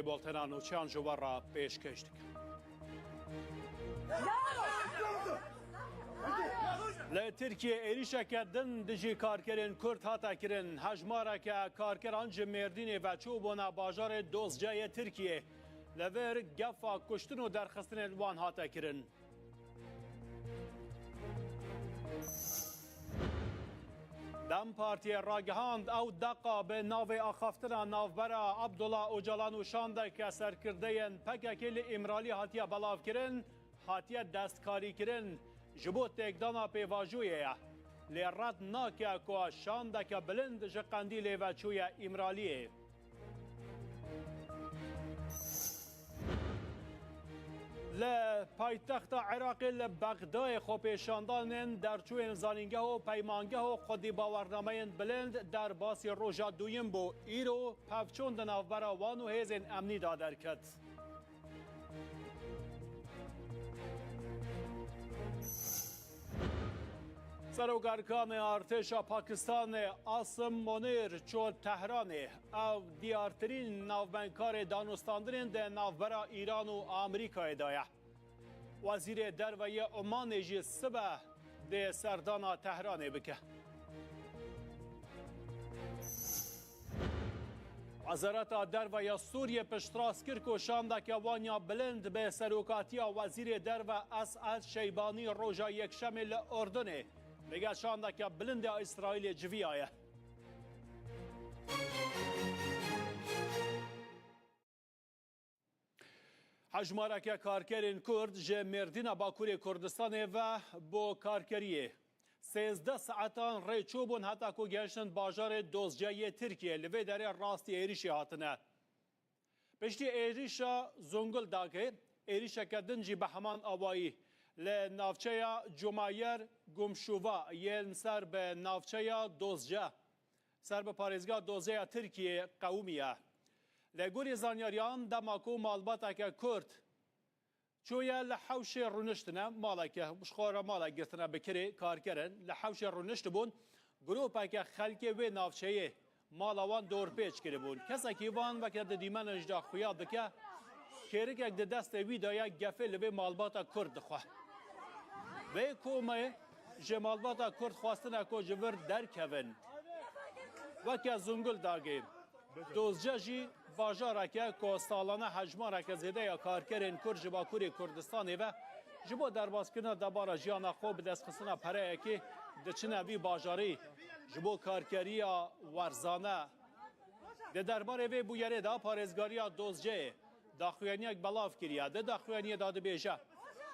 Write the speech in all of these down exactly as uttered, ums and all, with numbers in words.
Boltena nûçeyan ji we re pêşkêş dikim. Li Tirkiyê êrîşeke din dijî karkerên Kurd hate kirin. Hejmareke karkeran ji Mêrdînê ve çûbûne bajarê Dozceyê Tirkiyê. Li vir gefa kuştin û derxistinên wan hate kirin. DEM Partiyê ragihand, ew deqa bi navê axaftina navbera Abdullah Ocalan û şandeke serkirdeyên P K K li Îmralî hatiye belavkirin, hatiye destkarîkirin, ji bo têkdana pêvajoyê ye. Lê red nake ku şandeke bilind ji Qendîlê ve çûye Îmraliyê. Li paytexta Iraqê li Bexdayê xwepêşandanên derçûyên zanîngeh û peymangeh û xwedî bawernameyên bilind derbasî roja duyim bû. Îro pevçûn di navbera wan û hêzên emnî de derket. Serokerkanê Artêşa Pakistanê Asim Monîr çû Tehranê. Ev diyartirîn navbendkarê danûstandinên di navbera Îran û Amerîkayê de ye. Wezîrê Derve yê Omanê jî sibe dê serdana Tehranê bike. Wezareta Derve ya Sûriyê piştrast kir ku şandeke wan ya bilind bi serokatiya Wezîrê Derve Es'ed Şeybanî roja Yekşemê li Urdunê digel şandeke bilind ya Îsraîlê civiyaye. Hejmareke karkerên Kurd ji Mêrdîna Bakurê Kurdistanê ve bo karkeriyê sêzdeh saetan rê çûbûn heta ku gehiştin bajarê Dozce yê Tirkiyê, li vê derê rastî êrîşê hatine. Piştî êrîşa Zonguldakê, êrîşeke din jî bi heman awayî li navçeya Cumayer Gumşuva yên ser bi navçeya Dozce, ser bi parêzgeha Dozceya Tirkiyê qewimiye. Li gorî zanyariyan, dema ku malbateke Kurd çûye li hewşê rûniştine, maleke, ji xwe re malek girtine bi kirê karkerin, li hewşê rûniştibûn, grûpeke xelkê wê navçeyê mala wan dorpêç kiribûn. Kesekî van weke di dîmenê jî de xuya dike, kêrikek di destê wî de ye, gefê li vê malbata Kurd dixwe. Vê komê ji malbata Kurd xwestine ku ji vir derkevin. Weke Zonguldakê, Dozce jî bajareke ku salane hejmareke zêde ya karkerên Kurd ji Bakurê Kurdistanê ve ji bo derbaskirina debara jiyana xwe bi destxistina pereyekê diçine vî bajarî ji bo karkeriya werzane. Di derbarê vê bûyerê de parêzgariya Dozceyê daxuyaniyek belav kiriye. Di daxuyaniyê de dibêje,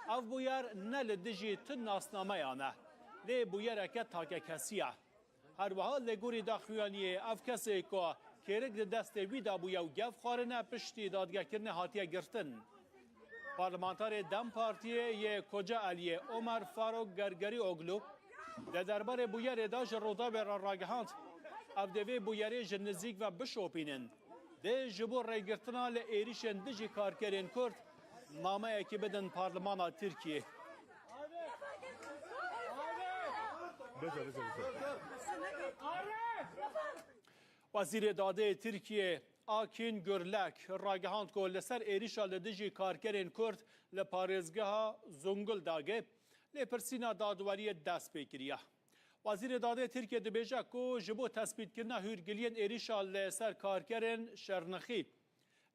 ev bûyer ne li dijî tu nasnameyan e, lê bûyereke takekesî ye. Her wiha li gorî daxuyaniyê ev kesê ku kêrik di destê wî de bûye û gef xwarine piştî dadgekirinê hatiye girtin. Parlamenterê DEM Partiyê yê Kocaeliyê Omer Faruk Gergerioglu di derbarê bûyerê de ji Rûdawê re ragihand, ev dê vê bûyerê ji nizîk ve bişopînin. Dê ji bo rêgirtina li êrîşên dijî karkerên Kurd nameyekî bidin Parlemana Tirkiyê. Bize, bize, bize. Wezîrê Dadê Tirkiyê Akîn Gurlek ragihand ku li ser êrîşa li dijî karkerên Kurd li parêzgeha Zonguldagê lêpirsîna dadweriyê dest pê kiriye. Wezîrê Dadê Tirkiyê dibêje ku ji bo tespîtkirina hûrgiliyên êrîşa li ser karkerên Şirnexî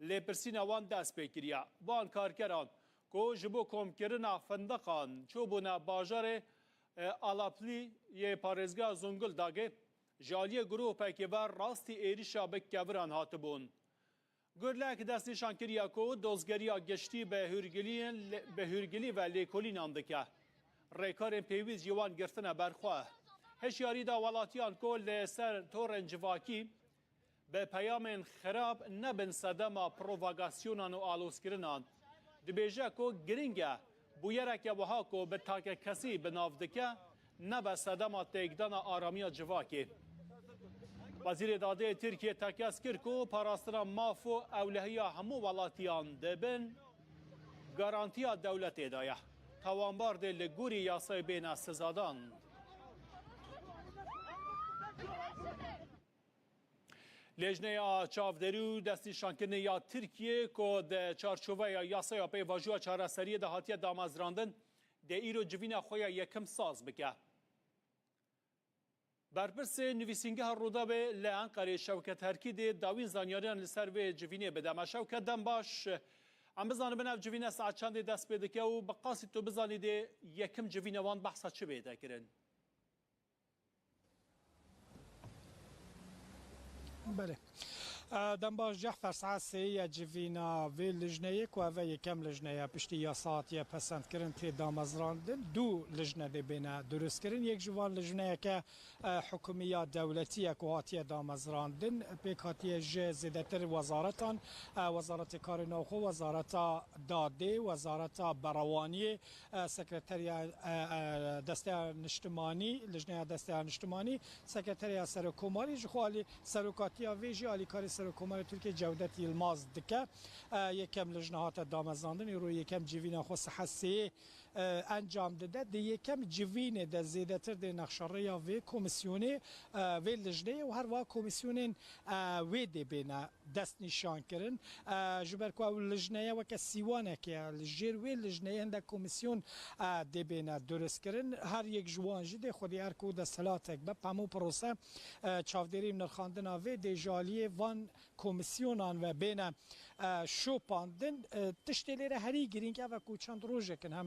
lêpirsîna wan dest pê kiriye. Van karkeran ku ji bo komkirina findiqan çûbûne bajarê, e, Alaplî yê parêzgeha Zonguldagê, ji aliyê grûpekê ve rastî êrîşa bi keviran hatibûn. Gurlek destnîşan kiriye ku dozgeriya giştî bi hûrgiliyên, bi hûrgilî ve lêkolînan dike. Rêkarên pêwîst ji wan girtine ber xwe. Hişyarî da welatiyan ku li ser torên civakî bi peyamên xirab nebin sedema provokasyonnan û alozkirinan. Dibêje ku giring e bûyereke wiha ku bi takekesî bi nav dike, nebe sedema têkdana aramiya civakê. Wezîrê Dadê Tirkiyê tekez kir ku parastina maf û ewlehiya hemû welatiyan di bin garantiya dewletê de ye. Tawanbar dê li gorî yasayê bêne sizadan. Lêjneya çavdêrî û destnîşankirinê ya Tirkiyê ku di çarçoveya yasaya pêvajoya çareseriyê de hatiye damezrandin, dê îro civîna xwe ya yekim saz bike. Berpirsê nivîsîngeha Rûdawê li Enqerê Şewket Herkî dê dawîn zanyariyan li ser vê civînê bide me. Şewket, dem baş. Em bizanibin ev civîne saet çendê dest pê dike û bi qasî tu bizanî dê yekim civîna wan behsa çi bête kirin? Belê. E, dem baş Cehfer, saet sê ye civîna vê lijneyê ku ev e yekem lijne ye piştî yasa hatiye pesendkirin tê damezrandin. Du lijne dê bêne durustkirin. Yek ji van lijneyeke, e, hikûmî ya dewletî ye ku hatiye damezrandin. Pêk hatiye ji zêdetir wezaretan, e, Wezaretê Karê Navxwe, Wezareta Dadê, Wezareta Berewaniyê, e, Sekreteriya, e, e, Desteya Niştimanî, Lijneya Desteya Niştimanî, Sekreteriya Serokkomarî, ji xwe alî serokatiya vê jî alîkarê Serokkomarê Tirkiyê Cevdet Yilmaz dike. E, yekem lijne hate damezrandin, îro yekem civîna xwe saet sêyê, e, encam dide. Di yekem civînê de zêdetir dê nexşerêya vê komîsyonê, e, vê lijneyê û her wiha komîsyonên, e, wê dê bêne destnîşan kirin. E, ji ber ku ew lijneye weke sîwanekê ye, li jêr wê lijneyê hindek komîsyon, e, dê bêne durust kirin. Her yek ji wan jî dê xwedî erk û desthilatek be. Hemû prose, e, çavdêrî û nirxandina vê dê ji aliyê van komîsyonan ve bêne, e, şopandin. E, tiştê lêre herî girîng ev e ku çend rojek in hem,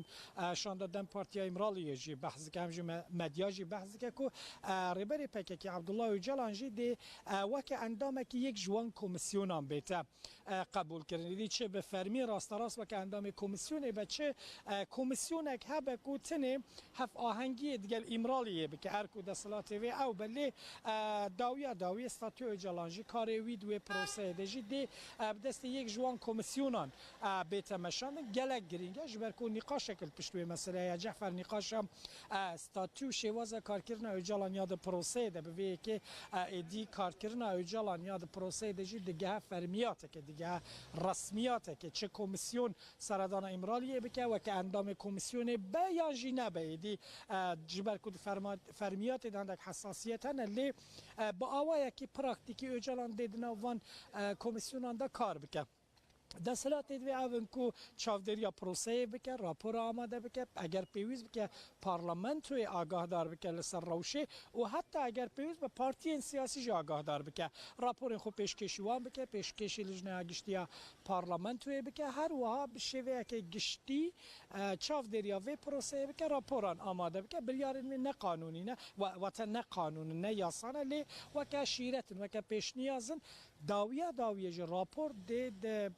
e, Şanda Dem Partiya Îmraliyê jî behs dike, hem jî me-, medya jî behs dike ku, e, Rêberê P K K Abdullah Ocalan jî dê, e, weke endamekî yek ji wan komîsyonan bête, e, qebûl kirin. Êdî çi bi fermî rasterast weke endamê komîsyonê be, çi, e, komîsyonek hebe ku tenê hevahengiyê digel Îmraliyê bike, erk û desthilatê wê ew be. Lê, e, dawiya dawiyê statû Ocalan jî karê wî di wê proseyê de jî dê, e, bi destê yek ji wan komîsyonan, e, bête meşandin. Gelek girîng e, ji ber ku nîqaşek li pişt wê meseleyê ye. Cehfer, nîqaşa, e, statû û şêwaza karkirina Ocalan ya di proseyê de bi vê yekê, e, êdî karkirina Ocalan ya di proseyê de jî digehe fermiyateke, digehe resmiyateke, çi komîsyon seredana Îmraliyê bike, weke endamê komîsyonê be yan jî nebe, êdî, e, ji ber ku di ferma-, fermiyatê de hindek hesasiyet hene, lê, e, bi awayekî praktîkî Ocalan dê di nav van, e, komîsyonan de kar bike. Desthilatê divê ev in ku çavdêriya proseyê bike, rapora amade bike, eger pêwîst bike parlamentoyê agahdar bike li ser rewşê û heta eger pêwîst be partiyên siyasî jî agahdar bike. Raporên xwe pêşkêşî wan bike, pêşkêşî Lijneya Giştî ya Parlamentoyê bike, her wiha bi şêweyeke giştî, e, çavdêriya vê proseyê bike, raporan amade bike. Biryarên wê ne qanûnî ne, wa-, wate ne qanûn in, ne yasa ne, lê weke şîret in, weke pêşniyaz in. Dawiya dawiyê jî rapor dê di,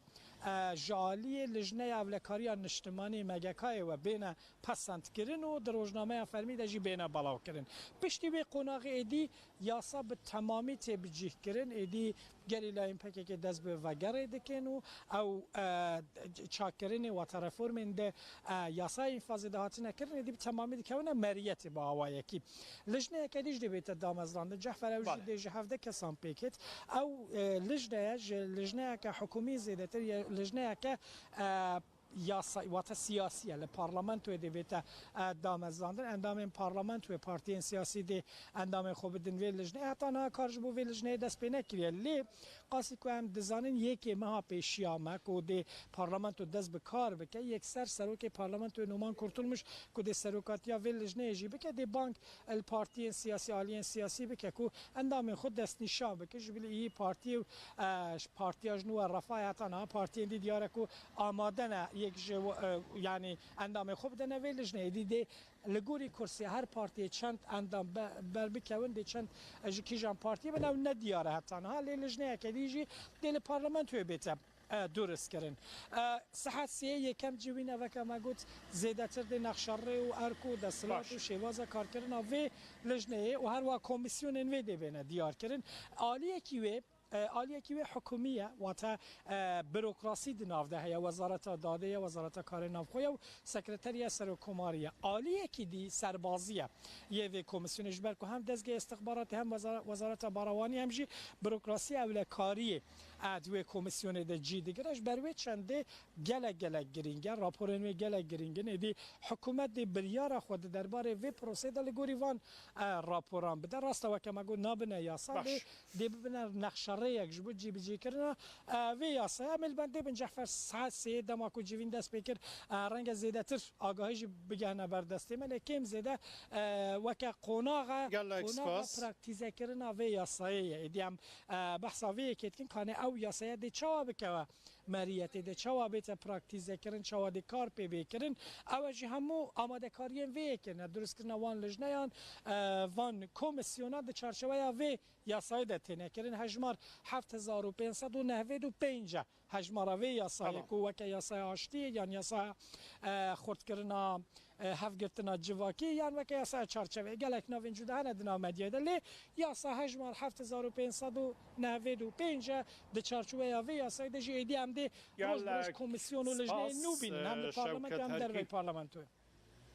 e, ji aliyê Lijneya Ewlekariya Niştimanî, M G K'yê, we bêne pesendkirin û di rojnameya fermî de jî bêne belavkirin. Piştî wê qonaxê êdî yasa bi temamî tê bicîhkirin, êdî gerîlayên P K K dest bi vegerê dikin û ew, e, çakkirinê wate reformên di, e, yasayê înfazê de hatine kirin, êdî bi temamî dikewine meriyetê bi awayekî. Lijneyeke dî jî dê bête damezrandin. Cehfer, ew jî Bale. dê ji hevdeh kesan pêk hêt. Ew, e, lijneye ji lijneyeke hikûmî zêdetir ye, lijneyeke, e, yasa, wate siyasî ye. Li parlamentoyê dê bête, e, damezrandin. Endamên parlamentoyê, partiyên siyasî dê endamên xwe bidin vê lijneyê. Heta niha kar ji bo vê lijneyê dest pê nekiriye. Lê qasî ku em dizanin, yekê meha pêşiya me ku dê parlamento dest bi kar bike, yekser serokê parlamentoyê Numan Kurtulmuş ku dê serokatiya vê lijneyê jî bike, dê bang li partiyên siyasî, aliyên siyasî bike ku endamên xwe destnîşan bike. Ji bilî î partiyê, e, partiya ji nû we Refahê heta niha partiyên dî diyar e ku amade ne yek ji, e, yanî endamên xwe bidene vê lijneyê. Dî dê li gorî kursê her partiyê çend endam be-, berbikewin, dê çend, e, ji kîjan partiyê bin, ew ne diyar e heta niha. Lê lijneyeke dî jî dê li parlamentoyê bête, e, durist kirin. E, saet sêyê yekem civîne, weke me got, zêdetir dê nexşerê û erk û desthilat Baş. û şêwaza karkirina vê lijneyê û her wiha komîsyonên wê dê bêne diyar kirin. Aliyekî wê, e, aliyekî wê hikûmî ye, wate, e, burokrasî di nav de heye, Wezareta Dadê ye, Wezareta Karê Navxwe ye û Sekreteriya Serokkomarî ye. Aliyekî dî serbazî ye. Yê vê komîsyonê ji ber ku hem dezgehê istixbaratê hem wezara-, Wezareta Berewanî hem jî burokrasiya ewlekariyê, e, di wê komîsyonê de cî digire. Ji ber wê çendê gelek gelek girîng e, raporên wê gelek girîng in. Êdî hikûmet dê biryara xwe di derbarê vê proseyê de li gorî van, e, raporan bide. Rast e, weke me got, nabine yasa, Baş. lê dê bibine nexşer rêyek ji bo cîbicîkirina, e, vê yasaya. Em ê li bendê bin, Cehfer, saet sê dema ku civîn dest pê kir, e, renge zêdetir agahî jî bigehne ber destê me, lê kêm zêde, e, weke qonaxa, Gelek qonaxa spas. praktîzekirina vê yasayê ye. Êdî em, e, behsa vê yekê dikin, kanê ew yasaya dê çawa bikewe meriyetê, dê çawa bête praktîzekirin, çawa dê kar pê bê kirin. Ew e jî hemû amadekariyên vê yekê ne, dirustkirina wan lijneyan, e, van komîsyonan di çarçeweya vê yasayê de têne kirin. Hejmar heft hezar û pênc sed û nehwêd û pênc e. Hejmara vê yasayê Tamam. ku weke yasaya aştiyê yan yasaya, e, xurtkirina, e, hevgirtina civakî yan weke yasaya çarçeveyê. Gelek navên cuda hene di nav medyayê de. Lê yasa hejmar heft hezar û pênc sed û nehwêd û pênc e. Di çarçoveya vê yasayê de jî êdî em dê roj bi roj Gelek komîsyon û lijneyên spas, nû bînin. Hem li e, parlamentoyê Şevket hem dervey Herkî. parlamentoyê.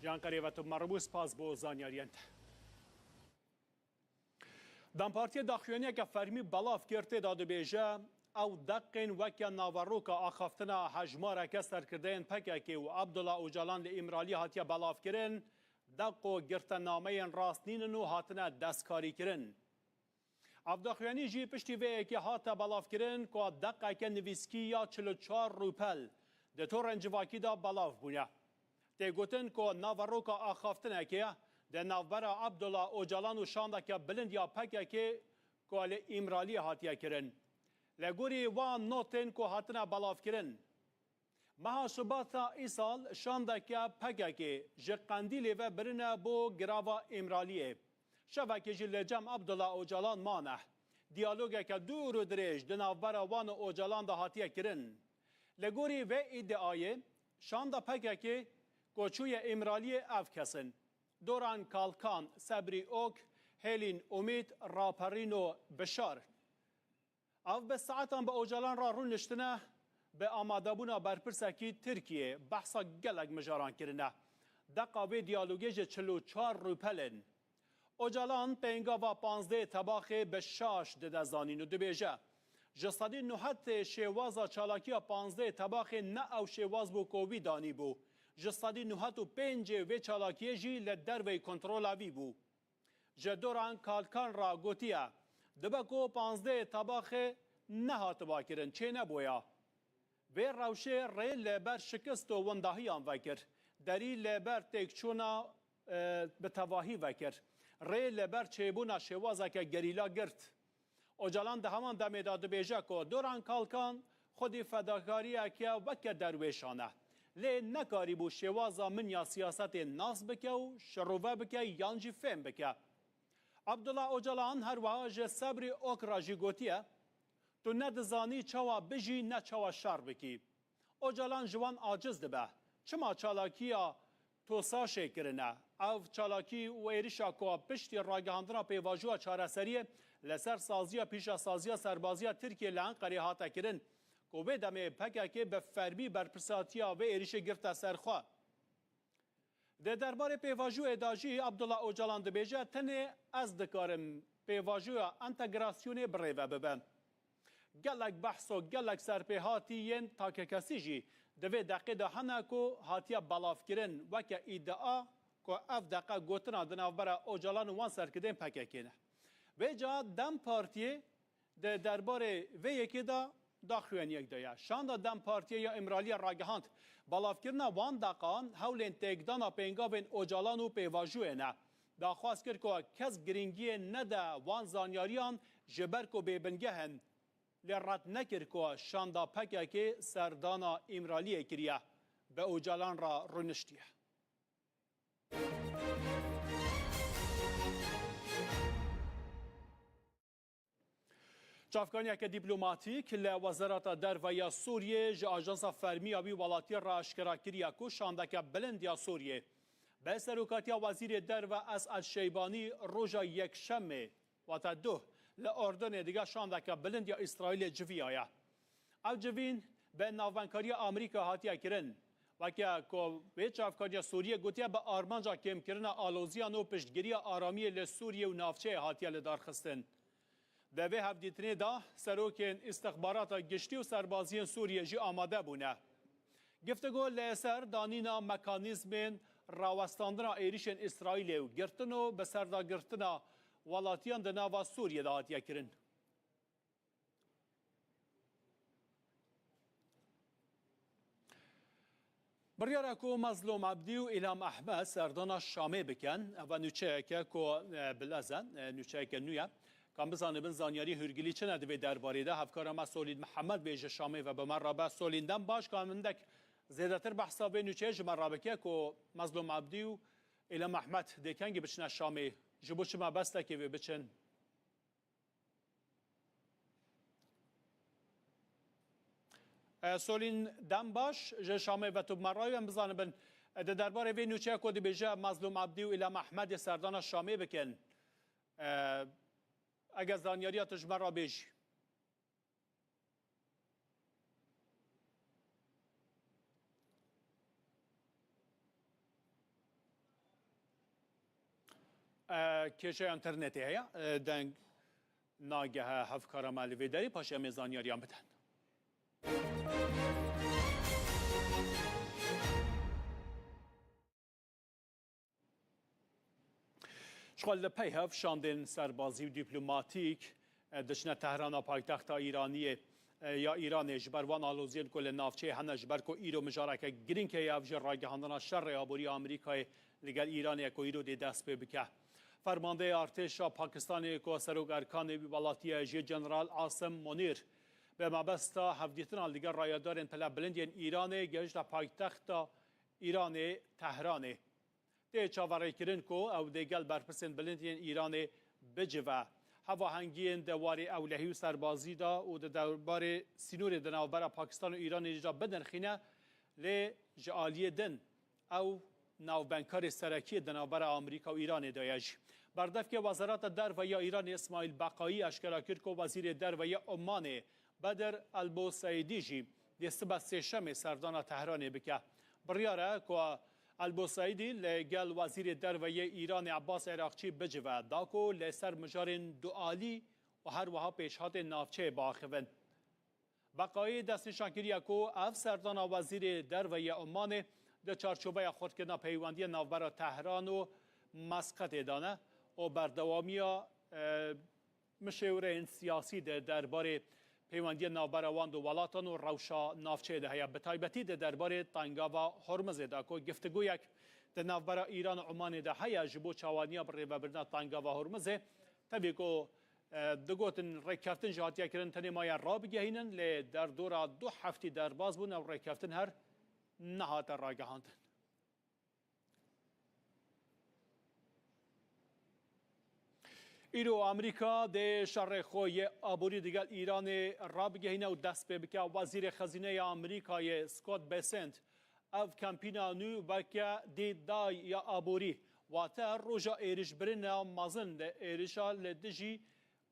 Can Qerêve, tu meribû, spas bo zaniyariyên te. DEM Partiyê daxuyaniyeke fermî belav kir, tê de dibêje, ew deqên weke naveroka axaftina hejmareke serkirdeyên P K K û Abdullah Ocalan li Îmraliyê hatiye belavkirin, deq û girtenameyên rast nînin û hatine destkarîkirin. Ev daxuyanî jî piştî vê yekê hate belavkirin ku deqeke nivîskî ya çil û çar rûpel di torên civakî de belav bûne. Tê gotin ku naveroka axaftinekê di navbera Abdullah Ocalan û şandeke bilind ya P K K ku li Îmraliyê hatiye kirin. Li gorî wan notên ku hatine belavkirin, meha Şibata îsal şandeke P K K ji Qendîlê ve birine bo girava Îmraliyê. Şevekê jî li cem Abdullah Ocalan mane. Diyalogeke dûr û dirêj di navbera wan û Ocalan de hatiye kirin. Li gorî vê îdiayê, şanda P K K ku çûye Îmraliyê ev kes in: Doran Kalkan, Sebrî Ok, Hêlîn Umît, Raperîno Bişar. Ev bi saetan bi Ocalan re rûniştine, bi amadebûna berpirsekî Tirkiyê behsa gelek mijaran kirine. Deqa vê diyalogê ji çil û çar rûpel in. Ocalan pêngava panzdehê Tebaxê bi şaş dide zanîn û dibêje, ji sedî newedê şêwaza çalakiya panzdehê Tebaxê ne ew şêwaz bû ku wî danîbû. Ji sedî newed û pêncê vê çalakiyê jî li derveyî kontrola wî bû. Ji Doran Kalkan re gotiye, dibe ku panzdehê Tebaxê nehatiba kirin, çênebûya. Vê rewşê rê li ber şikist û windahiyan vekir. Derî li ber têkçûna, e, bi tevahî vekir. Rê li ber çêbûna şêwazeke gerîla girt. Ocalan di heman demê de dibêje ku Doran Kalkan xwedî fedakariyeke weke derwêşan e. Lê nekarîbû şêwaza min ya siyasetê nas bike û şirove bike yan jî fêm bike. Abdullah Ocalan her wiha ji Sebrî Ok re jî gotiye, tu ne dizanî çawa bijî ne çawa şer bikî. Ocalan ji wan aciz dibe. Çima çalakiya TOSAŞ'ê kirine? Ev çalakî û êrişa ku piştî ragihandina pêvajoya çareseriyê li ser saziya pîşesaziya serbaziya Tirkiyê li Enqerê hate kirin, ku vê demê P K K bi fermî berpirsatiya vê êrişê girte ser xwe. Di derbarê pêvajoyê de jî Abdullah Ocalan dibêje, tenê ez dikarim pêvajoya entegrasyonê bi rê ve bibim. Gelek behs û gelek serpêhatî yên takekesî jî di vê deqê de hene ku hatiye belavkirin weke îdia ku ev deqe gotina di navbera Ocalan û wan serkirdeyên P K K ne. Vêca DEM Partiyê di derbarê vê yekê de daxuyaniyek daye. Şanda DEM Partiyê ya Îmraliyê ragihand, belavkirina wan deqan hewlên têkdana pêngavên Ocalan û pêvajoyê ne. Daxwaz kir ku kes girîngiyê nede wan zanyariyan ji ber ku bêbingeh in. Lê red nekir ku şanda P K K serdana Îmraliyê kiriye, bi Ocalan re rûniştiye. Çavkaniyeke dîplomatîk li Wezareta Derve ya Sûriyê ji ajansa fermî ya wî welatî re aşkera kiriye ku şandeke bilind ya Sûriyê bi serokatiya Wezîrê Derve Es'ed Şeybanî roja Yekşemê, wate duh, li Urdunê dige şandeke bilind ya Îsraîlê civiyaye. Ev civîn bi navbenkariya Amerîka hatiye kirin. Weke ku vê çavkariya Sûriyê gotiye, bi armanca kêmkirina aloziyan û piştgiriya aramiyê li Sûriyê û navçeyê hatiye lidarxistin. Di vê hevdîtinê de serokên îstixbarata giştî û serbaziyên Sûriyê jî amade bûne. Giftigo li ser danîna mekanîzmên rawestandina êrişên Îsraîlê û girtin û bi serdagirtina welatiyan di nava Sûriyê de hatiye kirin. Biryara ku Mezlûm Ebdî û Îlham Ehmed serdana Şamê bikin, eva nûçeyeke ku, e, bilez e, e, nûçeyeke nû ye. Ka em bizanibin zanyarî hûrgilî çi ne di vê derbarê de? Hevkara me Solîn Mihemed bê ji Şamê ve bi me re be. Solîn, dem baş, ka hindek zêdetir behsa vê nûçeyê ji me re bike ku Mezlûm Ebdî û Îlham Ehmed dê kengî biçine Şamê? Ji bo çi mebestekê wê biçin? E, Solîn, dem baş, ji Şamê ve tu bi me re yî, em bizanibin, e, di derbarê vê nûçeya ku dibêje Mezlûm Ebdî û Îlham Ehmedê serdana Şamê bikin, e, eger zanyariya tu ji me re bêjî. E, kêşeya înternetê heye. E, deng nagehe hevkara me li vê derê, paşê em ê zanyariyan bidin. Ji xwe li pey hev şandên serbazî û dîplomatîk, e, diçine Tehrana paytexta Îraniyê, e, ya Îranê, ji ber wan aloziyên ku li navçeyê hene, ji ber ku îro mijareke girîng heye, ev jî ragihandina şerê aborî ya Amerîkayê li gel Îranê ye ku îro dê dest pê bike. Fermandeyê artêşa Pakistanê ku Serok Erkanê wî welatî ye jî General Asim Monîr, bi mebesta hevdîtina li gel rayedarên pilebilind yên Îranê gehişte paytexta Îranê, Tehranê. Tê çaverêkirin ku ew dê gel berpirsên bilind yên Îranê bicive. Hevahengiyên di warê ewlehî û serbazî de û di derbarê sînorê di navbera Pakistan û Îranê jî de binirxîne, lê ji aliyê din ew navbendkarê serekî di navbera Amerîka û Îranê de ye jî. Berdevkê Wezareta Derve ya Îranê Îsmaîl Beqayî eşkera kir ku Wezîrê Derve ya Omanê Bedr Elboseydî jî dê sibe sêşemê serdana Tehranê bike. Biryar e ku Elboseydî li gel Wezîrê Derve yê Îranê Ebbas Eraqçî bicive, da ku li ser mijarên dualî û her wiha pêşhatên navçeyê biaxivin. Beqayî destnîşan kiriye ku ev serdana Wezîrê Derve yê Omanê di çarçoveya xurtkirina peywendiyên navbera Tehran û Mesqetê de ne û berdewamiya, e, mişêwireyên siyasî di derbarê peywendiyên navbera wan du welatan û rewşa navçeyê de heye, bi taybetî di derbarê Tengava Hormizê de ku giftigoyek di navbera Îran û Omanê de heye ji bo çawaniya birêvebirina Tengava Hormizê. Tevî ku, e, digotin rêkeftin jî hatiye kirin, tenê maye rabigehînin, lê derdora du heftî derbas bûn, ew rêkeftin her nehate ragihandin. Îro Amerîka dê şerê xwe yê aborî digel Îranê rabigehîne û dest pê bike. Wezîrê Xezîneyê Amerîkayê Scott Bessent ev kampîna nû weke D-Day ya aborî, wate roja êrişbirina mezin di êrişa li dijî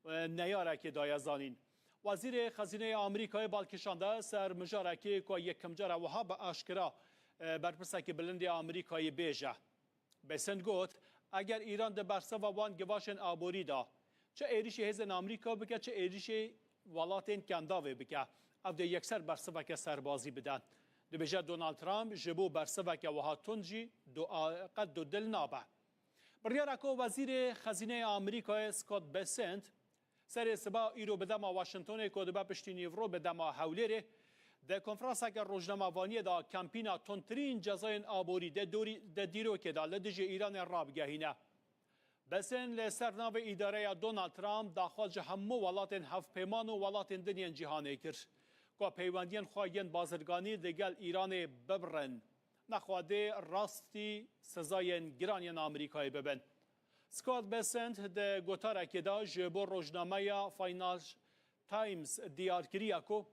e, neyarekê daye zanîn. Wezîrê Xezîneyê Amerîkayê bal kişande ser mijarekê ku yekemcara wiha bi aşkira, e, berpirsekî bilindê Amerîkayê bêje. Bessent got, eger Îran di bersiva wan givaşên aborî de çi êrişî hêzên Amerîka bike, çi êrişê welatên Kendavê bike, ev dê yekser bersiveke serbazî bide. Dibêje Donald Trump ji bo bersiveke wiha tund jî du-, a, qet dudil nabe. Biryara ku Wezîrê Xezîneyê Amerîkayê Scott Bessent serê siba îro bi dema Washingtonê ku dibe piştî nîvro bi dema Hewlêrê di konferanseke rojnamevaniyê de kampîna tundtirîn cezayên aborî di dorî, di dîrokê de li dijî Îranê rabigehîne. Bessent li ser navê îdareya Donald Trump daxwaz ji hemû welatên hevpeyman û welatên din yên cîhanê kir ku peywendiyên xwe yên bazirganî digel Îranê bibirin. Nexwe dê rastî sezayên giran yên Amerîkayê bibin. Scott Bessent di gotarekê de ji bo rojnameya Financial Times diyar kiriye ku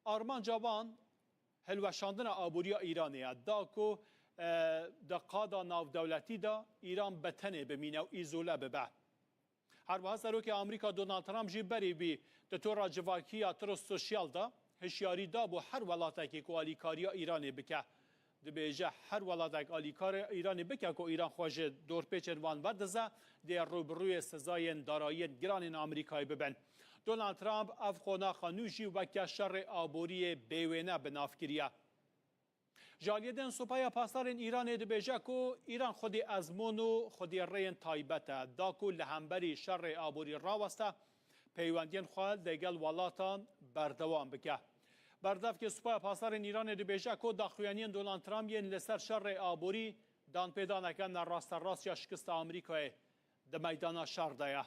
armanca wan hilweşandina aboriya Îranê ye, da ku, e, di qada navdewletî de Îran bi tenê bimîne û îzole bibe. Her wiha Serokê Amerîka Donald Trump jî berî wî di tora civakî ya Truth Social de hişyarî dabû her welatekê ku alîkariya Îranê bike. Dibêje, her welatek alîkarê Îranê bike ku Îran xwe ji dorpêçên wan verdize, dê rûbirûyê sezayên darayiyên giran ên Amerîkayê bibin. Donald Trump ev qonaxa nû jî weke şerê aboriyê bêwêne bi nav kiriye. Ji aliyê din Supaya Pasdarên Îranê dibêje ku Îran xwedî ezmûn û xwedî rêyên taybet e, da ku li hemberî şerê aborî raweste, peywendiyên xwe digel welatan berdewam bike. Berdevkê Supaya Pasdarên Îranê dibêje ku daxuyaniyên Donald Trump yên li ser şerê aborî danpêdaneke nerasterast ya şikista Amerîkayê di meydana şer de ye.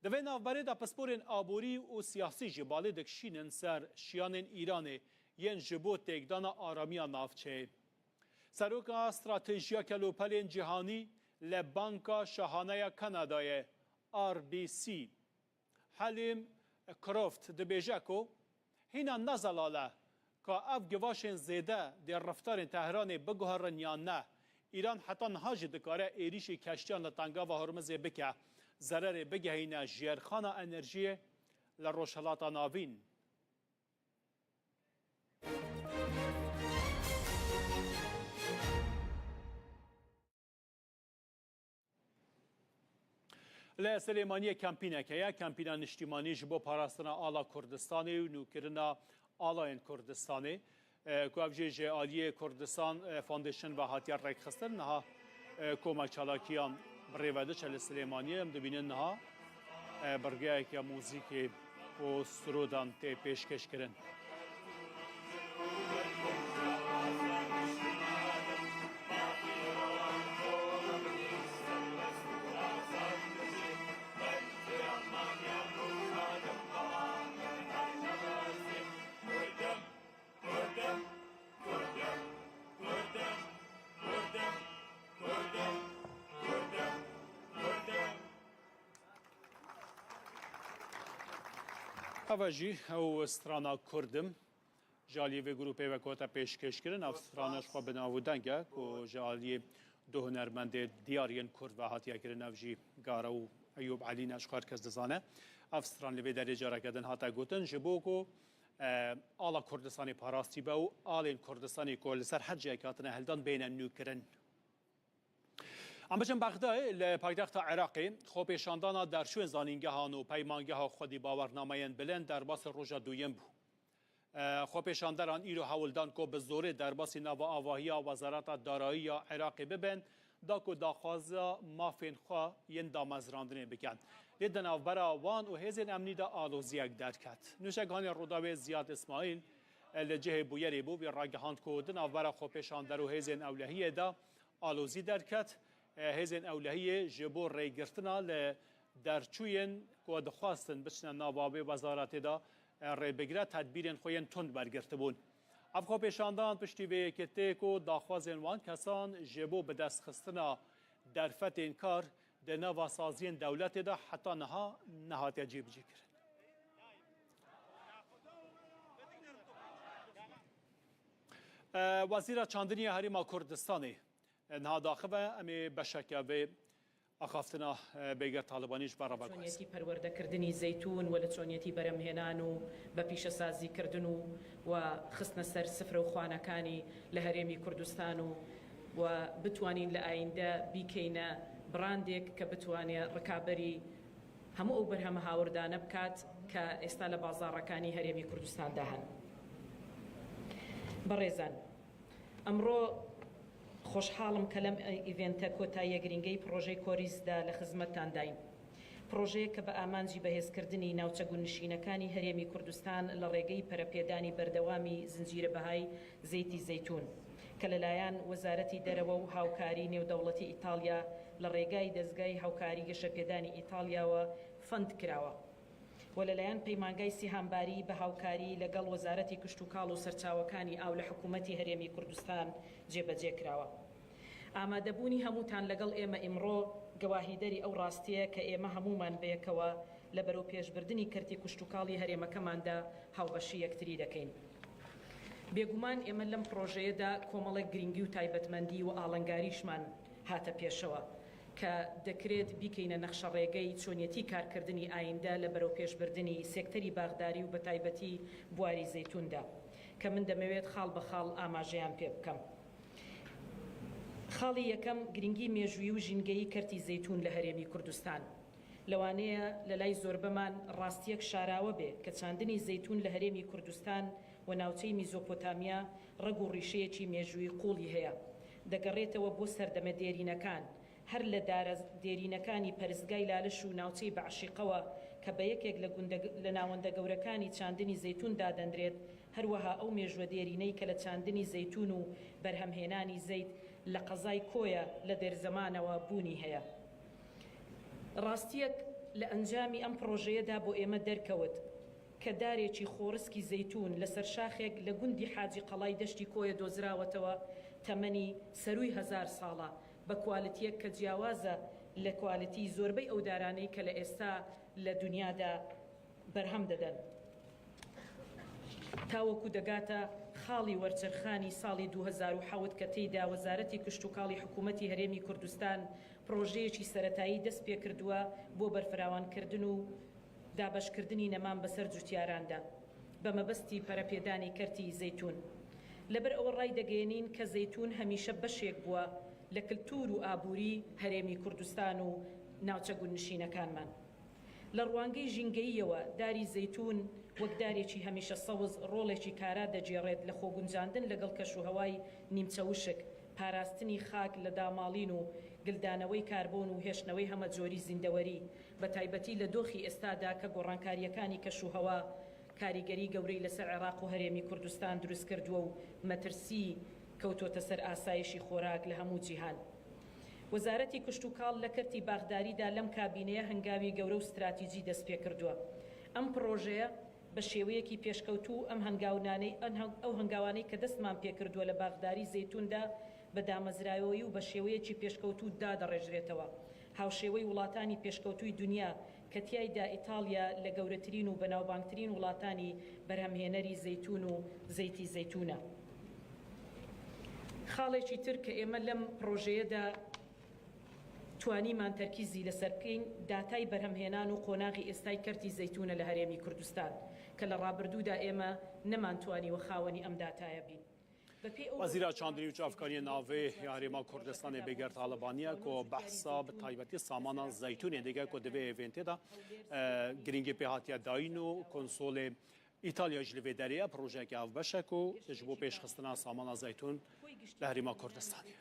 Di vê navberê de pisporên aborî û siyasî jî balê dikişînin ser şiyanên Îranê yên ji bo têkdana aramiya navçeyê. Seroka Stratejiya Kelopelên Cîhanî li Banka Şahane ya Kanadayê, R B C, Helîm Croft dibêje ku hîna ne zelal e ka ev givaşên zêde dê reftarên Tehranê biguherin yan ne. Îran heta niha jî dikare êrîşî keştiyan li Tengava Hormizê bike, zererê bigehîne jêrxana enerjiyê li Rojhilata Navîn. Li Silêmaniyê kempînek heye, kempîna niştîmanî ji bo parastina ala Kurdistanê û nûkirina alayên Kurdistanê, e, ku ev jî ji aliyê Kurdistan, e, Foundation ve hatiye rêkxistin. Niha, e, koma çalakiyan bi rê ve diçe li Silêmaniyê. Em dibînin niha, e, birgeyeke muzîkê û sirodan tê pêşkêşkirin. Eva jî ew strana Kurdim ji aliyê vê grûpê ve ku hate pêşkêşkirin. Ev strana ji xwe bi nav û deng e ku ji aliyê du hunermendê diyar yên Kurd ve hatiye kirin. Ev jî Garo û Eyûb Elî ne, ji xwe her kes dizane. Ev stran li vê derê careke din hate gotin, ji bo ku, e, ala Kurdistanê parastî be û alên Kurdistanê ku li ser her cihekî hatine hildan bêne nûkirin. Em biçin Bexdayê, li paytexta Iraqê xwepêşandana derçûyên zanîngehan û peymangeha xwedî bawernameyên bilind derbasî roja duyem bû. E, xwepêşanderan îro hewl dan ku bi zorê derbasî nava avahiya Wezareta Darayî ya Iraqê bibin, da ku daxwaza mafên xwe yên damezrandinê bikin. Lê di navbera wan û hêzên emnî de aloziyek derket. Nûşeganê Rûdawê Ziyad Îsmaîl, e, li cihê bûyerê bû, wî ragihand ku di navbera xwepêşander û hêzên ewlehiyê de alozî derket. E, hêzên ewlehiyê ji bo rêgirtina li derçûyên ku dixwastin biçine nava wê wezaretê de, e, rê bigire, tedbîrên xwe yên tund wergirtibûn. Ev xwepêşandan piştî vê yekê tê ku daxwazên wan kesan ji bo bidestxistina derfetên kar di nava saziyên dewletê de heta niha nehatiye cîbicîkirin. E, Wezîra Çandinî ya Herêma Kurdistanê, e, niha daxive, em ê beşeke vê axaftina, e, Bêger Talibanî ji ber re veguhêzin. چۆنیەتی پەروەردەکردنی زەیتون و لە چۆنیەتی بەرهەمهێنان و بە پیشەسازیکردن و، و خستنە سەر سفرە و خوانەکانی لە هەرێمی کوردستان و، و بتوانین لە ئایندە بیکەینە براندێک کە بتوانێ ڕکابەری هەموو ئەو بەرهەمە هاوردانە بکات کە ئێستا لە بازاڕەکانی هەرێمی کوردستاندا هەن. بەڕێزان، ئەمڕۆ خۆشحاڵم کە لەم ئیڤێنتە کۆتاییە گرنگەی پڕۆژەی کۆریزدا لە خزمەتتانداین. پڕۆژەیەک کە بە ئامانجی بەهێزکردنی ناوچە گوندنشینەکانی هەرێمی کوردستان لە ڕێگەی پەرەپێدانی بەردەوامی زنجیرە بەهای زەیتی زەیتون کە لەلایەن وەزارەتی دەرەوە و هاوکاری نێودەوڵەتی ئیتاڵیا لە ڕێگای دەزگای هاوکاری گەشەپێدانی ئیتاڵیاوە فەند کراوە. و لەلایەن پەیمانگای سیهامباری بە هاوکاری لەگەڵ وەزارەتی کشتوکاڵ و سەرچاوەکانی ئاو لە حکوومەتی هەرێمی کوردستان جێبەجێ کراوە. ئامادەبوونی هەمووتان لەگەڵ ئێمە ئیمڕۆ گەواهیدەری ئەو ڕاستیە کە ئێمە هەموومان بەیەکەوە لە بەرەوپێشبردنی کەرتی کشتوکاڵی هەرێمەکەماندا هاوبەشی یەکتری دەکەین. بێگومان ئێمە لەم پڕۆژەیەدا کۆمەڵێک گرنگی و تایبەتمەندی و ئاڵنگاریشمان هاتە پێشەوە کە دەکرێت بیکەینە نەخشە ڕێگەی چۆنیەتی کارکردنی ئایندە لە بەرەوپێشبردنی سێکتەری باغداری و بە تایبەتی بواری زەیتوندا کە من دەمەوێت خاڵ بە خاڵ ئاماژەیان پێ بکەم. خاڵی یەکەم، گرنگی مێژووی و ژینگەیی کەرتی زەیتون لە هەرێمی کوردستان. لەوانەیە لە لای زۆربەمان ڕاستیەک شاراوە بێ کە چاندنی زەیتون لە هەرێمی کوردستان و ناوچەی میزۆپۆتامیا ڕەگ و ڕیشەیەکی مێژووی قووڵی هەیە. دەگەڕێتەوە بۆ سەردەمە دێرینەکان، هەر لە دارە دێرینەکانی پەرستگای لالش و ناوچەی بەعشیقەوە کە بە یەکێک لە گوندە، لە ناوەندە گەورەکانی چاندنی زەیتون دادەندرێت، هەروەها ئەو مێژووە دێرینەی کە لە چاندنی زەیتون و بەرهەمهێنانی زەیت لە قەزای کۆیە لە دێرزەمانەوە بوونی هەیە. ڕاستیەک لە ئەنجامی ئەم پڕۆژەیەدا بۆ ئێمە دەرکەوت کە دارێکی خۆڕسکی زەیتون لەسەر شاخێک لە گوندی حاجی قەڵای دەشتی کۆیە دۆزراوەتەوە، تەمەنی سەرووی هەزار ساڵە، بە کوالتیەک کە جیاوازە لە کوالتی زۆربەی ئەو دارانەی کە لە ئێستا لە دنیادا بەرهەم دەدەن. تاوەکو دەگاتە خاڵی وەرچەرخانی ساڵی دوو هەزار و حەوت کە تێیدا وەزارەتی کشتوکاڵی حکوومەتی هەرێمی کوردستان پڕۆژەیەکی سەرەتایی دەست پێکردووە بۆ بەرفراوانکردن و دابەشکردنی نەمان بەسەر جوتیاراندا بە مەبەستی پەرەپێدانی کەرتی زەیتون. لەبەر ئەوە ڕای دەگەیەنین کە زەیتون هەمیشە بەشێک بووە لە کلتور و ئابووری هەرێمی کوردستان و ناوچە گوندنشینەکانمان. لە ڕوانگەی ژینگەییەوە، داری زەیتون وەک دارێکی هەمیشە سەوز ڕۆڵێکی کارا دەگێڕێت لە خۆگونجاندن لەگەڵ کەشوهەوای نیمچە وشک، پاراستنی خاک لە داماڵین و گلدانەوەی کاربۆن و هێشتنەوەی هەمەجۆری زیندەوەری، بە تایبەتی لە دۆخی ئێستادا کە گۆڕانکارییەکانی کەشوهەوا کاریگەری گەورەی لەسەر عێراق و هەرێمی کوردستان دروست کردووە و مەترسی کەوتۆتە سەر ئاسایشی خۆراک لە هەموو جیهان. وەزارەتی کشتوکاڵ لە کەرتی باخداریدا لەم کابینەیە هەنگاوی گەورە و ستراتیجی دەست پێ کردووە. ئەم پڕۆژەیە بە شێوەیەکی پێشکەوتوو ئەم هەنگاونانەی، ئەن هەنگ-، ئەو هەنگاوانەی کە دەستمان پێ کردووە لە باخداری زەیتوندا بە دامەزراوەیی و بە شێوەیەکی پێشکەوتوو دادەڕێژرێتەوە، هاوشێوەی وڵاتانی پێشکەوتووی دنیا کە تیایدا ئیتاڵیا لە گەورەترین و بەناوبانگترین وڵاتانی بەرهەمهێنەری زەیتون و زەیتی زەیتونە. خاڵێکی تر کە ئێمە لەم پڕۆژەیەدا توانیمان تەرکیزی لەسەر بکەین، داتای بەرهەمهێنان و قۆناغی ئێستای کەرتی زەیتونە لە هەرێمی کوردستان، کە لە ڕابردوودا ئێمە نەمانتوانیوە خاوەنی ئەم داتایە بین. بە پێی ئەو وەزیرە چاندنی و چاڤکارییە ناڤێ یا هەرێما کوردستانê Bêger Talibaniye ku behsa bi taybetî samana zeytûnê dike ku divê vêntê de, e, girîngî pê hatiye dayîn û konsolê Îtalya jî li vê derê ye, projeyeke hevbeş e ku ji bo pêşxistina samana zeytûn li Herêma Kurdistanê.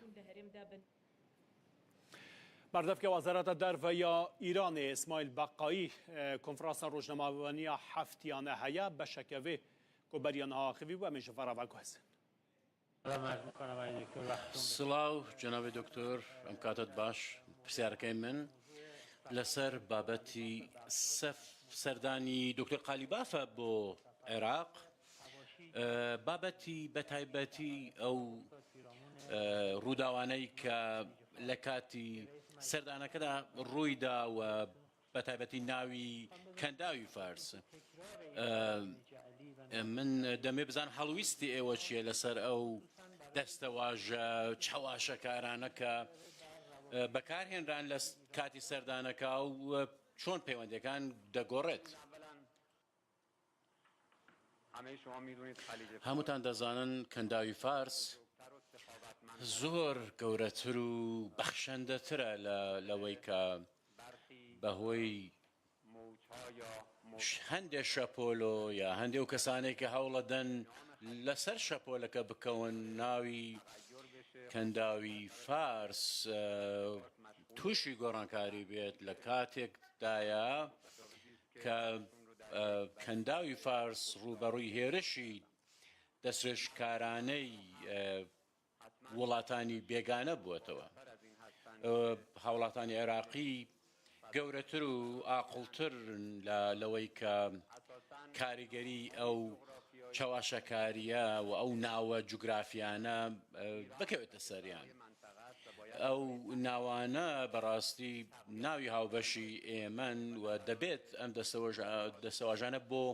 Berdevke Wezareta Derve ya Îranê Îsmaîl Beqayî, e, konferansa rojnamevanî ya heftiyane heye, beşeke vê ku beriya niha axivî bû, em ê ji ve re veguhezin. سڵاو جەنابی دکتۆر، ئەم کاتت باش. پرسیارەکەی من لەسەر بابەتی سەف-، سەردانی دکتۆر قالیبافە بۆ عێراق. ئە، بابەتی بە تایبەتی ئەو، ئە، ڕووداوانەی کە لە کاتی سەردانەکەدا ڕوویدا و بە تایبەتی ناوی کەنداوی فارس. ئە، من دەمێ بزان هەڵویستی ئێوە چییە لەسەر ئەو دەستەواژە چەواشەکارانە کە، ئە، بەکارهێنران لە س-، کاتی سەردانەکە و چۆن پەیوەندیەکان دەگۆڕێت؟ هەمووتان دەزانن کەنداوی فارس زۆر گەورەتر و بەخشەندەترە لە، لەوەی کە بەهۆی ش-، هەندێک شەپۆلۆ یا هەندێک و کەسانێک کە هەوڵەدەن لەسەر شەپۆلەکە بکەون، ناوی کەنداوی فارس، ئە، تووشی گۆڕانکاری بێت لە کاتێکدایە کە، ئە، کەنداوی فارس ڕووبەڕووی هێرشی دەسترێژکارانەی، ئە، وڵاتانی بێگانە بووەتەوە. ئە، هاوڵاتانی عێراقی گەورەتر و ئاقڵترن لە، لەوەی کە کاریگەری ئەو چەواشەکاریە و ئەو ناوە جوگرافیانە، ئە، بکەوێتە سەریان. ئەو ناوانە بەڕاستی ناوی هاوبەشی ئێمەن و دەبێت ئەم دەستەوەژ-، دەستەواژانە بۆ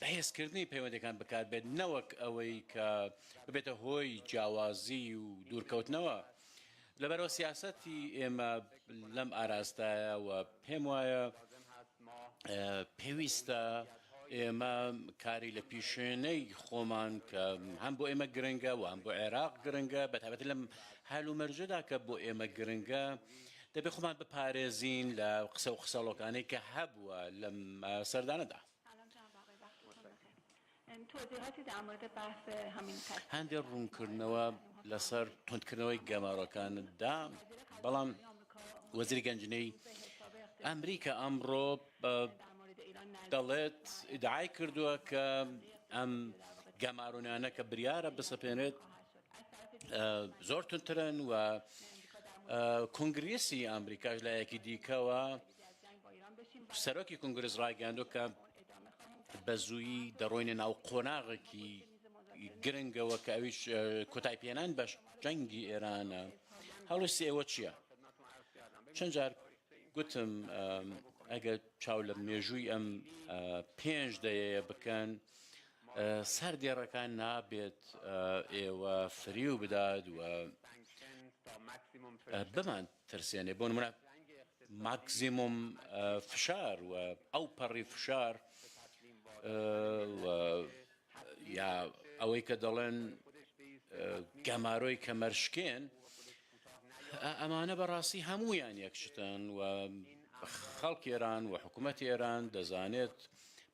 بەهێزکردنی پەیوەندیەکان بەکاربێت، نەوەک ئەوەی کە ببێتە هۆی جیاوازی و دوورکەوتنەوە. لەبەرەوە سیاسەتی ئێمە لەم ئاراستایە و پێم وایە، ئە، پێویستە ئێمە کاری لە پیشێنەی خۆمان کە هەم بۆ ئێمە گرنگە و هەم بۆ عێراق گرنگە، بە تایبەتی لەم هەل و مەرجەدا کە بۆ ئێمە گرنگە، دەبێ خۆمان بپارێزین لە قسە و قسەڵۆکانەی کە هەبووە لەم، ئە، سەردانەدا. سلام جناب آقای، وقتتون بخیر. ام، توضیحاتی در مورد بحث همین تصویر. هەندێک ڕوونکردنەوە لەسەر توندکردنەوەی گەمارۆکاندا، بەڵام وەزیری گەنجینەی ئەمریکا ئەمڕۆ بە دەڵێت، ئیدعای کردووە کە ئەم گەمارۆنانە کە بریارە بسەپێنێت، ئە، زۆر تونترن و، ئە، کۆنگرێسی ئەمریکاش لایەکی دیکەوە سەرۆکی کۆنگرێس ڕایگەیاندووە کە بە زوویی دەڕۆینە ناو قۆناغێکی گرنگەوە کە ئەویش، ئە، کۆتایپێنان بە جەنگی ئێرانە. هەڵوێستی ئێوە چییە؟ چەند جار گوتم، ئەم، ئەگەر چاو لە مێژووی ئەم، ئە، پێنج دەیەیە بکەن، ئە، سەر دێڕەکان نابێت، ئە، ئێوە فریو بدات و، ئە، بمان ترسێنێ. بۆ نمونە، ماکسیموم، ئە، فشار و ئەو پەڕی فشار، ئە، و یا ئەوەی کە دەڵێن، ئە، گەمارۆی کەمەرشکێن، ئە-، ئەمانە بەڕاستی هەمویان یەکشتن و خەڵکی ئێران و حکوومەتی ئێران دەزانێت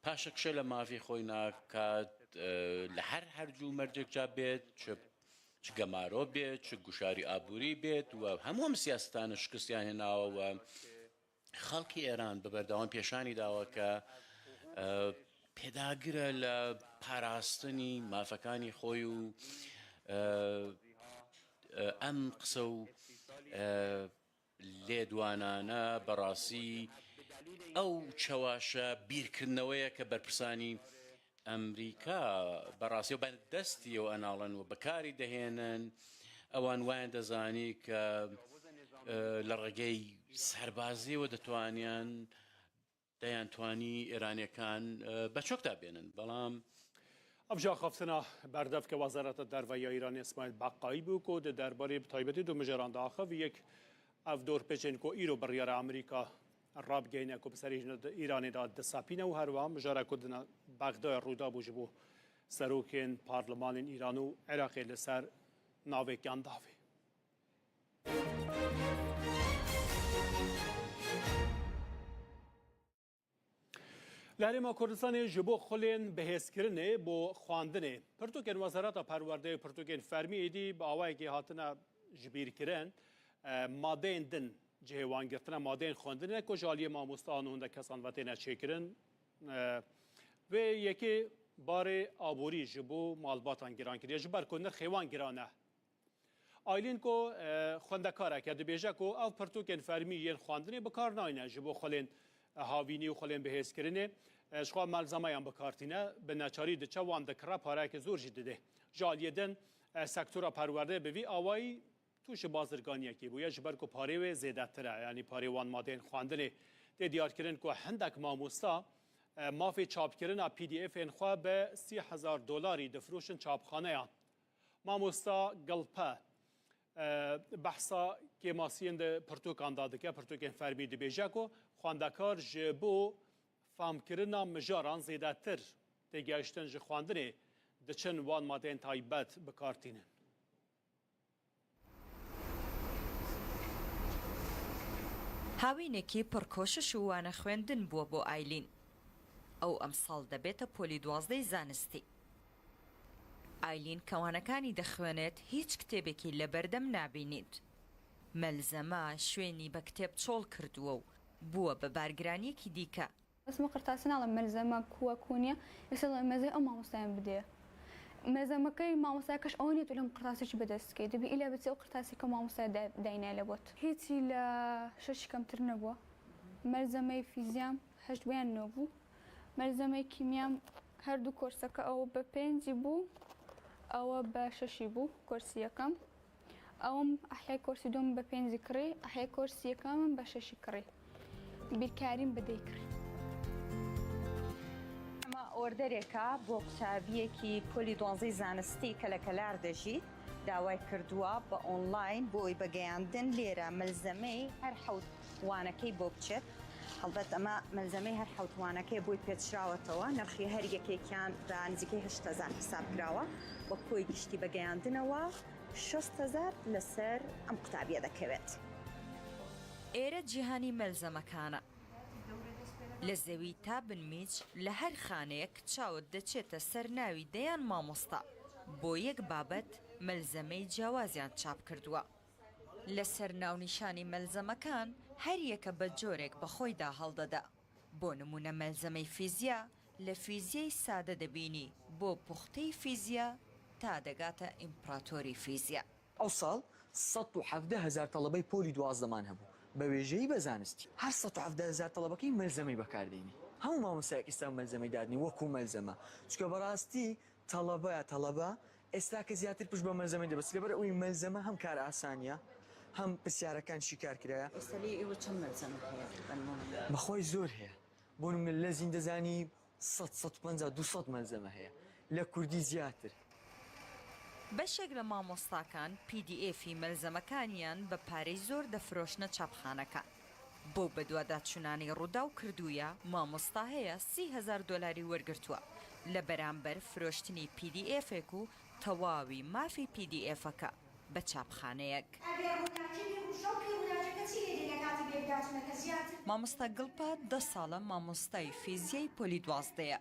پاشەکشە لە مافی خۆی ناکات، ئە، لە هەر هەرجوو مەرجێکجا بێت، چ، چ گەمارۆ بێت، چ گوشاری ئابووری بێت و هەموو ئەم سیاستانە شکستیان هێناوە و خەڵکی ئێران بە بەردەوام پێشانی داوە کە، ئە، پێداگرە لە پاراستنی مافەکانی خۆی و، ئە، ئە، ئەم قسە و، ئە، لێدوانانە بەڕاستی ئەو چەواشە بیرکردنەوەیە کە بەرپرسانی ئەمریکا بەڕاستی و بە دەستی و ئەناڵن و بەکاری دەهێنن. ئەوان وایان دەزانی کە، ئە، لە ڕێگەی سەربازیەوە دەتوانیان، دەیان توانی ئێرانیەکان، ئە، بە چۆکدا بێنن. بەڵام ئەم ژاخافتنە بەردەفکە وەزارەتە دەرڤەیە ئیرانی ئیسماعیل بەقایی بوو کە دە دەربارەی بە تایبەتی دو مژێران داخە یەک ئەڤ دۆر پێچێن کۆ ئیرۆ بڕیارە ئەمریکا ڕابگەینە کۆ بسەری ژنە ئیرانێدا دەسەپینە و هەروە مژارە کۆ دنە بەغدای ڕوودا بوو ژ بۆ سەرۆکێن پارلمانین ئیران و عێراقێ لەسەر ناوێکیان داوێ. لە هەرێما کوردستانê ji bo xulên bihêzkirinê bo xwendinê pirtûkên Wezareta Perwerdeyê û pirtûkên fermî êdî bi awayekê hatine jibîrkirin, e, madeyên din cihê wan girtine, madeyên xwendinê ku ji aliyê mamosteyan û hindek kesan ve têne çêkirin, e, vê yekê barê aborî ji bo malbatan giran kiriye, ji ber ku nirxê wan giran e. Aylîn ku, e, xwendekarek e, dibêje ku ev pirtûkên fermî yên xwendinê bi kar nayne ji bo xulên, e, havînî û xulên bihêzkirinê, e, ji xwe melzemeyan bi kar tîne, bi neçarî diçe wan dikire, pareyeke zor jî dide. Ji aliyê din, e, sektora perwerdeyê bi vî awayî tûşî bazirganiyekê bûye, ji ber ku parê wê zêdetir e, yanî parê wan madeyên xwendinê. Tê diyarkirin ku hindek mamosta, e, mafê çapkirina P D F'ên xwe bi sî hezar dolarî difroşin çapxaneyan. Mamosta Gilpe, e, behsa kêmasiyên di pirtûkan de dike, pirtûkên fermî dibêje ku xwendekar ji bo famkirina mijaran zêdetir têgihiştin ji xwendinê diçin wan madeyên taybet bi kar tînin. Hawînekî pir koşiş û wane xwendin bû bo Aylîn. Ew emsal debête polî duwazdehê zanistî. Aylîn ke wanekani dixwênêt, hîç kitêbekî li berdem nabînît. Melzeme şwênî be kitêb çol kirdiwe û bûwe bi bargiraniyekî dîke. Ez me qirtasî nalim, melzeme ku we ku niye, mesela mezey ew mamosteyan bidê. Melzemekey mamosteya keş ew niyet û lem qirtasî çi bi dest kê. Dibi île bitse ew qirtasî ke mamosteya de-, deyne ele bot. Hîçî le şeşî kemtir nebû. Melzemey fîziyam heşt bûyan nû bû. Melzemey kîmyam her du korseke ew bi pêncî bû, ew bi şeşî bû, korsî yekem. Ewim ehyay korsî dom bi pêncî kirî, ehyay korsî yekem bi şeşî kirî. Bîrkarîm bi dê kirî. Ema orderêka bo qutabiyekî polî duwanzey zanistî ke li Kelar de jî daway kirduwa bi online bo wî bigeyandin lêre melzemeyê her hewt wanekey bo biçêt. Helbet ema melzemeyê her hewt wanekeyê bo wî pêçirawetewe. Nirxê her yekekiyan bi nizîkey heşt hezar hesab kirawe. Wek ku wî giştî bigeyandine we şêst hezar li ser em qutabiyê dekewêt. Êre cîhanî melzemekan e. Li zewî ta bin mîç li her xaneyek çawit diçête ser navî deyan mamosta. Bo yek babet melzemeyê ciyawaziyan çap kirduwe. Li ser navnîşanî melzemekan her yeke bi corek bi xweyda hildide. بۆ نمونە مەلزەمەی فیزیا لە فیزیای سادە دەبینی بۆ پوختەی فیزیا تا دەگاتە ئیمپراتۆری فیزیا. ئەو ساڵ سەد و حەڤدە هەزار تەڵەبەی پۆلی دوازدەمان هەبوو، بە وێژەیی بە زانستی. هەر سەد و حەڤدە هەزار تەڵەبەکەی مەلزەمەی بەکاردێنی. هەموو مامۆستایەک ئیستا مەلزەمەی دادنی وەکو مەلزەمە. چونکە بەڕاستی تەڵەبە، تەڵەبە ئێستا کە زیاتر پشت بە مەلزەمەی دەبەست. لەبەر ئەوەی مەلزەمە هەم کار ئاسانیە، هەم پرسیارەکان شیکار کرایە. ئێستا لێ ئێوە چەند مەلزەمە هەیە بە نمونە؟ بەخۆی زۆر هەیە. بۆ نمونە لە زیندەزانی سەد، سەد و پەنجا، دوو سەد مەلزەمە هەیە. لە کوردی زیاتر. بەشێک لە مامۆستاکان پی دی ئێفی مەلزەمەکانیان بە پارەی زۆر دەفرۆشنە چاپخانەکان. بۆ بەدواداچوونانی ڕووداو کردوویە، مامۆستا هەیە سی هەزار دۆلاری وەرگرتووە لە بەرامبەر فرۆشتنی پی دی ئێفێک و تەواوی مافی پی دی ئێفەکە بە چاپخانەیەک. ئەگەر ڕووناکی بێ و شەوقی ڕووناکیەکە چی لێ دێ لە کاتی بێبداچوونەکە زیاتر. مامۆستا گڵپات دە ساڵە مامۆستای فیزیای پۆلی دوازدەیە.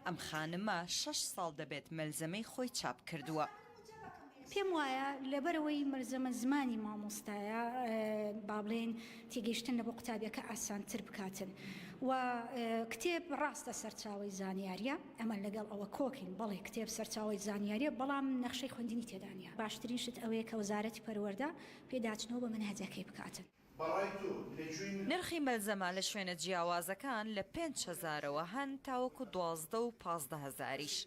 ئەم خانمە شەش ساڵ دەبێت مەلزەمەی خۆی چاپ کردووە. پێم وایە لەبەرەوەی مەلزەمە زمانی مامۆستایە، ئە، با بڵێن تێگەیشتن لە بۆ قوتابیەکە ئاسانتر بکاتن. و، ئە، کتێب ڕاستە سەرچاوەی زانیاریە، ئەمە لەگەڵ ئەوە کۆکین، بەڵێ کتێب سەرچاوەی زانیاریە، بەڵام نەخشەی خوێندنی تێدا نیە. باشترین شت ئەوەیە کە وەزارەتی پەروەردە پێداچنەوە بە مەنهەجەکەی بکاتن. نرخی مەلزەمە لە شوێنە جیاوازەکان لە پێنج هەزارەوە هەن تاوەکو دوازدە و پازدە هەزاریش.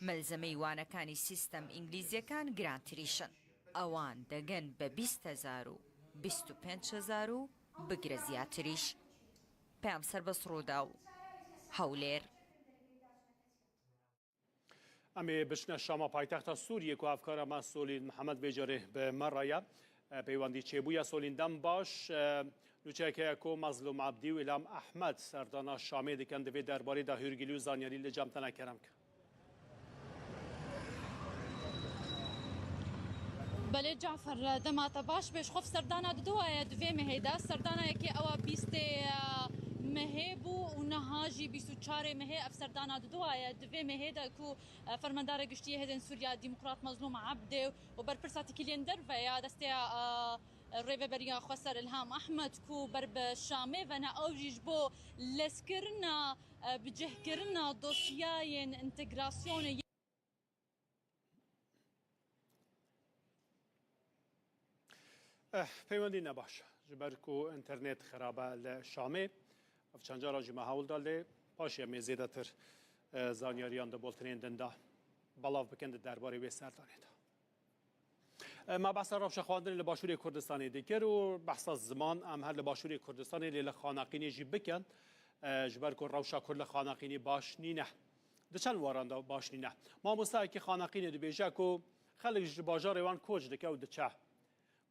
مەلزەمەی وانەکانی سیستەم ئینگلیزیەکان گرانتریشن. ئەوان دەگەن بە بیست هەزار و بیست و پێنج هەزار و بگرە زیاتریش. پەیام سەربەست ڕووداو، هەولێر. Em ê bişine Şama paytexta Sûriyê ku hevkara me Solîn Mihemed vê carê bi me re ye. Peywendî çêbûye. Solîn, dem baş. Nûçeyek heye ku Mezlûm Ebdî û Îlham Ehmed serdana Şamê dikin. Di vê derbarê de hûrgilî û zanyarî li cem te ne, kerem ke. Belê Cafer, dema te baş be. Ji xwe serdana diduwaye di vê mehê de. Serdanayekê ewa bîstê mehê bû û niha jî bîst û çarê mehê ev serdana diduwaye di vê mehê de ku Fermandara Giştî yê Hêzên Sûriya Demokrat Mezlûm Ebdê û berpirsa têkiliyên derve ya desteya, e, Rêveberiya Xweser Îlham Ehmed ku ber bi Şamê ve ne, ew jî ji bo lezkirina, e, bicihkirina dosyayên întegrasyonê. Eh, peywendî ne baş e, ji ber ku înternet xirab e li Şamê. Ev çend cara jî me hewl da, lê paşê em ê zêdetir, eh, zanyariyan di bultinên din de belav bikin di derbarê wê serdanê de. Eh, me behsa rewşa xwendinê li Başûrê Kurdistanê dikir û behsa ziman em her li Başûrê Kurdistanê lê li Xaneqînê jî bikin, eh, ji ber ku rewşa Kurd li Xaneqînê baş nîne. Di çend waran de baş nîne. Mamostayekî Xaneqînê dibêje ku xelk ji bajarê wan koç dike û diçe.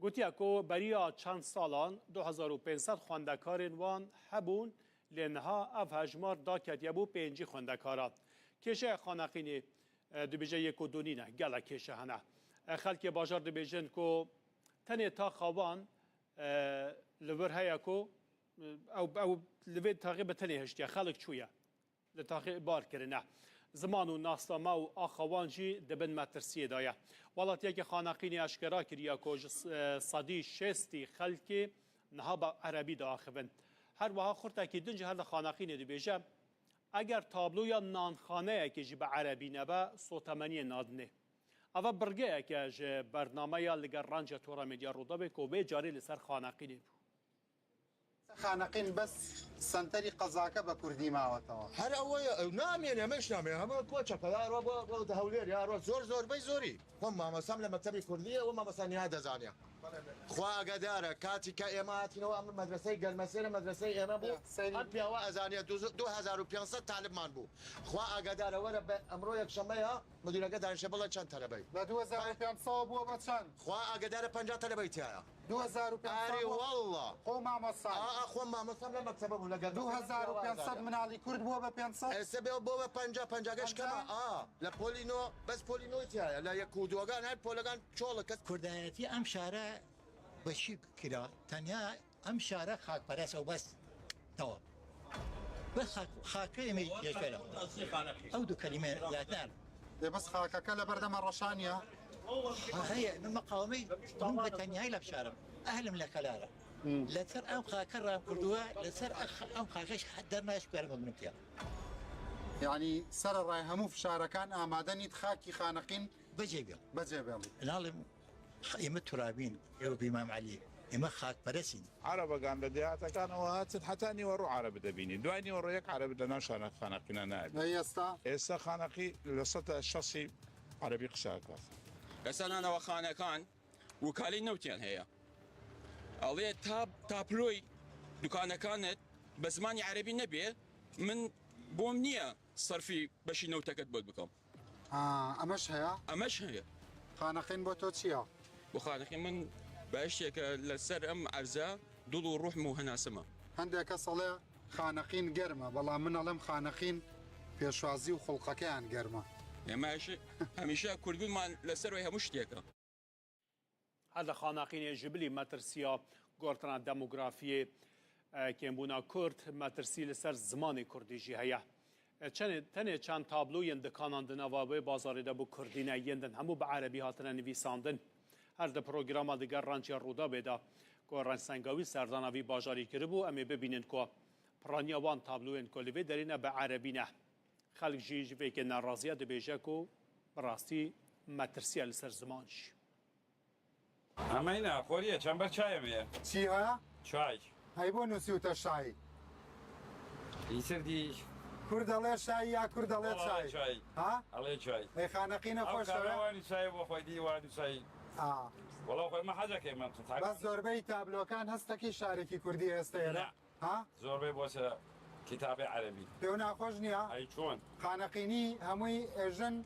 Gotiye ku beriya çend salan du hezar û pênc sed xwendekarên wan hebûn, lê niha ev hejmar daketiye bo pêncî xwendekaran. Kêşeya Xaneqînê, e, dibêje yek û du nîne, gelek kêşe hene. E, xelkê bajar dibêjin ku tenê taxa wan, e, li vir heye ku, e, ew, ew li vê taxê bi tenê hiştiye, xelk çûye. Li taxê bar kirine. Ziman û nasname û axa wan jî di bin metirsiyê de ye. Welatiyeke Xaneqînê eşkera kiriye ku ji s-, e, sedî şêstî xelkê niha bi erebî diaxivin. Her wiha xurtekî din jî her li Xaneqînê dibêje, eger tabloya nanxaneyekê jî bi erebî nebe, sotemeniyê nadinê. Eva birgeyeke ji bernameya li gel Ranca Tora Medya Rûdawê ku vê carê li ser Xaneqînê bû. Xaneqîn bes senterî qezake be kurdî mawetewî. Her ew ye, ew namêne, em hiç namêne. Hemû koçeke, ya ro, bo, bo, di Hewlêr, ya ro, zor, zor, bey zorî. Xwe mamostam li mektebê kurdî ye, û mamosta niha dezaniya. Xwe agedar e, katî ke ême hatîne, em medreseyê gelmesêre, medreseyê ême bû. Ya, serî. Her piyawa ezaniye du, du hezar û pênc sed talibman bû. Xwe agedar e, were be, emro yekşeme ya, Müdüreke danişe, bila çend talebey? Li du hezar û pênc sed bû be çend? Xwe agedar e, penca talebey tiya ya. Du hezar û pênc sed. Arê bû. Wallah. Xwe mamosta. A, a, xwe mamosta, ne mektebe bû, ne geldi. Du hezar û pênc sed min alî Kurd bû be pênc sed. E, se be bû be penca, penca geş kema. A, le polî no, bes polî no tiya ya. Le yek û dugan, her polegan çolek kes. Kurdayetî em şare bi çi kira? Tenya Em şare xakperest ew bes. Tewam. Bi xak, xakê me yeşere. Ew du kelîme zaten. Dê bes xakeke li berdeme reşaniya. Ha, heye, min meqamê, min bi tenyayî leb şarim. Ehlim le kelara. لەسەر ئەم خاکە ڕام کردووە، لەسەر ئەخ-، ئەم خاکەش دەرناش کوێرمە منم پێ. یعنی سەرەڕای هەموو فشارەکان ئامادە نیت خاکی خانەقین بەجێ بێڵ. بەجێ بێڵ. ناڵێم خ-، ئێمە تورابین، ئێوە بیمام عەلی، ئێمە خاکپەرەسین. عەرەبەکان لە دێهاتەکانەوە هاتن، هەتا نیوەڕۆ عەرەب دەبینی. دوای نیوەڕۆ یەک عەرەب لە ناو شانە خانەقینە نابێت. ئێستا؟ ئێستا خانەقی لە سەدا شەست عەرەبی قسە ئەکات. ئێستا نانەوە خانەکان وکالی نەوتیان هەیە. ئەڵێ تا، تا پلۆی دوکانەکانت بە زمانی عەرەبی نەبێ، من بۆم نییە سەرفی بەشی نەوتەکەت بۆت بکەم. ئا، ئەمەش هەیە؟ ئەمەش هەیە. خانەقین بۆ تۆ چییە؟ بۆ خانەقین من بەهشتێکە لەسەر ئەم عەرزە دڵ و ڕوحم و هەناسمە. هەندێک کەس ئەڵێ خانەقین گەرمە، بەڵام من ئەڵێم خانەقین پێشوازی و خوڵقەکەیان گەرمە. ئێمە هەمیشە، هەمیشە کوردبوونمان لەسەروی هەموو شتێکە. هەر لە خانەقینێ ji bilî metirsiya gortina demografiyê, e, kêmbûna kurd, metirsî li ser zimanê kurdî jî heye. E, çenê, tenê çend tablo yên dikanan di nava wê bazarê de bi kurdî ne, yên din hemû bi erebî hatine nivîsandin. Her di programa digel Renciya Rûdawê de ku Renc Sengawî serdana vî bajarî kiribû, em ê bibînin ku piraniya wan tabloyên ku li vê derê ne bi erebî ne. Xelk jî ji vê yekê neraziya dibêje ku bi rastî metirsiya li ser ziman jî. ئەمە هینا خۆریە، چەند بەر چایە مەیە؟ چی هەیە؟ چای. هەی بۆ نووسیوتە شای؟ ئیتر دی. کورد دەڵێ شای یا کورد دەڵێ وەڵا چای؟ چای. ها؟ ئەڵێ چای. ئەی خانەقینە ئەو خۆشەوێ؟ کاروانی چای بۆ خۆی دی وادی چای. ئا. وەڵا خۆی مە حەزەکەی من قسە. بەس زۆربەی تابلۆکان هەستەکی شارێکی کوردی ئێستا ئێرە. نا. ها؟ زۆربەی بۆسە کتابی عەرەبی. پێو ناخۆش نییە؟ ئەی چۆن؟ خانەقینی هەمووی ئێژن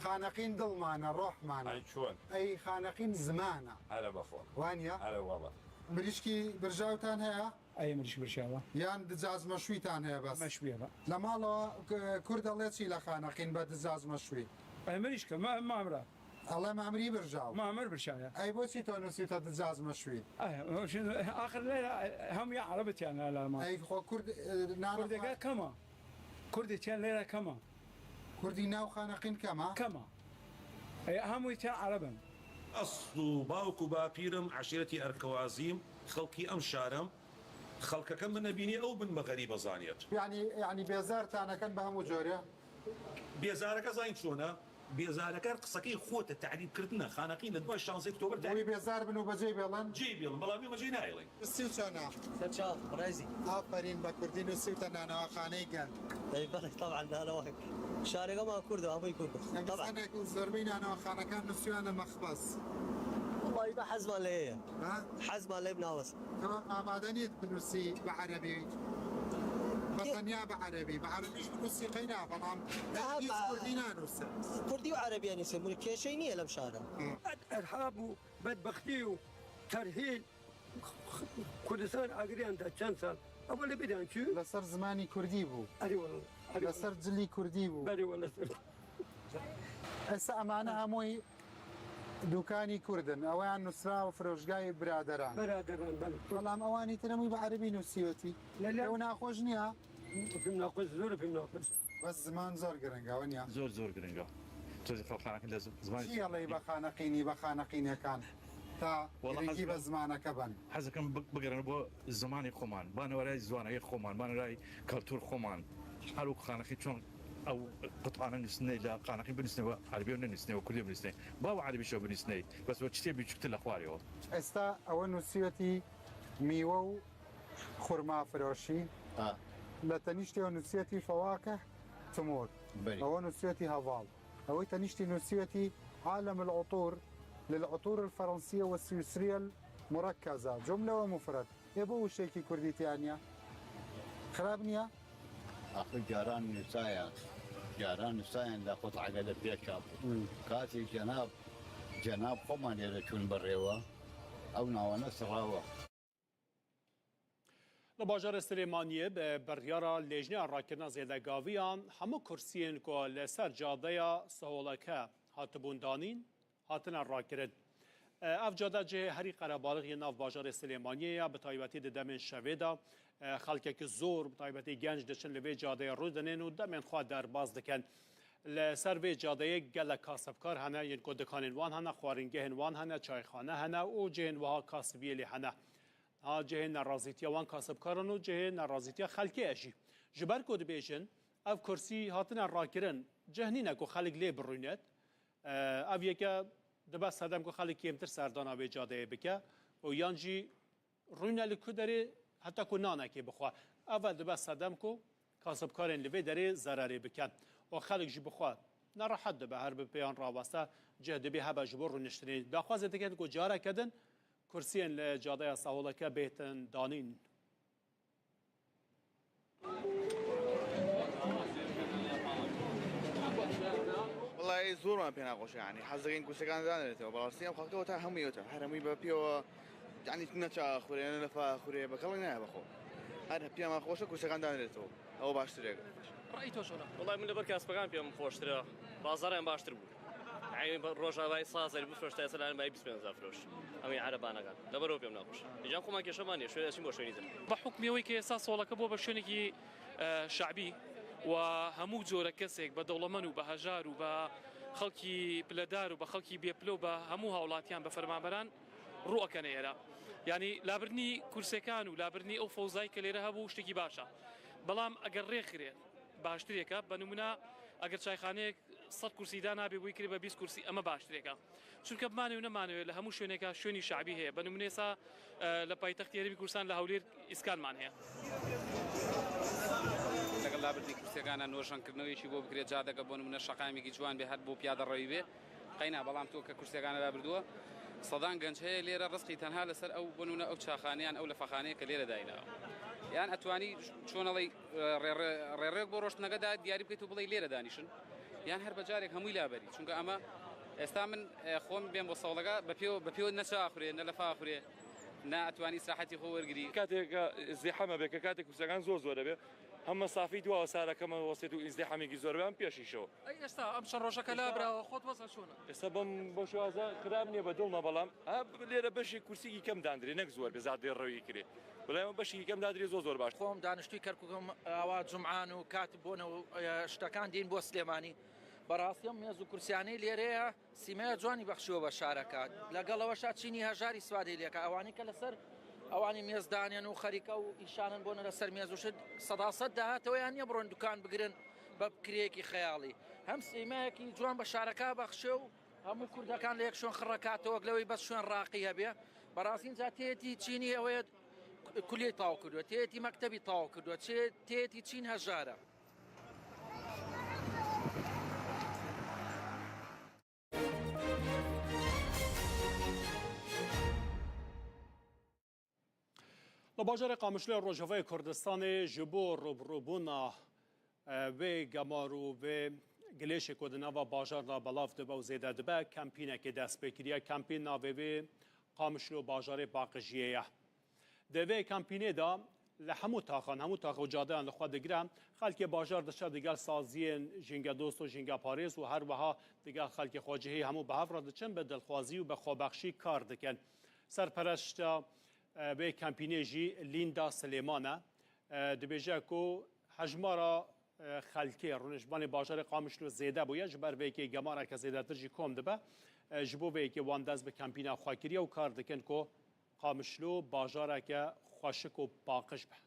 خانەقین دڵمانە، ڕۆحمانە. ئەی چۆن؟ ئەی خانەقین زمانە. هەرە بەخۆ. وانە؟ هەرە وەڵە. مریشکی برژاوتان هەیە؟ ئەی مریشک برشاوە. یان دجاج مەشویتان هەیە بەس؟ مەشویە بە. لە ماڵەوە ک-، کورد دەڵێ چی لە خانەقین بە دجاج مەشوی؟ ئەی مریشکە، ما-، مامرە. ئەڵێ مامری برژاو. مامر برشاوە. ئەی بۆچی تۆ نووسیتە دجاج مەشوی؟ ئەی، ئاخر لێرە هەموو عەرەبەتیان لە ماڵ. ئەی خۆ کورد، ئە، نانە کوردەکە خوا- کەمە. کوردێکیان لێرە کەمە. کوردی ناو خانەقین کەمە؟ کەمە. ئەی هەمووی تیا عەرەبن. ئەسڵ و باوک و باپیرم عەشیرەتی ئەرکەوازیم، خەڵکی ئەم شارەم. خەڵکەکە من نەبینی ئەو بن بە غەریبە زانیت. یعنی، یعنی بێزارتانەکەن بە هەموو جۆرێ؟ بێزارەکە زانین چۆنە؟ بێزارەکە قسەکەی خۆتە، تعریب کردنە. خانەقین لە دوای شانزەی ئۆکتۆبەر تعریب بێزار بن و بەجێ بێڵن؟ جێ بێڵن، بەڵام ئێمە جێ نایڵێن. نووسیو چۆنە؟ سەرچاو، بەڕێزی. ئافەرین بە کوردی نووسیوتە نانەوە خانەی گەل. دەی بەڵێ، تەبعەن نانەوە. شارەکەمان کوردە، هەمووی کوردە. تەبعەن. زۆربەی نانەوە خانەکان نووسیوانە مەخبەز. وڵی بە حەزمان لێیە. ها؟ حەزمان لێ بناوەس. تەمام ئامادە نیت بنووسی بە عەرەبی. بە تەنیا بە عەرەبی. بە عەرەبیش بنووسی قەینا، بەڵام هیچ کوردی نانووسێ. کوردی و عەرەبیە نووسێ. من کێشەی نییە لەم شارە. ئەرهاب و بەدبەختی و تەرهیل کوردستان ئاگریان دا چەند ساڵ. ئەوە لە بیران چوو؟ لەسەر زمانی کوردی بوو. ئەری وەڵا. ئەری وەڵا. لەسەر جلی کوردی بوو. بەری وەڵا، لەسەر. ئێستا ئەمانە هەمووی دوکانی کوردن. ئەویان نووسراوە فرۆشگای برادەران. برادەران، بەڵێ. بەڵام ئەوانی تر هەمووی بە عەرەبی نووسیوەتی. لە، لە. ئەو ناخۆش نییە؟ پێم ناخۆش، زۆر پێم ناخۆش. بەس زمان زۆر گرنگە، ئەوە نییە؟ زۆر، زۆر گرنگە. تۆزێ خەڵکانەکە لە ز-، زمانی چی ئەڵێی بە خانەقینی، بە خانەقینەکان تا وەڵا گرنگی حەز بە زمانەکە بەن؟ حەزەکەم ب-، بگەڕێنە بۆ زمانی خۆمان، بانەوەرای زوانەکەی خۆمان، بانەوەرای کەلتور خۆمان. هەر وەکو خانەقین چۆن ئەو قوتانە نووسنەی لە خانەقین بنووسنەوە، عەرەبیەوە نەنووسنەوە، کوردیەوە بنووسنەوە، با و عەرەبیشەوە بنووسنەی، بەس وە چتێ بچووکتر لە خوارەوە. ئێستا ئەوە نووسیوەتی میوە و خورما فرۆشی. ئا. لە تەنیشتەوە نووسیەتی فەواکە تمور. بەری. ئەوە نووسیەتی هەواڵ. ئەوەی تەنیشتی نووسیەتی عالم العطور للعطور الفرنسية والسويسرية المركزة، جملة ومفرد. ئێ بۆ وشێکی کوردی تیانە؟ خراپ نییە؟ ئاخر جاران نووسایە، جاران نووسایەن لە قوتعەکە لە پێشا بوو. مم. کاتی جەناب، جەناب خۆمان لێرە چوون بەڕێوە، ئەو ناوانە سڕاوە. Li bajarê Silêmaniyê bi biryara Lêjneya Rakirina Zêdegaviyan hemû kursiyên ku li ser cadeya Siholeke hatibûn danîn, hatine rakirin. Ev cade cihê herî qerebalix yê nav bajarê Silêmaniyê ye, bi taybetî di demên şevê de, xelkekî zor, bi taybetî genc diçin li vê cadeyê rû dinin û demên xwe derbas dikin. Li ser vê cadeyê gelek kasibkar hene, yên ku dikanên wan hene, xwaringehên wan hene, çayxane hene û cihên wiha kasibiyê lê hene. Niha cihê nerazîtiya wan kasibkaran û cihê nerazîtiya xelkê ye jî. Ji ber ku dibêjin, ev kursî hatine rakirin, cih nîne ku xelk lê birûnet. E, ev yeke dibe sedem ku xelk kêmtir serdana vê cadeyê bike û yan jî rûne li ku derê heta ku nanekê bixwe. Ev e dibe sedem ku kasibkarên li vê derê zererê bikin. Û xelk jî bixwe nerehet dibe, her bi pêyan raweste cih dibê hebe ji bo rûniştinê. Daxwazê dikin ku careke din kursiyên li cadeya Saholeke bêtin danîn. وەڵای زۆرمان پێ ناخۆشە یانی حەز دەکەین کورسەکان دانرێتەوە بەڕاستی ئەم خەڵکەوە تا هەمووی وتە هەر هەمووی بە پێوە یعنی نەچا خوێنە لە فا خوێ بە کەڵی نایە بەخۆ هەر پێمان خۆشە کورسەکان دانرێتەوە ئەوە باشترێک. ڕای تۆ چۆنە؟ وەڵای من لەبەر کاسپەکان پێم خۆشترە بازاڕیان باشتر بوو ئەی ڕۆژاوای سازەر بفرۆشتای سەلان بای بیست پێنج فروش ئەمی عەرەبانەکان لەبەرەوە پێم ناخۆش ئیجان خۆمان کێشەمان نیە شوێ دەچین بۆ شوێنی تر. بە حوکمی ئەوەی کە ئێستا سۆڵەکە بۆ بە شوێنێکی شعبی و هەموو جۆرە کەسێک بە دەوڵەمەن و بە هەژار و بە خەڵکی پلەدار و بە خەڵکی بێپلە و بە هەموو هاوڵاتیان بە فەرمانبەران ڕوو ئەکەنە ئێرە یانی لابردنی کورسەکان و لابردنی ئەو فەوزای کە لێرە هەبوو شتێکی باشە بەڵام ئەگەر ڕێکخرێ باشترێکە بە نمونە ئەگەر چایخانەیەک سەد کورسی دانابێ بۆی کرێ بە بیست کورسی ئەمە باشترێکە چونکە بمانێ و نەمانەوێ لە هەموو شوێنێکا شوێنی شعبی هەیە بە نمونە ئێسا لە پایتەختی هەرێمی کوردستان لە هەولێر ئیسکانمان هەیە. لەگەڵ لابردنی کورسیەکانە نۆژەنکردنەوەیەکی بۆ بکرێت جادەکە بۆ نمونە شەقامێکی جوان بێ هەر بۆ پیادە ڕەوی بێ قەینا بەڵام تۆ کە کورسیەکانە لابردووە سەدان گەنج هەیە لێرە ڕسقی تەنها لەسەر ئەو بۆ نمونە ئەو چاخانەیان ئەو لەفەخانەیە کە لێرە دایناوە یان ئەتوانی چۆنەڵی ڕێڕێک بۆ ڕۆشتنەکەدا دیاری بکەیت و بڵێ لێرە دانیشن یان هەر بەجارێک هەمووی لابەری چونکە ئەمە ئێستا من خۆم بێم بۆ سەوڵەکە بە پێ بە پێ نەچاخورێ نە لە فاخورێ نە ئەتوانی سراحەتی خۆ وەرگری. کاتێک زیحەمە بێ کە کاتێک کوسەکان زۆر زۆرە بێ هەمە سافی دوا سارەکەمە وەسێت و ئیزدیحەمێکی زۆر بێ ئەم پێشیشەوە. ئەی ئێستا ئەم چەند ڕۆژە کە لابراوە خۆت وەزع چۆنە؟ ئێستا بەم بەم شێوازە خراپ نییە بە دڵمە بەڵام ها لێرە بەشێک کورسیکی کەم داندرێ نەک زۆر بێ زادێ ڕەوی کرێ بەڵام بەشێکی کەم دادرێ زۆر زۆر باش. خۆم دانیشتووی کەرکوکم ئاوا جومعان و کات بۆنە و شتەکان دێین بۆ سلێمانی بەڕاستی ئەم مێز و کورسیانەی لێرەیە سیمایە جوانی بەخشیوە بە شارەکە لەگەڵ ئەوەشا چینی هەژاری سوادەی لێکا ئەوانەی کە لەسەر ئەوانی مێز دانێن و خەریکە و ئیشانن بۆنە لەسەر مێز و شت سەدا سەد داهاتەوەیان نیە بڕۆن دوکان بگرن بە کرێیەکی خەیاڵی هەم سیمایەکی جوان بە شارەکە بەخشێ و هەموو کوردەکان لە یەک شوێن خڕەکاتەوە وەک لەوەی بەس شوێن ڕاقی هەبێ بەڕاستی جا تێیەتی چینی ئەوەیە کولیەی تەواو کردووە تێیەتی مەکتەبی تەواو کردووە چێ تێیەتی چین هەژارە. Li bajarê Qamişloyê Rojavayê Kurdistanê ji bo rûbirûbûna vê gemar û vê gilêşê ku di nava bajar de belav dibe û zêde dibe, kempînekê dest pê kiriye. Kempîn navê wê Qamişlo Bajarê Paqijiyê ye. Di vê kempînê de li hemû taxan, hemû tax û cadeyan li xwe digire, xelkê bajar diçe digel saziyên jîngedost û jîngeparêz û her wiha digel xelkê xwecihî hemû bi hev re diçin, bi dilxwazî û bi xwebexşî kar dikin. Serpereşta vê kempînê jî Lînda Silêman e. Dibêje ku hejmara xelkê rûniştvanê bajarê Qamişlo zêde bûye, ji ber vê yekê gemareke zêdetir jî kom dibe. Ji bo vê yekê wan dest bi kempîna xwe kiriye û kar dikin ku Qamişlo bajareke xweşik û paqij be.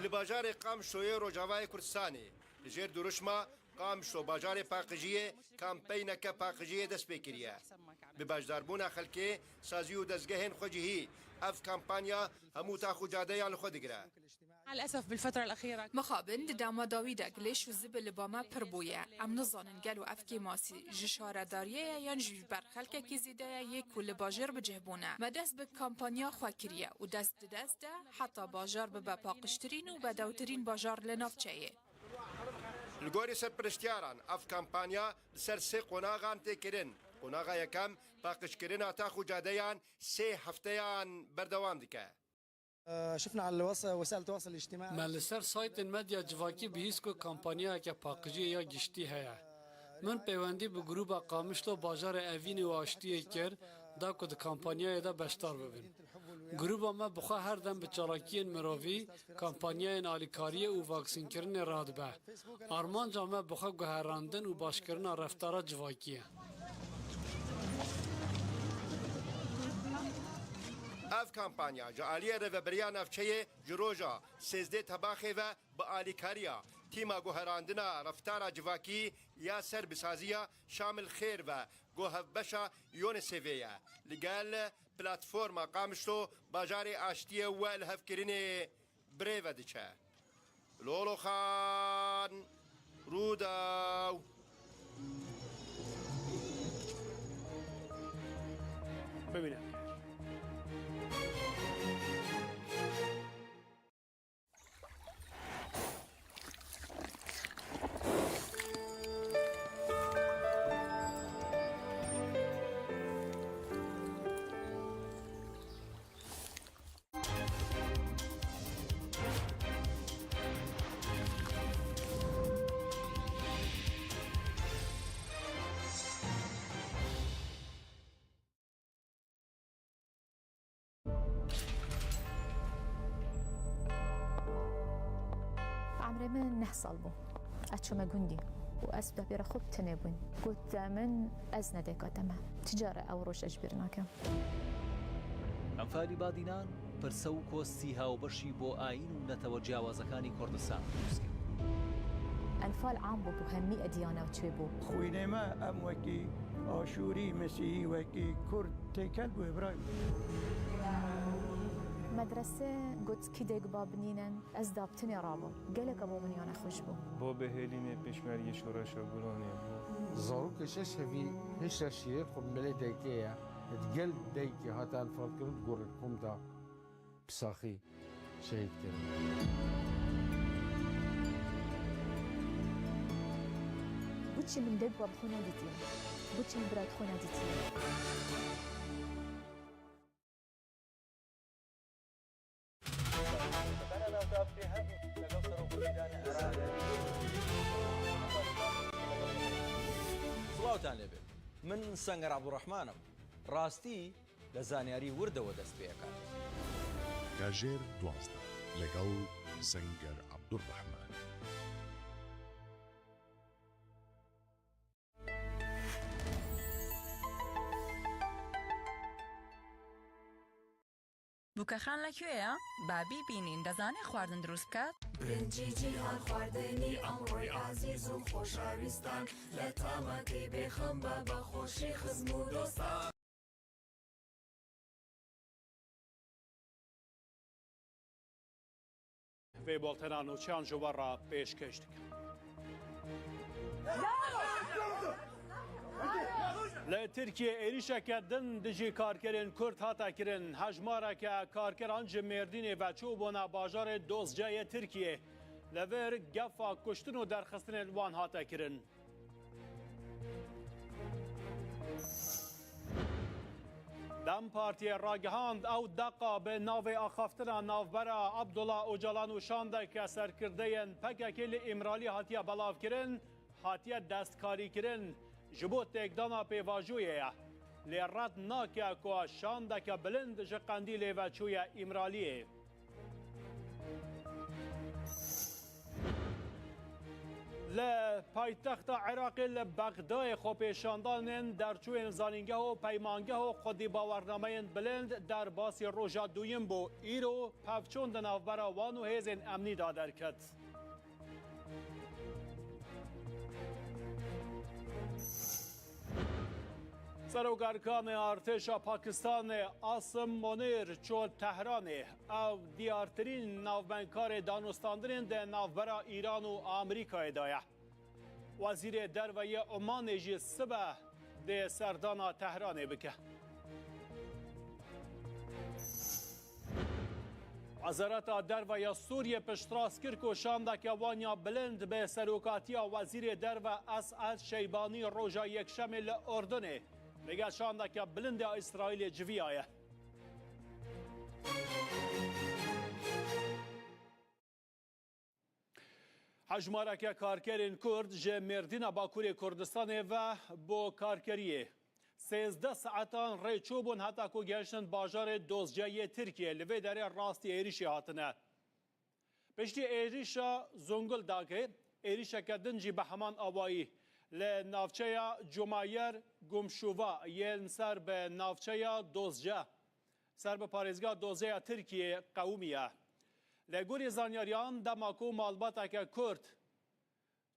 Li bajarê Qamişloyê Rojavayê Kurdistanê li jêr dirûşma Qamişlo bajarê paqijiyê kampeyneke paqijiyê dest pê kiriye. Bi beşdarbûna xelkê, sazî û dezgehên xwecihî ev kampanya hemû tax û cadeyan li xwe digire. مع الأسف بالفترة الأخيرة Mixabin di dema dawî de gilêş û zibil li ba me pir bûye. Em nizanin gelo ev kêmasî ji şaredariyê ye yan jî ji ber xelkekî zêde ye yê ku li bajêr bi cih bûne. Me dest bi kampanya xwe kiriye û dest di dest de heta bajar bibe paqijtirîn û bedewtirîn bajar li navçeyê. Li gorî serpereştiyaran ev kampanya li ser sê qonaxan tê kirin. Qonaxa yekem paqijkirina tax û cadeyan sê hefteyan berdewam dike. شفنا على الوس- وسائل التواصل الاجتماعي. Me li ser saytên medya civakî bihîst ku kampanyayeke paqijiyê ya giştî heye. Min peywendî bi grûba Qamişlo bajarê Evînê û Aştiyê kir, da ku di kampanyayê de beşdar bibin. Grûba me bi xwe her dem bi çalakiyên mirovî, kampanyayên alîkariyê û vaksînkirinê radibe. Armanca me bi xwe guherandin û başkirina reftara civakî ye. Ev kampanya ji aliyê Rêveberiya Navçeyê ji roja sêzdeh Tebaxê ve bi alîkariya Tîma Guherandina Reftara Civakî ya Serbîsaziya Şamil Xêr ve ku hevbeşa UNICEFê ye, li gel Platforma Qamişlo Bajarê Aştiyê û Lihevkirinê bi rê ve diçe. Lolo Xan, Rûdaw. Bimîne. Emrê min neh sal bû. Ez çûme gundî û ez dapêra xwe bi tenê bûn. Got min, ez ne dayika te me. Çi care ew roj ez ji bîr nakim. ئەنفالی بادینان پرسە و کۆستی هاوبەشی بۆ ئایین و نەتەوە جیاوازەکانی کوردستان دروست کرد. Enfal am bû, bû hemî ediyana çê bû. Xwînê me em wekî Aşûrî, Mesîhî, wekî Kurd têkel bû, Îbrahîm. Medrese got, kî dayik ba binînin, ez daptinê rabûm. Gelek bo min ya nexweş bû. Bo bihêlînê pêşmergê şoreşa Gulanê bû. Zarokê şeş hevî hişre şîrê xwe milê daykê ye. Di gel daykê hate enfalkirin, gorê kom da bi saxî şehîd kirin. Boçî min dayik ba xwe nedîtiye? Boçî min bira xwe nedîtiye? سڵاوتان لێبێ. من سەنگەر عەبدوڕەحمانم. ڕاستی لە زانیاری وردەوە دەست پێ ئەکات. کاژێر دوازدە لەگەڵ سەنگەر عەبدوڕەحمان. بووکەخان لە کوێیە؟ با بیبینین، دەزانێ خواردن دروست بکات؟ برنجی جیهان خواردنی ئەمڕۆی ئازیز و خۆشەویستان، لە تامەکەی بێخەم بە، بە خۆشی خزم و دۆستان. Vê boltena nûçeyan ji we re pêşkêş dikim. Li Tirkiyê êrîşeke din dijî karkerên Kurd hate kirin. Hejmareke karkeran ji Mêrdînê ve çûbûne bajarê Dozceyê Tirkiyê. Li vir gefa kuştin û derxistinên wan hate kirin. DEM Partiyê ragihand, ew deqa bi navê axaftina navbera Abdullah Ocalan û şandeke serkirdeyên P K K li Îmralî hatiye belavkirin, hatiye destkarîkirin, ji bo têkdana pêvajoyê ye. Lê red nake ku şandeke bilind ji Qendîlê ve çûye Îmraliyê. Li paytexta Iraqê li Bexdayê xwepêşandanên derçûyên zanîngeh û peymangeh û xwedî bawernameyên bilind derbasî roja duyim bû. Îro pevçûn di navbera wan û hêzên emnî de derket. Serok Erkanê Artêşa Pakistanê Asim Monîr çû Tehranê. Ew diyartirîn navbendkarê danûstandinên di navbera Îran û Amerîkayê de ye. Wezîrê Derve yê Omanê jî sibe dê serdana Tehranê bike. Wezareta Derve ya Sûriyê piştrast kir ku şandeke wan ya bilind bi serokatiya Wezîrê Derve Es'ed Şeybanî roja Yekşemê li Urdunê digel şandeke bilind ya Îsraîlê civiyaye. Hejmareke karkerên Kurd ji Mêrdîna Bakurê Kurdistanê ve bo karkeriyê sêzdeh saetan rê çûbûn heta ku gehiştin bajarê Dozce yê Tirkiyê, li vê derê rastî êrîşê hatine. Piştî êrîşa Zonguldakê, êrîşeke din jî bi heman awayî li navçeya Cumayer Gumşuva yên ser bi navçeya Dozce Ser bi parêzgeha dozgeha Tirkiyê qewimiye. Li gorî zanyariyan, dema ku malbateke Kurd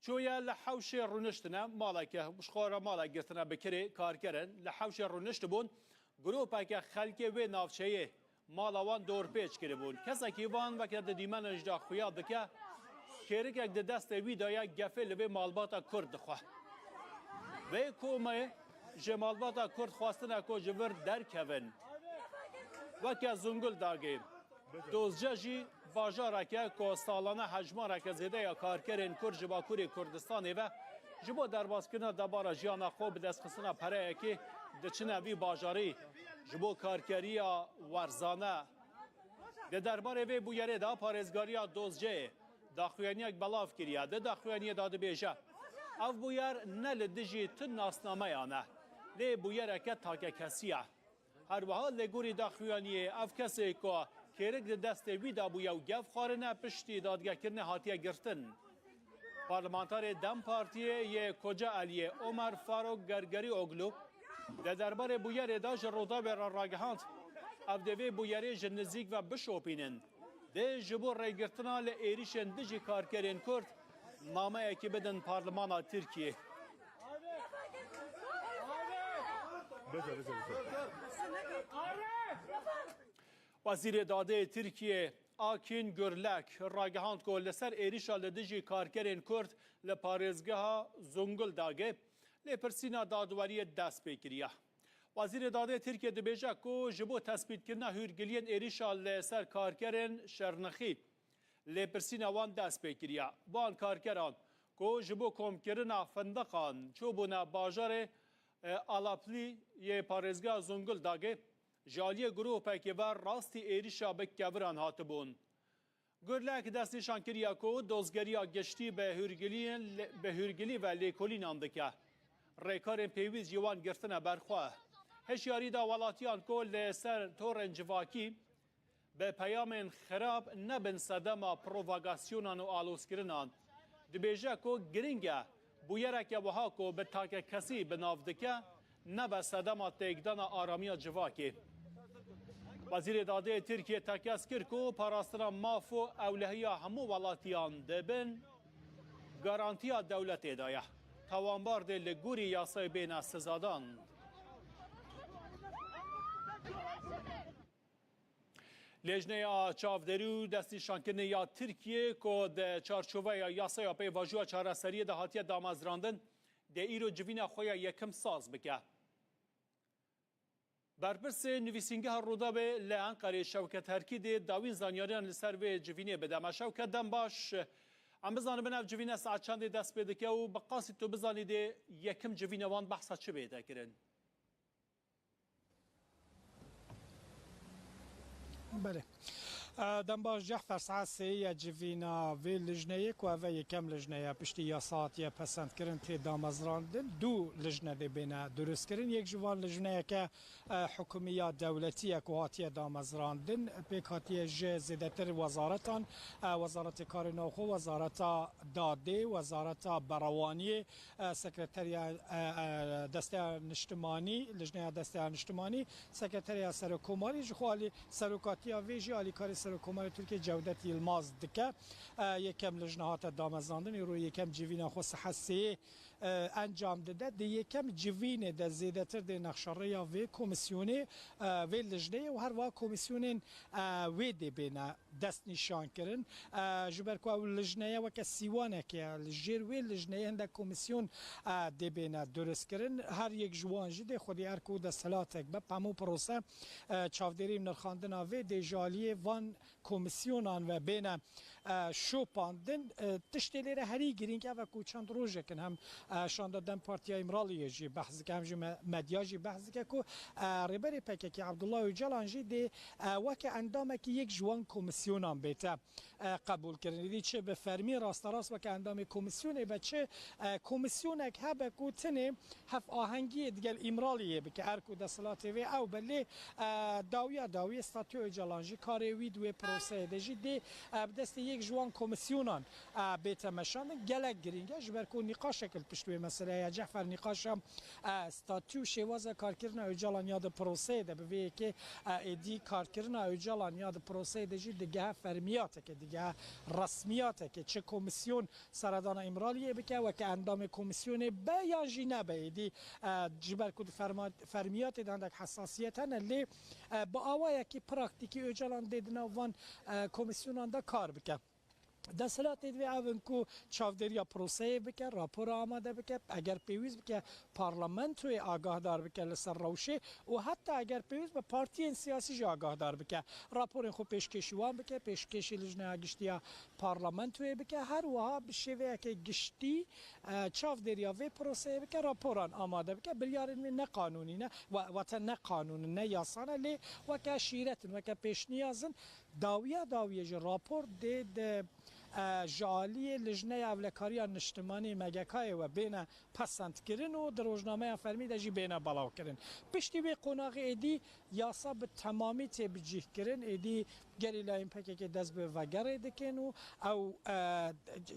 çûye li hewşê rûniştine, maleke ji xwe re malek girtine bi kirê karkerin, li hewşê rûniştibûn, grûpeke xelkê wê navçeyê mala wan dorpêç kiribûn. Kesekî van weke di dîmena jî de xuya dike, kêrikek di destê wî de ye, gefê li vê malbata Kurd dixwe. Vê komê ji malbata Kurd xwestine ku ji vir derkevin, weke Zunguldagê. Dozce jî bajareke ku salane hejmareke zêde ya karkerên Kurd ji Bakurê Kurdistanê ve ji bo derbaskirina debara jiyana xwe bi destxistina pereyekê diçine vî bajarî ji bo karkeriya werzane. Di derbarê vê bûyerê de parêzgariya Dozceyê daxuyaniyek belav kiriye. Di daxuyaniyê de dibêje, ev bûyer ne li dijî tu nasnameyan e, lê bûyereke takekesî ye. Her wiha li gorî daxuyaniyê ev kesê ku kêrik di destê wî de bûye û gef xwarine piştî dadgehkirinê hatiye girtin. Parlamenterê DEM Partiyê yê Kocaeliyê Omer Faruk Gergerioglu di derbarê bûyerê de ji Rûdawê re ragihand, ev dê vê bûyerê ji nizîk ve bişopînin. Dê ji bo rêgirtina li êrîşên dijî karkerên Kurd nameyekî bidin Parlemana Tirkiyê. Bize, bize, bize. Wezîrê Dadê Tirkiyê Akîn Gurlek ragihand ku li ser êrîşa li dijî karkerên Kurd li parêzgeha Zunguldagê lêpirsîna dadweriyê dest pê kiriye. Wezîrê Dadê Tirkiyê dibêje ku ji bo tespîtkirina hûrgiliyên êrîşa li ser karkerên Şernixî lêpirsîna wan dest pê kiriye. Van karkeran ku ji bo komkirina findiqan çûbûne bajarê, e, Alaplî yê parêzgeha Zunguldagê ji aliyê grûpekê ve rastî êrîşa bi keviran hatibûn. Gurlek destnîşan kiriye ku dozgeriya giştî bi hûrgiliyên, bi hûrgilî ve lêkolînan dike. Rêkarên pêwîst ji wan girtine ber xwe. Hişyarî da welatiyan ku li ser torên civakî bi peyamên xirab nebin sedema provokasyonnan û alozkirinan. Dibêje ku giring e bûyereke wiha ku bi takekesî bi nav dike, nebe sedema têkdana aramiya civakê. Wezîrê Dadê Tirkiyê tekez kir ku parastina maf û ewlehiya hemû welatiyan di bin garantiya dewletê de ye. Tawanbar dê li gorî yasayê bêne sizadan. Lêjneya Çavdêrî û Destnîşankirinê ya Tirkiyê ku di çarçoveya yasaya pêvajoya çareseriyê de hatiye damezrandin, dê îro civîna xwe ya yekim saz bike. Berpirsê nivîsîngeha Rûdawê li Enqerê Şewket Herkî dê dawîn zanyariyan li ser vê civînê bide. Me Şewket, dem baş. Em bizanibin ev civîne saet çendê dest pê dike û bi qasî tu bizanî dê yekim civîne wan behsa çi bête kirin? Belê. E, dem baş Cehfer, saet sê ye civîna vê lijneyê ku ev e yekem lijne ye piştî yasa hatiye pesendkirin tê damezrandin. Du lijne dê bêne durustkirin. Yek ji van lijneyeke, e, hikûmî ya dewletî ye ku hatiye damezrandin. Pêk hatiye ji zêdetir wezaretan, e, Wezaretê Karê Navxwe, Wezareta Dadê, Wezareta Berewaniyê, e, Sekreteriya, e, e, Desteya Niştimanî, Lijneya Desteya Niştimanî, Sekreteriya Serokkomarî, ji xwe alî serokatiya vê jî alîkarê Serokkomarê Tirkiyê Cewdet Yilmaz dike. E, yekem lijne hate damezrandin, îro yekem civîna xwe saet sêyê, e, encam dide. Di yekem civînê de zêdetir dê nexşerêya vê komîsyonê, e, vê lijneyê û herwiha komîsyonên, e, wê dê bêne destnîşan kirin. E, ji ber ku ew lijneye weke sîwanekê ye, li jêr wê lijneyê hindek komîsyon, e, dê bêne durustkirin. Her yek ji wan jî dê xwedî erk û desthilatek be. Hemû prose, e, çavdêrî û nirxandina vê dê ji aliyê van komîsyonan ve bêne, e, şopandin. E, tiştê lê re herî girîng ev e ku çend rojek in hem, e, Şanda DEM Partiya Îmraliyê jî behs dike, hem jî me-, medya jî behs dike ku, e, Rêberê P K K Abdullah Ocalan jî dê, e, weke endamekî yek ji wan komîsyonan bête, e, qebûl kirin. Êdî çi bi fermî rasterast weke endamê komîsyonê be, çi, e, komîsyonek hebe ku tenê hevahengiyê digel Îmraliyê bike, erk û desthilatê wê ew be. Lê, e, dawiya dawiyê statûya Ocalan jî karê wî di wê proseyê de jî dê, e, bi destê Yek ji wan komîsyonan, e, bête meşandin gelek girîng e, ji ber ku nîqaşek li pişt wê meseleyê ye. Cefer nîqaşa, e, statû û şêwaza karkirina Ocalan ya di proseyê de bi vê yekê, e, êdî karkirina Ocalan ya di proseyê de jî digehe fermiyateke, digehe resmiyateke. Çi komîsyon seredana Îmraliyê bike, weke endamê komîsyonê be yan jî nebe, êdî, e, ji ber ku di ferma-, fermiyatê de hindek hesasiyet hene, lê, e, bi awayekî praktîkî Ocalan dê di nav van, e, komîsyonan de kar bike. Desthilatê divê ev in ku çavdêriya proseyê bike, rapora amade bike, eger pêwîst bike parlamentoyê agahdar bike li ser rewşê û heta eger pêwîst be partiyên siyasî jî agahdar bike. Raporên xwe pêşkêşî wan bike, pêşkêşî Lijneya Giştî ya parlamentoyê bike, her wiha bi şêveyeke giştî, e, çavdêriya vê proseyê bike, raporan amade bike. Biryarên wê ne qanûnî ne, wa-, wate ne qanûn in, ne yasa ne, lê weke şîret in, weke pêşniyaz in. Dawiya dawiyê jî rapor dê di, e, ji aliyê Lijneya Ewlekariya Niştimanî M G K'yê we bêne pesendkirin û di rojnameya fermî de jî bêne belavkirin. Piştî wê qonaxê êdî yasa bi temamî tê bicîhkirin, êdî gerîlayên P K K dest bi vegerê dikin û ew, e,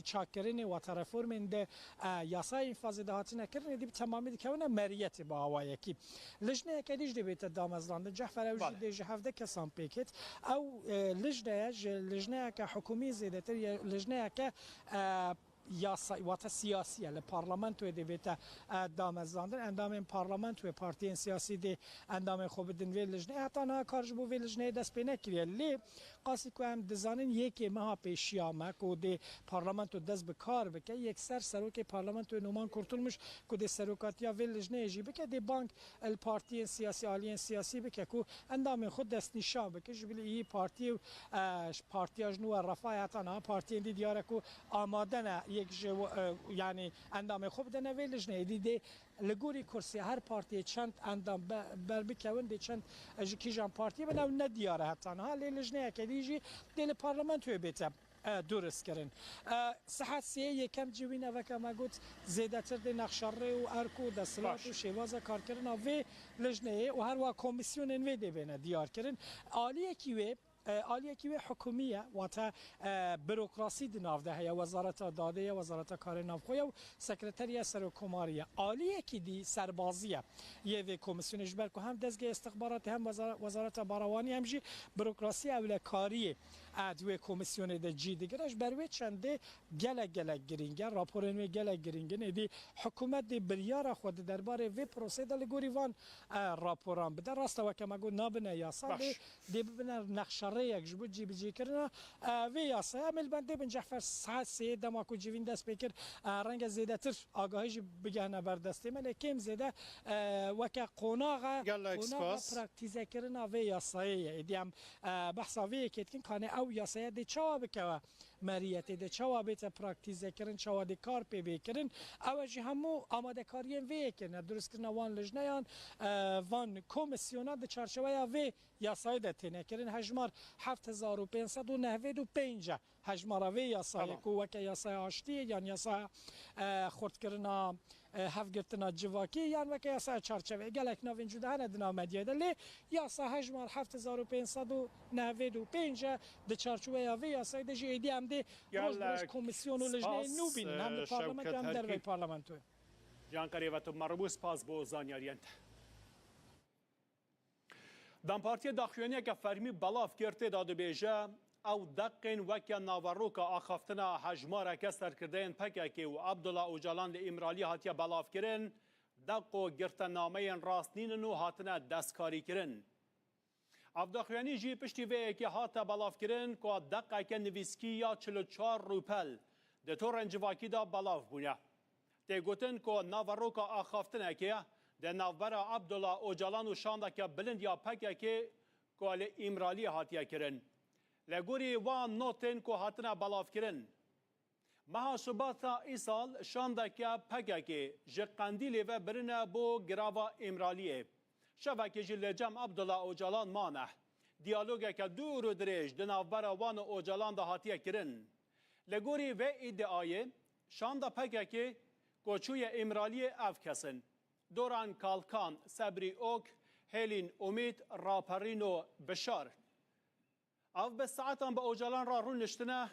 çakkirinê wate reformên di, e, yasayê înfazê de hatine kirin, êdî bi temamî dikewine meriyetê bi awayekî. Lijneyeke dî jî dê bête damezrandin. Cefer ew jî Bale. dê ji hevdeh kesan pêk hêt. Ew, e, lijneye ji lijneyeke hikûmî zêdetir ye, lijneyeke, e, yasa, wate siyasî ye. Li parlamentoyê dê bête, e, damezrandin. Endamên parlamentoyê, partiyên siyasî dê endamên xwe bidin vê lijneyê. Heta niha kar ji bo vê lijneyê dest pê nekiriye. Lê qasî ku em dizanin yekê meha pêşiya me ku dê parlamento dest bi kar bike, yekser serokê parlamentoyê Numan Kurtulmuş ku dê serokatiya vê lijneyê jî bike, dê bang li partiyên siyasî, aliyên siyasî bike ku endamên xwe destnîşan bike. Ji bilî î partiyê û, e, partiya ji nû we Refahê heta niha partiyên dî diyar e ku amade ne yek ji, e, yanî endamê xwe bidene vê lijneyê. Dî dê li gorî kursê her partiyê çend endam be-, berbikewin, dê çend, e, ji kîjan partiyê bin, ew ne diyar e heta niha. Lê lijneyeke dî jî dê li parlamentoyê bête, e, durist kirin. E, saet sê yekem civîn e, weke me got, zêdetir dê nexşerê û erk û desthilat Baş. û şêwaza karkirina vê lijneyê û her wiha komîsyonên wê dê bêne diyar kirin. Aliyekî wê, e, aliyekî wê hikûmî ye, wate, e, burokrasî di nav de heye, Wezareta Dadê ye, Wezareta Karê Navxwe ye û Sekreteriya Serokkomarî ye. Aliyekî dî serbazî ye yê vê komîsyonê, ji ber ku hem dezgehê istixbaratê hem wezara-, Wezareta Barawanî hem jî burokrasiya ewlekariyê, e, di wê komîsyonê de cî digire. Ji ber wê çendê gelek gelek girîng e, raporên wê gelek girîng in. Êdî hikûmet dê biryara xwe di derbarê vê proseyê de li gorî van, e, raporan bide. Rast e, weke me got, nabine yasa, Baş. lê dê bibine nexşerêyek ji bo cîbicîkirina, e, vê yasayê. Em ê li bendê bin, Cefer, saet sê dema ku civîn dest pê kir, e, renge zêdetir agahî jî bigehne ber destê me, lê kêm zêde, e, weke qonax e, Gelek qonaxa spas. praktîzekirina vê yasayê ye. Êdî em, e, behsa vê yekê dikin, kanê ew yasaya dê çawa bikewe meriyetê, dê çawa bête praktîzekirin, çawa dê kar pê bê kirin. Ew e jî hemû amadekariyên vê yekê ne, durustkirina wan lijneyan, e, van komîsyona di çarçeweya vê yasayê de têne kirin. Hejmar heft hezar û pênc sed û nehwêd û pênc e. Hejmara vê yasayê Tamam. ku weke yasaya aştiyê yan yasaya, e, xurtkirina, e, hevgirtina civakî yan weke yasaya çarçeveyê. Gelek navên cuda hene di nav medyayê de, lê yasa hejmar heft hezar û pênc sed û nehwêd û pênc e. Di çarçeweya vê yasayê de jî êdî em dê roj bi roj Gelek komîsyon û lijneyên spas, nû bînin. Hem li e, parlamentoyê Şewket hem derveyî Herkî. parlamentoyê. Can Qerî ve tu merhû, spas bo zanyariyên te. DEM Partiyê daxuyaniyeke fermî belav kir, tê de dibêje, ew deqên weke naveroka axaftina hejmareke serkirdeyên P K K û Abdullah Ocalan li Îmraliyê hatiye belavkirin, deq û girtenameyên rast nînin û hatine destkarîkirin. Ev daxuyanî jî piştî vê yekê hate belavkirin ku deqeke nivîskî ya çil û çar rûpel di torên civakî de belav bûne. Tê gotin ku naveroka axaftinekê di navbera Abdullah Ocalan û şandeke bilind ya P K K ku li Îmraliyê hatiye kirin. Li gorî wan notên ku hatine belavkirin, meha Şibata îsal şandeke P K K ji Qendîlê ve birine bo girava Îmraliyê. Şevekê jî li cem Abdullah Ocalan mane. Diyalogeke dûr û dirêj di navbera wan û Ocalan de hatiye kirin. Li gorî vê îdiayê, şanda P K K ku çûye Îmraliyê ev kes in: Doran Kalkan, Sebrî Ok, Hêlîn Umît, Raperîno Bişar. Ev bi saetan bi Ocalan re rûniştine,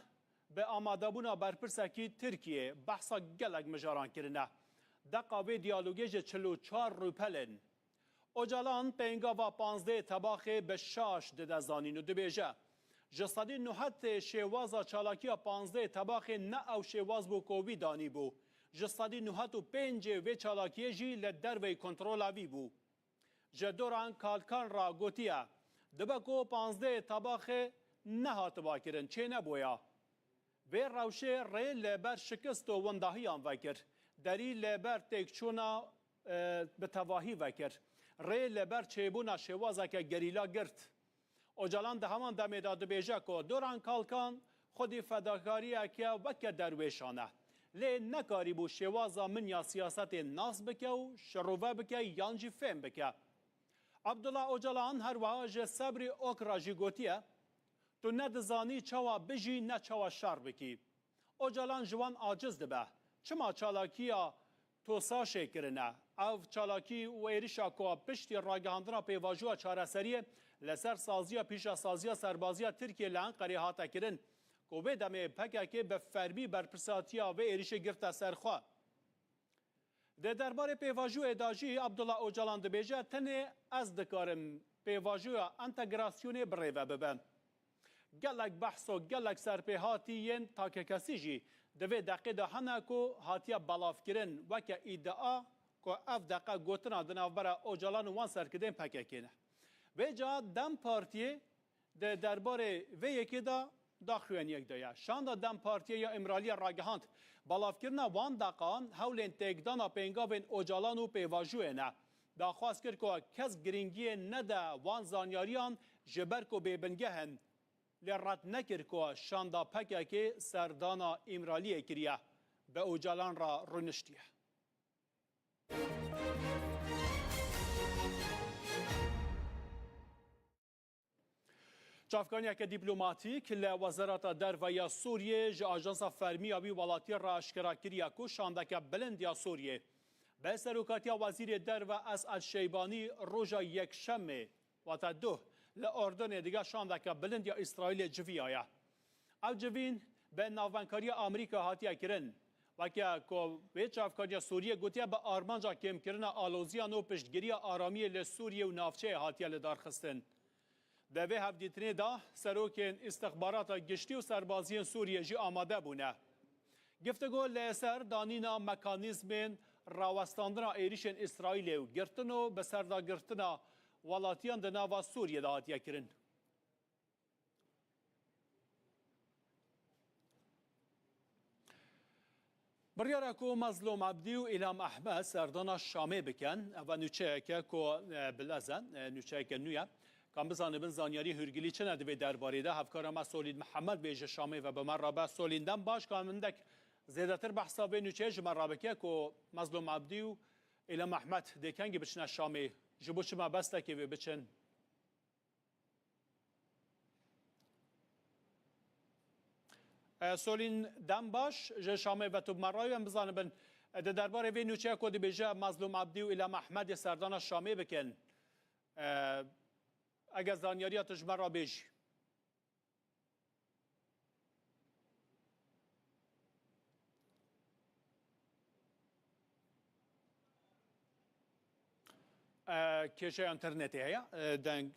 bi amadebûna berpirsekî Tirkiyê behsa gelek mijaran kirine. Deqa vê diyalogê ji çil û çar rûpel in. Ocalan pêngava panzdehê Tebaxê bi şaş dide zanîn û dibêje, ji sedî newid şêwaza çalakiya panzdehê Tebaxê ne ew şêwaz bû ku wî danîbû. Ji sedî newid û pêncê vê çalakiyê jî li derveyî kontrola wî bû. Ji Doran Kalkan re gotiye, dibe ku panzdehê Tebaxê nehatiba kirin, çênebûya. Vê rewşê rê li ber şikist û windahiyan vekir. Derî li ber têkçûna, e, bi tevahî vekir. Rê li ber çêbûna şêwazeke gerîla girt. Ocalan di heman demê de dibêje ku Doran Kalkan xwedî fedakariyeke weke derwêşan e. Lê nekarîbû şêwaza min ya siyasetê nas bike û şirove bike yan jî fêm bike. Abdullah Ocalan her wiha ji Sebrî Ok re jî gotiye, tu ne dizanî çawa bijî ne çawa şer bikî. Ocalan ji wan aciz dibe. Çima çalakiya TOSAŞê kirine? Ev çalakî û êrişa ku piştî ragihandina pêvajoya çareseriyê li ser saziya pîşesaziya serbaziya Tirkiyê li Enqerê hate kirin, ku vê demê P K K bi fermî berpirsatiya vê êrişê girte ser xwe. Di derbarê pêvajoyê de jî Abdullah Ocalan dibêje, tenê ez dikarim pêvajoya entegrasyonê birêve bibe. Gelek behs û gelek serpêhatiyên takekesî jî di vê deqê de hene ku hatiye belavkirin weke îdia ku ev deqe gotina di navbera Ocalan û wan serkirdên P K K ne. Vêca DEM Partiyê di derbarê vê yekê de daxuyaniyek daye. Şanda DEM Partiyê ya Îmraliyê ragihand, belavkirina wan deqan hewlên têkdana pêngavên Ocalan û pêvajoyê ne. Daxwaz kir ku kes girîngiyê nede wan zanyariyan ji ber ku bêbingeh in. Lê red nekir ku şanda P K K serdana Îmraliyê kiriye, bi Ocalan re rûniştiye. Çavkaniyeke dîplomatîk li Wezareta Derve ya Sûriyê ji ajansa fermî ya wî welatî re aşkera kiriye ku şandeke bilind ya Sûriyê bi serokatiya Wezîrê Derve Es'ed Şeybanî roja Yekşemê, wate duh, li Urdunê digel şandeke bilind ya Îsraîlê civiyaye. Ev civîn bi navbendkariya Amerîka hatiye kirin. Weke ku vê çavkariya Sûriyê gotiye, bi armanca kêmkirina aloziyan û piştgiriya aramiyê li Sûriyê û navçeyê hatiye lidarxistin. Di vê hevdîtinê de serokên îstixbarata giştî û serbaziyên Sûriyê jî amade bûne. Giftego li ser danîna mekanîzmên rawestandina êrişên Îsraîlê û girtin û bi serdagirtina welatiyan di nava Sûriyê de hatiye kirin. Biryara ku Mezlûm Ebdî û Îlham Ehmed serdana Şamê bikin, eva nûçeyeke ku, e, bilez e, e, nûçeyeke nû ye. Ka em bizanibin zanyarî hûrgilî çi ne di vê derbarê de, hevkara me Solîn Mihemed bê ji Şamê ve bi me re be. Solîn, dem baş, ka hindek zêdetir behsa vê nûçeyê ji me re bike ku Mezlûm Ebdî û Îlham Ehmed dê kengî biçine Şamê, ji bo çi mebestekê wê biçin? E, Solîn, dem baş, ji Şamê ve tu bi me re yî, em bizanibin, e, di derbarê vê nûçeya ku dibêje Mezlûm Ebdî û Îlham Ehmedê serdana Şamê bikin. E, eger zanyariya tu ji me re bêjî. E, kêşeya înternetê heye, e, deng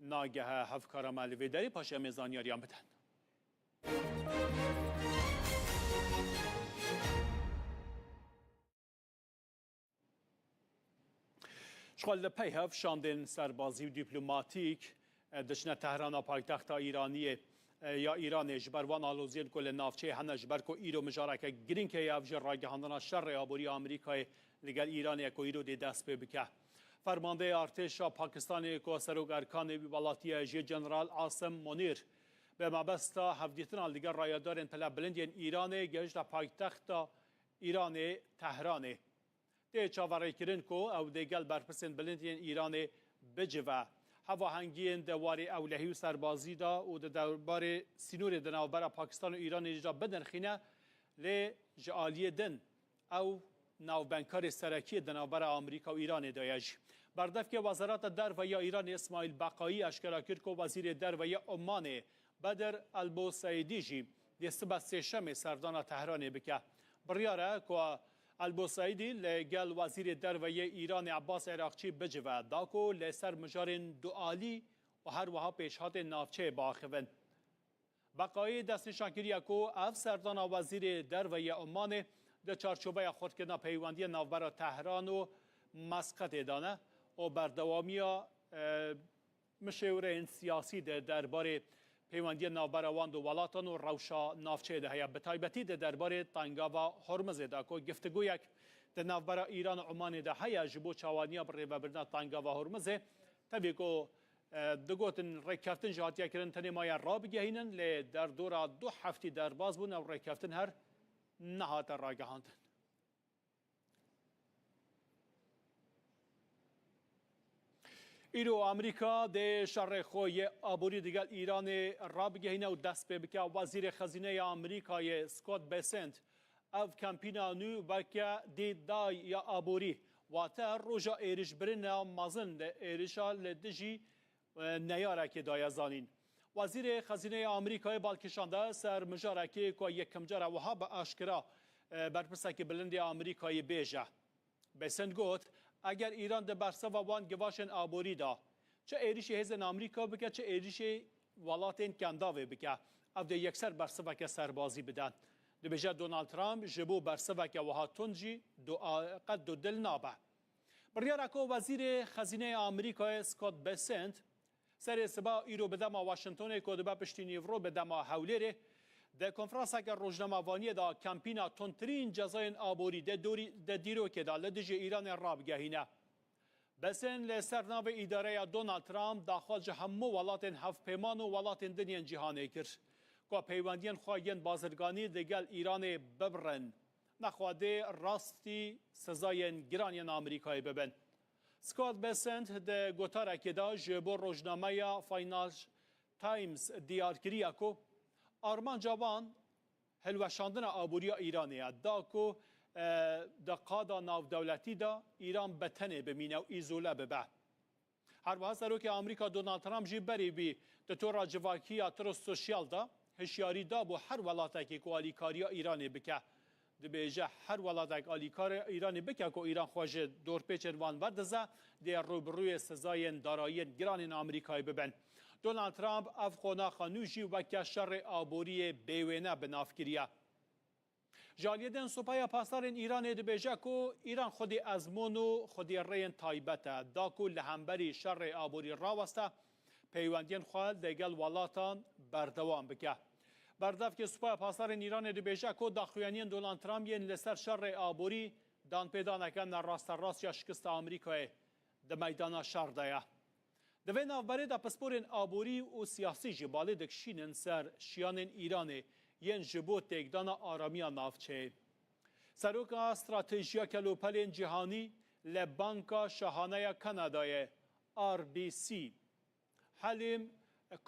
nagehe hevkara me li vê derê, paşê em ê zanyariyan bidin. Ji xwe li pey hev şandên serbazî û dîplomatîk, e, diçine Tehrana paytexta Îraniyê, e, ya Îranê, ji ber wan aloziyên ku li navçeyê hene, ji ber ku îro mijareke girîng heye, ev jî ragihandina şerê aborî ya Amerîkayê li gel Îranê ye ku îro dê dest pê bike. Fermandeyê artêşa Pakistanê ku serok erkanê wî welatî ye jî General Asim Monîr bi mebesta hevdîtina li gel rayedarên pele bilind yên Îranê gehişte paytexta Îranê, Tehranê. Tê çaverêkirin ku ew dê gel berpirsên bilind yên Îranê bicive. Hevahengiyên di warê ewlehî û serbazî de û di derbarê sînorê di navbera Pakistan û Îranê jî de binirxîne, lê ji aliyê din ew navbendkarê serekiyê di navbera Amerîka û Îranê de ye jî. Berdevkê Wezareta Derve ya Îranê Îsmaîl Beqayî eşkera kir ku Wezîrê Derve ya Omanê Bedir Elboseydî jî Yê sibe sêşemê serdana Tehranê bike. Biryar e ku Elboseîdî li gel Wezîrê Derve yê Îranê Ebbas Eraqçî bicive, da ku li ser mijarên dualî û her wiha pêşhatên navçeyê biaxivin. Beqayî destnîşan kiriye ku ev serdana Wezîrê Derve yê Omanê di çarçoveya xurtkirina peywendiyên navbera Tehran û Mesqetê de ne û berdewamiya, e, mişêwireyên siyasî di derbarê peywendiyên navbera wan du welatan û rewşa navçeyê de heye. Bi taybetî di derbarê Tengava Hormizê de ku giftigoyek di navbera Îran û Omanê de heye ji bo çawaniya birêvebirina Tengava Hormizê, tevî ku, e, digotin rêkeftin jî hatiye kirin, tenê maye rabigehînin, lê derdora du heftî derbas bûn, ew rêkeftin her nehate ragihandin. Îro Amerîka dê şerê xwe yê aborî digel Îranê rabigehîne û dest pê bike. Wezîrê Xezîneyê Amerîkayê Scott Bessent ev kampîna nû weke D-Day ya aborî, wate roja êrişbirina mezin li êrişa li dijî e, neyarekê daye zanîn. Wezîrê Xezîneyê Amerîkayê bal kişande ser mijarekê ku yekem cara wiha bi aşkira, e, berpirsekî bilind ê Amerîkayê bêje. Bessent got, eger Îran di bersiva wan givaşên aborî de çi êrişî hêzên Amerîka bike, çi êrişê welatên Kendavê bike, ev dê yekser bersiveke serbazî bide. Dibêje Donald Trump ji bo bersiveke wiha tund jî du-, a-, qet dudil nabe. Biryara ku Wezîrê Xezîneyê Amerîkayê Scott Bessent serê siba îro bi dema Washingtonê ku dibe piştî nîvro bi dema Hewlêrê, di konferanseke rojnamevaniyê de kampîna tundtirîn cezayên aborî di dorî, di dîrokê de li dijî Îranê rabigehîne. Bessent li ser navê îdareya Donald Trump daxwaz ji hemû welatên hevpeyman û welatên din yên cîhanê kir ku peywendiyên xwe yên bazirganî digel Îranê bibirin. Nexwe dê rastî sizayên giran yên Amerîkayê bibin. Scott Bessent di gotarekê de ji bo rojnameya Financial Times diyar kiriye ku armanca wan hilweşandina aboriya Îranê ye, da ku, e, di qada navdewletî de Îran bi tenê bimîne û îzole bibe. Her wiha Serokê Amerîka Donald Trump jî berî wî di tora civakî ya Truth Social de hişyarî dabû her welatekê ku alîkariya Îranê bike. Dibêje, her welatek alîkariya Îranê bike ku Îran xwe ji dorpêçên wan werdize, dê rûbirûyê sizayên darayiyên giran ên Amerîkayê bibin. Donald Trump ev qonaxa nû jî weke şerê aboriyê bêwêne bi nav kiriye. Ji aliyê din Supaya Pasdarên Îranê dibêje ku Îran xwedî ezmûn û xwedî rêyên taybet e, da ku li hemberî şerê aborî raweste, peywendiyên xwe digel welatan berdewam bike. Berdevkê Supaya Pasdarên Îranê dibêje ku daxuyaniyên Donald Trump yên li ser şerê aborî danpêdaneke nerasterast ya şikista Amerîkayê di meydana şer de ye. Di vê navberê de pisporên aborî û siyasî jî balê dikişînin ser şiyanên Îranê yên ji bo têkdana aramiya navçeyê. Seroka Stratejiya Kelopelên Cîhanî li Banka Şahane ya Kanadayê, R B C, Helîm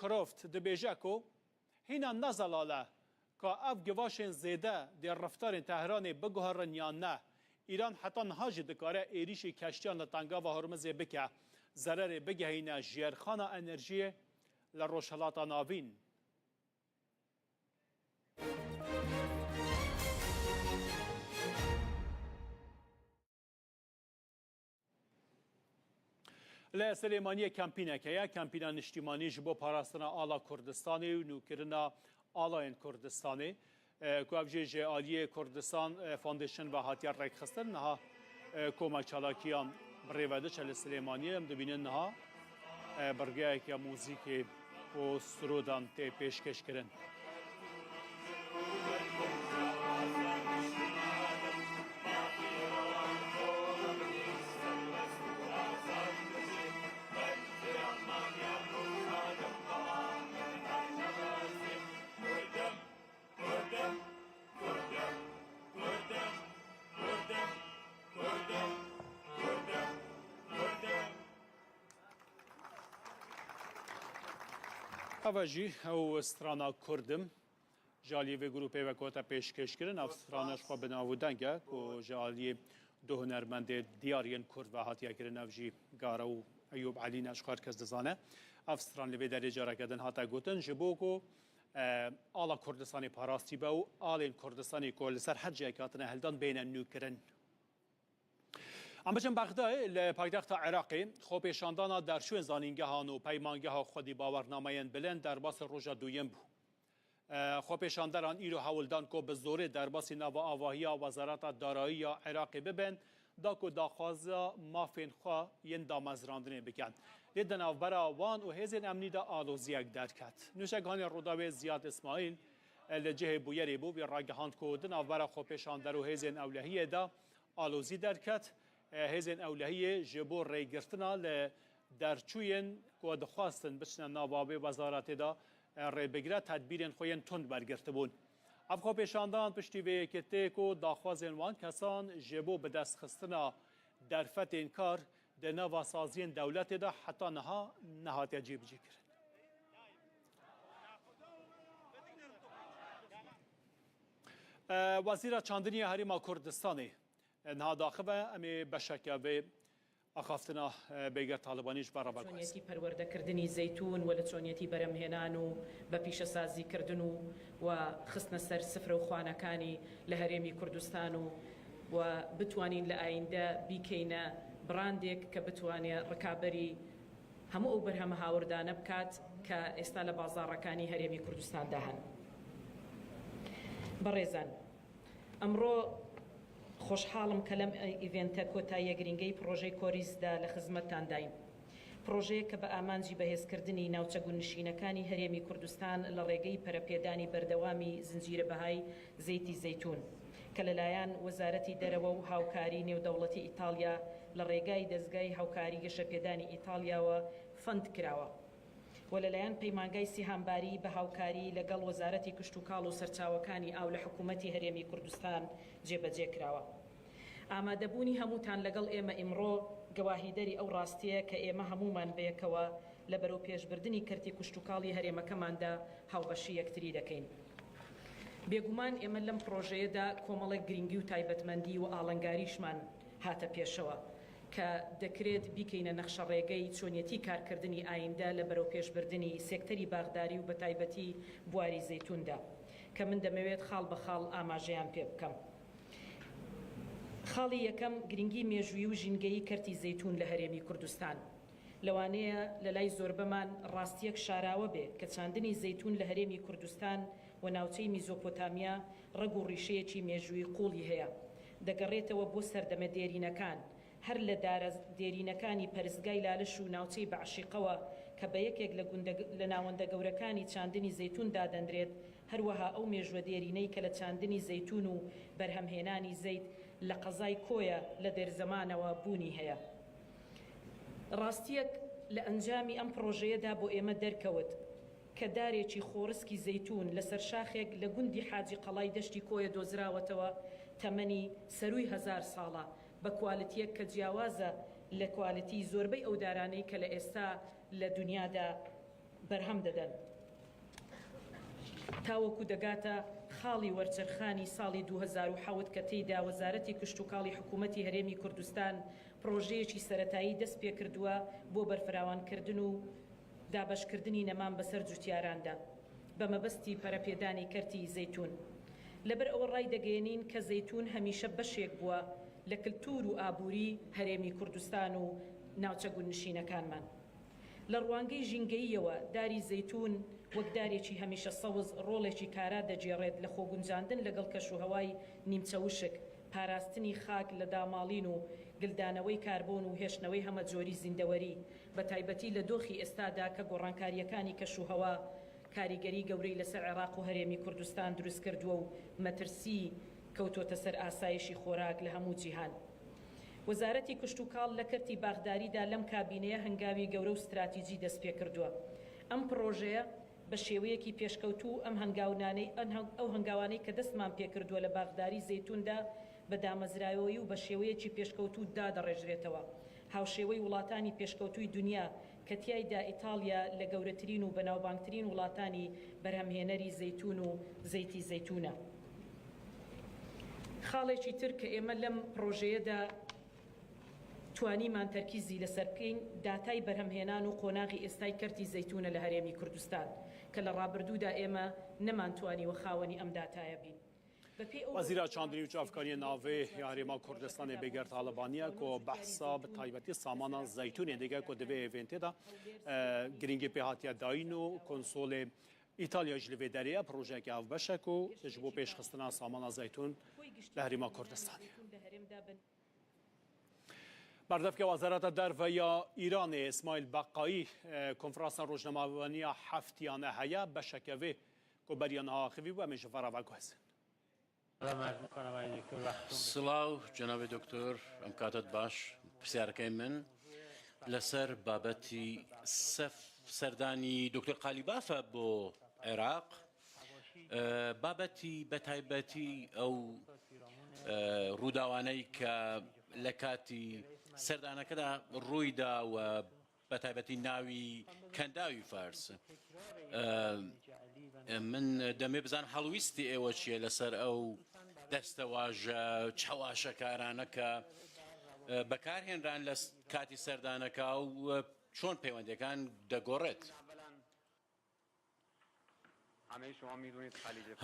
Croft dibêje ku hîna ne zelal e ka ev givaşên zêde dê reftarên Tehranê biguherin yan ne. Îran heta niha jî dikare êrîşî keştiyan li Tengava Hormizê bike, zererê bigehîne jêrxana enerjiyê li Rojhilata Navîn. Li Silêmaniyê kempînek heye, kempîna niştîmanî ji bo parastina ala Kurdistanê û nûkirina alayên Kurdistanê, e, ku ev jî ji aliyê Kurdistan, e, Foundation ve hatiye rêkxistin. Niha, e, koma çalakiyan bi rê ve diçe li Silêmaniyê. Em dibînin niha, e, birgeyeke muzîkê û sirodan tê pêşkêş kirin. Eva jî ew strana Kurdim ji aliyê vê grûpê ve ku hate pêşkêş kirin. Ev strana ji xwe bi nav û deng e ku ji aliyê du hunermendê diyar yên Kurd ve hatiye kirin. Ev jî Gara û Eyûb Elî ne, ji xwe her kes dizane. Ev stran li vê derê careke din hate gotin ji bo ku e, ala Kurdistanê parastî be û alên Kurdistanê ku li ser her cihekî hatine hildan bêne nûkirin. Em biçin Bexdayê, li paytexta Iraqê xwepêşandana derçûyên zanîngehan û peymangeha xwedî bawernameyên bilind derbasî roja duyem bû. E, xwepêşanderan îro hewl dan ku bi zorê derbasî nava avahiya Wezareta Darayî ya Iraqê bibin, da ku daxwaza mafên xwe yên damezrandinê bikin. Lê di navbera wan û hêzên emnî de aloziyek derket. Nûşeganê Rûdawê Ziyad Îsmaîl, e, li cihê bûyerê bû, wî ragihand ku di navbera xwepêşander û hêzên ewlehiyê de alozî derket. E, hêzên ewlehiyê ji bo rêgirtina li derçûyên ku dixwastin biçine nava vê wezaretê de, e, rêbigire, tedbîrên xwe yên tund wergirtibûn. Ev xwepêşandan piştî vê yekê tê ku daxwazên wan kesan ji bo bidestxistina derfetên kar di nava saziyên dewletê de heta niha nehatiye cîbicîkirin. E, Wezîra Çandinî ya Herêma Kurdistanê, e, niha daxive, em ê beşeke vê axaftina, e, Bêger Talibanî ji we re veguhezin. چۆنیەتی پەروەردەکردنی زەیتون و لە چۆنیەتی بەرهەمهێنان و بە پیشەسازیکردن و، و خستنە سەر سفرە و خوانەکانی لە هەرێمی کوردستان و، و بتوانین لە ئایندە بیکەینە براندێک کە بتوانێ ڕکابەری هەموو ئەو بەرهەمە هاوردانە بکات کە ئێستا لە بازاڕەکانی هەرێمی کوردستاندا هەن. بەڕێزان، ئەمڕۆ خۆشحاڵم کە لەم ئیڤێنتە کۆتاییە گرنگەی پڕۆژەی کۆریزدا لە خزمەتتان داین. پڕۆژەیەک کە بە ئامانجی بەهێزکردنی ناوچە گوندنشینەکانی هەرێمی کوردستان لە ڕێگەی پەرەپێدانی بەردەوامی زنجیرە بەهای زەیتی زەیتون کە لەلایەن وەزارەتی دەرەوە و هاوکاری نێودەوڵەتی ئیتاڵیا لە ڕێگای دەزگای هاوکاری گەشەپێدانی ئیتاڵیاوە فەند کراوە و لەلایەن پەیمانگای سیهامباری بە هاوکاری لەگەڵ وەزارەتی کشتوکاڵ و سەرچاوەکانی ئاو لە حکوومەتی هەرێمی کوردستان جێبەجێ کراوە. ئامادەبوونی هەمووتان لەگەڵ ئێمە ئیمڕۆ گەواهیدەری ئەو ڕاستیە کە ئێمە هەموومان بەیەکەوە لە بەرەوپێشبردنی کەرتی کشتوکاڵی هەرێمەکەماندا هاوبەشی یەکتری دەکەین. بێگومان ئێمە لەم پڕۆژەیەدا کۆمەڵێک گرنگی و تایبەتمەندی و ئاڵنگاریشمان هاتە پێشەوە کە دەکرێت بیکەینە نەخشە ڕێگەی چۆنیەتی کارکردنی ئایندە لە بەرەوپێشبردنی سێکتەری باغداری و بە تایبەتی بواری زەیتوندا کە من دەمەوێت خاڵ بە خاڵ ئاماژەیان پێ بکەم. خاڵی یەکەم، گرنگی مێژووی و ژینگەیی کەرتی زەیتون لە هەرێمی کوردستان. لەوانەیە لە لای زۆربەمان ڕاستیەک شاراوە بێ کە چاندنی زەیتون لە هەرێمی کوردستان و ناوچەی میزۆپۆتامیا ڕەگ و ڕیشەیەکی مێژووی قوڵی هەیە. دەگەڕێتەوە بۆ سەردەمە دێرینەکان، هەر لە دارە دێرینەکانی پەرستگای لالش و ناوچەی بەعشیقەوە کە بە یەکێک لە گوندە، لە ناوەندە گەورەکانی چاندنی زەیتون دادەندرێت، هەروەها ئەو مێژووە دێرینەی کە لە چاندنی زەیتون و بەرهەمهێنانی زەیت لە قەزای کۆیە لە دێرزەمانەوە بوونی هەیە. ڕاستیەک لە ئەنجامی ئەم پڕۆژەیەدا بۆ ئێمە دەرکەوت کە دارێکی خۆڕسکی زەیتون لەسەر شاخێک لە گوندی حاجی قەڵای دەشتی کۆیە دۆزراوەتەوە، تەمەنی سەرووی هەزار ساڵە، بە کوالتیەک کە جیاوازە لە کوالتی زۆربەی ئەو دارانەی کە لە ئێستا لە دنیادا بەرهەم دەدەن. تاوەکو دەگاتە خاڵی وەرچەرخانی ساڵی دوو هەزار و حەوت کە تێیدا وەزارەتی کشتوکاڵی حکوومەتی هەرێمی کوردستان پڕۆژەیەکی سەرەتایی دەست پێ کردووە بۆ بەرفراوانکردن و دابەشکردنی نەمان بەسەر جوتیاراندا بە مەبەستی پەرەپێدانی کەرتی زەیتون. لەبەر ئەوە ڕای دەگەیەنین کە زەیتون هەمیشە بەشێک بووە لە کلتور و ئابووری هەرێمی کوردستان و ناوچە گوندنشینەکانمان. لە ڕوانگەی ژینگەییەوە، داری زەیتون وەک دارێکی هەمیشە سەوز ڕۆڵێکی کارا دەگێڕێت لە خۆگونجاندن لەگەڵ کەشوهەوای نیمچە وشک، پاراستنی خاک لە داماڵین و گلدانەوەی کاربۆن و هێشتنەوەی هەمەجۆری زیندەوەری، بە تایبەتی لە دۆخی ئێستادا کە گۆڕانکارییەکانی کەشوهەوا کاریگەری گەورەی لەسەر عێراق و هەرێمی کوردستان دروست کردووە و مەترسی کەوتۆتە سەر ئاسایشی خۆراک لە هەموو جیهان. وەزارەتی کشتوکاڵ لە کەرتی باخداریدا لەم کابینەیە هەنگاوی گەورە و ستراتیجی دەست پێ کردووە. ئەم پڕۆژەیە بە شێوەیەکی پێشکەوتوو ئەم هەنگاونانەی، ئەن هەنگ-، ئەو هەنگاوانەی کە دەستمان پێ کردووە لە باخداری زەیتوندا بە دامەزراوەیی و بە شێوەیەکی پێشکەوتوو دادەڕێژرێتەوە. هاوشێوەی وڵاتانی پێشکەوتووی دنیا کە تیایدا ئیتاڵیا لە گەورەترین و بەناوبانگترین وڵاتانی بەرهەمهێنەری زەیتون و زەیتی زەیتونە. خاڵێکی تر کە ئێمە لەم پڕۆژەیەدا توانیمان تەرکیزی لەسەر بکەین، داتای بەرهەمهێنان و قۆناغی ئێستای کەرتی زەیتونە لە هەرێمی کوردستان کە لە ڕابردوودا ئێمە نەمانتوانی وە خاوەنی ئەم داتایە بین. بە پێی ئەو وەزیرە چاندنی و چاڤکارییê navê ya Herêma Kurdistanê Bêgert Alibaniye ku behsa bi taybetî samana zeytûnê dike ku di vê hêvîntê de, e, girîngî pê hatiye dayîn û konsolê Îtalya jî li vê derê ye, projeyeke hevbeş e ku ji bo pêşxistina samana zeytûn li Herêma Kurdistanê. Berdevke Wezareta Derve ya Îranê Îsmaîl Beqayî, e, konferansa rojnamevanî ya heftiyane heye, beşeke vê ku beriya niha axivî bû, em ê ji ve re veguhezin. Silav, cenabê doktor, em katet baş. Pirsiyarkey min li ser babetî sef-, serdanî doktor Qalîbaf e bo Iraq. E, babetî be taybetî ew, e, rûdawaney ke li katî serdaneke de rûy da we be taybetî navî Kendawî Fars. E, e, min demê bizan helwîstî êwe çi ye li ser ew destewaje çewaşekarane ke, e, bekarhênran li s-, katî serdaneka û, e, çon peywendêkan degoret.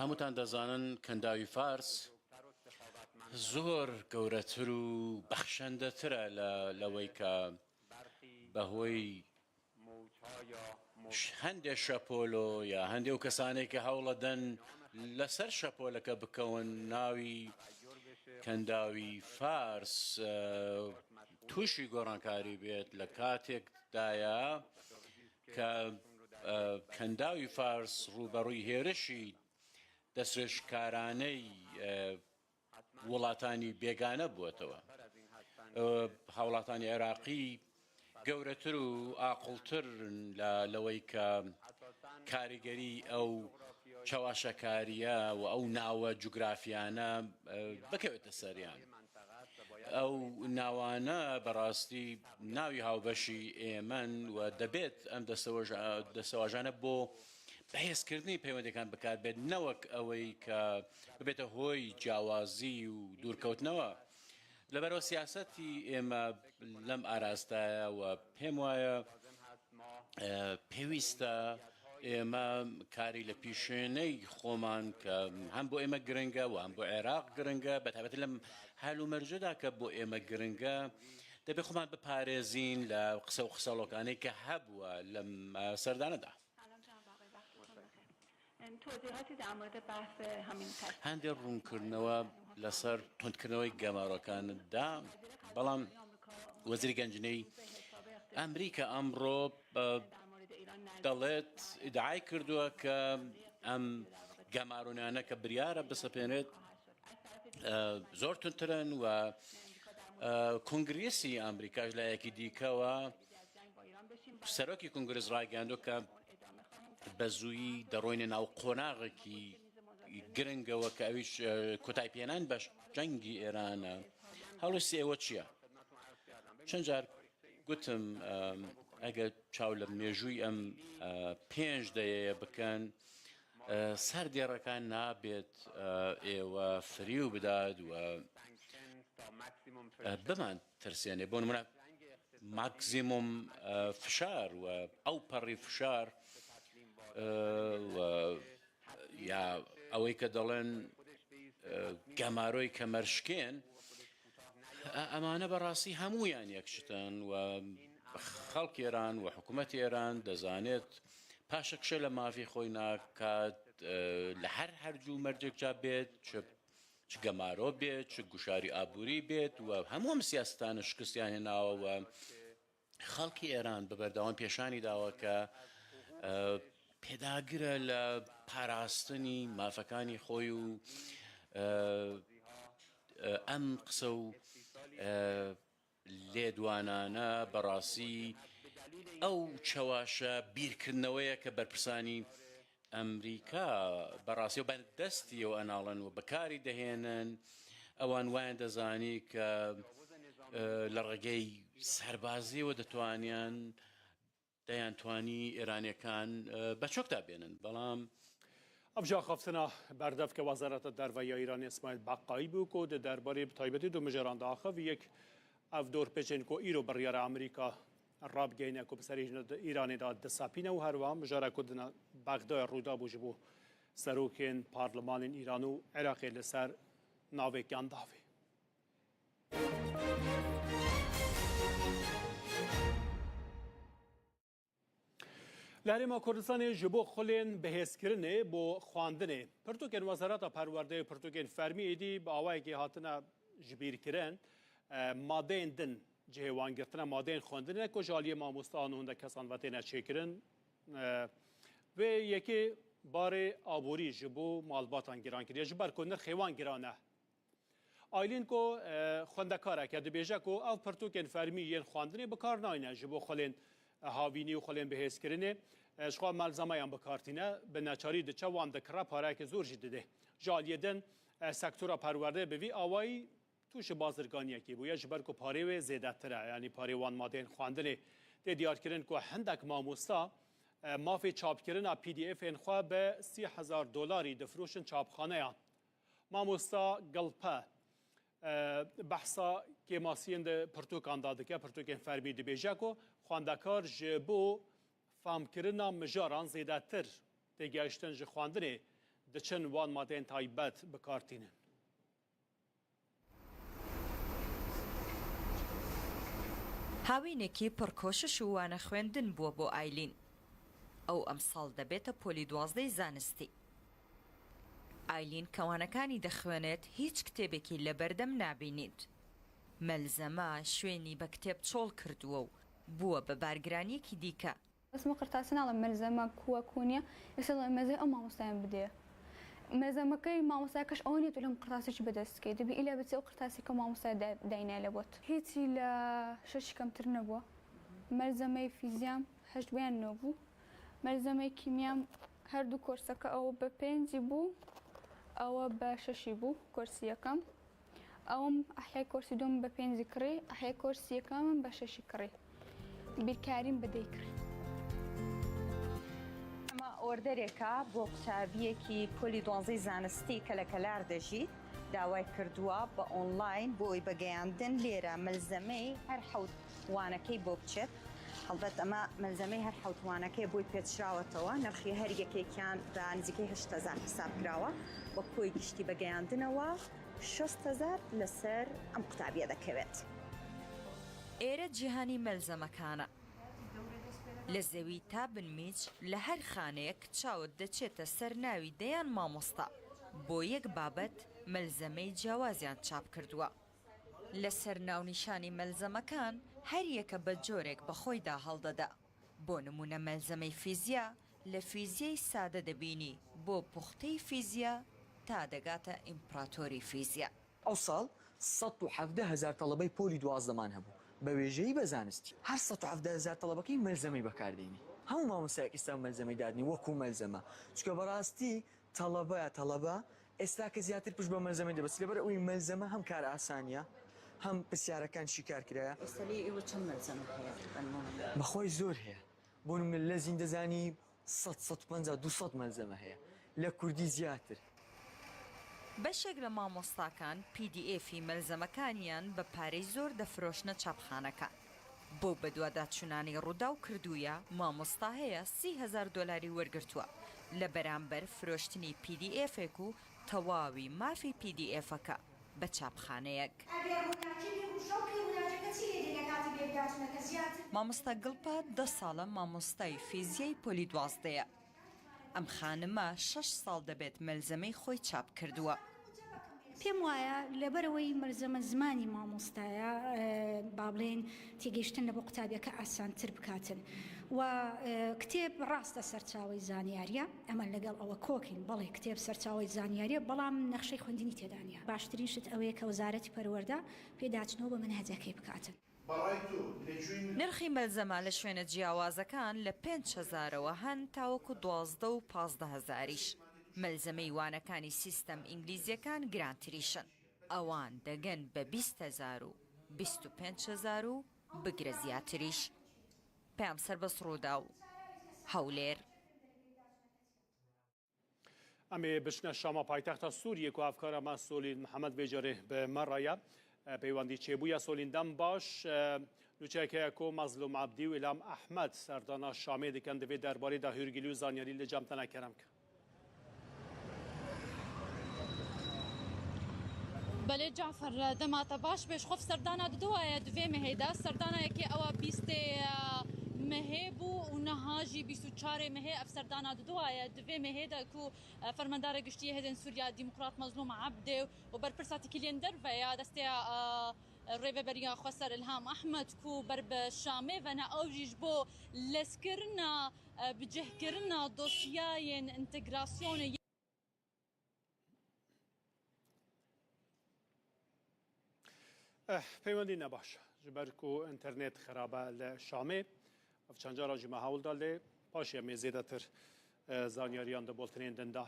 Hemûtan dezanin Kendawî Fars zor gewretir û bexşendetir e li, li wê ke behwey ş-, hende şepolo ya hende ew kesanê ke hewla den li ser şepoleke bikewin navî Kendawî Fars, e, tûşî gorankarî bêt li katêk daye ke, e, Kendawî Fars rûberûyî hêrişî destdirêjkaraney, e, welatanî bêgane bûetewe. E, hewlatanî Iraqî gewretir û aqiltir in li, li wê ke karîgerî ew çewaşekariye û ew nawe cografiyane, e, bikewite seriyan. Ew nawane berastî navî hawbeşî êmen we debêt em destewaja-, destewajane bo bihêzkirdinî peywendêkan bikar bêt, ne wek ewey ke bibête hoy ciyawazî û dûrkewtinewe. Li ber ew siyasetî ême lem arastaye we pêm waye, e, pêwîst e ême karî li pîşêney xoman ke hem bo ême giring e û hem bo Iraq giring e, bi taybetî lem hel û mercê de ke bo ême giring e, debê xoman biparêzîn li qise û qiselokanê ke hebûe lem, e, serdane de. سلام جناب آقای، وقتتون بخیر. توضیحاتی در مورد بحث همین تصویر. Hende rûnkirineve li ser tundkirinewey gemarokan da, belam Wezîrê Gencîney Amerîka emro, e, delet îdiayê kirduwe ke em gemaronane ke biryare bisepênrêt, e, zor tundtir in we, e, Kongrêsî Amerîka ji layekî dîke we Serokî Kongrês ragihandiyo ke bi zûyî derûyne nav qonaxekî giring e weke ewî, e, kotayî pênan beş cengî Êran e. Helwestî êwe çi ye? Çend car gotim, e, eger çaw li mêjûyî em, e, pênc deyeye bikin, e, ser dêreka nabêt, e, êwe firîw bidat we, e, biman tirsênê. Bo nimûne maksimum, e, fişar we ew perî fişar, e, we ya ewey ke delên, e, gemaroy kemerşikên, e, emane berastî hemûyan yek çitin we xelkê Êran we hikûmetê Êran dezanêt paşekişe li mafî xwe nakat, e, li her her cû mercek ca bêt, çi çi gemaro bê, çi guşarî aborî bê, we hemû em siyasetan şikestiyan hênawe we xelkê Êran bi berdewam pêşanî dawe ke, e, pêdagir e li parastinî mafekanî xwe û, e, e, em qise û, e, lêdwanane berastî ew çewaşe bîrkirineweye ke berpirsanî Amerîka berastî û bendestî û enalin û bikarî dihênin. Ewan wayan dezanî ke, e, li regey serbazî û ditwaniyan deyan twanî Îranêkan, e, beçokta bênin. Belam Ev jî axaftina berdevke Wezareta Derve ya Îranê Îsmaîl Beqayî bû ku di derbarê bi taybetî du mijaran de axivî. Yek ev dorpêçên ku îro biryara Amerîka rabigeyne ku bi serê Îranê de disepîne û herwiha mijara ku di na-, Bexdayê rûdabû ji bo serokên parlemanên Îran û Iraqê li ser navê Gandavê. Li Herêma Kurdistanê ji bo xulên bihêzkirinê bo xwendinê, pirtûkên Wezareta Perwerdeyê û pirtûkên fermî êdî bi awayekê hatine jibîrkirin. E, madeyên din cihê wan girtine, madeyên xwendinê ne ku ji aliyê mamosteyan û hindek kesan ve têne çêkirin. E, vê yekê barê aborî ji bo malbatan giran kiriye, ji ber ku nirxê wan giran e. Aylîn ku, e, xwendekarek e, dibêje ku ev pirtûkên fermî yên xwendinê bi kar nayne ji bo xulên, e, havînî û xulên bihêzkirinê, e, ji xwe melzemeyan bi kar tîne, bi neçarî diçe wan dikire, pareyeke zor jî didê. Ji aliyê din, e, sektora perwerdeyê bi vî awayî tûşî bazirganiyekê bûye, ji ber ku parê wê zêdetir e, yanî parê wan madeyên xwendinê. Tê diyarkirin ku hindek mamosta, e, mafê çapkirina P D F'ên xwe bi sî hezar dolarî difroşin çapxaneyan. Mamosta Gilpe, e, behsa kêmasiyên di pirtûkan de dike, pirtûkên fermî, dibêje ku xwendekar ji bo famkirina mijaran zêdetir têgihiştin ji xwendinê diçin wan madeyên taybet bi kar tînin. Hawînekî pir koşiş û wane xwendin bû bo Aylîn. Ew emsal debête polî duwazdehê zanistî. Aylîn ke wanekani dixwênêt, hîç kitêbekî li berdem nabînît. Melzeme şwênî be kitêb çol kirduwe û bûwe bi bargiraniyekî dîke. بەس من قرتاسە ناڵێم مەلزەمە کووە کو نییە، ئێستا دەڵێم مەزەی ئەو مامۆستایان بدێ. مەلزەمەکەی مامۆستایەکەش ئەوە نییە تۆ لەم قرتاسە چی بەدەست بکەیت، دەبی ئیلا بچی ئەو قرتاسی کە مامۆستای دا-، داینای لە بۆت. هیچی لە شەشی کەمتر نەبووە. مەلزەمەی فیزیام هەشت بۆیان نۆ بوو. مەلزەمەی کیمیام هەردوو کۆرسەکە ئەوە بە پێنجی بوو، ئەوە بە شەشی بوو، کۆرسی یەکەم. ئەوم ئەحیای کۆرسی دووم بە پێنجی کڕی، ئەحیای کۆرسی یەکەمم بە شەشی کڕی. بیرکاریم بە دەی کڕی. ئەمە ئۆردەرێکە بۆ قوتابیەکی پۆلی دوانزەی زانستی کە لە کەلار دەژیت، داوای کردووە بە ئۆنلاین بۆی بەگەیاندن لێرە مەلزەمەی هەر حەوت وانەکەی بۆ بچێت. هەڵبەت ئەمە مەلزەمەی هەر حەوت وانەکەی بۆی پێچراوەتەوە، نرخی هەر یەکێکیان بە نزیکەی هەشت هەزار حساب کراوە، بە کۆی گشتی بەگەیاندنەوە شەست هەزار لەسەر ئەم قوتابیە دەکەوێت. ئێرە جیهانی مەلزەمەکانە. لە زەوی تا بنمیچ لە هەر خانەیەک چاوت دەچێتە سەر ناوی دەیان مامۆستا. بۆ یەک بابەت مەلزەمەی جیاوازیان چاپ کردووە. لەسەر ناونیشانی مەلزەمەکان هەر یەکە بە جۆرێک بە خۆیدا هەڵدەدا. بۆ نمونە مەلزەمەی فیزیا لە فیزیای سادە دەبینی بۆ پوختەی فیزیا تا دەگاتە ئیمپراتۆری فیزیا. ئەو ساڵ سەد و حەڤدە هەزار تەڵەبەی پۆلی دوازدەمان هەبوو بە وێژەیی بە زانستی. هەر سەد و حەڤدە هەزار تەڵەبەکەی مەلزەمەی بەکاردێنی. هەموو مامۆستایەک ئێستا مەلزەمەی دادنی وەکو مەلزەمە. چونکە بەڕاستی تەڵەبەیە تەڵەبە ئێستا کە زیاتر پشت بە مەلزەمەی دەبەست. لەبەر ئەوەی مەلزەمە هەم کار ئاسانیە، هەم پرسیارەکان شیکار کرایە. ئێستا لێ ئێوە چەند مەلزەمە هەیە بەنموونە؟ بەخۆی زۆر هەیە. بۆ نمونە لە زیندەزانی سەد، سەد و پەنجا، دوو سەد مەلزەمە هەیە. لە کوردی زیاتر. بەشێک لە مامۆستاکان پی دی ئێفی مەلزەمەکانیان بە پارەی زۆر دەفرۆشنە چاپخانەکان. بۆ بەدواداچوونانی ڕووداو کردوویە، مامۆستا هەیە سی هەزار دۆلاری وەرگرتووە لە بەرامبەر فرۆشتنی پی دی ئێفێک و تەواوی مافی پی دی ئێفەکە بە چاپخانەیەک. ئەگەر ڕووناکی بێ و شەوقی ڕووناکیەکە چی لێ دێ لە کاتی بێداچوونەکە زیاتر؟ مامۆستا گڵپە دە ساڵە مامۆستای فیزیای پۆلی دوازدەیە. ئەم خانمە شەش ساڵ دەبێت مەلزەمەی خۆی چاپ کردووە. پێم وایە لەبەرەوەی مەلزەمە زمانی مامۆستایە، ئە، با بڵێن تێگەیشتن لە بۆ قوتابیەکە ئاسانتر بکاتن. و، ئە، کتێب ڕاستە سەرچاوەی زانیاریە، ئەمە لەگەڵ ئەوە کۆکین، بەڵێ کتێب سەرچاوەی زانیاریە، بەڵام نەخشەی خوێندنی تێدا نیە. باشترین شت ئەوەیە کە وەزارەتی پەروەردە پێداچنەوە بە مەنهەجەکەی بکاتن. نرخی مەلزەمە لە شوێنە جیاوازەکان لە پێنج هەزارەوە هەن تاوەکو دوازدە و پازدە هەزاریش. مەلزەمەی وانەکانی سیستەم ئینگلیزیەکان گرانتریشن. ئەوان دەگەن بە بیست هەزار و بیست و پێنج هەزار و بگرە زیاتریش. پەیام سەربەست ڕووداو. هەولێر. Em ê biçine Şama, paytexta Sûriyê, ku hevkara me Solî Mihemed vê carê bi me re ye. Peywendî çêbûye, Solîn, dem baş. E, nûçeyek heye ku Mezlûm Ebdî û Îlham Ehmed serdana Şamê dikin. Di vê derbarê de hûrgilî û zanyarî li cem te ne, kerem ke. Belê Cafer, dema te baş be. Ji xwe serdana diduwa ye di vê mehê de. Serdanayekê ewa bîstê mehê bû û niha jî bîst û çarê mehê ev serdana diduwa ye di vê mehê de ku, e, Fermandara Giştî yê Hêzên Sûriya Demokrat Mezlûm Ebdê û berpirsa têkiliyên derve ya desteya, e, Rêveberiya Xweser Îlham Ehmed ku ber bi Şamê ve ne, ew jî ji bo lezkirina, e, bicihkirina dosyayên întegrasyonê. Eh, peywendî ne baş. Ji ber ku înternet xirab e li Şamê. Ev çend cara jî me hewl da, lê paşê em ê zêdetir, eh, zanyariyan di bultenên din de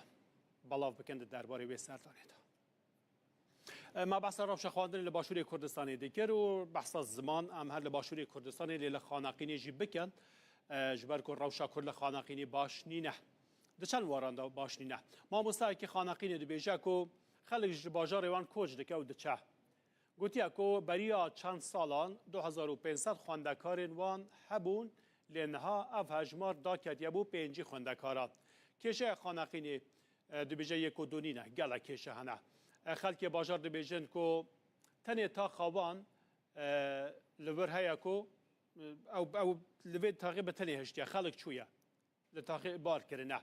belav bikin di derbarê wê serdanê de. E, me behsa rewşa xwendinê li Başûrê Kurdistanê dikir û behsa ziman em her li Başûrê Kurdistanê lê li Xaneqînê jî bikin, e, ji ber ku rewşa Kurd li Xaneqînê baş nîne. Di çend waran de baş nîne. Mamostayekî Xaneqînê dibêje ku xelk ji bajarê wan koç dike û diçe. Gotiye ku beriya çend salan du hezar û pênc sed xwendekarên wan hebûn, lê niha ev hejmar daketiye bo pêncî xwendekaran. Kêşeya Xaneqînê, e, dibêje yek û du nîne, gelek kêşe hene. E, xelkê bajar dibêjin ku tenê taxa wan, e, li vir heye ku, e, ew, ew li vê taxê bi tenê hiştiye, xelk çûye. Li taxê bar kirine.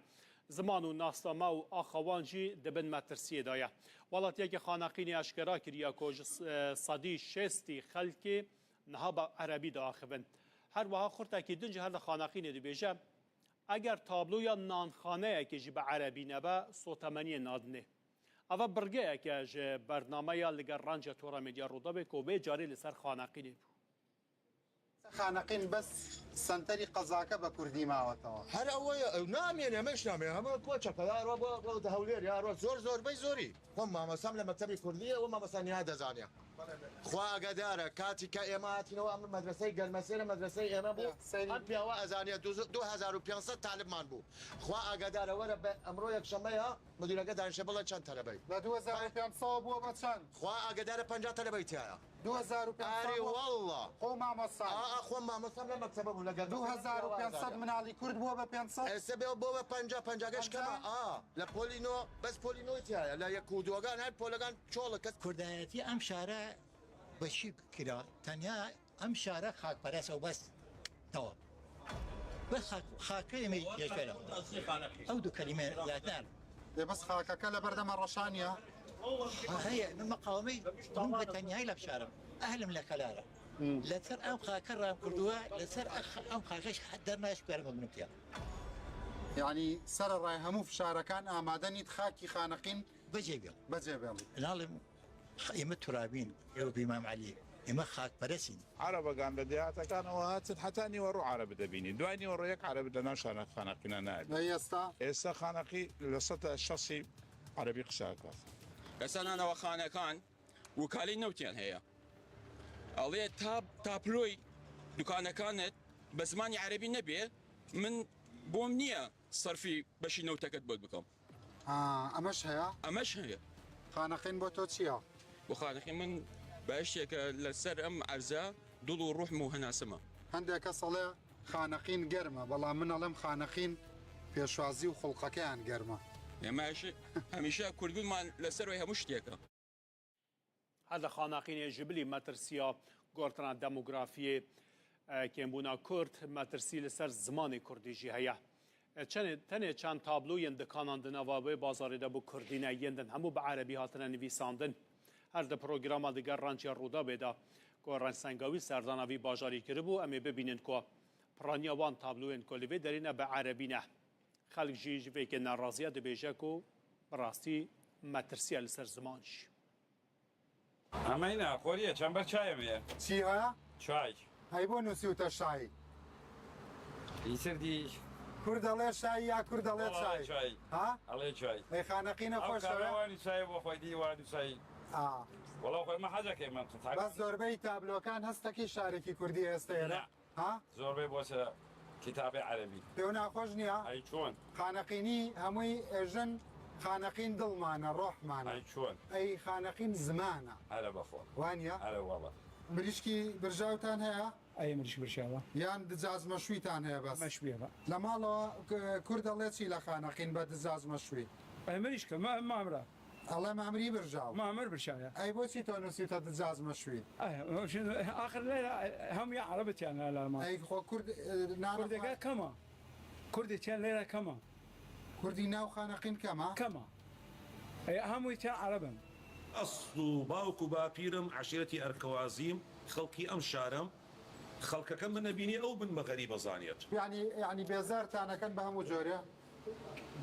Ziman û nasname û axa wan jî di bin metirsiyê de ye. Welatiyekî Xaneqînê eşkera kiriye ku ji s-, e, sedî şêstî xelkê niha bi erebî diaxivin. Her wiha xurtekî din jî her li Xaneqînê dibêje, eger tabloya nanxaneyekê jî bi erebî nebe, sotemeniyê nadinê. Eva birgeyeke ji bernameya li gel Ranciya Tora Medya Rûdawê ku vê carê li ser Xaneqînê bû. Xaneqîn bes senterî qezake bi kurdî mawetewê. Her ew ye, ew namêne, me jî namêne. Hema koçeke ya, ro bo, bo di Hewlêr ya, ro zor, zor bey zorî. Xwe mamostam li mektebê kurdî ye, û mamosta niha dezaniya. Xwe agedar e, katî ke ême hatîne, û em medreseyê Gelmesêre, medreseyê ême bû. Ya, serî. Em piyawa ezaniye, du, du hezar û pênc sed talibman bû. Xwe agedar e, were be, emro yekşeme ya, Müdürege danişe, bila çend talebey? Be du hezar û pênc sed bû, be çend? Xwe agedar e, penca talebey tiya ya. Du hezar û pênc sed. Erê bû. Wallah. Xwe mamosta. A, a, xwe mamosta ne mektebe bû, le gel. Du hezar û pênc sed minalî kurd bû, be pênc sed. Ese be, bû be penca, penca geç kema. A, le polî no, bes polî no tiya ya. Le yek û dugan her polegan çol kes. Kurdayetî em şare beşî kira. Tenya Em şare xakperest ew bes. Tamam. Bes xak-, xakê me yeşer. Ew du kelîme zaten. Ê, bes xakeke li ber de me reşaniya. Ha, heye, min meqamê, min bi tenyayî lef şarim. Ehlim le xelare. Hmm. Li ser em xake ram kirduwe, li ser ex-, em xake ş-, dernaş ku erim binûtiya. Yanî sererayê hemû fişarekan amade nît xakî Xaneqîn Becê bêl. Becê bêl. Nalim Ême turabîn, ew bi Îmam Elî. Ême xakperest in. Erebegan li dehatekan ew hatin heta nîwe rû erebi dibînî. Duay nîwe rû yek erebi di nav Xaneqîna nayê. Ey esta? Êsta Xaneqî li seta şasî erebî qise dikat. Êsta nane we Xanekan û kalî newtiyan heye. Aliyê tab-, tabloy dukanekan bi zimanî erebî nebê, min bom niye serfî beşî newteket bol bikim. Ha, emeş heye? Emeş heye. Xaneqîn bo to çi ya? Bo Xaneqîn min behiştiyeke li ser em erze dil û ruh min û hinasime. Hindek kes ale Xaneqîn germ e, belam min alem Xaneqîn pêşwazî û xulqekeyan germ e. Ême hemîşe, hemîşe kurdbûn man li ser wê hemû ştiyeke. Her di Xaneqînê ji bilî metirsiya gortina demografiyê, e, kêmbûna kurd, metirsî li ser zimanê kurdî jî heye. E, çenê, tenê çend tabloyên dikanan di nava wê bazarê de bi kurdî ne, yên din hemû bi erebî hatine nivîsandin. Her di programa digel Ranciya Rûdawê de ku Renç Sengawî serdana vî bajarî kiribû, em ê bibînin ku piraniya wan tabloyên ku li vê derê ne bi erebî ne. Xelk jî ji vê yekê nerazî ye, dibêje ku bi rastî metirsiye li ser ziman jî. Emeyna, xorî ye, çember çayê me ye. Çi heye? Çay. Hey, bo nûsî û te şayî? Îsir dî. Kur dele şayî ya kur dele çay? Çay. Ha? Alê çay. Ey Xaneqîne xweş e. Ew wanî çayê bo xwedî, wanî çayî. Ha. Wala xwe me hecekê me. Bes zorbeyî tablokan hestekî şarekî kurdî heste yere. Ne. Ha? Zorbê bose kitabê erebî. Pêwna xweş niya? Ay çon. Xaneqînî hemûyî êjin Xaneqîn dilmane, rohmane. Ay çon. Ey xaneqîn zimane. Hele bexwe. Waniye? Hele wala. Mirişkî birjawtan heye? Ey mirişk birşawa. Yan dicaz meşwîtan heye bes? Meşwîye be. Lema lo k-, Kurd ele çî le xaneqîn be dicaz meşwî? Ey mirişk, ma, mamra. Ele mamrî birjaw. Mamir birşaya. Ey boçî to nusî te dicaz meşwî? Ey, o şimdi, axir leyla, hem ya Arabı tiyan la ma. Ey xo Kurd, e, nana Kurdeke xo- kama. Kurdê tiyan leyla kama. Kurdî nav xaneqîn kema? Kema. Ey, hemû tiyan Arab in. Esl û bawk û bapîrim eşîretî Erkewazîm, xelkî em şar im. Xelkeke min nebînî ew bin me xerîbe zaniyet. Yani, yani bêzar taneken bi hemû corê.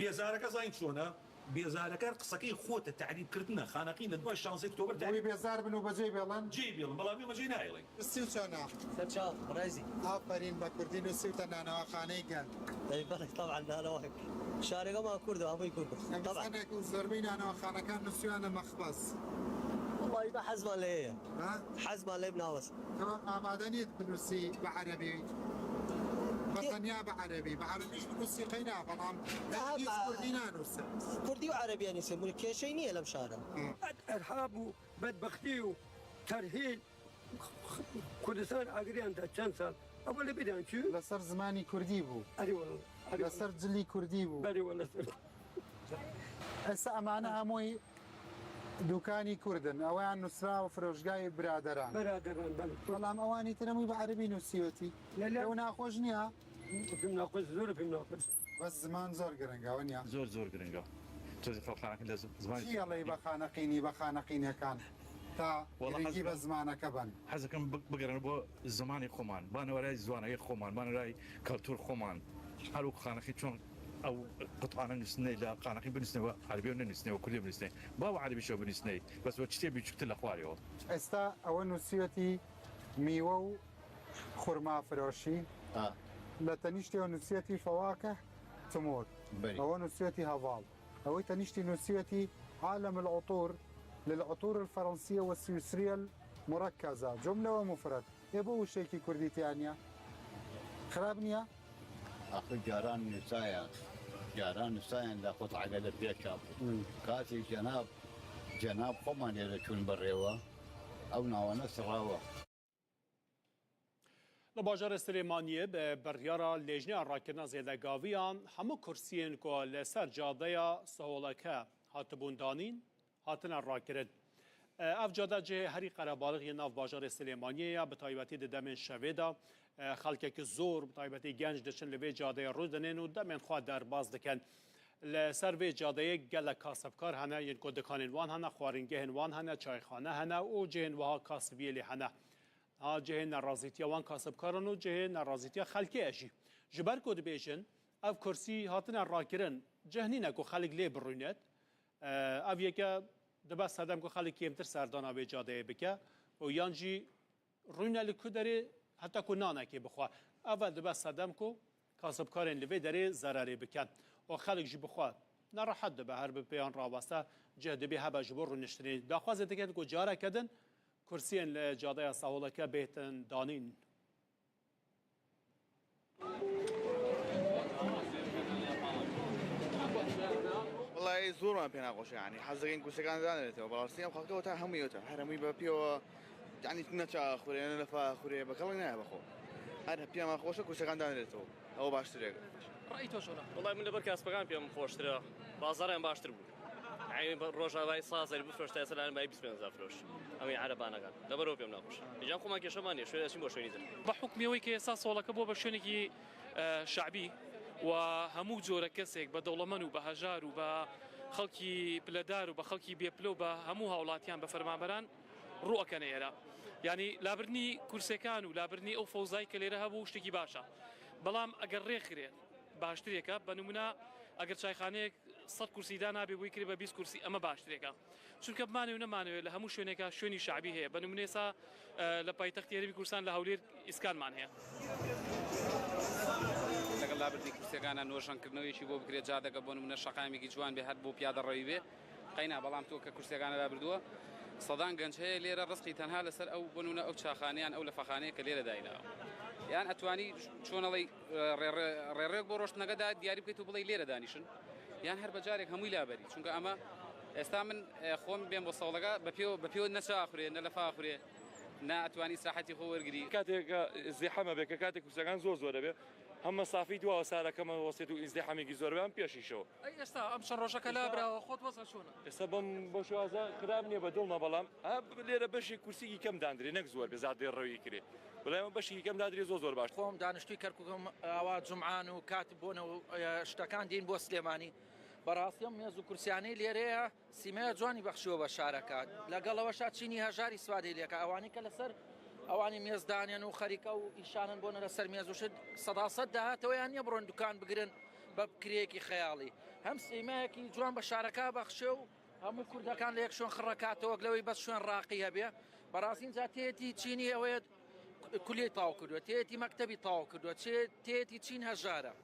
Bêzareke zayîn çûne. Bêzareke qiseke xwe te te'rîb kirdine. Xaneqîn li dua şansê Oktober Wî te'rîb. Bêzar bin û becê bêlin. Cê bêlin, bela me cê nayêlin. Sî çana. Ser çav, reyzî. Aferîn be Kurdî nusî te nanewaxaneyê gel. Ey belê, taban, nanewak. Şarê me Kurd e, hemû Kurd e. Em Taban. Zanek û zorbî nanewaxanekan nusîyane mexbes. Wallahî me hezma lê ye. Ha? Hezma lê bi nawes. Tamam, amade nît binusî bi erebî. Bi Ye- tenya bi erebî. Bi erebî jî binusî qeyna, belam Ha, hiç ba- Kurdî nanûse. Kurdî û erebî nîse, mû kêşey niye lem şara. Ha. Erhab û bedbextî û terhîl Kurdistan agiriyan da çend sal. Ama li bidan çû. Li ser zimanî kurdî bû. Erê wala. Erê Li wala. Ser cilî kurdî bû. Berê wala ser. Esa emane hemûyî dûkanî kurd in. Eweyan nusra û firojgahê biraderan. Biraderan, belê. Belam ewanî tire mû bi erebî nusiyotî. Lê, lê. Ew naxweş niya. Pim naxweş, zor pim naxweş. Bes ziman zor giring e, wenya. Zor, zor giring e. Tu zî xelxanekin de z-, ziman Çi yeley be xaneqînî, be xaneqînekan? Ta Wala giringî be zimaneke ben. Hez dikim bi-, bigerin bo zimanê xweman. Bane weray ziwanekê xweman, bane weray kultur xweman. Her wek xaneqî çon ew qutane nusine, la xaneqî binusine, we erebî ne nusine, we kurdî binusine. Ba we erebî şo binusine. Bes we çitê biçûktir le xwarê o. Esta ewe nusiyetî mîwe û xurma firoşî. Ha. Le tenîştê ew nusiyetî fewakeh timur. Belê. Ewe nusiyetî heval. Ew tenîştî nusiyetî alem el utur, lil utur el Fransiyye ve Swîsriyye el murekkeze. Cumle ve mufred. Ê bo wişekî kurdî tiyaniya. Xirab niya? Axir caran nusaya. Caran nusayan da qut'e gele pêşa bû. Hmm. Katî cenab, cenab xweman ê re çûn berêwe. Ew nawane sirawe. Li bajarê Silêmaniyê bi biryara Lêjneya Rakirina Zêdegaviyan hemû kursiyên ku li ser cadeya Siholeke hatibûn danîn, hatine rakirin. Ev cade cihê herî qerebalix yê nav bajarê Silêmaniyê ye, bi taybetî di demên şevê de, xelkekî zor, bi taybetî genc diçin li vê cadeyê rû dinin û demên xwe derbas dikin. Li ser vê cadeyê gelek kasibkar hene, yên ku dikanên wan hene, xwaringehên wan hene, çayxane hene û cihên wiha kasibiyê lê hene. Ha cihê nerazîtiya wan kasibkaran û cihê nerazîtiya xelkê ye jî. Ji ber ku dibêjin, ev kursî hatine rakirin, cih nîne ku xelk lê birûnet. E, ev yeke dibe sedem ku xelk kêmtir serdana vê cadeyê bike û yan jî rûne li ku derê heta ku nanekê bixwe. Ev dibe sedem ku kasibkarên li vê derê zererê bikin û xelk jî bixwe nerehet dibe, her bi pêyan raweste cih dibê hebe ji bo rûniştinê. Daxwazê dikin ku careke din kursiyên li cadeya Saholeke bêhtin danîn. Wellahî zor me pê naxweş e, yanî hez dikin kursekan danêrêtêwe, bi rastî ew xelke weta hemû yota, her hemû bi pêwa, yanî ne ça xurê, ne lefa xurê, bi kelek nayê bi xwe. Her pê me xweş e kursekan danêrêtêwe, ew baştir e. Reî to çona? Wellahî min li ber kasbekan pê min xweştir e, bazar em baştir bû. Eynî Rojavayê sazerî bifroşte, eselan bayî bîst pênc firoş. Em ê erebaneka. Leber o pê min naxweş. Îcan xwe me kêşe maniye, şöyle eşim boş oynayacak. Bi hukmê wê ke êsa soleke bû bê şwênekî, e, şe'bî û hemû cûre kesek bê dewlemend û bê hejar û bê xelkî piledar û bê xelkî bêpile û bê hemû hawlatiyan bê fermanberan rû ekene êre. Yanî labirinî kursekan û labirinî ew fewzayî ke lêre hebû ştekî baş e. Belam eger rêxirê baştirêke, be nimûne eger çayxaneyek sed kursî dana bê, wê kirê be bîst kursî, eme baştirêke. Çunke bimanê û nemanê li hemû şwêneka şwênî şe'bî heye. Be nimûne êsa, e, li paytextê Herêmî Kurdistan li Hewlêr îskan man heye. Legal labirdî kursekana nûjenkirinewekî bo bikirê cadeke bo nimûne şeqamekî ciwan bê her bo piyade rewî bê. Qeyna, belam to ke kursekana labirdûye. Sedan genc heye lêre rizqî tenha li ser ew bo nimûne ew çaxaneyan, ew lefexaneyê ke lêre dayîne. Yan etwanî çon eley, e, rê, rê, rê, rêrêk bo roştineke da diyarî bikey tu biley lêre danîşin. یان هەر بە جارێک هەمووی لابەری، چونکە ئەمە ئێستا من، ئە، خۆم بێم بۆ سەوڵەکە، بە پێوە، بە پێوە نە چا ئەخورێ، نە لەفا ئەخورێ، نە ئەتوانی ئیسراحەتی خۆ وەرگری. کاتێک زیحەمە بێ، کە کاتێک کورسەکان زۆر زۆرە بێ، هەم مەسافەی دواوە سارەکەمە وەسێت و ئیزدیحەمێکی زۆر بێ، هەم پێشیشەوە. ئەی ئێستا ئەم چەند ڕۆژەکە لابراوە، خۆت وەزە چۆنە؟ ئێستا بەم، بۆ شوازە خراپ نییە، بە دڵمە، بەڵام، ئە، لێرە بەشی کورسیی کەم داندرێ، نەک زۆر بێ، زیاد دەی ڕەوی کرێ. بەڵام بەشی کەم دادرێ زۆر زۆر باش. خۆم دانیشتووی کەرکووکم، ئاوا جمعان و کات بۆنە و، ئە، شتەکان دین بۆ سلێمانی. بەڕاستی ئەم مێز و کورسیانەی لێرەیە سیمەیە جوانی بەخشیوە بە شارەکە. لەگەڵەوەشا چینی هەژاری سوادەی لێکە. ئەوانەی کە لەسەر ئەوانی مێزدانێن و خەریکە و ئیشانن بۆنە لەسەر مێز و شت، سەدا سەد داهاتەوەیان نییە بڕۆن دوکان بگرن بە کرێکی خەیاڵی. هەم سیمایەکی جوان بە شارەکە بەخشێ و هەموو کوردەکان لە یەک شوێن خڕەکاتەوە، لەوەی بەس شوێن ڕاقی هەبێ. بەڕاستی اینجا تێتی چینی ئەوەیە کولیەی تاو کردووە، تێتی مەکتەبی تاو کردووە، چێ-، تێتی چین هەژارە.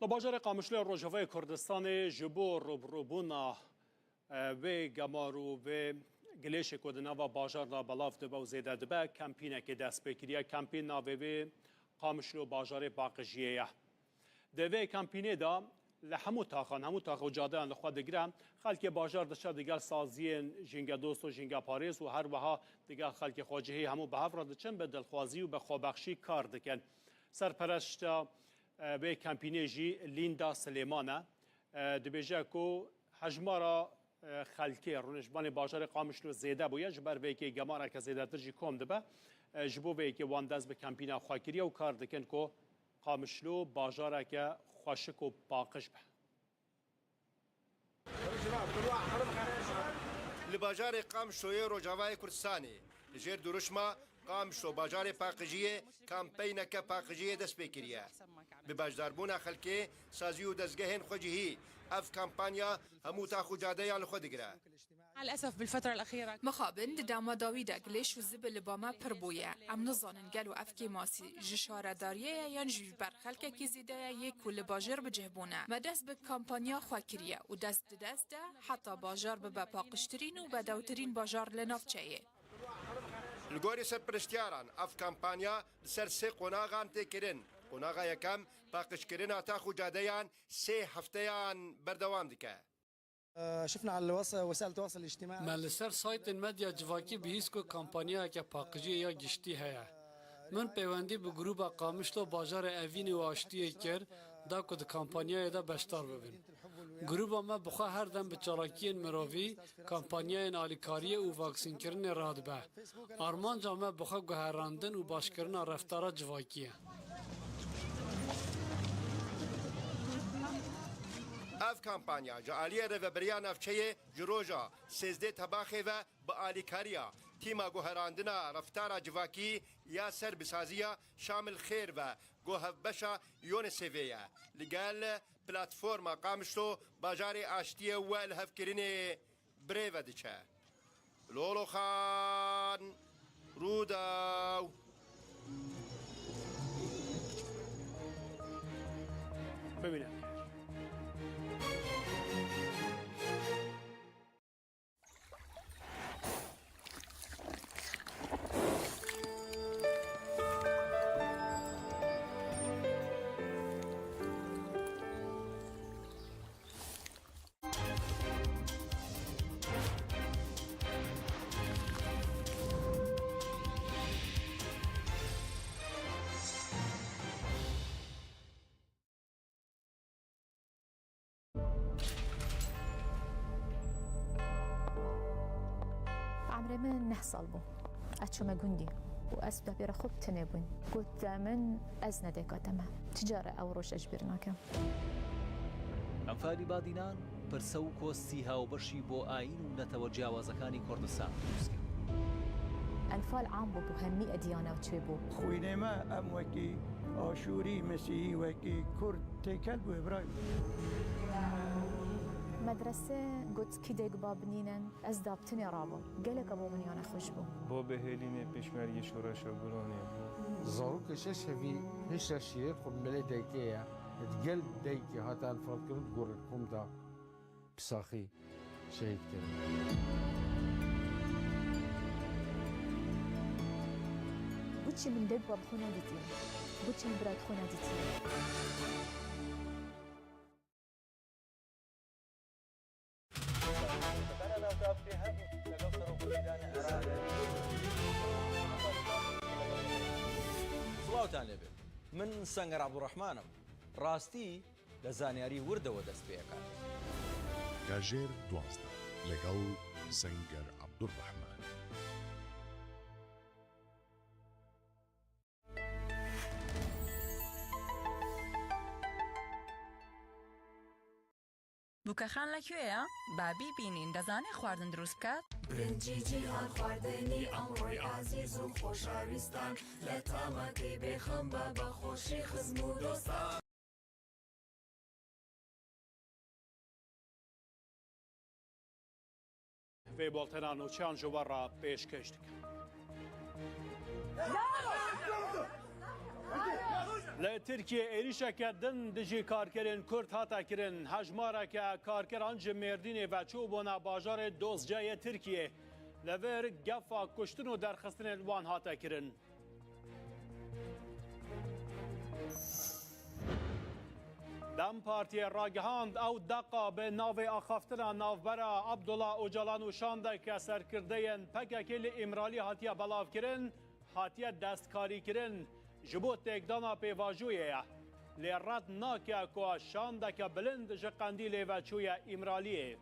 لە باژارê Qamişloyê Rojavayê Kurdistanê ji bo rûbirûbûna, e, vê gemar û vê gilêşê ku di nava bajar de belav dibe û zêde dibe, kempînekê dest pê kiriye. Kempîn navê vê Qamişlo Bajarê Paqijiyê ye. Di vê kempînê de li hemû taxan, hemû tax û cadeyan li xwe digire. Xelkê bajar diçe digel saziyên jîngedost û jîngeparêz û her wiha digel xelkê xwecihî hemû bi hev re diçin, bi dilxwazî û bi xwebexşî kar dikin. Serpereşta, e, vê kempînê jî Lînda Silêman e. E, dibêje ku hejmara, e, xelkê rûniştvanê bajarê Qamişlo zêde bûye, ji ber vê yekê gemareke zêdetir jî kom dibe. E, ji bo vê yekê wan dest bi kempîna xwe kiriye û kar dikin ku Qamişlo bajareke xweşik û paqij be. Li bajarê Qamişloyê Rojavayê Kurdistanê li jêr dirûşma Qamişlo Bajarê Paqijiyê kampeyneke paqijiyê dest pê kiriye. Bi beşdarbûna xelkê, sazî û dezgehên xwecihî ev kampanya hemû tax û cadeyan li xwe digire. مع الأسف بالفترة الأخيرة. Mixabin di dema dawî de gilêş û zibil li ba me pir bûye. Em nizanin gelo ev kêmasî ji şaredariyê ye yan jî ji ber xelkekî zêde ye yê ku li bajêr bi cih bûne. Me dest bi kampanya xwe kiriye û dest di dest de heta bajar bibe paqijtirîn û bedewtirîn bajar li navçeyê. Li gorî serpiriştiyaran, ev kampanya li ser sê qonaxan tê kirin. Qonaxa yekem, paqijkirina tax û cadeyan sê hefteyan berdewam dike. شفنا على الوس-، وسائل التواصل الاجتماعي. Me li ser saytên medya civakî bihîst ku kampanyayeke paqijiyê ya giştî heye. Min peywendî bi grûba Qamişlo Bajarê Evînê û Aştiyê kir, da ku di kampanyayê de beşdar bibin. Grûba me bi xwe her dem bi çalakiyên mirovî, kampanyayên alîkariyê û vaksînkirinê radibe. Armanca me bi xwe guherandin û başkirina reftara civakî ye. Ev kampanya ji aliyê Rêveberiya Navçeyê ji roja sêzdeh Tebaxê ve bi alîkariya Tîma Guherandina Reftara Civakî ya Serbîsaziya Şamil Xêr ve ku hevbeşa UNICEFê ye, li gel Platforma Qamişlo Bajarê Aştiyê û Lihevkirinê bi rê ve diçe. Loloxan, Rûdaw. Bibîne. Emrê min neh sal bû. Ez çûme gundî û ez û depêra xwe bi tenê bûyn. Got te min, ez ne dêka te me. Çi care ew roj ez ji bîr nakim. ئەنفالی بادینان پرسە و کۆستی هاوبەشی بۆ ئایین و نەتەوە جیاوازەکانی کوردستان دروست کرد. ئەنفال عام بوو بۆ هەموو ئەدیانە و چێ بوو. Xwînê me em wekî Aşûrî, Mesîhî, wekî Kurd têkel bû, Îbrahîm. Medrese got kî dêk ba binînin, ez daptinê rabûm. Gelek e bo min ya nexweş bû. Bo bihêlînê pêşmergê şoreşa guranê bû. Zarokê şeş hevî hişre şîrê xwe bi melê daykê ye. Digel daykê hate enfalkirin, gorê kom da bi saxî şehîd kirin. Çi min dev babxwe nedîtiye. Bo çend bira xwe nedîtiye. سڵاوتان لێبێ. من سەنگەر عەبدوڕەحمانم. ڕاستی لە زانیاری وردەوە دەست پێ ئەکات. کاژێر دوازدە، لەگەڵ سەنگەر عەبدوڕەحمان. بووکەخان لە کوێیە؟ با بیبینین، دەزانێ خواردن دروست بکات؟ برنجی جیهان، خواردنی ئەمڕۆی ئازیز و خۆشەویستان، لە تامەکەی بێخەم بە، بە خۆشی خزم و دۆستان. Vê boltena nûçeyan ji we re pêşkêş dikim. Li Tirkiyê êrîşeke din dijî karkerên Kurd hate kirin. Hejmareke karkeran ji Mêrdînê ve çûbûne bajarê Dozce yê Tirkiyê. Li vir gefa kuştin û derxistinên wan hate kirin. DEM Partiyê ragihand, ew deqa bi navê axaftina navbera Abdullah Ocalan û şandeke serkirdeyên P K K li Îmralî hatiye belavkirin, hatiye destkarîkirin, ji bo têkdana pêvajoyê ye. Lê red nake ku şandeke bilind ji Qendîlê ve çûye Îmraliyê.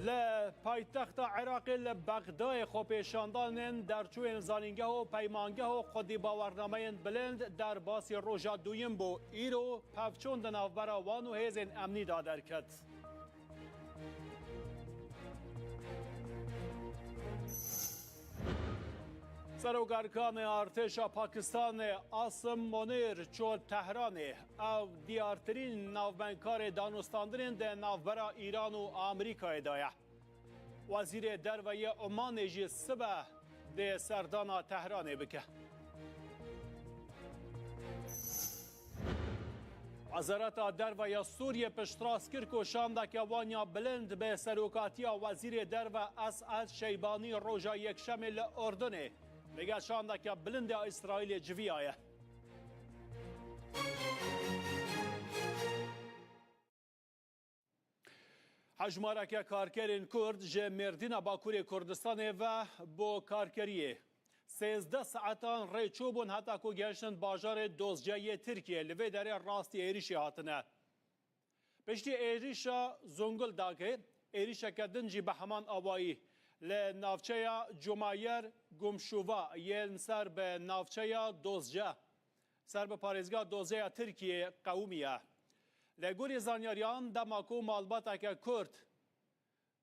Li paytexta Iraqê li Bexdayê xwepêşandanên derçûyên zanîngeh û peymangeh û xwedî bawernameyên bilind derbasî roja duyim bû. Îro pevçûn di navbera wan û hêzên emnî de derket. Serokarkanê artêşa Pakistanê Asim Monîr çû Tehranê. Ev diyartirîn navbendkarê danûstandinên di navbera Îran û Amerîkayê de ye. Wezîrê Derve yê Omanê jî sibe dê serdana Tehranê bike. Wezareta Derve ya Sûriyê piştrast kir ku şandeke wan ya bilind bi serokatiya Wezîrê Derve Es'ed Şeybanî roja Yekşemê li Urdunê digel şandeke bilind ya Îsraîlê civiyaye. Hejmareke karkerên Kurd ji Mêrdîna Bakurê Kurdistanê ve bo karkeriyê sêzdeh saetan rê çûbûn heta ku gehiştin bajarê Dozce yê Tirkiyê, li vê derê rastî êrîşê hatine. Piştî êrîşa Zonguldakê, êrîşeke din jî bi heman awayî li navçeya Cumayer Gumşuva yên ser bi navçeya Dozce, ser bi parêzgeha Dozce ya Tirkiyê qewimiye. Li gorî zanyariyan, dema ku malbateke Kurd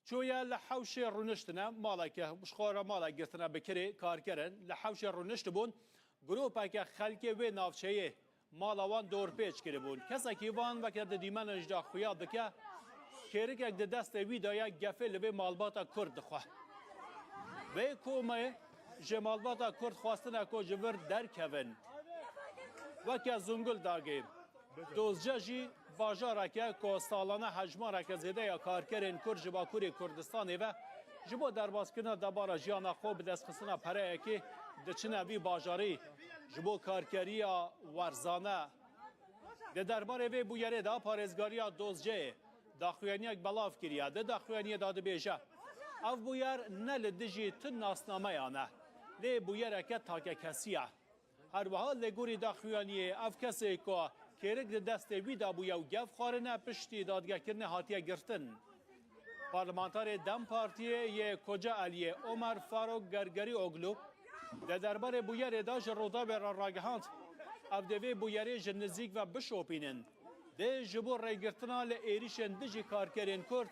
çûye li hewşê rûniştine, maleke, ji xwe re malek girtine bi kirê karkerin, li hewşê rûniştibûn, gropeke xelkê wê navçeyê mala wan dorpêç kiribûn. Kesekî van weke di dîmenên jî de xuya dike, kêrikek di destê wî de ye, gefê li vê malbata Kurd dixwe. Vê komê ji malbata Kurd xwestine ku ji vir derkevin. Weke Zonguldakê, Dozce jî bajareke ku salane hejmareke zêde ya karkerên Kurd ji Bakurê Kurdistanê ve ji bo derbaskirina debara jiyana xwe bi destxistina pereyekê diçine vî bajarî, ji bo karkeriya werzane. Di derbarê vê bûyerê de parêzgariya Dozceyê daxuyaniyek belav kiriye. Di daxuyaniyê de dibêje, ev bûyer ne li dijî tu nasnameyan e, lê bûyereke takekesî ye. Her wiha li gorî daxuyaniyê ev kesê ku kêrik di destê wî de bûye û gef xwarine, piştî dadgekirinê hatiye girtin. Parlamenterê DEM Partiyê yê Kocaeliyê Omer Faruk Gergerîoglu di derbarê bûyerê de ji Rûdawê re ragihand, ev dê vê bûyerê ji nizîk ve bişopînin. Dê ji bo rêgirtina li êrîşên dijî karkerên Kurd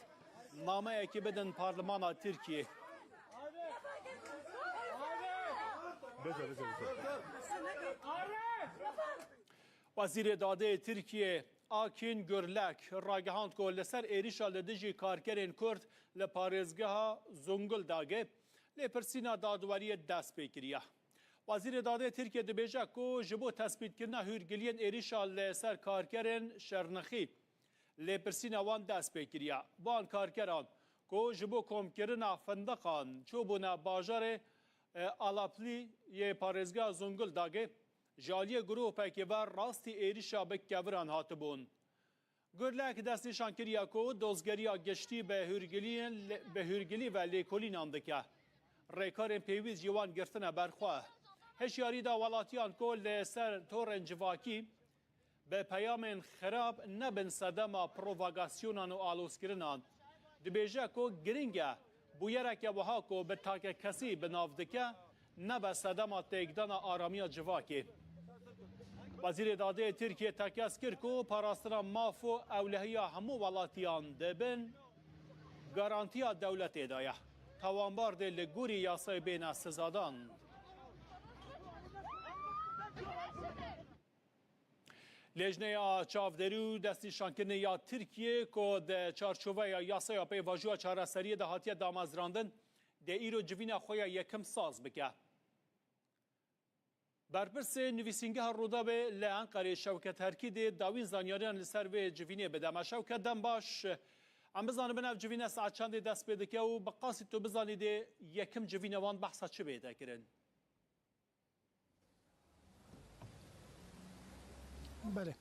nameyekî bidin Parlemana Tirkiyê. Wezîrê Dadê yê Tirkiyê Akîn Gurlek ragihand ku li ser êrîşa li dijî karkerên Kurd li parêzgeha Zonguldakê lêpirsîna dadweriyê dest pê kiriye. Wezîrê Dadê Tirkiyê dibêje ku ji bo tespîtkirina hûrgiliyên êrîşa li ser karkerên Şirnexî lêpirsîna wan dest pê kiriye. Van karkeran ku ji bo komkirina findiqan çûbûne bajarê, e, Alaplî yê parêzgeha Zonguldakê, ji aliyê grûpekê ve rastî êrişa bi keviran hatibûn. Gurlek destnîşan kiriye ku dozgeriya giştî bi hûrgiliyên lê-, bi hûrgilî ve lêkolînan dike. Rêkarên pêwîst ji wan girtine ber xwe. Hişyarî da welatiyan ku li ser torên civakî bi peyamên xirab nebin sedema provokasyonnan û alozkirinan. Dibêje ku giring e bûyereke wiha ku bi takekesî bi nav dike, nebe sedema têkdana aramiya civakê. Wezîrê Dadê yê Tirkiyê tekez kir ku parastina maf û ewlehiya hemû welatiyan di bin garantiya dewletê de ye. Tawanbar dê li gorî yasayê bêne sizadan. Lêjneya çavdêrî û destnîşankirinê ya Tirkiyê ku di çarçoveya yasaya pêvajoya çareseriyê de hatiye damezrandin, dê îro civîna xwe ya yekim saz bike. Berpirsê nivîsîngeha Rûdawê li Enqerê Şewket Herkî dê dawîn zanyariyan li ser vê civînê bide. Me Şewket, dem baş. Em bizanibin ev civîne saet çendê dest pê dike û bi qasî tu bizanî dê yekim civîna wan behsa çi bête kirin? Belê.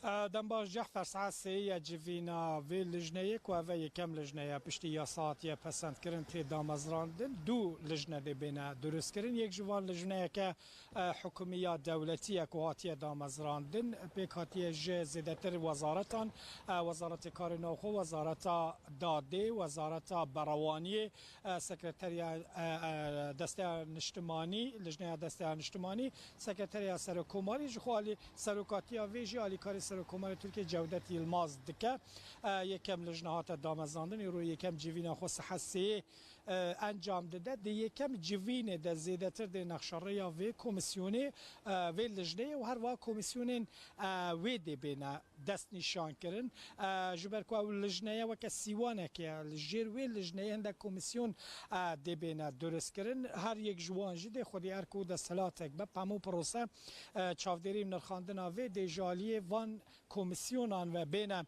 E, dem baş Cehfer, saet sê ye civîna vê lijneyê ku ev e yekem lijne ye piştî yasa hatiye pesendkirin tê damezrandin. Du lijne dê bêne durustkirin. Yek ji van lijneyeke, e, hikûmî ya dewletî ye ku hatiye damezrandin. Pêk hatiye ji zêdetir wezaretan, e, Wezaretê Karê Navxwe, Wezareta Dadê, Wezareta Berewaniyê, e, Sekreteriya, e, e, Desteya Niştimanî, Lijneya Desteya Niştimanî, Sekreteriya Serokkomarî, ji xwe alî serokatiya vê jî alîkarê Serokkomarê Tirkiyê Cewdet Yilmaz dike. E, yekem lijne hate damezrandin, îro yekem civîna xwe saet sê, e, encam dide. Di yekem civînê de zêdetir dê nexşerêya vê komîsyonê, e, vê lijneyê û her wiha komîsyonên, e, wê dê bêne destnîşan kirin. E, ji ber ku ew lijneye weke sîwanekê ye, li jêr wê lijneyê hindek komîsyon, e, dê bêne durustkirin. Her yek ji wan jî dê xwedî erk û desthilatek be. Hemû prose, e, çavdêrî û nirxandina vê dê ji aliyê van komîsyonan ve bêne,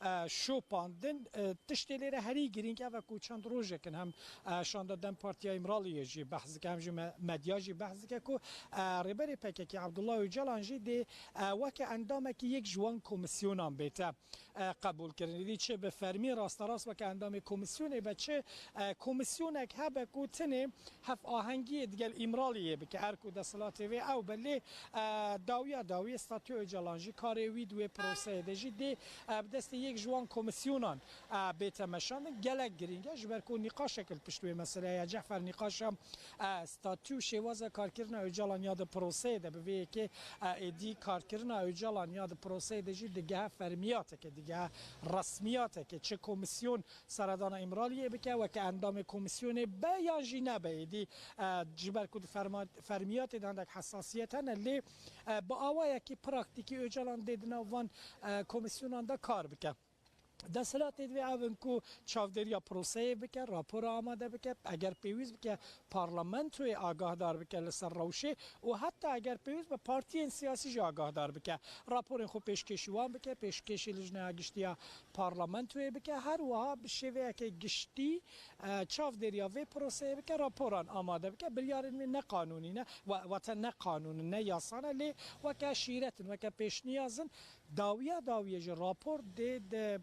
e, şopandin. E, tiştê lêre herî girîng ev e ku çend rojek in hem, e, şanda DEM Partiya Îmraliyê jî behs dike, hem jî me-, medya jî behs dike ku, e, Rêberê P K K Abdullah Ocalan jî dê, e, weke endamekî yek ji wan komîsyonan bête, e, qebûl kirin. Êdî çi bi fermî rasterast weke endamê komîsyonê be, çi, e, komîsyonek hebe ku tenê hevahengiyê digel Îmraliyê bike, erk û desthilatê wê ew be. Lê, e, dawiya dawiyê statûya Ocalan jî, karê wî di wê proseyê de jî dê, e, bi destê yek ji wan komîsyonan, e, bête meşandin. Gelek girîng e, ji ber ku nîqaşek li pişt wê meseleyê ye. Cehfer, nîqaşa, e, statû û şêwaza karkirina Ocalan ya di proseyê de bi vê yekê, e, êdî karkirina Ocalan ya di proseyê de jî digehe fermiyateke, digehe resmiyateke, çi komîsyon seredana Îmraliyê bike, weke endamê komîsyonê be yan jî nebe, êdî, e, ji ber ku di ferma-, fermiyatê de hindek hesasiyet hene, lê, e, bi awayekî praktîkî Ocalan dê di nav van, e, komîsyonan de kar bike. Desthilatê divê ev in ku çavdêriya proseyê bike, rapora amade bike, eger pêwîst bike, parlamentoyê agahdar bike li ser rewşê û heta eger pêwîst be partiyên siyasî jî agahdar bike. Raporên xwe pêşkêşî wan bike, pêşkêşî Lijneya Giştî ya Parlamentoyê bike, her wiha bi şêweyeke giştî, e, çavdêriya vê proseyê bike, raporan amade bike. Biryarên wê ne qanûnî ne, wa-, wate ne qanûn in, ne yasa ne, lê weke şîret in, weke pêşniyaz in. Dawiya dawiyê jî rapor dê di,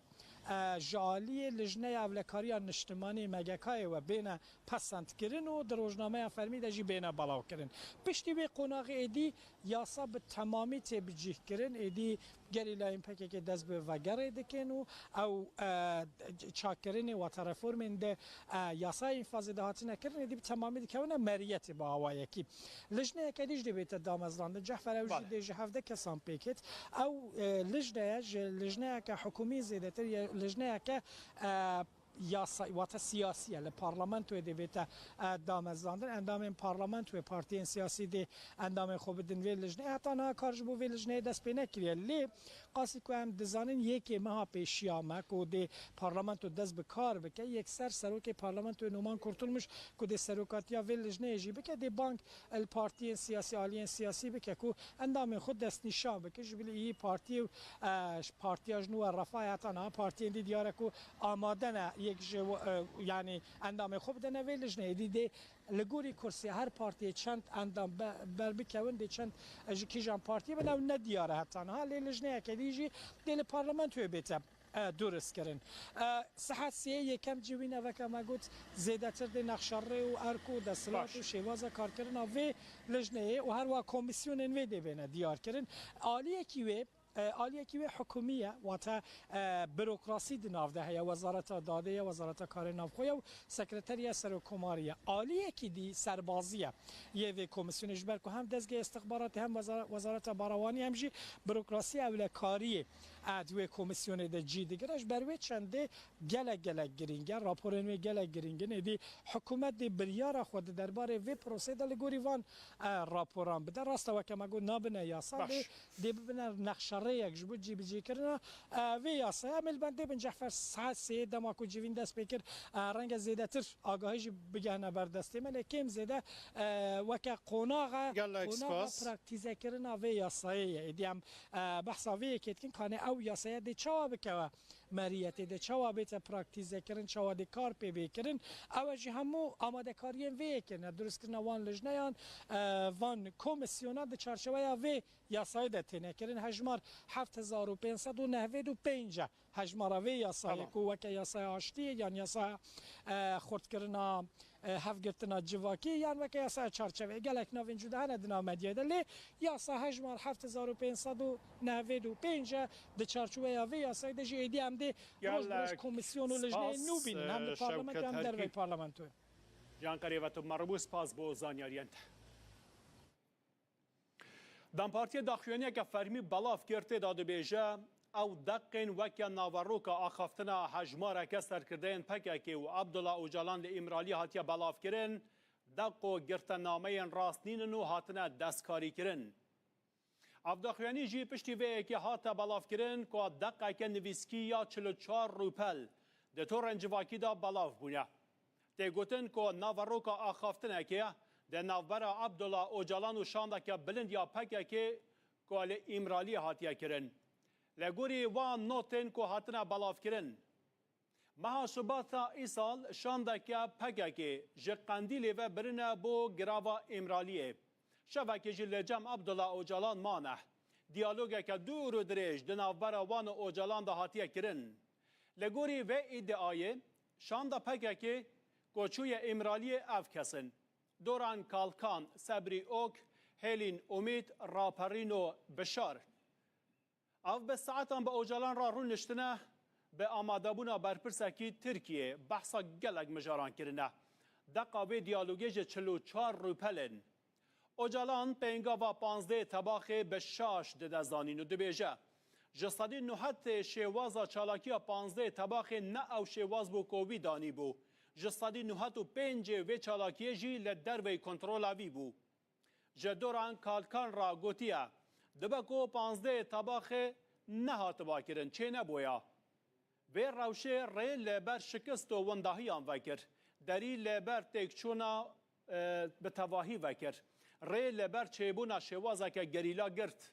e, ji aliyê Lijneya Ewlekariya Niştimanî M G K'yê we bêne pesendkirin û di rojnameya fermî de jî bêne belavkirin. Piştî wê qonaxê êdî yasa bi temamî tê bicîhkirin, êdî gerîlayên P K K dest bi vegerê dikin û ew, e, çakkirinê wate reformên di, e, yasaya înfazê de hatine kirin, êdî bi temamî dikevine meriyetê bi awayekî. Lijneyeke dî jî dê bête damezrandin. Cehfer, ew jî Bale. dê ji hevdeh kesan pêk hêt. Ew, e, lijneye ji lijneyeke hikûmî zêdetir ye, lijneyeke, e, yasa, wate siyasî ye. Li parlamentoyê dê bête, e, damezrandin. Endamên parlamentoyê, partiyên siyasî dê endamên xwe bidin vê lijneyê. Heta niha kar ji bo vê lijneyê dest pê nekiriye. Lê qasî ku em dizanin yekê meha pêşiya me ku dê parlamento dest bi kar bike, yekser serokê parlamentoyê Numan Kurtulmuş ku dê serokatiya vê lijneyê jî bike, dê bang li partiyên siyasî, aliyên siyasî bike ku endamên xwe destnîşan bike. Ji bilî î partiyê û, e, partiya ji nû Refahê heta niha partiyên dî diyar e ku amade ne. yek ji, e, yanî endamê xwe bidene vê lijneyê. Êdî dê li gorî kursê her partiyê çend endam be-, berbikewin, dê çend, e, ji kîjan partiyê bin, ew nediyar e heta niha. Lê lijneyeke dî jî dê li parlamentoyê bête, e, durist kirin. E, saet sê yekem cî wî ne, weke me got, zêdetir dê nexşa rê û erk û desthilat Baş. û şêwaza karkirina vê lijneyê û her wiha komîsyonên wê dê bêne diyar kirin. Aliyekî wê, e, aliyekî wê hikûmî ye, wate, e, burokrasî di nav de heye, Wezareta Dadê ye, Wezareta Karê Navxwe ye û Sekreteriya Serokkomarî ye. Aliyekî dî serbazî ye yê vê komîsyonê, ji ber ku hem dezgehê istixbaratê hem wezara-, Wezareta Barawanî hem jî burokrasî ewlekariyê, e, di wê komîsyonê de cî digire. Ji ber wê çendê gelek gelek girîng e, raporên wê gelek girîng in. Êdî hikûmet dê biryara xwe di derbarê vê proseyê de li gorî van, e, raporan bide. Rast e, weke me got, nabine yasa, Baş. lê dê bibine nexşerêyek ji bo cîbicîkirina, e, vê yasaya. Em ê li bendê bin, Cehfer, saet sê dema ku civîn dest pê kir, e, renge zêdetir agahî jî bigehne ber destê me, lê kêm zêde, e, weke qonaxa, Gelek qonaxa spas. praktîzekirina vê yasayê ye. Êdî em, e, behsa vê yekê dikin, kanê ew yasaya dê çawa bikewe meriyetê, dê çawa bête praktîzekirin, çawa dê kar pê bê kirin. Ew e jî hemû amadekariyên vê yekê ne, durustkirina wan lijneyan, e, van komîsyona di çarçeweya vê yasayê de têne kirin. Hejmar heft hezar û pênc sed û nehwêd û pênc e. Hejmara vê yasayê Tamam. ku weke yasaya aştiyê yan yasaya, e, xurtkirina, e, hevgirtina civakî yan weke yasaya çarçeveyê. Gelek navên cuda hene di nav medyayê de. Lê yasa hejmar heft hezar û pênc sed û nehwêd û pênc e. Di çarçeweya vê yasayê de jî êdî em dê roj bi roj Gelek komîsyon û lijneyên spas, nû bînin. Hem li e, parlamentoyê Şewket hem derveyî Herkî. parlamentoyê. Can Qerî ve tu merhû, spas bo zanyariyên te. DEM Partiyê daxuyaniyeke fermî belav kir, tê de dibêje, ew deqên weke naveroka axaftina hejmareke serkirdeyên P K K û Abdullah Ocalan li Îmraliyê hatiye belavkirin, deq û girtenameyên rast nînin û hatine destkarîkirin. Ev daxuyanî jî piştî vê yekê hate belavkirin ku deqeke nivîskî ya çil û çar rûpel di torên civakî de belav bûne. Tê gotin ku naveroka axaftinekê di navbera Abdullah Ocalan û şandeke bilind ya P K K ku li Îmraliyê hatiye kirin. Li gorî wan notên ku hatine belavkirin, meha Şubata îsal şandeke P K K ji Qendîlê ve birine bo girava Îmraliyê. Şevekê jî li cem Abdullah Ocalan mane. Diyalogeke dûr û dirêj di navbera wan û Ocalan de hatiye kirin. Li gorî vê îdiayê, şanda P K K ku çûye Îmraliyê ev kes in: Doran Kalkan, Sebrî Ok, Hêlîn Umît, Raperîno Bişar. Ev bi saetan bi Ocalan re rûniştine, bi amadebûna berpirsekî Tirkiyê behsa gelek mijaran kirine. Deqa vê diyalogê ji çil û çar rûpel in. Ocalan pêngava panzdehê Tebaxê bi şaş dide zanîn û dibêje, ji sedî newed şêwaza çalakiya panzdehê Tebaxê ne ew şêwaz bû ku wî danîbû. Ji sedî newed û pêncê vê çalakiyê jî li derveyî kontrola vî bû. Ji Doran Kalkan re gotiye, dibe ku panzdehê Tebaxê nehatiba kirin, çênebûya. Vê rewşê rê li ber şikist û windahiyan vekir. Derî li ber têkçûna, e, bi tevahî vekir. Rê li ber çêbûna şêwazeke gerîla girt.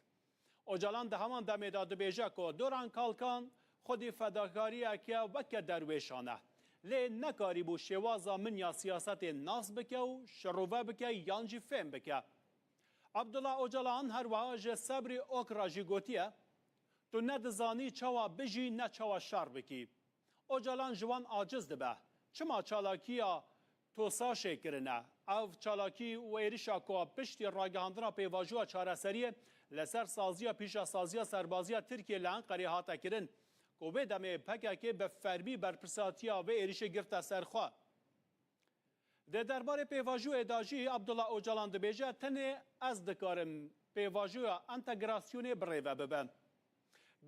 Ocalan di heman demê de dibêje ku Doran Kalkan xwedî fedakariyeke weke derwêşan e. Lê nekarîbû şêwaza min ya siyasetê nas bike û şirove bike yan jî fêm bike. Abdullah Ocalan her wiha ji Sebrî Ok re jî gotiye, tu ne dizanî çawa bijî ne çawa şer bikî. Ocalan ji wan aciz dibe. Çima çalakiya TOSAŞê kirine? Ev çalakî û êrişa ku piştî ragihandina pêvajoya çareseriyê li ser saziya pîşesaziya serbaziya Tirkiyê li Enqerê hate kirin, ku wê demê P K K bi fermî berpirsatiya vê êrişê girte ser xwe. Di derbarê pêvajoyê de jî Abdullah Ocalan dibêje, tenê ez dikarim pêvajoya entegrasyonê birêve bibe.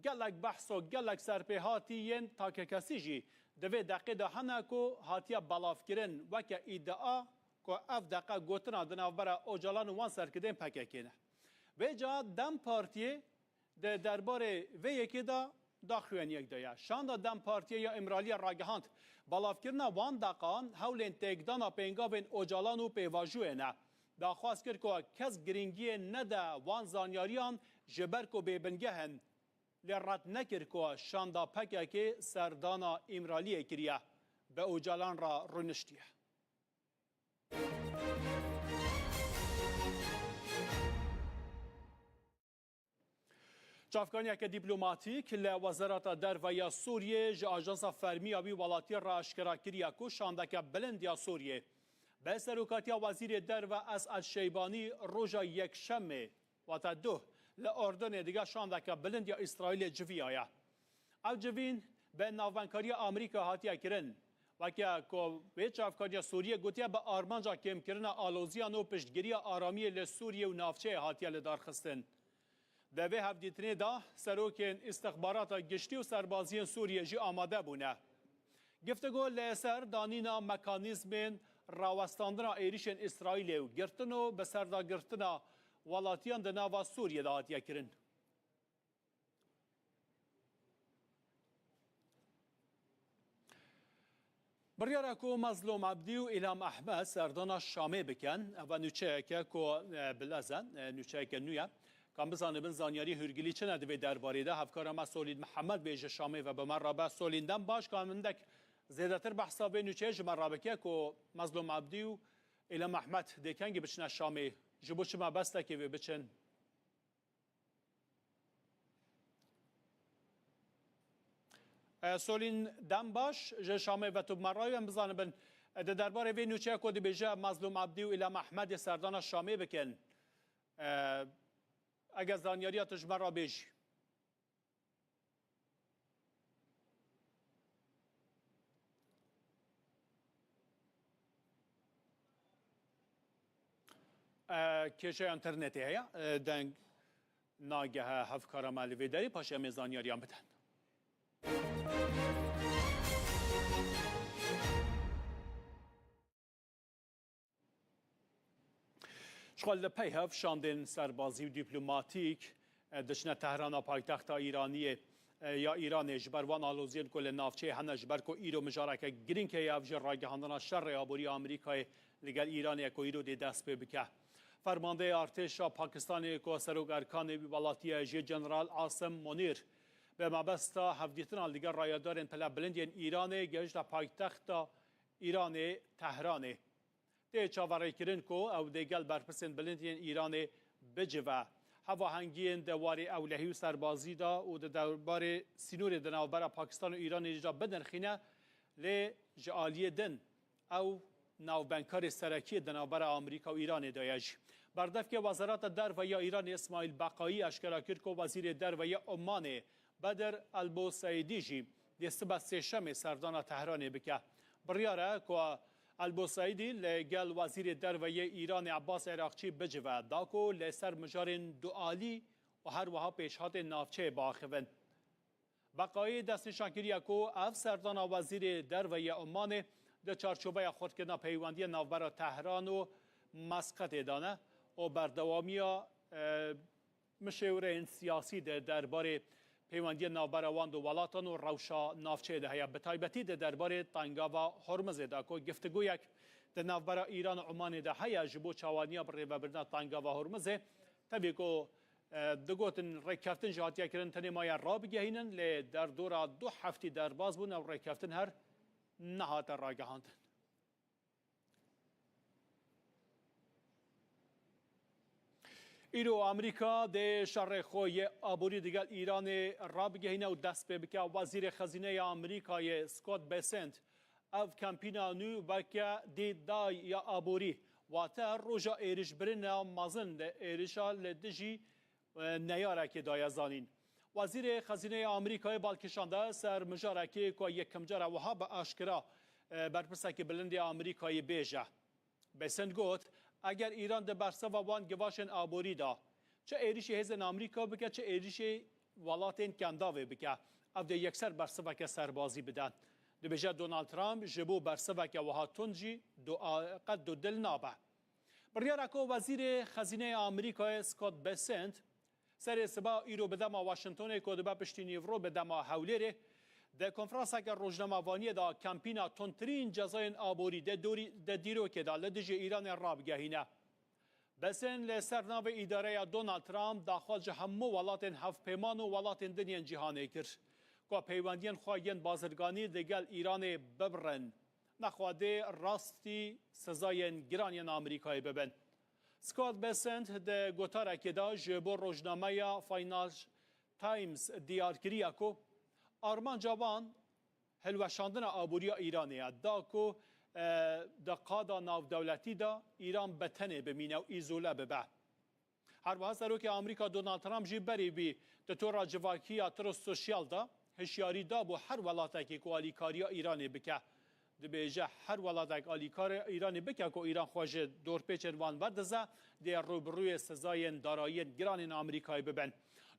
Gelek behs û gelek serpêhatî yên takekesî jî di vê deqê de hene ku hatiye belavkirin weke îdia ku ev deqe gotina di navbera Ocalan û wan serkirdên P K K ne. Vêca DEM Partiyê di derbarê vê yekê de daxuyaniyek daye. Şanda DEM Partiyê ya Îmraliyê ragihand, belavkirina wan deqan hewlên têkdana pêngavên Ocalan û pêvajoyê ne. Daxwaz kir ku kes girîngiyê nede wan zanyariyan ji ber ku bêbingeh in. Lê red nekir ku şanda P K K serdana Îmraliyê kiriye. bi Ocalan re rûniştiye. Çavkaniyeke dîplomatîk li Wezareta Derve ya Sûriyê ji ajansa fermî ya wî welatî re aşkera kiriye ku şandeke bilind ya Sûriyê bi serokatiya Wezîrê Derve Esad Şeybanî roja Yekşemê, wate duh, li Urdunê digel şandeke bilind ya Îsraîlê civiyaye. Ev civîn bi navbenkariya Amerîka hatiye kirin. Weke ku wê çavkariya Sûriyê gotiye, bi armanca kêmkirina aloziyan û piştgiriya aramiyê li Sûriyê û navçeyê hatiye lidarxistin. Di vê hevdîtinê de serokên îstixbarata giştî û serbaziyên Sûriyê jî amade bûne. Giftigo li ser danîna mekanîzmên rawestandina êrîşên Îsraîlê û girtin û bi serdagirtina welatiyan di nava Sûriyê de hatiye kirin. Biryara ku Mezlûm Ebdî û Îlham Ehmed serdana Şamê bikin, eva nûçeyeke ku, e, bilez e, e, nûçeyeke nû ye. Ka em bizanibin zanyarî hûrgilî çi ne di vê derbarê de? Hevkara me Solîn Mihemed bê ji Şamê ve bi me re be. Solîn, dem baş, ka hindek zêdetir behsa vê nûçeyê ji me re bike ku Mezlûm Ebdî û Îlham Ehmed dê kengî biçine Şamê? Ji bo çi mebestekê wê biçin? E, Solîn, dem baş, ji Şamê ve tu bi me re yî, em bizanibin, e, di derbarê vê nûçeya ku dibêje Mezlûm Ebdî û Îlham Ehmedê serdana Şamê bikin, e, eger zanyariya tu ji me re bêjî. E, kêşeya înternetê heye. E, deng nagehe hevkara me li vê derê, paşê em ê zanyariyan bidin. Ji xwe li pey hev şandên serbazî û dîplomatîk, e, diçine Tehrana paytexta Îraniyê, e, ya Îranê, ji ber wan aloziyên ku li navçeyê hene, ji ber ku îro mijareke girîng heye, ev jî ragihandina şerê aborî ya Amerîkayê li gel Îranê ye ku îro dê dest pê bike. Fermandeyê artêşa Pakistanê ku serok erkanê wî welatî ye jî General Asim Munîr, bi mebesta hevdîtina li gel rayedarên pilebilind yên Îranê gehişte paytexta Îranê, Tehranê. Tê çaverêkirin ku ew dê gel berpirsên bilind yên Îranê bicive. Hevahengiyên di warê ewlehî û serbazî de û di derbarê sînorê di navbera Pakistan û Îranê jî de binirxîne, lê ji aliyê din ew navbendkarê serekiyê di navbera Amerîka û Îranê de ye jî. Berdevkê Wezareta Derve ya Îranê Îsmaîl Beqayî eşkera kir ku Wezîrê Derve ya Omanê Bedir Elboseydî jî dê sibe sêşemê serdana Tehranê bike. Biryar e ku Elboseydî li gel Wezîrê Derve yê Îranê Ebbas Eraqçî bicive, da ku li ser mijarên dualî û her wiha pêşhatên navçeyê biaxivin. Beqayî destnîşan kiriye ku ev serdana Wezîrê Derve yê Omanê di çarçoveya xurtkirina peywendiyên navbera Tehran û Mesqetê de ne û berdewamiya, e, mişêwireyên siyasî di derbarê peywendiyên navbera wan du welatan û rewşa navçeyê de heye, bi taybetî di derbarê Tengava Hormizê de ku giftigoyek di navbera Îran û Omanê de heye ji bo çawaniya birêvebirina Tengava Hormizê. Tevî ku, e, digotin rêkeftin jî hatiye kirin, tenê maye rabigehînin, lê derdora du heftî derbas bûn, ew rêkeftin her nehate ragihandin. Îro Amerîka dê şerê xwe yê aborî digel Îranê rabigehîne û dest pê bike. Wezîrê Xezîneyê Amerîkayê Scott Bessent ev kampîna nû weke D-Day ya aborî, wate roja êrişbirina mezin di êrişa li dijî e, neyarekê daye zanîn. Wezîrê Xezîneyê Amerîkayê bal kişande ser mijarekê ku yekem cara wiha bi aşkira, e, berpirsekî bilind ê Amerîkayê bêje. Bessent got, eger Îran di berseva wan givaşên aborî de çi êrişî hêzên Amerîka bike, çi êrişê welatên Kendavê bike, ev dê yekser bersiveke serbazî bide. Dibêje Donald Trump ji bo bersiveke wiha tund jî du-, a, qet dudil nabe. Biryara ku Wezîrê Xezîneyê Amerîkayê Scott Bessent serê siba îro bi dema Washingtonê ku dibe piştî nîvro bi dema Hewlêrê di konferanseke rojnamevaniyê de kempîna tundtirîn cezayên aborî di dorî, di dîrokê de li dijî Îranê rabigehîne. Bessent li ser navê îdareya Donald Trump daxwaz ji hemû welatên hevpeyman û welatên din yên cîhanê kir ku peywendiyên xwe yên bazirganî digel Îranê bibirin. Nexwe dê rastî sezayên giran yên Amerîkayê bibin. Scott Bessent di gotarekê de ji bo rojnameya Financial Times diyar kiriye ku armanca wan hilweşandina aboriya Îranê ye, da ku, e, di qada navdewletî de Îran bi tenê bimîne û îzole bibe. Her wiha Serokê Amerîka Donald Trump jî berî wî di tora civakiya Truth Social de hişyarî dabû her welatekê ku alîkariya Îranê bike. Dibêje, her welatek alîkarê Îranê bike ku Îran xwe ji dorpêçên wan werdize, dê rûbirûyê sezayên darayiyên giran ên Amerîkayê bibin.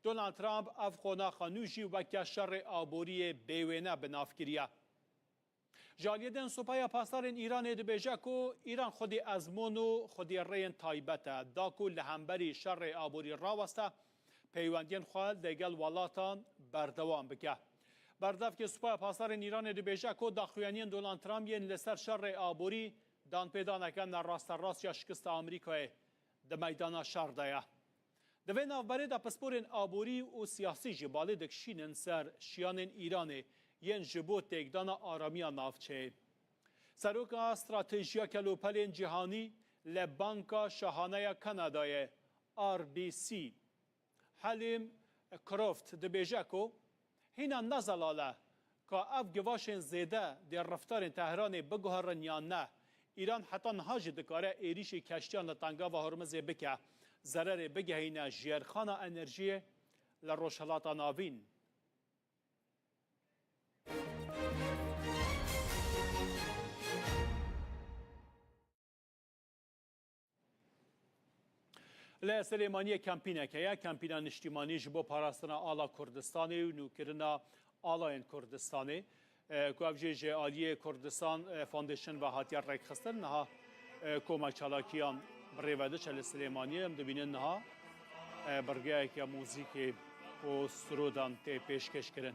Donald Trump ev qonaxa nû jî weke şerê aboriyê bêwêne bi nav kiriye. Ji aliyê din Supaya Pasdarên Îranê dibêje ku Îran xwedî ezmûn û xwedî rêyên taybet e, da ku li hemberî şerê aborî raweste, peywendiyên xwe li gel welatan berdewam bike. Berdevkê Supaya Pasdarên Îranê dibêje ku daxuyaniyên Donald Trump yên li ser şerê aborî danpêdaneke ne rasterast ya şikista Amerîkayê di meydana şer de ye. Di vê navberê de pisporên aborî û siyasî jî balê dikişînin ser şiyanên Îranê yên ji bo têkdana aramiya navçeyê. Seroka Stratejiya Kelopelên Cîhanî li Banka Şahane ya Kanadayê, R B C, Helîm Croft dibêje ku hîna ne zelal e ka ev givaşên zêde dê reftarên Tehranê biguherin yan ne. Îran heta niha jî dikare êrîşî keştiyan li Tengava Hormizê bike, zererê bigehîne jêrxana enerjiyê li Rojhilata Navîn. Li Silêmaniyê kempînek heye, kempîna niştîmanî ji bo parastina ala Kurdistanê û nûkirina alayên Kurdistanê, e, ku ev jî ji aliyê Kurdistan, e, Foundation ve hatiye rêkxistin. Niha, e, koma çalakiyan bi rê ve diçe li Silêmaniyê. Em dibînin niha, e, birgeyeke muzîkê û sirodan tê pêşkêşkirin.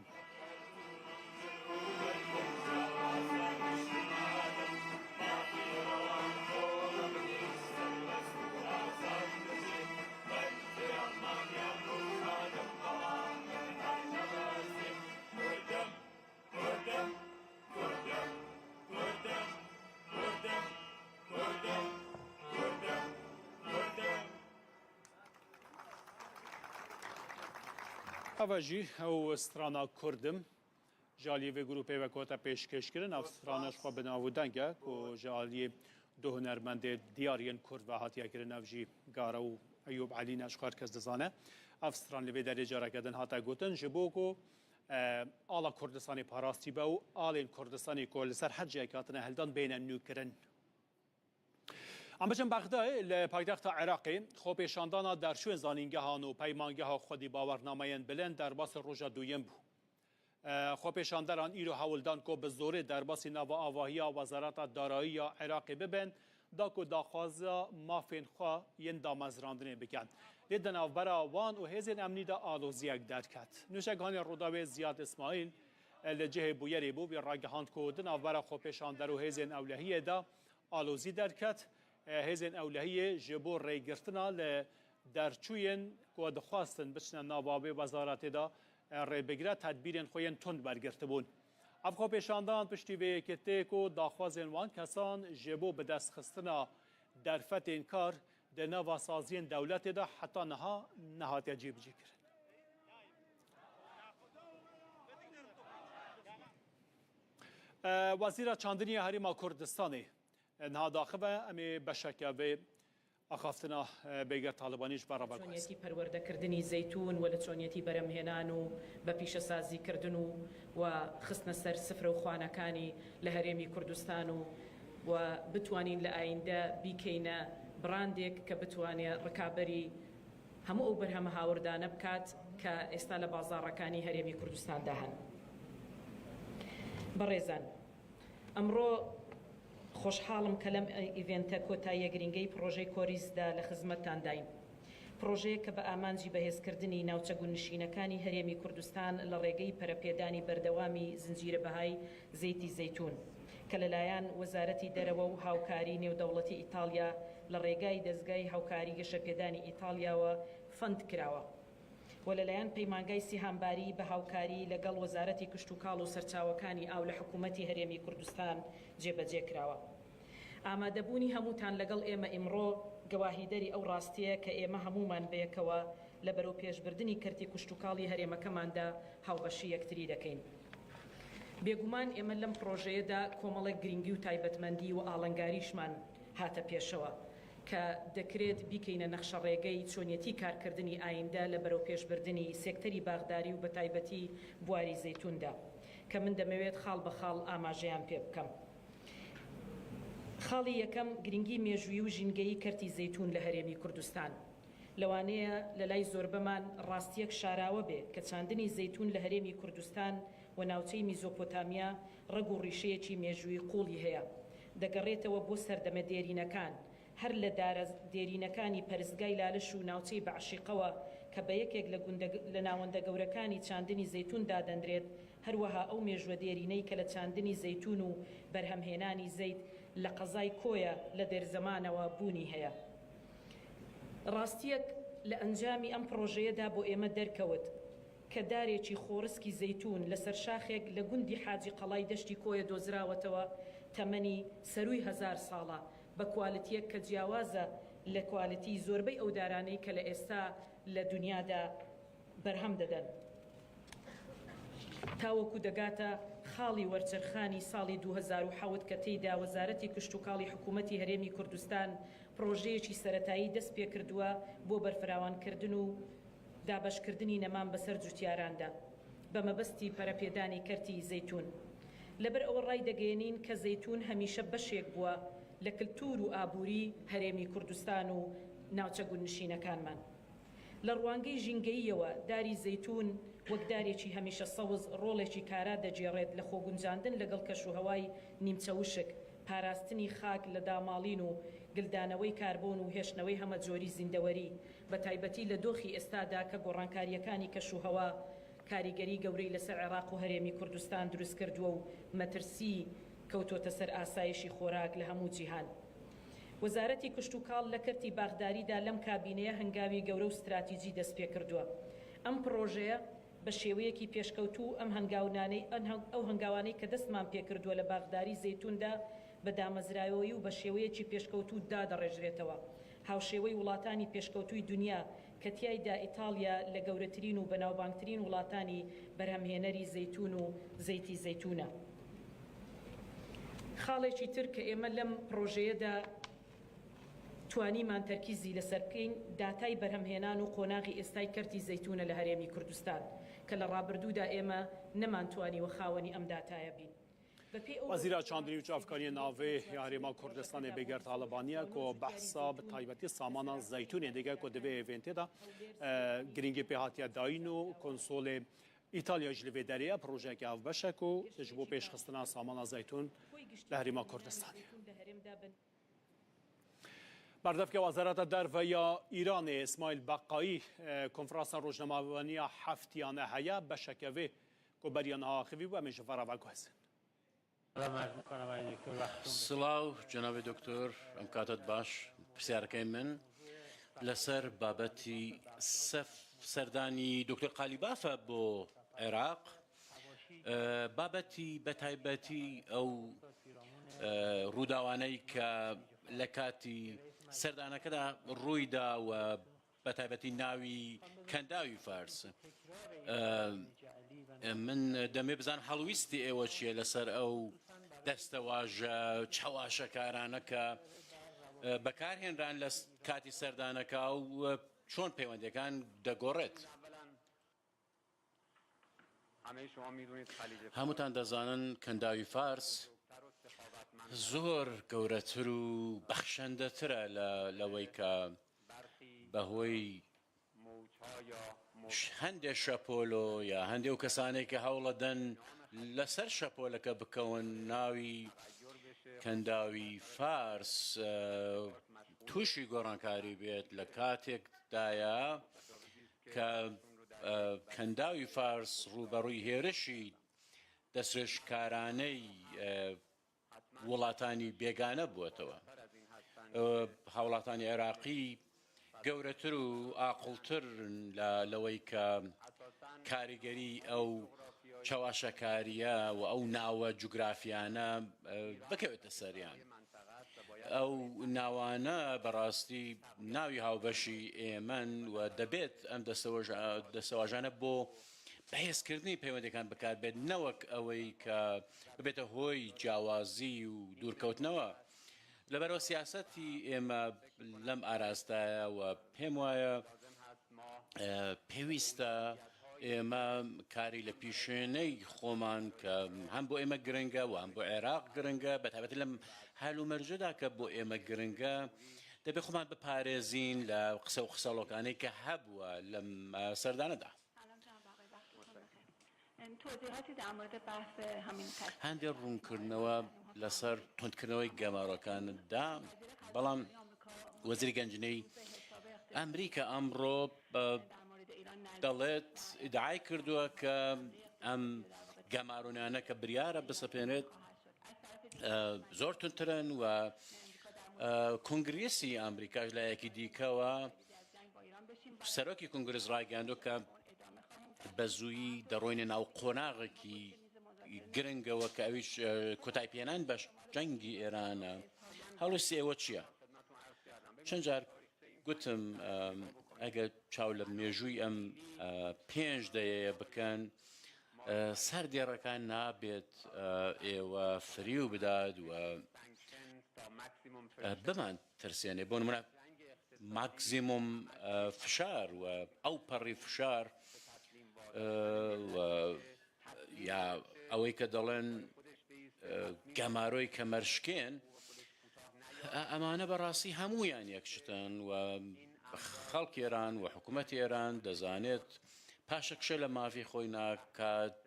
Eva jî ew strana Kurdim ji aliyê vê grûpê ve ku hate pêşkêşkirin. Ev strana ji xwe bi nav û deng e ku ji aliyê du hunermendê diyar yên Kurd ve hatiye kirin. Ev jî Gara û Eyûb Elî ne, ji xwe her kes dizane. Ev stran li vê derê careke din hate gotin, ji bo ku, e, ala Kurdistanê parastî be û alên Kurdistanê ku li ser her cihek hatine hildan bêne nûkirin. Em biçin Bexdayê, li paytexta Iraqê xwepêşandana derçûyên zanîngehan û peymangeha xwedî bawernameyên bilind derbasî roja duyem bû. E, xwepêşanderan îro hewl dan ku bi zorê derbasî nava avahiya Wezareta Darayî ya Iraqê bibin, da ku daxwaza mafên xwe yên damezrandinê bikin. Lê di navbera wan û hêzên emnî de aloziyek derket. Nûşegihanê Rûdawê Ziyad Îsmaîl, e, li cihê bûyerê bû, wî ragihand ku di navbera xwepêşander û hêzên ewlehiyê de alozî derket. E, hêzên ewlehiyê ji bo rêgirtina li derçûyên ku dixwastin biçine nava wê wezaretê de, e, rê bigire, tedbîrên xwe yên tund wergirtibûn. Ev xwepêşandan piştî vê yekê tê ku daxwazên wan kesan ji bo bidestxistina derfetên kar di nava saziyên dewletê de heta niha nehatiye cîbicîkirin. E, Wezîra Çandiniyê Herêma Kurdistanê, e, niha daxive, em ê beşeke vê axaftina, e, Bêger Talibanî ji ber re veguhezin. چۆنیەتی پەروەردەکردنی زەیتون و لە چۆنیەتی بەرهەمهێنان و بە پیشەسازی کردن و، و خستنە سەر سفرە و خوانەکانی لە هەرێمی کوردستان و، و بتوانین لە ئایندە بیکەینە براندێک کە بتوانێ ڕکابەری هەموو ئەو بەرهەمە هاوردانە بکات کە ئێستا لە بازاڕەکانی هەرێمی کوردستاندا هەن. بەڕێزان، ئەمڕۆ خۆشحاڵم کە لەم ئیڤێنتە کۆتاییە گرنگەی پڕۆژەی کۆریزدا لە خزمەتتانداین. پڕۆژەیەک کە بە ئامانجی بەهێزکردنی ناوچە گوندنشینەکانی هەرێمی کوردستان لە ڕێگەی پەرەپێدانی بەردەوامی زنجیرە بەهای زەیتی زەیتون کە لەلایەن وەزارەتی دەرەوە و هاوکاری نێودەوڵەتی ئیتاڵیا لە ڕێگای دەزگای هاوکاری گەشەپێدانی ئیتاڵیاوە فەند کراوە. و لەلایەن پەیمانگای سیهامباری بە هاوکاری لەگەڵ وەزارەتی کشتوکاڵ و سەرچاوەکانی ئاو لە حکوومەتی هەرێمی کوردستان جێبەجێ کراوە. ئامادەبوونی هەمووتان لەگەڵ ئێمە ئیمڕۆ گەواهیدەری ئەو ڕاستییە کە ئێمە هەموومان بەیەکەوە لە بەرەوپێشبردنی کەرتی کشتوکاڵی هەرێمەکەماندا هاوبەشی یەکتری دەکەین. بێگومان ئێمە لەم پڕۆژەیەدا کۆمەڵێک گرنگی و تایبەتمەندی و ئاڵنگاریشمان هاتە پێشەوە کە دەکرێت بیکەینە نەخشەڕێگەی چۆنیەتی کارکردنی ئایندە لە بەرەوپێشبردنی سێکتەری باغداری و بە تایبەتی بواری زەیتوندا، کە من دەمەوێت خاڵ بە خاڵ ئاماژەیان پێ بکەم. خاڵی یەکەم، گرنگی مێژووی و ژینگەیی کەرتی زەیتون لە هەرێمی کوردستان. لەوانەیە لە لای زۆربەمان ڕاستییەک شاراوە بێ کە چاندنی زەیتون لە هەرێمی کوردستان و ناوچەی میزۆپۆتامیا ڕەگ و ڕیشەیەکی مێژووی قووڵی هەیە. دەگەڕێتەوە بۆ سەردەمە دێرینەکان، هەر لە دارە دێرینەکانی پەرستگای لالش و ناوچەی بەعشیقەوە کە بە یەکێک لە گوندە، لە ناوەندە گەورەکانی چاندنی زەیتون دادەندرێت، هەروەها ئەو مێژووە دێرینەی کە لە چاندنی زەیتون و بەرهەمهێنانی زەیت لە قەزای کۆیە لە دێرزەمانەوە بوونی هەیە. ڕاستییەک لە ئەنجامی ئەم پڕۆژەیەدا بۆ ئێمە دەرکەوت کە دارێکی خۆڕسکی زەیتون لەسەر شاخێک لە گوندی حاجی قەڵای دەشتی کۆیە دۆزراوەتەوە، تەمەنی سەرووی هەزار ساڵە، بە کوالتییەک کە جیاوازە لە کوالتیی زۆربەی ئەو دارانەی کە لە ئێستا لە دونیادا بەرهەم دەدەن. تاوەکو دەگاتە خاڵی وەرچەرخانی ساڵی دوو هەزار و حەوت کە تێیدا وەزارەتی کشتوکاڵی حکوومەتی هەرێمی کوردستان پڕۆژەیەکی سەرەتایی دەست پێ کردووە بۆ بەرفراوانکردن و دابەشکردنی نەمان بەسەر جوتیاراندا بە مەبەستی پەرەپێدانی کەرتی زەیتون. لەبەر ئەوە ڕایدەگەیەنین کە زەیتون هەمیشە بەشێک بووە لە کلتور و ئابووری هەرێمی کوردستان و ناوچە گوندنشینەکانمان. لە ڕوانگەی ژینگەییەوە، داری زەیتون وەک دارێکی هەمیشە سەوز ڕۆڵێکی کارا دەگێڕێت لە خۆگونجاندن لەگەڵ کەشوهەوای نیمچە وشک، پاراستنی خاک لە داماڵین و گلدانەوەی کاربۆن و هێشتنەوەی هەمەجۆری زیندەوەری، بە تایبەتی لە دۆخی ئێستادا کە گۆڕانکارییەکانی کەشوهەوا کاریگەری گەورەی لەسەر عێراق و هەرێمی کوردستان دروست کردووە و مەترسی کەوتۆتە سەر ئاسایشی خۆراک لە هەموو جیهان. وەزارەتی کشتوکاڵ لە کەرتی باخداریدا لەم کابینەیە هەنگاوی گەورە و ستراتیجی دەست پێ کردووە. ئەم پڕۆژەیە بە شێوەیەکی پێشکەوتوو ئەم هەنگاونانەی، ئەن هەنگ-، ئەو هەنگاوانەی کە دەستمان پێ کردووە لە باخداری زەیتوندا بە دامەزراوەیی و بە شێوەیەکی پێشکەوتوو دادەڕێژرێتەوە. هاوشێوەی وڵاتانی پێشکەوتووی دونیا کە تیایدا ئیتاڵیا لە گەورەترین و بەناوبانگترین وڵاتانی بەرهەمهێنەری زەیتون و زەیتی زەیتونە. خاڵێکی تر کە ئێمە لەم پڕۆژەیەدا توانیمان تەرکیزی لەسەر بکەین، داتای بەرهەمهێنان و قۆناغی ئێستای کەرتی زەیتونە لە هەرێمی کوردستان کە لە ڕابردوودا ئێمە نەمانتوانیوە خاوەنی ئەم داتایە بین. بە پێی ئەو وەزیرە چاندنی و چاڤکارییە ناڤێ یا هەرێما کوردستانê Bêger Talibaniye ku behsa bi taybetî samana zeytûnê dike ku di vê hêvên tê de, e, girîngî pê hatiye dayîn û konsolê Îtalya jî li vê derê ye, projeyeke hevbeş e ku ji bo pêşxistina samana zeytûn li Herêma Kurdistanê. Berdevke Wezareta Derve ya Îranê Îsmaîl Beqayî, e, konferansa rojnamevaniya heftiyane heye, beşeke vê ku beriya niha axivî bû, em ê ji ve re veguhezin. Silav, cenabê doktor, em katet baş. Pirsyareke min li ser babetî sef-, serdanî doktor Qalîbaf e bo Iraq. E, babetî bi taybetî ew, e, rûdawaney ke li katî serdaneke de rûy da we bi taybetî navî Kendawî Fars. E, e, min demê bizan helwîstî êwe çi ye li ser ew destewaje çewaşekarane ke, e, bekarhênran li s-, katî serdaneke û, e, çon pêwendekan degoret. Hemûtan dezanin Kendawî Fars zor gewretir û bexşendetir e le, lewey ke behwey ş-, hende şepolo ya hende ew kesanê ke hewle den li ser şepoleke bikewin navî Kendawî Fars, e, tûşî gorankarî bêt li katêk daye ke, e, Kendawî Fars rûberûyî hêrişî destdirêjkaraney, e, welatanî bêgane bûetewê. E, hewletanî Iraqî گەورەتر و ئاقڵتر لە لەوەی کە کاریگەری ئەو چەواشەکاریە و ئەو ناوە جوگرافیانە بکەوێتە سەریان. ئەو ناوانە بەڕاستی ناوی هاوبەشی ئێمەن و دەبێت ئەم دەستەواژانە بۆ بەهێزکردنی پەیوەندەکان بەکاربێت، نەوەک ئەوەی کە ببێتە هۆی جیاوازی و دوورکەوتنەوە. لەبەرەوە سیاسەتی ئێمە لەم ئاراستایە و پێم وایە پێویستە ئێمە کاری لە پیشێنەی خۆمان کە هەم بۆ ئێمە گرنگە و هەم بۆ عێراق گرنگە، بە تایبەتی لەم هەل و مەرجەدا کە بۆ ئێمە گرنگە، دەبێ خۆمان بپارێزین لە قسە و قسەڵۆکانەی کە هەبووە لەم سەردانەدا. هەندێک ڕوونکردنەوە لەسەر توندکردنەوەی گەمارۆکاندا، بەڵام وەزیری گەنجینەی ئەمریکا ئەمڕۆ دەڵێت، ئیدعای کردووە کە ئەم گەمارۆنانە کە بریارە بسەپێنێت زۆر تونترن و کۆنگرێسی ئەمریکاش لایەکی دیکەوە سەرۆکی کۆنگرێس ڕایگەیاندووە کە بە زوویی دەڕۆینە ناو قۆناغێکی گرنگەوە کە ئەویش کۆتایپێنان بە جەنگی ئێرانە. هەڵوێستی ئێوە چییە؟ چەند جار گوتم، ئەگەر چاو لە مێژووی ئەم پێنج دەیەیە بکەن، سەر دێڕەکان نابێت ئێوە فریو بدات و بمان ترسێنێ. بۆ نمونە ماکسیموم فشار و ئەو پەڕی فشار و یا ئەوەی کە دەڵێن گەمارۆی کەمەرشکێن، ئەمانە بەڕاستی هەمویان یەکشتن و خەڵکی ئێران و حکوومەتی ئێران دەزانێت پاشەکشە لە مافی خۆی ناکات،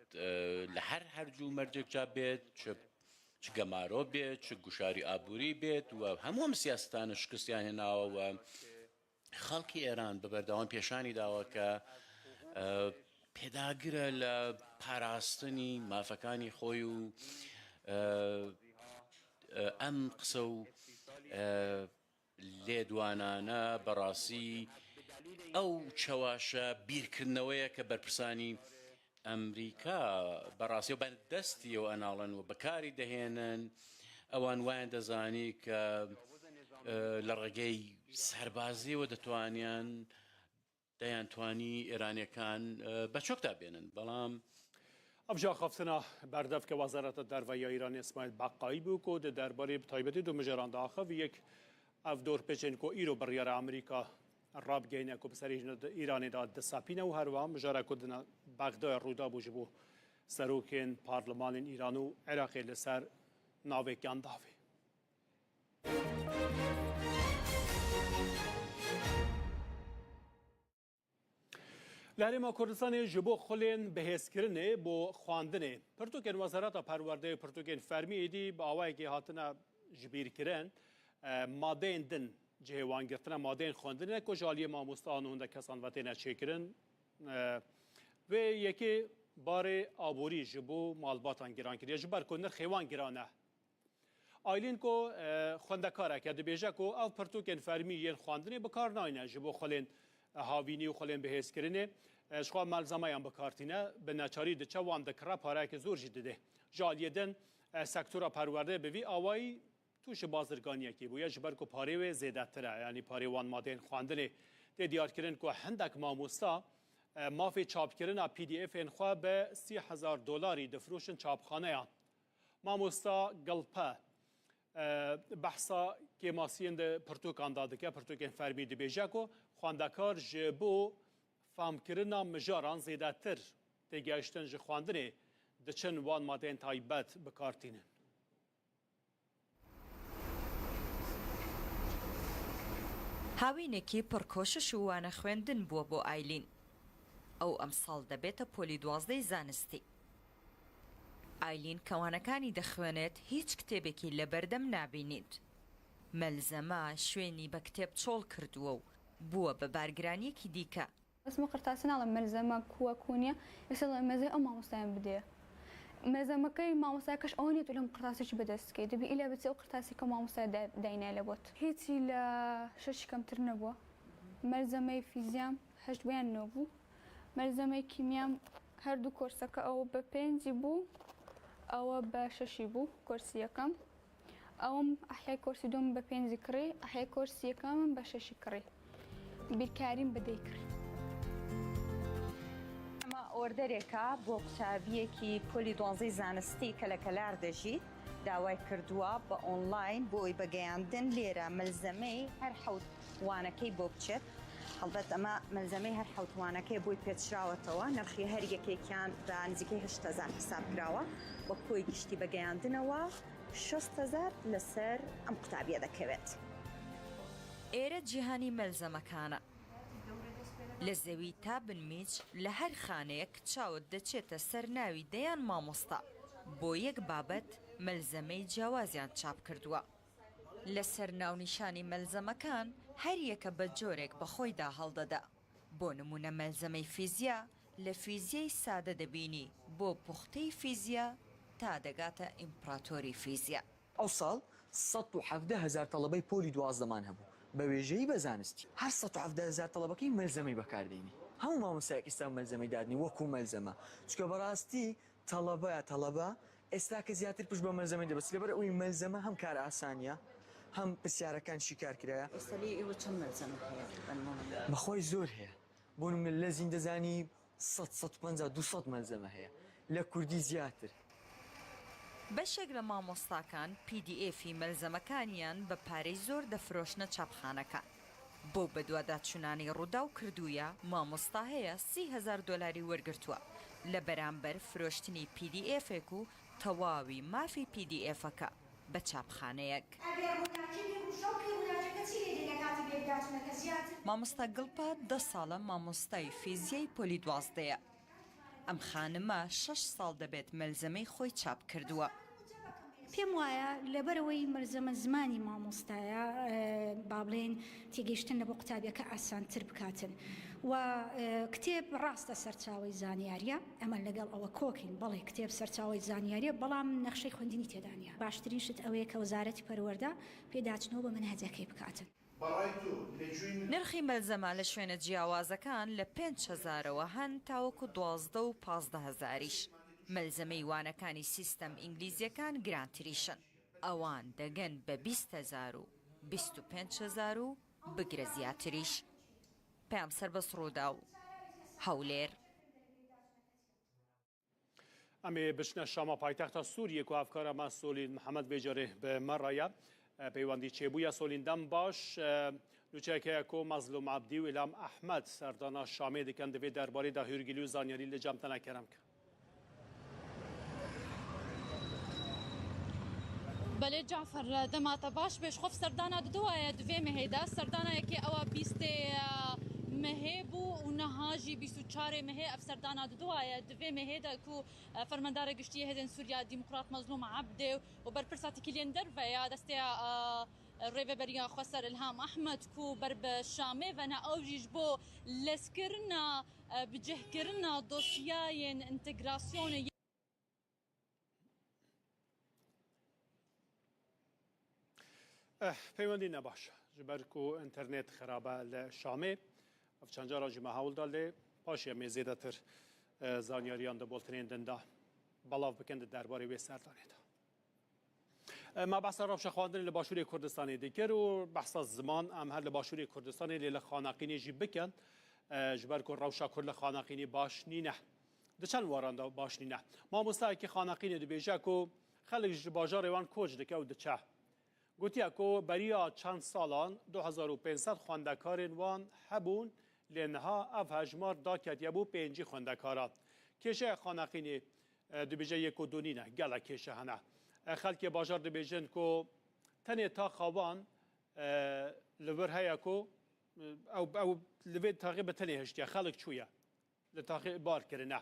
لە هەر هەرجوو مەرجێکجا بێت، چ چ گەمارۆ بێت، چ گوشاری ئابووری بێت و هەموو ئەم سیاسەتانە شکستیان هێناوە و خەڵکی ئێران بە بەردەوام پێشانی داوە کە پێداگرە لە پاراستنی مافەکانی خۆی و ئەم قسە و لێدوانانە بەڕاستی ئەو چەواشە بیرکردنەوەیە کە بەرپرسانی ئەمریکا بەڕاستی و بە دەستی و ئەناڵن و بەکاری دەهێنن. ئەوان وایان دەزانی کە لە ڕێگەی سەربازیەوە دەتوانیان دەیانتوانی ئێرانیەکان بە چۆکدا بێنن، بەڵام ئەم جیاخافtina berdevke Wezareta Derve ya Îranê Îsmaîl Beqayî bû ku di derbarê bi taybetî du mijaran diaxiv. Yek ev dorpêçên ku îro biryara Amerîka rabigihîne ku bi serê Îranê de disepîne û herwiha mijara ku di Bexdayê rûdabû ji bo serokên parlemanên Îran û Iraqê li ser navêkiyan davê. Li Herêma Kurdistanê ji bo xulên bihêzkirinê bo xwendinê, pirtûkên Wezareta Perwerdeyê û pirtûkên fermî êdî bi awayekê hatine jibîrkirin. E, madeyên din cihê wan girtine, madeyên xwendinê ku ji aliyê mamosteyan û hindek kesan ve têne çêkirin. E, vê yekê barê aborî ji bo malbatan giran kiriye, ji ber ku nirxê wan giran e. Aylîn ku, e, xwendekarek e, dibêje ku ev pirtûkên fermî yên xwendinê bi kar nayne ji bo xulên, e, havînî û xulên bihêzkirinê, e, ji xwe melzemeyan bi kar tîne, bi neçarî diçe wan dikire, pareyeke zor jî didê. Ji aliyê din, e, sektora perwerdeyê bi vî awayî tûşî bazirganiyekê bûye, ji ber ku parê wê zêdetir e, yanî parê wan madeyên xwendinê. Tê diyarkirin ku hindek mamosta, e, mafê çapkirina P D F'ên xwe bi sî hezar dolarî difroşin çapxaneyan. Mamosta Gilpe, e, behsa kêmasiyên di pirtûkan de dike, pirtûkên fermî dibêje ku xwendekar ji bo famkirina mijaran zêdetir têgihiştin ji xwendinê diçin wan madeyên taybet bi kar tînin. Hawînekî pir koşiş û wane xwendin bû bo Aylîn. Ew emsal debête polî duwazdehê zanistî. Aylîn ke wanekani dixwênêt, hîç kitêbekî li berdem nabînît. Melzeme şwênî be kitêb çol kirdiwe û bûwe bi bargiraniyekî dîke. Ez me qirtasî nalim, melzeme ku we ku niye. Mesela mezê ew mamosteyan bidê. Melzemekey mamosteya keş ew niye tu lem qirtasî çi bi dest kê. Dibi île bitse ew qirtasî ke mamosteya de deyne ele bot. Hîtî le şeş kemtir nebû. مەلزەمەی فیزیام هەشت بوویان نۆ بوو. مەلزەمەی کیمیام هەردوو کۆرسەکە ئەوە بە پێنجی بوو، ئەوە بە شەشی بوو، کۆرسی یەکەم. ئەوم ئەحیای کۆرسی دوم بە پێنجی کڕی، ئەحیای کۆرسی یەکەمم بە شەشی کڕی. بیرکاریم بە دەی کڕی. ئەمە ئۆردەرێکە بۆ قوتابیەکی پۆلی دوانزەی زانستی کە لە کەلار دەژی، داوای کردووە بە ئۆنلاین بۆی بەگەیاندن لێرە مەلزەمەی هەر حەوت وانەکەی بۆ بچێت. هەڵبەت ئەمە مەلزەمەی هەر حەوت وانەکەی بۆی پێچراوەتەوە، نرخی هەر یەکێکیان بە نزیکەی هەشت هەزار حساب کراوە، بە کۆی گشتی بەگەیاندنەوە شەست هەزار لەسەر ئەم قوتابیە دەکەوێت. ئێرە جیهانی مەلزەمەکانە. لە زەوی تا بنمیچ لە هەر خانەیەک چاوت دەچێتە سەر ناوی دەیان مامۆستا، بۆ یەک بابەت مەلزەمەی جیاوازیان چاپ کردووە. لەسەر ناونیشانی مەلزەمەکان هەر یەکە بە جۆرێک بە خۆیدا هەڵدەدا. بۆ نمونە مەلزەمەی فیزیا لە فیزیای سادە دەبینی بۆ پوختەی فیزیا تا دەگاتە ئیمپراتۆری فیزیا. ئەو ساڵ سەد و حەڤدە هەزار تەڵەبەی پۆلی دوازدەمان هەبوو بە وێژەیی بە زانستی. هەر سەد و حەڤدە هەزار تەڵەبەکەی مەلزەمەی بەکاردێنی. هەموو مامۆستایەک ئیستا مەلزەمەی دادنی وەکو مەلزەمە. چونکە بەڕاستی تەڵەبەیە تەڵەبە ئێستا کە زیاتر پشت بە مەلزەمەی دەبەست. لەبەر ئەوەی مەلزەمە هەم کار ئاسانیە، هەم پرسیارەکان شیکار کرایە. ئێستا لێ ئێوە چەند مەلزەمە هەیە بە نمونە؟ بەخۆی زۆر هەیە. بۆ نمونە لە زیندەزانی سەد، سەد و پەنجا، دوو سەد مەلزەمە هەیە. لە کوردی زیاتر. بەشێک لە مامۆستاکان پی دی ئێفی مەلزەمەکانیان بە پارەی زۆر دەفرۆشنە چاپخانەکان. بۆ بەدواداچوونانی ڕووداو کردوویە، مامۆستا هەیە سی هەزار دۆلاری وەرگرتووە. لە بەرامبەر فرۆشتنی پی دی ئێفێک و تەواوی مافی پی دی ئێفەکە بە چاپخانەیەک. ئەگەر ڕووناکی بێ ڕووشە و پێ ڕووناکیەکە چی لێ دێ لە کاتی بێبداچوونەکە زیاتر؟ مامۆستا گڵپە دە ساڵە مامۆستای فیزیای پۆلی دوازدەیە. ئەم خانمە شەش ساڵ دەبێت مەلزەمەی خۆی چاپ کردووە. پێم وایە لەبەرەوەی مەلزەمە زمانی مامۆستایە، ئە، با بڵێن تێگەیشتن لە بۆ قوتابیەکە ئاسانتر بکاتن. و، ئە، کتێب ڕاستە سەرچاوەی زانیاریە. ئەمە لەگەڵ ئەوە کۆکین، بەڵێ کتێب سەرچاوەی زانیاریە، بەڵام نەخشەی خوێندنی تێدا نیە. باشترین شت ئەوەیە کە وەزارەتی پەروەردە پێداچنەوە بە مەنهەجەکەی بکاتن. نرخی مەلزەمە لە شوێنە جیاوازەکان لە پێنج هەزارەوە هەن تاوەکو دوازدە و پازدە هەزاریش. مەلزەمەی وانەکانی سیستەم ئینگلیزیەکان گرانتریشن. ئەوان دەگەن بە بیست هەزار و بیست و پێنج هەزار و بگرە زیاتریش. پەیام سەربەست ڕووداو، هەولێر. Em ê biçine Şama paytexta Sûriyê ku hevkara me Solîn Mihemed vê carê bi me re ye. E, peywendî çêbûye. Solîn, dem baş. E, nûçeyek heye ku Mezlûm Ebdî û Îlham Ehmed serdana Şamê dikin. Di vê derbarê de hûrgilî û zanyarî li cem te ne, kerem ke. Belê Cafer, dema te baş be. Ji xwe serdana diduwaye di vê mehê de. Serdanayekê ewa bîstê mehê bû û niha jî bîst û çarê mehê ev serdana diduwaye. Di vê mehê de ku, e, Fermandara Giştî yê Hêzên Sûriya Demokrat Mezlûm Ebdê û berpirsa têkiliyên derve ya desteya, e, Rêveberiya Xweser Îlham Ehmed ku ber bi Şamê ve ne, ew jî ji bo lezkirina, e, bicihkirina dosyayên întegrasyonê. Eh, peywendî ne baş e, ji ber ku înternet xirab e li Şamê. Ev çend cara jî me hewl da, lê paşê em ê zêdetir, eh, zanyariyan di bultinên din de belav bikin di derbarê wê serdanê de. Eh, me behsa rewşa xwendinê li Başûrê Kurdistanê dikir û behsa ziman em her li Başûrê Kurdistanê lê li Xaneqînê jî bikin, eh, ji ber ku rewşa Kurd li Xaneqînê baş nîne. Di çend waran de baş nîne. Mamostayekî Xaneqînê dibêje ku xelk ji bajarê wan koç dike û diçe. Gotiye ku beriya çend salan du hezar û pênc sed xwendekarên wan hebûn, lê niha ev hejmar daketiye bo pêncî xwendekaran. Kêşeya Xaneqînê, e, dibêje yek û du nîne, gelek kêşe hene. E, xelkê bajar dibêjin ku tenê taxa wan, e, li vir heye ku, e, ew, ew li vê taxê bi tenê hiştiye, xelk çûye. Li taxê bar kirine.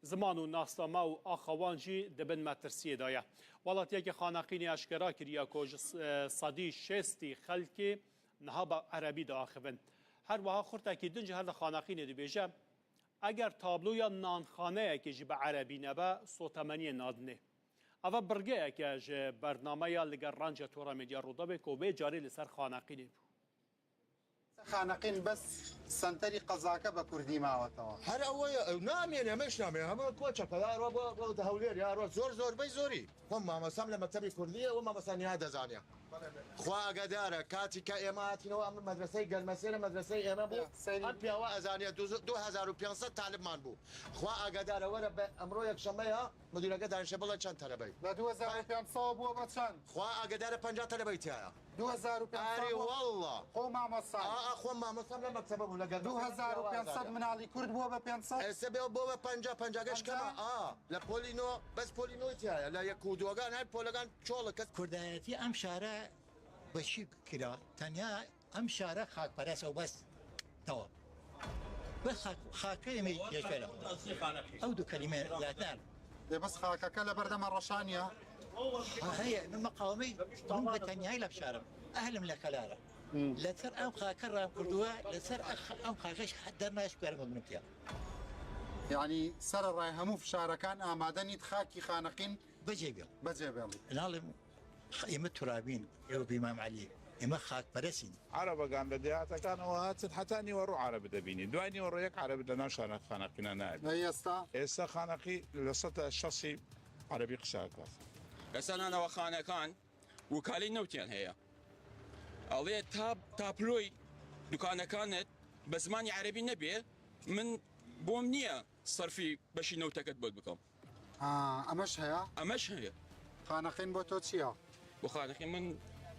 Ziman û nasname û axa wan jî di bin metirsiyê de ye. Welatiyeke Xaneqînê eşkera kiriye ku ji s-, e, sedî şêstî xelkê niha bi erebî diaxivin. Her wiha xurtekî din jî her li Xaneqînê dibêje, eger tabloya nanxaneyekê jî bi erebî nebe, sotemeniyê nadinê. Eva birgeyeke ji bernameya li gel Ranca Tora Medya Rûdawê ku vê carê li ser Xaneqînê bû. خانەقین بەس سەنتەری قەزاکە بە کوردی ماوەتەوە. هەر ئەوەیە، ئەو نامێنێ، ئەمەش نامێنێ، هەموو کۆچەکە، یا ڕۆ بۆ، بۆ هەولێر، یا ڕۆ زۆر زۆربەی زۆری. خۆم مامۆستام لە مەکتەبی کوردیە، ئەوە مامۆستا نیها دەزانێ. خوا ئاگادارە، کاتی کە ئێمە هاتینەوە، ئەم مەدرسەی گەرمەسێرە، مەدرسەی ئێمە بوو. سەری ئەم پیاوە ئەزانێ، دوو، دوو هەزار و پێنج سەد تالبمان بوو. خوا ئاگادارە، وەرە بە ئەمڕۆ یەکشەممەیە، مدیرەکە دانیشە بڵێ چەند تەلەبەی. لە دوو هەزار و پێنج سەد بووە بە چەند؟ خوا ئاگادارە پەنجا تەلەبەی تایە. دوو هەزار و پێنج سەد ئاری بووە. واللە. خۆ مامۆستا. ئا، ئا، خۆم مامۆستام لە مەکتەبە بوو، لەگەر دوو هەزار و پێنج سەد مناڵی کورد بووە بە پێنج سەد؟ ئێستا بێ، بۆ بە پەنجا، پەنجا گەش کەمە، پەنجا؟ ئا، لە پۆلی نۆ، بەس پۆلی نۆی تایە، لە یەک و دووەکان، هەر پۆلەکان چۆڵە کەس. کوردایەتی ئەم شارە بە چی کرا؟ تەنیا ئەم شارە خاکپەرەسە و بەس. تەواو. بەس خاک، خاکە ئێمە یەکەرە. ئەو دوو کەلیمە زاتان. دێ بەس خاکەکە لە بەردەمە ڕەشانیە. ها، هەیە، من مقاومەی، من بە تەنیایی لە بشارم. ئەهلم لە کەلارە. لەسەر ئەم خاکە ڕام کردووە، لەسەر ئەخ-، ئەم خاکەش دەرناش کوێرمە بنم پێ. یعنی سەرەڕای هەموو فشارەکان ئامادە نیت خاکی خانەقین بەجێ بێڵ. بەجێ بێڵی. ناڵێم، خ-، ئێمە تورابین، ئێوە بە ئیمام عەلی، ئێمە خاکپەرەسین. عەرەبەکان لە دێهاتەکانەوە هاتن، هەتا نیوەڕۆ عەرەب دەبینی. دوای نیوەڕۆ یەک عەرەب لە ناو شارە خانەقینە نایەت. ئەی ئێستا؟ ئێستا خانەقی لە سەدا شەست عەرەبی قسە ئەکات. ئێستا نانەوەخانەکان وکالەی نەوتیان هەیە. ئەڵێ تا، تاپلۆی دوکانەکانت بە زمانی عەرەبی نەبێ، من بۆم نییە سەرفی بەشی نەوتەکەت بۆت بکەم. ئا، ئەمەش هەیە؟ ئەمەش هەیە. خانەقین بۆ تۆ چییە؟ بۆ خانەقین من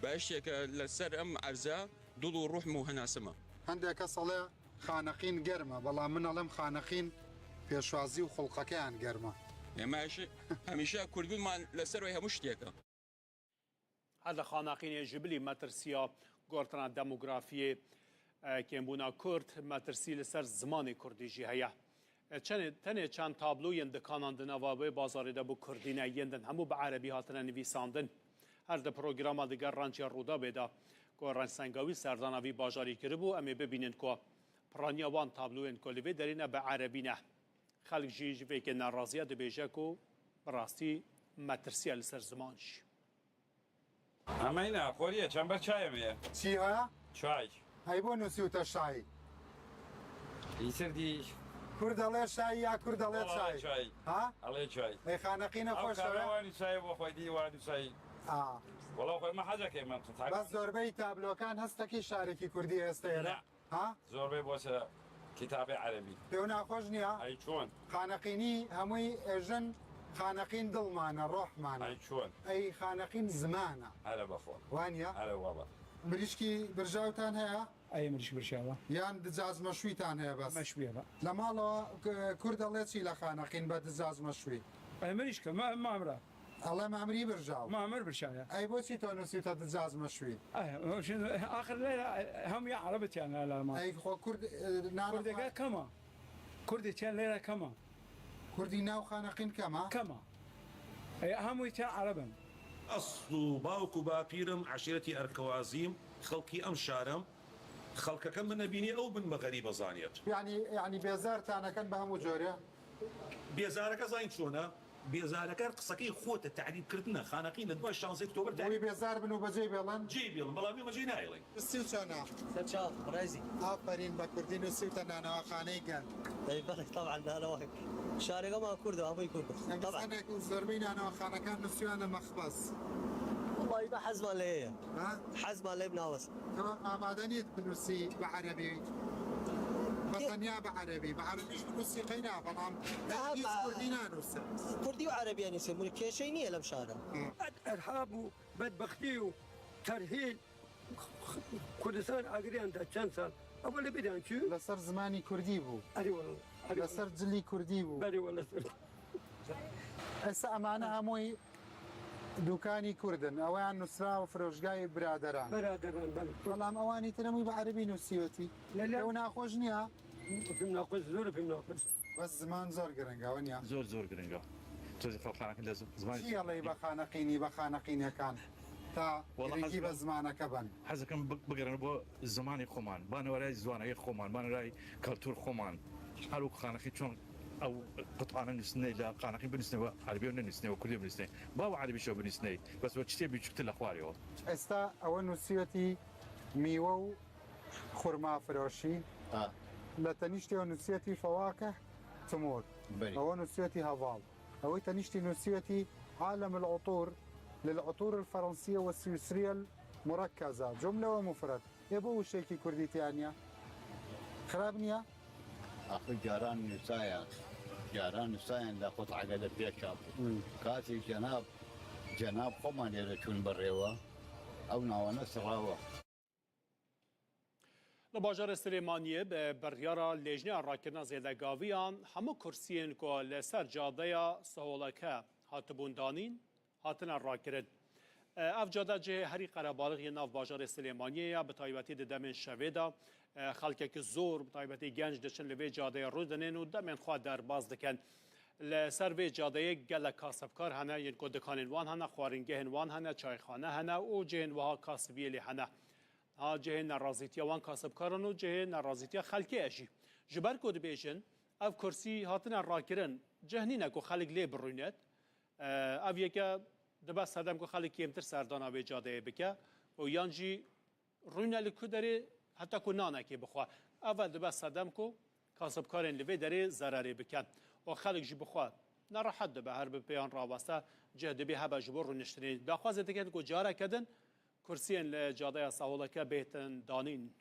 بەهەشتێکە لەسەر ئەم عەرزە دڵ و ڕوحم و هەناسمە. هەندێک کەس ئەڵێ خانەقین گەرمە، بەڵام من ئەڵێم خانەقین پێشوازی و خوڵقەکەیان گەرمە. ئێمە هەمیشە، هەمیشە کوردبوونمان لەسەروی هەموو شتێکە. هەر لە خانەقینێ ji bilî metirsiya gortina demografiyê, e, kêmbûna kurd, metirsî li ser zimanê kurdî jî heye. E, çenê, tenê çend tablo yên dikanan di nava wê bazarê de bi kurdî ne, yên din hemû bi erebî hatine nivîsandin. Her di programa digel Rençê Rûdawê de ku Renç Sengawî serdana vî bajarî kiribû, em ê bibînin ku piraniya wan tabloyên ku li vê derê ne bi erebî ne. Xelk jî ji vê yekê neraziya dibêje ku bi rastî metirsiya li ser ziman jî. Emeyna, xorî ye, çember çayê me ye. Çi heye? Çay. Hey bo nusî û te şayî. Îsir dî. Kur delê şayî ya kur delê çay? Çay. Ha? Alê çay. Ê xaneqîne xweş e. Ew kare wa nusayê bo xwedî, wa nusayî. Ha. Wala xwe me hezekê me qitay. Bes zorbeyî tablokan hestekî şarekî kurdî heste ye. Ne. Ha? Zorbê bose kitabê erebî. Pêw naxweş niya? Ay çon. Xaneqînî hemûyî êjin xaneqîn dilmane, rohmane. Ay çon. Ey xaneqîn zimane. Hele bexwe. Waniya? Hele wala. Mirîşkî birjawtan heye? Ey mirîşk birşawa. Yan dicaz meşwîtan heye bes? Meşwî hebe. Lê mala, k-, kurd elê çî lê xaneqîn be dicaz meşwî? Ey mirîşk, ma, ma emra. Elê me emrî birjaw. Ma emir birşaya. Ey bo çî to nusî te dicaz meşwî? Ey, o şimdi axir leyla, hem ya Arabı tiyan leyla ma. Ey xo kurd, e, nana Kurdeke kema. Kurdê tiyan leyla kema. Kurdî nav xaneqîn kema. Kema. Ey, hemû tiyan Arabın. Esl û bawk û bapîrim, eşîretî Erkewazîm, xelkî em şarim. Xelkeke min nebînî ew bin me xerîbe zaniyet. Yani, yani bêzar taneken bi hemû corê. Bêzareke zayîn çûne. Bêzareke qiseke xwe te te'rîb kirdine. Xaneqîn li dua şanzê Oktober te. Wî bêzar bin û becê bêlin. Cê bêlin, belamê me cê nayêlin. Sî çana. Serçal, Reyzî. Aferîn be kurdî nusî te nanewaxaneyê gel. Ey belê, taban, nanewak. Şarê me kurd e, hemû kurd e. Taban. Em zanek û zorbey nanewaxanekan nusî wane mexbes. Wallahî be hezma lê ye. Ha? Hezma lê bi navas. Tamam, amade nît binusî bi erebî. Be tenya bi erebî. Bi erebî jî binusî qeyna, belam hiç kurdî nanuse. Kurdî û erebî nuse. Min kêşey niye lem şara. Erhab û bedbextî û terhîl Kurdistan agiriyan da çend sal. Ama li bidan çû. Li ser zimanî kurdî bû. Erê wala. Li ser cilî kurdî bû. Erê wala ser. Esa emane hemûyî dûkanî kurd in. Eweyan nusra û firoşgahê biraderan. Biraderan, belê. Belam ewanî tune hemûyî bi erebî nusîwetî. Lele. Ew naxweş niya? Pim naxweş, zor pim naxweş. Bes ziman zor giring e, wenya? Zor, zor giring e. Tu zî xwe xaneqîn de zim-, zimanê. Çi yelê be xaneqînî, be xaneqînekan? Ta Wala giringî be zimaneke ben. Hez dikim bi-, bigerin bo zimanê xweman. Bane werayî ziwanekê xweman, bane werayî kultur xweman. Her wek xaneqî çon ew qitane nusîne, la xaneqî binusîne, we erebî binusîne, we kurdî binusîne. Ba we erebî şo binusîne. Bes we çitê biçûktir li xwarê we. Esta ewe nusîwetî mîwe û خرما فراشي. آه. لتنشتي ونسيتي فواكه تمور. بلي. ونسيتي هضال. أو تنشتي نسيتي عالم العطور للعطور الفرنسية والسويسرية المركزة، جملة ومفرد. يبو شيكي كردي تانية. خرابنيا؟ آخر جاران نسايا. جاران نسايا دا خود عقل فيها شاب. مم. كاتي جناب، جناب خمان يرى چون بريوا. أو ناوانا سراوا. Li bajarê Silêmaniyê bi biryara Lêjneya Rakirina Zêdegaviyan hemû kursiyên ku li ser cadeya Siholeke hatibûn danîn, hatine rakirin. Ev cade cihê herî qerebalixî yê nav bajarê Silêmaniyê ye, bi taybetî di demên şevê de, xelkekî zor, bi taybetî genc diçin li vê cadeyê rû dinin û demên xwe derbas dikin. Li ser vê cadeyê gelek kasibkar hene, yên ku dikanên wan hene, xwaringehên wan hene, çayxane hene û cihên wiha kasibiyê lê hene. Ha cihê nerazîtiya wan kasibkaran û cihê nerazîtiya xelkê ye jî. Ji ber ku dibêjin, ev kursî hatine rakirin, cih nîne ku xelk lê birûnet. Ev yeke dibe sedem ku xelk kêmtir serdana vê cadeyê bike û yan jî rûne li ku derê heta ku nanekê bixwe. Ev dibe sedem ku kasibkarên li vê derê zererê bikin û xelk jî bixwe nerehet dibe, her bi pêyan raweste cih dibê hebe ji bo rûniştinê. Daxwazê dikin ku careke din kursiyên li cadeya Saholeke bêtin danîn.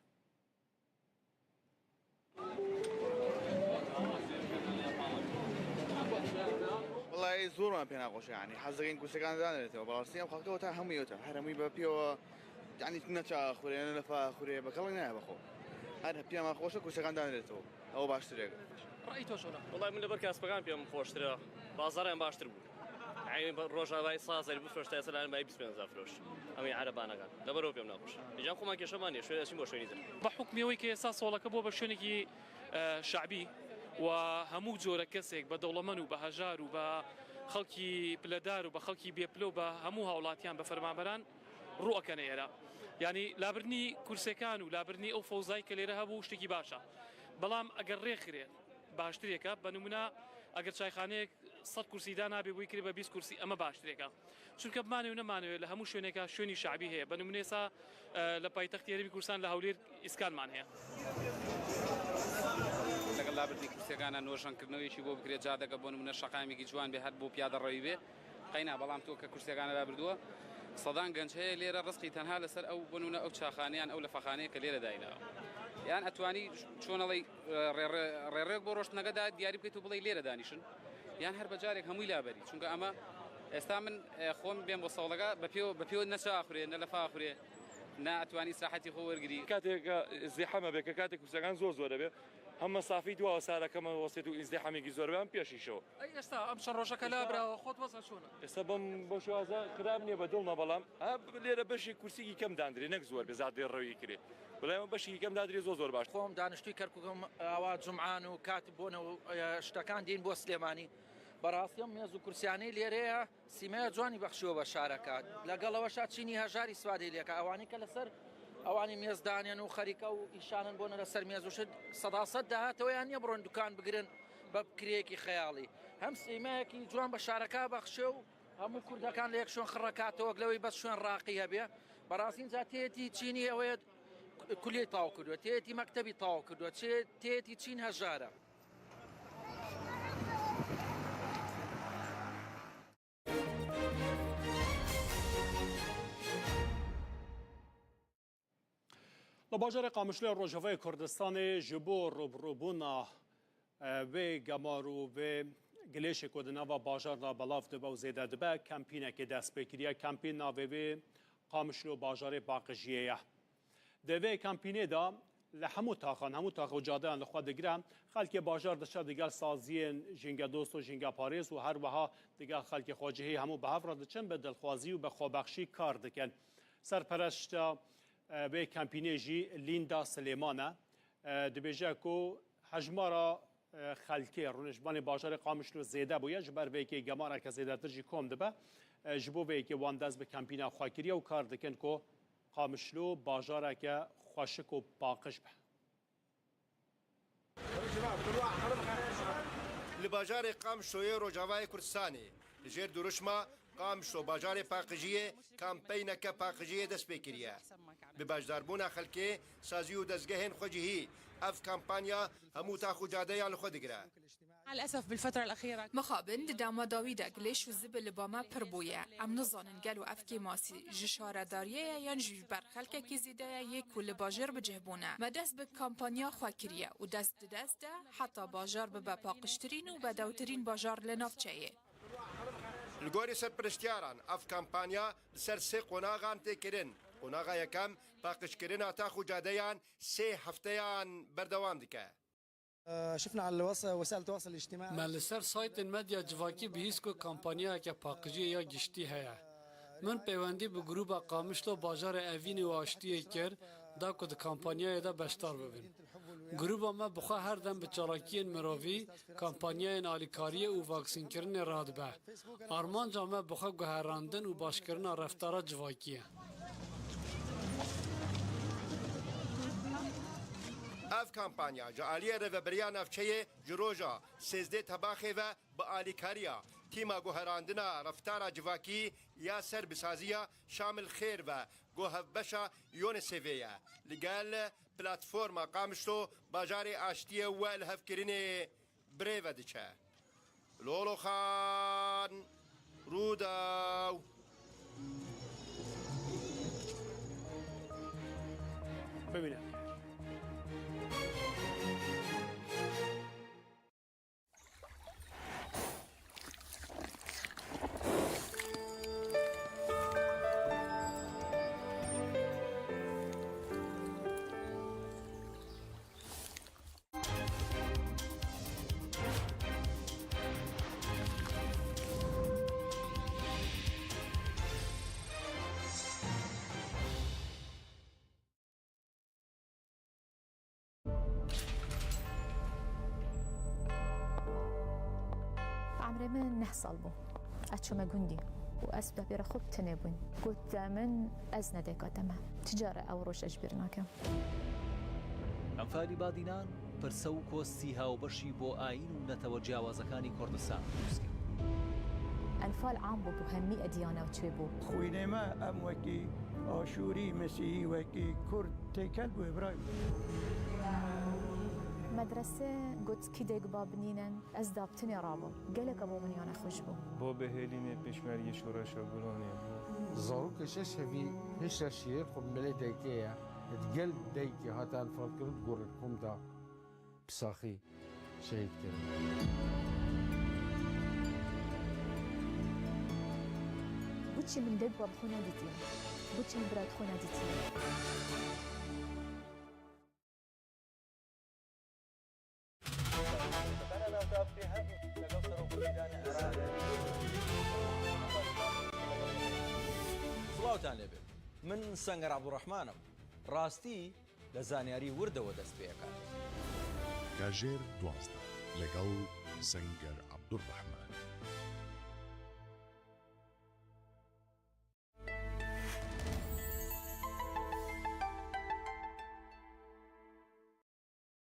وڵی زۆرمان پێ ناخۆشە، یانی حەز دەکەین کورسەکان دانرێتەوە، بەڕاستی ئەم خەڵکەوە تا هەموویەوە، هەر هەمووی بە پێوە، یانی نەچا خوێ، نە لەفا خوێ، بەکەڵی نایە بەخۆ. هەر پێمان خۆشە کورسەکان دانرێتەوە، ئەوە باشترێک. ڕای تۆ چۆنە؟ وڵی من لەبەر کاسپەکان پێم خۆشترە، بازاڕیان باشتر بوو. عین ڕۆژاوای سازەر بفرۆشتە ئێستا لەلایەن بای بیست پێنج فلۆش. ئەمەی عەرەبانەکان. لەبەرەوە پێم ناخۆش. ئیجان خۆمان کێشەمان نییە، شوێ دەچین بۆ شوێنی تر. بە حکمی ئەوەی کە ئێستا سۆڵەکە بۆ بە شوێنێکی، ئە، شعبی و هەموو جۆرە کەسێک بە دەوڵەمەن و بە هەژار و بە خەڵکی پلەدار و بە خەڵکی بێپلە و بە هەموو هاوڵاتیان بە فەرمانبەران ڕوو ئەکەنە ئێرە. یعنی لابردنی کورسەکان و لابردنی ئەو فەوزای کە لێرە هەبوو شتێکی باشە. بەڵام ئەگەر ڕێکخرێ باشترێکە. بە نمونە ئەگەر چایخانەیەک سەد کورسی دانابێ بۆی کرێ بە بیست کورسی، ئەمە باشترێکە. چونکە بمانێ و نەمانەوێت لە هەموو شوێنێکە شوێنی شعبی هەیە. بە نمونە ئێستا، ئە، لە پایتەختی هەرێمی کوردستان لە هەولێر ئیسکانمان هەیە. لەگەڵ لابردنی کورسیەکانە نۆژەنکردنەوەیەکی بۆ بکرێت، جادەکە بۆ نمونە شەقامێکی جوان بێ، هەر بۆ پیادە ڕەوی بێ. قەینا، بەڵام تۆ کە کورسیەکانە لابردووە، سەدان گەنج هەیە لێرە ڕزقی تەنها لەسەر ئەو بۆ نمونە ئەو چاخانەیان ئەو لەفەخانەیە کە لێرە دایناوە. یان ئەتوانی چۆنەڵی ڕێڕێ-، ڕێڕێک بۆ ڕۆشتنەکەدا دیاری بکەیت و بڵێ لێرە دانیشن، یان هەر بەجارێک هەمووی لابەری. چونکە ئەمە ئێستا من، ئێ، خۆم بێم بۆ سەوڵەکە، بە پێو-، بە پێو نەچا ئەخورێ، نە لەفا ئەخورێ، نە ئەتوانی ئیسراحەتی خۆ وەرگری. کاتێک ئیزدیحامە بێ، کە کاتێک کورسەکان زۆر زۆرە بێ، هەم مەسافەی دواوە سارەکەمە وەسێت و ئیزدیحامێکی زۆر بێ، هەم پێشیشەوە. ئەی ئێستا ئەم چەند ڕۆژە کە لابراوە، خۆت وەزە چۆنە؟ ئێستا بەم، بەو شێوازە خراپ نییە، بە دڵمە، بەڵام ها لێرە بەشێک کورسێکی کەم داندرێ، نەک زۆر بێ، زادێ ڕەوی کرێ. بەڵام بەشێکی کەم دادرێ زۆر زۆر باش. خۆم دانیشتووی کەرکووکم، ئاوا جمعان و کات بۆنە و، ئە، شتەکان دین بۆ سلێمانی. بەڕاستی ئەم مێز و کورسیانەی لێرەیە سیمایە جوانی بەخشیوە بە شارەکە. لەگەڵەوەشا چینی هەژاری سوادەی لێکە. ئەوانەی کە لەسەر ئەوانی مێزدانێن و خەریکە و ئیشانن بۆنە لەسەر مێز و شت، سەدا سەد داهاتەوەیان نییە بڕۆن دوکان بگرن بە کرێکی خەیاڵی. هەم سیمایەکی جوان بە شارەکە بەخشێ و هەموو کوردەکان لە یەک شوێن خڕەکاتەوە، لەوەی بەس شوێن ڕاقی هەبێ. بەڕاستی جا تێتی چینی ئەوەیە کولیەی تاو کردووە، تێتی مەکتەبی تاو کردووە، چێ-، تێتی چین هەژارە. لە bajarê Qamişloyê Rojavayê Kurdistanê ji bo rûbirûbûna, e, vê gemar û vê gilêşê ku di nava bajar de belav dibe û zêde dibe, kempînekê dest pê kiriye. Kempîn navê wê Qamişlo Bajarê Paqijiyê ye. Di vê kempînê de li hemû taxan, hemû tax û cadeyan li xwe digire, xelkê bajar diçe digel saziyên jîngedost û jîngeparêz û her wiha digel xelkê xwecihî hemû bi hev re diçin, bi dilxwazî û bi xwebexşî kar dikin. Serpereşta, e, vê kempînê jî Lînda Silêman e. E, dibêje ku hejmara, e, xelkê rûniştvanê bajarê Qamişlo zêde bûye, ji ber vê yekê gemareke zêdetir jî kom dibe. E, ji bo vê yekê wan dest bi kempîna xwe kiriye û kar dikin ku Qamişlo bajareke xweşik û paqij be. Li bajarê Qamişloyê Rojavayê Kurdistanê, li jêr dirûşma Qamişlo Bajarê Paqijiyê, kampeyneke paqijiyê dest pê kiriye. Bi beşdarbûna xelkê, sazî û dezgehên xwecihî, ev kampanya hemû tax û cadeyan li xwe digire. مع الأسف بالفترة الأخيرة. Mixabin di dema dawî de gilêş û zibil li ba me pir bûye. Em nizanin gelo ev kêmasî ji şaredariyê ye yan jî ji ber xelkekî zêde ye yê ku li bajêr bi cih bûne. Me dest bi kampanya xwe kiriye û dest di dest de heta bajar bibe paqijtirîn û bedewtirîn bajar li navçeyê. Li gorî serpiriştiyaran, ev kampanya li ser sê qonaxan tê kirin. Qonaxa yekem, paqijkirina tax û cadeyan sê hefteyan berdewam dike. شفنا على الوس- وسائل التواصل الاجتماعي. Me li ser saytên medya civakî bihîst ku kampanyayeke paqijiyê ya giştî heye. Min peywendî bi grûba Qamişlo bajarê Evînê û Aştiyê kir, da ku di kampanyayê de beşdar bibin. Grûba me bi xwe her dem bi çalakiyên mirovî, kampanyayên alîkariyê û vaksînkirinê radibe. Armanca me bi xwe guherandin û başkirina reftara civakî ye. Ev kampanya ji aliyê Rêveberiya Navçeyê ji roja sêzdeh Tebaxê ve bi alîkariya Tîma Guherandina Reftara Civakî ya Serbîsaziya Şamil Xêr ve ku hevbeşa UNICEFê ye, li gel Platforma Qamişlo bajarê Aştiyê we lihevkirinê bi rê ve diçe. Loloxan, Rûdaw. Bimîne. Emrê min neh sal bû. Ez çûme gundî û ez bi pêra xwe bi tenê bûn. Got min, ez ne dayika te me. Çi care ew roj ez ji bîr nakim. ئەنفالی بادینان پرسە و کۆستی هاوبەشی بۆ ئایین و نەتەوە جیاوازەکانی کوردستان دروست کرد. Enfal am bû, bi hemî ediyana çê bû. Xwînê me em wekî Aşûrî, Mesîhî, wekî Kurd têkel bû, Îbrahîm. Medrese got, kî dayik ba binînin, ez da bi tenê rabûm. Gelek bo min yana xweş bû. Bo bihêlînê pêşmergê şoreşa Gulanê. Zarokê şeş hevî hişa şîrê xwe bi milê daykê ye. Di gel daykê hate enfalkirin, gorê kom da bi saxî şehîd kirin. Boçî min dayik ba bi xwe nedîtiye? Boçî min bira xwe nedîtiye? سڵاوتان لێبێ. من سەنگەر عەبدوڕەحمانم. ڕاستی لە زانیاری وردەوە دەست پێ ئەکات. کاژێر دوازدە، لەگەڵ سەنگەر عەبدوڕەحمان.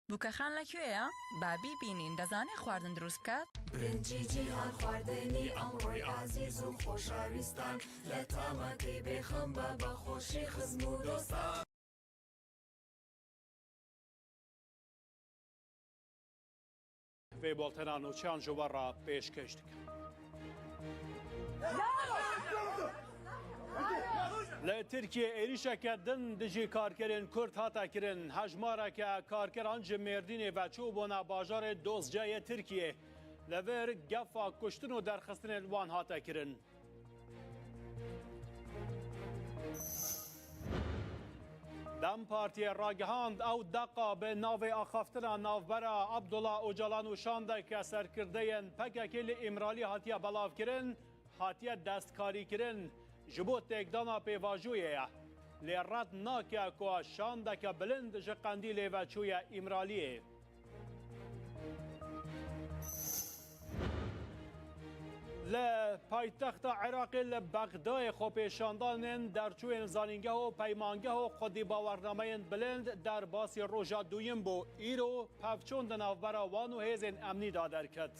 بووکەخان لە کوێیە؟ با بیبینین، دەزانێ خواردن دروست بکات؟ برنجی جیهان خواردنی ئەمڕۆی ئازیز و خۆشەویستان، لە تامەکەی بێخەم بە، بە خۆشی خزم و دۆستان. Vê boltena nûçeyan ji we re pêşkêş dikim. Li Tirkiyê êrîşeke din dijî karkerên Kurd hate kirin. Hejmareke karkeran ji Mêrdînê ve çûbûne bajarê Dozceyê Tirkiyê. Li vir gefa kuştin û derxistinên wan hate kirin. DEM Partiyê ragihand, ew deqa bi navê axaftina navbera Abdullah Ocalan û şandeke serkirdeyên P K K li Îmralî hatiye belavkirin, hatiye destkarîkirin, ji bo têkdana pêvajoyê ye. Lê red nake ku şandeke bilind ji Qendîlê ve çûye Îmraliyê. Li paytexta Iraqê li Bexdayê xwepêşandanên derçûyên zanîngeh û peymangeha xwedî bawernameyên bilind derbasî roja duyim bû. Îro pevçûn di navbera wan û hêzên emnî de derket.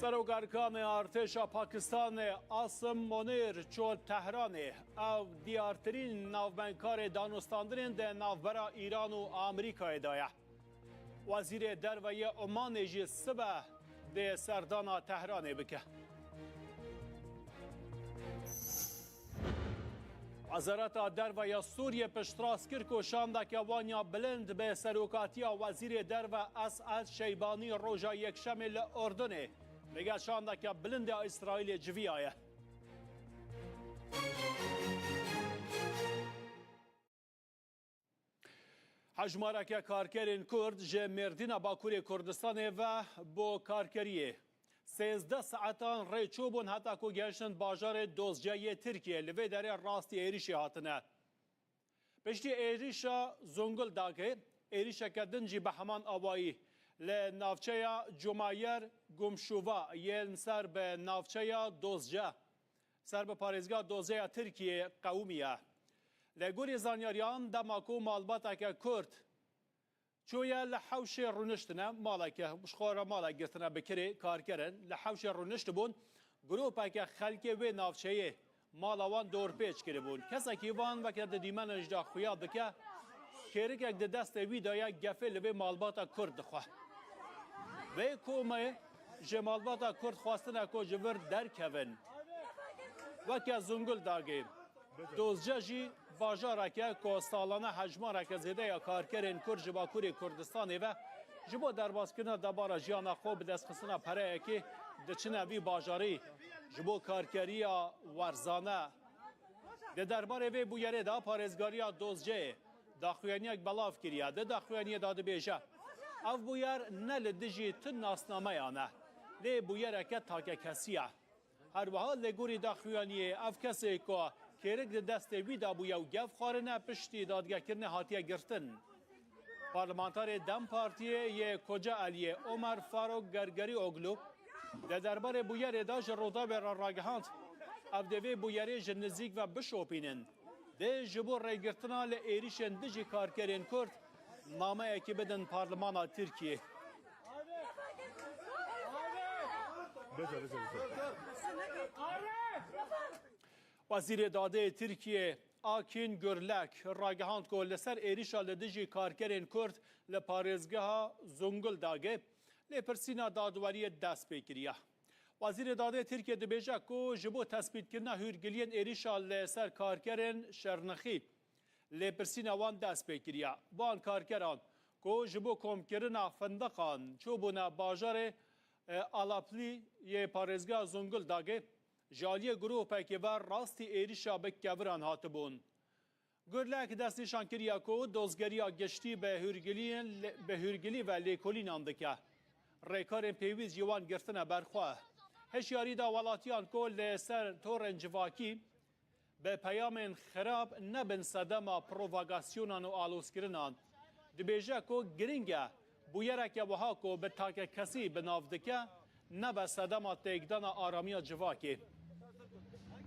Serok Erkanê Artêşa Pakistanê Asim Monîr çû Tehranê. Ew diyartirîn navbendkarê danûstandinên di navbera Îran û Amerîkayê de ye. Wezîrê Derve yê Omanê jî sibe dê serdana Tehranê bike. Wezareta Derve ya Sûriyê piştrast kir ku şandeke wan ya bilind bi serokatiya Wezîrê Derve Es'ed Şeybanî roja Yekşemê li Urdunê li gel şandeke bilind ya Îsraîlê civiyaye. Hejmareke karkerên Kurd ji Mêrdîna Bakurê Kurdistanê ve bo karkeriyê sêzdeh saetan rê çûbûn heta ku gehiştin bajarê Dozce yê Tirkiyê, li vê derê rastî êrîşê hatine. Piştî êrîşa Zonguldakê, êrîşeke din jî bi heman awayî li navçeya Cumayer Gumşuva yên ser bi navçeya Dozce, ser bi parêzgeha Dozceya Tirkiyê qewimiye. Li gorî zanyariyan, dema ku malbateke Kurd çûye li hewşê rûniştine, maleke ji xwe re malek girtine bi kirê karkerin, li hewşê rûniştibûn, gropeke xelkê wê navçeyê mala wan dorpêç kiribûn. Kesekî van weke di dîmenê jî de xuya dike, kêrikek di destê wî de ye, gefê li vê malbata Kurd dixwe. Vê komê ji malbata Kurd xwestine ku ji vir derkevin. Weke Zonguldakê, Dozce jî bajareke ku salane hejmareke zêde ya karkerên Kurd ji Bakurê Kurdistanê ve ji bo derbaskirina debara jiyana xwe bi destxistina pereyekê diçine vî bajarî ji bo karkeriya werzane. Di derbarê vê bûyerê de parêzgariya Dozceyê daxuyaniyek belav kiriye. Di daxuyaniyê de dibêje, ev bûyer ne li dijî tu nasnameyan e, lê bûyereke takekesî ye. Her wiha li gorî daxuyaniyê ev kesê ku kêrik di destê wî de bûye û gef xwarine piştî dadgekirinê hatiye girtin. Parlamenterê DEM Partiyê yê Kocaeliyê Omer Faruk Gergerioglu di derbarê bûyerê de ji Rûdawê re ragihand, ev dê vê bûyerê ji nizîk ve bişopînin. Dê ji bo rêgirtina li êrîşên dijî karkerên Kurd nameyekî bidin Parlemana Tirkiyê. Wezîrê Dadê yê Tirkiyê Akîn Gurlek ragihand ku li ser êrîşa li dijî karkerên Kurd li parêzgeha Zonguldakê lêpirsîna dadweriyê dest pê kiriye. Wezîrê Dadê Tirkiyê dibêje ku ji bo tespîtkirina hûrgiliyên êrîşa li ser karkerên Şirnexî lêpirsîna wan dest pê kiriye. Van karkeran ku ji bo komkirina findiqan çûbûne bajarê, e, Alaplî yê parêzgeha Zonguldakê ji aliyê grûpekê ve rastî êrîşa bi keviran hatibûn. Gurlek destnîşan kiriye ku dozgeriya giştî bi hûrgiliyên, bi hûrgilî ve lêkolînan dike. Rêkarên pêwîst ji wan girtine ber xwe. Hişyarî da welatiyan ku li ser torên civakî bi peyamên xirab nebin sedema provokasyonên û alozkirinan. Dibêje ku giring e bûyereke wiha ku bi takekesî bi nav dike, nebe sedema têkdana aramiya civakê.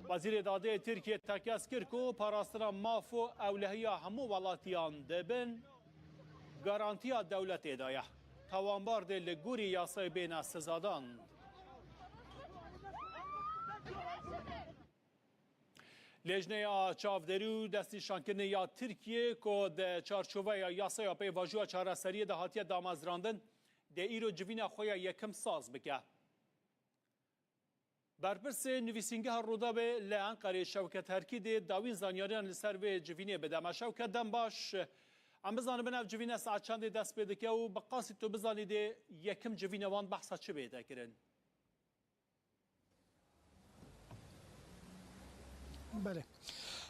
Wezîrê Dadê Tirkiyê tekez kir ku parastina maf û ewlehiya hemû welatiyan dibin garantiya dewletê de ye. Tawanbar dê li gorî yasayê bêne sizadan. Lêjneya Çavderî û Destnîşankirinê ya Tirkiyê ku di çarçoveya yasaya pêvajoya çareseriyê de hatiye damezrandin, dê îro civîna xwe ya yekim saz bike. Berpirsê nivîsîngeha Rûdawê li Enqerê Şewket Herkî dê dawîn zanyariyan li ser vê civînê bide. Me Şewket, dem baş. Em bizanibin ev civîne saet çendê dest pê dike û bi qasî tu bizanî dê yekim civîna wan behsa çi bête kirin? Belê.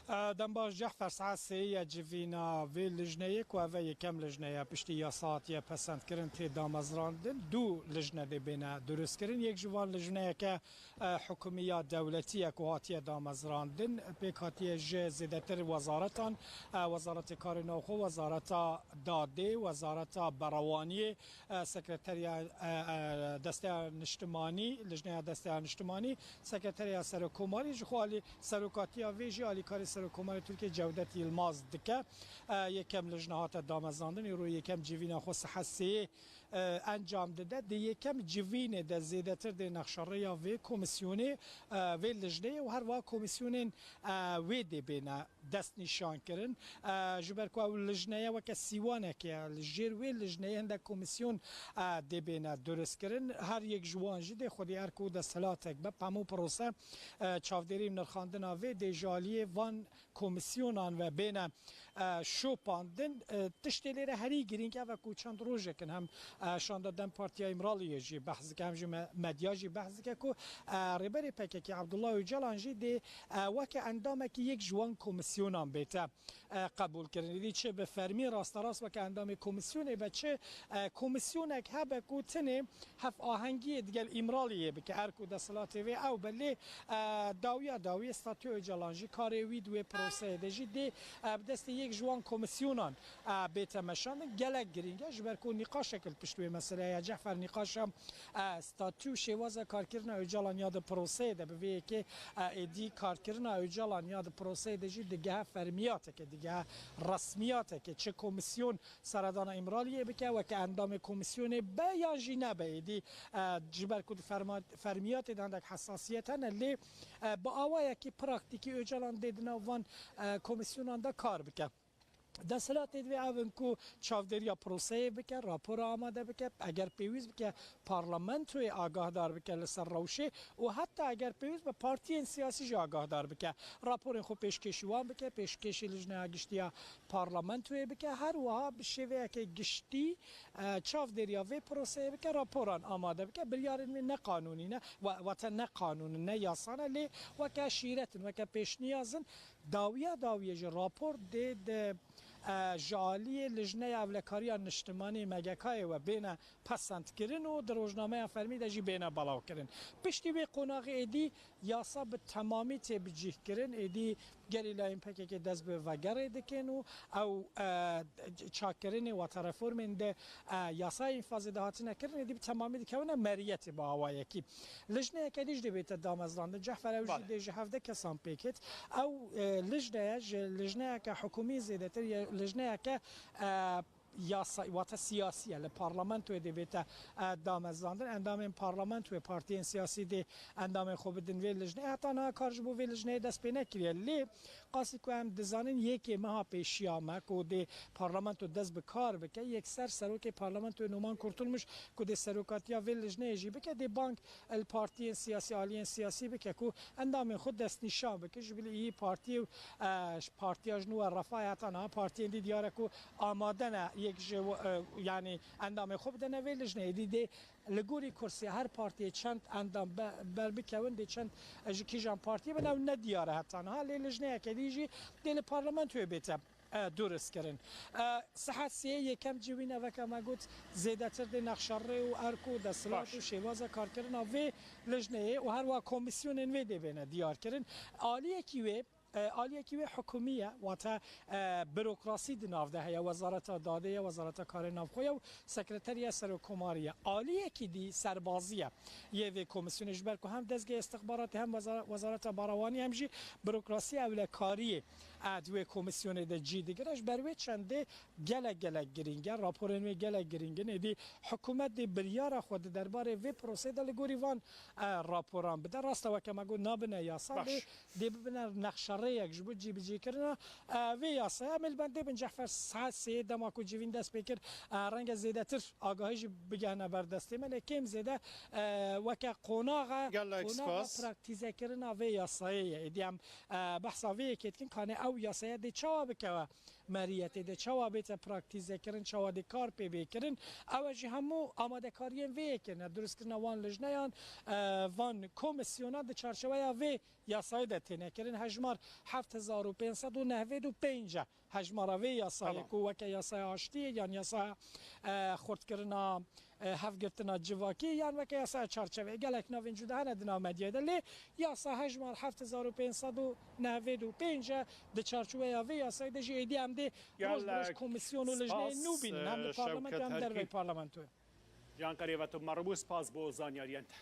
E, dem baş Cehfer, saet sê ye civîna vê lijneyê ku ev e yekem lijne ye piştî yasa hatiye pesendkirin tê damezrandin. Du lijne dê bêne durustkirin. Yek ji van lijneyeke, e, hikûmî ya dewletî ye ku hatiye damezrandin. Pêk hatiye ji zêdetir wezaretan, e, Wezaretê Karê Navxwe, Wezareta Dadê, Wezareta Berewaniyê, e, Sekreteriya, e, e, Desteya Niştimanî, Lijneya Desteya Niştimanî, Sekreteriya Serokkomarî, ji xwe alî serokatiya vê jî alîkarê Serokkomarê Tirkiyê Cewdet Yilmaz dike. E, yekem lijne hate damezrandin, îro yekem civîna xwe sihet sêyê, e, encam dide. Di yekem civînê de zêdetir dê nexşerêya vê komîsyonê, e, vê lijneyê û her wiha komîsyonên, e, wê dê bêne destnîşan kirin. E, ji ber ku ew lijneye weke sîwanekê ye, li jêr wê lijneyê hindek komîsyon, e, dê bêne durist kirin. Her yek ji wan jî dê xwedî erk û desthilatek be. Hemû prose, e, çavdêrî û nirxandina vê dê ji aliyê van komîsyonan ve bêne, e, şopandin. E, tiştê lêre herî girîng ev e ku çend rojek in hem, e, Şanda DEM Partiya Îmraliyê jî behs dike, hem jî me-, medya jî behs dike ku, e, Rêberê P K K Abdullah Ocalan jî dê, e, weke endamekî yek ji wan komîsyonan bête, e, qebûl kirin. Êdî çi bi fermî rasterast weke endamê komîsyonê be, çi, e, komîsyonek hebe ku tenê hevahengiyê digel Îmraliyê bike, erk û desthilatê wê ew be, lê, e, dawiya dawiyê statûya Ocalan jî karê wî di wê proseyê de jî dê, e, bi destê yek ji wan komîsyonan, e, bête meşandin. Gelek girîng e, ji ber ku nîqaşek li pişt wê meseleyê ye. Cehfer, nîqaşa, e, statû û şêwaza karkirina Ocalan ya di proseyê de bi vê yekê, e, êdî karkirina Ocalan ya di proseyê de jî digehe fermiyateke, digehe resmiyateke, çi komîsyon seredana Îmraliyê bike, weke endamê komîsyonê be yan jî nebe, êdî, e, ji ber ku di ferma-, fermiyatê de hindek hesasiyet hene, lê, e, bi awayekî praktîkî Ocalan dê di nav van, e, komîsyonan de kar bike. Desthilatê divê ev in ku çavdêriya proseyê bike, rapora amade bike, eger pêwîst bike parlamentoyê agahdar bike li ser rewşê û heta eger pêwîst be partiyên siyasî jî agahdar bike. Raporên xwe pêşkêşî wan bike, pêşkêşî Lijneya Giştî ya Parlamentoyê bike, her wiha bi şêweyeke giştî, e, çavdêriya vê proseyê bike, raporan amade bike. Biryarên wê ne qanûnî ne, wa-, wate ne qanûn in, ne yasa ne, lê weke şîret in, weke pêşniyaz in. Dawiya dawiyê jî rapor dê di, e, ji aliyê Lijneya Ewlekariya Niştimanî, M G K'yê, we bêne pesendkirin û di rojnameya fermî de jî bêne belavkirin. Piştî wê qonaxê êdî yasa bi temamî tê bicîhkirin, êdî gerîlayên P K K dest bi vegerê dikin û ew, e, çakkirinê, wate reformên di, e, yasayê înfazê de hatine kirin, êdî bi temamî dikewine meriyetê bi awayekî. Lijneyeke dî jî dê bête damezrandin. Cehfer, ew jî Bale. dê ji hevdeh kesan pêk hêt. Ew, e, lijneye ji lijneyeke hikûmî zêdetir ye, lijneyeke, e, yasa, wate siyasî ye. Li parlamentoyê dê bête, e, damezrandin. Endamên parlamentoyê, partiyên siyasî dê endamên xwe bidin vê lijneyê. Heta niha kar ji bo vê lijneyê dest pê nekiriye. Lê qasî ku em dizanin yekê meha pêşiya me ku dê parlamento dest bi kar bike, yekser serokê parlamentoyê Numan Kurtulmuş ku dê serokatiya vê lijneyê jî bike, dê bang li partiyên siyasî, aliyên siyasî bike ku endamên xwe destnîşan bike. Ji bilî î partiyê û, e, partiya ji nû we Refahê heta niha partiyên dî diyar e ku amade ne yek ji, e, yanî endamên xwe bidene vê lijneyê. Dî dê li gorî kursê her partiyê çend endam be-, berbikewin, dê çend, e, ji kîjan partiyê bin, ew ne diyar e heta niha. Lê lijneyeke dî jî dê li parlamentoyê bête, e, durist kirin. E, sihet sê yekem civîne, weke me got, zêdetir dê nexşerê û erk û desthilat Baş. û şêwaza karkirina vê lijneyê û her wiha komîsyonên wê dê bêne diyar kirin. Aliyekî wê, e, aliyekî wê hikûmî ye, wate, e, burokrasî di nav de heye, Wezareta Dadê ye, Wezareta Karê Navxwe ye û Sekreteriya Serokkomarî ye. Aliyekî dî serbazî ye. Yê vê komîsyonê ji ber ku hem dezgehê istixbaratê hem wezara-, Wezareta Barawanî hem jî burokrasiya ewlekariyê, e, di wê komîsyonê de cî digire. Ji ber wê çendê gelek gelek girîng e. Raporên wê gelek girîng in. Êdî hikûmet dê biryara xwe di derbarê vê proseyê de li gorî van, e, raporan bide. Rast e, weke me got, nabine yasa, Baş. lê dê bibine nexşerêyek ji bo cîbicîkirina, e, vê yasayê. Em ê li bendê bin, Cehfer, saet sêyê dema ku civîn dest pê kir, e, renge zêdetir agahî jî bigehne ber destê me, lê kêm zêde, e, weke qonaxa, Gelek qonaxa spas. praktîzekirina vê yasayê ye. Êdî em, e, behsa vê yekê dikin, kanê ew yasaya dê çawa bikewe meriyetê, dê çawa bête praktîzekirin, çawa dê kar pê bê kirin. Ew e jî hemû amadekariyên vê yekê ne, durustkirina wan lijneyan, e, van komîsyona di çarçeweya vê yasayê de têne kirin. Hejmar heft hezar û pênc sed û nehwêd û pênc e. Hejmara vê yasayê Tamam. ku weke yasaya aştiyê yan yasaya, e, xurtkirina, e, hevgirtina civakî yan weke yasaya çarçeveyê. Gelek navên cuda hene di nav medyayê de. Lê yasa hejmar heft hezar û pênc sed û nehwêd û pênc e. Di çarçoveya vê yasayê de jî êdî em dê roj bi roj Gelek komîsyon û lijneyên nû bînin. Hem li spas, e, parlamentoyê hem Şewket derveyî Herkî. parlamentoyê. Can Qerî ve tu merhû, spas bo zaniyariyên te.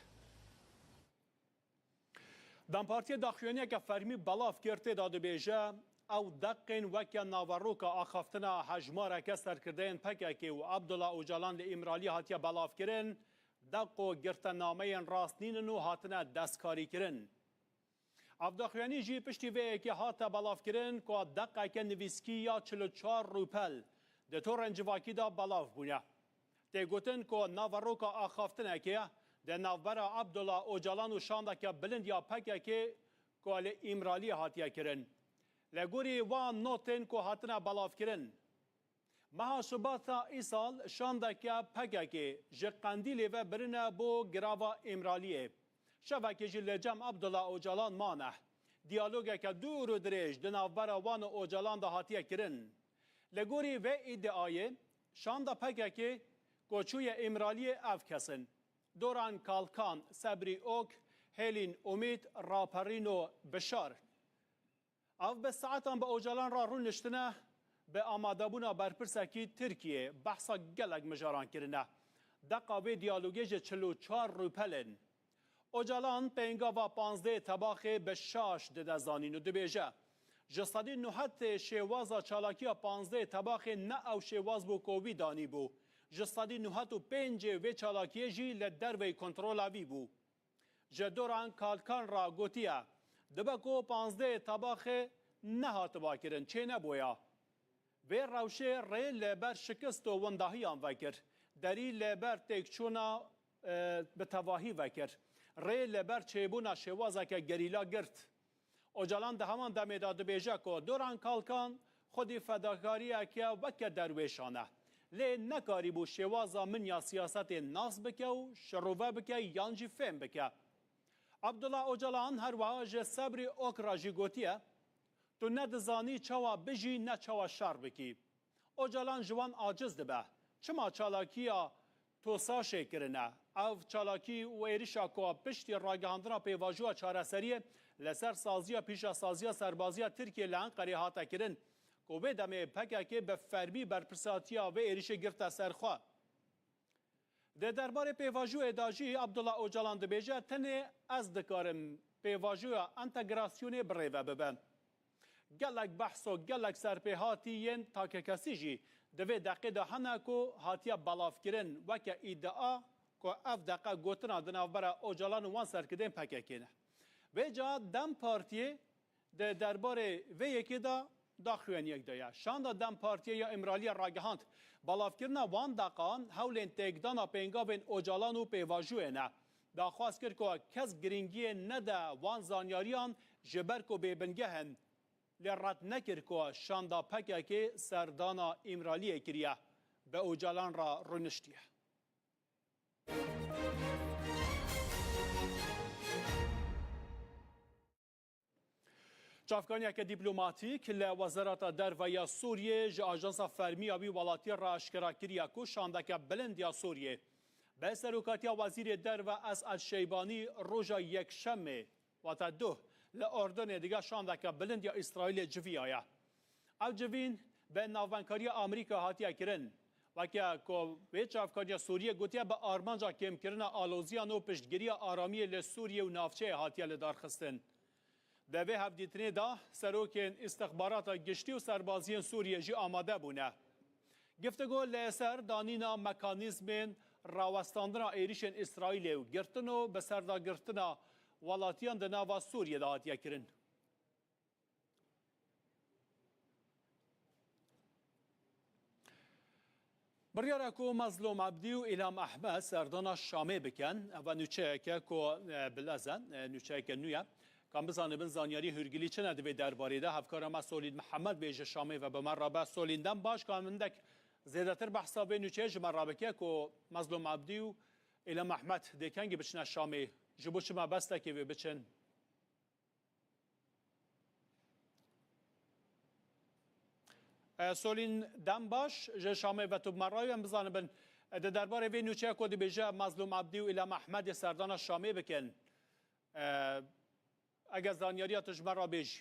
DEM Partiyê daxuyaniyeke fermî belav kir, tê de dibêje, ew deqên weke naveroka axaftina hejmareke serkirdeyên P K K û Abdullah Ocalan li Îmraliyê hatiye belavkirin, deqo girtenameyên rast nînin û hatine destkarîkirin. Ev daxuyanî jî piştî vê yekê hate belavkirin ku deqeke nivîskî ya çil û çar rûpel di torên civakî de belav bûne. Tê gotin ku naveroka axaftinekê di navbera Abdullah Ocalan û şandeke bilind ya P K K ku li Îmraliyê hatiye kirin. Li gorî wan notên ku hatine belavkirin, meha Şibata îsal şandeke P K K ji Qendîlê ve birine bo girava Îmraliyê. Şevekê jî li cem Abdullah Ocalan mane. Diyalogeke dûr û dirêj di navbera wan û Ocalan de hatiye kirin. Li gorî vê îdiayê, şanda P K K ku çûye Îmraliyê ev kes in: Doran Kalkan, Sebrî Ok, Hêlîn Umît, Raperîno Bişar. Ev bi saetan bi Ocalan re rûniştine, bi amadebûna berpirsekî Tirkiyê behsa gelek mijaran kirine. Deqa vê diyalogê ji çil û çar rûpel in. Ocalan pêngava panzdehê Tebaxê bi şaş dide zanîn û dibêje, ji sedî nûhet ê şêwaza çalakiya panzdehê Tebaxê ne ew şêwaz bû ku wî danîbû. Ji sedî nûhet û pêncê vê çalakiyê jî li derveyî kontrola wî bû. Ji Doran Kalkan re gotiye, dibe ku panzdehê Tebaxê nehatiba kirin, çênebûya. Vê rewşê rê li ber şikist û windahiyan vekir. Derî li ber têkçûna, e, bi tevahî vekir. Rê li ber çêbûna şêwazeke gerîla girt. Ocalan di heman demê de dibêje ku Doran Kalkan xwedî fedakariyeke weke derwêşan e. Lê nekarîbû şêwaza min ya siyasetê nas bike û şirove bike yan jî fêm bike. Abdullah Ocalan her wiha ji Sebrî Ok re jî gotiye, tu ne dizanî çawa bijî ne çawa şer bikî. Ocalan ji wan aciz dibe. Çima çalakiya TOSAŞ'ê kirine? Ev çalakî û êrişa ku piştî ragihandina pêvajoya çareseriyê li ser saziya pîşesaziya serbaziya Tirkiyê li Enqerê hate kirin, ku vê demê P K K bi fermî berpirsatiya vê êrişê girte ser xwe. Di derbarê pêvajoyê de jî Abdullah Ocalan dibêje, tenê ez dikarim pêvajoya entegrasyonê birêve bibe. Gelek behs û gelek serpêhatî yên takekesî jî di vê deqê de hene ku hatiye belavkirin weke îdia ku ev deqe gotina di navbera Ocalan û wan serkirdeyên P K K ne. Vêca DEM Partiyê di derbarê vê yekê de daxuyaniyek daye. Şanda DEM Partiyê ya Îmraliyê ragihand, belavkirina wan deqan hewlên têkdana pêngavên Ocalan û pêvajoyê ne. Daxwaz kir ku kes girîngiyê nede wan zanyariyan ji ber ku bêbingeh in. Lê red nekir ku şanda P K K serdana Îmraliyê kiriye, bi Ocalan re rûniştiye. Çavkaniyeke dîplomatîk li Wezareta Derve ya Sûriyê ji ajansa fermî ya wî welatî re aşkera kiriye ku şandeke bilind ya Sûriyê bi serokatiya Wezîrê Derve Es'ed Şeybanî roja Yekşemê, wate duh, li Urdunê digel şandeke bilind ya Îsraîlê civiyaye. Ev civîn bi navbenkariya Amerîka hatiye kirin. Weke ku vê çavkariya Sûriyê gotiye, bi armanca kêmkirina aloziyan û piştgiriya aramiyê li Sûriyê û navçeyê hatiye lidarxistin. Di vê hevdîtinê de serokên îstixbarata giştî û serbaziyên Sûriyê jî amade bûne. Giftigo li ser danîna mekanîzmên rawestandina êrîşên Îsraîlê û girtin û bi ser de girtina welatiyan di nava Sûriyê de hatiye kirin. Biryara ku Mezlûm Ebdî û Îlham Ehmed serdana Şamê bikin, ev nûçeyeke ku, e, bilez e, e, nûçeyeke nû ye. Ka em bizanibin zanyarî hûrgilî çi ne di vê derbarê de, hevkara me Solîd Mihemed bê ji Şamê ve bi me re be. Solîd, dem baş, ka hindek zêdetir behsa vê nûçeyê ji me re bike ku Mezlûm Ebdî û Îlham Ehmed dê kengî biçine Şamê, ji bo çi mebestekê wê biçin? E, Solîn, dem baş, ji Şamê ve tu bi me re yî, em bizanibin, e, di derbarê vê nûçeya ku dibêje Mezlûm Ebdî û Îlham Ehmedê serdana Şamê bikin, e, eger zanyariya tu ji me re bêjî.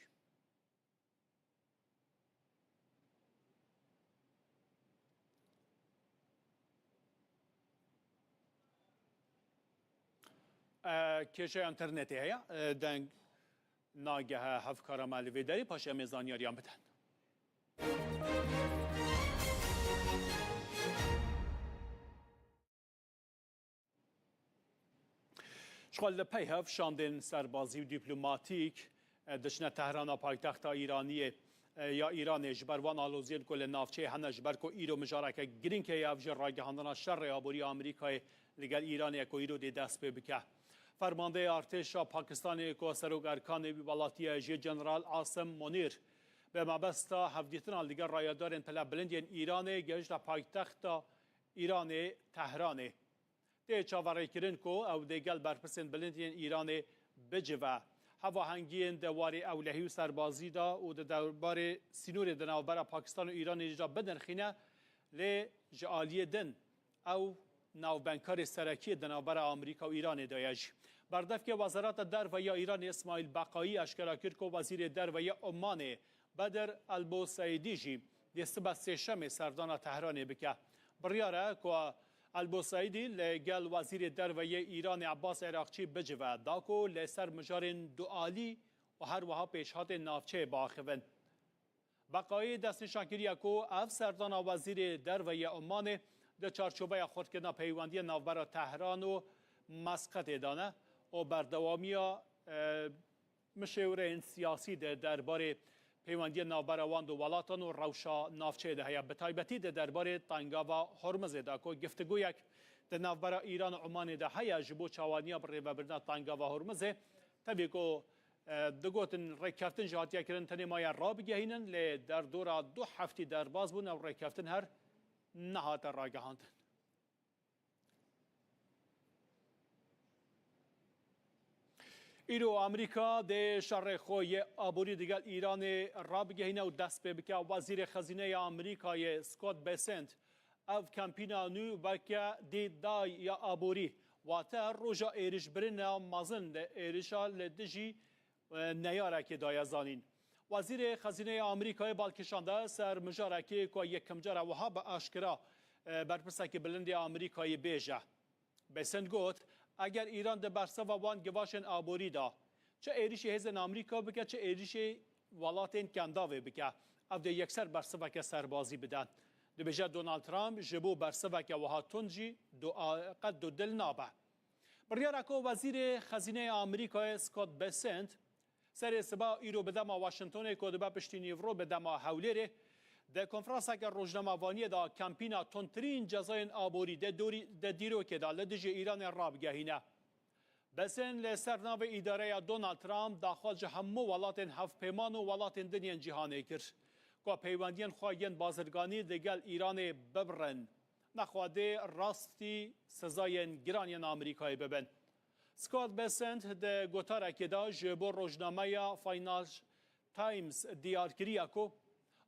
E, kêşeya înternetê heye. E, deng, Nagehe hevkara me li vê derê, paşê em ê zanyariyan bidin. Ji xwe li pey hev şandên serbazî û dîplomatîk, e, diçine Tehrana paytexta Îraniyê, e, ya Îranê. Ji ber wan aloziyên ku li navçeyê hene, ji ber ku îro mijareke girîng heye, ev jî ragihandina şerê aborî ya Amerîkayê li gel Îranê ye ku îro dê dest pê bike. Fermandeyê artêşa Pakistanê ku Serok Erkanê wî welatî ye jî, General Asim Monîr, bi mebesta hevdîtina li gel rayedarên pilebilind yên Îranê gehişte paytexta Îranê, Tehranê. Tê çaverêkirin ku ew dê gel berpirsên bilind yên Îranê bicive. Hevahengiyên di warê ewlehî û serbazî de û di derbarê sînorê di navbera Pakistan û Îranê jî de binirxîne, lê ji aliyê din ew navbendkarê serekiyê di navbera Amerîka û Îranê de ye jî. Berdevkê Wezareta Derve ya Îranê Îsmaîl Beqayî eşkera kir ku Wezîrê Derve ya Omanê Bedir Elboseîdî jî dê sibe sêşemê serdana Tehranê bike. Biryar e ku Elboseîdî li gel Wezîrê Derve yê Îranê Ebbas Eraqçî bicive, da ku li ser mijarên dualî û her wiha pêşhatên navçeyê biaxivin. Beqayî destnîşan kiriye ku ev serdana Wezîrê Derve yê Omanê di çarçoveya xurtkirina peywendiyên navbera Tehran û Mesqetê de ne û berdewamiya, e, mişêwireyên siyasî di derbarê peywendiyên navbera wan du welatan û rewşa navçeyê de heye, bi taybetî di derbarê Tengava Hormizê de ku giftigoyek di navbera Îran û Omanê de heye ji bo çawaniya birêvebirina Tengava Hormizê. Tevî ku, e, digotin rêkeftin jî hatiye kirin, tenê maye rabigehînin, lê derdora du heftî derbas bûn, ew rêkeftin her nehate ragihandin. Îro Amerîka dê şerê xwe yê aborî digel Îranê rabigehîne û dest pê bike. Wezîrê Xezîneyê ya Amerîkayê Scott Bessent ev kampîna nû weke dê day ya aborî, wate roja êrişbirina mezin li êrişa li dijî e, neyarekê daye zanîn. Wezîrê Xezîneyê Amerîkayê bal kişande ser mijarekê ku yekem cara wiha bi aşkera, e, berpirsekî bilind ê Amerîkayê bêje. Bessent got, eger Îran di bersiva wan givaşên aborî de çi êrişî hêzên Amerîka bike, çi êrişê welatên Kendavê bike, ev dê yekser bersiveke serbazî bide. Dibêje Donald Trump ji bo bersiveke wiha tund jî du-, a-, qet dudil nabe. Biryara ku Wezîrê Xezîneyê Amerîkayê Scott Bessent serê siba îro bi dema Washingtonê ku dibe piştî nîvro bi dema Hewlêrê di konferanseke rojnamevaniyê de kempîna tundtirîn cezayên aborî di dorî, di dîrokê de li dijî Îranê rabigehîne. Bessent li ser navê îdareya Donald Trump daxwaz ji hemû welatên hevpeyman û welatên din yên cîhanê kir ku peywendiyên xwe yên bazirganî digel Îranê bibirin. Nexwe dê rastî sezayên giran yên Amerîkayê bibin. Scott Bessent di gotarekê de ji bo rojnameya Financial Times diyar kiriye ku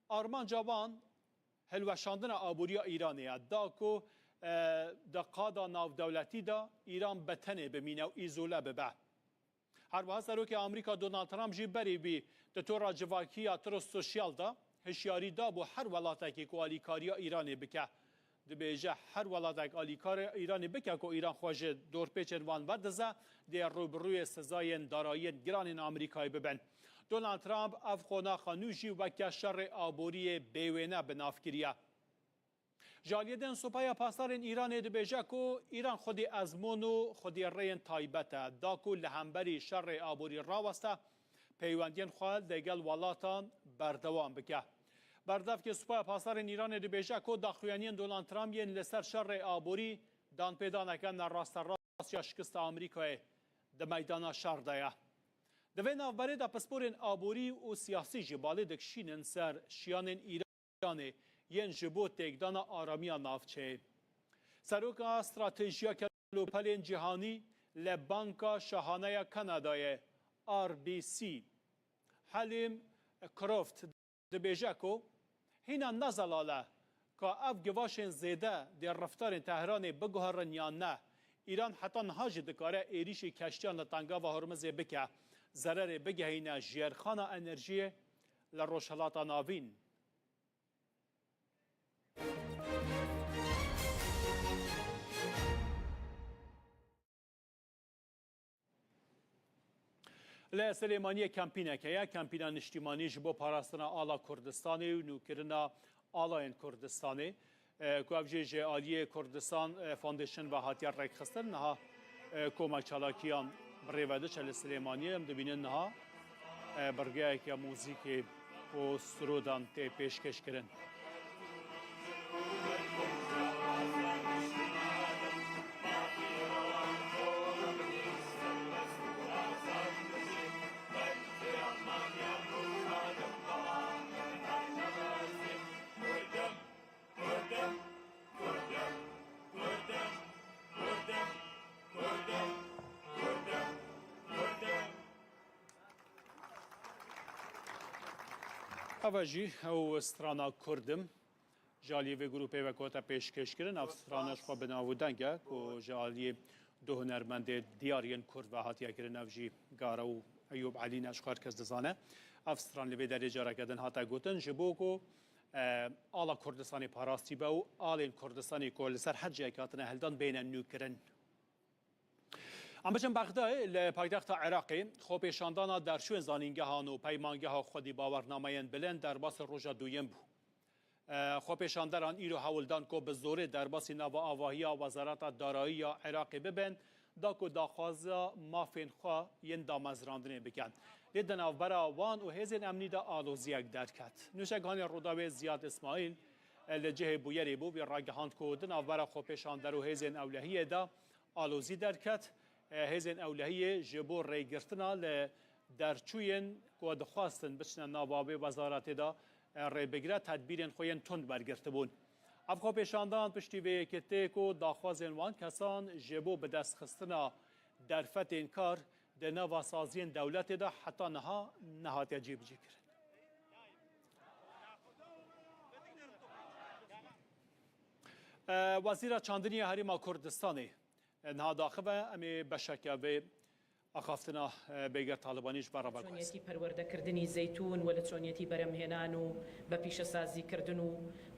armanca wan hilweşandina aboriya Îranê ye, da ku, e, di qada navdewletî de Îran bi tenê bimîne û îzole bibe. Her wiha Serokê Amerîka Donald Trump jî berî wî di tora civakiya Truth Social de hişyarî dabû her welatekê ku alîkariya Îranê bike. Dibêje, her welatek alîkarê Îranê bike ku Îran xwe ji dorpêçên wan verdize, dê rûbirûyê sezayên darayiyên giran ên Amerîkayê bibin. Donald Trump ev qonaxa nû jî weke şerê aboriyê bêwêne bi nav kiriye. Ji aliyê din Supaya Pasdarên Îranê dibêje ku Îran xwedî ezmûn û xwedî rêyên taybet e, da ku li hemberî şerê aborî raweste, peywendiyên xwe digel welatan berdewam bike. Berdevkê Supaya Pasdarên Îranê dibêje ku daxuyaniyên Donald Trump yên li ser şerê aborî danpêdaneke nerasterast ya şikista Amerîkayê di meydana şer de ye. Di vê navberê de pisporên aborî û siyasî jî balê dikişînin ser şiyanên Îran. Îranê yên ji bo têkdana aramiya navçeyê. Seroka Stratejiya Kelopelên Cîhanî li Banka Şahane ya Kanadayê, R B C, Helîm Croft, dibêje ku hîna ne zelal e ka ev givaşên zêde dê reftarên Tehranê biguherin yan ne. Îran heta niha jî dikare êrîşî keştiyan li Tengava Hormizê bike, zererê bigehîne jêrxana enerjiyê li Rojhilata Navîn. Li Silêmaniyê kempînek heye, kempîna niştîmanî ji bo parastina ala Kurdistanê û nûkirina alayên Kurdistanê, e, ku ev jî ji aliyê Kurdistan, e, Foundation ve hatiye rêkxistin. Niha, e, koma çalakiyan bi rê ve diçe li Silêmaniyê. Em dibînin niha, e, birgeyeke muzîkê û sirodan tê pêşkêşkirin. Eva jî ew strana Kurdim ji aliyê vê grûpê ve ku hate pêşkêşkirin. Ev strana ji xwe bi nav û deng e ku ji aliyê du hunermendê diyar yên Kurd ve hatiye kirin. Ev jî Gara û Eyûb Elî ne, ji xwe her kes dizane. Ev stran li vê derê careke din hate gotin, ji bo ku, e, ala Kurdistanê parastî be û alên Kurdistanê ku li ser her cihekî hatine hildan bêne nûkirin. Em biçin Bexdayê, li paytexta Iraqê xwepêşandana derçûyên zanîngehan û peymangeha xwedî bawernameyên bilind derbasî roja duyem bû. E, xwepêşanderan îro hewl dan ku bi zorê derbasî nava avahiya Wezareta Darayî ya Iraqê bibin, da ku daxwaza mafên xwe yên damezrandinê bikin. Lê di navbera wan û hêzên emnî de aloziyek derket. Nûşeganê Rûdawê Ziyad Îsmaîl, e, li cihê bûyerê bû, wî ragihand ku di navbera xwepêşander û hêzên ewlehiyê de alozî derket. E, hêzên ewlehiyê ji bo rêgirtina li derçûyên ku dixwastin biçine nava vê wezaretê de, e, rêbigire, tedbîrên xwe yên tund wergirtibûn. Ev xwepêşandan piştî vê yekê tê ku daxwazên wan kesan ji bo bidestxistina derfetên kar di nava saziyên dewletê de heta niha nehatiye cîbicîkirin. E, Wezîra Çandinî ya Herêma Kurdistanê, e, niha daxive, em ê beşeke vê axaftina, e, Bêger Talibanî ji ber re veguhezin. چۆنیەتی پەروەردەکردنی زەیتون و لە چۆنیەتی بەرهەمهێنان و بە پیشەسازیکردن و،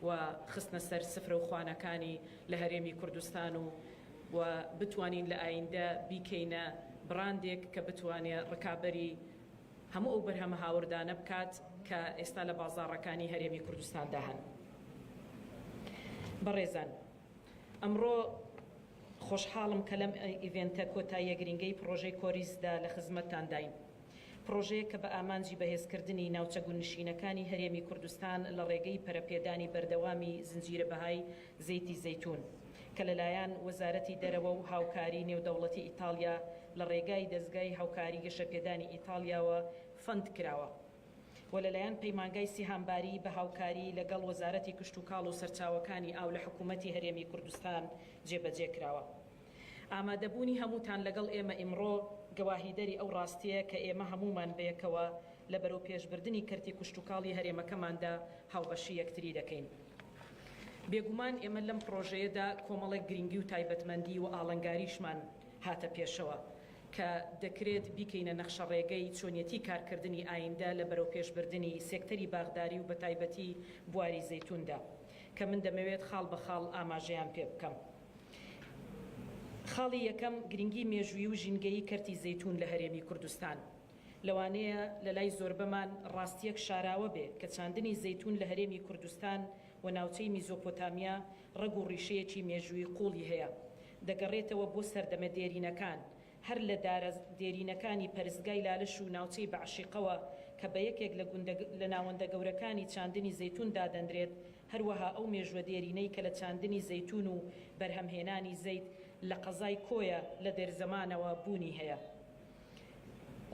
و خستنە سەر سفرە و خوانەکانی لە هەرێمی کوردستان و، و بتوانین لە ئایندە بیکەینە براندێک کە بتوانێ ڕکابەری هەموو ئەو بەرهەمە هاوردانە بکات کە ئێستا لە بازاڕەکانی هەرێمی کوردستاندا هەن. بەڕێزان، ئەمڕۆ خۆشحاڵم کە لەم ئیڤێنتە کۆتاییە گرنگەی پڕۆژەی کۆریزدا لە خزمەتتانداین. پڕۆژەیەک کە بە ئامانجی بەهێزکردنی ناوچە گوندنشینەکانی هەرێمی کوردستان لە ڕێگەی پەرەپێدانی بەردەوامی زنجیرە بەهای زەیتی زەیتون کە لەلایەن وەزارەتی دەرەوە و هاوکاری نێودەوڵەتی ئیتاڵیا لە ڕێگای دەزگای هاوکاری گەشەپێدانی ئیتاڵیاوە فەند کراوە و لەلایەن پەیمانگای سیهامباری بە هاوکاری لەگەڵ وەزارەتی کشتوکاڵ و سەرچاوەکانی ئاو لە حکوومەتی هەرێمی کوردستان جێبەجێ کراوە. ئامادەبوونی هەمووتان لەگەڵ ئێمە ئیمڕۆ گەواهیدەری ئەو ڕاستیە کە ئێمە هەموومان بەیەکەوە لە بەرەوپێشبردنی کەرتی کشتوکاڵی هەرێمەکەماندا هاوبەشی یەکتری دەکەین. بێگومان ئێمە لەم پڕۆژەیەدا کۆمەڵێک گرنگی و تایبەتمەندی و ئاڵنگاریشمان هاتە پێشەوە کە دەکرێت بیکەینە نەخشە ڕێگەی چۆنیەتی کارکردنی ئایندە لە بەرەوپێشبردنی سێکتەری باغداری و بە تایبەتی بواری زەیتوندا کە من دەمەوێت خاڵ بە خاڵ ئاماژەیان پێ بکەم. خاڵی یەکەم، گرنگی مێژووی و ژینگەیی کەرتی زەیتون لە هەرێمی کوردستان. لەوانەیە لە لای زۆربەمان ڕاستیەک شاراوە بێ کە چاندنی زەیتون لە هەرێمی کوردستان و ناوچەی میزۆپۆتامیا ڕەگ و ڕیشەیەکی مێژووی قوڵی هەیە. دەگەڕێتەوە بۆ سەردەمە دێرینەکان، هەر لە دارە دێرینەکانی پەرستگای لالش و ناوچەی بەعشیقەوە کە بە یەکێک لە گوندە، لە ناوەندە گەورەکانی چاندنی زەیتون دادەندرێت، هەروەها ئەو مێژووە دێرینەی کە لە چاندنی زەیتون و بەرهەمهێنانی زەیت لە قەزای کۆیە لە دێرزەمانەوە بوونی هەیە.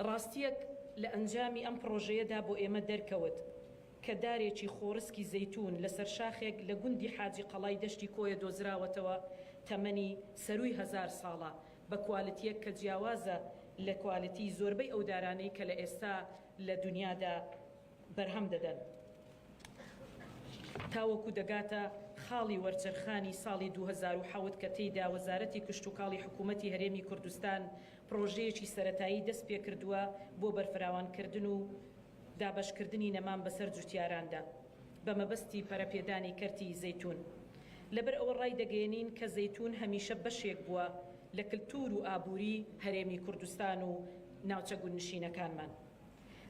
ڕاستیەک لە ئەنجامی ئەم پڕۆژەیەدا بۆ ئێمە دەرکەوت کە دارێکی خۆڕسکی زەیتون لەسەر شاخێک لە گوندی حاجی قەڵای دەشتی کۆیە دۆزراوەتەوە، تەمەنی سەرووی هەزار ساڵە، بە کوالتیەک کە جیاوازە لە کوالتی زۆربەی ئەو دارانەی کە لە ئێستا لە دنیادا بەرهەم دەدەن. تاوەکو دەگاتە خاڵی وەرچەرخانی ساڵی دوو هەزار و حەوت کە تێیدا وەزارەتی کشتوکاڵی حکوومەتی هەرێمی کوردستان پڕۆژەیەکی سەرەتایی دەست پێکردووە بۆ بەرفراوانکردن و دابەشکردنی نەمان بەسەر جوتیاراندا بە مەبەستی پەرەپێدانی کەرتی زەیتون. لەبەر ئەوە ڕای دەگەیەنین کە زەیتون هەمیشە بەشێک بووە لە کلتور و ئابووری هەرێمی کوردستان و ناوچە گوندنشینەکانمان.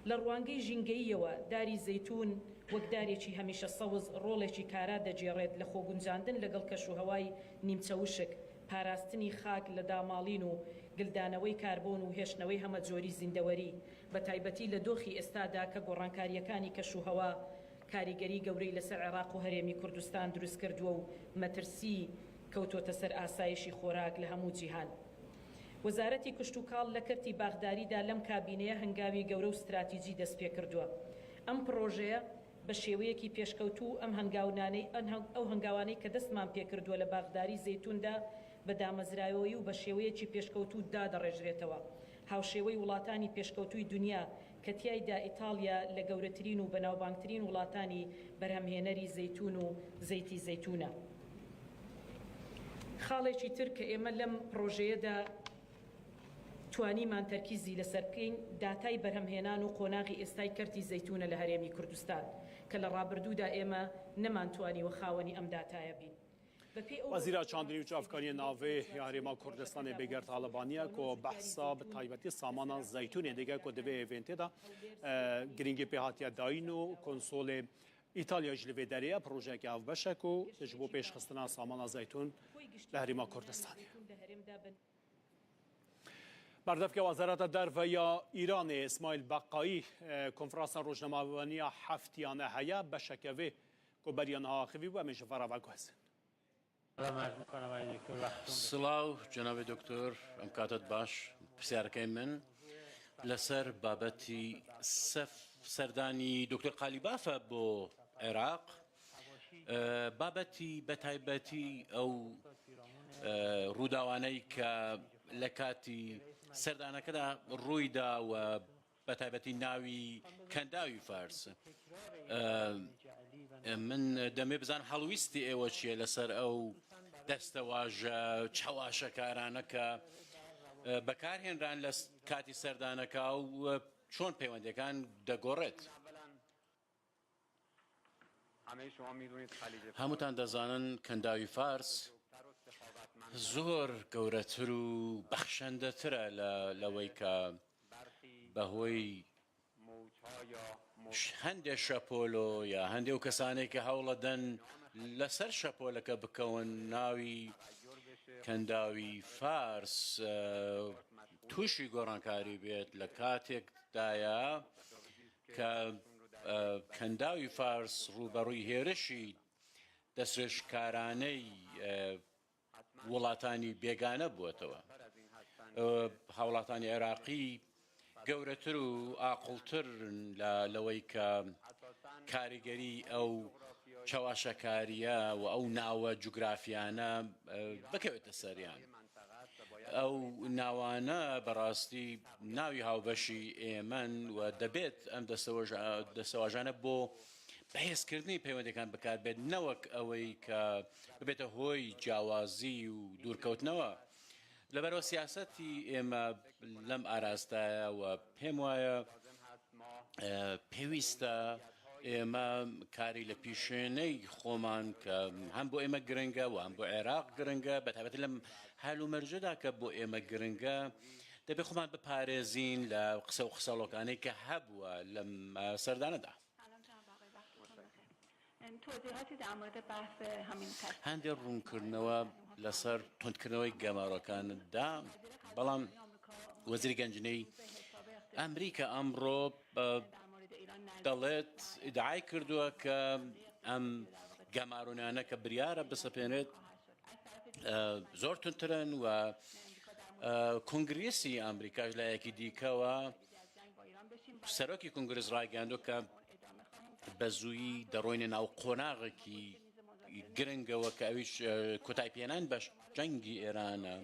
لە ڕوانگەی ژینگەییەوە، داری زەیتون وەک دارێکی هەمیشە سەوز ڕۆڵێکی کارا دەگێڕێت لە خۆگونجاندن لەگەڵ کەشوهەوای نیمچە وشک، پاراستنی خاک لە داماڵین و گلدانەوەی کاربۆن و هێشتنەوەی هەمەجۆری زیندەوەری، بە تایبەتی لە دۆخی ئێستادا کە گۆڕانکارییەکانی کەشوهەوا کاریگەری گەورەی لەسەر عێراق و هەرێمی کوردستان دروست کردووە و مەترسی کەوتۆتە سەر ئاسایشی خۆراک لە هەموو جیهان. وەزارەتی کشتوکاڵ لە کەرتی باخداریدا لەم کابینەیە هەنگاوی گەورە و ستراتیجی دەست پێ کردووە. ئەم پڕۆژەیە بە شێوەیەکی پێشکەوتوو ئەم هەنگاونانەی، ئەن هەنگ-، ئەو هەنگاوانەی کە دەستمان پێ کردووە لە باخداری زەیتوندا بە دامەزراوەیی و بە شێوەیەکی پێشکەوتوو دادەڕێژرێتەوە. هاوشێوەی وڵاتانی پێشکەوتووی دونیا کە تیایدا ئیتاڵیا لە گەورەترین و بەناوبانگترین وڵاتانی بەرهەمهێنەری زەیتون و زەیتی زەیتونە. خاڵێکی تر کە ئێمە لەم پڕۆژەیەدا توانیمان تەرکیزی لەسەر بکەین، داتای بەرهەمهێنان و قۆناغی ئێستای کەرتی زەیتونە لە هەرێمی کوردستان، کە لە ڕابردوودا ئێمە نەمانتوانیوە خاوەنی ئەم داتایە بین. بە پێی ئەو وەزیرە چاندنی و چاڤکارییê navê ya Herêma Kurdistanê Bêger Talibaniye ku behsa bi taybetî samana zeytûnê dike ku divê êvên tê de, e, girîngî pê hatiye dayîn û konsolê Îtalya jî li vê derê ye, projeyeke hevbeş e ku ji bo pêşxistina samana zeytûn li Herêma Kurdistanê. Berdevke Wezareta Derve ya Îranê Îsmaîl Beqayî, e, konferansa rojnamevanî ya heftiyane heye, beşeke vê ku beriya niha axivî bû, em ê ji ve re veguhezin. Silav, cenabê doktor, em katet baş. Pirsiyarkey min li ser babetî sef-, serdanî doktor Qalîbaf e bo Iraq. E, babetî betaybetî ew, e, rûdawaney ke li katî serdanekeda rûy da we Bi taybetî navî Kendawî Fars. Em, em, min demê bizan helwîstî êwe çi ye li ser ew destewaje çawaşekarane ke, e, bekarhênran li s-, katî serdaneka û, e, çon peywendekan degoret. Hemûtan dezanin Kendawî Fars zor gewretir û bexşendetir e le, lewey ke behoy ş-, hendê şepolo ya hendê û kesanê ke hewle den li ser şepoleke bikewin navî Kendawî Fars, e, tûşî gorankarî bêt li katêk daye ke, e, Kendawî Fars rûberûyî hêrişî destdirêjkaraney, e, welatanî bêgane bûetêwe. E, hewlatani Iraqî gewretir û aqiltir in le, lewey ke karîgerî ew çawaşekariye û ew nawe cografiyane, e, bikewite seriyan. Ew nawane bi rastî navî hawbeşî êmen we debêt em destewaja-, destewajane bo bihêzkirdinî peywendekan bikar bêt, ne wek ewey ke bibête hoy ciyawazî û dûrkewtinewe. Leberew siyasetî ême lem araste ye we pêm waye, e, pêwîst e ême karî li pîşêney xoman ke hem bo ême giring e û hem bo Iraq giring e, bi taybetî lem hel û mercê de ke bo ême giring e, debê xoman biparêzîn li qise û qiselokanê ke hebûe lem, e, serdane de. Hendê rûnkirineve li ser tundkirinewey gemarokan da, belam Wezîrê Gencîney Amerîka emro, e, delet îdiay kirdiwe ke em gemaronane ke biryar e bisepênrêt, e, zor tundtir in we, e, Kongrêsî Amerîka ji layekî dîke we Serokî Kongrês ragihandiyo ke bi zûyî derûyne nav qonaxekî giring e weke ewî, e, kotayî pênan be cengî Îran e.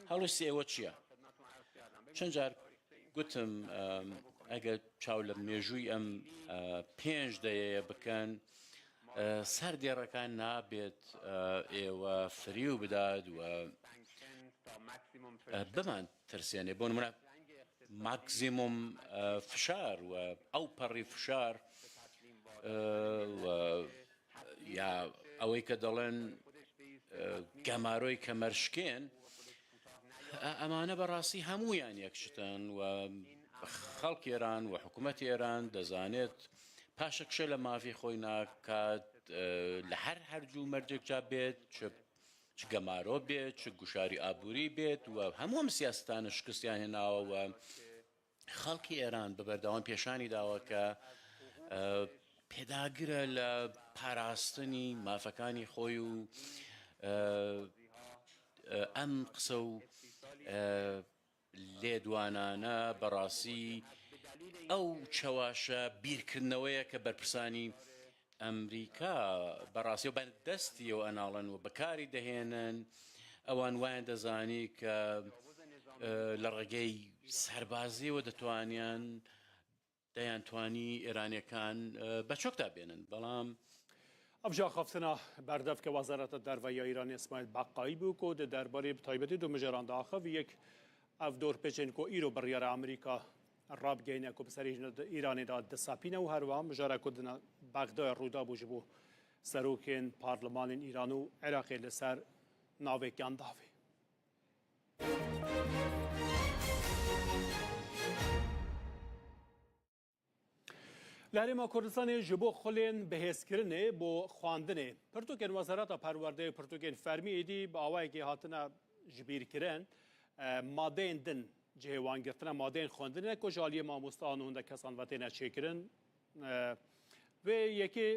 Helwestî êwe çi ye? Çend car gotim, e, eger çaw li mêjûyî em, e, pênc deyeye bikin, e, ser dêreka nabêt, e, êwe firîw bidad we, e, biman tirsênê. Bo nimûne, maksimum, e, fişar we ew perî fişar, e, we ya ewey ke delên, e, gemaroyê kemerşikên, ئە-، ئەمانە بەڕاستی هەمویان یەکشتن و خەڵکی ئێران و حکوومەتی ئێران دەزانێت پاشەکشە لە مافی خۆی ناکات، ئە، لە هەر هەرج و مەرجێکجا بێت، چ، چ گەمارۆ بێت، چ گوشاری ئابووری بێت و هەموو ئەم سیاستانە شکستیان هێناوە و خەڵکی ئێران بە بەردەوام پێشانی داوە کە، ئە، پێداگرە لە پاراستنی مافەکانی خۆی و، ئە، ئە، ئەم قسە و، ئە، لێدوانانە بەڕاستی ئەو چەواشە بیرکردنەوەیە کە بەرپرسانی ئەمریکا بەڕاستی و بەدەستیەوە ئەناڵن و بەکاری دەهێنن. ئەوان وایان دەزانی کە، ئە، لە ڕێگەی سەربازیەوە دەتوانیان، دەیان توانی ئێرانیەکان، ئە، بە چۆکدا بێنن. بەڵام ئەو ژاخافتنە بەردەف کە وەزارەتە دەرڤە یا ئیرانی ئیسماعیل بەقایی بوو، کە دە دەربارەی بە تایبەتی دو مژێران داخە، وی یەک ئەو دۆرپێچێن کە ئیرۆ بڕیارە ئەمریکا ڕابگەینە کە بەسەر ئیرانێدا دەسەپینە و هەروە مژارە کە دنە بەغدای ڕوودا بوو ژ بوو سەرۆکێن پارلمانین ئیران و عێراقێ لەسەر ناوێکیان داوێ. لە هەرێما کوردستانê ji bo xulên bihêzkirinê bo xwendinê pirtûkên Wezareta Perwerdeyê û pirtûkên fermî êdî bi awayekê hatine ji bîr kirin. E, madeyên din cihê wan girtine, madeyên xwendinê ne ku ji aliyê mamosteyan û hindek kesan ve têne çêkirin. E, vê yekê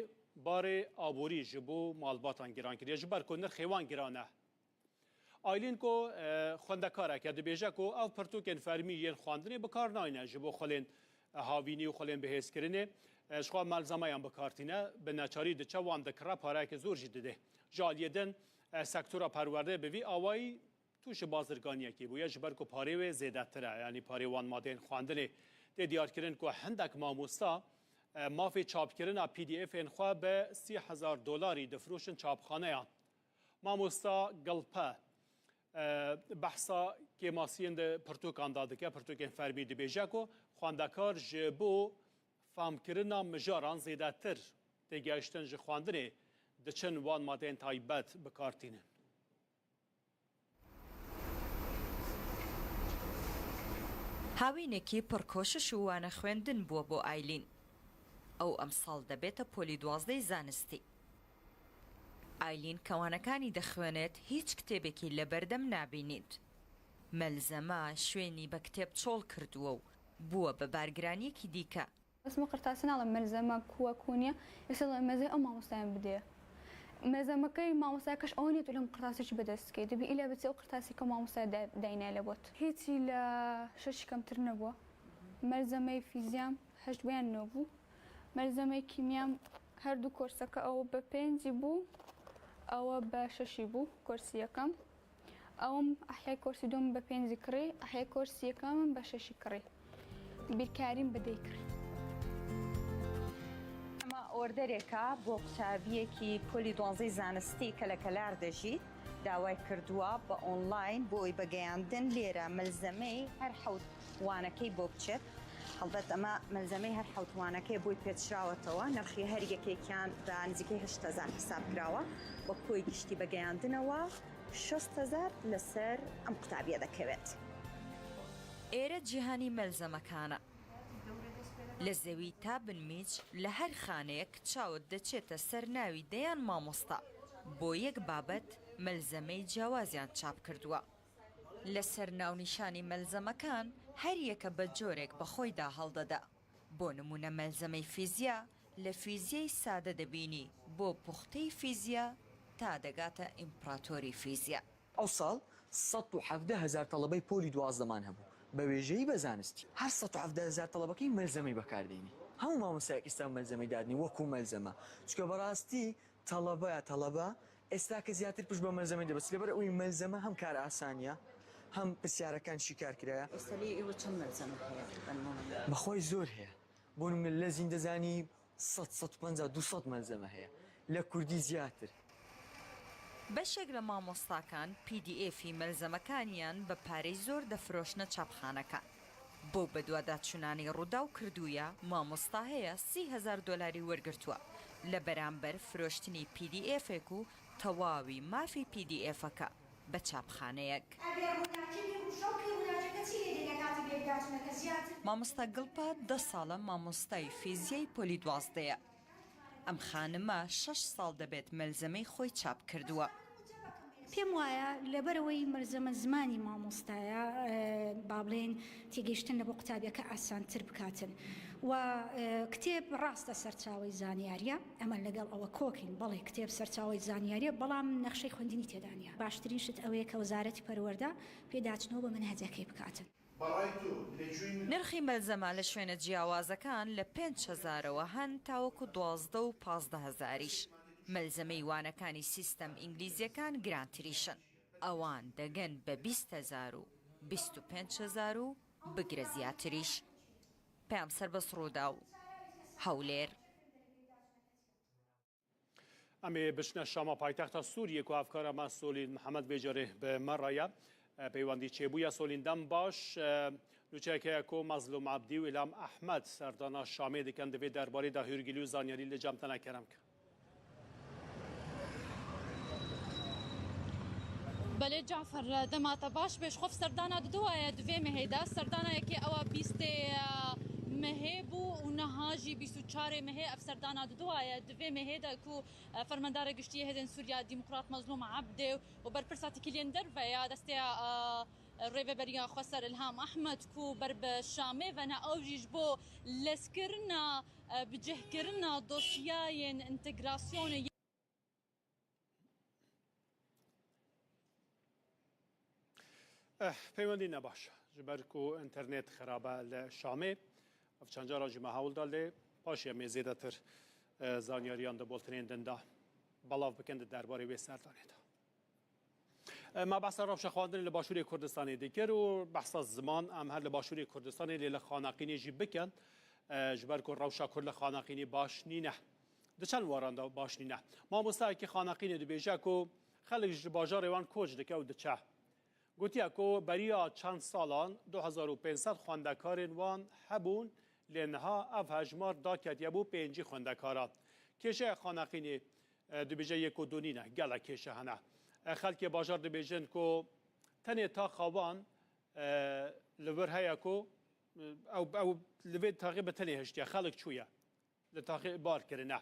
barê aborî ji bo malbatan giran kiriye, ji ber ku nirxê wan giran e. Aylîn ku, e, xwendekarek e, dibêje ku ev pirtûkên fermî yên xwendinê bi kar nayne ji bo xulên, e, havînî û xulên bihêzkirinê, e, ji xwe melzemeyan bi kar tîne, bi neçarî diçe wan dikire, pareyeke zor jî didê. Ji aliyê din, e, sektora perwerdeyê bi vî awayî tûşî bazirganiyekê bûye, ji ber ku parê wê zêdetir e, yanî parê wan madeyên xwendinê. Tê diyarkirin ku hindek mamosta, e, mafê çapkirina P D F'ên xwe bi sî hezar dolarî difroşin çapxaneyan. Mamosta Gilpe, e, behsa kêmasiyên di pirtûkan de dike, pirtûkên fermî dibêje ku xwendekar ji bo famkirina mijaran zêdetir têgihiştin ji xwendinê diçin wan madeyên taybet bi kar tînin. هاوینێکی پڕکۆشش و وانە خوێندن بووە بۆ ئایلین. ئەو ئەمساڵ دەبێتە پۆلی دوازدەی زانستی. ئایلین کە وانەکانی دەخوێنێت، هیچ کتێبێکی لەبەردەم نابینیت. مەلزەمە شوێنی بە کتێب چۆڵ کردووە و بووە بە بارگرانیەکی دیکە. بەس من قرتاسی ناڵێم مەلزەمە کووە کو نییە، ئێستا دەڵێم مەزەی ئەو مامۆستایان بدێ. مەلزەمەکەی مامۆستایەکەش ئەوە نییە تۆ لەم قرتاسێکی بەدەست بکەیت، دەبی ئیلا بچی ئەو قرتاسی کە مامۆستای دا-، داینای لە بۆت. هیچی لە شەشی کەمتر نەبووە. مەلزەمەی فیزیام هەشت بۆیان نۆ بوو. مەلزەمەی کیمیام هەردوو کۆرسەکە ئەوە بە پێنجی بوو، ئەوە بە شەشی بوو، کۆرسی یەکەم. ئەوم ئەحیای کۆرسی دووم بە پێنجی کڕی، ئەحیای کۆرسی یەکەمم بە شەشی کڕی. بیرکاریم بە دەی کڕی. ئەمە ئۆردەرێکە بۆ قوتابیەکی پۆلی دوانزەی زانستی کە لە کەلار دەژیت، داوای کردووە بە ئۆنلاین بۆی بە گەیاندن لێرە مەلزەمەی هەر حەوت وانەکەی بۆ بچێت. هەڵبەت ئەمە مەلزەمەی هەر حەوت وانەکەی بۆی پێچراوەتەوە، نرخی هەر یەکێکیان بە نزیکەی هەشت هەزار حساب کراوە، وە کۆی گشتی بە گەیاندنەوە شەست هەزار لەسەر ئەم قوتابیە دەکەوێت. ئێرە جیهانی مەلزەمەکانە. لە زەوی تا بنمیچ لە هەر خانەیەک چاوت دەچێتە سەر ناوی دەیان مامۆستا. بۆ یەک بابەت مەلزەمەی جیاوازیان چاپ کردووە. لەسەر ناونیشانی مەلزەمەکان هەر یەکە بە جۆرێک بە خۆیدا هەڵدەدا. بۆ نمونە مەلزەمەی فیزیا لە فیزیای سادە دەبینی بۆ پوختەی فیزیا تا دەگاتە ئیمپراتۆری فیزیا. ئەو ساڵ سەد و حەڤدە هەزار تەڵەبەی پۆلی دوازدەمان هەبوو، بە وێژەیی بە زانستی. هەر سەد و حەڤدە هەزار تەڵەبەکەی مەلزەمەی بەکاردێنی. هەموو مامۆستایەک ئێستا مەلزەمەی دادنی وەکو مەلزەمە، چونکە بەڕاستی تەڵەبەیە تەڵەبە ئێستا کە زیاتر پشت بە مەلزەمەی دەبەست، لەبەر ئەوەی مەلزەمە هەم کار ئاسانیە، هەم پرسیارەکان شیکار کرایە. ئێستا لێ ئێوە چەند مەلزەمە هەیە بەنموونە؟ بەخۆی زۆر هەیە. بۆ نمونە لە زیندەزانی سەد، سەد و پەنجا، دوو سەد مەلزەمە هەیە. لە کوردی زیاتر. بەشێک لە مامۆستاکان پی دی ئێفی مەلزەمەکانیان بە پارەی زۆر دەفرۆشنە چاپخانەکان. بۆ بەدواداچوونانی ڕووداو کردوویە، مامۆستا هەیە سی هەزار دۆلاری وەرگرتووە لە بەرامبەر فرۆشتنی پی دی ئێفێک و تەواوی مافی پی دی ئێفەکە بە چاپخانەیەک. ئەگەر ڕووناکی بێ و شەوقی ڕووناکیەکە چی لێ دێ لە کاتی بێ داچوونەکە زیاتر. مامۆستا گڵپە دە ساڵە مامۆستای فیزیای پۆلی دوازدەیە. ئەم خانمە شەش ساڵ دەبێت مەلزەمەی خۆی چاپ کردووە. پێم وایە لەبەرەوەی مەلزەمە زمانی مامۆستایە، ئە، با بڵێن تێگەیشتن لە بۆ قوتابیەکە ئاسانتر بکاتن. و، ئە، کتێب ڕاستە سەرچاوەی زانیاریە، ئەمە لەگەڵ ئەوە کۆکین، بەڵێ کتێب سەرچاوەی زانیاریە، بەڵام نەخشەی خوێندنی تێدا نیە. باشترین شت ئەوەیە کە وەزارەتی پەروەردە پێداچنەوە بە منهەجەکەی بکاتن. نرخی مەلزەمە لە شوێنە جیاوازەکان لە پێنج هەزارەوە هەن تاوەکو دوازدە و پازدە هەزاریش. مەلزەمەی وانەکانی سیستەم ئینگلیزیەکان گرانتریشن. ئەوان دەگەن بە بیست هەزار و بیست و پێنج هەزار و بگرە زیاتریش. پەیام سەربەست ڕووداو، هەولێر. Em ê biçine Şama paytexta Sûriyê ku hevkara me Solîn Mihemed vê carê bi me re ye. E, peywendî çêbûye. Solîn, dem baş. E, nûçeyek heye ku Mezlûm Ebdî û Îlham Ehmed serdana Şamê dikin. Di vê derbarê de hûrgilî û zanyarî li cem te ne kerem ke. Belê Cafer, dema te baş be, ji xwe serdana diduwaye di vê mehê de. Serdana yekê ewa bîstê mehê bû û niha jî bîst û çarê mehê ev serdana diduwaye. Di vê mehê de ku, e, Fermandara Giştî yê Hêzên Sûriya Demokrat Mezlûm Ebdê û berpirsa têkiliyên derve ya desteya, e, Rêveberiya Xweser Îlham Ehmed ku ber bi Şamê ve ne, ew jî ji bo lezkirina, e, bicihkirina dosyayên întegrasyonê. Eh, peywendî ne baş. Ji ber ku înternet xirab e li Şamê, ev çend cara jî me hewl da lê paşê em ê zêdetir, eh, zanyariyan di bultinên din de belav bikin di derbarê wê serdanê de. Eh, me behsa rewşa xwendinê li Başûrê Kurdistanê dikir û behsa ziman em her li Başûrê Kurdistanê lê li Xaneqînê jî bikin, eh, ji ber ku rewşa Kurd li Xaneqînê baş nîne. Di çend waran de baş nîne. Mamostayekî Xaneqînê dibêje ku xelk ji bajarê wan koç dike û diçe. Gotiye ku beriya çend salan du hezar û pênc sed xwendekarên wan hebûn, lê niha ev hejmar daketiye bo pêncî xwendekaran. Kêşeya Xaneqînê, e, dibêje yek û du nîne, gelek kêşe hene. E, xelkê bajar dibêjin ku tenê taxa wan, e, li vir heye ku, e, ew, ew li vê taxê bi tenê hiştiye, xelk çûye. Li taxê bar kirine.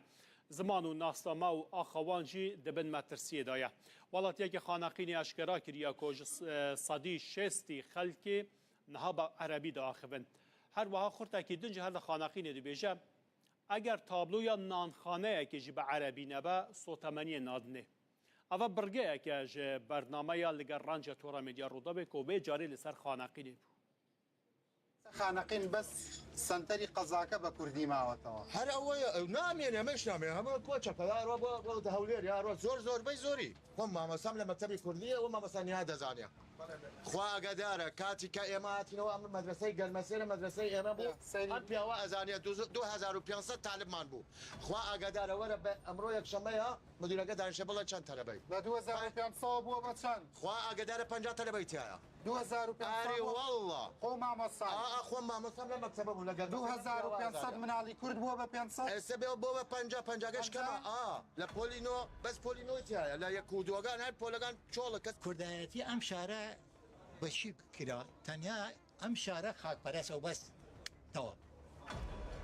Ziman û nasname û axa wan jî di bin metirsiyê de ye. Welatiyekî Xaneqînê eşkera kiriye ku ji s-, e, sedî şêstî xelkê niha bi erebî diaxivin. Her wiha xurtekî din jî her li Xaneqînê dibêje, eger tabloya nanxaneyekê jî bi erebî nebe, sotemeniyê nadinê. Eva birgeyeke ji bernameya li gel Ranca Tora Medya Rûdawê ku vê carê li ser Xaneqînê bû. Xaneqîn bes senterî qezake be kurdî mawetewê. Her ew ye, ew namêne, me namêne, hema koçeke, ya ro, bo, bo, di Hewlêr, ya ro, zor, zor, bey zorî. Xwe mamostam li mektebê kurdî ye, û mamosta niha dezaniya. Xwe agedar e, katî ke ême hatîne, û em medreseyê Gelmesêre, medreseyê ême bû. Ya, serî. Her piyawa ezaniye, du, du hezar û pênc sed talibman bû. Xwe agedar e, were be, emro yekşeme ya, Müdüreke danişe bila çend talebey. Be du hezar û pênc sed bû be çend? Xwe agedare penca talebey tiyaya. Du hezar û pênc sed. Erê walla. Xwe mamosta. A, a, xwe mamosta ne mektebe bû, ne geldi. Du hezar û pênc sed minalî kurd bû be pênc sed. Ese be bû be penca, penca geç kema. A, le polî no, bes polî no tiyaya. Le yek û dugan her polegan çoğu kes. Kurdayetî em şare beşî kira. Tenya Em şare xakperest ew bes. Tewam.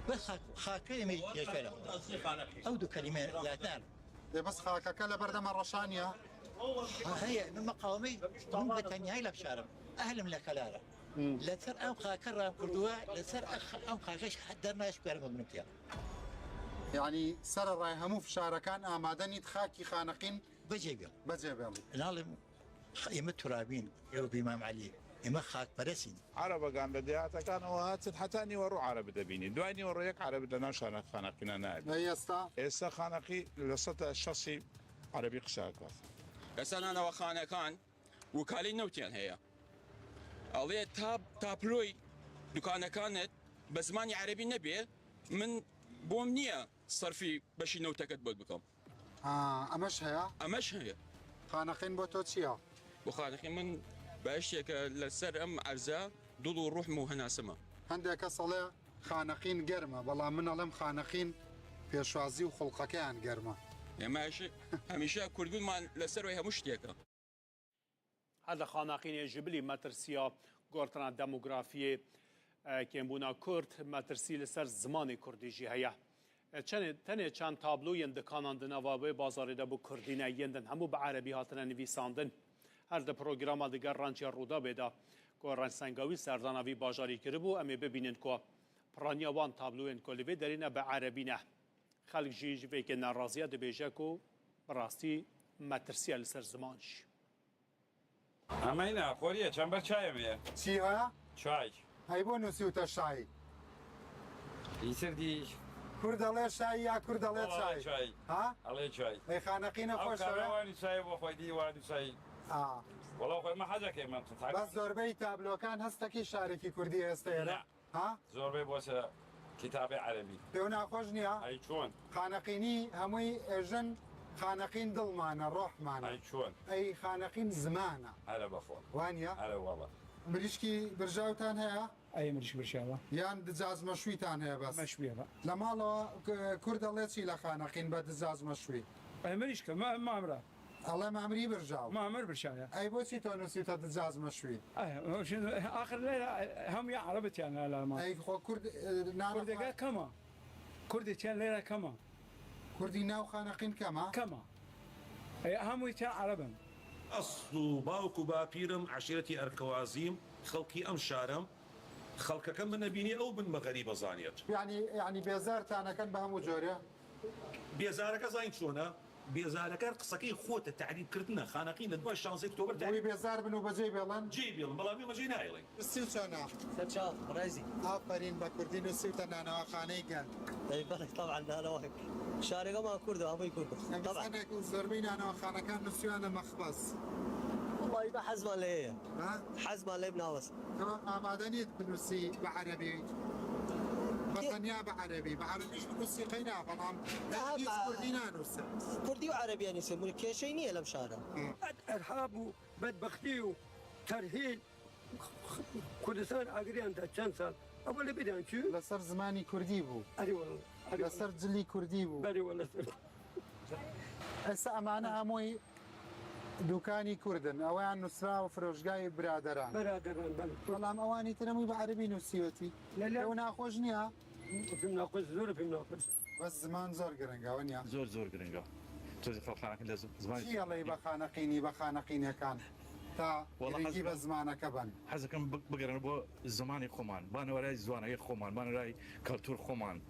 Bes xak-, xakê me yeşere. Ew du kelîme zaten. Ê, bes xakeke li ber dema reşaniya? Ha, heye, min meqamî, min bi tenyayî lef şarim. Ehlim le kelare. Hmm. Li ser ew xake ram kirduwe, li ser ex-, ew xake ş-, derna eş kuerim min tiya. Yani, sererayê hemû fişarekan amade nît xakî Xaneqîn Becê bêl. Becê bêl. Nalim Ême turabîn, ew bi Îmam Elî. Ême xakperest in. Erebegan li dêhatekanê hatin, heta nîwerû erebi dibînî. Duay nîwerû yek erebi di nav şana-, Xaneqîna nayê. Ê êsta? Êsta Xaneqî li seta şasî erebî qise diket. Êsta nanewe Xanekan û kalî newtiyan heye. Aliyê tab-, tabloy dukanekan bi zimanî erebî nebê, min bom niye serfî beşî newteket bol bikim. Ha, emeş heye? Emeş heye. Xaneqîn bo to çi ya? Bo Xaneqîn min behiştiyeke li ser em erze, dil û ruh min û hinasê me. Hindek kes ale Xaneqîn germ e, belam min alem Xaneqîn pêşwazî û xulqekeyan germ e. Ê me hemîşe, hemîşe kurdbûn man li ser wê hemû ştiyeke. Her di xaneqînê ji bilî metirsiya gortina demografiyê, e, kêmbûna Kurd, metirsî li ser zimanê Kurdî jî heye. E, çenê, tenê çend tabloyên dikanan di nava wê bazarê de bi Kurdî ne, yên din hemû bi Erebî hatine nivîsandin. Her di programa digel Renciya Rûdawê de ku Rençsenga wî serdana vî bajarî kiribû, em ê bibînin ku piraniya wan tabloyên ku li vê derê ne bi Erebî ne. Xelk jî ji vê yekê neraziya dibêje ku bi rastî metirsiya li ser ziman jî. Emeyna, xoriyê, çember çayê mi ye? Çi ha? Çay. Hey, bo nusî û te şayî. Îsir dî. Kur dele şayî ya kur dele Valla çay? Çay. Ha? Alê çay. Ey xaneqîne Ew xweş kare e. Wanî çayê bo xwe dî, wanî çayî. Ha. Wala xwe me hecekê me tut. Bes zorbey tablokan hestekî şarekî kurdî heste yere. Ne. Ha? Zorbê bose kitabê erebî. Pêwna xweş niya? Ay çon. Xaneqînî hemûyî êjin xaneqîn dil mane, roh mane. Ay çon. Ey xaneqîn zimana. Here bexwe. Waniya? Here wala. Mirişkî birjawtan heye? Ey mirişk birşava. Yan dicaz meşwîtan heye bes? Meşwîye be. Lê mala k-, kurd ele çî le xaneqîn be dicaz meşwî? Ey mirişk, me, me emra. Ele me emrî birjaw. Me emir birşaya. Ey bo çî to nusî te dicaz meşwî? Ey, o şimdi, axir leyla, hemû ya Erebî tiyan leyla. Ey xwe kurd, e, nana Kurdê xwe- kema. Kurdê tiyan leyla kema. Kurdî nav xaneqîn kema? Kema. Ey, hemû tiyan Ereb in. Esl û bawk û bapîrim eşîretî Erkewazîm, xelkî em şar im. Xelkeke min nebînî ew bin me xerîbe zanît. Yanî, yanî bêzar taneken bi hemû corê? Bêzareke zayîn çûne? Bêzareke qiseke xwe te te'rîb kirdine, xaneqîn li dua şanzê Oktober Wî te'rîb bêzar bin û bejê bêlin? Cê bêlin, belamê me cê nayêlin. Stil çona? Serçav, Reyzî. Aferîn, be kurdî nusî û te nanewaxaneyê gel. Ey belê, taban nanewak. Şarê me kurd e, hemû kurd e. Em Taban. Zanek û zorbey nanewaxanekan nusiyane mexbes. Wallahî be hezma lê ye. Ha? Hezma lê bi nawes. Tamam, amade nît binusî bi erebî. Be Ki- tenya bi erebî. Bi erebî jî binusî qeyna, belam Aha, hiç be- kurdî nanuse. Kurdî û erebî nîse, mû kêşey niye lem şara. Hı. Erhab û bedbextî û terhîl Kurdistan agiriyan da çend sal. Ama li bidan çû. Li ser zimanî kurdî bû. Erê wala. Erê Li wala. Ser cilî kurdî bû. Berê wala ser. Esa emane hemûyî dûkanî kurd in. Eweyan nusra û firoşgahê biraderan. Biraderan, belê. Belam ewanî tine mû bi erebî nusiyotî. Lê, lê. Ew naxweş niya? Pim naxweş, zor pim naxweş. Bes ziman zor giring e, wenya. Zor, zor giring e. Tu zî xelxanekî lez-, zimanê Çi yeleyî be xaneqînî, be xaneqînekan? Ta Wala giringî hez be zimaneke ben. Hez dikim bi-, bigerin bo zimanê xweman. Ba newerayî ziwanekê xweman, ba newerayî kultur xweman.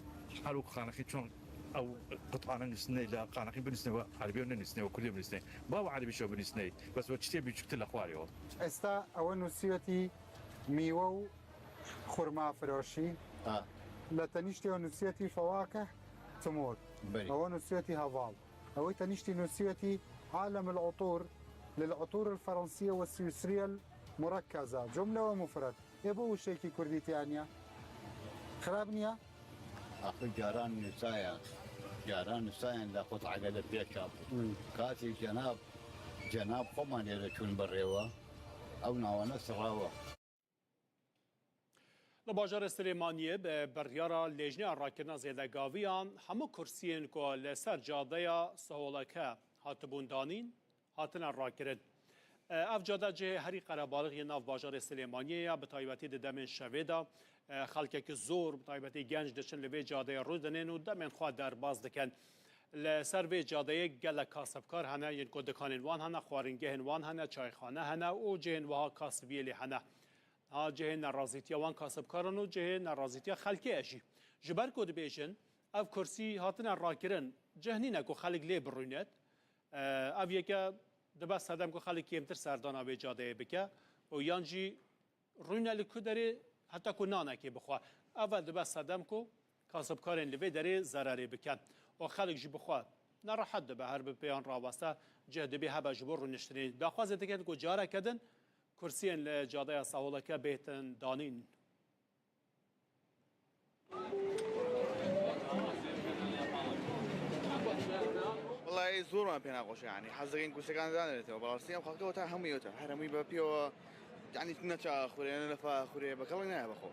Her wek xaneqî çon ew qutane nusîne, la xaneqî binusîne, we erebî nenusîne, we kurdî binusîne. Ba we erebî şo binusîne. Bes we çitê bîçiktir le xwarê o. Esta ewe nusiyetî mîwe û xurma firoşî. Ha. Le teniştê ewe nusiyetî fewakeh timur. Belê. Ewe nusiyetî heval. Ew teniştî nusiyetî alem el utur, lil utur el Fransiyye ve Swisriye el murekkeze. Cumle ve mufred. Ê bo wişekî kurdî tiyaniya. Xirab niya? Axir caran nusaya. Caran nusayan da qut'e gele pêşa bû. Hmm. Katî cenab, cenab xwe manê re çûn bi rêwe. Ew nawane sirawe. Li bajarê Silêmaniyê bi biryara Lêjneya Rakirina Zêdegaviyan hemû kursiyên ku li ser cadeya Siholeke hatibûn danîn, hatine rakirin. Ev cade cihê herî qerebalix yê nav bajarê Silêmaniyê ye, bi taybetî di demên şevê de, xelkekî zor, bi taybetî genc diçin li vê cadeyê rû dinin û demên xwe derbas dikin. Li ser vê cadeyê gelek kasibkar hene, yên ku dikanên wan hene, xwaringehên wan hene, çayxane hene û cihên wiha kasibiyê lê hene. Ha cihê nerazîtiya wan kasibkaran û cihê nerazîtiya xelkê ye jî. Ji ber ku dibêjin, ev kursî hatine rakirin, cih nîne ku xelk lê birûnet. E, ev yeke dibe sedem ku xelk kêmtir serdana vê cadeyê bike û yan jî rûne li ku derê heta ku nanekê bixwe. Ev dibe sedem ku kasibkarên li vê derê zererê bikin û xelk jî bixwe nerehet dibe, her bi pêyan raweste cih dibê hebe ji bo rûniştinê. Daxwazê dikin ku careke din kursiyên li cadeya Saholeke bêhtin danîn. Wellahî zor me pê nexweş e, yanî hez dikin kursekan danêrêtêwe, bi rastî ew xelke weta hemû yota, her hemû be pêwa, yanî ne ça xurê, ne lefa xurê, be kelek nayê be xwe.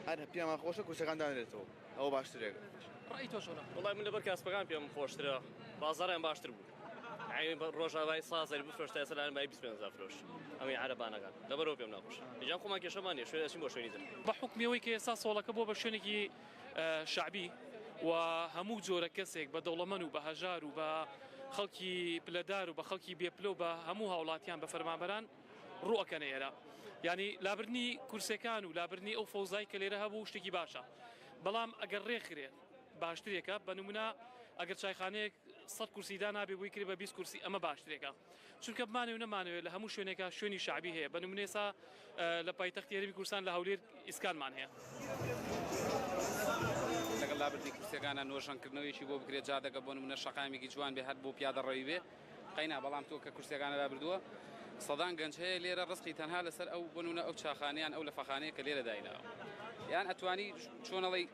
Her pê me xweş e kursekan danêrêtêwe, ew baştir e. Reî to çona? Wellahî min li ber kasbekan pê min xweştir e, bazar em baştir bû. Yanî rojavayî sazerî bifroşte, eselan bayî bîst pênc firoş. ئەوەی عەرەبانەکان. لەبەرەوە پێم ناخۆش. ئینجا خۆمان کێشەمان نییە، شوێن ئەچین بۆ شوێنی تر. بە حوکمی ئەوەی کە ئێستا سۆڵەکە بووە بە شوێنێکی، ئە، شەعبی و هەموو جۆرە کەسێک بە دەوڵەمەن و بە هەژار و بە خەڵکی پلەدار و بە خەڵکی بێپلە و بە هەموو هاوڵاتیان، بە فەرمانبەران ڕوو ئەکەنە ئێرە. یعنی، لابردنی کورسەکان و لابردنی ئەو فەوزای کە لێرە هەبوو، شتێکی باشە. بەڵام ئەگەر ڕێکخرێ، باشترێکە. بە نمونە، ئەگەر چایخانەیەک سەد کورسی دانابێ، بۆی کرێ بە بیست کورسی، ئەمە باشترێکە. چونکە بمانەوێ نەمانەوێ، لە هەموو شوێنێکە شوێنی شەعبی هەیە. بە نمونە ئێستا، ئە، لە پایتەختی هەرێمی کوردستان، لە هەولێر ئیسکانمان هەیە. لەگەڵ لابردنی کورسیەکانە نۆژەنکردنەوەیەکی بۆ بکرێت، جادەکە بۆ نمونە شەقامێکی جوان بێ، هەر بۆ پیادە ڕەوی بێ. قەینا، بەڵام تۆ کە کورسیەکانە لابردووە، سەدان گەنج هەیە لێرە ڕزقی تەنها لەسەر ئەو، بۆ نمونە ئەو چاخانەیان، ئەو لەفەخانەیە کە لێرە دایناوە. یان ئەتوانی چۆنەڵی،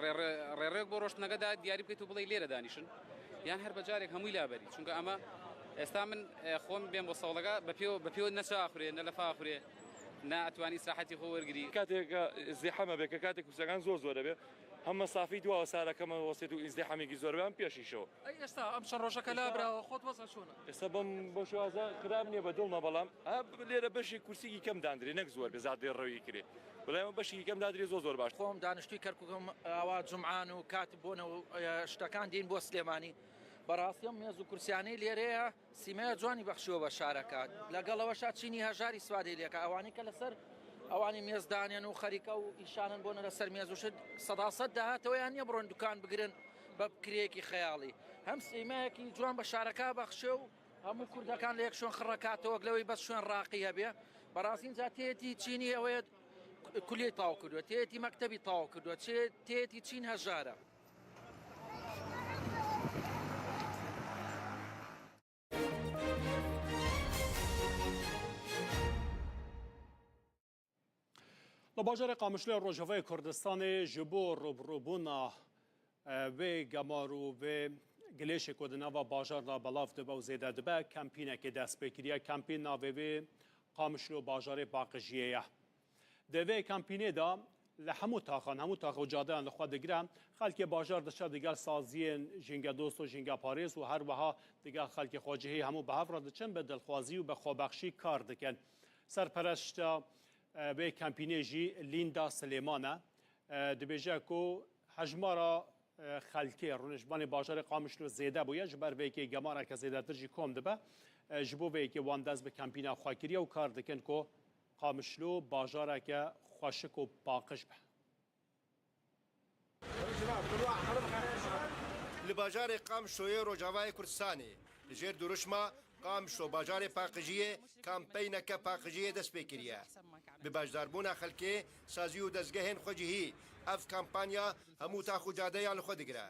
ڕێ-، ڕێ-، ڕێڕێک بۆ ڕۆشتنەکەدا دیاری بکەیت و بڵێ لێرە دانیشن. یان هەر بە جارێک هەمووی لابەری. چونکە ئەمە ئێستا من، ئێ، خۆم بێم بۆ سەوڵەکە، بە پێوە، بە پێوە نە چا ئاخورێ، نە لەفا ئاخورێ، نە ئەتوانی ئیسراحەتی خۆ وەرگری. کاتێک ئیزدیحامە بێ، کە کاتێک کورسەکان زۆر زۆرە بێ، هەم مەسافەی دوا سارەکەمە وەسێت و ئیزدیحامێکی زۆر بێ، هەم پێشیشەوە. ئەی ئێستا ئەم چەند ڕۆژەکە ئێستا لابراوە، خۆت وەزە چۆنە؟ ئێستا بەم، بۆ شوازە خراپ نییە، بە دڵمە، بەڵام، ئە، لێرە بەشی کورسیکی کەم داندرێ، نەک زۆر بێ، زادێ ڕەوی کرێ. بەڵام بەشی یەکەم دادرێ زۆر زۆر باش. خۆم دانیشتووی کەرکووکم، ئاوا جمعان و کات بۆنە و، ئە، شتەکان دین بۆ سلێمانی. بەڕاستی ئەم مێز و کورسیانەی لێرەیە سیمایە جوانی بەخشیوە بە شارەکە. لەگەڵەوەشا چینی هەژاری سوادەی لێکە. ئەوانەی کە لەسەر ئەوانی مێز دانێن و خەریکە و ئیشانن بۆنە لەسەر مێز و شت، سەدا سەد داهاتەوەیان نییە بڕۆن دوکان بگرن بە کرێکی خەیاڵی. هەم سیمایەکی جوان بە شارەکە بەخشێ و هەموو کوردەکان لە یەک شوێن خڕەکاتەوە، لەوەی بەس شوێن ڕاقی هەبێ. بەڕاستی جا تێتی چینی ئەوەیە کولیەی تاو کردووە، تێتی مەکتەبی تاو کردووە، چێ-، تێتی چین هەژارە. Li bajarê Qamişloyê Rojavayê Kurdistanê ji bo rûbirûbûna, e, vê gemar û vê gilêşê ku di nava bajar de belav dibe û zêde dibe, kempînekê dest pê kiriye. Kempîn navê vê Qamişlo Bajarê Paqijiyê ye. Di vê kempînê de li hemû taxan, hemû tax û cadeyan li xwe digire. Xelkê bajar diçe digel saziyên jîngedost û jîngeparêz û her wiha digel xelkê xwecihî hemû bi hev re diçin, bi dilxwazî û bi xwebexşî kar dikin. Serpereşta, e, vê kempînê jî Lînda Silêman e. E, dibêje ku hejmara, e, xelkê rûniştvanê bajarê Qamişlo zêde bûye, ji ber vê yekê gemareke zêdetir jî kom dibe. E, ji bo vê yekê wan dest bi kempîna xwe kiriye û kar dikin ku Qamişlo bajareke xweşik û paqij be. Li bajarê Qamişloyê Rojavayê Kurdistanê, li jêr dirûşma Qamişlo Bajarê Paqijiyê kampeyneke paqijiyê dest pê kiriye. Bi beşdarbûna xelkê, sazî û dezgehên xwecihî, ev kampanya hemû tax û cadeyan li xwe digire.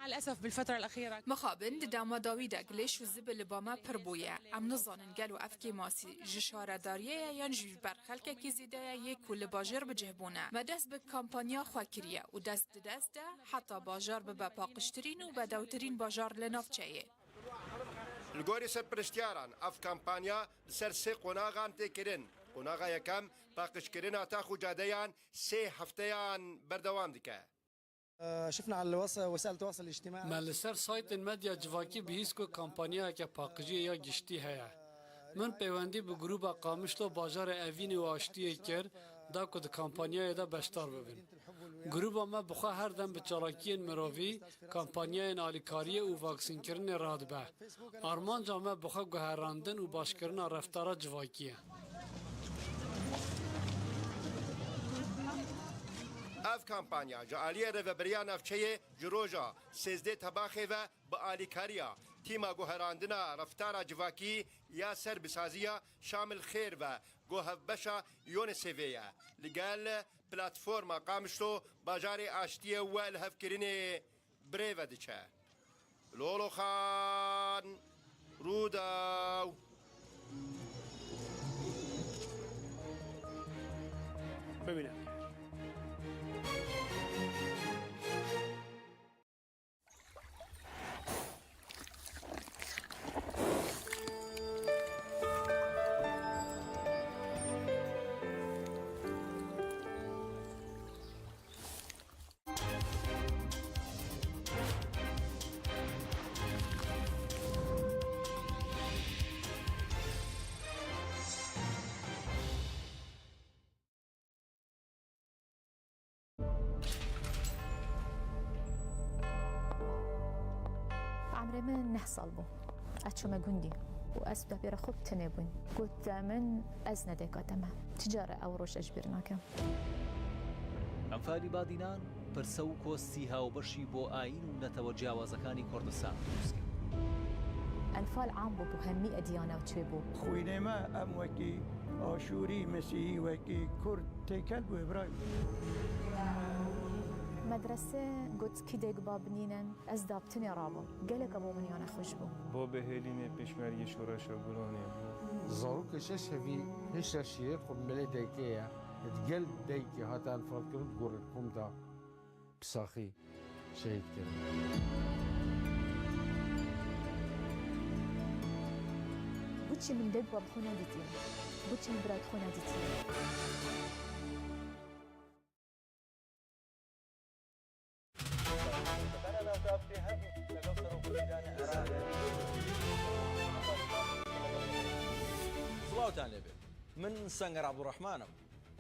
مع الأسف بالفترة الأخيرة. Mixabin di dema dawî de gilêş û zibil li ba me pir bûye. Em nizanin gelo ev kêmasî ji şaredariyê ye yan jî ji ber xelkekî zêde ye yê ku li bajêr bi cih bûne. Me dest bi kampanya xwe kiriye û dest di dest de heta bajar bibe paqijtirîn û bedewtirîn bajar li navçeyê. Li gorî serpiriştiyaran, ev kampanya li ser sê qonaxan tê kirin. Qonaxa yekem, paqijkirina tax û cadeyan sê hefteyan berdewam dike. شفنا على الوس-، وسائل التواصل الاجتماعي. Me li ser saytên medya civakî bihîst ku kampanyayeke paqijiyê ya giştî heye. Min peywendî bi grûba Qamişlo Bajarê Evînê û Aştiyê kir, da ku di kampanyayê de beşdar bibin. Grûba me bi xwe her dem bi çalakiyên mirovî, kampanyayên alîkariyê û vaksînkirinê radibe. Armanca me bi xwe guherandin û başkirina reftara civakî ye. Ev kampanya ji aliyê Rêveberiya Navçeyê ji roja sêzdeh Tebaxê ve bi alîkariya Tîma Guherandina Reftara Civakî ya ser bi saziya Şamil Xêr ve ku hevbeşa UNICEFê ye, li gel Platforma Qamişlo Bajarê Aştiyê û Lihevkirinê bi rê ve diçe. Loloxan, Rûdaw. Bimîne. Min neh sal bû. Ez çûme gundî û ez û dehpêra xwe bi tenê bûyn. Got min, ez ne dayika te me. Ti cara ew roj ez ji bîr nakim. ئەنفالی بادینان پرسە و کۆستی هاوبەشی بۆ ئایین و نەتەوە جیاوازەکانی کوردستان دروست کرد. ئەنفال عام بوو بۆ هەموو ئەدیانە و چێ بوو. Xwînê me em wekî Aşûrî, Mesîhî, wekî Kurd têkel bûye birayê min. Medrese got kî dayik bab nînin, ez dab tenê rabim. Gelek e bo min ya nexweş bû. Bo bihêlînê pêşmergê şoreşa Gulanê bû. Zarokê şeş hevî hişta şîrê xwe bi melê dayikê ye. Digel dayikê hate enfalkirin, gorê kom da bi saxî şehîd kirin. Boçî min dayik bab xwe nedîtiye? Boçî min birayek xwe nedîtiye? سڵاوتان لێبێ. من سەنگەر عەبدوڕەحمانم.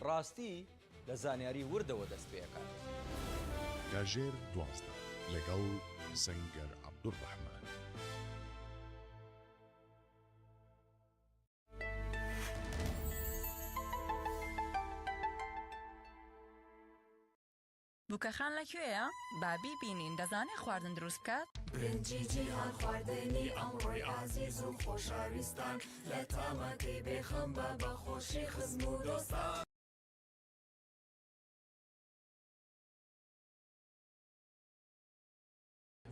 ڕاستی لە زانیاری وردەوە دەست پێ ئەکات. کاژێر دوازدە، لەگەڵ سەنگەر عەبدوڕەحمان. بووکەخان لە کوێیە؟ با بیبینین، دەزانێ خواردن دروست بکات؟ برنجی جیهان خواردنی ئەمڕۆی ئازیز و خۆشەویستان، لە تامەکەی بێخەم بە، بە خۆشی خزم و دۆستان.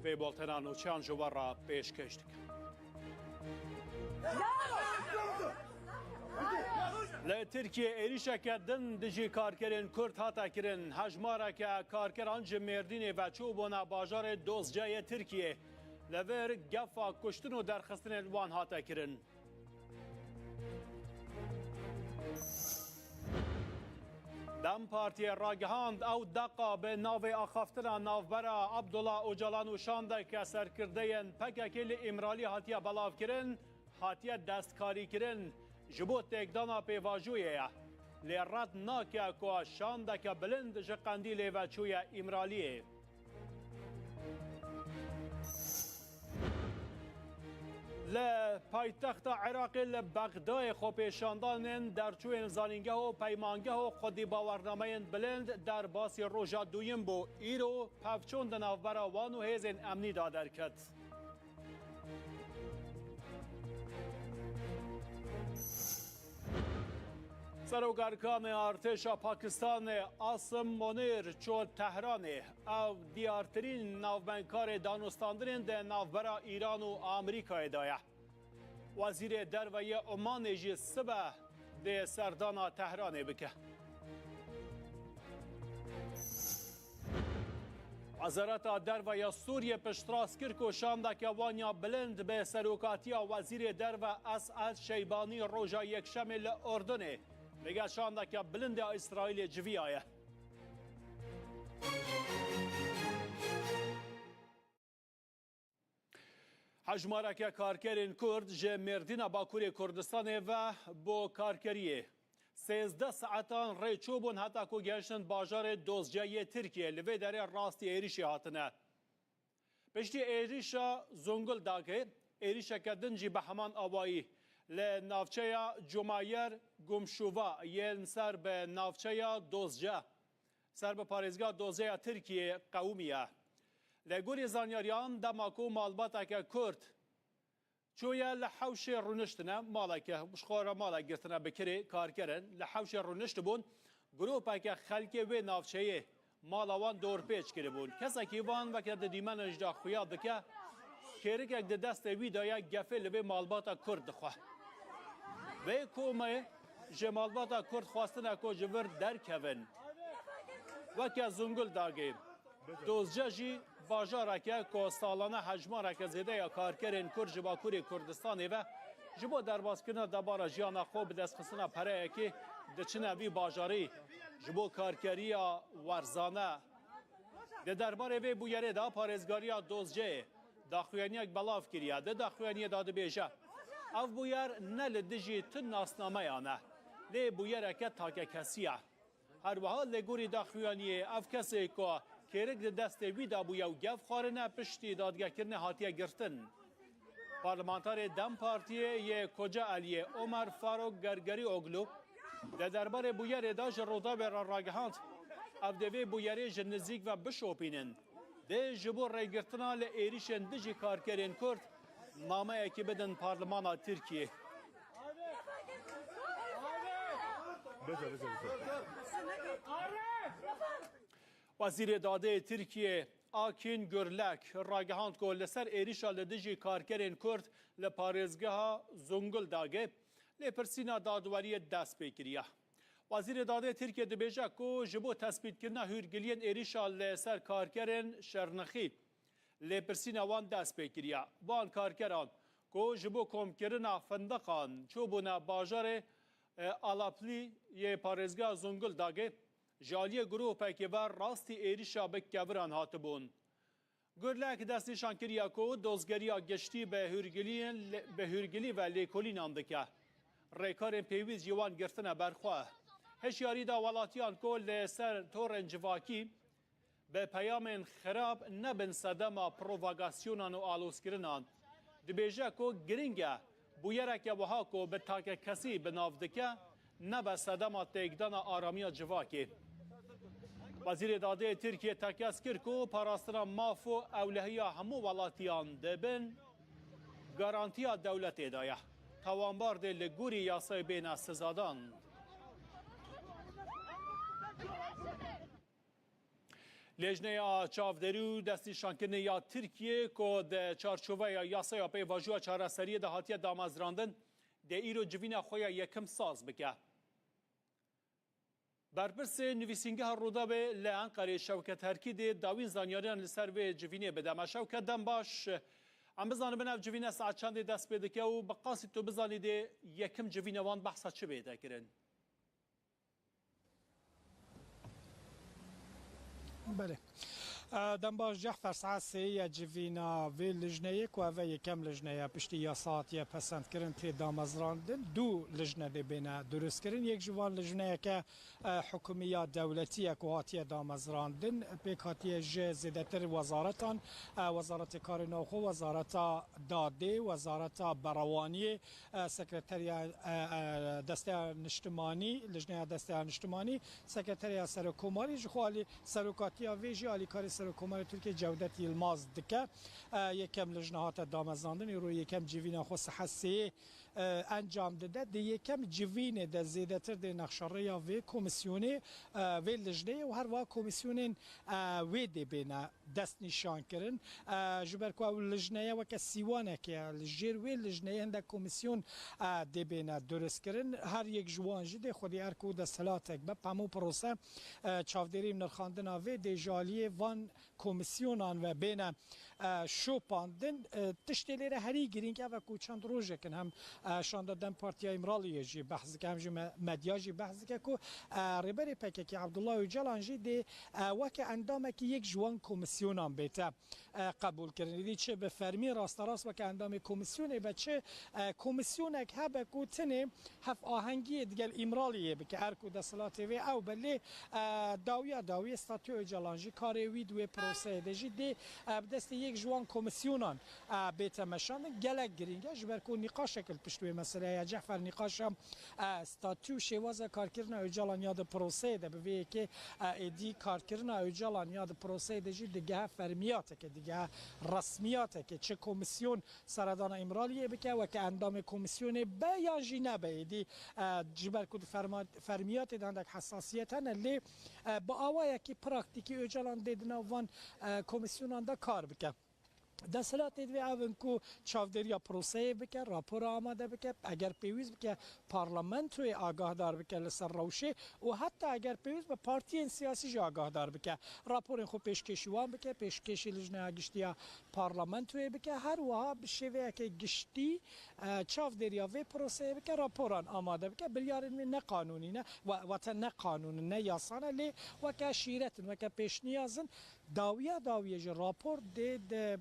Vê boltena nûçeyan ji we re pêşkêş dikim. Li Tirkiyê êrîşeke din dijî karkerên Kurd hate kirin. Hejmareke karkeran ji Mêrdînê ve çûbûne bajarê Dozceyê Tirkiyê. Li vir gefa kuştin û derxistinên wan hate kirin. DEM Partiyê ragihand, ew deqa bi navê axaftina navbera Abdullah Ocalan û şandeke serkirdeyên P K K li Îmralî hatiye belavkirin, hatiye destkarîkirin. Ji bo têkdana pêvajoyê ye. Lê red nake ku şandeke bilind ji Qendîlê ve çûye Îmraliyê. Li paytexta Iraqê li Bexdayê xwepêşandanên derçûyên zanîngeh û peymangeha xwedî bawernameyên bilind derbasî roja duyim bû. Îro pevçûn di navbera wan û hêzên emnî de derket. Serokerkanê Artêşa Pakistanê Asim Monîr çû Tehranê. Ew diyartirîn navbendkarê danûstandinên di navbera Îran û Amerîkayê de ye. Wezîrê Derve yê Omanê jî sibe dê serdana Tehranê bike. Wezareta Derve ya Sûriyê piştrast kir ku şandeke wan ya bilind bi serokatiya Wezîrê Derve Es'ed Şeybanî roja Yekşemê li Urdunê digel şandeke bilind ya Îsraîlê civiyaye. Hejmareke karkerên Kurd ji Mêrdîna Bakurê Kurdistanê ve bo karkeriyê sêzdeh saetan rê çûbûn heta ku gehiştin bajarê Dozce yê Tirkiyê, li vê derê rastî êrîşê hatine. Piştî êrîşa Zonguldakê, êrîşeke din jî bi heman awayî li navçeya Cumayer Gumşuva yên ser bi navçeya Dozce, ser bi parêzgeha Dozceya Tirkiyê qewimiye. Li gorî zanyariyan, dema ku malbateke Kurd çûye li hewşê rûniştine, maleke, ji xwe re malek girtine bi kirê karkerin, li hewşê rûniştibûn, grûpeke xelkê wê navçeyê mala wan dorpêç kiribûn. Kesekî van weke di dîmena jî de xuya dike, kêrikek di destê wî de ye, gefê li vê malbata Kurd dixwe. Vê komê ji malbata Kurd xwestine ku ji vir derkevin. Weke Zunguldagê, Dozce jî bajareke ku salane hejmareke zêde ya karkerên Kurd ji Bakurê Kurdistanê ve ji bo derbaskirina debara jiyana xwe bi destxistina pereyekê diçine vî bajarî ji bo karkeriya werzane. Di derbarê vê bûyerê de parêzgariya Dozceyê daxuyaniyek belav kiriye. Di daxuyaniyê de dibêje, ev bûyer ne li dijî tu nasnameyan e, lê bûyereke takekesî ye. Her wiha li gorî daxuyaniyê ev kesê ku Çêrik di destê wî de bûye û gef xwarine piştî dadgekirinê hatiye girtin. Parlamenterê DEM Partiyê yê Kocaeliyê Omer Faruk Gergerioglu di derbarê bûyerê de ji Rûdawê re ragihand, ev dê vê bûyerê ji nizîk ve bişopînin. Dê ji bo rêgirtina li êrîşên dijî karkerên Kurd nameyekî bidin Parlimana Tirkiyê. Bize, bize, bize. Wezîrê Dadê Tirkiyê Akîn Gurlek ragihand ku li ser êrîşa li dijî karkerên Kurd li parêzgeha Zonguldagê lêpirsîna dadweriyê dest pê kiriye. Wezîrê Dadê Tirkiyê dibêje ku ji bo tespîtkirina hûrgiliyên êrîşa li ser karkerên Şirnexî lêpirsîna wan dest pê kiriye. Van karkeran ku ji bo komkirina findiqan çûbûne bajarê, e, Alaplî yê parêzgeha Zonguldagê, ji aliyê grûpekê ve rastî êrîşa bi keviran hatibûn. Gurlek destnîşan kiriye ku dozgeriya giştî bi hûrgiliyên, bi hûrgilî ve lêkolînan dike. Rêkarên pêwîst ji wan girtine ber xwe. Hişyarî da welatiyan ku li ser torên civakî bi peyamên xirab nebin sedema provokasyonên û alozkirinan. Dibêje ku giring e bûyereke wiha ku bi takekesî bi nav dike, nebe sedema têkdana aramiya civakê. Wezîrê Dadê Tirkiye tekez kir ku parastina maf û ewlehiya hemû welatiyan di bin garantiya dewletê de ye. Tawanbar dê li gorî yasayê bêne sizadan. Lêjneya çavdêrî û destnîşankirinê ya Tirkiyê ku di çarçoveya yasaya pêvajoya çareseriyê de hatiye damezrandin, dê îro civîna xwe ya yekim saz bike. Berpirsê nivîsîngeha Rûdawê li Enqerê Şewket Herkî dê dawîn zanyariyan li ser vê civînê bide me. Şewket, dem baş. Em bizanibin ev civîne saet çendê dest pê dike û bi qasî tu bizanî dê yekim civîna wan behsa çi bête kirin? Belê. E, dem baş Cehfer, saet sê ye civîna vê lijneyê ku ev e yekem lijne ye piştî yasa hatiye pesendkirin tê damezrandin. Du lijne dê bêne durustkirin. Yek ji van lijneyeke, e, hikûmî ya dewletî ye ku hatiye damezrandin. Pêk hatiye ji zêdetir wezaretan, e, Wezaretê Karê Navxwe, Wezareta Dadê, Wezareta Berewaniyê, e, Sekreteriya, e, e, Desteya Niştimanî, Lijneya Desteya Niştimanî, Sekreteriya Serokkomarî, ji xwe alî serokatiya vê jî alîkarê Serokkomarê Tirkiyê Cewdet Yilmaz dike. E, yekem lijne hate damezrandin, îro yekem civîna xwe saet sêyê, e, encam dide. Di yekem civînê de zêdetir dê nexşerêya vê komîsyonê, e, vê lijneyê û her wiha komîsyonên, e, wê dê bêne destnîşankirin. E, ji ber ku ew lijneye weke sîwanekê ye, li jêr wê lijneyê hindek komîsyon, e, dê bêne durustkirin. Her yek ji wan jî dê xwedî erk û desthilatek be. Hemû prose, e, çavdêrî û nirxandina vê dê ji aliyê van komîsyonan ve bêne, e, şopandin. E, tiştê lê re herî girîng ev e ku çend rojek in hem, e, Şanda DEM Partiya Îmraliyê jî behs dike, hem jî me-, medya jî behs dike ku, e, Rêberê P K K Abdullah Ocalan jî dê, e, weke endamekî yek ji wan komîsyonan bête, e, qebûl kirin. Êdî çi bi fermî rasterast weke endamê komîsyonê be, çi, e, komîsyonek hebe ku tenê hevahengiyê digel Îmraliyê bike, erk û desthilatê wê ew be. Lê, e, dawiya dawiyê statû Ocalan jî, karê wî di wê proseyê de jî dê, e, bi destê yek ji wan komîsyonan, e, bête meşandin. Gelek girîng e, ji ber ku nîqaşek li pişt wê meseleyê ye. Cehfer, nîqaşa, e, statû û şêwaza karkirina Ocalan ya di proseyê de bi vê yekê, e, êdî karkirina Ocalan ya di proseyê de jî digehe fermiyateke, digehe resmiyateke. Çi komîsyon seredana Îmraliyê bike, weke endamê komîsyonê be yan jî nebe, êdî, e, ji ber ku di ferma-, fermiyatê de hindek hesasiyet hene, lê, e, bi awayekî praktîkî Ocalan dê di nav van, e, komîsyonan de kar bike. Desthilatê divê ev in ku çavdêriya proseyê bike, rapora amade bike, eger pêwîst bike parlamentoyê agahdar bike li ser rewşê û heta eger pêwîst be partiyên siyasî jî agahdar bike. Raporên xwe pêşkêşî wan bike, pêşkêşî Lijneya Giştî ya Parlamentoyê bike, her wiha bi şêweyeke giştî, e, çavdêriya vê proseyê bike, raporan amade bike. Biryarên wê ne qanûnî ne, wa-, wate ne qanûn in, ne yasa ne, lê weke şîret in, weke pêşniyaz in. Dawiya dawiyê jî rapor dê di,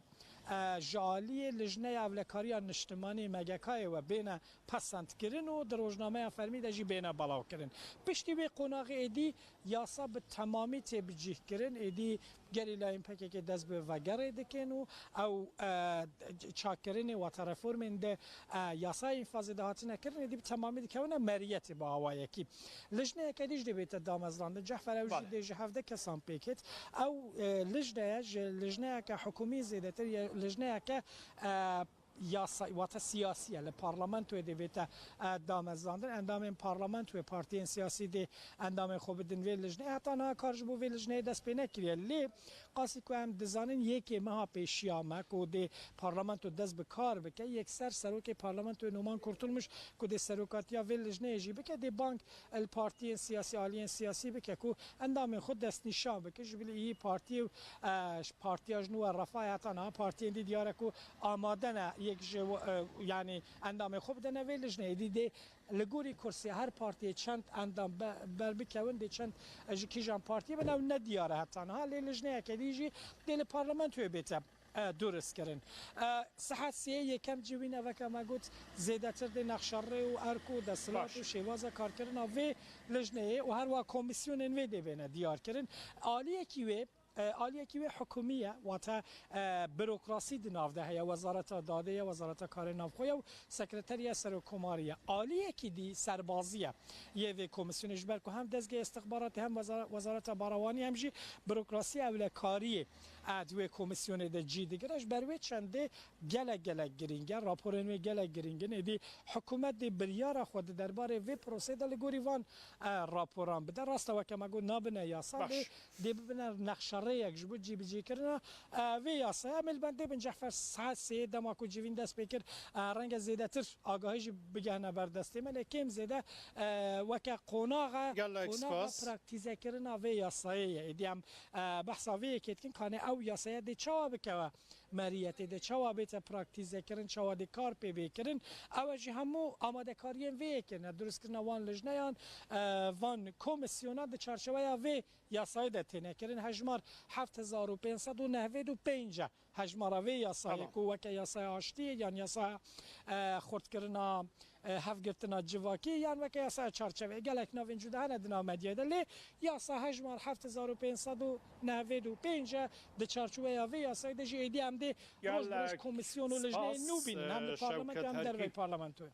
e, ji aliyê Lijneya Ewlekariya Niştimanî, M G K'yê, we bêne pesendkirin û di rojnameya fermî de jî bêne belavkirin. Piştî wê qonaxê êdî yasa bi temamî tê bicîhkirin, êdî Gerîlayên P K K dest bi vegerê dikin û ew, e, çakkirinê wate reformên di, e, yasaya înfazê de hatine kirin, êdî bi temamî dikewine meriyetê bi awayekî. Lijneyeke dî jî dê bête damezrandin. Cehfer ew jî Bale. dê ji hevdeh kesan pêk hêt. Ew, e, lijneye ji lijneyeke hikûmî zêdetir ye, lijneyeke, e, yasa, wate siyasî ye, li parlamentoyê dê bête, e, damezrandin. Endamên parlamentoyê, partiyên siyasî dê endamên xwe bidin vê lijneyê. Heta niha kar ji bo vê lijneyê dest pê nekiriye. Lê qasî ku em dizanin, yekê meha pêşiya me ku dê parlamento dest bi kar bike, yekser serokê parlamentoyê Numan Kurtulmuş ku dê serokatiya vê lijneyê jî bike, dê bang li partiyên siyasî, aliyên siyasî bike ku endamên xwe destnîşan bike. Ji bilî î partiyê, e, partiya ji nû ve Refahê heta niha partiyên dî diyar e ku amade ne yek ji, e, yanî endamên xwe bidene vê lijneyê. Dî dê li gorî kursiya her partiyê çend endam be-, berbikewin, dê çend, e, ji kîjan partiyê bin, ew nediyar e heta niha. Lê lijneyeke dî jî dê li parlamentoyê bête, e, durist kirin. E, saet sê yekem civîn e, weke me got, zêdetir dê nexşerê û erk û desthilat Baş. û şêwaza karkirina vê lijneyê û herwa komîsyonên vê dê bêne diyar kirin. Aliyekî wê, e, aliyekî wê hikûmî ye, wate, e, burokrasî di nav de heye, Wezareta Dadê ye, Wezareta Karê Navxwe ye û Sekreteriya Serokkomarî ye. Aliyekî dî serbazî ye yê vê komîsyonê, ji ber ku hem dezgehê istixbaratê hem wezara-, Wezareta Barawanî hem jî burokrasiya ewlekariyê, e, di wê komîsyonê de cî digire. Ji ber wê çendê gelek gelek girîng e, raporên wê gelek girîng in. Êdî hikûmet dê biryara xwe di derbarê vê proseyê de li gorî van, e, raporan bide. Rast e, weke me got, nabine yasa, Baş. lê dê bibine nexşerêyek ji bo cîbicîkirina, e, vê yasayê. Em ê li bendê bin, Cehfer, saet sê dema ku civîn dest pê kir, e, renge zêdetir agahî jî bigehne ber destê me, lê kêm zêde, e, weke qonaxa, Gelek qonaxa spas. praktîzekirina vê yasayê ye. Êdî em, e, behsa vê yekê dikin, kanê ew yasaya dê çawa bikewe meriyetê, dê çawa bête praktîzekirin, çawa dê kar pê bê kirin. Ew e jî hemû amadekariyên vê yekê ne, durustkirina wan lijneyan, e, van komîsyonan di çarçeweya vê yasayê de têne kirin. Hejmar heft hezar û pênc sed û nehwêd û pênc e hejmara vê yasayê Tamam. ku weke yasaya aştiyê yan yasaya, e, xurtkirina, e, hevgirtina civakî yan weke yasaya çarçeveyê. Gelek navên cuda hene di nav medyayê de, lê yasa hejmar heft hezar û pênc sed û nehwêd û pênc e. Di çarçeweya vê yasayê de jî êdî em dê roj bi roj Gelek komîsyon û lijneyên spas, nû bînin, hem li e, parlamentoyê Şewket hem derveyî Herkî. parlamentoyê.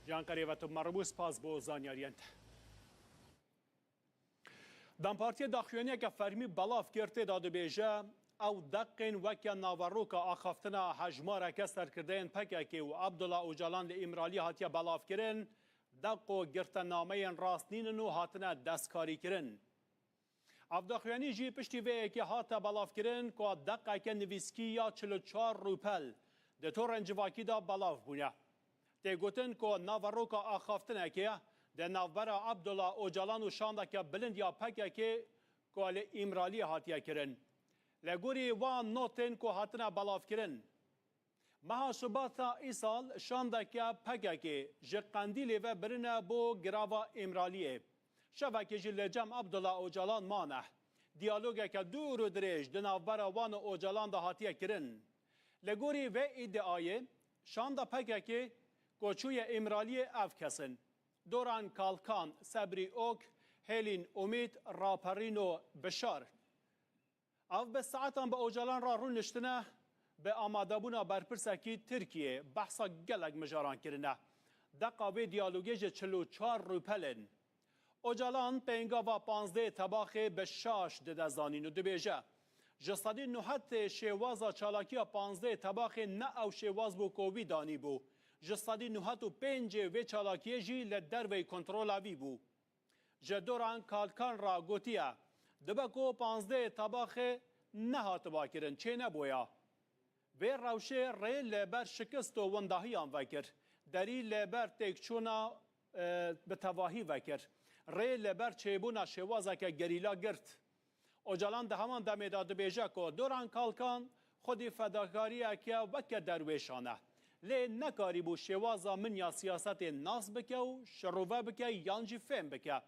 Can Qerî ve tu me re bû, spas bo zanyariyên te. DEM Partiyê daxuyaniyeke fermî belav kir, tê de dibêje, ew deqên weke naveroka axaftina hejmareke serkirdeyên P K K û Abdullah Ocalan li Îmraliyê hatiye belavkirin, deq û girtenameyên rast nînin û hatine destkarîkirin. Ev daxuyanî jî piştî vê yekê hate belavkirin ku deqeke nivîskî ya çil û çar rûpel di torên civakî de belav bûne. Tê gotin ku naveroka axaftinekê di navbera Abdullah Ocalan û şandeke bilind ya P K K ku li Îmraliyê hatiye kirin. Li gorî wan notên ku hatine belavkirin, meha Şubata îsal şandeke P K K ji Qendîlê ve birine bo girava Îmraliyê. Şevekê jî li cem Abdullah Ocalan mane. Diyalogeke dûr û dirêj di navbera wan û Ocalan de hatiye kirin. Li gorî vê îdiayê, şanda P K K ku çûye Îmraliyê ev kes in: Doran Kalkan, Sebrî Ok, Hêlîn Umît, Raperîno Bişar. Ev bi saetan bi Ocalan re rûniştine, bi amadebûna berpirsekî Tirkiyê behsa gelek mijaran kirine. Deqa vê diyalogê ji çil û çar rûpel in. Ocalan pêngava panzdehê Tebaxê bi şaş dide zanîn û dibêje, ji sedî newed şêwaza çalakiya panzdehê Tebaxê ne ew şêwaz bû ku wî danîbû. Ji sedî newed û pêncê vê çalakiyê jî li derveyî kontrola vî bû. Ji Doran Kalkan re gotiye, dibe ku panzdehê Tebaxê nehatiba kirin, çênebûya. Vê rewşê rê li ber şikist û windahiyan vekir. Derî li ber têkçûna, e, bi tevahî vekir. Rê li ber çêbûna şêwazeke gerîla girt. Ocalan di heman demê de dibêje ku Doran Kalkan xwedî fedakariyeke weke derwêşan e. Lê nekarîbû şêwaza min ya siyasetê nas bike û şirove bike yan jî fêm bike.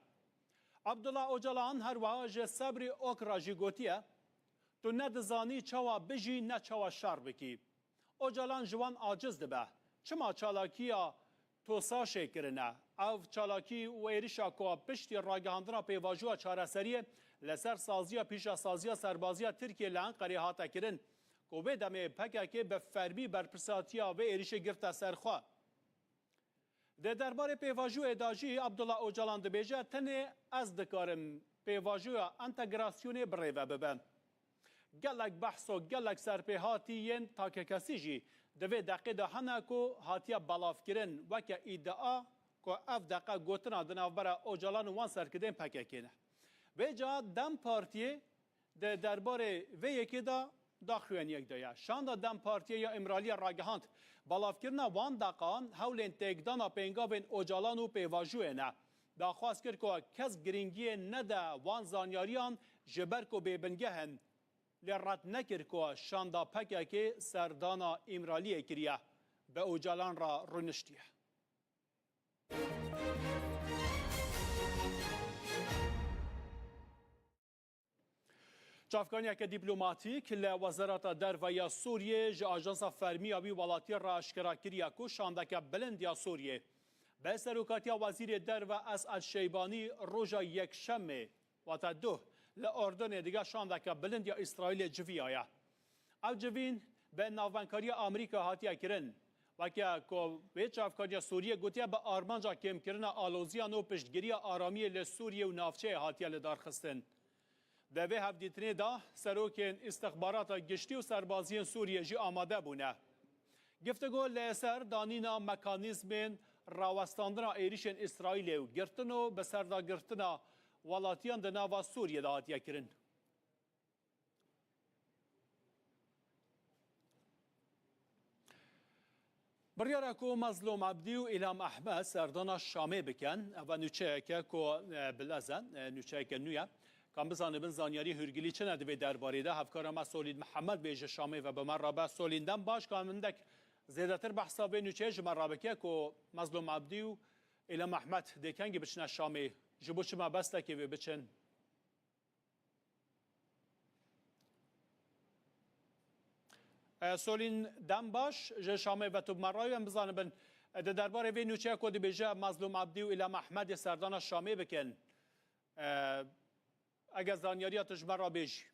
Abdullah Ocalan her wiha ji Sebrî Ok re jî gotiye, tu ne dizanî çawa bijî ne çawa şer bikî. Ocalan ji wan aciz dibe. Çima çalakiya TOSAŞ'ê kirine? Ev çalakî û êrişa ku piştî ragihandina pêvajoya çareseriyê li ser saziya pîşesaziya serbaziya Tirkiyê li Enqerê hate kirin ku vê demê P K K bi fermî berpirsatiya vê êrişê girte ser xwe. Di derbarê pêvajoyê de jî Abdullah Ocalan dibêje, tenê ez dikarim pêvajoya entegrasyonê birêve bibe. Gelek behs û gelek serpêhatî yên takekesî jî di vê deqê de hene ku hatiye belavkirin weke îdia ku ev deqe gotina di navbera Ocalan û wan serkirdên P K K ne. Vêca DEM Partiyê di derbarê vê yekê de daxuyaniyek daye. Şanda DEM Partiyê ya Îmraliyê ragihand, belavkirina wan deqan hewlên têkdana pêngavên Ocalan û pêvajoyê ne. Daxwaz kir ku kes girîngiyê nede wan zanyariyan ji ber ku bêbingeh in. Lê red nekir ku şanda P K K serdana Îmraliyê kiriye, bi Ocalan re rûniştiye. Çavkaniyeke dîplomatîk li Wezareta Derve ya Sûriyê ji ajansa fermî ya wî welatî re aşkera kiriye ku şandeke bilind ya Sûriyê bi serokatiya Wezîrê Derve Esad Şeybanî roja Yekşemê, wate duh, li Urdunê digel şandeke bilind ya Îsraîlê civiyaye. Ev civîn bi navbendkariya Amerîka hatiye kirin. Weke ku wê çavkariya Sûriyê gotiye, bi armanca kêmkirina aloziyan û piştgiriya aramiyê li Sûriyê û navçeyê hatiye lidarxistin. Di vê hevdîtinê de serokên îstixbarata giştî û serbaziyên Sûriyê jî amade bûne. Giftego li ser danîna mekanîzmên rawestandina êrişên Îsraîlê û girtin û bi serdagirtina welatiyan di nava Sûriyê de hatiye kirin. Biryara ku Mezlûm Ebdî û Îlham Ehmed serdana Şamê bikin, eva nûçeyeke ku, e, bilez e, e, nûçeyeke nû ye. Ka em bizanibin zanyarî hûrgilî çi ne di vê derbarê de, hevkara me Solîn Mihemed bê ji Şamê ve bi me re be. Solîn, dem baş, ka hindek zêdetir behsa vê nûçeyê ji me re bike ku Mezlûm Ebdî û Îlham Ehmed dê kengî biçine Şamê, ji bo çi mebestekê wê biçin? E, Solîn, dem baş, ji Şamê ve tu bi me re yî, em bizanibin, e, di derbarê vê nûçeya ku dibêje Mezlûm Ebdî û Îlham Ehmedê serdana Şamê bikin. E, eger zanyariya tu ji me re bêjî.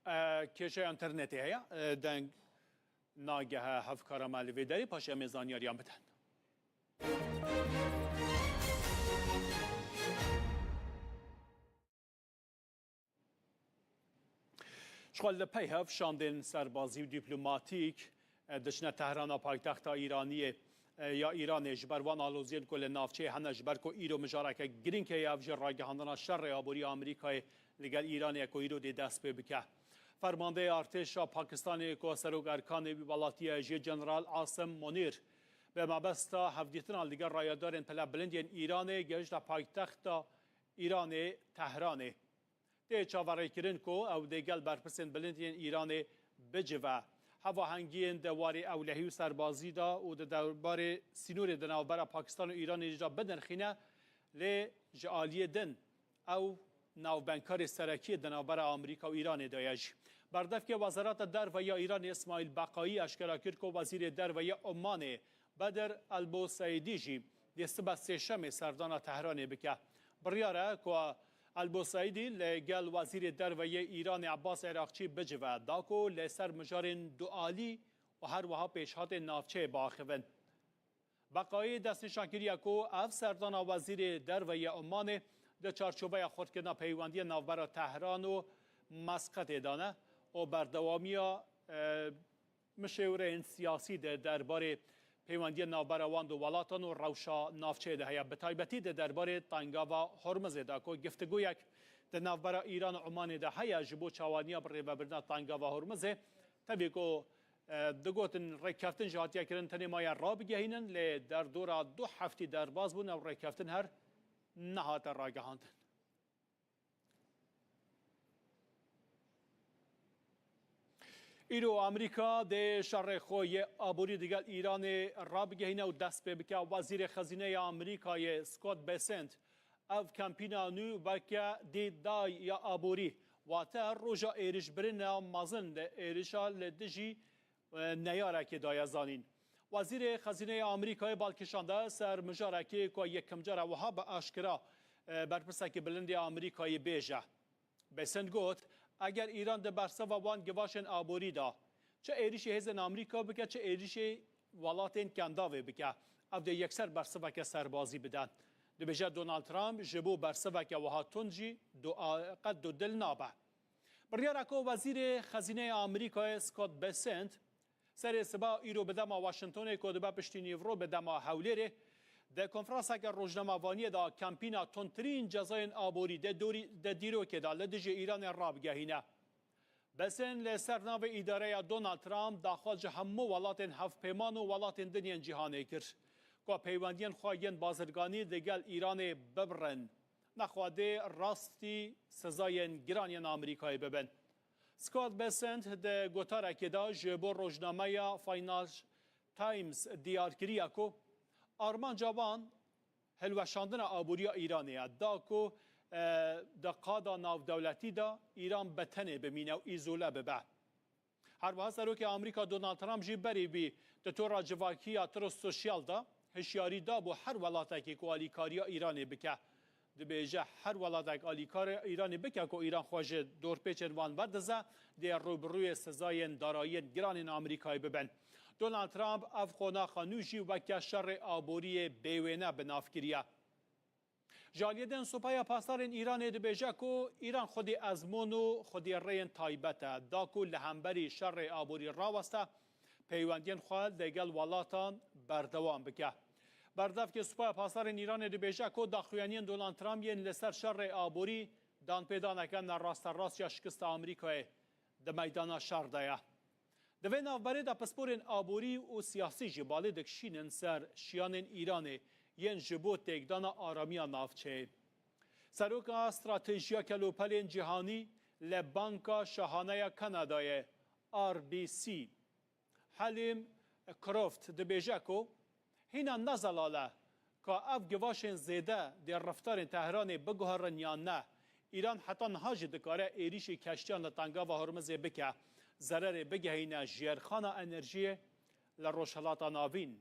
E, kêşeya înternetê heye, e, deng nagehe hevkara me li vê derê, paşê em ê zanyariyan bidin. Ji xwe li pey hev şandên serbazî û dîplomatîk, e, diçine Tehrana paytexta Îraniyê, e, ya Îranê, ji ber wan aloziyên ku li navçeyê hene, ji ber ku îro mijareke girîng heye, ev jî ragihandina şerê aborî ya Amerîkayê li gel Îranê ye ku îro dê dest pê bike. Fermandeyê artêşa Pakistanê ku serok erkanê wî welatî ye jî General Asim Munîr, bi mebesta hevdîtina li gel rayedarên pilebilind yên Îranê gehişte paytexta Îranê, Tehranê. Tê çaverêkirin ku ew dê gel berpirsên bilind yên Îranê bicive. Hevahengiyên di warê ewlehî û serbazî de û di derbarê sînorê di navbera Pakistan û Îranê jî de binirxîne, lê ji aliyê din ew navbendkarê serekî di navbera Amerîka û Îranê de ye jî. Berdevkê Wezareta Derve ya Îranê Îsmaîl Beqayî eşkera kir ku Wezîrê Derve ya Omanê Bedir Elboseydî jî dê sibe sêşemê serdana Tehranê bike. Biryar e ku Elboseydî li gel Wezîrê Derve yê Îranê Ebbas Eraqçî bicive, da ku li ser mijarên dualî û her wiha pêşhatên navçeyê biaxivin. Beqayî destnîşan kiriye ku ev serdana Wezîrê Derve yê Omanê di çarçoveya xurtkirina peywendiyên navbera Tehran û Mesqetê de ne û berdewamiya, e, mişêwireyên siyasî di derbarê peywendiyên navbera wan du welatan û rewşa navçeyê de heye, bi taybetî di derbarê Tengava Hormizê de ku giftigoyek di navbera Îran û Omanê de heye ji bo çawaniya birêvebirina Tengava Hormizê. Tevî ku, e, digotin rêkeftin jî hatiye kirin, tenê maye rabigehînin, lê derdora du heftî derbas bûn, ew rêkeftin her nehate ragihandin. Îro Amerîka dê şerê xwe yê aborî digel Îranê rabigehîne û dest pê bike. Wezîrê Xezîneyê Amerîkayê Scott Bessent ev kempîna nû weke D-Day ya aborî, wate roja êrişbirina mezin li êrişa li dijî neyarekê daye zanîn. Wezîrê Xezîneyê Amerîkayê bal kişande ser mijarekê ku yekemcara wiha bi aşkira, e, berpirsekî bilind ê Amerîkayê bêje. Bessent got, eger Îran di bersiva wan givaşên aborî de çi êrîşê hêzên Amerîka bike, çi êrîşê welatên Kendavê bike, ev dê yekser bersiveke serbazî bide. Dibêje Donald Trump ji bo bersiveke wiha tund jî du, qet dudil nabe. Biryara ku Wezîrê Xezîneyê Amerîkayê Scott Bessent serê siba îro bi dema Washingtonê ku dibe piştî nîvro bi dema Hewlêrê, di konferanseke rojnamevaniyê de kampîna tundtirîn cezayên aborî de dorî, de dîrokê de li dijî Îranê rabigehîne. Bessent li ser navê îdareya Donald Trump daxwaz ji hemû welatên hevpeyman û welatên din yên cîhanê kir ku peywendiyên xwe yên bazirganî digel Îranê bibirin. Nexwedê rastî sizayên giran yên Amerîkayê bibin. Scott Bessent di gotarekê de ji bo rojnameya Financial Times diyar kiriye ku armanca wan hilweşandina aboriya Îranê ye, da ku, e, di qada navdewletî de Îran bi tenê bimîne û îzole bibe. Her wiha Serokê Amerîka Donald Trump jî berî wî di tora civakî ya Truth Social de hişyarî dabû her welatekî ku alîkariya Îranê bike. Dibêje, her welatek alîkarê Îranê bike ku Îran xwe ji dorpêçên wan werdize, dê rûbirûyê sizayên darayiyên giran ên Amerîkayê bibin. Donald Trump ev qonaxa nû jî weke şerê aboriyê bêwêne bi nav kiriye. Ji aliyê din Supaya Pasdarên Îranê dibêje ku Îran xwedî ezmûn û xwedî rêyên taybet e, da ku li hemberî şerê aborî raweste, peywendiyên xwe digel welatan berdewam bike. Berdevkê Supaya Pasdarên Îranê dibêje ku daxuyaniyên Donald Trump yên li ser şerê aborî danpêdaneke nerasterast ya şikista Amerîkayê di meydana şer de ye. Di vê navberê de pisporên aborî û siyasî jî balê dikişînin ser şiyanên Îranê yên ji bo têkdana aramiya navçeyê. Seroka Stratejiya Kelopelên Cîhanî li Banka Şahane ya Kanadayê, R B C, Helîm Croft dibêje ku hîna ne zelal e ka ev givaşên zêde dê reftarên Tehranê biguherin yan ne. Îran heta niha jî dikare êrîşî keştiyan li Tengava Hormizê bike, zererê bigehîne jêrxana enerjiyê li Rojhilata Navîn.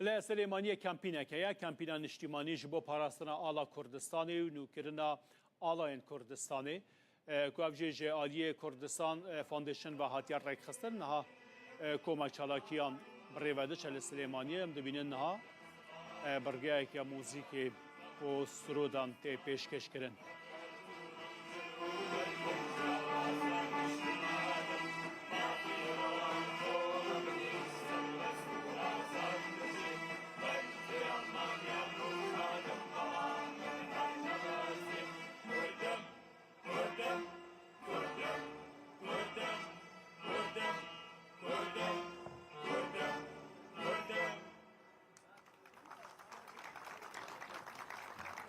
Li Silêmaniyê kempînek heye, kempîna niştîmanî ji bo parastina ala Kurdistanê û nûkirina alayên Kurdistanê, e, ku ev jî ji aliyê Kurdistan, e, Foundation ve hatiye rêkxistin. Niha, e, koma çalakiyan bi rê ve diçe li Silêmaniyê. Em dibînin niha, e, birgeyeke muzîkê û sirodan tê pêşkêşkirin.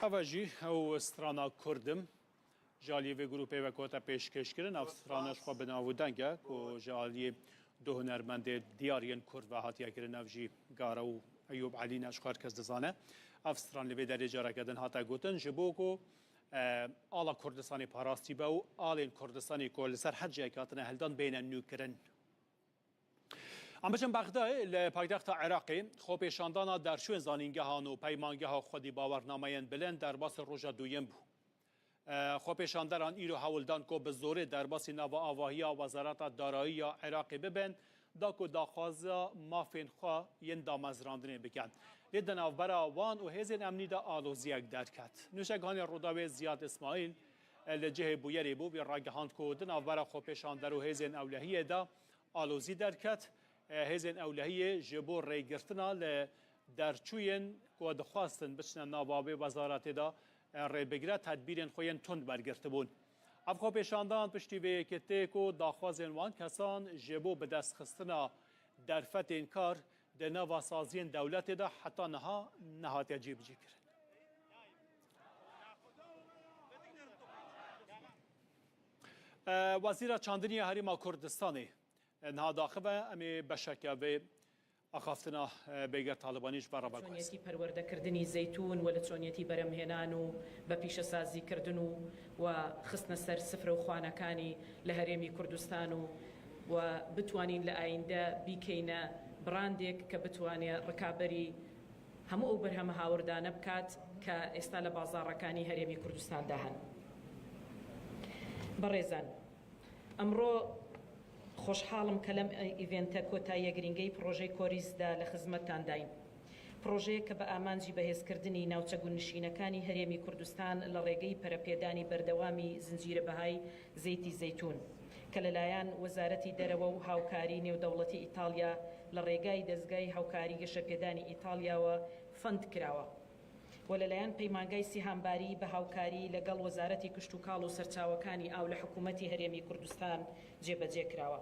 Eva jî ew strana Kurdim ji aliyê vê grûpê ve ku hate pêşkêşkirin. Ev strana ji xwe bi nav û deng e ku ji aliyê du hunermendê diyar yên Kurd ve hatiye kirin. Ev jî Gara û Eyûb Elî ne, ji xwe her kes dizane. Ev stran li vê derê careke din hate gotin ji bo ku, e, ala Kurdistanê parastî be û alên Kurdistanê ku li ser her cihekî hatine hildan bêne nûkirin. Em biçin Bexdayê, li paytexta Iraqê xwepêşandana derçûyên zanîngehan û peymangeha xwedî bawernameyên bilind derbasî roja duyem bû. E, xwepêşanderan îro hewl dan ku bi zorê derbasî nava avahiya Wezareta Darayî ya Iraqê bibin, da ku daxwaza mafên xwe yên damezrandinê bikin. Lê di navbera wan û hêzên emnî de aloziyek derket. Nûşeganê Rûdawê Ziyad Îsmaîl, e, li cihê bûyerê bû, wî ragihand ku di navbera xwepêşander û hêzên ewlehiyê de alozî derket. E, hêzên ewlehiyê ji bo rêgirtina li derçûyên ku dixwastin biçine nava vê wezaretê de, e, rêbigire, tedbîrên xwe yên tund wergirtibûn. Ev xwepêşandan piştî vê yekê tê ku daxwazên wan kesan ji bo bidestxistina derfetên kar di nava saziyên dewletê de heta niha nehatiye cîbicîkirin. E, Wezîra Çandinî ya Herêma Kurdistanê, e, niha daxive, em ê beşeke vê ئاخافتنا بێگەر تاڵبانی ji بەڕەبە گوهز. چۆنیەتی پەروەردەکردنی زەیتون و لە چۆنیەتی بەرەمهێنان و بە پیشەسازیکردن و و خستنە سەر سفرە و خوانەکانی لە هەرێمی کوردستان و و بتوانین لە ئایندە بیکەینە براندێک کە بتوانێت ڕکابەری هەموو ئەو بەرهەمە هاوردانە بکات کە ئێستا لە بازاڕەکانی هەرێمی کوردستاندا هەن. بەڕێزان، ئەمڕۆ خۆشحاڵم کە لەم ئیڤێنتە کۆتاییە گرنگەی پڕۆژەی کۆریزدا لە خزمەتتانداین. پڕۆژەیەک کە بە ئامانجی بەهێزکردنی ناوچە گوندنشینەکانی هەرێمی کوردستان لە ڕێگەی پەرەپێدانی بەردەوامی زنجیرە بەهای زەیتی زەیتون کە لەلایەن وەزارەتی دەرەوە و هاوکاری نێودەوڵەتی ئیتاڵیا لە ڕێگای دەزگای هاوکاری گەشەپێدانی ئیتاڵیاوە فەند کراوە و لەلایەن پەیمانگای سیهامباری بە هاوکاری لەگەڵ وەزارەتی کشتوکاڵ و سەرچاوەکانی ئاو لە حکوومەتی هەرێمی کوردستان جێبەجێ کراوە.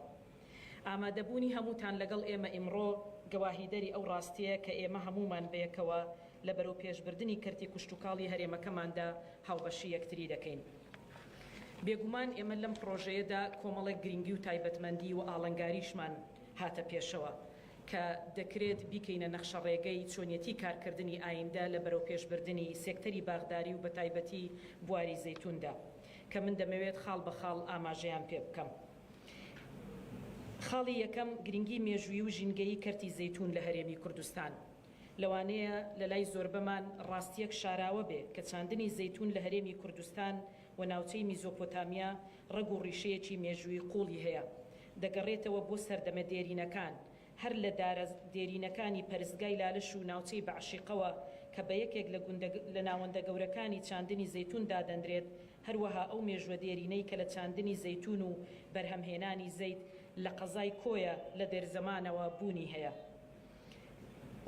ئامادەبوونی هەمووتان لەگەڵ ئێمە ئیمڕۆ گەواهیدەری ئەو ڕاستییە کە ئێمە هەموومان بەیەکەوە لە بەرەوپێشبردنی کەرتی کشتوکاڵی هەرێمەکەماندا هاوبەشی یەکتری دەکەین. بێگومان ئێمە لەم پڕۆژەیەدا کۆمەڵێک گرنگی و تایبەتمەندی و ئاڵنگاریشمان هاتە پێشەوە کە دەکرێت بیکەینە نەخشەڕێگەی چۆنیەتی کارکردنی ئایندە لە بەرەوپێشبردنی سێکتەری باخداری و بەتایبەتی بواری زەیتوندا کە من دەمەوێت خاڵ بە خاڵ ئاماژەیان پێ بکەم. خاڵی یەکەم، گرنگی مێژووی و ژینگەیی کەرتی زەیتون لە هەرێمی کوردستان. لەوانەیە لەلای زۆربەمان ڕاستییەک شاراوە بێ کە چاندنی زەیتون لە هەرێمی کوردستان و ناوچەی میزۆپۆتامیا ڕەگ و ڕیشەیەکی مێژووی قووڵی هەیە، دەگەڕێتەوە بۆ سەردەمە دێرینەکان، هەر لە دارە دێرینەکانی پەرستگای لالش و ناوچەی بەعشیقەوە کە بە یەکێک لە گوندە لە ناوەندە گەورەکانی چاندنی زەیتون دادەندرێت، هەروەها ئەو مێژووە دێرینەی کە لە چاندنی زەیتون و بەرهەمهێنانی زەیت لە قەزای کۆیە لە دێرزەمانەوە بوونی هەیە.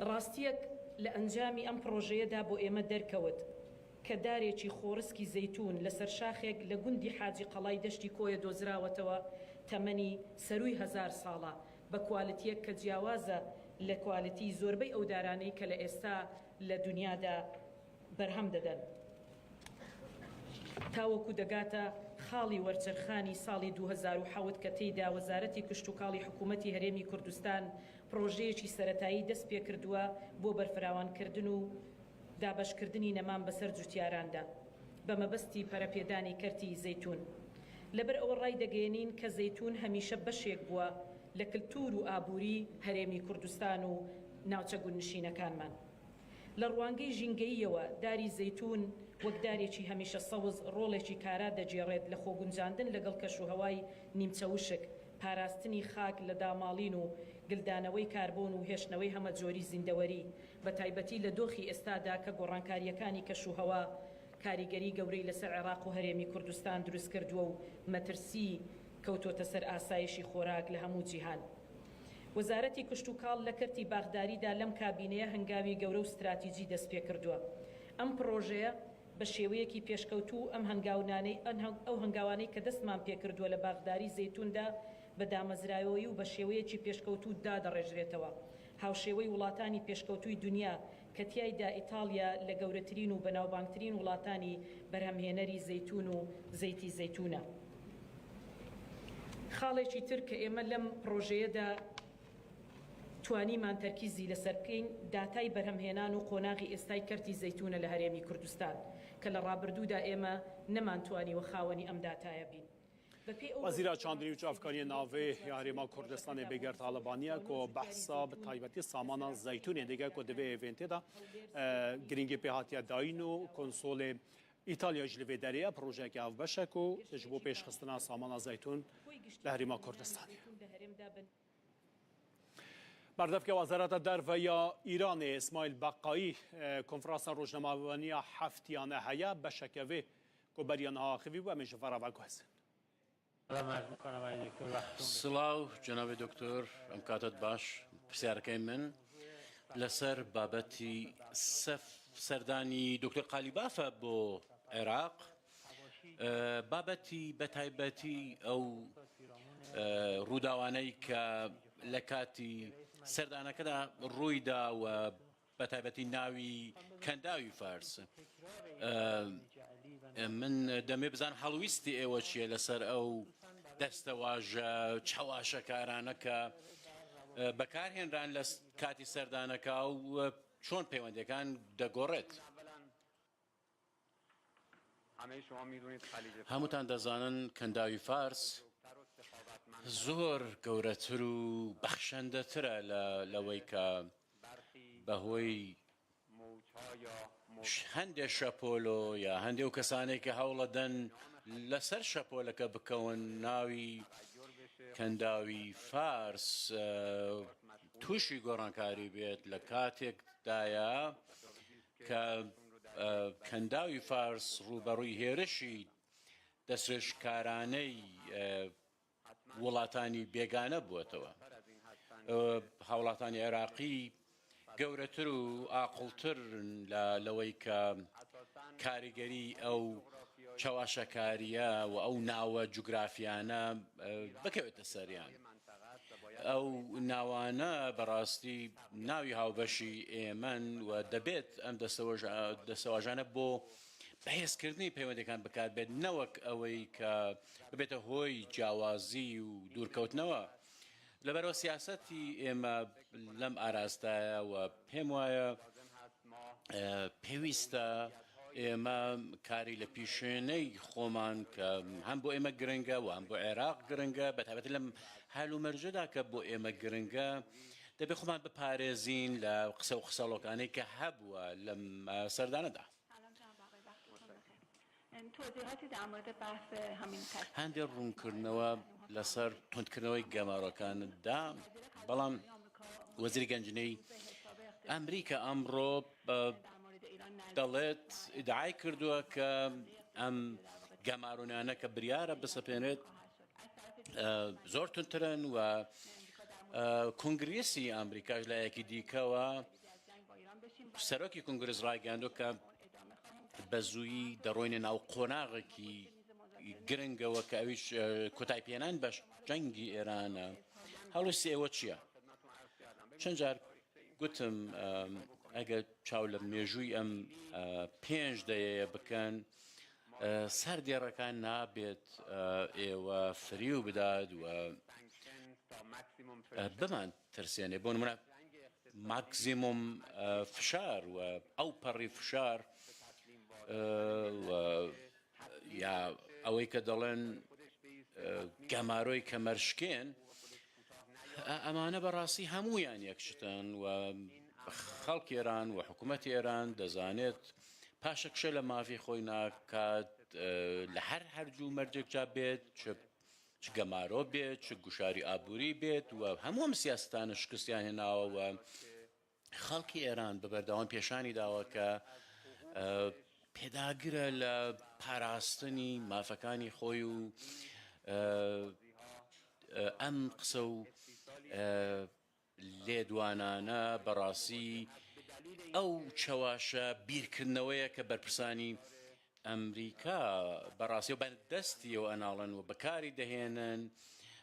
ڕاستییەک لە ئەنجامی ئەم پڕۆژەیەدا بۆ ئێمە دەرکەوت کە دارێکی خۆڕسکی زەیتون لەسەر شاخێک لە گوندی حاجی قەڵای دەشتی کۆیە دۆزراوەتەوە، تەمەنی سەرووی هەزار ساڵە، بە کوالتییەک کە جیاوازە لە کوالتیی زۆربەی ئەو دارانەی کە لە ئێستا لە دونیادا بەرهەم دەدەن. تاوەکو دەگاتە خاڵی وەرچەرخانی ساڵی دوو هەزار و حەوت کە تێیدا وەزارەتی کشتوکاڵی حکوومەتی هەرێمی کوردستان پڕۆژەیەکی سەرەتایی دەست پێکردووە بۆ بەرفراوانکردن و دابەشکردنی نەمان بەسەر جوتیاراندا بە مەبەستی پەرەپێدانی کەرتی زەیتون. لەبەر ئەوە ڕایدەگەیەنین کە زەیتون هەمیشە بەشێک بووە لە کلتور و ئابووری هەرێمی کوردستان و ناوچە گوندنشینەکانمان. لە ڕوانگەی ژینگەییەوە، داری زەیتون وەک دارێکی هەمیشە سەوز ڕۆڵێکی کارا دەگێڕێت لە خۆگونجاندن لەگەڵ کەشوهەوای نیمچە وشک، پاراستنی خاک لە داماڵین و گلدانەوەی کاربۆن و هێشتنەوەی هەمەجۆری زیندەوەری، بە تایبەتی لە دۆخی ئێستادا کە گۆڕانکارییەکانی کەشوهەوا کاریگەری گەورەی لەسەر عێراق و هەرێمی کوردستان دروست کردووە و مەترسی کەوتۆتە سەر ئاسایشی خۆراک لە هەموو جیهان. وەزارەتی کشتوکاڵ لە کەرتی باخداریدا لەم کابینەیە هەنگاوی گەورە و ستراتیجی دەست پێ کردووە. ئەم پڕۆژەیە بە شێوەیەکی پێشکەوتوو ئەم هەنگاونانەی ئەو هەنگاوانەی کە دەستمان پێ کردووە لە باخداری زەیتوندا بە دامەزراوەیی و بە شێوەیەکی پێشکەوتوو دادەڕێژرێتەوە. هاوشێوەی وڵاتانی پێشکەوتووی دونیا کە تیایدا ئیتاڵیا لە گەورەترین و بەناوبانگترین وڵاتانی بەرهەمهێنەری زەیتون و زەیتی زەیتونە. خاڵێکی تر کە ئێمە لەم پڕۆژەیەدا توانیمان تەرکیزی لەسەر بکەین، داتای بەرهەمهێنان و قۆناغی ئێستای کەرتی زەیتونە لە هەرێمی کوردستان کە لە ڕابردوودا ئێمە نەمانتوانیوە خاوەنی ئەم داتایە بین. بە پێی ئەو وەزیرە چاندنی و چاڤکارییە ناوێ یا هەرێما کوردستانê بێگەر تاڵبانییە کو behsa bi taybetî samana zeytûnê dike ku di vê eventê de girîngî pê hatiye dayîn û konsolê Îtalya jî li vê derê ye. Projeyeke hevbeş e ku ji bo pêşxistina samana zeytûn li Herêma Kurdistanê ye. Berdevke Wezareta Derve ya Îranê Îsmaîl Beqayî konferansa rojnamevanî ya heftiyane heye. Beşeke vê ku beriya niha axivî bû, em ê ji ve re veguhezin. Silav, cenabê doktor, em katet baş. Pisyarkey min li ser babetî sef serdanî doktor Qalîbaf e bo Iraq. E, babetî betaybetî ew, e, rûdawaney ke le katî serdaneke de rûy da we betaybetî navî Kendawî Fars. E, e, min demê bizan helwîstî êwe çi ye li ser ew destewaje, çewaşekarane ke بەکارهێنران لە کاتی سەردانەکە و چۆن پەیوەندیەکان دەگۆڕێت؟ هەمووتان دەزانن کەنداوی فارس زۆر گەورەتر و بەخشەندەترە لە لەوەی کە بەهۆی هەندێک شەپۆلۆ یا هەندێک و کەسانێک کە هەوڵەدەن لەسەر شەپۆلەکە بکەون ناوی کەنداوی فارس تووشی گۆڕانکاری بێت لە کاتێکدایە کە کەنداوی فارس ڕوبەڕووی هێرشی دەسترێژکارانەی وڵاتانی بێگانە بووەتەوە. هاوڵاتانی عێراقی گەورەتر و ئاقڵتر لە لەوەی کە کاریگەری ئەو چەواشەکاریە و ئەو ناوە جوگرافیانە بکەوێتە سەریان. ئەو ناوانە بەڕاستی ناوی هاوبەشی ئێمەن و دەبێت ئەم دەسەواژانە بۆ بەهێزکردنی پەیوەندەکان بکار بێت، نەوەک ئەوەی کە ببێتە هۆی جیاوازی و دوورکەوتنەوە. لەبەرەوە سیاستی ئێمە لەم ئاراستایە و پێم وایە پێویستە ئێمە کاری لە پیشێنەی خۆمان کە هەم بۆ ئێمە گرنگە و هەم بۆ عێراق گرنگە، بە تایبەتی لەم هەل و مەرجەدا کە بۆ ئێمە گرنگە، دەبێ خۆمان بپارێزین لە قسە و قسەڵۆکانەی کە هەبووە لەم سەردانەدا. هەندێک ڕوونکردنەوە لەسەر توندکردنەوەی گەمارۆکاندا، بەڵام وەزیری گەنجینەی ئەمریکا ئەمڕۆ دەڵێت، ئیدعای کردووە کە ئەم گەمارۆنانە کە بریارە بسەپێنێت زۆر توندترن و کۆنگرێسی ئەمریکاش لایەکی دیکەوە سەرۆکی کۆنگرێس ڕایگەیاندووە کە بە زوویی دەڕۆینە ناو قۆناغێکی گرنگەوە کە ئەویش کۆتایپێنان بە جەنگی ئێرانە. هەڵویستی ئێوە چییە؟ چەند جار گوتم ئەگەر چاو لە مێژووی ئەم پێنج دەیەیە بکەن، سەر دێڕەکان نابێت ئێوە فریو بدات و بمان ترسێنێ. بۆ نمونە ماکسیموم فشار و ئەو پەڕی فشار و یا ئەوەی کە دەڵێن گەمارۆی کەمەرشکێن، ئەمانە بەڕاستی هەمویان یەکشتن و خەڵکی ئێران و حکوومەتی ئێران دەزانێت پاشەکشە لە مافی خۆی ناکات لە هەر هەرجوو مەرجێکجا بێت، چ چ گەمارۆ بێت، چ گوشاری ئابووری بێت و هەموو ئەم سیاستانە شکستیان هێناوە و خەڵکی ئێران بە بەردەوام پێشانی داوە کە پێداگرە لە پاراستنی مافەکانی خۆی و ئەم قسە و لێدوانانە بەڕاستی ئەو چەواشە بیرکردنەوەیە کە بەرپرسانی ئەمریکا بەڕاستی و بەدەستیەوە ئەناڵن و بەکاری دەهێنن.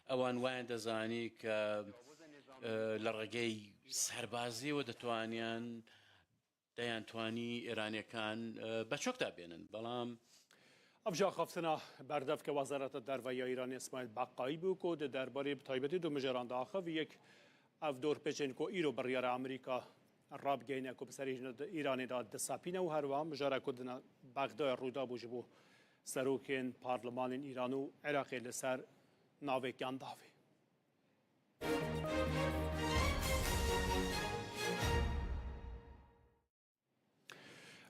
ئەوان وایان دەزانی کە لە ڕێگەی سەربازیەوە دەتوانیان دەیانتوانی ئێرانیەکان بە چۆکدا بێنن، بەڵام ئەڤ جاخافتنە بەردەڤ کە وەزارەتە دەرڤە یا ئیران ئیسماعیل بەقایی بوو کۆ دە دەربارەی بتایبەتی دو مژێران داخەڤ یەک ئەڤ دۆر پێچێن کۆ ئیرۆ بڕیارە ئەمریکا ڕابگەینە کۆ بسەر ئیرانێدا دەسەپینە و هەروە مژارە کۆ دنە بەغدای ڕوودا بوو ژبوو سەرۆکێن پارلمانین ئیران و عێراقێ لەسەر ناوێکیان داوێ.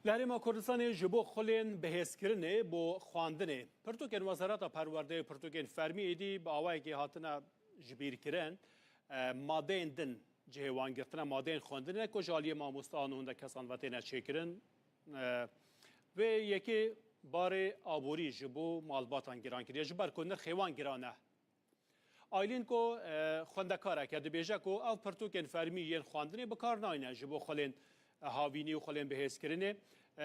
لە هەرێما کوردستانê ji bo xulên bihêzkirinê bo xwendinê pirtûkên Wezareta Perwerdeyê û pirtûkên fermî êdî bi awayekê hatine jibîrkirin, madeyên din cihê wan girtine, madeyên xwendinê ne ku ji aliyê mamosteyan û hindek kesan ve têne çêkirin. Vê yekê barê aborî ji bo malbatan giran kiriye, ji ber ku nirxê wan giran e. Aylîn ku xwendekarek e, dibêje ku ev pirtûkên fermî yên xwendinê bi kar nayne ji bo xulên havînî û xulên bihêzkirinê,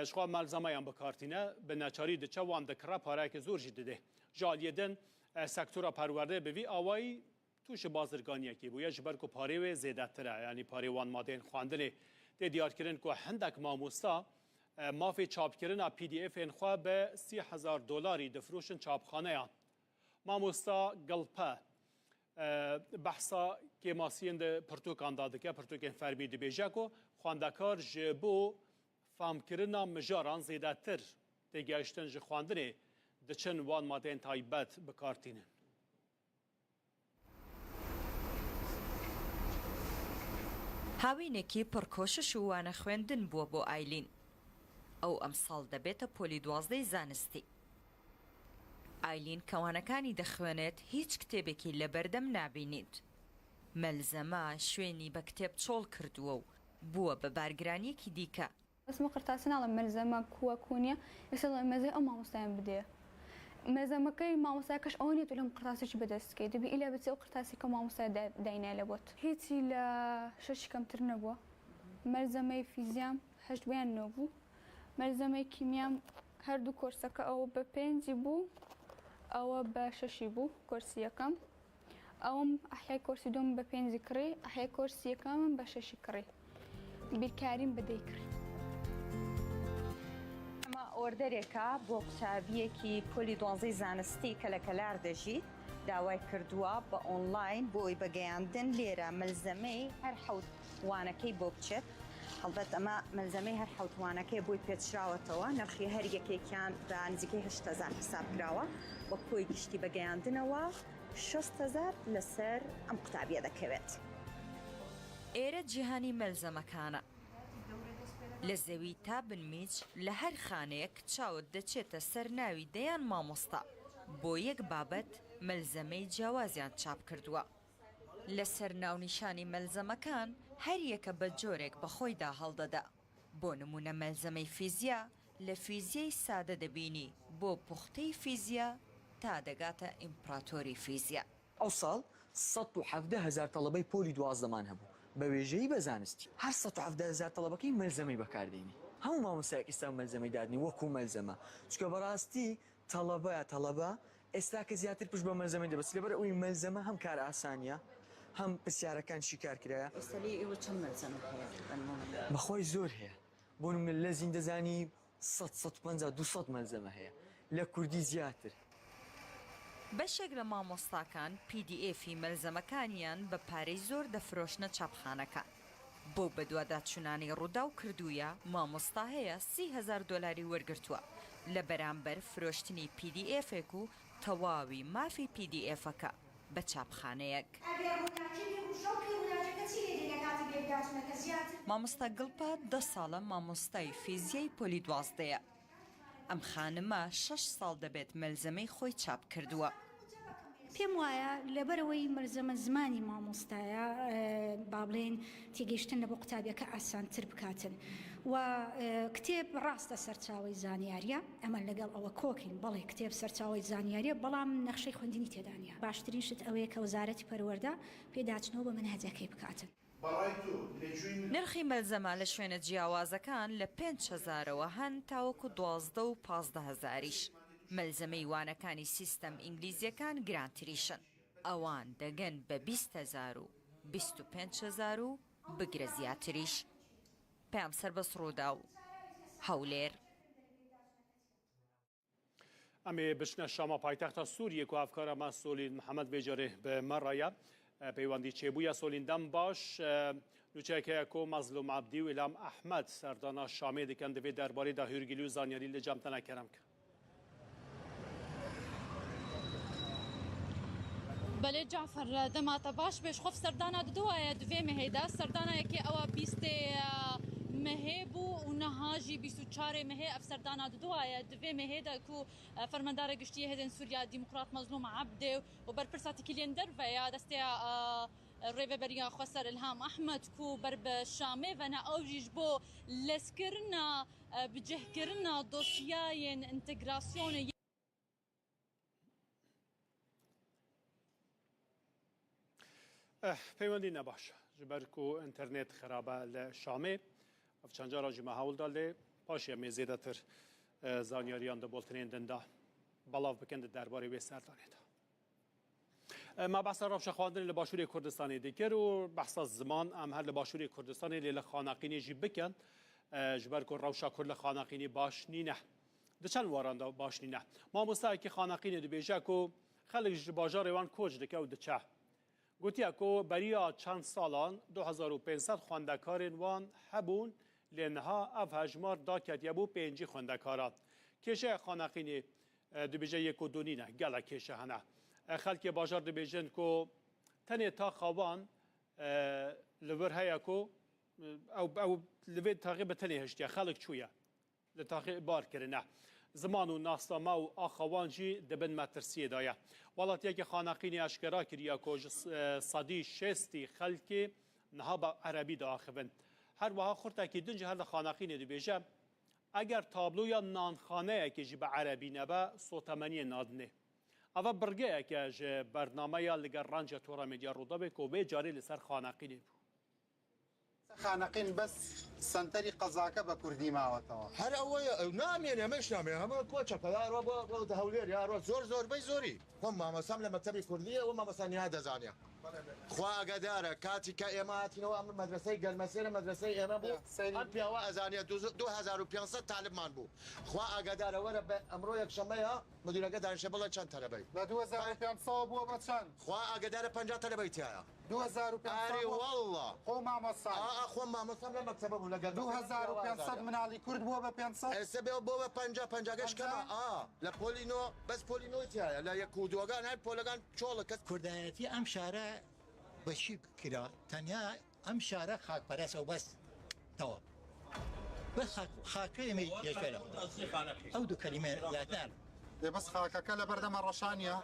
ji xwe melzemeyan bi kar tîne, bi neçarî diçe wan dikire, pareyeke zor jî didê. Ji aliyê din sektora perwerdeyê bi vî awayî tûşî bazirganiyekê bûye, ji ber ku parê wê zêdetir e, yanî parê wan madeyên xwendinê. Tê diyarkirin ku hindek mamosta mafê çapkirina P D F'ên xwe bi sî hezar dolarî difroşin çapxaneyan. Mamosta Gilpe e, behsa kêmasiyên di pirtûkan de dike, pirtûkên fermî dibêje ku xwendekar ji bo famkirina mijaran zêdetir têgihiştin ji xwendinê diçin wan madeyên taybet bi kar tînin. هاوینێکی پڕکۆشش و وانە خوێندن بووە بۆ ئایلین. ئەو ئەمساڵ دەبێتە پۆلی دوازدەی زانستی. ئایلین کە وانەکانی دەخوێنێت، هیچ کتێبێکی لەبەردەم نابینیت. مەلزەمە شوێنی بە کتێب چۆڵ کردووە و بووە بە بارگرانیەکی دیکە. بەس من قرتاسە ناڵێم مەلزەمە کووە کو نیە، ئێستا دەڵێم مەزەی ئەو مامۆستایەم بدێ. مەلزەمەکەی مامۆستاکەش ئەوە نیە تۆ لەم قرتاسە چی بەدەست بکەی، دەبی ئیلا بچی ئەو قرتاسەی کە مامۆستای داینایە لە بۆت. هیچی لە شەشی کەمتر نەبووە. مەلزەمەی فیزیام هەشت بۆیان نۆ بوو. مەلزەمەی کیمیام هەردوو کۆرسەکە ئەوە بە پێنجی بوو، ئەوە بە شەشی بوو کۆرسی یەکەم. ئەوم ئەحیای کۆرسی دووم بە پێنجی کڕی، ئەحیای کۆرسی یەکەمم بە شەشی کڕی. بیرکاریم بە دەی کڕی. ئەمە ئۆردەرێکە بۆ قوتابیەکی پۆلی دوانزەی زانستی کە لە کەلار دەژیت داوای کردووە بە ئۆنلاین بۆی بە گەیاندن لێرە مەلزەمەی هەر حەوت وانەکەی بۆ بچێت. هەڵبەت ئەمە مەلزەمەی هەر حەوت وانەکەی بۆی پێچراوەتەوە، نرخی هەر یەکێکیان بە نزیکەی هەشت هەزار حساب کراوە، بە کۆی گشتی بە گەیاندنەوە شەست هەزار لەسەر ئەم قوتابیە دەکەوێت. ئێرە جیهانی مەلزەمەکانە. لە زەوی تا بنمیچ لە هەر خانەیەک چاوت دەچێتە سەر ناوی دەیان مامۆستا بۆ یەک بابەت مەلزەمەی جیاوازیان چاپ کردووە. لەسەر ناونیشانی مەلزەمەکان هەر یەکە بە جۆرێک بە خۆیدا هەڵدەدا. بۆ نموونە مەلزەمەی فیزیا لە فیزیای سادە دەبینی بۆ پوختەی فیزیا تا دەگاتە ئیمپراتۆری فیزیا. ئەو ساڵ سەد و حەڤدە هەزار تەڵەبەی پۆلی دوازدەمان هەبوو بە وێژەیی بە زانستی. هەر سەد و حەڤدە هەزار تەڵەبەکەی مەلزەمەی بەکاردێنی. هەموو مامۆستایەک ئێستا مەلزەمەی دادنی وەکو مەلزەمە. چونکە بەڕاستی تەڵەبەیە تەڵەبە ئێستا کە زیاتر پشت بە مەلزەمەی دەبەست لەبەر ئەوەی مەلزەمە هەم کار ئاسانیە هەم پرسیارەکان شیکار کرایە. ئێستا لێ ئێوە چەند مەلزەمە هەیە بە نموونە؟ بەخوای زۆر هەیە. بۆ نموونە لە زیندەزانی سەد سەد و پەنجا دوو سەد مەلزەمە هەیە لە کوردی زیاتر. بەشێک لە مامۆستاکان پی دی ئێفی مەلزەمەکانیان بە پارەی زۆر دەفرۆشنە چاپخانەکان. بۆ بەدواداچوونانی ڕووداو کردوویە مامۆستا هەیە سی هەزار دۆلاری وەرگرتووە لە بەرامبەر فرۆشتنی پی دی ئێفێک و تەواوی مافی پی دی ئێفەکە بە چاپخانەیەک. مامۆستا گڵپە دە ساڵە مامۆستای فیزیای پۆلی دوازدەیە. ئەم خانمە شەش ساڵ دەبێت مەلزەمەی خۆی چاپ کردووە. پێم وایە لەبەرەوەی مەلزەمە زمانی مامۆستایە با بڵێن تێگەیشتن لە بۆ قوتابیەکە ئاسانتر بکاتن و کتێب ڕاستە سەرچاوی زانیاریە، ئەمە لەگەڵ ئەوە کۆکین، بەڵێ کتێب سەرچاوی زانیاریە، بەڵام نەخشەی خوێندنی تێدانە. باشترین شت ئەوەیە کە وەزارەتی پەروەردە پێداچنەوە بە مەنهەجەکەی بکاتن. بەڕای تۆ لە گوێی من. نرخی مەلزەمە لە شوێنە جیاوازەکان لە پێنج هەزارەوە هەن تاوەکو دوازدە و پازدە هەزاریش. مەلزەمەی وانەکانی سیستەم ئینگلیزیەکان گرانتریشن. ئەوان دەگەن بە بیست هەزار و بیست و پێنج هەزار و بگرە زیاتریش. پەیام سەربەست ڕووداو. هەولێر. Em ê biçine Şama paytexta Sûriyê ku hevkara me Solîn Mihemed vê carê bi me re ye. Peywendî çêbûye Solîn dem baş. Nûçeyek heye ku Mezlûm Ebdî û Îlham Ehmed serdana Şamê dikin. Di vê derbarê de hûrgilî û zanyarî li cem te ne kerem ke. Belê Cafer, dema te baş be, ji xwe serdana diduwaye di vê mehê de. Serdana yekê ewa bîstê mehê bû û niha jî bîst û çarê mehê ev serdana diduwaye. Di vê mehê de ku Fermandara Giştî yê Hêzên Sûriya Demokrat Mezlûm Ebdê û berpirsa têkiliyên derve ya desteya Rêveberiya Xweser Îlham Ehmed ku ber bi Şamê ve ne, ew jî ji bo lezkirina, bicihkirina dosyayên întegrasyonê. Eh, peywendî ne baş e, ji ber ku înternet xirab e li Şamê. Ev çend cara jî me hewl da, lê paşê em ê zêdetir, eh, zanyariyan di bultinên din de belav bikin di derbarê wê serdanê de. Eh, me behsa rewşa xwendinê li Başûrê Kurdistanê dikir û behsa ziman em her li Başûrê Kurdistanê lê li Xaneqînê jî bikin, eh, ji ber ku rewşa Kurd li Xaneqînê baş nîne. Di çend waran de baş nîne. Mamostayekî Xaneqînê dibêje ku xelk ji bajarê wan koç dike û diçe. Gotiye ku beriya çend salan du hezar û pênc sed xwendekarên wan hebûn, lê niha ev hejmar daketiye bo pêncî xwendekaran. Kêşeya xaneqînê, e, dibêje yek û du nîne, gelek kêşe hene. E, xelkê bajar dibêjin ku tenê taxa wan, e, li vir heye ku, e, ew, ew li vê taxê bi tenê hiştiye, xelk çûye. Li taxê bar kirine. Ziman û nasname û axa wan jî di bin metirsiyê de ye. Welatiyekî xaneqînê eşkera kiriye ku ji s-, e, sedî şêstî xelkê niha bi erebî diaxivin. Her wiha xurtekî din jî her di xaneqînê dibêje, eger tabloya nanxaneyekê jî bi erebî nebe, sotemeniyê nadinê. Eva birgeyeke ji bernameya li gel Ranciya Tora Medya Rûdawê ku vê carê li ser xaneqînê bû. Xaneqîn bes senterî qezake be kurdî mawetewê. Her ew ye, ew namêne, me namêne. Hema koçek ya, ro bo, bo de Hewlêr ya, ro zor, zor bey zorî. Xwe mamostam le mektebê kurdî ye, û mamosta niha dezaniye. Xwe agedar e, katî ke ême hatîne, û em medreseyê Gelmesêre, medreseyê ême bû. Ya, serî. Em piyawa ezaniye, du, du hezar û pênc sed talibman bû. Xwe agedar e, were be, emro yekşeme ya, müdürege danişe bile çend talebey. Be du hezar û pênc sed bû be çend? Xwe agedar e, penca talebey tiya ya. Du hezar û pênc sed. Erê, walla. Xwe mamosta. A, a, xwe mamosta bile mektebe bû, le gel. Du hezar û pênc sed minalî kurd bû be pênc sed? Ese be, bû be penca, penca geç kema. A, le polî no, bes polî no tiya ya. Le yek û dugan her polegan çoğu kes. Kurdayetî em şare beşî kira. Tenya em şare xakperest ew bes. Tamam. Bes xak-, xakê me yeşere. Ew du kelîme zaten. Ê, bes xakeke li ber de me reşaniya.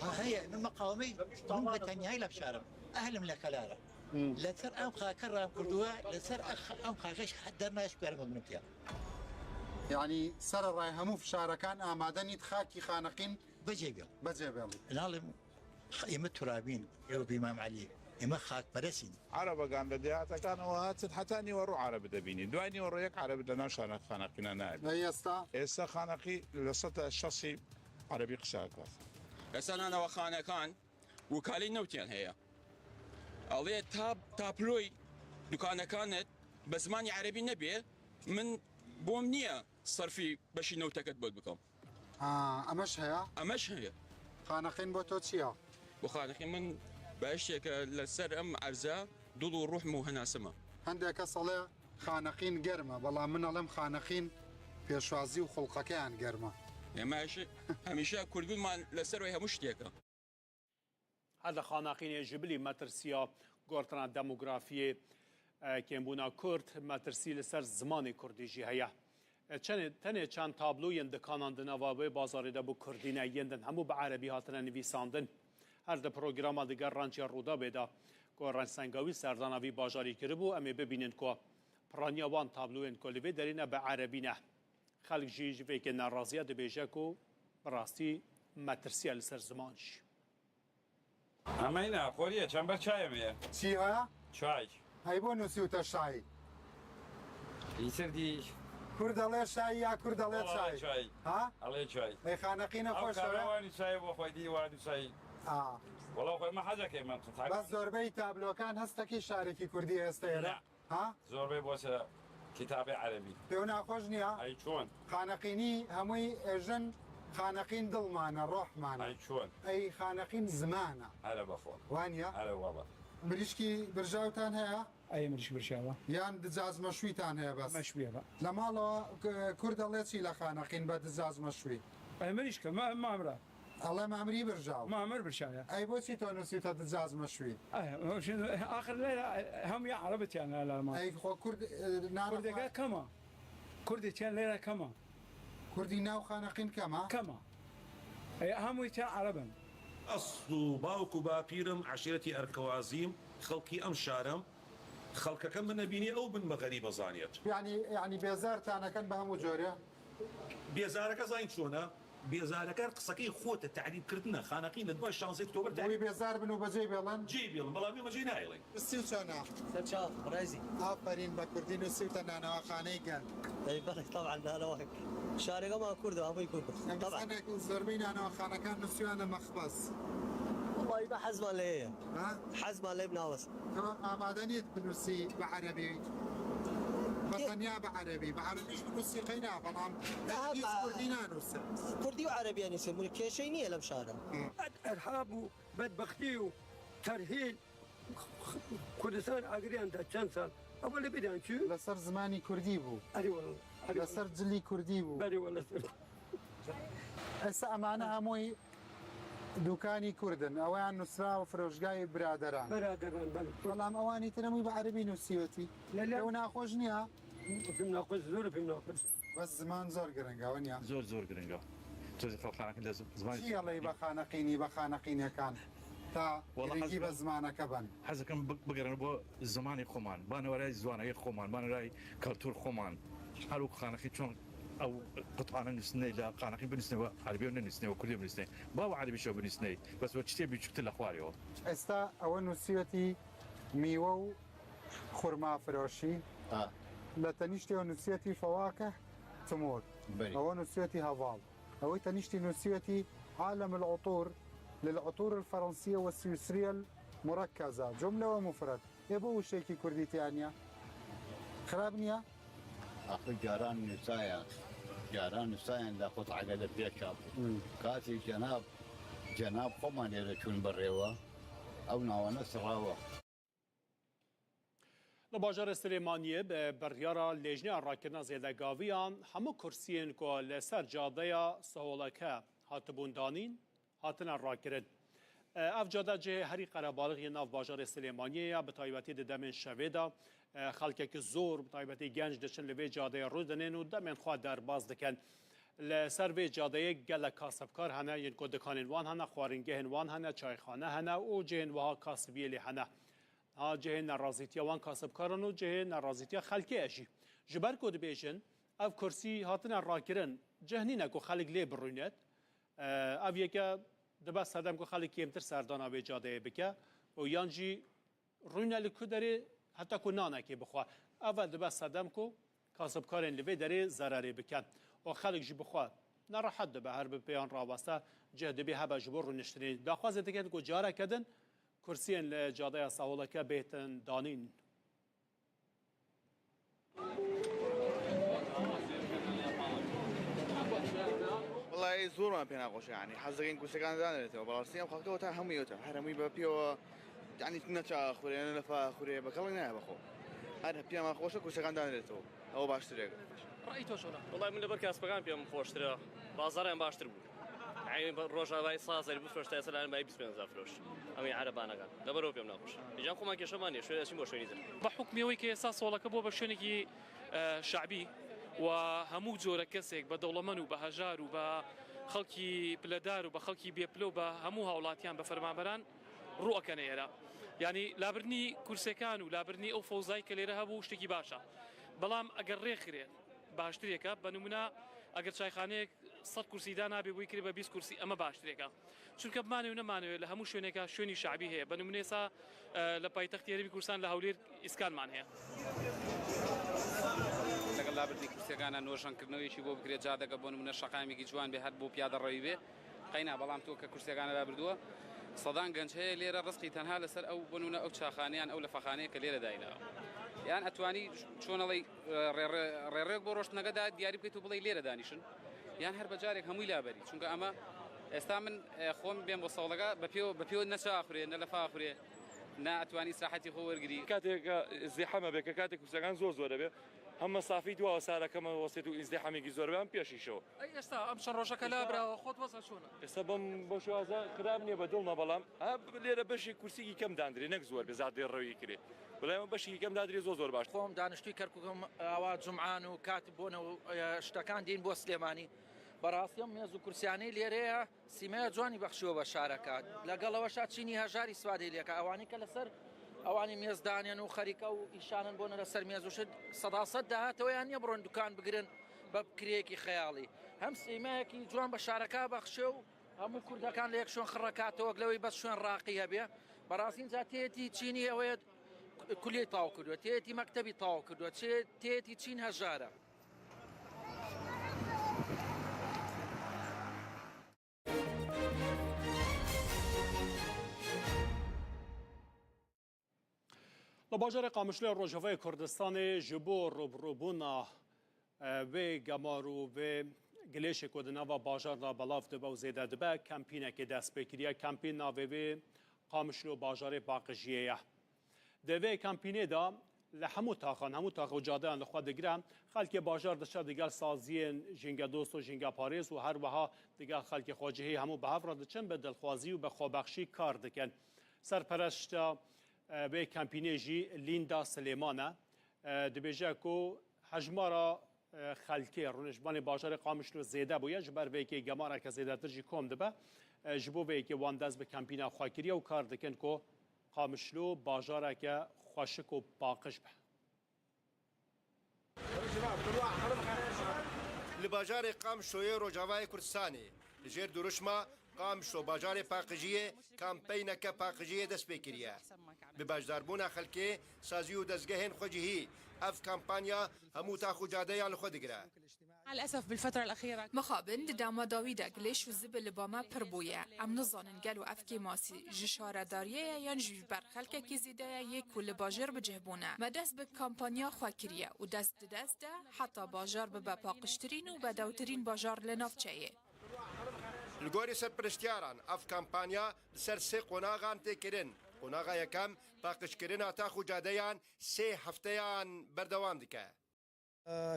Ha, heye, min meqawimê, min bi tenyayî li şarim. Ehlim li xelare. Hmm. Li ser em xake ram kirduwe, li ser ex-, em xake ş-, dernaş kuerim min tiya. Yani, sererayê hemû fişarekan amade nît xakî xaneqîn. Bicê bî. Bicê bî. Nalim, ême turabîn, ew bi Îmam Elî. Ême xakperest in. Erebegan li dehatekan û hatin heta nîweru erebi dibînî. Duay nîweru yek erebi di nav şana-, xaneqîna nayê. Ey esta? Êsta xaneqî li seta şasî erebî qise diket. Êsta nane we xanekan û kalî newtiyan heye. Alê tab-, tabloy dukanekan bi zimanî erebî nebê, min bom niye serfî beşî newteket bol bikim. Ha, emeş heye? Emeş heye. Xaneqîn bo to çi ya? Bo xaneqîn min behişteke li ser em erze dil û ruh min û hinasime. Hindek kes alê xaneqîn germ e, belam min alem xaneqîn pêşwazî û xulqekeyan germ e. Ême hemîşe kurdbûn man li ser wê hemû ştiyeke. Her di xaneqînê ji bilî metirsiya gortina demografiyê, e, kêmbûna kurd, metirsî li ser zimanê kurdî jî heye. E, çenê, tenê çend tablo yên dikanan di nava wê bazarê de bi kurdî ne, yên din hemû bi erebî hatine nivîsandin. Her di programa digel Renciya Rûdawê de ku Rençsenga wî serdana vî bajarî kiribû, em ê bibînin ku piraniya wan tabloyên ku li vê derê ne bi erebî ne. Xelk jî ji vê yekê nerazî ye, dibêje ku bi rastî metirsî ye li ser ziman jî. Emeyna, xorî ye, çember çayê me ye. Çi heye? Çay. Hey bo nusî û te şayî. Îsir dî. Kur delê şayî ya kur delê çay? Çay. Ha? Alê çay. Ey xaneqîne xweş e. Ew çayê bo xwedî, wa dî çay. Ha. Wala xwe me hezekê me. Bes zorbeyî tablokan hestekî şarekî kurdî heste yere. Ha? Zorbê bo se kitabê erebî. Pêwna xweş niya? Ay çon. Xaneqînî hemûyî ejin xaneqîn dil mane, roh mane. Ay çon. Ey xaneqîn ziman e. Here bexwe. Waniya? Here wala. Mirîşkî birjawtan heye? Ey mirîşk birjawa. Yan dicaz meşwîtan heye bes? Meşwî ye be. Lê mala, e, kurd elê çi le xaneqîn be dicaz meşwî? Ey mirîşk e, me, me emre. Elê memrî birjaw. Memir birşaya. Ey boçî to nusîta dicaz meşwî? Ey, o şimdi axir leyla, e, hem ya Arabı tiyan la ma. Ey xo kurd, e, nana Kurdê xo- kema. Kurdê tiyan leyla kema. Kurdî nav xaneqîn kema? Kema. Ey, hemû tiyan Arabın. Esl û bawk û bapîrim, eşîretî Erkewazîm, xelkî em şarim. Xelkeke min nebînî, ew bin me xerîbe zaniyet. Yani, yani bêzar taneken bi hemû corê. Bêzareke zayîn çûne. Bêzareke qiseke xwe te te'rîb kirdine. Xaneqîn li dua şanzê Oktober te'rîb. Wî bêzar bin û becê bêlin. Cê bêlin, belamê me cê nayêlin. Nusî û çona? Ser çav, reyzî. Aferîn be kurdî nusî û te nanewaxaneyê gel. Ey belê, taban nanewak. Şarê me kurd e, hemû kurd. Em taban. Zanek û zorbey nanewaxanekan nusî û ne mexbes. Wallahî be hezman lê ye. Ha? Hezman lê bi navas. Tamam, amade nît binusî bi erebî. Bi tenya bi erebî. Bi erebî jî binusî qeyna, belam. Aha, hiç kurdî nanûse. Kurdî û erebî nûse. Bunun kêşey niye lem şare. Hı. Erhab û bedbextî û Terhîl Kurdistan agiriyan da çend sal. Ama li bidan çû. لەسەر زمانی کوردی بوو. Erê wala. Erê wala. لەسەر جلی کوردی بوو. Berê wala ser. ئێستا ئەمانە هەمووی دوکانی کوردن، ئەویان نووسراوە فرۆشگای برادەران. Beraderan ben. بەڵام ئەوانی تر هەمووی بە عەربی نووسیوەتی. لە لە. ئەو ناخۆش نییە. Pim naxweş, zor pim naxweş. بەس زمان زۆر گرنگە، وە نیە؟ زۆر، زۆر گرنگە. تۆزێ خەڵکانەکە لە ز-، زمانی چی ئەڵێی بە خانەقینی، بە خانەقینەکان تا وەڵا گرنگی حەز بە دەکەم، زمانەکە بەن؟ حەز دەکەم ب-، بگەڕێن بۆ زمانی خۆمان، بانەوەرای زوانەکەی خۆمان، بانەوەرای کەلتور خۆمان. هەروەکو خانەقین چۆن ئەو قوتانە نووسنەی لە خانەقین بنووسنەوە، عەربی و نەنووسنەوە، کوردی بنووسنەی، با بە عەربیشەوە بنووسنەی، بەس وە چتێ بچووکتر لە خوارەوە. ئێستا ئەوە نووسیوەتی میوە و خورما فرۆشی. ئا. لە تەنیشتەوە نووسیوەتی فەواکە تمور. بەری. ئەوە نووسیوەتی هەڤاڵ. ئەوەی تەنیشتی نووسیوەتی عالم العطور للعطور الفرنسية والسويسرية المركزة، جملة ومفرد. ئێ بۆ وشەیەکی کوردی تیانە؟ خراپ نییە؟ ئاخر جاران نووسایە، جاران نووسایەن لە قوتعەگە لە پێشا بوو. مم. کاتی جەناب، جەناب خۆمان لێرە چوون بەڕێوە، ئەو ناوانە سڕاوە. Li bajarê Silêmaniyê bi biryara Lêjneya Rakirina Zêdegaviyan hemû kursiyên ku li ser cadeya Siholeke hatibûn danîn, hatine rakirin. Ev cade cihê herî qerebalixî yê nav bajarê Silêmaniyê ye, bi taybetî di demên şevê de, xelkekî zor, bi taybetî genc diçin li vê cadeyê rû dinin û demên xwe derbas dikin. Li ser vê cadeyê gelek kasibkar hene, yên ku dikanên wan hene, xwaringehên wan hene, çayxane hene û cihên wiha kasibiyê lê hene. Ha cihê nerazîtiya wan kasibkaran û cihê nerazîtiya xelkê ye jî. Ji ber ku dibêjin, ev kursî hatine rakirin, cih nîne ku xelk lê birûnet. E, ev yeke dibe sedem ku xelk kêmtir serdana vê cadeyê bike û yan jî rûne li ku derê heta ku nanekê bixwe. Ev dibe sedem ku kasibkarên li vê derê zererê bikin û xelk jî bixwe nerehet dibe, her bi pêyan raweste cih dibê hebe ji bo rûniştinê. Daxwazê dikin ku careke din kursiyên li cadeya Sahuleke bêtin danîn. وەڵای زۆرمان پێ ناخۆشە، یعنی حەز دەکەین کورسەکان دانرێتەوە، بەڕاستی ئەم خەڵکە وەتا هەمووی وەتا، هەر هەمووی بە پێوە، یعنی نەچاخورێ، نە لەفاخورێ، بە کەڵک نایە بەخۆ. هەر پێمان خۆشە کورسەکان دانرێتەوە، ئەوە باشترێک. ڕای تۆ چۆنە؟ وەڵای من لەبەر کاسبەکان پێم خۆشترە، بازاڕیان باشتر بوو. عین ڕۆژاوای سازەری بفرۆشتە ئێستا لایەن بای بیست پێنج هەزار فرۆش. ئەمەی عەرەبانەکان. لەبەرەوە پێم ناخۆش. ئینجا خۆمان کێشەمان نییە، شوێن ئەچین بۆ شوێنی تر. بە حوکمی ئەوەی کە ئێستا سۆڵەکە بۆ بە شوێنێکی، ئە، شعبی و هەموو جۆرە کەسێک بە دەوڵەمەن و بە هەژار و بە خەڵکی پلەدار و بە خەڵکی بێپلە و بە هەموو هاوڵاتیان بە فەرمانبەران ڕوو ئەکەنە ئێرە. یعنی لابردنی کورسەکان و لابردنی ئەو فەوزای کە لێرە هەبوو شتێکی باشە. بەڵام ئەگەر ڕێکخرێت باشترێکە. بە نمونە ئەگەر چایخانەیەک سەد کورسی دانابێ بۆی کرێ بە بیست کورسی، ئەمە باشترێکە. چونکە بمانەوێ نەمانەوێ لە هەموو شوێنێکە شوێنی شعبی هەیە. بە نمونە ئێستا، ئە، لە پایتەختی هەرێمی کوردستان لە هەولێر ئیسکانمان هەیە. لەگەڵ لابردنی کورسیەکانە نۆژەنکردنەوەیەکی بۆ بکرێت، جادەکە بۆ نمونە شەقامێکی جوان بێ، هەر بۆ پیادە ڕەوی بێ. قەینا، بەڵام تۆ کە کورسیەکانە لابردووە، سەدان گەنج هەیە لێرە ڕزقی تەنها لەسەر ئەو بنوونە ئەو چاخانەیان ئەو لەفەخانەیە کە لێرە دایناوە. یان ئەتوانی چۆنەڵی ڕێڕێ-، ڕێڕێک بۆ ڕۆشتنەکە دا دیاری بکەیت و بڵێ لێرە دانیشن، یان هەر بە جارێک هەمووی لابەری. چونکە ئەمە ئێستا من، ئێ، خۆم بێم بۆ سەوڵەکە بە پێوە، بە پێوە نەچاخورێ، نە لەفاخورێ، نە ئەتوانی سراحەتی خۆ وەرگری. کاتێک زیحەمە بێ، کە کاتێک کورسەکان زۆر زۆرە بێ، هەم مەسافەی دواوە سارەکەمە وەسێت و ئیزدیحامێکی زۆر بێ، هەم پێشیشەوە. ئەی ئێستا ئەم چەند ڕۆژەکە لابراوە، خۆت وەزە چۆنە؟ ئێستا بەم، بەم شێوازە خراپ نییە، بە دڵمە، بەڵام ها لێرە بەشی کورسیی کەم داندرێ، نەک زۆر بێ، زادێ ڕەوی کرێ. بەلای من بەشی کەم دادرێ زۆر زۆر باش. خۆم دانیشتووی کەرکووکم، ئاوا جمعان و کات بۆنە و، ئە، شتەکان دین بۆ سلێمانی. بەڕاستی ئەم مێز و کورسیانەی لێرەیە سیمایە جوانی بەخشیوە بە شارەکە. لەگەڵەوەشا چینی هەژاری سوادەی لێکە. ئەوانەی کە لەسەر ئەوانی مێز دانێن و خەریکە و ئیشانن بۆنە لەسەر مێز و شت، سەدا سەد داهاتەوەیان نییە بڕۆن دوکان بگرن بە کرێیەکی خەیاڵی. هەم سیمایەکی جوان بە شارەکە بەخشێ و هەموو کوردەکان لە یەک شوێن خڕەکاتەوە، لەوەی بەس شوێن ڕاقی هەبێ. بەڕاستی جا تێتی چینی ئەوەیە کولیەی تاو کردووە، تێتی مەکتەبی تاو کردووە، چێ-، تێتی چین هەژارە. لە باژارê Qamişloyê Rojavayê Kurdistanê ji bo rûbirûbûna, e, vê gemar û vê gilêşê ku di nava bajar de belav dibe û zêde dibe, kempînekê dest pê kiriye. Kempîn navê vê Qamişlo bajarê paqijiyê ye. Di vê kampînê de li hemû taxan, hemû tax û cadeyan li xwe digire, xelkê bajar diçe digel saziyên jîngedost û jîngeparêz û her wiha digel xelkê xwecihî hemû bi hev re diçin, bi dilxwazî û bi xwebexşî kar dikin. Serpereşta, e, vê kampînê jî Lînda Silêman e. E, dibêje ku hejmara, e, xelkê rûniştvanê bajarê Qamişlo zêde bûye, ji ber vê yekê gemareke zêdetir jî kom dibe. E, ji bo vê yekê wan dest bi kampîna xwe kiriye û kar dikin ku Qamişlo bajareke xweşik û paqij be. Li bajarê Qamişloyê Rojavayê Kurdistanê li jêr dirûşma Qamişlo bajarê paqijiyê kampeyneke paqijiyê dest pê kiriye. Bi beşdarbûna xelkê, sazî û dezgehên xwecihî, ev kampanya hemû tax û cadeyan li xwe digire. مع الأسف بالفترة الأخيرة. Mixabin di dema dawî de gilêş û zibil li ba me pir bûye. Em nizanin gelo ev kêmasî ji şaredariyê ye yan jî ji ber xelkekî zêde ye yê ku li bajêr bi cih bûne. Me dest bi kampanya xwe kiriye û dest di dest de heta bajar bibe paqijtirîn û bedewtirîn bajar li navçeyê. Li gorî serpiriştiyaran, ev kampanya li ser sê qonaxan tê kirin. Qonaxa yekem, paqijkirina tax û cadeyan sê hefteyan berdewam dike.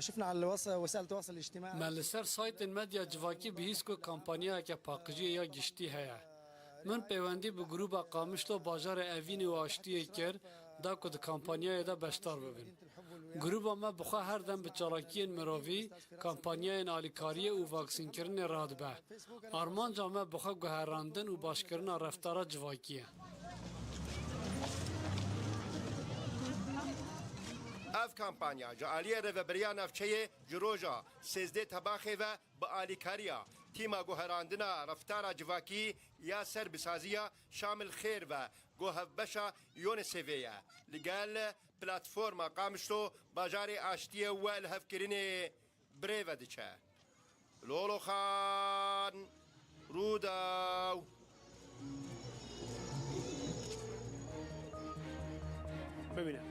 شفنا على الوس-، وسائل التواصل الاجتماعي. Me li ser saytên medya civakî bihîst ku kampanyayeke paqijiyê ya giştî heye. Min peywendî bi grûba Qamişlo bajarê Evînê û Aştiyê kir, da ku di kampanyayê de beşdar bibin. Grûba me bi xwe her dem bi çalakiyên mirovî, kampanyayên alîkariyê û vaksînkirinê radibe. Armanca me bi xwe guherandin û başkirina reftara civakî ye. Ev kampanya ji aliyê Rêveberiya Navçeyê ji roja sêzdeh Tebaxê ve bi alîkariya Tîma Guherandina Reftara Civakî ya Serbisaziya Şamil Xêr ve ku hevbeşa UNICEFê ye, li gel platforma Qamişlo bajarê aştiyê û lihevkirinê bi rê ve diçe. Loloxan, Rûdaw. Bimîne.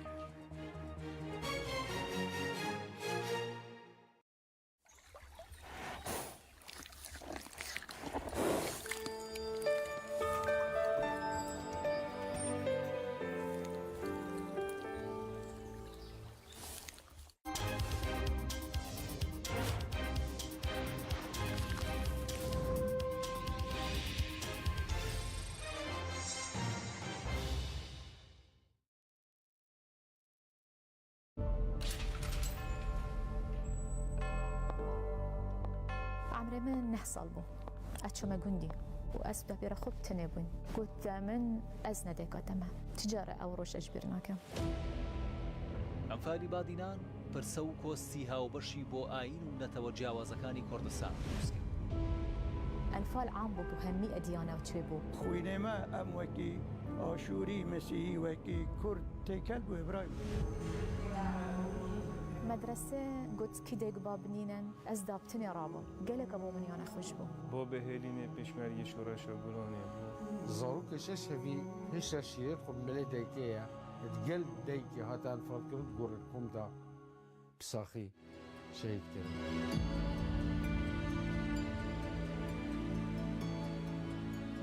Emrê min neh sal bû. Ez çûme gundî û ez û depêra xwe bi tenê bûyn. Got min, ez ne dayika te me. Çi care ew roj ez ji bîr nakim. ئەنفالی بادینان پرسە و کۆستی هاوبەشی بۆ ئایین و نەتەوە جیاوازەکانی کوردستان دروست کرد. ئەنفال عام بوو بۆ هەمووی ئەدیانە و چێ بوو. Xwînê me em wekî Aşûrî, Mesîhî, wekî Kurd têkel bû, Îbrahîm. Medrese got kî dêk ba binînin, ez daptinê rabûm. Gelek bû min yana xweş bû. Bo bihêlînê pêşmergê şoreşa Gulanê bû. Zarokê şeş hevî hişre şîrê xwe bi melê daykê ye. Di gel daykê hate enfalkirin, gorê kom da bi saxî şehîd kirin.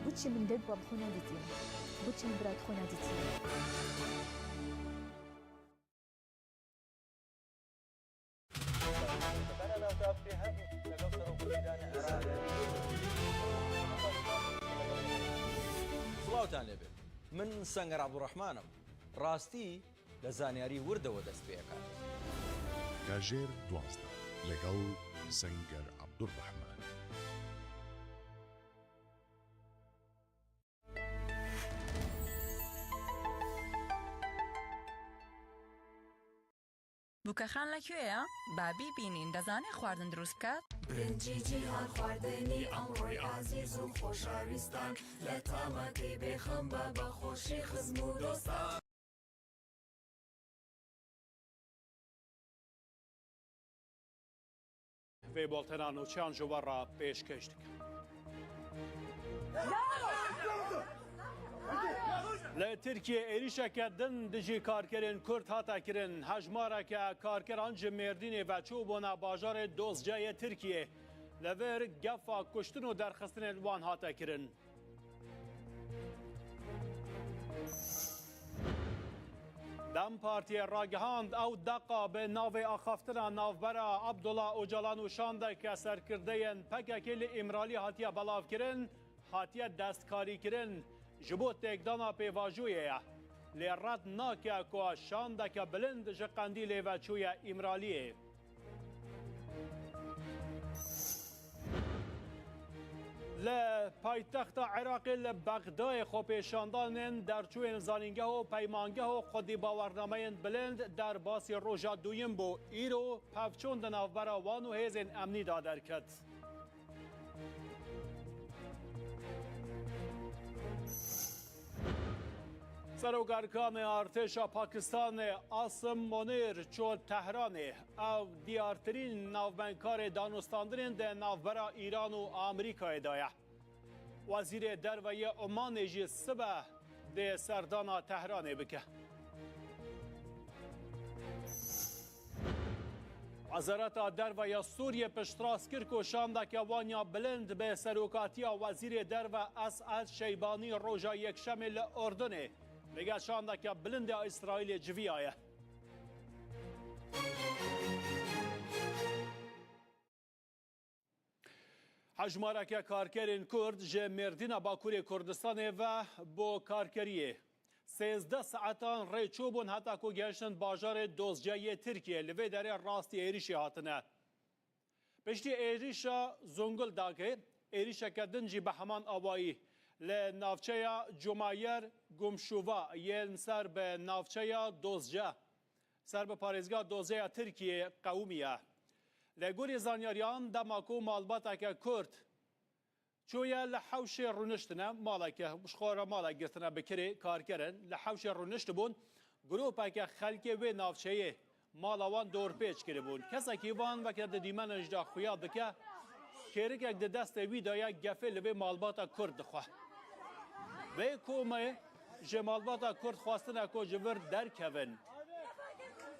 Boçî min dek bab xwe nedîtiye? Boçî min bira xwe nedîtiye? سڵاوتان لێبێت. من سەنگەر عەبدوڕەحمانم. ڕاستی لە زانیاری وردەوە دەست پێ ئەکات. کاژێر دوازدە، لەگەڵ سەنگەر عەبدوڕەحمان. بووکەخان لە کوێیە؟ با بیبینین، دەزانێ خواردن دروست بکات؟ برنجی جیهان خواردنی ئەمڕۆی ئازیز و خۆشەویستان، لە تامەکەی بێخەم بە، بە خۆشی خزم و دۆستان. Vê boltena nûçeyan ji we re pêşkêş dikim. Li Tirkiyê êrîşeke din dijî karkerên Kurd hate kirin. Hejmareke karkeran ji Mêrdînê ve çûbûne bajarê Dozceyê Tirkiyê. Li vir gefa kuştin û derxistinên wan hate kirin. DEM Partiyê ragihand, ew deqa bi navê axaftina navbera Abdullah Ocalan û şandeke serkirdeyên P K K li Îmralî hatiye belavkirin, hatiye destkarîkirin, ji bo têkdana pêvajoyê ye. Lê red nake ku şandeke bilind ji Qendîlê ve çûye Îmraliyê. Li paytexta Iraqê li Bexdayê xwepêşandanên derçûyên zanîngeh û peymangeho xwedî bawernameyên bilind derbasî roja duyim bû. Îro pevçûn di navbera wan û hêzên emnî de derket. Serokerkanê Artêşa Pakistanê Asim Monîr çû Tehranê. Ev diyartirîn navbendkarê danûstandinên di navbera Îran û Amerîkayê de ye. Wezîrê Derve yê Omanê jî sibe dê serdana Tehranê bike. Wezareta Derve ya Sûriyê piştrast kir ku şandeke wan ya bilind bi serokatiya Wezîrê Derve Es'ed Şeybanî roja Yekşemê li Urdunê li gel şandeke bilind ya Îsraîlê civiyaye. Hejmareke karkerên Kurd ji Mêrdîna Bakurê Kurdistanê ve bo karkeriyê sêzdeh saetan rê çûbûn heta ku gehiştin bajarê Dozce yê Tirkiyê, li vê derê rastî êrişê hatine. Piştî êrişa Zonguldakê, êrişeke din jî bi heman awayî li navçeya Cumayer Gumşuva yên ser bi navçeya Dozce, ser bi parêzgeha Dozce ya Tirkiyê qewimiye. Li gorî zanyariyan, dema ku malbateke Kurd çûye li hewşê rûniştine, maleke, ji xwe re malek girtine bi kirê karkerin, li hewşê rûniştibûn, gropeke xelkê wê navçeyê mala wan dorpêç kiribûn. Kesekî van weke di dîmenên jî de xuya dike, kêrikek di destê wî de ye, gefê li vê malbata Kurd dixwe. Vê komê ji malbata Kurd xwestine ku ji vir derkevin.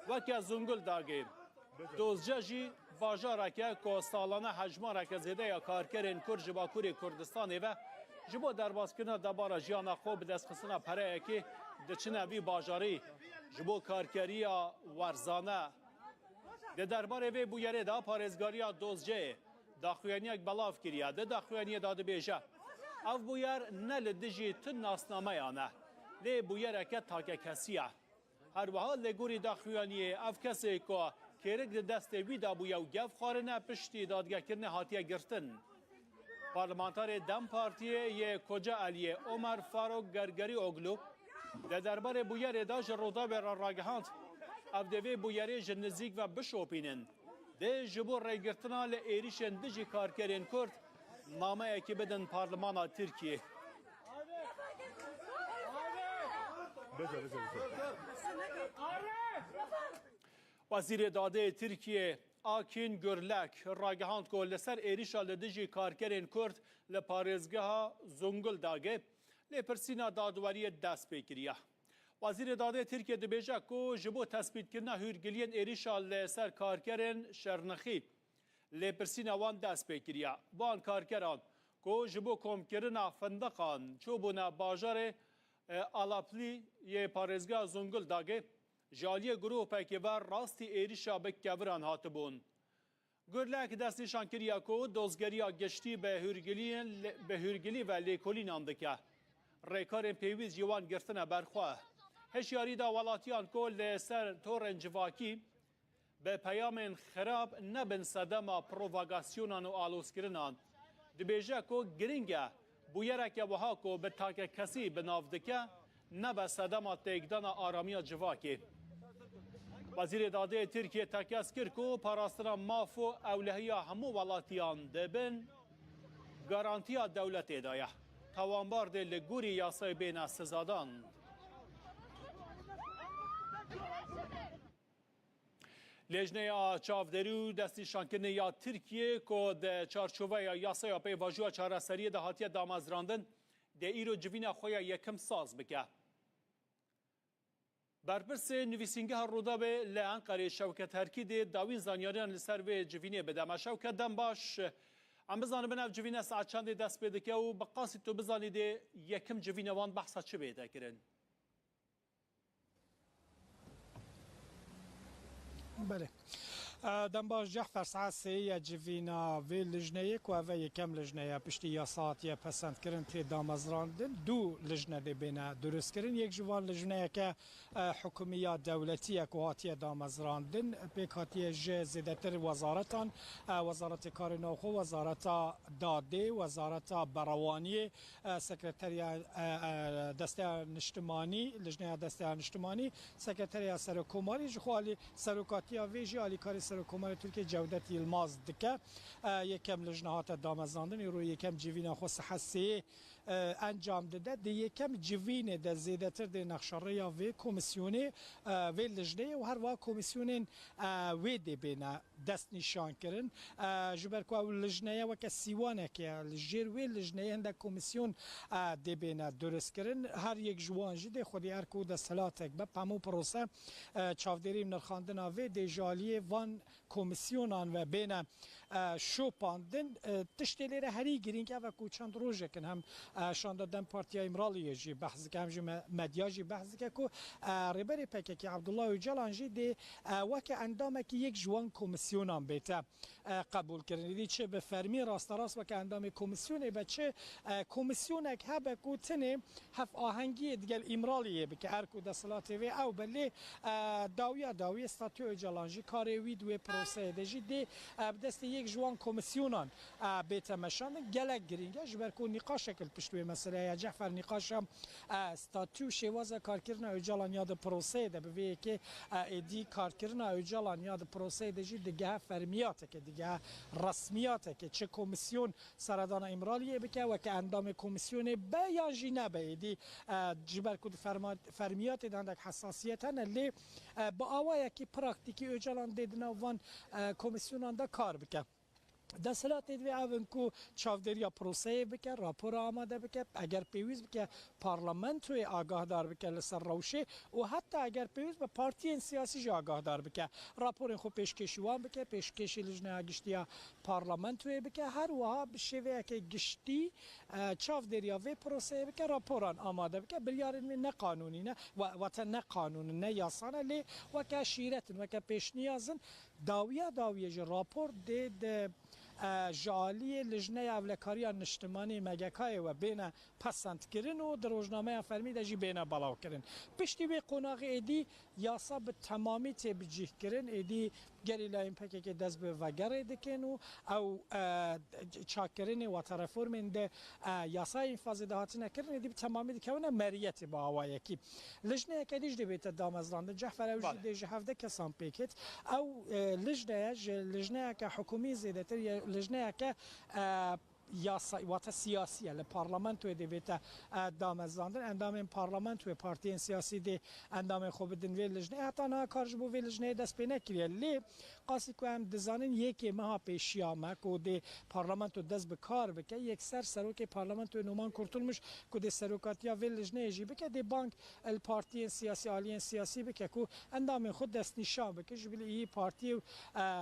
Weke Zonguldakê, Dozce jî bajareke ku salane hejmareke zêde ya karkerên Kurd ji Bakurê Kurdistanê ve ji bo derbaskirina debara jiyana xwe bi destxistina pereyekê diçine vî bajarî. Ji bo karkeriya werzane. Di derbarê vê bûyerê de parêzgariya Dozceyê daxuyaniyek belav kiriye. Di daxuyaniyê de dibêje, ev bûyer ne li dijî tu nasnameyan e, lê bûyereke takekesî ye. Her wiha li gorî daxuyaniyê ev kesê ku kêrik di destê wî de bûye û gef xwarine, piştî dadgekirinê hatiye girtin. Parlamenterê DEM Partiyê yê Kocaeliyê Omer Faruk Gergerîoglu di derbarê bûyerê de ji Rûdawê re ragihand, ev dê vê bûyerê ji nizîk ve bişopînin. Dê ji bo rêgirtina li êrîşên dijî karkerên Kurd nameyekî bidin Parlemana Tirkiyê. Bize, bize, bize. Wezîrê Dadê yê Tirkiyê Akin Gurlek ragihand ku li ser êrîşa li dijî karkerên Kurd li parêzgeha Zonguldakê lêpirsîna dadweriyê dest pê kiriye. Wezîrê Dadê Tirkiyê dibêje ku ji bo tespîtkirina hûrgiliyên êrîşa li ser karkerên Şirnexî lêpirsîna wan dest pê kiriye. Van karkeran ku ji bo komkirina findiqan çûbûne bajarê, e, Alaplî yê parêzgeha Zonguldakê, ji aliyê gropekê ve rastî êrîşa bi keviran hatibûn. Gurlek destnîşan kiriye ku dozgeriya giştî bi hûrgiliyên lê-, bi hûrgilî ve lêkolînan dike. Rêkarên pêwîst ji wan girtine ber xwe. Hişyarî da welatiyan ku li ser torên civakî bi peyamên xirab nebin sedema provokasyonên û alozkirinan. Dibêje ku giring e bûyereke wiha ku bi takekesî bi nav dike, nebe sedema têkdana aramiya civakê. Wezîrê Dadê Tirkiyê tekez kir ku parastina maf û ewlehiya hemû welatiyan di bin garantiya dewletê de ye. Tawanbar dê li gorî yasayê bêne sizadan. Lêjneya çavdêrî û destnîşankirinê ya Tirkiyê ku di çarçoveya yasaya pêvajoya çareseriyê de hatiye damezrandin, dê îro civîna xwe ya yekim saz bike. Berpirsê nivîsîngeha Rûdawê li Enqerê Şewket Herkî dê dawîn zanyariyan li ser vê civînê bide me. Şewket, dem baş. Em bizanibin ev civîne saet çendê dest pê dike û bi qasî tu bizanî dê yekim civîna wan behsa çi bête kirin? Belê. E, dem baş Cehfer, saet sê ye civîna vê lijneyê ku ev e yekem lijne ye piştî yasa hatiye pesendkirin tê damezrandin. Du lijne dê bêne durustkirin. Yek ji van lijneyeke, e, hikûmî ya dewletî ye ku hatiye damezrandin. Pêk hatiye ji zêdetir wezaretan, e, Wezaretê Karê Navxwe, Wezareta Dadê, Wezareta Berewaniyê, e, Sekreteriya, e, e, Desteya Niştimanî, Lijneya Desteya Niştimanî, Sekreteriya Serokkomarî, ji xwe alî serokatiya vê jî alîkarî Serokkomarê Tirkiyê Cewdet Yilmaz dike. E, yekem lijne hate damezrandin, îro yekem civîna xwe saet sê, e, encam dide. Di yekem civînê de zêdetir dê nexşerêya vê komîsyonê, e, vê lijneyê û her wiha komîsyonên, e, wê dê bêne destnîşan kirin. E, ji ber ku ew lijneye weke sîwanekê ye, li jêr wê lijneyê hindek komîsyon, e, dê bêne durustkirin. Her yek ji wan jî dê xwedî erk û desthilatek be. Hemû prose, e, çavdêrî û nirxandina vê dê ji aliyê van komîsyonan ve bêne, e, şopandin. E, tiştê lê re herî girîng ev e ku çend rojek in hem, e, şanda DEM Partiya Îmraliyê jî behs dike, hem jî me-, medya jî behs dike ku, e, Rêberê P K K Abdullah Ocalan jî dê, e, weke endamekî yek ji wan komîsyonan bête, e, qebûl kirin. Îdî çi bi fermî rasterast weke endamê komîsyonê be, çi, e, komîsyonek hebe ku tenê hevahengiyê digel Îmraliyê bike, erk û desthilatê vê ew be, lê, e, dawiya dawiyê statû Ocalan jî, karê wî di wê proseyê de jî dê, e, bi destê yek ji wan komîsyonan, e, bête meşandin. Gelek girîng e, ji ber ku nîqaşek li pişt wê meseleyê ye. Cehfer, nîqaşa, e, statû û şêwaza karkirina Ocalan ya di proseyê de bi vê yekê, e, êdî karkirina Ocalan ya di proseyê de jî digehe fermiyateke, digehe resmiyateke, çi komîsyon seredana Îmraliyê bike, weke endamê komîsyonê be yan jî nebe, êdî, e, ji ber ku di ferma-, fermiyatê de hindek hesasiyet hene, lê, e, bi awayekî praktîkî Ocalan dê di nav van, e, komîsyonan de kar bike. Desthilatê divê ev in ku çavdêriya proseyê bike, rapora amade bike, eger pêwîst bike parlamentoyê agahdar bike li ser rewşê û heta eger pêwîst be partiyên siyasî jî agahdar bike. Raporên xwe pêşkêşî wan bike, pêşkêşî Lijneya Giştî ya parlamentoyê bike, her wiha bi şêweyeke giştî, e, çavdêriya vê proseyê bike, raporan amade bike. Biryarên wê ne qanûnî ne, wa-, wate ne qanûn in, ne yasa ne, lê weke şîret in, weke pêşniyaz in. Dawiya dawiyê jî rapor dê di, e, ji aliyê Lijneya Ewlekariya Niştimanî, M G K'yê, we bêne pesendkirin û di rojnameya fermî de jî bêne belavkirin. Piştî wê qonaxê êdî yasa bi temamî tê bicîhkirin, êdî gerîlayên P K K dest bi vegerê dikin û ew, e, çakkirinê, wate reformên di, e, yasayê înfazê de hatine kirin, êdî bi temamî dikewine meriyetê bi awayekî. Lijneyeke dî jî dê bête damezrandin. Cehfer, ew jî Bale. dê ji hevdeh kesan pêk hêt. Ew, e, lijneye ji lijneyeke hikûmî zêdetir ye, lijneyeke, e, yasa, wate siyasî ye, li parlamentoyê dê bête, e, damezrandin. Endamên parlamentoyê, partiyên siyasî dê endamên xwe bidin vê lijneyê. Heta niha kar ji bo vê lijneyê dest pê nekiriye. Lê qasî ku em dizanin, yekê meha pêşiya me ku dê parlamento dest bi kar bike, yekser serokê parlamentoyê Numan Kurtulmuş ku dê serokatiya vê lijneyê jî bike, dê bang li partiyên siyasî, aliyên siyasî bike ku endamên xwe destnîşan bike. Ji bilî î partiyê û,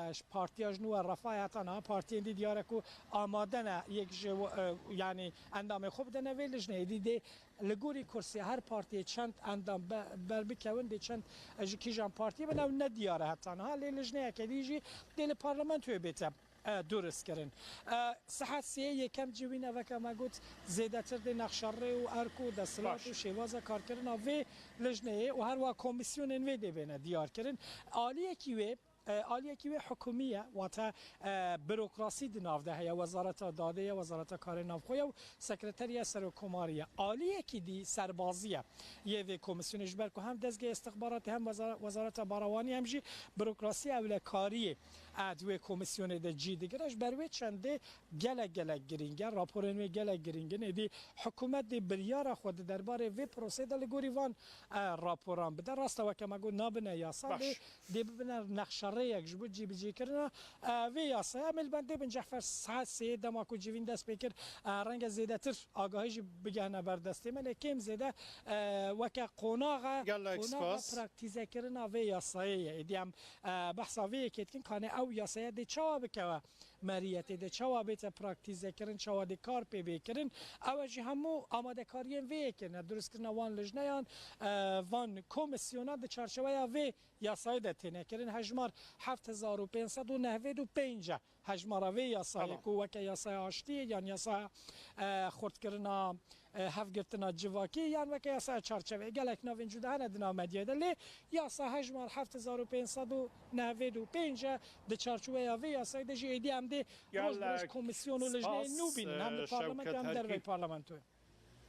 e, ji partiya ji nû ve Refahê heta niha partiyên dî diyar e ku amade ne yek ji, e, yanî endamên xwe bidene vê lijneyê. Dî dê li gorî kursê her partiyê çend endam be-, berbikewin, dê çend, e, ji kîjan partiyê bin, ew ne diyar e heta niha. Lê lijneyeke dî jî dê li parlamentoyê bête, e, durist kirin. E, saet sê yekem civîn, eveke me got, zêdetir dê nexşerê û erk û desthilat Baş. û şêwaza karkirina vê lijneyê û her wiha komîsyonên wê dê bêne diyar kirin. Aliyekî wê, e, aliyekî wê hikûmî ye, wate, e, burokrasî di nav de heye, Wezareta Dadê ye, Wezareta Karê Navxwe ye û Sekreteriya Serokkomarî ye. Aliyekî dî serbazî ye yê vê komîsyonê, ji ber ku hem dezgehê istixbaratê hem wezara-, Wezareta Berewanî hem jî burokrasî ewlekariyê, e, di wê komîsyonê de cî digire. Ji ber wê çendê gelek gelek girîng e, raporên wê gelek girîng in. Êdî hikûmet dê biryara xwe di derbarê vê proseyê de li gorî van, e, raporan bide. Rast e, weke me got, nabine yasa, Baş. lê dê bibine nexşerêyek ji bo cîbicîkirina, e, vê yasayê. Em ê li bendê bin, Cehfer, saet sêyê dema ku civîn dest pê kir, e, renge zêdetir agahî jî bigehne ber destê me, lê kêm zêde, e, weke qonaxa, Gelek qonaxa spas. praktîzekirina vê yasayê ye. Êdî em, e, behsa vê yekê dikin, kanê ew yasaya dê çawa bikewe? meriyetê de çawa bête praktîzekirin, çawa dê kar pê bê kirin. Ew e jî hemû amadekariyên vê yekê ne, dirustkirina wan lijneyan, e, van komîsyona di çarçeweya vê yasayê de têne kirin. Hejmar heft hezar û pênc sed û nehwêd û pênc e hejmara vê yasayê. Tamam. Ku weke yasaya aştiyê yan yasaya, e, xurtkirina, e, hevgirtina civakî yan weke yasaya çarçeveyê. Gelek navên cuda hene di nav medyayê de, lê yasa hejmar heft hezar û pênc sed û nehwêd û pênc e. Di çarçeweya vê yasayê de jî êdî em dê roj bi roj Gelek komîsyon û lijneyên spas, nû bînin, hem li e, parlamentoyê hem Şewket derveyî Herkî. parlamentoyê.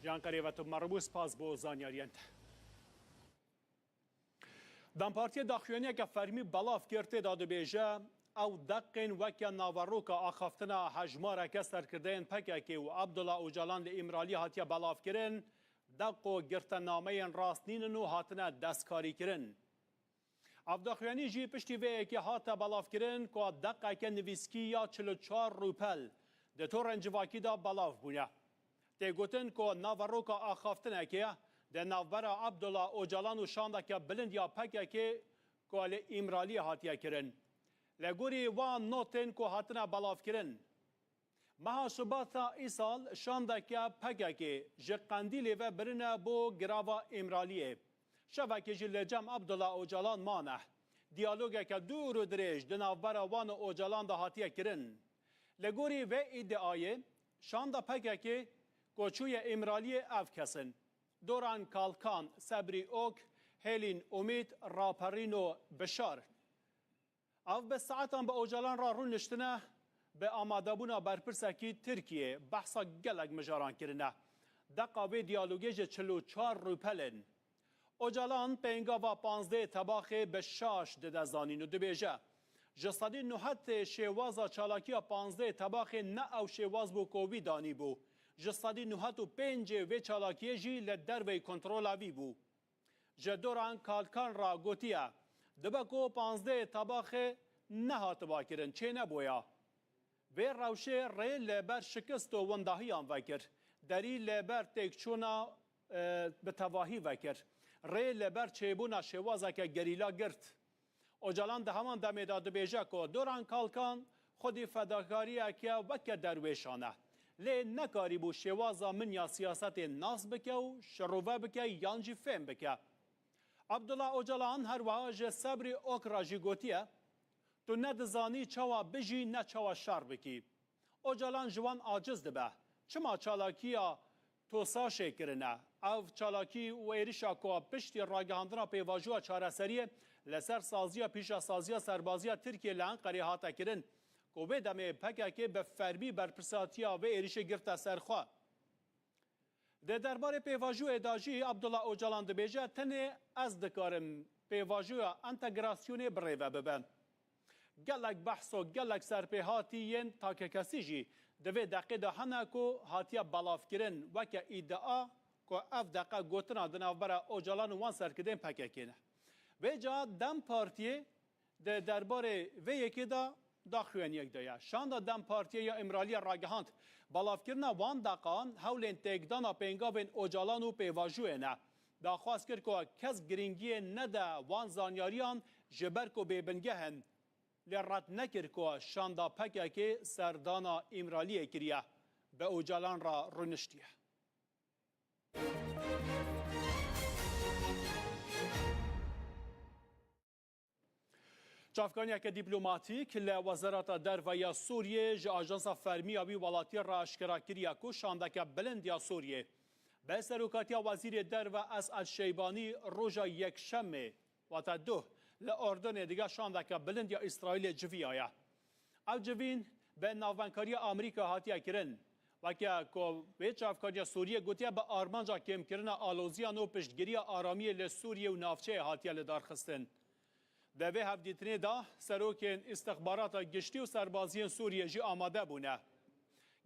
Can Qerêve, tu meribû, spas bo zanyariyên te. DEM Partiyê daxuyaniyeke fermî belav kir, tê de dibêje, ew deqên weke naveroka axaftina hejmareke serkirdeyên P K K û Abdullah Ocalan li Îmraliyê hatiye belavkirin, deqo girtenameyên rast nînin û hatine destkarîkirin. Ev daxuyanî jî piştî vê yekê hate belavkirin ku deqeke nivîskî ya çil û çar rûpel di torên civakî de belav bûne. Tê gotin ku naveroka axaftinekê di navbera Abdullah Ocalan û şandeke bilind ya P K K ku li Îmraliyê hatiye kirin. Li gorî wan notên ku hatine belavkirin, meha Şibata îsal şandeke P K K ji Qendîlê ve birine bo girava Îmraliyê. Şevekê jî li cem Abdullah Ocalan mane. Diyalogeke dûr û dirêj di navbera wan û Ocalan de hatiye kirin. Li gorî vê îdiayê, şanda P K K ku çûye Îmraliyê ev kes in: Doran Kalkan, Sebrî Ok, Hêlîn Umît, Raperîno Bişar. Ev bi saetan bi Ocalan re rûniştine, bi amadebûna berpirsekî Tirkiyê behsa gelek mijaran kirine. Deqa vê diyalogê ji çil û çar rûpel in. Ocalan pêngava panzdeh Tebaxê bi şaş dide zanîn û dibêje, ji sedî nuhet şêwaza çalakiya panzdeh Tebaxê ne ew şêwaz bû ku wî danîbû. Ji sedî nuhet û pêncê vê çalakiyê jî li derveyî kontrola vî bû. Ji Doran Kalkan re gotiye, dibe ku panzdeh Tebaxê nehatiba kirin, çênebûya. Vê rewşê rê li ber şikist û windahiyan vekir. Derî li ber têkçûna, e, bi tevahî vekir. Rê li ber çêbûna şêwazeke gerîla girt. Ocalan di heman demê de dibêje ku Doran Kalkan xwedî fedakariyeke weke derwêşan e. Lê nekarîbû şêwaza min ya siyasetê nas bike û şirove bike yan jî fêm bike. Abdullah Ocalan her wiha ji Sebrî Ok re jî gotiye, tu ne dizanî çawa bijî ne çawa şer bikî. Ocalan ji wan aciz dibe. Çima çalakiya TOSAŞê kirine? Ev çalakî û êrişa ku piştî ragihandina pêvajoya çareseriyê li ser saziya pîşesaziya serbaziya Tirkiyê li Enqerê hate kirin, ku vê demê P K K bi fermî berpirsatiya vê êrişê girte ser xwe. Di derbarê pêvajoyê de jî Abdullah Ocalan dibêje, tenê ez dikarim pêvajoya entegrasyonê birêve bibe. Gelek behs û gelek serpêhatî yên takekesî jî di vê deqê de hene ku hatiye belavkirin, weke îdia ku ev deqe gotina di navbera Ocalan û wan serkirdeyên P K K ne. Vêca DEM Partiyê di derbarê vê yekê de daxuyaniyek daye. Şanda DEM Partiyê ya Îmraliyê ragihand, belavkirina wan deqan hewlên têkdana pêngavên Ocalan û pêvajoyê ne. Daxwaz kir ku kes girîngiyê nede wan zanyariyan ji ber ku bêbingeh in. Lê red nekir ku şanda P K K serdana Îmraliyê kiriye, bi Ocalan re rûniştiye. Çavkaniyeke dîplomatîk li Wezareta Derve ya Sûriyê ji ajansa fermî ya wî welatî re aşkera kiriye ku şandeke bilind ya Sûriyê bi serokatiya Wezîrê Derve Es'ed Şeybanî roja Yekşemê, wate duh, li Urdunê digel şandeke bilind ya Îsraîlê civiyaye. Ev civîn bi navbenkariya Amerîka hatiye kirin. Weke ku vê çavkariya Sûriyê gotiye, bi armanca kêmkirina aloziyan û piştgiriya aramiyê li Sûriyê û navçeyê hatiye lidarxistin. Di vê hevdîtinê de serokên îstixbarata giştî û serbaziyên Sûriyê jî amade bûne.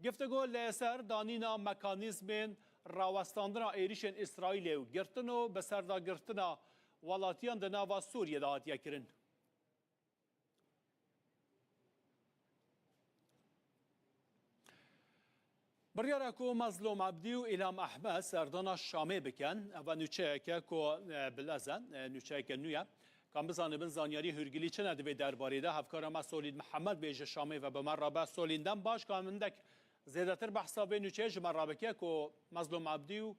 Giftigo li ser danîna mekanîzmên rawestandina êrişên Îsraîlê û girtin û bi serdagirtina welatiyan di nava Sûriyê de hatiye kirin. Biryara ku Mezlûm Ebdî û Îlham Ehmed serdana Şamê bikin, eva nûçeyeke ku, e, bilez e, e, nûçeyeke nû ye, Ka em bizanibin zanyarî hûrgilî çi ne di vê derbarê de, hevkara me Solîn Mihemed bê ji Şamê ve bi me re be. Solîn, dem baş, ka hindek zêdetir behsa vê nûçeyê ji me re bike ku Mezlûm Ebdî û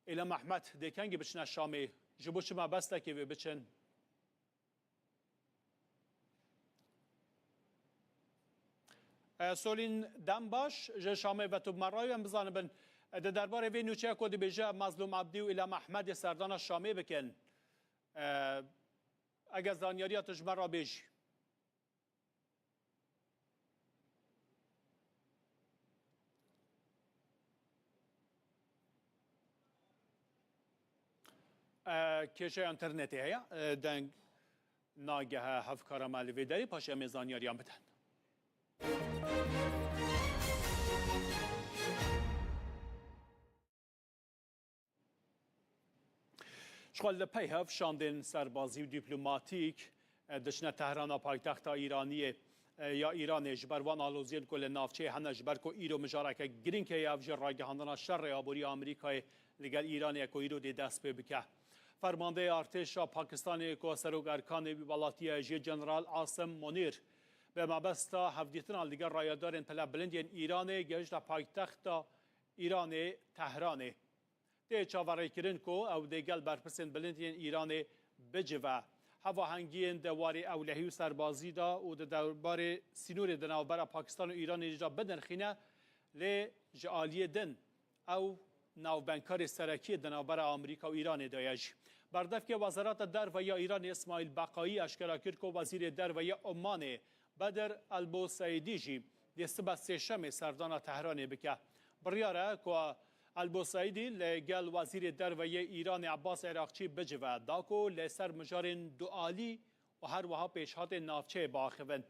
Îlham Ehmed dê kengî biçine Şamê? Ji bo çi mebestekê wê biçin? E, Solîn, dem baş, ji Şamê ve tu bi me re yî, em bizanibin, e, di derbarê vê nûçeya ku dibêje Mezlûm Ebdî û Îlham Ehmedê serdana Şamê bikin, e, eger zanyariya tu ji me re bêjî. E, kêşeya înternetê heye. E, deng nagehe hevkara me li vê derê, paşê em ê zanyariyan bidin. Ji xwe li pey hev şandên serbazî û dîplomatîk, e, diçine Tehrana paytexta Îraniyê, e, ya Îranê, ji ber wan aloziyên ku li navçeyê hene, ji ber ku îro mijareke girîng heye, ev jî ragihandina şerê aborî ya Amerîkayê li gel Îranê ye ku îro dê dest pê bike. Fermandeyê artêşa Pakistanê ku Serok Erkanê wî welatî ye jî, General Asim Monîr, bi mebesta hevdîtina li gel rayedarên pilebilind yên Îranê gehişte paytexta Îranê, Tehranê. Tê çaverêkirin ku ew dê gel berpirsên bilind yên Îranê bicive. Hevahengiyên di warê ewlehî û serbazî de û di derbarê sînorê di navbera Pakistan û Îranê jî de binirxîne, lê ji aliyê din ew navbendkarê serekî di navbera Amerîka û Îranê de ye jî. Berdevkê Wezareta Derve ya Îranê Îsmaîl Beqayî eşkera kir ku Wezîrê Derve ya Omanê Bedr Elboseîdî jî dê sibe sêşemê serdana Tehranê bike. Biryar e ku Elboseîdî li gel Wezîrê Derve yê Îranê Ebbas Eraqçî bicive, da ku li ser mijarên dualî û her wiha pêşhatên navçeyê biaxivin.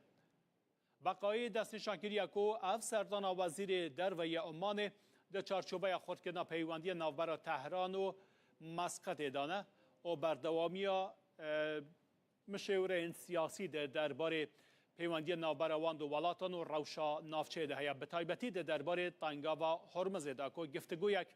Beqayî destnîşan kiriye ku ev serdana Wezîrê Derve yê Omanê di çarçoveya xurtkirina peywendiyên navbera Tehran û Mesqetê de ne û berdewamiya, e, mişêwireyên siyasî di derbarê peywendiyên navbera wan du welatan û rewşa navçeyê de heye, bi taybetî di derbarê Tengava Hormizê de ku giftigoyek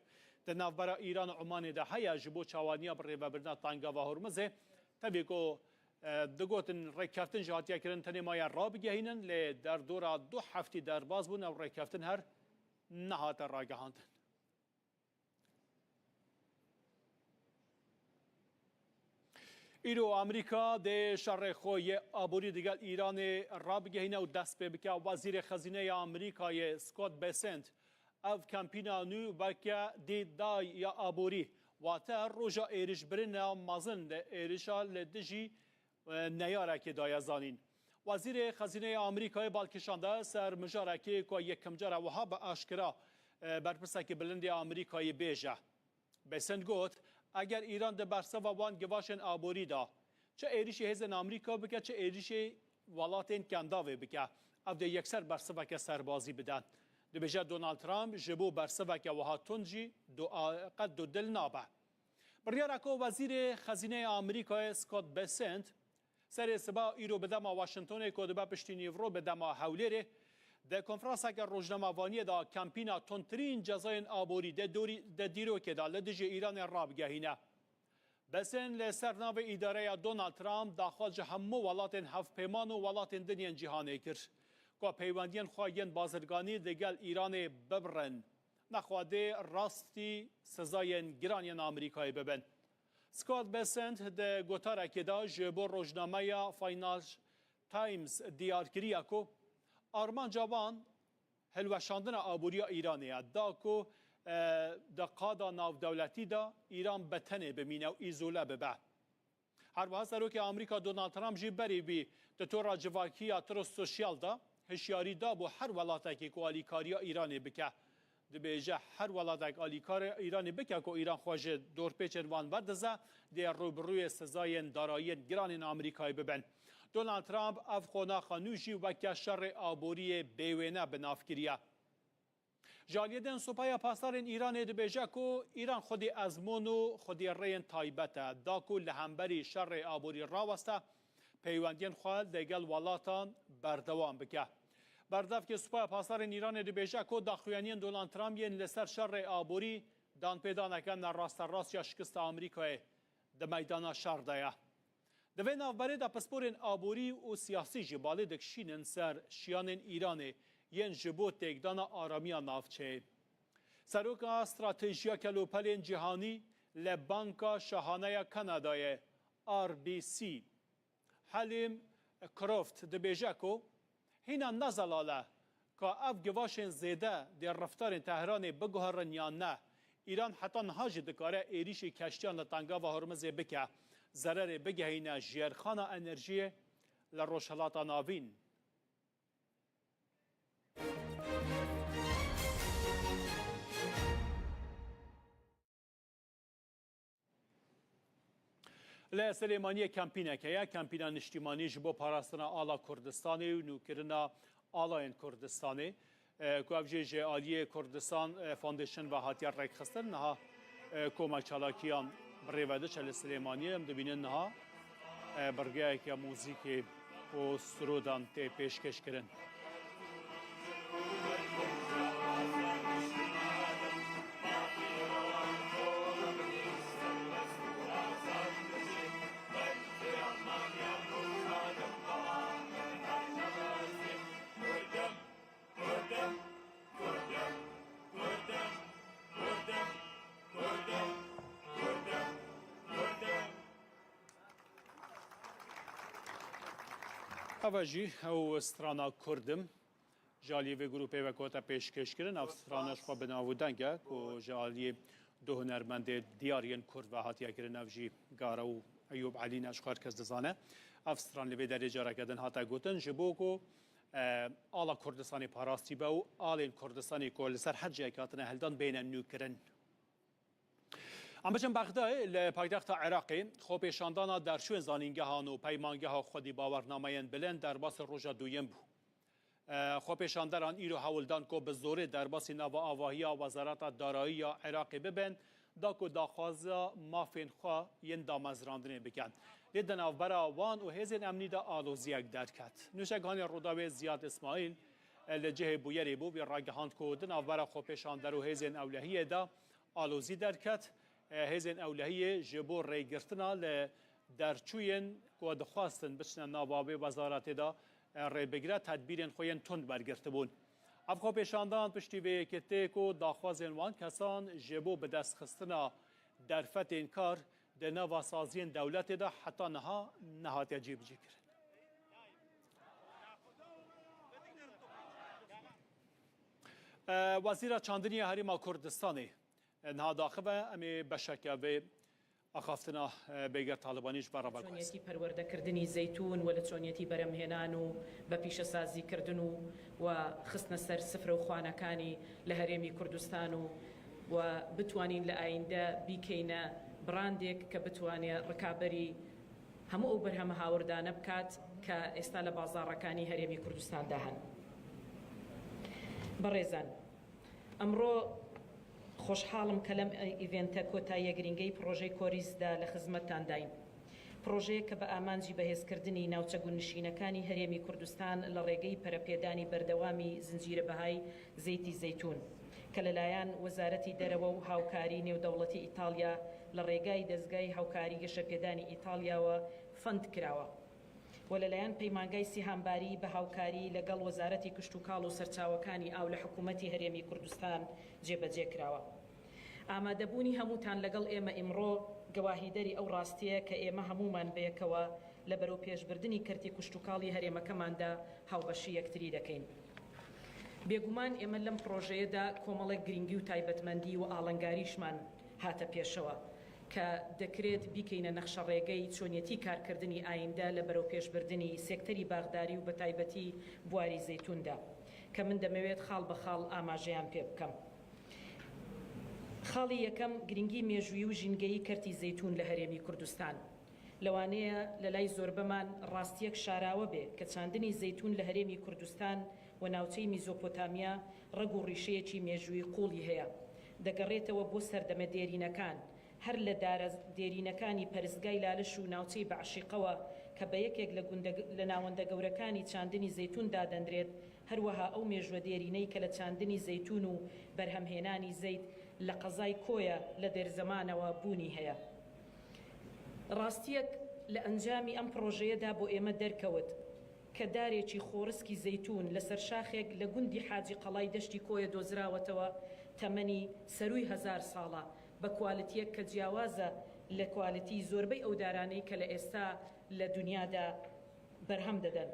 di navbera Îran û Omanê de heye ji bo çawaniya birêvebirina Tengava Hormizê. Tevî ku, e, digotin rêkeftin jî hatiye kirin, tenê maye rabigehînin, lê derdora du heftî derbas bûn, ew rêkeftin her nehate ragihandin. Îro Amerîka dê şerê xwe yê aborî digel Îranê rabigehîne û dest pê bike. Wezîrê Xezîneyê Amerîkayê Scott Bessent ev kampîna nû weke D-Day ya aborî, wate roja êrişbirina mezin di êrişa li dijî e, neyarekê daye zanîn. Wezîrê Xezîneyê Amerîkayê bal kişande ser mijarekê ku yekemcara wiha bi aşkira, e, berpirsekî bilindê Amerîkayê bêje. Bessent got, eger Îran di bersiva wan givaşên aborî de çi êrişî hêzên Amerîka bike, çi êrişê welatên Kendavê bike, ev dê yekser bersiveke serbazî bide. Dibêje Donald Trump ji bo bersiveke wiha tund jî du-, a-, qet dudil nabe. Biryara ku Wezîrê Xezîneyê Amerîkayê Scott Bessent serê siba îro bi dema Washingtonê ku dibe piştî nîvro bi dema Hewlêrê, di konferanseke rojnamevaniyê de kampîna tundtirîn cezayên aborî di dorî, di dîrokê de li dijî Îranê rabigehîne. Bessent li ser navê îdareya Donald Trump daxwaz ji hemû welatên hevpeyman û welatên din yên cîhanê kir ku peywendiyên xwe yên bazirganî digel Îranê bibirin. Nexwe dê rastî sizayên giran yên Amerîkayê bibin. Scott Bessent di gotarekê de ji bo rojnameya Financial Times diyar kiriye ku armanca wan hilweşandina aboriya Îranê ye, da ku, e, di qada navdewletî de Îran bi tenê bimîne û îzole bibe. Her wiha Serokê Amerîka Donald Trump jî berî wî di tora civakî ya Truth Social de hişyarî dabû her welatekî ku alîkariya Îranê bike. Dibêje, her welatek alîkarê Îranê bike ku Îran xwe ji dorpêçên wan vedize, dê rûbirûyê sizayên darayiyên giran ên Amerîkayê bibin. Donald Trump ev qonaxa nû jî weke şerê aboriyê bêwêne bi nav kiriye. Ji aliyê din Supaya Pasdarên Îranê dibêje ku Îran xwedî ezmûn û xwedî rêyên taybet e, da ku li hemberî şerê aborî raweste, peywendiyên xwe digel welatan berdewam bike. Berdevkê Supaya Pasdarên Îranê dibêje ku daxuyaniyên Donald Trump yên li ser şerê aborî danpêdaneke nerasterast ya şikista Amerîkayê di meydana şer de ye. Di vê navberê de pisporên aborî û siyasî jî balê dikişînin ser şiyanên Îranê yên ji bo têkdana aramiya navçeyê. Seroka Stratejiya Kelopelên Cîhanî li Banka Şahane ya Kanadayê, R B C, Helîm Croft dibêje ku hîna ne zelal e ka ev givaşên zêde dê reftarên Tehranê biguherin yan ne. Îran heta niha jî dikare êrîşî keştiyan li Tengava Hormizê bike, zererê bigehîne jêrxana enerjiyê li Rojhilata Navîn. Li Silêmaniyê kempînek heye, kempîna niştîmanî ji bo parastina ala Kurdistanê û nûkirina alayên Kurdistanê, e, ku ev jî ji aliyê Kurdistan, e, Foundation ve hatiye rêkxistin. Niha, e, koma çalakiyan bi rê ve diçe li Silêmaniyê. Em dibînin niha, e, birgeyeke muzîkê û sirodan tê pêşkêşkirin. Ava jî ew strana Kurdim ji aliyê vê grûpê ve gote pêşkêş kirin. Ev strana ji xwe bi nav û deng e ku ji aliyê du hunermendê diyar yên Kurd ve hatiye kirin. Ev jî Garo û Eyûb Elî ne, ji xwe her kes dizane. Ev stran li vê derê careke din hate gotin, ji bo ku, e, ala Kurdistanê parastî be û alên Kurdistanê ku li ser her cihek hatine hildan bêne nûkirin. Em biçin Bexdayê, li paytexta Iraqê xwepêşandana derçûyên zanîngehan û peymangeha xwedî bawernameyên bilind derbasî roja duyem bû. E, xwepêşanderan îro hewl dan ku bi zorê derbasî nava avahiya Wezareta Darayî ya Iraqê bibin, da ku daxwaza mafên xwe yên damezrandinê bikin. Lê di navbera wan û hêzên emnî de aloziyek derket. Nûşeganê Rûdawê Ziyad Îsmaîl, e, li cihê bûyerê bû, wî ragihand ku di navbera xwepêşander û hêzên ewlehiyê de alozî derket. E, hêzên ewlehiyê ji bo rêgirtina li derçûyên ku dixwastin biçine nava vê wezaretê de, e, rê bigire, tedbîrên xwe yên tund wergirtibûn. Ev xwepêşandan piştî vê yekê tê ku daxwazên wan kesan ji bo bidestxistina derfetên kar di nava saziyên dewletê de heta niha nehatiye cîbicîkirin. E, Wezîra Çandiniyê Herêma Kurdistanê, e, niha daxive, em ê beşeke vê axaftina, e, Bêger Talibanî ji ber re veguhezin. چۆنیەتی پەروەردەکردنی زەیتون و لە چۆنیەتی بەرهەمهێنان و بە پیشەسازیکردن و، و خستنە سەر سفرە و خوانەکانی لە هەرێمی کوردستان و، و بتوانین لە ئایندە بیکەینە براندێک کە بتوانێ ڕکابەری هەموو ئەو بەرهەمە هاوردانە بکات کە ئێستا لە بازاڕەکانی هەرێمی کوردستاندا هەن. بەڕێزان، ئەمڕۆ خۆشحاڵم کە لەم ئیڤێنتە کۆتاییە گرنگەی پڕۆژەی کۆریزدا لە خزمەتتانداین. پڕۆژەیەک کە بە ئامانجی بەهێزکردنی ناوچە گوندنشینەکانی هەرێمی کوردستان لە ڕێگەی پەرەپێدانی بەردەوامی زنجیرە بەهای زەیتی زەیتون کە لەلایەن وەزارەتی دەرەوە و هاوکاری نێودەوڵەتی ئیتاڵیا لە ڕێگای دەزگای هاوکاری گەشەپێدانی ئیتاڵیاوە فەند کراوە و لەلایەن پەیمانگای سیهامباری بە هاوکاری لەگەڵ وەزارەتی کشتوکاڵ و سەرچاوەکانی ئاو لە حکوومەتی هەرێمی کوردستان جێبەجێ کراوە. ئامادەبوونی هەمووتان لەگەڵ ئێمە ئیمڕۆ گەواهیدەری ئەو ڕاستیە کە ئێمە هەموومان بەیەکەوە لە بەرەوپێشبردنی کەرتی کشتوکاڵی هەرێمەکەماندا هاوبەشی یەکتری دەکەین. بێگومان ئێمە لەم پڕۆژەیەدا کۆمەڵێک گرنگی و تایبەتمەندی و ئاڵنگاریشمان هاتە پێشەوە کە دەکرێت بیکەینە نەخشە ڕێگەی چۆنیەتی کارکردنی ئایندە لە بەرەوپێشبردنی سێکتەری باغداری و بە تایبەتی بواری زەیتوندا کە من دەمەوێت خاڵ بە خاڵ ئاماژەیان پێ بکەم. خاڵی یەکەم، گرنگی مێژووی و ژینگەیی کەرتی زەیتون لە هەرێمی کوردستان. لەوانەیە لە لای زۆربەمان ڕاستیەک شاراوە بێ کە چاندنی زەیتون لە هەرێمی کوردستان و ناوچەی میزۆپۆتامیا ڕەگ و ڕیشەیەکی مێژووی قووڵی هەیە. دەگەڕێتەوە بۆ سەردەمە دێرینەکان، هەر لە دارە دێرینەکانی پەرستگای لالش و ناوچەی بەعشیقەوە کە بە یەکێک لە گوندە، لە ناوەندە گەورەکانی چاندنی زەیتون دادەندرێت، هەروەها ئەو مێژووە دێرینەی کە لە چاندنی زەیتون و بەرهەمهێنانی زەیت لە قەزای کۆیە لە دێرزەمانەوە بوونی هەیە. ڕاستیەک لە ئەنجامی ئەم پڕۆژەیەدا بۆ ئێمە دەرکەوت کە دارێکی خۆڕسکی زەیتون لەسەر شاخێک لە گوندی حاجی قەڵای دەشتی کۆیە دۆزراوەتەوە، تەمەنی سەرووی هەزار ساڵە، بە کوالتیەک کە جیاوازە لە کوالتی زۆربەی ئەو دارانەی کە لە ئێستا لە دنیادا بەرهەم دەدەن.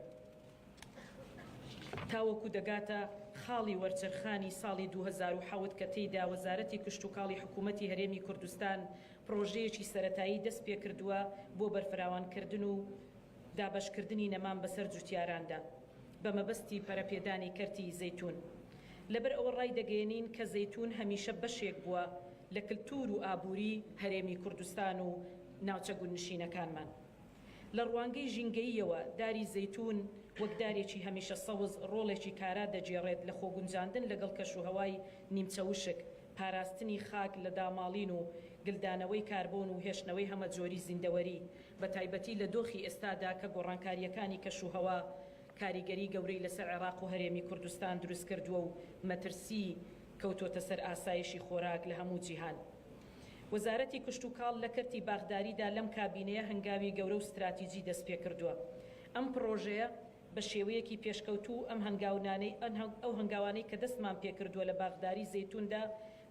تاوەکو دەگاتە خاڵی وەرچەرخانی ساڵی دوو هەزار و حەوت کە تێیدا وەزارەتی کشتوکاڵی حکوومەتی هەرێمی کوردستان پڕۆژەیەکی سەرەتایی دەست پێکردووە بۆ بەرفراوانکردن و دابەشکردنی نەمان بەسەر جوتیاراندا بە مەبەستی پەرەپێدانی کەرتی زەیتون. لەبەر ئەوە ڕای دەگەیەنین کە زەیتون هەمیشە بەشێک بووە لە کلتور و ئابووری هەرێمی کوردستان و ناوچە گوندنشینەکانمان. لە ڕوانگەی ژینگەییەوە، داری زەیتون وەک دارێکی هەمیشە سەوز ڕۆڵێکی کارا دەگێڕێت لە خۆگونجاندن لەگەڵ کەشوهەوای نیمچە وشک، پاراستنی خاک لە داماڵین و گلدانەوەی کاربۆن و هێشتنەوەی هەمەجۆری زیندەوەری، بە تایبەتی لە دۆخی ئێستادا کە گۆڕانکارییەکانی کەشوهەوا کاریگەری گەورەی لەسەر عێراق و هەرێمی کوردستان دروست کردووە و مەترسی کەوتۆتە سەر ئاسایشی خۆراک لە هەموو جیهان. وەزارەتی کشتوکاڵ لە کەرتی باخداریدا لەم کابینەیە هەنگاوی گەورە و ستراتیجی دەست پێکردووە. ئەم پڕۆژەیە بە شێوەیەکی پێشکەوتوو ئەم هەنگاونانەی، ئەن هەنگ-، ئەو هەنگاوانەی کە دەستمان پێکردووە لە باخداری زەیتوندا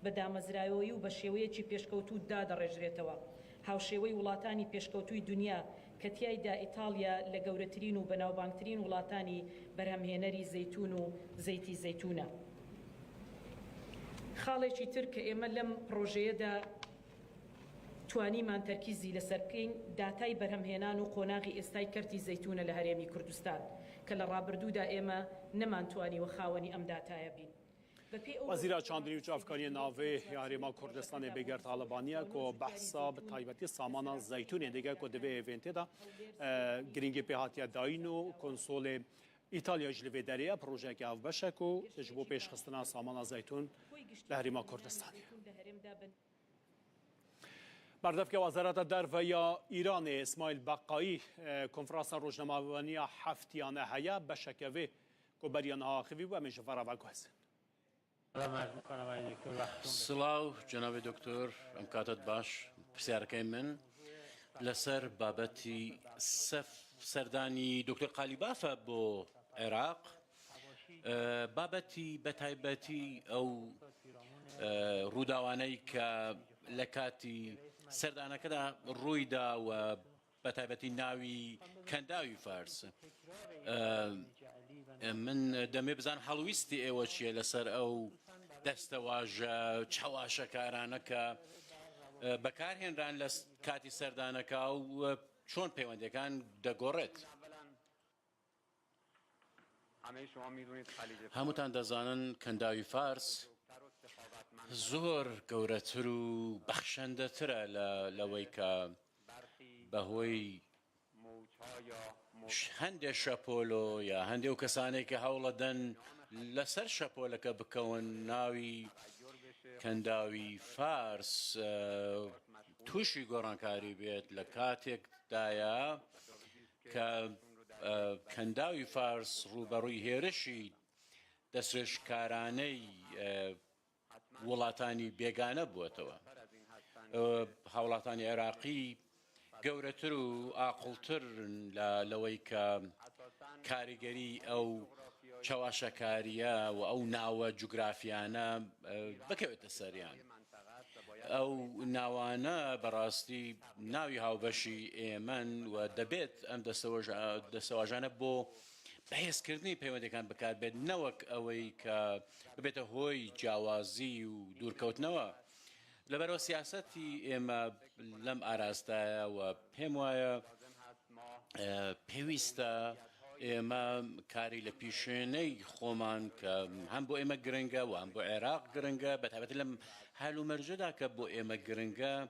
بە دامەزراوەیی و بە شێوەیەکی پێشکەوتوو دادەڕێژرێتەوە. هاوشێوەی وڵاتانی پێشکەوتووی دنیا کە تیایدا ئیتاڵیا لە گەورەترین و بەناوبانگترین وڵاتانی بەرهەمهێنەری زەیتون و زەیتی زەیتونە. خاڵێکی تر کە ئێمە لەم پڕۆژەیەدا توانیمان تەرکیزی لەسەر بکەین، داتای بەرهەمهێنان و قۆناغی ئێستای کەرتی زەیتونە لە هەرێمی کوردستان کە لە ڕابردوودا ئێمە نەمانتوانیوە خاوەنی ئەم داتایە بین. بە پێی ئەو وەزیرە چاندنی و چاڤکارییê navê ya Herêma Kurdistanê Bêgert Alibaniye ku behsa bi taybetî samana zeytûnê dike ku divê hêvên tê de, e, girîngî pê hatiye dayîn û konsolê Îtalya jî li vê derê ye, projeyeke hevbeş e ku ji bo pêşxistina samana zeytûn li Herêma Kurdistanê. Berdevke Wezareta Derve ya Îranê Îsmaîl Beqayî, e, konferansa rojnamevanî ya heftiyane heye, beşeke vê ku beriya niha axivî bû, em ê ji ve re veguhezin. Silav, cenabê doktor, em katet baş. Pirsiyareke min li ser babetî sef-, serdanî doktor Qalîbaf e bo Iraq. E, babetî bi taybetî ew, e, rûdawaneyî ke li katî serdaneke de rûy da we bi taybetî navî Kendawî Fars. E, e, min demê bizan helwîstî êwe çi ye li ser ew destewaje çewaşekarane ke, e, bekarhênran li s-, katî serdaneke û, e, çond peywendekan degoret. Hemûtan dezanin Kendawî Fars zor gewretir û bexşendetir e le, lewey ke behwey ş-, hende şepolo ya hende ew kesanê ke hewle den li ser şepoleke bikewin navî Kendawî Fars, e, tûşî gorankarî bêt li katek daye ke, e, Kendawî Fars rûberûyî hêrişî destdirêjkaraney, e, welatanî bêgane bûetewe. E, hewlatanî Iraqî gewretir û aqiltir in le, lewey ke karîgerî ew çewaşekariye û ew nawe cografiyane, e, bikewite seriyan. Ew nawane bi rastî navî hawbeşî êmen we debêt em destewaja-, destewajane bo bihêzkirinî peywendêkan bikar bêt, ne wek ewey ke bibête hoy ciyawazî û dûrkewtnewe. Li ber ew siyasetî ême lem araste ye we pêm waye, e, pêwîst e ême karî li pîşêney xoman ke hem bo ême giring e û hem bo Iraq giring e, bi taybetî lem hel û mercê de ke bo ême giring e,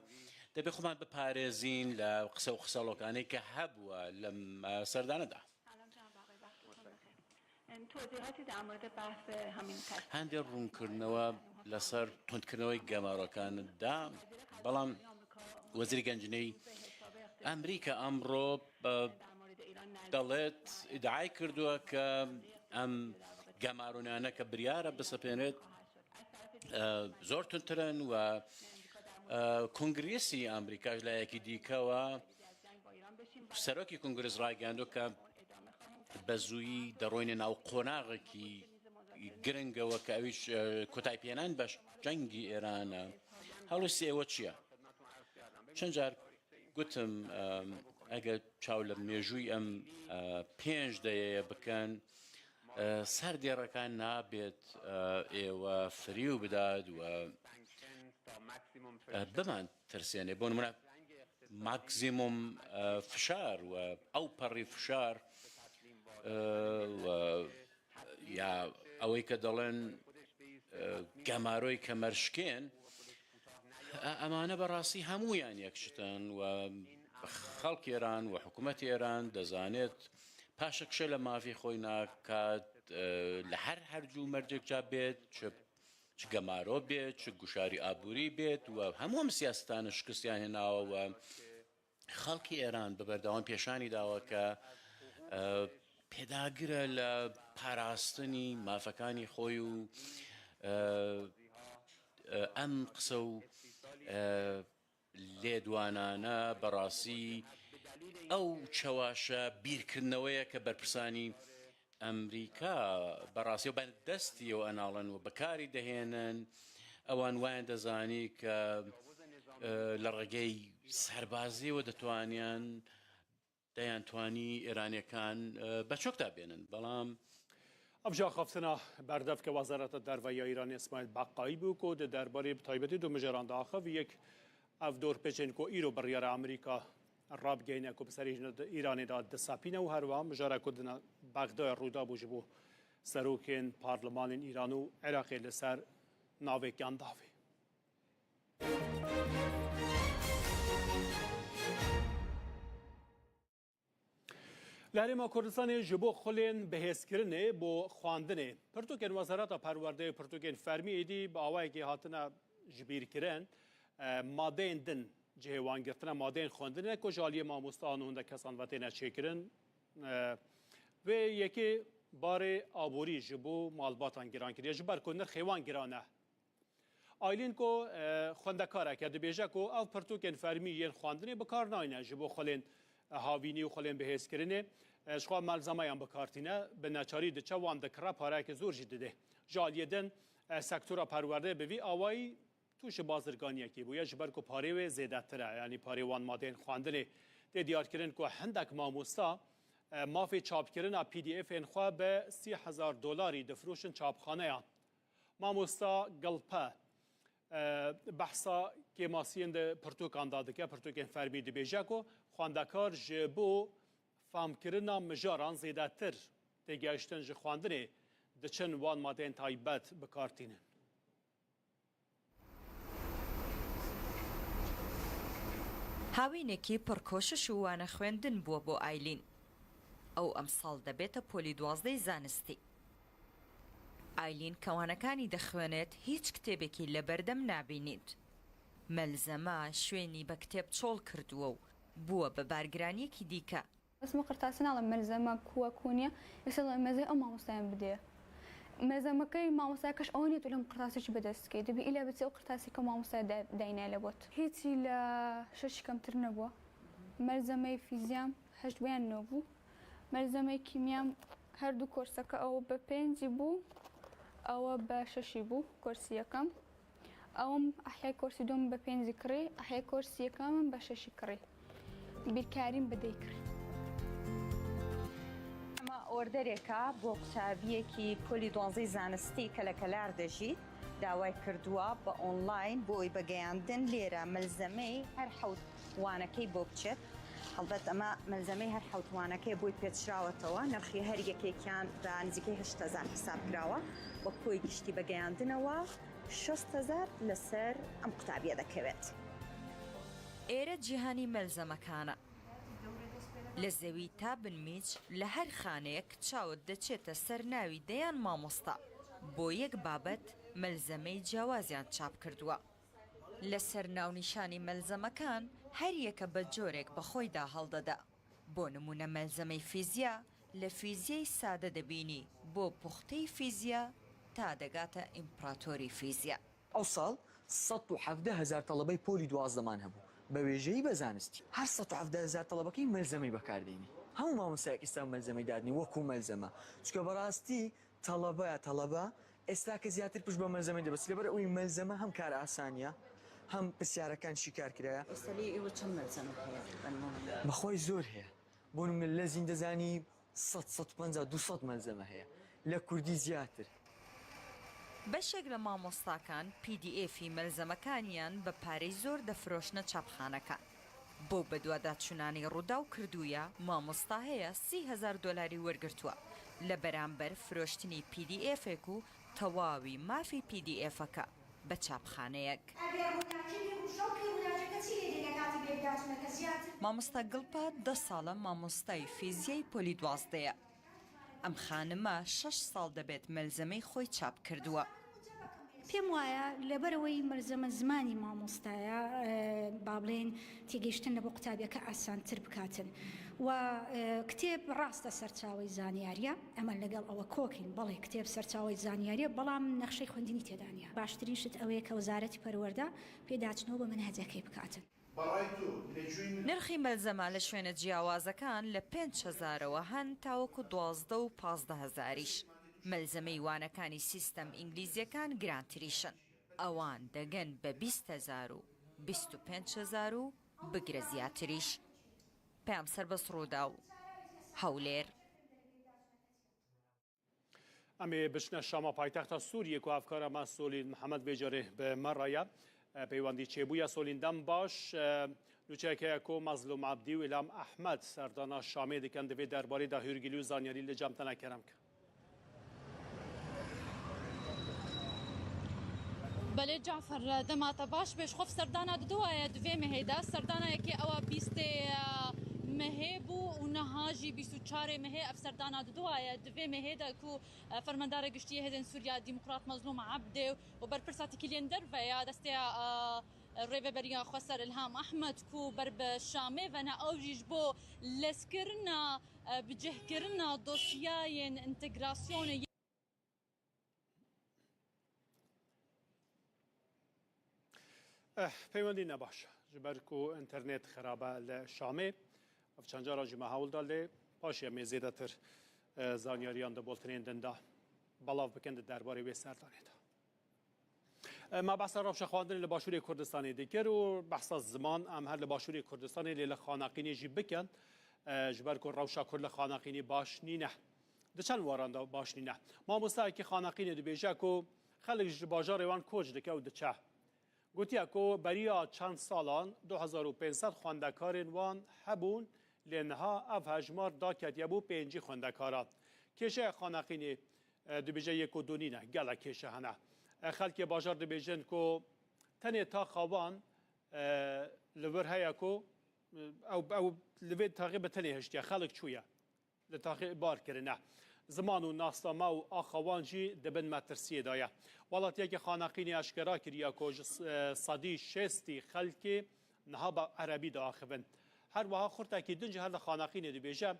debê xoman biparêzîn li qise û qiselokanê ke hebûe lem, e, serdane de. سلام جناب آقای، وقتتون بخیر. توضیحاتی در مورد بحث همین تصویر. Hende rûnkirine we li ser tundkirinewey gemarokan da, belam Wezîrê Gencîneyî Amerîka emro, e, delet îdiay kirdiwe ke em gemaronane ke biryar e bisepênrêt, e, zor tundtir in we, e, Kongresî Amerîka ji layekî dîke we سەرۆکی کونگرس ڕایگەیاندووە کە بە زوویی دەڕۆینە ناو قۆناغێکی گرنگەوە کە ئەویش، ئە، کۆتایپێنان بە جەنگی ئێرانە. هەڵویستی ئێوە چییە؟ چەند جار گوتم، ئەم، ئەگەر چاو لە مێژووی ئەم، ئە، پێنج دەیەیە بکەن، ئە، سەر دێڕەکان نابێت، ئە، ئێوە فریو بدات و، ئە، بمان ترسێنێ. بۆ نمونە، ماکسیموم، ئە، فشار و ئەو پەڕی فشار، ئە، و یا ئەوەی کە دەڵێن، ئە، گەمارۆی کەمەرشکێن، ئە-، ئەمانە بەڕاستی هەموویان یەکشتن و خەڵکی ئێران و حکوومەتی ئێران دەزانێت پاشەکشە لە مافی خۆی ناکات، ئە، لە هەر هەرجوو مەرجێکجا بێت، چ، چ گەمارۆ بێت، چ گوشاری ئابووری بێت و هەموو ئەم سیاستانە شکستیان هێناوە و خەڵکی ئێران بە بەردەوام پێشانی داوە کە، ئە، پێداگرە لە پاراستنی مافەکانی خۆی و، ئە، ئە، ئەم قسە و، ئە، لێدوانانە بەڕاستی ئەو چەواشە بیرکردنەوەیە کە بەرپرسانی ئەمریکا بەڕاستی و بە دەستیەوە ئەناڵن و بەکاری دەهێنن. ئەوان وایان دەزانی کە، ئە، لە ڕێگەی سەربازیەوە دەتوانیان، دەیان توانی ئێرانیەکان، ئە، بە چۆکدا بێنن. بەڵام ئەم ژاخافتنە بەردەف کە وەزارەتە دەرڤە یا ئیران ئیسماعیل بەقایی بوو، کە دە دەربارەی بە تایبەتی دو مژاران داخە و یەک ئەف دۆر پێچێن کە ئیرۆ بڕیارە ئەمریکا ڕابگەینە کە بەسەر ئیرانێدا دەسەپینە و هەروە مژارە کە دنە بەغدای ڕوودا بوو ژ بۆ سەرۆکێن پارلمانین ئیران و عێراقێ لەسەر ناوێکیان داوێ. لە هەرێما کوردستانê ji bo xulên bihêzkirinê bo xwendinê pirtûkên Wezareta Perwerdeyê û pirtûkên fermî êdî bi awayekê hatine jibîrkirin, e, madeyên din cihê wan girtine, madeyên xwendinê ku ji aliyê mamosteyan û hindek kesan ve têne çêkirin. E, vê yekê barê aborî ji bo malbatan giran kiriye, ji ber ku nirxê wan giran e. Aylîn ku, e, xwendekarek e, dibêje ku ev pirtûkên fermî yên xwendinê bi kar nayne ji bo xulên, e, havînî û xulên bihêzkirinê, e, ji xwe melzemeyan bi kar tîne, bi neçarî diçe wan dikire, pareyeke zor jî dide. Ji aliyê din, e, sektora perwerdeyê bi vî awayî tûşî bazirganiyekê bûye, ji ber ku parê wê zêdetir e, yanî parê wan madeyên xwendinê. Tê diyarkirin ku hindek mamosta, e, mafê çapkirina P D F'ên xwe bi sî hezar dolarî difroşin çapxaneyan. Mamosta Gilpe, e, behsa kêmasiyên di pirtûkan de dike, pirtûkên fermî dibêje ku xwendekar ji bo famkirina mijaran zêdetir têgihiştin ji xwendinê diçin wan madeyên taybet bi kar tînin. هاوینێکی پڕکۆشش و وانە خوێندن بووە بۆ ئایلین. ئەو ئەمساڵ دەبێتە پۆلی دوازدەی زانستی. ئایلین کە وانەکانی دەخوێنێت، هیچ کتێبێکی لە بەردەم نابینیت. مەلزەمە شوێنی بە کتێب چۆڵ کردووە و بووە بە بارگرانیەکی دیکە. بەس من قرتاسە ناڵێم مەلزەمە کووە، کو نییە، ئێستا دەڵێم مەزەی ئەو مامۆستایان بدێ. مەلزەمەکەی مامۆستایەکەش ئەوە نییە، تۆ لەم قرتاسە چی بەدەست بکەی؟ دەبێ ئیلا بچێ ئەو قرتاسی کە مامۆستای دا-، داینای لە بۆت. هیچی لە شەشی کەمتر نەبووە. مەلزەمەی فیزیام هەشت بوویان نۆ بوو. مەلزەمەی کیمیام هەردوو کۆرسەکە ئەوە بە پێنجی بوو، ئەوە بە شەشی بوو، کۆرسی یەکەم. ئەوم ئەحیای کۆرسی دووم بە پێنجی کڕی، ئەحیای کۆرسی یەکەمم بە شەشی کڕی. بیرکاریم بە دەی کڕی. ئەمە ئۆردەرێکە بۆ قوتابیەکی پۆلی دوانزەی زانستی کە لە کەلار دەژیت، داوای کردووە بە ئۆنلاین بۆی بەگەیاندن لێرە مەلزەمەی هەر حەوت وانەکەی بۆ بچێت. هەڵبەت ئەمە مەلزەمەی هەر حەوت وانەکەی بۆی پێچراوەتەوە، نرخی هەر یەکێکیان بە نزیکەی هەشت هەزار حساب کراوە، وە کۆی گشتی بەگەیاندنەوە شەست هەزار لەسەر ئەم قوتابیە دەکەوێت. ئێرە جیهانی مەلزەمەکانە. لە زەوی تا بنمیچ لە هەر خانەیەک چاوت دەچێتە سەر ناوی دەیان مامۆستا. بۆ یەک بابەت مەلزەمەی جیاوازیان چاپ کردووە. لەسەر ناونیشانی مەلزەمەکان هەر یەکە بە جۆرێک بە خۆیدا هەڵدەدا. بۆ نمونە مەلزەمەی فیزیا لە فیزیای سادە دەبینی بۆ پوختەی فیزیا تا دەگاتە ئیمپراتۆری فیزیا. ئەو ساڵ سەد و حەڤدە هەزار تەڵەبەی پۆلی دوازدەمان هەبوو. بە وێژەیی بە زانستی. هەر سەد و حەڤدە هەزار تەڵەبەکەی مەلزەمەی بەکاردێنی. هەموو مامۆستایەک ئێستا مەلزەمەی دادنی وەکو مەلزەمە. چونکە بەڕاستی تەڵەبەیە تەڵەبە، ئێستا کە زیاتر پشت بە مەلزەمەی دەبەست. لەبەر ئەوەی مەلزەمە هەم کار ئاسانیە، هەم پرسیارەکان شیکار کرایە. ئێستا لێ ئێوە چەند مەلزەمە هەیە؟ بەخۆی زۆر هەیە. بۆ نمونە لە زین دەزانی سەد، سەد و پەنجا، دوو سەد مەلزەمە هەیە. لە کوردی زیاتر. بەشێک لە مامۆستاکان پی دی ئێفی مەلزەمەکانیان بە پارەی زۆر دەفرۆشنە چاپخانەکان. بۆ بەدواداچوونانی ڕووداو کردوویە، مامۆستا هەیە سی هەزار دۆلاری وەرگرتووە لە بەرامبەر فرۆشتنی پی دی ئێفێک و تەواوی مافی پی دی ئێفەکە بە چاپخانەیەک. ئەگەر ڕووناکی بێ و شەوقی ڕووناکیەکە چی لێ دێ لە کاتی بێبداچوونەکە زیاتر. مامۆستا گڵپە دە ساڵە مامۆستای فیزیای پۆلی دوازدەیە. ئەم خانمە شەش ساڵ دەبێت مەلزەمەی خۆی چاپ کردووە. پێم وایە لەبەرەوەی مەلزەمە زمانی مامۆستایە، با بڵێن تێگەیشتن لە بۆ قوتابیەکە ئاسانتر بکاتن و کتێب ڕاستە سەرچاوی زانیاریە، ئەمە لەگەڵ ئەوە کۆکین، بەڵێ کتێب سەرچاوی زانیاریە، بەڵام نەخشەی خوێندنی تێدانە. باشترین شت ئەوەیە کە وەزارەتی پەروەردە پێداچنەوە بە منهەجەکەی بکاتن. نرخی مەلزەمە لە شوێنە جیاوازەکان لە پێنج هەزارەوە هەن تاوەکو دوازدە و پازدە هەزاریش. مەلزەمەی وانەکانی سیستەم ئینگلیزیەکان گرانتریشن. ئەوان دەگەن بە بیست هەزار و بیست و پێنج هەزار و بگرە زیاتریش. پەیام سەربەست ڕووداو. هەولێر. Em ê biçine Şama paytexta Sûriyê ku hevkara me Solîn Mihemed vê carê bi me re ye. Peywendî çêbûye Solîn dem baş. Nûçeyek heye ku Mezlûm Ebdî û Îlham Ehmed serdana Şamê dikin. Di vê derbarê de hûrgilî û zanyarî li cem te ne kerem ke. Belê Cafer, dema te baş bê, ji xwe serdana diduwaye di vê mehê de. Serdana yekê ewa bîstê mehê bû û niha jî bîst û çarê mehê ev serdana diduwaye di vê mehê de ku Fermandara Giştî yê Hêzên Sûriya Demokrat Mezlûm Ebdê û berpirsa têkiliyên derve ya desteya Rêveberiya Xweser Îlham Ehmed ku ber bi Şamê ve ne, ew jî ji bo lezkirina, bicihkirina dosyayên întegrasyonê. Eh, peywendî ne baş e. Ji ber ku înternet xirab e li Şamê, ev çend cara jî me hewl da lê paşê em ê zêdetir, eh, zanyariyan di bultinên din de belav bikin di derbarê wê serdanê de. Eh, me behsa rewşa xwendinê li Başûrê Kurdistanê dikir û behsa ziman em her li Başûrê Kurdistanê lê li Xaneqînê jî bikin, eh, ji ber ku rewşa Kurd li Xaneqînê baş nîne. Di çend waran de baş nîne. Mamostayekî Xaneqînê dibêje ku xelk ji bajarê wan koç dike û diçe. Gotiye ku beriya çend salan du hezar û pênc sed xwendekarên wan hebûn, lê niha ev hejmar daketiye bo pêncî xwendekaran. Kêşeya Xaneqînê, e, dibêje yek û du nîne, gelek kêşe hene. E, xelkê bajar dibêjin ku tenê taxa wan, e, li vir heye ku, e, ew, ew li vê taxê bi tenê hiştiye, xelk çûye. Li taxê bar kirine. Ziman û nasname û axa wan jî di bin metirsiyê de ye. Welatiyeke Xaneqînê eşkera kiriye ku ji s-, e, sedî şêstî xelkê niha bi erebî diaxivin. Her wiha xurtekî din jî her li Xaneqînê dibêje,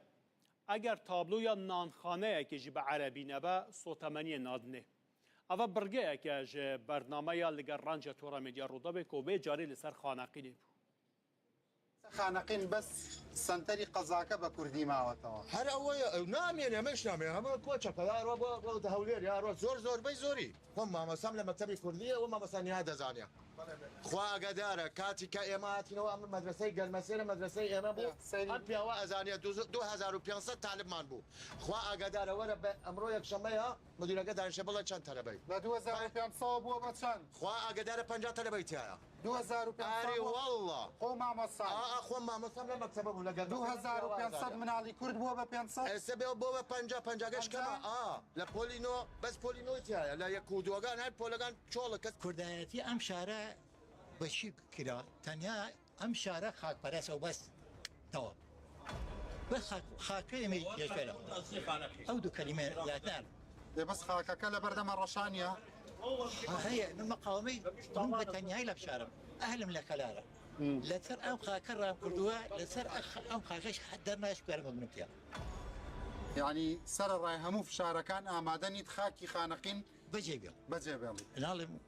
eger tabloya nanxaneyekê jî bi erebî nebe, sotemeniyê nadinê. Eva birgeyeke ji bernameya Li Gel Rencê Tora Medya Rûdawê ku vê carê li ser Xaneqînê bû. Xaneqîn bes senterî qezake be kurdî mawetewê. Her ew e, ew namêne, me jî namêne. Hema koçeke, ya ro bo, bo di Hewlêr, ya ro zor zor bey zorî. Xwe mamostam li mektebê kurdî ye, we mamosta niha dezaniya. Xwe agedar e, katî ke ême hatîne we, em medreseyê Gelmesêre, medreseyê ême bû. Em piyawa ezaniye, du, du hezar û pênc sed talibman bû. Xwe agedar e, were be, emro yekşeme ya, Midûreke danişe bila çend telebeyî? Me du hezar û pênc sed bû be çend? Xwe agedar e penca telebeyî tiyaya. Du hezar û pênc sed. Erê walla. Xwe mamosta. A, a, xwe mamosta bile mektebe bû, legel. Du hezar û pênc sed minalî kurd bû be pênc sed. Ese be bû be penca, penca geş kema. A, le polî no, bes polî no tiyaya, le yek û dugan her polegan çolik. Kurdayetî em şare bi çi kira? Tenya Em şare xakperest ew bes. Tewam. Bes xak, xakê em ê yeşerim. Ew du kelîme zaten. Dê bes xakeke li ber dema reşaniya. Ha, heye, min meqamê, min bi tenyayî leb şarim. Ehlim le kelare. Li ser ew xake ram kirduwe, li ser ex-, ew xake dernaş ku erim min tiya. Yani sererayê hemû fişarekan amade nît xakî Xaneqîn. Becê bê. Becê bê. Nalim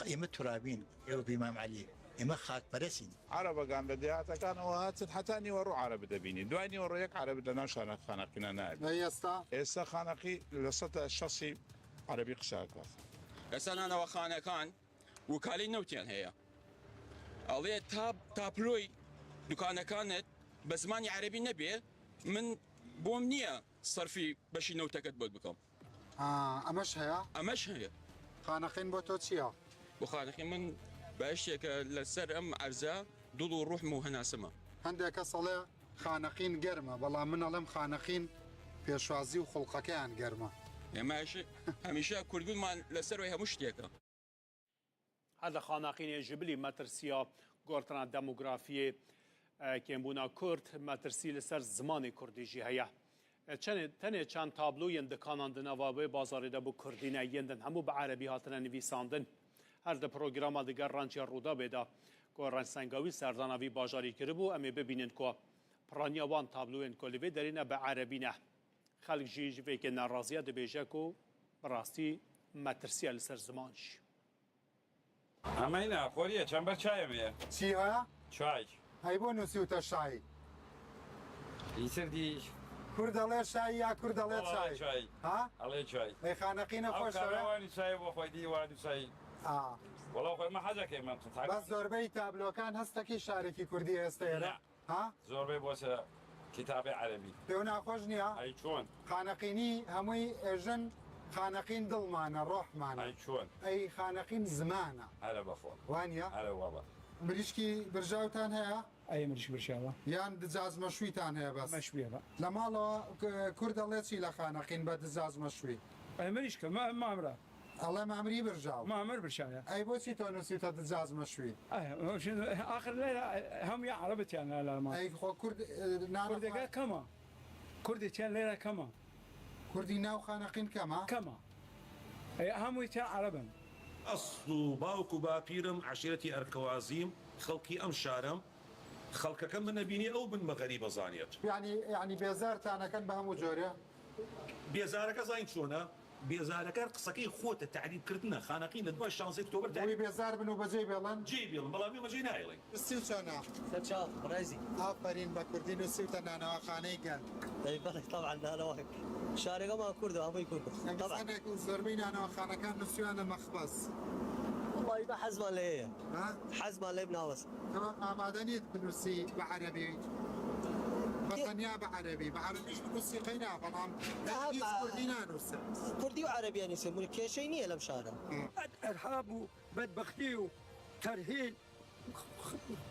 Ême turabîn, ew bi Îmam Elî. ئێمە خاکپەرەسین. عەرەبەکان لە دێهاتەکانەوە هاتن، هەتا نیوەڕۆ عەرەبی دەبینی. دوای نیوەڕۆ یەک عەرەبی لە ناو شارە خانەقینە نایبی. ئەی ئێستا؟ ئێستا خانەقی لە سەدا شەست عەرەبی قسە ئەکات. ئێستا نانەوەخانەکان وکالەی نەوتیان هەیە. ئەڵێ تا، تاپلۆی دوکانەکانت بە زمانی عەرەبی نەبێ، من بۆم نییە سەرفی بەشی نەوتەکەت بۆت بکەم. ئا، ئەمەش هەیە؟ ئەمەش هەیە. خانەقین بۆ تۆ چییە؟ بۆ خانەقین من بە شتێکە لەسەر ئەم عەرزە دڵ و ڕوحم و هەناسمە. هەندێک کەس ئەڵێ خانەقین گەرمە، بەڵام من ئەڵێم خانەقین پێشوازی و خوڵقەکەیان گەرمە. ئێمە هەش-، هەمیشە کوردبوونمان لەسەر وەی هەموو شتێکە. Her di xaneqînê ji bilî metirsiya gortina demografiyê, e, kêmbûna Kurd, metirsî li ser zimanê Kurdî jî heye. E, çenê, tenê çend tablo yên dikanan di nava wê bazarê de bi Kurdî ne, yên din hemû bi Erebî hatine nivîsandin. Her di programa digel Rançya Rûdawê de ku Renç Sengawî serdana vî bajarî kiribû, em ê bibînin ku piraniya wan tabloyên ku li vê derê ne bi Erebî ne. Xelk jî ji vê yekê nerazî ye, dibêje ku bi rastî metirsiya li ser ziman jî. Emeyna, xorî ye, çember çayê me ye. Çi heye? Çay. Hey, bo nusî û te şayî. Îtir dî. Kur delê şayî ya kur delê Wala çayî? Çay. Ha? Alê çay. Ê xaneqîne Ew xweş kare e. Wani çayê bo xwedî, wani çayî. A. Wala xwe me hecekê me. Bes zorbey tablokan hestekî şarekî kurdî heste yere. Ne. Ha? Zorbey bose kitabê erebî. Pêw naxweş niya? Ay çon. Xaneqînî hemûyî êjin xaneqîn dil mane, roh mane. Ay çon. Ey xaneqîn ziman e. Here bexwe. Waniya? Here wala. Mirîşkî birjawtan heye? Ey mirîşk birjawa. Yan dicaz meşwîtan heye bes? Meşwî ye be. Lê mala, e, Kurd elê çi le xaneqîn be dicaz meşwî? Ey mirîşk, ma, ma emra. Elê me emrî birjaw. Ma emir birjaw ya. Ey boçî to nusî te dicaz meşwî? Ey, o şimdi axir leyla, e, hem ya Arabı tiyan la ma. Ey xo Kurd, e, nana Kurdeke kema. Kurdê tiyan leyla kema. Kurdî nav xaneqîn kema? Kema. Ey, hemû tiyan Arabın. Esl û bawk û bapîrim eşîretî Erkewazîm, xelkî em şarim. Xelkeke min nebînî ew bin me xerîbe zaniyet. Yanî, yanî bêzar taneken bi hemû corê? Bêzareke zayîn çûne. Bêzareke qiseke xwe te te'rîb kirdine. Xaneqîn li dua şansê tu tober te'rîb. Wî bêzar bin û becê bêlin. Cê bêlin, bela me cê nayêlin. Nusî û çona? Te çax, Reyzî. Aferîn be Kurdî nusî û te nanewaxaneyê gel. Ey belê, taban nanewak. Şarê me Kurd e, hemû Kurd e. Em taban. Zanek û zorbey nanewaxanekan nusî û ne mexbes. Wallahî me hezman lê ye. Ha? Hezman lê bi navas. Tamam, amade nît binusî bi erebî. Be tenya bi erebî. Bi erebî jî binusî qeyna, belam. Daha hiç ba- Kurdî nanûse. Kurdî û erebî nîse. Bunu keşey niye lem şara. Hı. Erhab û bedbextî û terhîl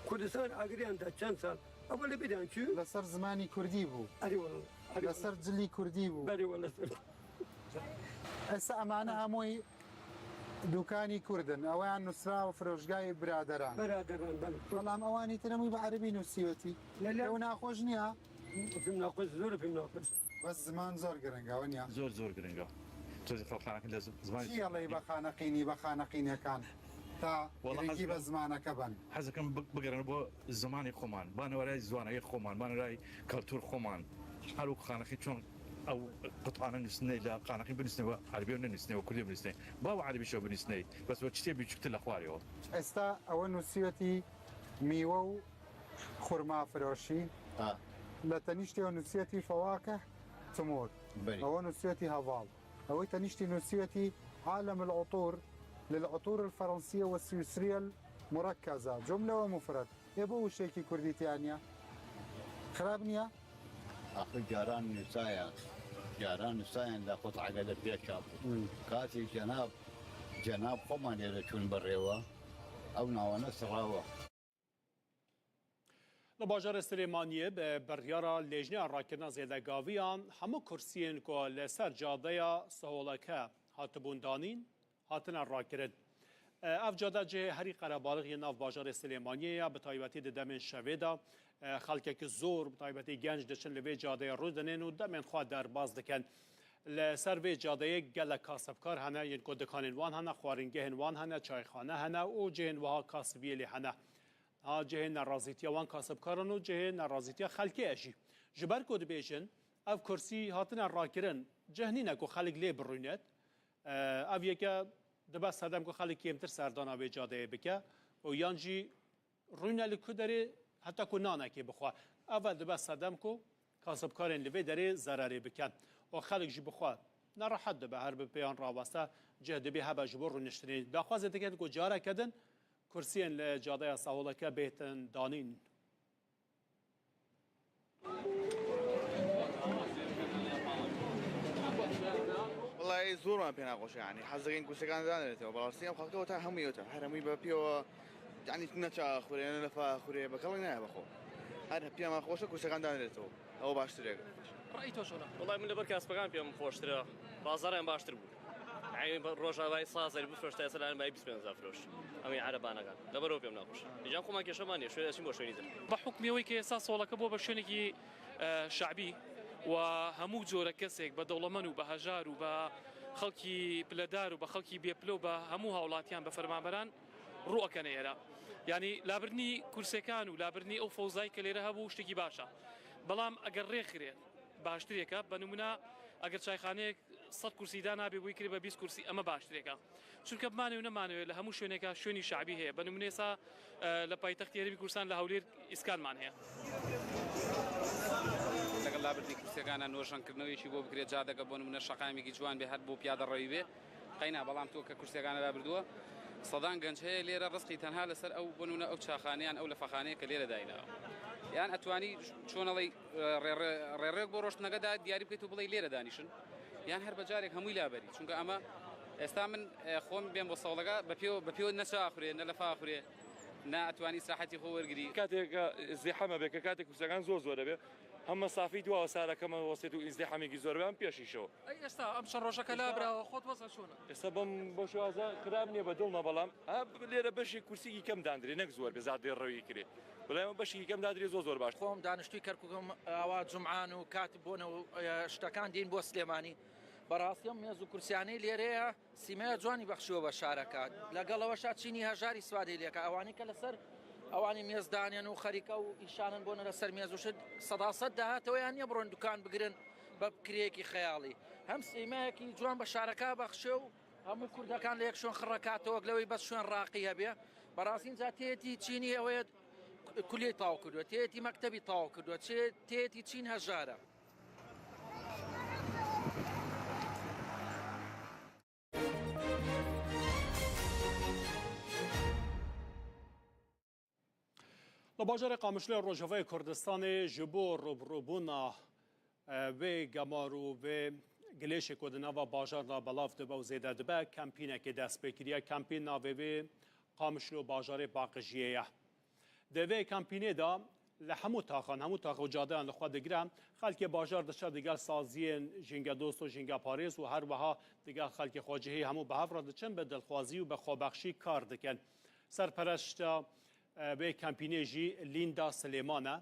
Kurdistan agiriyan da çend sal. Ama li bidan çû. Li ser zimanî kurdî bû. Erê wala. Erê wala. Li ser cilî kurdî bû. Erê wala ser. Esa emane hemûyî dûkanî kurd in. Eweyan nusra û firoşgahê biraderan. Biraderan, belê. Belam ewanî tine mû bi erebî nusiyotî. Lê, lê. Ew naxweş niya? Pim naxweş, zor pim naxweş. Bes ziman zor giring e, wenya? Zor, zor giring e. Tu zî xelk xaneqîn de z-, zimanê Çi yelê be xaneqînî, be xaneqînekan? Ta Wala girîngî ez be zimaneke ben. Ez dikim bi-, bigerin bo zimanê xweman. Bane werayî ziwanayê xweman, bane werayî kultur xweman. Her wek xaneqî çon ew qutane nusnê le, xaneqî binusnê we erebî nenusnê, we kurdî binusnê. Ba we erebî şo binusnê. Bes we çitê biçûktir le xwarê we. Esta ewe nusiyetî mîwe û xurma firoşî. Ha. Le teniştê ewe nusiyetî fewakeh timur. Belê. Ewe nusiyetî heval. Ew teniştî nusiyetî عالم العطور للعطور الفرنسية والسويسرية المركزة، جملة ومفرد. Ê bo wişekî kurdî tiya niya? Xirab niya? Axir caran nusaya, caran nusayan da xwe egele pêşa bû. Hmm. Katî cenab, cenab xwe manê re çûn berêwa. Ew nawane sirawa. Li bajarê Silêmaniyê bi biryara Lêjneya Rakirina Zêdegaviyan hemû kursiyên ku li ser cadeya Siholeke hatibûn danîn, hatine rakirin. Ev cade cihê herî qerebalix yê nav bajarê Silêmaniyê ye, bi taybetî di demên şevê de, xelkekî zor, bi taybetî genc diçin li vê cadeyê rû dinin û demên xwe derbas dikin. Li ser vê cadeyê gelek kasibkar hene, yên ku dikanên wan hene, xwaringehên wan hene, çayxane hene û cihên wiha kasibiyê lê hene. Ha cihê nerazîtiya wan kasibkaran û cihê nerazîtiya xelkê ye jî. Ji ber ku dibêjin, ev kursî hatine rakirin, cih nîne ku xelk lê birûnet. E, ev yeke dibe sedem ku xelk kêmtir serdana vê cadeyê bike û yan jî Rûne li ku derê heta ku nanekê bixwe. Ev dibe sedem ku kasibkarên li vê derê zererê bikin. Û xelk jî bixwe nerehet dibe her bi pêyan raweste cih dibî hebe ji bo rûniştinê. Daxwazê dikin ku careke din kursiyên li cadeya Sehûleke bêtin danîn. وەڵای زۆرمان پێ ناخۆشە، یعنی حەز دەکەین کورسەکان دانرێتەوە، بەڕاستی ئەم خەڵکە وەتا هەمووی وەتا هەر هەمووی بە پێوە، یعنی نەچا خوێنە لەفا خوێ بە کەڵک نایە بەخۆ، هەر پێمان خۆشە کورسەکان دانرێتەوە، ئەوە باشترێک. ڕای تۆ چۆنە؟ وەڵای من لەبەر کاسپەکان پێم خۆشترە، بازاڕیان باشتر بوو. ئەی ڕۆژاوای سازەر بفرۆشتە ئێستا لەلایەن بای بیست پێنج فرۆش. ئەمەی عەرەبانەکان. لەبەرەوە پێم ناخۆش. ئیجان خۆمان کێشەمان نیە، شوێ ئەچین بۆ شوێنی تر. بە حوکمی ئەوەی کە ئێستا سۆڵەکە بۆ بە شوێنێکی، ئە، شەعبی و هەموو جۆرە کەسێک بە دەوڵەمەن و بە هەژار و بە خەڵکی پلەدار و بە خەڵکی بێپلە و بە هەموو هاوڵاتیان بە فەرمانبەران ڕوو ئەکەنە ئێرە. یعنی لابردنی کورسەکان و لابردنی ئەو فەوزای کە لێرە هەبوو شتێکی باشە. بەڵام ئەگەر ڕێکخرێت باشترێکە. بە نمونە ئەگەر چایخانەیەک سەد کورسی دانابێ بۆی کرێ بە بیست کورسی، ئەمە باشترێکە. چونکە بمانەوێ نەمانەوێ لە هەموو شوێنێکە شوێنی شەعبی هەیە. بە نمونە ئێستا، ئە، لە پایتەختی هەرێمی کوردستان لە هەولێر ئیسکانمان هەیە. لەگەڵ لابردنی کورسیەکانە نۆژەنکردنەوەیەکی بۆ بکرێت، جادەکە بۆ نمونە شەقامێکی جوان بێ هەر بۆ پیادە ڕەوی بێ. قەینا، بەڵام تۆ کە کورسیەکانە لابردووە، سەدان گەنج هەیە لێرە ڕزقی تەنها لەسەر ئەو بۆ نمونە ئەو چاخانەیان ئەو لەفەخانەیە کە لێرە دایناوە. یان ئەتوانی چۆنەڵی ڕێڕێ-، ڕێڕێک بۆ ڕۆشتنەکەدا دیاری بکەیت و بڵێ لێرە دانیشن، یان هەر بە جارێک هەمووی لابەری. چونکە ئەمە ئێستا من، ئێ، خۆم بێم بۆ سەوڵەکە بە پێوە، بە پێوە نەچا ئاخورێ، نە لەفا ئاخورێ، نە ئەتوانی ساحەتی خۆ وەرگری. کاتێک، ئە، زیحەمە بێ کە کاتێک کوسەکان زۆر زۆرە بێ، هەمە سافی دوا سارەکەمە وەسێت و ئیزدیحامێکی زۆر بێ ئەم پێشیشەوە. ئەی ئێستا ئەم چەند ڕۆژەکە لابراوە، خۆت وەزە چۆنە؟ ئێستا بەم بۆ شوازە خراپ نییە، بە دڵمە، بەڵام، ئە، لێرە بەشی کورسیکی کەم دانرێ، نەک زۆر بێ، زادێ ڕەوی کرێ. بەڵام بەشی کەم دادرێ زۆر زۆر باش. خۆم دانیشتووی کەرکووکم، ئاوا جمعان و کات بۆنە و، ئە، شتەکان دین بۆ سلێمانی. بەڕاستی ئەم مێز و کورسیانەی لێرەیە سیمەیە جوانی بەخشیوە بە شارەکە. لەگەڵەوەشا چینی هەژاری سوادەی لێکە. ئەوانەی کە لەسەر ئەوانی مێز دانێن و خەریکە و ئیشانن بۆنە لەسەر مێز و شت، سەدا سەد داهاتەوەیان نییە بڕۆن دوکان بگرن بە کرێکی خەیاڵی. هەم سیمەیەکی جوان بە شارەکە بەخشێ و هەموو کوردەکان لە یەک شوێن خڕەکاتەوە، لەوەی بەس شوێن ڕاقی هەبێ. بەڕاستی اینجا تێتی چینی ئەوەیە کولی تاو کردووە، تێتی مەکتەبی تاو کردووە، چێ-، تێتی چین هەژارە. Li bajarê Qamişloyê Rojavayê Kurdistanê ji bo rûbirûbûna, e, vê gemar û vê gilêşê ku di nava bajar de belav dibe û zêde dibe, kempînekê dest pê kiriye. Kempîn navê vê Qamişlo Bajarê Paqijiyê ye. Di vê kempînê de li hemû taxan, hemû tax û cadeyan li xwe digire, xelkê bajar diçe digel saziyên jîngedost û jîngeparêz û her wiha digel xelkê xwecihî hemû bi hev re diçin, bi dilxwazî û bi xwebexşî kar dikin. Serpereşta, e, vê kempînê jî Lînda Silêman e.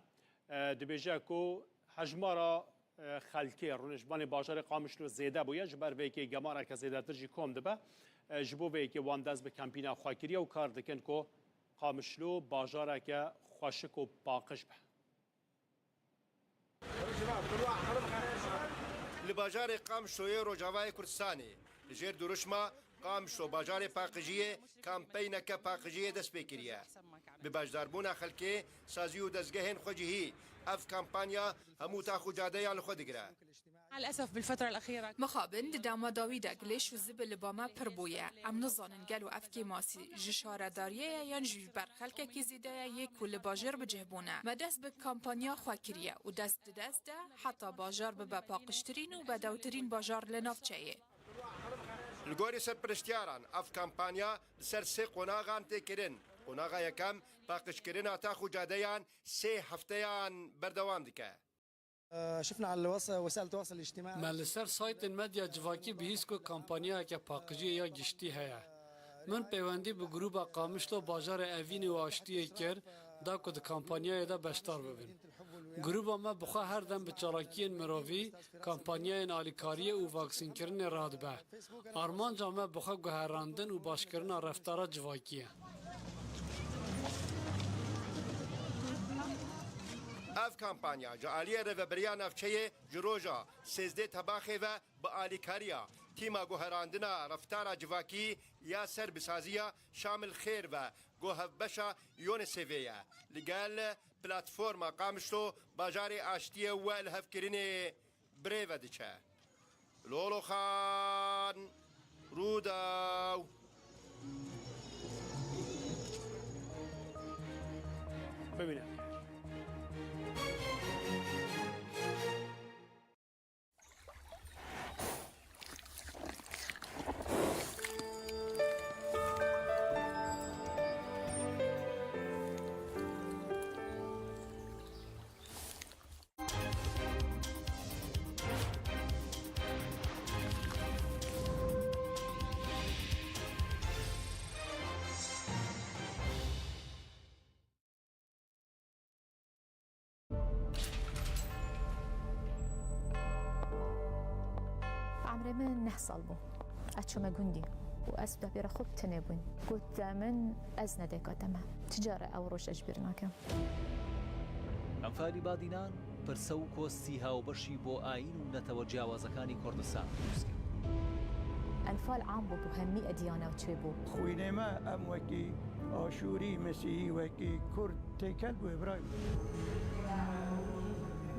E, dibêje ku hejmara, e, xelkê rûniştvanê bajarê Qamişlo zêde bûye, ji ber vê yekê gemareke zêdetir jî kom dibe. E, ji bo vê yekê wan dest bi kempîna xwe kiriye û kar dikin ku Qamişlo bajareke xweşik û paqij be. Li bajarê Qamişloyê Rojavayê Kurdistanê, li jêr dirûşma Qamişlo Bajarê Paqijiyê, kampeyneke paqijiyê dest pê kiriye. Bi beşdarbûna xelkê, sazî û dezgehên xwecihî, ev kampanya hemû tax û cadeyan li xwe digire. مع الأسف بالفترة الأخيرة. Mixabin di dema dawî de gilêş û zibil li ba me pir bûye. Em nizanin gelo ev kêmasî ji şaredariyê ye yan jî ji ber xelkekî zêde ye yê ku li bajêr bi cih bûne. Me dest bi kampanya xwe kiriye û dest di dest de heta bajar bibe paqijtirîn û bedewtirîn bajar li navçeyê. Li gorî serpereştiyaran, ev kampanya li ser sê qonaxan tê kirin. Qonaxa yekem, paqijkirina tax û cadeyan sê hefteyan berdewam dike. شفنا على الوس-، وسائل التواصل الاجتماعي. Me li ser saytên medya civakî bihîst ku kampanyayeke paqijiyê ya giştî heye. Min peywendî bi grûba Qamişlo Bajarê Evînê û Aştiyê kir, da ku di kampanyayê de beşdar bibin. Grûba me bi xwe her dem bi çalakiyên mirovî, kampanyayên alîkariyê û vaksînkirinê radibe. Armanca me bi xwe guherandin û başkirina reftara civakî ye. Ev kampanya ji aliyê Rêveberiya Navçeyê ji roja sêzdeh Tebaxê ve bi alîkariya Tîma Guherandina Reftara Civakî ya Serbisaziya Şamil Xêr ve Ku hevbeşa UNICEFê ye, li gel platforma Qamişlo bajarê aştiyê û lihevkirinê birêve diçe. Loloxan, Rûdaw. Bimîne. Emrê min neh sal bû. Ez çûme gundî û ez û dapêra xwe bi tenê bûn. Got min, ez ne dayika te me. Çi care ew roj ez ji bîr nakim. ئەنفالی بادینان پرسە و کۆستی هاوبەشی بۆ ئایین و نەتەوە جیاوازەکانی کوردستان دروست کرد. Enfal am bû, bi hemî ediyana çê bû. Xwînê me em wekî Aşûrî, Mesîhî, wekî Kurd têkel bû, Îbrahîm.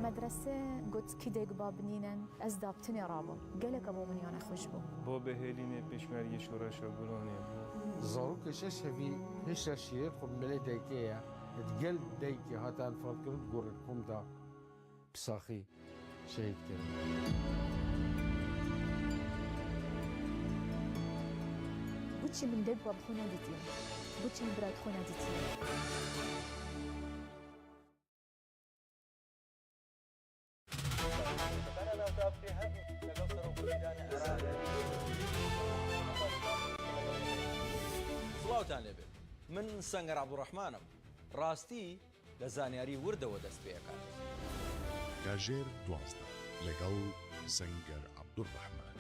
Medrese got, kî dêk ba binînin, ez da bi tinê rabûm. Gelek bo min yane xweş bû. Bo bihêlînê pêşmergê şoreşa Gulanê bû. Zarokê şeş hevî hê şeş yê xwe milê daykê ye. Di gel daykê hate enfalkirin, gorê kom da bi saxî şehîd kirin. Boçî min dek ba bi xwe nedîtiye? Boçî min bira bi xwe nedîtiye? سڵاوتان لێبێ. من سەنگەر عەبدوڕەحمانم. ڕاستی لە زانیاری وردەوە دەست پێ ئەکات. کاژێر دوازدە، لەگەڵ سەنگەر عەبدوڕەحمان.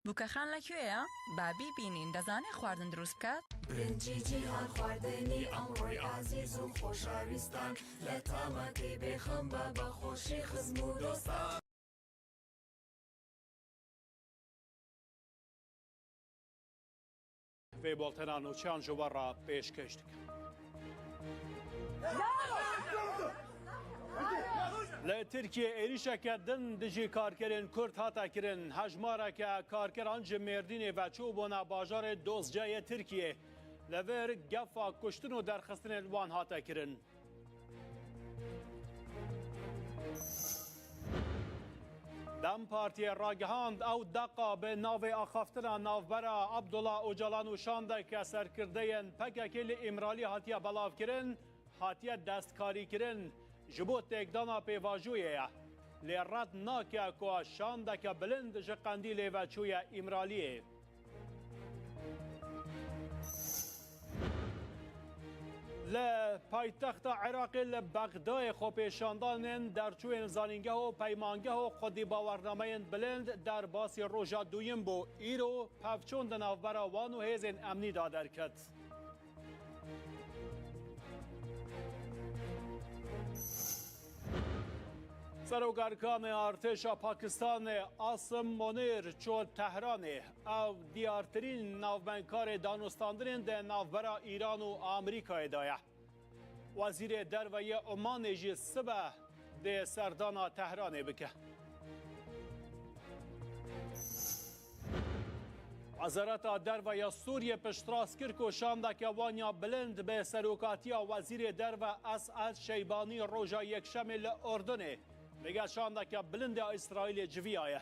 بووکەخان لە کوێیە؟ با بیبینین، دەزانێ خواردن دروست بکات؟ برنجی جیهان خواردنی ئەمڕۆی ئازیز و خۆشەویستان، لە تامەکەی بێخەم بە، بە خۆشی خزم و دۆستان. Vê boltena nûçeyan ji we re pêşkêş dikim. Li Tirkiyê êrîşeke din dijî karkerên Kurd hate kirin. Hejmareke karkeran ji Mêrdînê ve çûbûne bajarê Dozce yê Tirkiyê. Li vir gefa kuştin û derxistinên wan hate kirin. DEM Partiyê ragihand, ew deqa bi navê axaftina navbera Abdullah Ocalan û şandeke serkirdeyên P K K li Îmralî hatiye belavkirin, hatiye destkarîkirin, ji bo têkdana pêvajoyê ye. Lê red nake ku şandeke bilind ji Qendîlê ve çûye Îmraliyê. Li paytexta Iraqê li Bexdayê xwepêşandanên derçûyên zanîngeh û peymangeh û xwedî bawernameyên bilind derbasî roja duyim bû. Îro pevçûn di navbera wan û hêzên emnî de derket. Serokarkanê artêşa Pakistanê Asim Monîr çû Tehranê. Ew diyartirîn navbendkarê danûstandinên di navbera Îran û Amerîkayê de ye. Wezîrê Derve yê Omanê jî sibe dê serdana Tehranê bike. Wezareta Derve ya Sûriyê piştrast kir ku şandeke wan ya bilind bi serokatiya Wezîrê Derve Es'ed Şeybanî roja Yekşemê li Urdunê, digel şandeke bilind ya Îsraîlê civiyaye.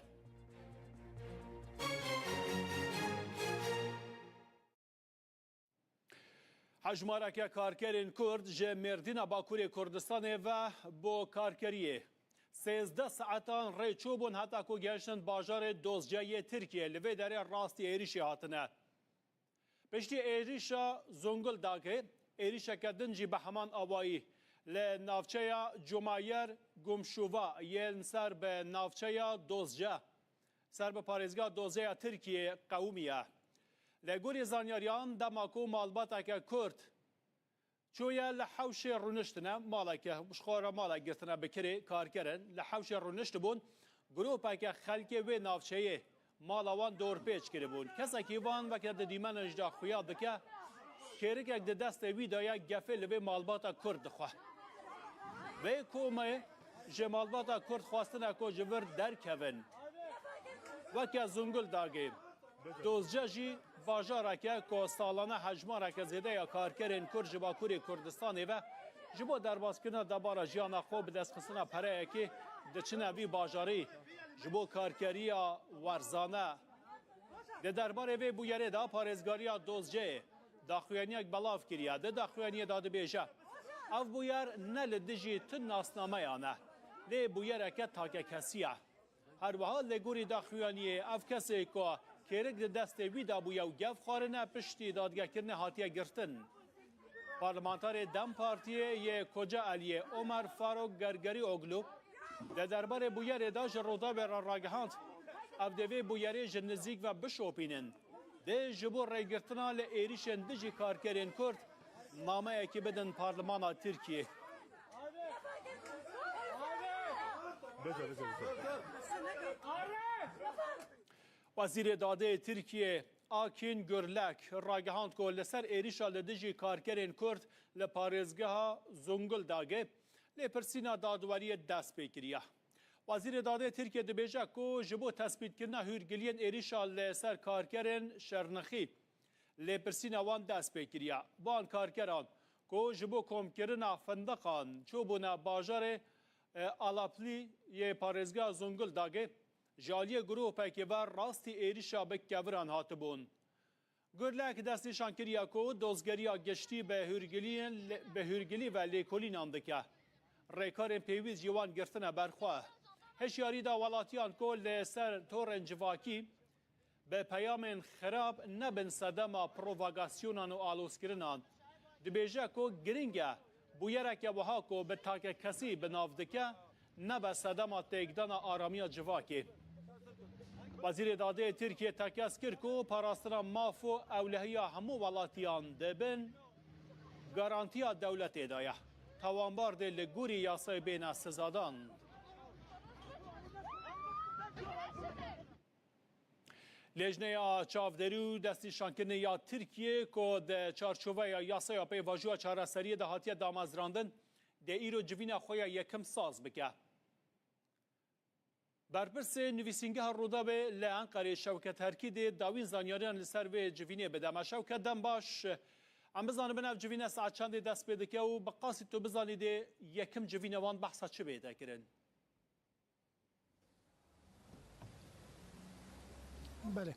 Hejmareke karkerên Kurd ji Mêrdîna Bakurê Kurdistanê ve bo karkeriyê. Sêzdeh saetan rê çûbûn heta ku gehiştin bajarê Dozce yê Tirkiyê, li vê derê rastî êrîşê hatine. Piştî êrîşa Zonguldakê, êrîşeke din jî bi heman awayî li navçeya Cumayer Gumşuva yên ser bi navçeya Dozce, ser bi parêzgeha Dozce ya Tirkiyê qewimiye. Li gorî zanyariyan, dema ku malbateke Kurd Çoye li hewşê rûniştine maleke, ji xwe re malek girtine bi kirê karkerin, li hewşê rûniştibûn, grûpeke xelkê wê navçeyê mala wan dorpêç kiribûn. Kesekî van weke di dîmenê ji de xuya dike, kêrikek di destê wî de ye, gefê li vê malbata Kurd dixwe. Vê komê ji malbata Kurd xwestine ku ji vir derkevin. Weke Zunguldagê. Dozce jî bajareke ku salane hejmareke zêde ya karkerên Kurd ji Bakurê Kurdistanê ve ji bo derbaskirina debara jiyana xwe bi destxistina pereyekê diçine vî bajarî ji bo karkeriya werzane. Di derbarê vê bûyerê de parêzgariya Dozceyê daxuyaniyek belav kiriye. Di daxuyaniyê de dibêje, ev bûyer ne li dijî tu nasnameyan e, lê bûyereke takekesî ye. Her wiha li gorî daxuyaniyê ev kesê ku kêrik di destê wî de bûye û gef xwarine piştî dadgekirinê hatiye girtin. Parlamenterê DEM Partiyê yê Kocaeliyê Omer Faruk Gergerioglu di derbarê bûyerê de ji Rûdawê re ragihand, ev dê vê bûyerê ji nizîk ve bişopînin. Dê ji bo rêgirtina li êrîşên dijî karkerên Kurd nameyekî bidin Parlemana Tirkiyê. Wezîrê Dadê Tirkiyê Akîn Gurlek ragihand ku li ser êrîşa li dijî karkerên Kurd li parêzgeha Zonguldagê lêpirsîna dadweriyê dest pê kiriye. Wezîrê Dadê Tirkiyê dibêje ku ji bo tespîtkirina hûrgiliyên êrîşa li ser karkerên Şernexî lêpirsîna wan dest pê kiriye. Van karkeran ku ji bo komkirina findiqan çûbûne bajarê, e, Alaplî yê parêzgeha Zonguldagê ji aliyê grûpekê ve rastî êrîşa bi keviran hatibûn. Gurlek destnîşan kiriye ku dozgeriya giştî bi hûrgiliyên, bi hûrgilî ve lêkolînan dike. Rêkarên pêwîst ji wan girtine ber xwe. Hişyarî da welatiyan ku li ser torên civakî bi peyamên xirab nebin sedema provokasyonên û alozkirinan. Dibêje ku giring e bûyereke wiha ku bi takekesî bi nav dike, nebe sedema têkdana aramiya civakê. Wezîrê Dadê Tirkiyê tekez kir ku parastina maf û ewlehiya hemû welatiyan dibin garantiya dewletê de ye. Tawanbar dê li gorî yasayê bêne sizadan. Lêjneya Çavderî û Destnîşankirinê ya Tirkiyê ku di çarçoveya yasaya pêvajoya çareseriyê de hatiye damezrandin, dê îro civîna xwe ya yekim saz bike. Berpirsê nivîsîngeha Rûdawê li Enqerê Şewket Herkî dê dawîn zanyariyan li ser vê civînê bide. Me Şewket, dem baş. Em bizanibin ev civîne saet çendê dest pê dike û bi qasî tu bizanî dê yekim civîna wan behsa çi bête kirin? Belê.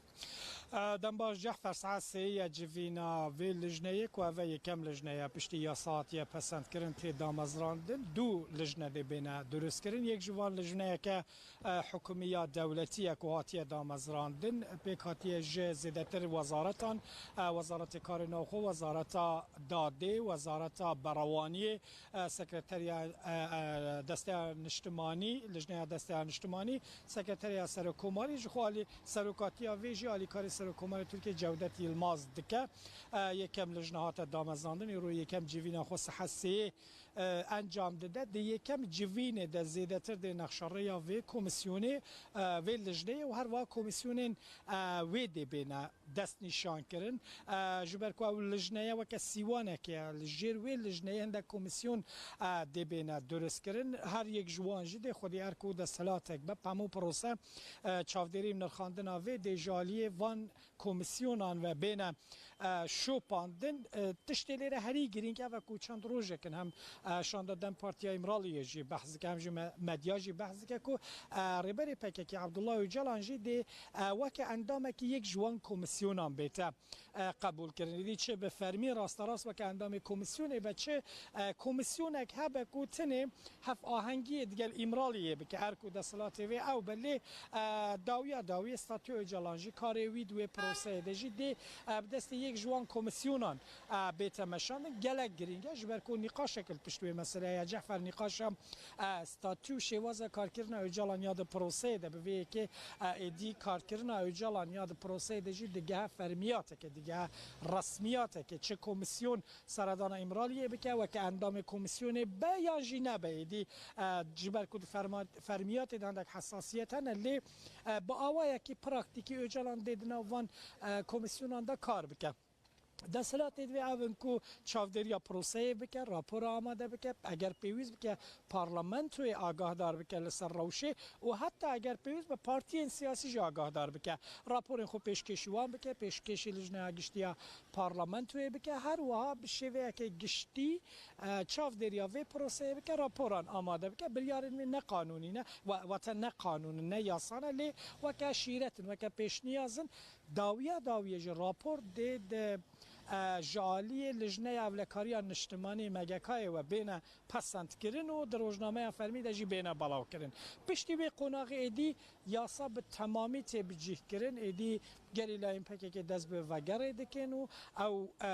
E, dem baş, Cehfer, saet sê ye civîna vê lijneyê ku ev e yekem lijne ye piştî yasa hatiye pesendkirin tê damezrandin. Du lijne dê bêne durustkirin. Yek ji van lijneyeke, e, hikûmî ya dewletî ye ku hatiye damezrandin. Pêk hatiye ji zêdetir wezaretan, e, Wezaretê Karê Navxwe, Wezareta Dadê, Wezareta Berewaniyê, e, Sekreteriya, e, e, Desteya Niştimanî, Lijneya Desteya Niştimanî, Sekreteriya Serokkomarî, ji xwe alî serokatiya vê jî alîkarê Serokkomarê Tirkiyê Cevdet Yilmaz dike. E, yekem lijne hate damezrandin, îro yekem civîna xwe saet sêyê, e, encam dide. Di yekem civînê de zêdetir dê nexşereya vê komîsyonê, e, vê lijneyê û herwiha komîsyonên, e, wê dê bêne destnîşan kirin. E, ji ber ku ew lijneye weke sîwanekê ye, li jêr wê lijneyê hindek komîsyon, e, dê bêne durustkirin. Her yek ji wan jî dê xwedî erk û desthilatek be. Bi hemû prose, e, çavdêrî û nirxandina vê dê ji aliyê van komîsyonan ve bêne, e, şopandin. E, tiştê lêre herî girîng ev e ku çend rojek in hem, e, Şanda DEM Partiya Îmraliyê jî behs dike, hem jî me-, medya jî behs dike ku, e, Rêberê P K K Abdullah Ocalan jî dê, e, weke endamekî yek ji wan komîsyonan bête, e, qebûl kirin. Êdî çi bi fermî rasterast weke endamê komîsyonê be, çi, e, komîsyonek hebe ku tenê hevahengiyê digel Îmraliyê bike, erk û desthilatê wê ew be, lê, e, dawiya dawiyê statûya Ocalan jî karê wî di wê proseyê de jî dê, e, bi destê Ji wan komîsyonan, e, bête meşandin gelek girîng e, ji ber ku nîqaşek li pişt wê meseleyê ye. Cehfer nîqaşa, e, statû û şêwaza karkirina Ocalan ya di proseyê de bi vê yekê, e, êdî karkirina Ocalan ya di proseyê de jî digehe fermiyateke, digehe resmiyateke, çi komîsyon seredana Îmraliyê bike, weke endamê komîsyonê be yan jî nebe, êdî, e, ji ber ku di ferma-, fermiyatê de hindek hesasiyet hene, lê, e, bi awayekî praktîkî Ocalan dê di nav van, e, komîsyonan de kar bike. Desthilatê divê ev in ku çavdêriya proseyê bike, rapora amade bike, eger pêwîst bike parlamentoyê agahdar bike li ser rewşê û heta eger pêwîst be partiyên siyasî jî agahdar bike. Raporên xwe pêşkêşî wan bike, pêşkêşî Lijneya Giştî ya parlamentoyê bike, her wiha bi şêweyeke giştî, e, çavdêriya vê proseyê bike, raporan amade bike. Biryarên wê ne qanûnî ne, wa-, wate ne qanûn in, ne yasa ne, lê weke şîret in, weke pêşniyaz in. Dawiya dawiyê jî rapor dê di, e, ji aliyê Lijneya Ewlekariya Niştimanî M G K'yê we bêne pesendkirin û di rojnameya fermî de jî bêne belavkirin. Piştî wê qonaxê êdî yasa bi temamî tê bicîhkirin, êdî gerîlayên P K K dest bi vegerê dikin û ew, e,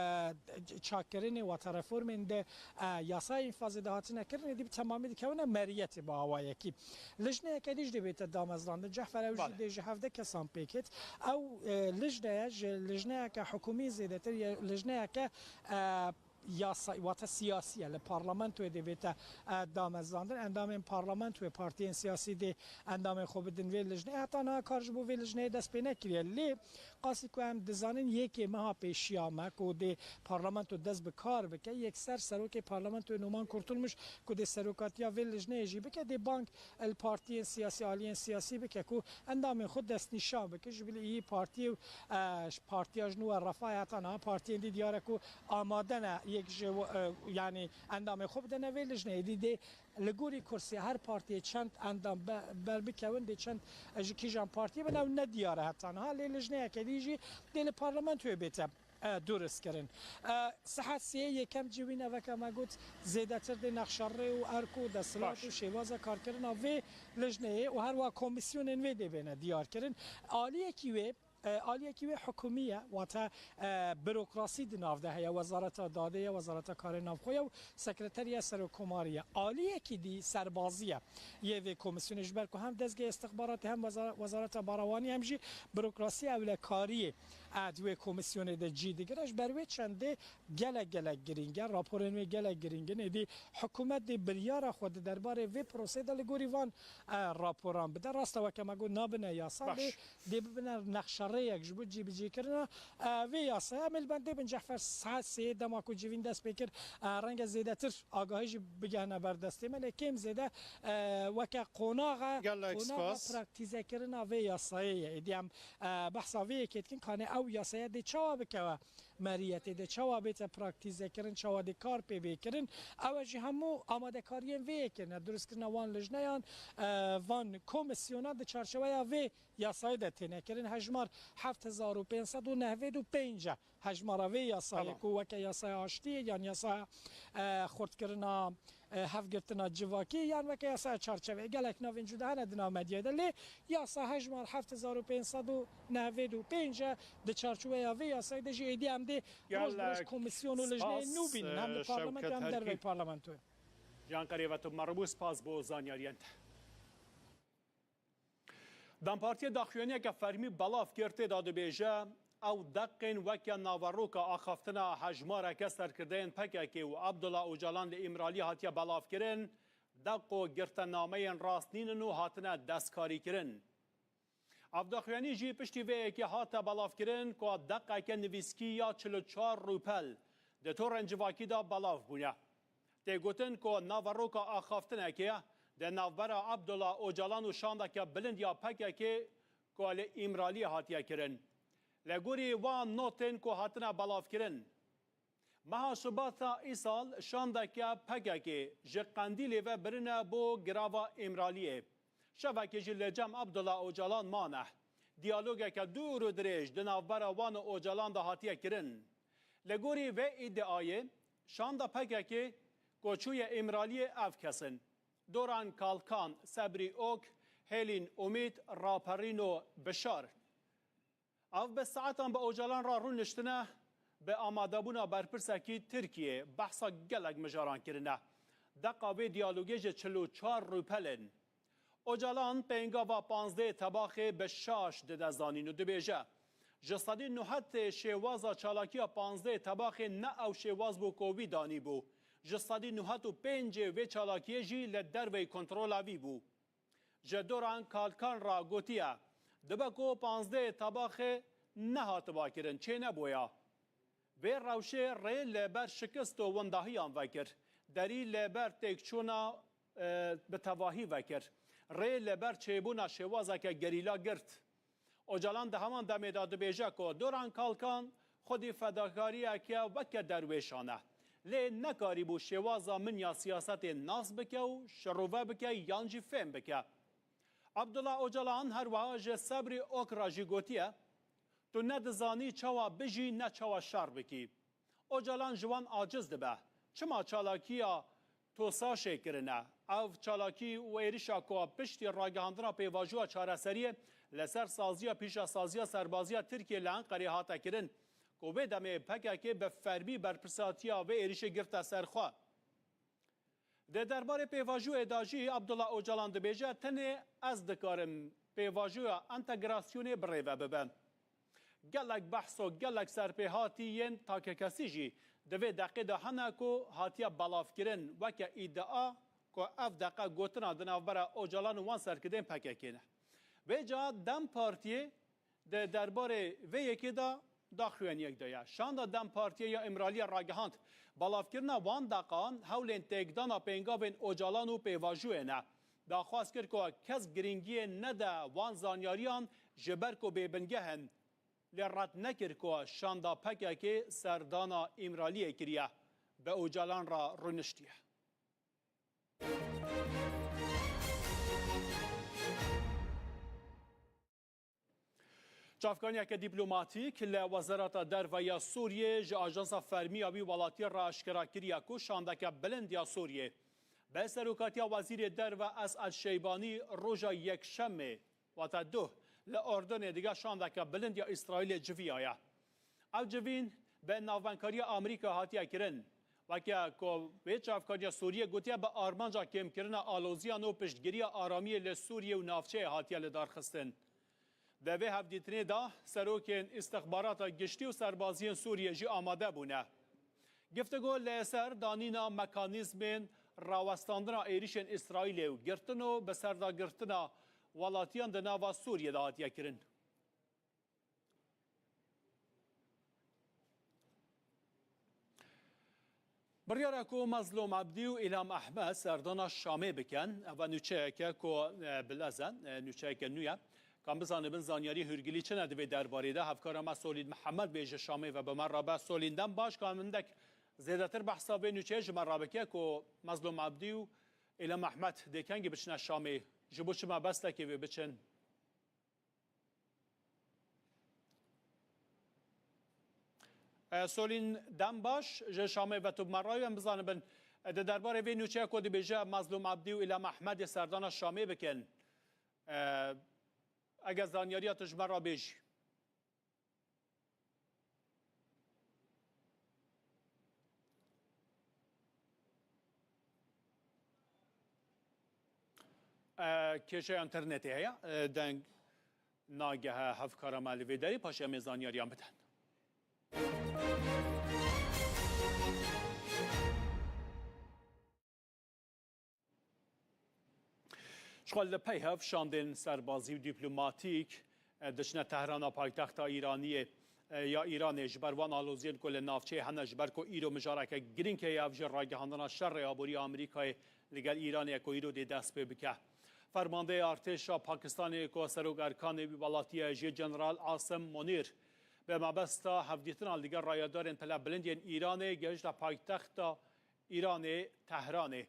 çakkirinê wate reformên di, e, yasaya înfazê de hatine kirin, êdî bi temamî dikewine meriyetê bi awayekî. Lijneyeke dî jî dê bête damezrandin. Cehfer ew jî Bale. dê ji hevdeh kesan pêk hêt. Ew, e, lijneye ji lijneyeke hikûmî zêdetir ye, lijneyeke, e, yasa, wate siyasî ye. Li parlamentoyê dê bête, e, damezrandin. Endamên parlamentoyê, partiyên siyasî dê endamên xwe bidin vê lijneyê. Heta niha kar ji bo vê lijneyê dest pê nekiriye. Lê qasî ku em dizanin yekê meha pêşiya me ku dê parlamento dest bi kar bike, yekser serokê parlamentoyê Numan Kurtulmuş ku dê serokatiya vê lijneyê jî bike, dê bang li partiyên siyasî, aliyên siyasî bike ku endamên xwe destnîşan bike. Ji bilî îyî partiyê û, e, ji partiya ji nû we Refahê heta niha partiyên dî diyar e ku amade ne yek ji, e, yanî endamên xwe bidene vê lijneyê. Dî dê li gorî kursê her partiyê çend endam be-, berbikewin, dê çend, e, ji kîjan partiyê bin, ew ne diyar e heta niha. Lê lijneyeke dî jî dê li parlamentoyê bête, e, durist kirin. E, saet sê yekem cî wî ne, weke me got, zêdetir dê nexşa rê û erk û desthilat Baş. û şêwaza karkirina vê lijneyê û her wiha komîsyonên wê dê bêne diyar kirin. Aliyekî wê, e, aliyekî wê hikûmî ye, wate, e, burokrasî di nav de heye, Wezareta Dadê ye, Wezareta Karê Navxwe ye û Sekreteriya Serokkomarî ye. Aliyekî dî serbazî ye yê vê komîsyonê, ji ber ku hem dezgehê istixbaratê hem weza-, Wezareta Barawanî hem jî burokrasiya ewlekariyê, e, di wê komîsyonê de cî digire. Ji ber wê çendê gelek gelek girîng e. Raporên wê gelek girîng in. Êdî hikûmet dê biryara xwe di derbarê vê proseyê de li gorî van, e, raporan bide. Rast e, weke me got, nabine yasa, Baş. lê dê bibine nexşerêyek ji bo cîbicîkirina, e, vê yasayê. Em ê li bendê bin, Cehfer, saet sê dema ku civîn dest pê kir, e, renge zêdetir agahî jî bigehne ber destê me, lê kêm zêde, e, weke qonaxa, Gelek qonaxa spas. praktîzekirina vê yasayê ye. Êdî em, e, behsa vê yekê dikin, kanê ew yasaya dê çawa bikewe meriyetê, dê çawa bête praktîzekirin, çawa dê kar pê bê kirin. Ew e jî hemû amadekariyên vê yekê ne, durustkirina wan lijneyan, e, van komîsyona di çarçeweya vê yasayê de têne kirin. Hejmar heft hezar û pênc sed û nehwêd û pênc e. Hejmara vê yasayê Tamam. ku weke yasaya aştiyê yan yasaya, e, xurtkirina, e, hevgirtina civakî yan weke yasaya çarçeveyê. Gelek navên cuda hene di nav medyayê de. Lê yasa hejmar heft hezar û pênc sed û nehwêd û pênc e. Di çarçoveya vê yasayê de jî êdî em dê roj bi roj Gelek komîsyon û lijneyên spas, nû bînin. Hem li e, parlamentoyê Şewket hem derveyî Herkî. parlamentoyê. Can Qerêveto, merhebû, spas bo zaniyariyên te. DEM Partiyê daxuyaniyeke fermî belav kir, tê de dibêje, ew deqên weke naveroka axaftina hejmareke serkirdeyên P K K û Abdullah Ocalan li Îmraliyê hatiye belavkirin, deq û girtenameyên rast nînin û hatine destkarîkirin. Ev daxuyanî jî piştî vê yekê hate belavkirin ku deqeke nivîskî ya çil û çar rûpel di torên civakî de belav bûne. Tê gotin ku naveroka axaftinekê di navbera Abdullah Ocalan û şandeke bilind ya P K K ku li Îmraliyê hatiye kirin. Li gorî wan notên ku hatine belavkirin, meha Şibata îsal şandeke P K K ji Qendîlê ve birine bo girava Îmraliyê. Şevekê jî li cem Abdullah Ocalan mane. Diyalogeke dûr û dirêj di navbera wan û Ocalan de hatiye kirin. Li gorî vê îdiayê, şanda P K K ku çûye Îmraliyê ev kes in: Doran Kalkan, Sebrî Ok, Hêlîn Umît, Raperîno Bişar. Ev bi saetan bi Ocalan re rûniştine, Bi amadebûna berpirsekî Tirkiyê behsa gelek mijaran kirine. Deqa vê diyalogê ji çil û çar rûpel in. Ocalan pêngava panzdehê Tebaxê bi şaş dide zanîn û dibêje, ji sedî newid şêwaza çalakiya panzdehê Tebaxê ne ew şêwaz bû ku wî danîbû. Ji sedî newid û pêncê vê çalakiyê jî li derveyî kontrola wî bû. Ji Doran Kalkan re gotiye, dibe ku panzdehê Tebaxê nehatiba kirin, çênebûya. Vê rewşê rê li ber şikist û windahiyan vekir. Derî li ber têkçûna, e, bi tevahî vekir. Rê li ber çêbûna şêwazeke gerîla girt. Ocalan di heman demê de dibêje ku Doran Kalkan xwedî fedakariyeke weke derwêşan e. Lê nekarîbû şêwaza min ya siyasetê nas bike û şirove bike yan jî fêm bike. Abdullah Ocalan her wiha ji Sebrî Ok re jî gotiye, tu ne dizanî çawa bijî ne çawa şer bikî. Ocalan ji wan aciz dibe. Çima çalakiya TOSAŞ'ê kirine? Ev çalakî û êrişa ku piştî ragihandina pêvajoya çareseriyê li ser saziya pîşasaziya serbaziya Tirkiyê li Enqerê hate kirin, ku vê demê P K K bi fermî berpirsatiya vê êrişê girte ser xwe. Di derbarê pêvajoyê de jî Abdullah Ocalan dibêje, tenê ez dikarim pêvajoya entegrasyonê birêve bibe. Gelek behs û gelek serpêhatî yên takekesî jî di vê deqê de hene ku hatiye belavkirin weke îdia ku ev deqe gotina di navbera Ocalan û wan serkirdên P K K ne. Vêca DEM Partiyê di derbarê vê yekê de daxuyaniyek daye. Şanda DEM Partiyê ya Îmraliyê ragihand, belavkirina wan deqan hewlên têkdana pêngavên Ocalan û pêvajoyê ne. Daxwaz kir ku kes girîngiyê nede wan zanyariyan ji ber ku bêbingeh in. Lê red nekir ku şanda P K K serdana Îmraliyê kiriye, bi Ocalan re rûniştiye. Çavkaniyeke dîplomatîk li Wezareta Derve ya Sûriyê ji ajansa fermî ya wî welatî re aşkera kiriye ku şandeke bilind ya Sûriyê bi serokatiya Wezîrê Derve Es'ed Şeybanî roja Yekşemê, wate duh, li Urdunê digel şandeke bilind ya Îsraîlê civiyaye. Ev civîn bi navbenkariya Amerîka hatiye kirin. Weke ku vê çavkariya Sûriyê gotiye, bi armanca kêmkirina aloziyan û piştgiriya aramiyê li Sûriyê û navçeyê hatiye lidarxistin. Di vê hevdîtinê de serokên îstixbarata giştî û serbaziyên Sûriyê jî amade bûne. Giftego li ser danîna mekanîzmên rawestandina êrişên Îsraîlê û girtin û bi serdagirtina welatiyan di nava Sûriyê de hatiye kirin. Biryara ku Mezlûm Ebdî û Îlham Ehmed serdana Şamê bikin, eva nûçeyeke ku, e, bilez e, e, nûçeyeke nû ye. Ka em bizanibin zanyarî hûrgilî çi ne di vê derbarê de, hevkara me Solîn Mihemed bê ji Şamê ve bi me re be. Solîn, dem baş, ka hindek zêdetir behsa vê nûçeyê ji me re bike ku Mezlûm Ebdî û Îlham Ehmed dê kengî biçine Şamê, ji bo çi mebestekê wê biçin? E, Solîn, dem baş, ji Şamê ve tu bi me re yî, em bizanibin, e, di derbarê vê nûçeya ku dibêje Mezlûm Ebdî û Îlham Ehmedê serdana Şamê bikin. E, eger zanyariya tu ji me re bêjî. E, kêşeya înternetê heye, e, deng nagehe hevkara me li vê derê, paşê em ê zanyariyan bidin. Ji xwe li pey hev şandên serbazî û dîplomatîk, e, diçine Tehrana paytexta Îraniyê, e, ya Îranê, ji ber wan aloziyên ku li navçeyê hene, ji ber ku îro mijareke girîng heye, ev jî ragihandina şerê aborî ya Amerîkayê li gel Îranê ye ku îro dê dest pê bike. Fermandeyê artêşa Pakistanê ku serok erkanê wî welatî ye jî General Asim Monîr, bi mebesta hevdîtina li gel rayedarên pile bilind yên Îranê gehişte paytexta Îranê, Tehranê.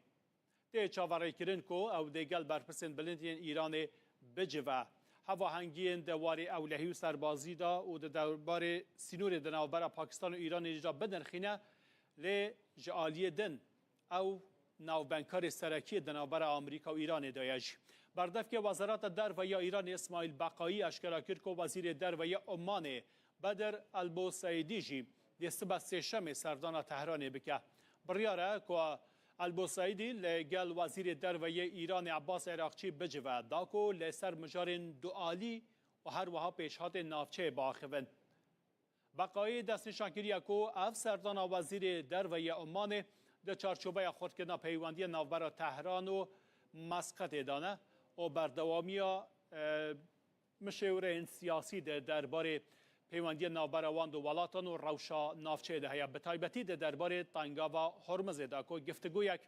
Tê çaverêkirin ku ew dê gel berpirsên bilind yên Îranê bicive. Hevahengiyên di warê ewlehî û serbazî de û di derbarê sînorê di navbera Pakistan û Îranê jî de binirxîne, lê ji aliyê din ew navbenkarê serekiyê di navbera Amerîka û Îranê de ye jî. Berdevkê Wezareta Derve ya Îranê Îsmaîl Beqayî eşkera kir ku Wezîrê Derve ya Omanê Bedir Elboseydî jî Dê sibe sêşemê serdana Tehranê bike. Biryar e ku Elboseîdî li gel Wezîrê Derve yê Îranê Ebbas Eraqçî bicive, da ku li ser mijarên dualî û her wiha pêşhatên navçeyê biaxivin. Beqayî destnîşan kiriye ku ev serdana Wezîrê Derve yê Omanê di çarçoveya xurtkirina peywendiyên navbera Tehran û Mesqetê de ne û berdewamiya, e, mişêwireyên siyasî di derbarê peywendiyên navbera wan du welatan û rewşa navçeyê de heye. Bi taybetî di derbarê Tengava Hormizê de ku giftigoyek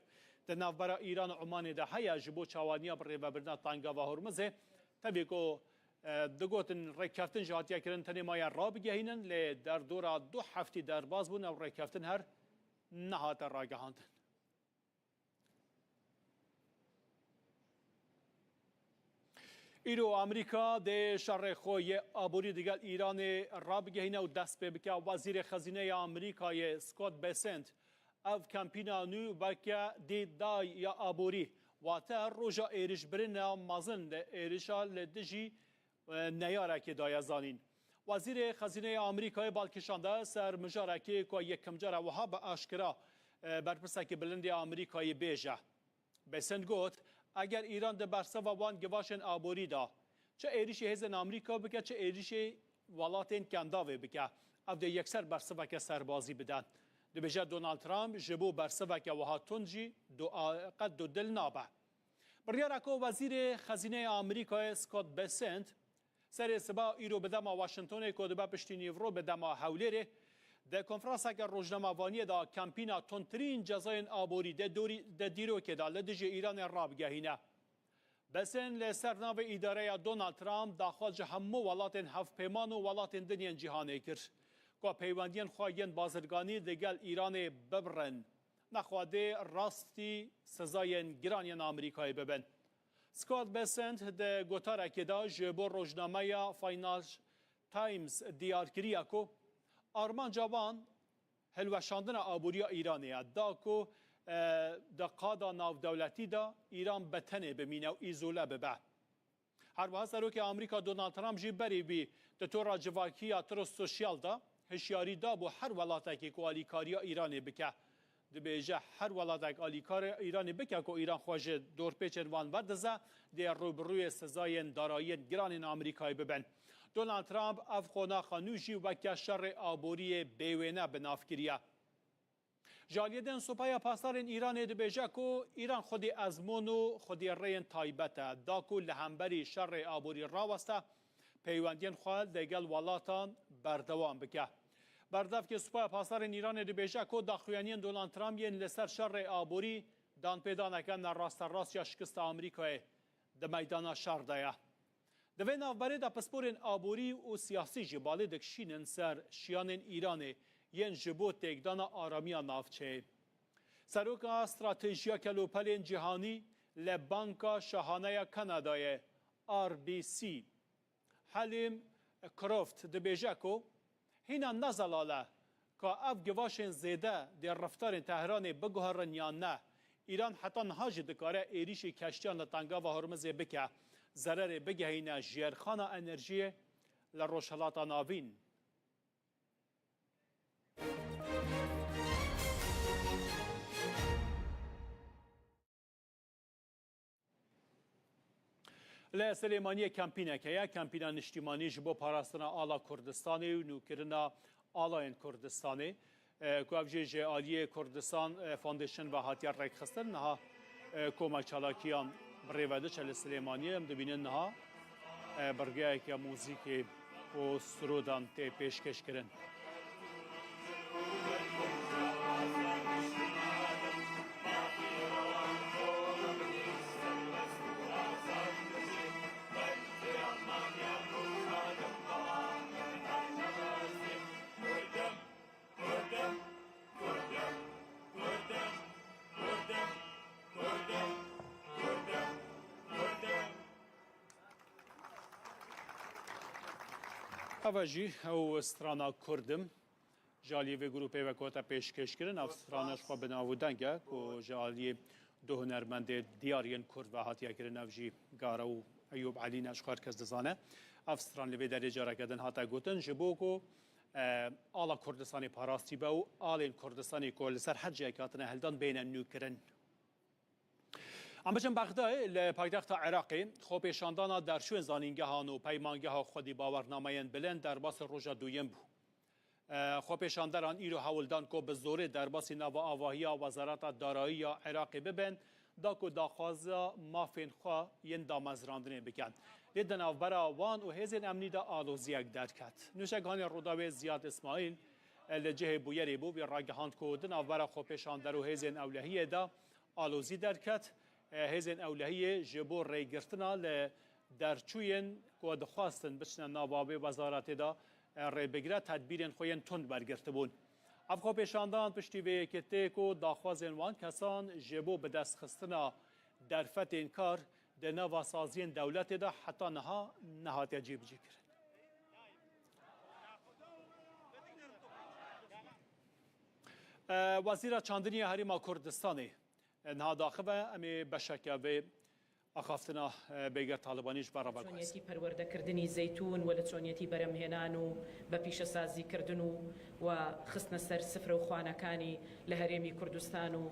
di navbera Îran û Omanê de heye ji bo çawaniya birêvebirina Tengava Hormizê, tevî ku, e, digotin rêkeftin ji hatiye kirin tenê maye rabigehînin, lê derdora du heftî derbas bûn, ew rêkeftin her nehate ragihandin. Îro Amerîka dê şerê xwe yê aborî digel Îranê rabigehîne û dest pê bike. Wezîrê Xezîneyê Amerîkayê Scott Bessent ev kampîna nû weke dê day ya aborî, wate roja êrişbirina mezin li êrişa li dijî e, neyarekê daye zanîn. Wezîrê Xezîneyê Amerîkayê bal kişande ser mijarekê ku yekemcara wiha bi aşkira, e, berpirsekî bilind ê Amerîkayê bêje. Bessent got, eger Îran di bersiva wan givaşên aborî de çi êrişî hêzên Amerîka bike, çi êrişê welatên Kendavê bike, ev dê yekser bersiveke serbazî bide. Dibêje Donald Trump ji bo bersiveke wiha tund jî du-, a-, qet dudil nabe. Biryara ku Wezîrê Xezîneyê Amerîkayê Scott Bessent serê siba îro bi dema Washingtonê ku dibe piştî nîvro bi dema Hewlêrê di konferanseke rojnamevaniyê de kampîna tundtirîn cezayên aborî di dorî, di dîrokê de li dijî Îranê rabigehîne. Bessent li ser navê îdareya Donald Trump daxwaz ji hemû welatên hevpeyman û welatên din yên cîhanê kir ku peywendiyên xwe yên bazirganî digel Îranê bibirin. Nexwe dê rastî sizayên giran yên Amerîkayê bibin. Scott Bessent di gotarekê de ji bo rojnameya Financial Times diyar kiriye ku armanca wan hilweşandina aboriya Îranê ye, da ku, e, di qada navdewletî de Îran bi tenê bimîne û îzole bibe. Her wiha Serokê Amerîka Donald Trump jî berî wî di tora civakiya Truth Social de hişyarî dabû her welatekê ku alîkariya Îranê bike. Dibêje, her welatek alîkarê Îranê bike ku Îran xwe ji dorpêçên wan werdize, dê rûbirûyê sizayên darayiyên giranên Amerîkayê bibin. Donald Trump ev qonaxa nû jî weke şerê aboriyê bêwêne bi nav kiriye. Ji aliyê din Supaya Pasdarên Îranê dibêje ku Îran xwedî ezmûn û xwedî rêyên taybet e, da ku li hemberî şerê aborî raweste, peywendiyên xwe digel welatan berdewam bike. Berdevkê Supaya Pasdarên Îranê dibêje ku daxuyaniyên Donald Trump yên li ser şerê aborî danpêdaneke nerasterast ya şikista Amerîkayê di meydana şer de ye. Di vê navberê de pisporên aborî û siyasî jî balê dikişînin ser şiyanên Îranê yên ji bo têkdana aramiya navçeyê. Seroka Stratejiya Kelopelên Cîhanî li Banka Şahane ya Kanadayê, R B C, Helîm Croft dibêje ku hîna ne zelal e ka ev givaşên zêde dê reftarên Tehranê biguherin yan ne. Îran heta niha jî dikare êrîşî keştiyan li Tengava Hormizê bike, zererê bigehîne jêrxana enerjiyê li Rojhilata Navîn. Li Silêmaniyê kempînek heye, kempîna niştîmanî ji bo parastina ala Kurdistanê û nûkirina alayên Kurdistanê, e, ku ev jî ji aliyê Kurdistan, e, Foundation ve hatiye rêkxistin. Niha, e, koma çalakiyan bi rê ve diçe li Silêmaniyê. Em dibînin niha, e, birgeyeke muzîkê û sirodan tê pêşkêşkirin. Eva jî ew strana Kurdim ji aliyê vê grûpê ve ku hate pêşkêşkirin. Ev strana ji xwe bi nav û deng e ku ji aliyê du hunermendê diyar yên Kurd ve hatiye kirin. Ev jî Gara û Eyûb Elî ne, ji xwe her kes dizane. Ev stran li vê derê careke din hate gotin, ji bo ku e, ala Kurdistanê parastî be û alên Kurdistanê ku li ser her cihek hatine hildan bêne nûkirin. Em biçin Bexdayê, li paytexta Iraqê xwepêşandana derçûyên zanîngehan û peymangeha xwedî bawernameyên bilind derbasî roja duyem bû. E, xwepêşanderan îro hewl dan ku bi zorê derbasî nava avahiya Wezareta Darayî ya Iraqê bibin, da ku daxwaza mafên xwe yên damezrandinê bikin. Lê di navbera wan û hêzên emnî de aloziyek derket. Nûşeganê Rûdawê Ziyad Îsmaîl, e, li cihê bûyerê bû, wî ragihand ku di navbera xwepêşander û hêzên ewlehiyê de alozî derket. E, hêzên ewlehiyê ji bo rêgirtina li derçûyên ku dixwastin biçine nava vê wezaretê de, e, rê bigire, tedbîrên xwe yên tund wergirtibûn. Ev xwepêşandan piştî vê yekê tê ku daxwazên wan kesan ji bo bidestxistina derfetên kar di nava saziyên dewletê de heta niha nehatiye cîbicîkirin. E, Wezîra Çandinî ya Herêma Kurdistanê, e, niha daxive, em ê beşeke vê axaftina, e, Bêger Talibanî ji ber re veguhezin. چۆنیەتی پەروەردەکردنی زەیتون و لە چۆنیەتی بەرهەمهێنان و بە پیشەسازیکردن و، و خستنە سەر سفرە و خوانەکانی لە هەرێمی کوردستان و،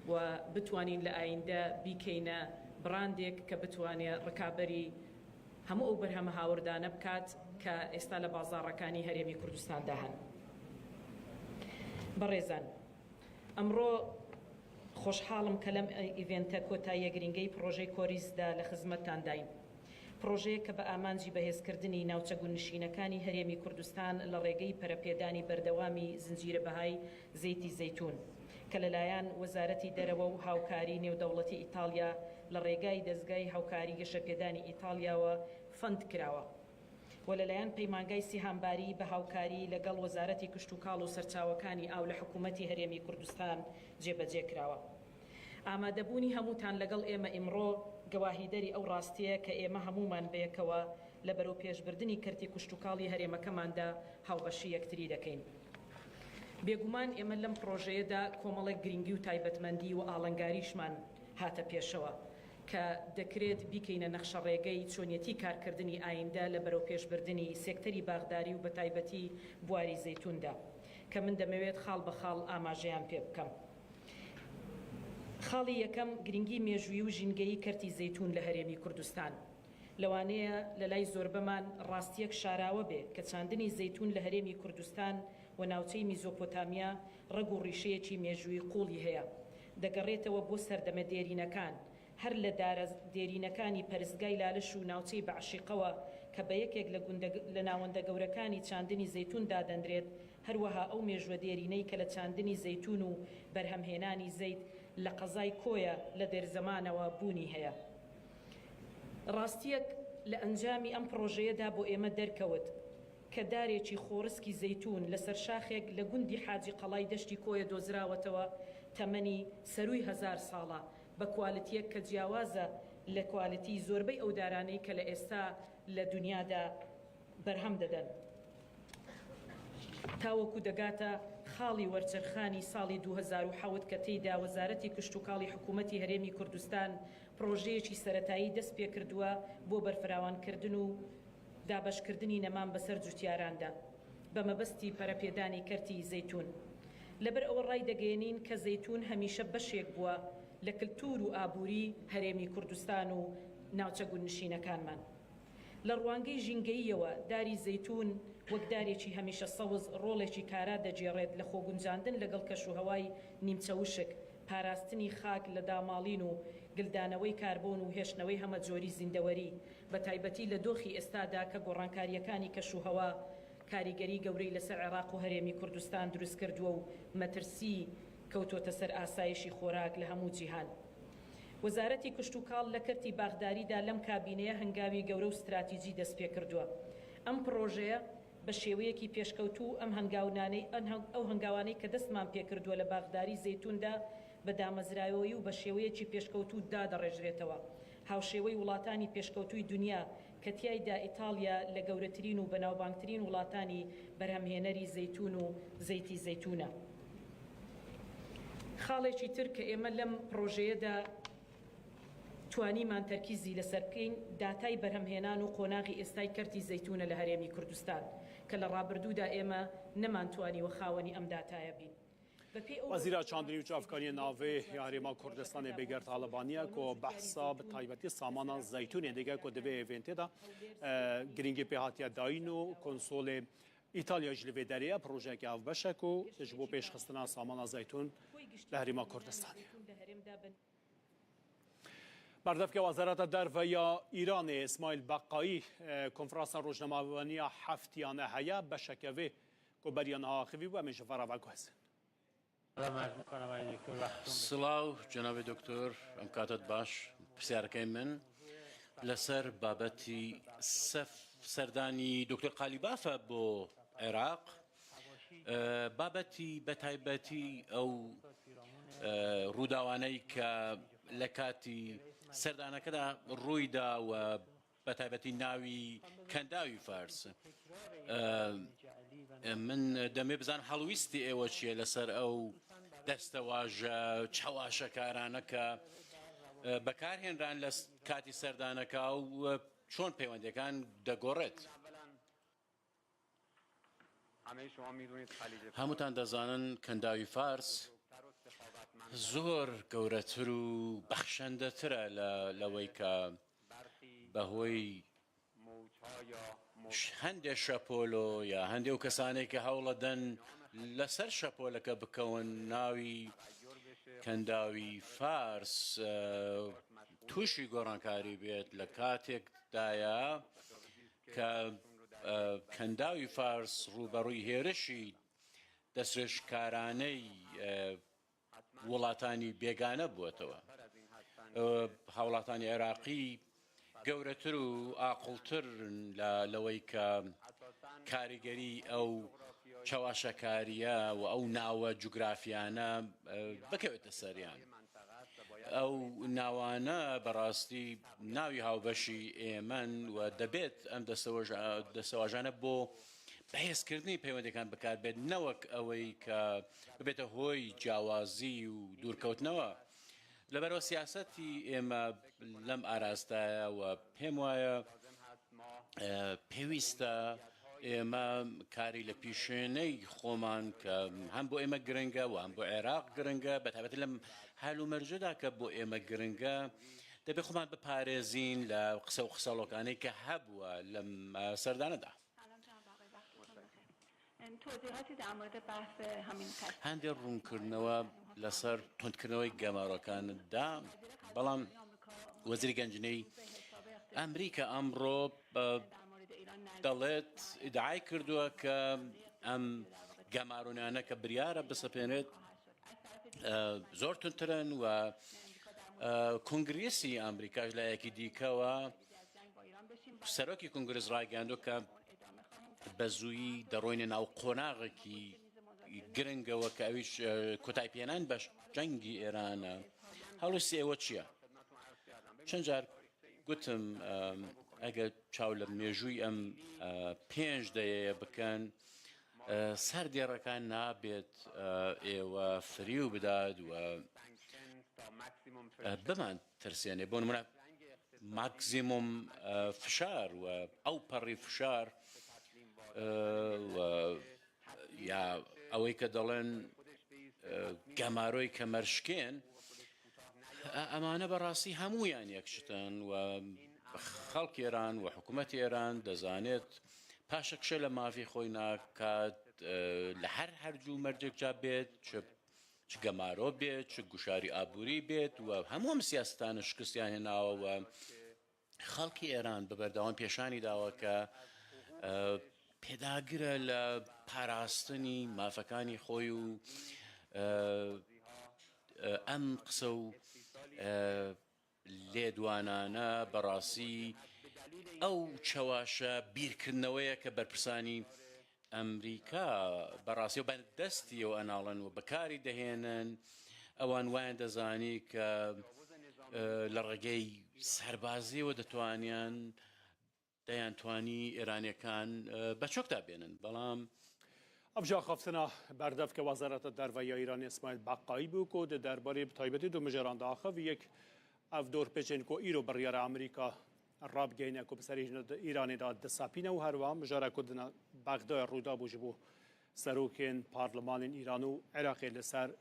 و بتوانین لە ئایندە بیکەینە براندێک کە بتوانێ ڕکابەری هەموو ئەو بەرهەمە هاوردانە بکات کە ئێستا لە بازاڕەکانی هەرێمی کوردستاندا هەن. بەڕێزان، ئەمڕۆ خۆشحاڵم کە لەم ئیڤێنتە کۆتاییە گرنگەی پڕۆژەی کۆریزدا لە خزمەتتان داین. پڕۆژەیە کە بە ئامانجی بەهێزکردنی ناوچە گوندنشینەکانی هەرێمی کوردستان لە ڕێگەی پەرەپێدانی بەردەوامی زنجیرە بەهای زەیتی زەیتون کە لەلایەن وەزارەتی دەرەوە و هاوکاری نێودەوڵەتی ئیتاڵیا لە ڕێگای دەزگای هاوکاری گەشەپێدانی ئیتاڵیاوە فەند کراوە و لەلایەن پەیمانگای سیهامباری بە هاوکاری لەگەڵ وەزارەتی کشتوکاڵ و سەرچاوەکانی ئاو لە حکوومەتی هەرێمی کوردستان جێبەجێ کراوە. ئامادەبوونی هەمووتان لەگەڵ ئێمە ئیمڕۆ گەواهیدەری ئەو ڕاستیە کە ئێمە هەموومان بەیەکەوە لە بەرەوپێشبردنی کەرتی کشتوکاڵی هەرێمەکەماندا هاوبەشی یەکتری دەکەین. بێگومان ئێمە لەم پڕۆژەیەدا کۆمەڵێک گرنگی و تایبەتمەندی و ئاڵنگاریشمان هاتە پێشەوە کە دەکرێت بیکەینە نەخشە ڕێگەی چۆنیەتی کارکردنی ئایندە لە بەرەوپێشبردنی سێکتەری باغداری و بە تایبەتی بواری زەیتوندا کە من دەمەوێت خاڵ بە خاڵ ئاماژەیان پێ بکەم. خاڵی یەکەم، گرنگی مێژووی و ژینگەیی کەرتی زەیتون لە هەرێمی کوردستان. لەوانەیە لە لای زۆربەمان ڕاستیەک شاراوە بێ کە چاندنی زەیتون لە هەرێمی کوردستان و ناوچەی میزۆپۆتامیا ڕەگ و ڕیشەیەکی مێژووی قوڵی هەیە. دەگەڕێتەوە بۆ سەردەمە دێرینەکان، هەر لە دارە دێرینەکانی پەرستگای لالش و ناوچەی بەعشیقەوە کە بە یەکێک لە گوندە، لە ناوەندە گەورەکانی چاندنی زەیتون دادەندرێت، هەروەها ئەو مێژووە دێرینەی کە لە چاندنی زەیتون و بەرهەمهێنانی زەیت لە قەزای کۆیە لە دێرزەمانەوە بوونی هەیە. ڕاستیەک لە ئەنجامی ئەم پڕۆژەیەدا بۆ ئێمە دەرکەوت کە دارێکی خۆڕسکی زەیتون لەسەر شاخێک لە گوندی حاجی قەڵای دەشتی کۆیە دۆزراوەتەوە، تەمەنی سەرووی هەزار ساڵە، بە کوالتیەک کە جیاوازە لە کوالتی زۆربەی ئەو دارانەی کە لە ئێستا لە دنیادا بەرهەم دەدەن. تاوەکو دەگاتە خاڵی وەرچەرخانی ساڵی دوو هەزار و حەوت کە تێیدا وەزارەتی کشتوکاڵی حکوومەتی هەرێمی کوردستان پڕۆژەیەکی سەرەتایی دەست پێ کردووە بۆ بەرفراوانکردن و دابەشکردنی نەمان بەسەر جوتیاراندا بە مەبەستی پەرەپێدانی کەرتی زەیتون. لەبەر ئەوە ڕای دەگەیەنین کە زەیتون هەمیشە بەشێک بووە لە کلتور و ئابووری هەرێمی کوردستان و ناوچە گوندنشینەکانمان. لە ڕوانگەی ژینگەییەوە، داری زەیتون وەک دارێکی هەمیشە سەوز ڕۆڵێکی کارا دەگێڕێت لە خۆگونجاندن لەگەڵ کەشوهەوای نیمچە وشک، پاراستنی خاک لە داماڵین و گلدانەوەی کاربۆن و هێشتنەوەی هەمەجۆری زیندەوەری، بە تایبەتی لە دۆخی ئێستادا کە گۆڕانکارییەکانی کەشوهەوا کاریگەری گەورەی لەسەر عێراق و هەرێمی کوردستان دروست کردووە و مەترسی کەوتۆتە سەر ئاسایشی خۆراک لە هەموو جیهان. وەزارەتی کشتوکاڵ لە کەرتی باخداریدا لەم کابینەیە هەنگاوی گەورە و ستراتیجی دەست پێ کردووە. ئەم پڕۆژەیە بە شێوەیەکی پێشکەوتوو ئەم هەنگاونانەی، ئەن هەنگ-، ئەو هەنگاوانەی کە دەستمان پێ کردووە لە باخداری زەیتوندا بە دامەزراوەیی و بە شێوەیەکی پێشکەوتوو دادەڕێژرێتەوە. هاوشێوەی وڵاتانی پێشکەوتووی دنیا کە تیایدا ئیتاڵیا لە گەورەترین و بەناوبانگترین وڵاتانی بەرهەمهێنەری زەیتون و زەیتی زەیتونە. خاڵێکی تر کە ئێمە لەم پڕۆژەیەدا توانیمان تەرکیزی لەسەر بکەین، داتای بەرهەمهێنان و قۆناغی ئێستای کەرتی زەیتونە لە هەرێمی کوردستان، کە لە ڕابردوودا ئێمە نەمانتوانی وە خاوەنی ئەم داتایە بین. بە پێی ئەو وەزیرە چاندنی و چاڤکارییە ناڤێ یا هەرێما کوردستانê Bêger Talibaniye ku behsa bi taybetî samana zeytûnê dike ku di vê hêvên tê de, e, girîngî pê hatiye dayîn û konsolê Îtalya jî li vê derê ye, projeyeke hevbeş e ku ji bo pêşxistina samana zeytûn li Herêma Kurdistanê. Berdevke Wezareta Derve ya Îranê Îsmaîl Beqayî, e, konferansa rojnamevanî ya heftiyane heye, beşeke vê ku beriya niha axivî bû, em ê ji ve re veguhezin. Silav, cenabê doktor, em katet baş. Pirsiyarkê min li ser babetî sef-, serdanî doktor Qalîbaf e bo Iraq. E, babetî bi taybetî ew, e, rûdawaney ke li katî serdaneke de rûy da we bi taybetî navî Kendawî Fars. E, e, min demê bizan helwîstî êwe çi ye li ser ew destewaje çewaşekarane ke, e, bekarhênran li s-, katî serdaneke û, e, çon peywendêkan degoret. Hemûtan dezanin Kendawî Fars zor gewretir û bexşendetir e le, lewey ke behwey ş-, hende şepolo ya hende ew kesanê ke hewle den li ser şepoleke bikewin navî Kendawî Fars, e, tûşî gorankarî bêt li katêk daye ke, e, Kendawî Fars rûberûyî hêrişî destdirêjkaraney, e, welatanî bêgane bûetewe. E, hewlatanî Iraqî gewretir û aqiltir in le, lewey ke karîgerî ew çewaşekariye û ew nawe cografiyane, e, bikewite seriyan. Ew nawane berastî navî hawbeşî êmen we debêt em destewaja-, destewajane bo bihêzkirinî peywendêkan bikar bêt, ne wek ewey ke bibête hoy ciyawazî û dûrkewtinewe. Leberwa siyasetî ême lem arastaye we pêm waye, e, pêwîst e ême karî li pîşêney xoman ke hem bo ême giring e û hem bo Iraq giring e, bi taybetî lem hal û mercê de ke bo ême giring e, debê xoman biparêzîn li qise û qiselokanê ke hebûe lem, e, serdane de. سلام جناب آقای، وقتتون بخیر. ام، توضیحاتی در مورد بحث همین تصمیم. Hende rûnkirine we li ser tundkirinewey gemarokan da, belam Wezîrê Gencîney Amerîka emro, e, delet îdiay kirdiwe ke em gemaronane ke biryare bisepênrêt, e, zor tundtir in we, e, Kongresî Amerîka ji layekî dîke we Serokî Kongres ragihando ke bi zûyî derûyne nav qonaxekî giring e weke ewî, e, kotayî pêhênan beş cengî Êran e. Helwestî êwe çi ye? Çend car gotim, e, eger çaw li mêjûyî em, e, pênc deyeye bikin, e, ser dêreka nabêt, e, êwe firîw bidat we, e, biman tirsênê. Bo nimûne maksimum, e, fişar we ew perî fişar, e, we ya ewey ke delên, e, gemaroy kemerşikên, e, emane berastî hemûyan yek şit in we xelkê Êran we hikûmetê Êran dezanêt paşekişe li mafê xwe nakat, e, li her her cû mercek ca bêt, çi çi gemaro bê, çi guşarî aborî bêt we hemû em siyaseta ne şikestiyan hênawe we xelkê Êran bi berdewam pêşanî dawe ke, e, pêdagir e li parastinî mafekanî xwe û, e, e, em qise û, e, lêdwanane berastî ew çewaşe bîrkirineweye ke berpirsanî Amerîka berastî ew bendestî ew enalin û bikarî dihênin. Ewan wayan dezanî ke, e, li regey serbazî ew ditwaniyan deyan twanî Îranêkan, e, beçokta bênin. Belam Ev jî axaftina berdevke Wezareta Derve ya Îranê Îsmaîl Beqayî bû ku di derbarê bi taybetî du mijaran de axivî. Yek ev dorpêçên ku îro biryara Amerîka rabigihîne ku bi serê jin di Îranê de disepîne û herwiha mijara ku di na-, Bexdayê rûdabû ji bo serokên parlemanên Îran û Iraqê li ser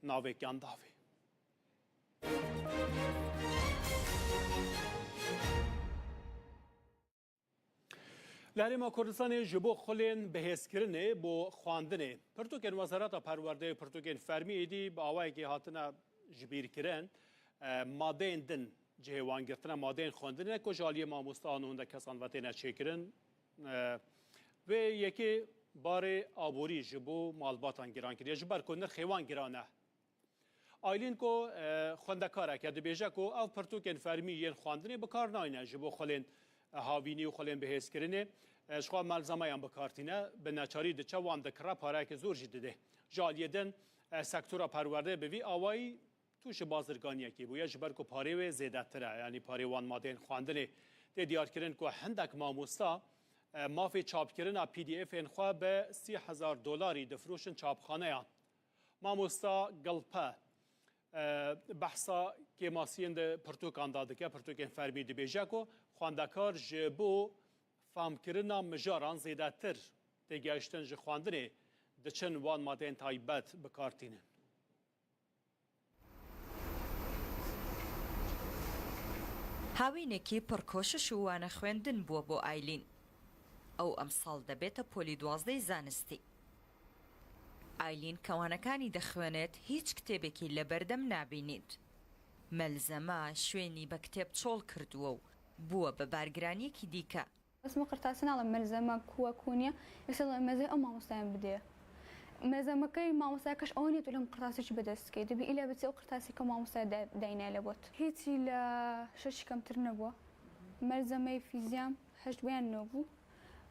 navêkiyan davê. Li Herêma Kurdistanê ji bo xulên bihêzkirinê bo xwendinê, pirtûkên Wezareta Perwerdeyê û pirtûkên fermî êdî bi awayekê hatine jibîrkirin, e, madeyên din cihê wan girtine, madeyên xwendinê ku ji aliyê mamosteyan û hindek kesan ve têne çêkirin. E, vê yekê barê aborî ji bo malbatan giran kiriye, ji ber ku nirxê wan giran e. Aylîn ku, e, xwendekarek e, dibêje ku ev pirtûkên fermî yên xwendinê bi kar nayne ji bo xulên, e, havînî û xulên bihêzkirinê, e, ji xwe melzemeyan bi kar tîne, bi neçarî diçe wan dikire, pareyeke zor jî didê. Ji aliyê din, e, sektora perwerdeyê bi vî awayî tûşî bazirganiyekê bûye, ji ber ku parê wê zêdetir e, yanî parê wan madeyên xwendinê. Tê diyarkirin ku hindek mamosta, e, mafê çapkirina P D F'ên xwe bi sî hezar dolarî difiroşin çapxaneyan. Mamosta Gilpe, e, behsa kêmasiyên di pirtûkan de dike, pirtûkên fermî dibêje ku xwendekar ji bo famkirina mijaran zêdetir têgihiştin ji xwendinê diçin wan madeyên taybet bi kar tînin. Hawînekî pir koşiş û wane xwendin bû bo Aylîn. Ew emsal debête polî duwazdehê zanistî. Aylîn ke wanekani dixwênêt, hîç kitêbekî li berdem nabînît. Melzeme şwênî be kitêb çol kirduwe û bûwe bi bargiraniyekî dîke. Esma qirtasî nala melzeme ku we ku niye, mesela mezey ew mamosteyan bidê. Melzemekey mamosteya keş ew niye tu lem qirtasî çi bi dest key. Dibi île bitse ew qirtasî ke mamosteya de-, deyne ele bot. Hîçî le şeşî kemtir nebû. Melzemey fîziyam heşt bûyan nû bû.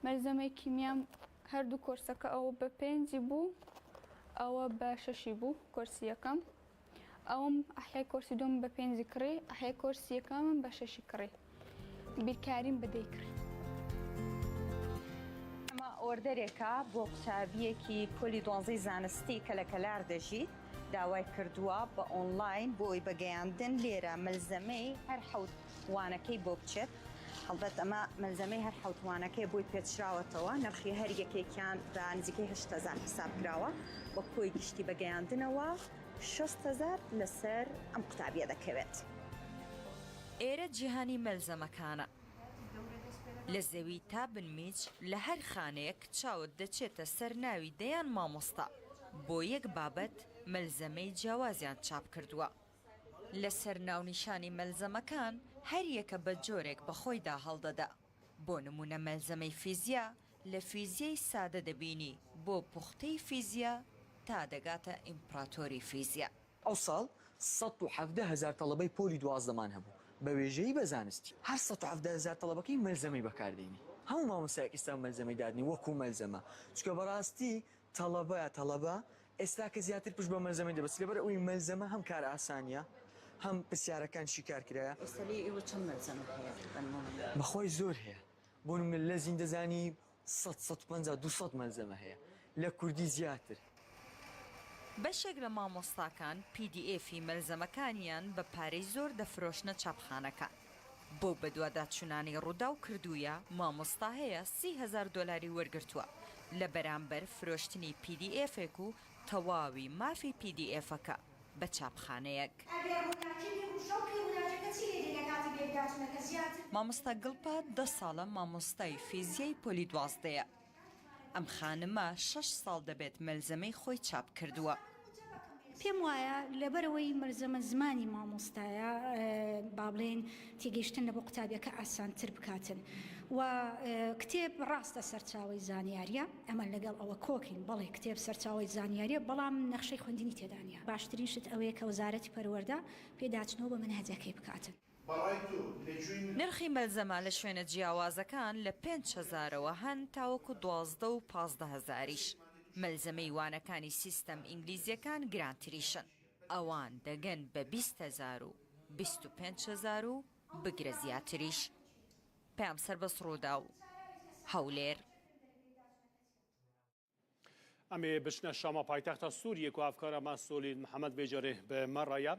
Melzemey kîmiyam her du korseke ew be pêncî bû, ew be şeşî bû, korsî yekem. Ewim ehyay korsî dûm be pêncî kirî, ehyay korsî yekem be şeşî kirî. Bîrkarîm bi dê kir. ئەمە ئۆردەرێکە بۆ قوتابیەکی پۆلی دوانزەی زانستی کە لە کەلار دەژی داوای کردووە بە ئۆنلاین بۆی بەگەیاندن لێرە مەلزەمەی هەر حەوت وانەکەی بۆ بچێت. هەڵبەت ئەمە مەلزەمەی هەر حەوت وانەکەی بۆی پێچراوەتەوە، نرخی هەر یەکێکیان بە نزیکەی هەشت هەزار حساب کراوە، بە کۆی گشتی بەگەیاندنەوە شەست هەزار لەسەر ئەم قوتابیە دەکەوێت. ئێرە جیهانی مەلزەمەکانە. لە زەوی تا بنمیچ لە هەر خانەیەک چاوت دەچێتە سەر ناوی دەیان مامۆستا بۆ یەک بابەت مەلزەمەی جیاوازیان چاپ کردووە. لەسەر ناونیشانی مەلزەمەکان هەر یەکە بە جۆرێک بە خۆیدا هەڵدەدا. بۆ نموونە مەلزەمەی فیزیا لە فیزیای سادە دەبینی بۆ پوختەی فیزیا تا دەگاتە ئیمپراتۆری فیزیا. ئەو ساڵ سەد و حەڤدە هەزار تەڵەبەی پۆلی دوازدەمان هەبوو بە وێژەیی بە زانستی. هەر سەد و حەڤدە هەزار تەڵەبەکەی مەلزەمەی بەکاردێنی. هەموو مامۆستایەک ئێستا مەلزەمەی دادنی وەکو مەلزەمە. چونکە بەڕاستی تەڵەبەیە تەڵەبە ئێستا کە زیاتر پشت بە مەلزەمەی دەبەست، لەبەر ئەوەی مەلزەمە هەم کار ئاسانیە، هەم پرسیارەکان شیکار کرایە. ئێستا لێ ئێوە چەند مەلزەمە هەیە بە نموونە؟ بەخۆی زۆر هەیە. بۆ نموونە لە زین دەزانی سەد، سەد و پەنجا، دوو سەد مەلزەمە هەیە. لە کوردی زیاتر. بەشێک لە مامۆستاکان پی دی ئێفی مەلزەمەکانیان بە پارەی زۆر دەفرۆشنە چاپخانەکان. بەو بەدواداچوونانەی ڕووداو کردوویە، مامۆستا هەیە سی هەزار دۆلاری وەرگرتووە لە بەرامبەر فرۆشتنی پی دی ئێفێک و تەواوی مافی پی دی ئێفەکە بە چاپخانەیەک. مامۆستا گڵپە دە ساڵە مامۆستای فیزیای پۆلی دوازدەیە. ئەم خانمە شەش ساڵ دەبێت مەلزەمەی خۆی چاپ کردووە. پێم وایە لەبەرئەوەی مەلزەمە زمانی مامۆستایە با بڵێن تێگەیشتن لە بۆ قوتابیەکە ئاسانتر بکاتن و کتێب ڕاستە سەرچاوەی زانیاریە، ئەمە لەگەڵ ئەوە کۆکین، بەڵێ کتێب سەرچاوەی زانیاریە بەڵام نەخشەی خوێندنی تێدانە. باشترین شت ئەوەیە کە وەزارەتی پەروەردە پێداچنەوە بە مەنهەجەکەی بکاتن. نرخی مەلزەمە لە شوێنە جیاوازەکان لە پێنج هەزارەوە هەن تاوەکو دوازدە و پازدە هەزاریش. مەلزەمەی وانەکانی سیستەم ئینگلیزیەکان گرانتریشن. ئەوان دەگەن بە بیست هەزار و بیست و پێنج هەزار و بگرە زیاتریش. پەیام سەربەست ڕووداو. هەولێر. Em ê biçine Şama paytexta Sûriyê ku hevkara me Solîn Mihemed vê carê bi me re ye.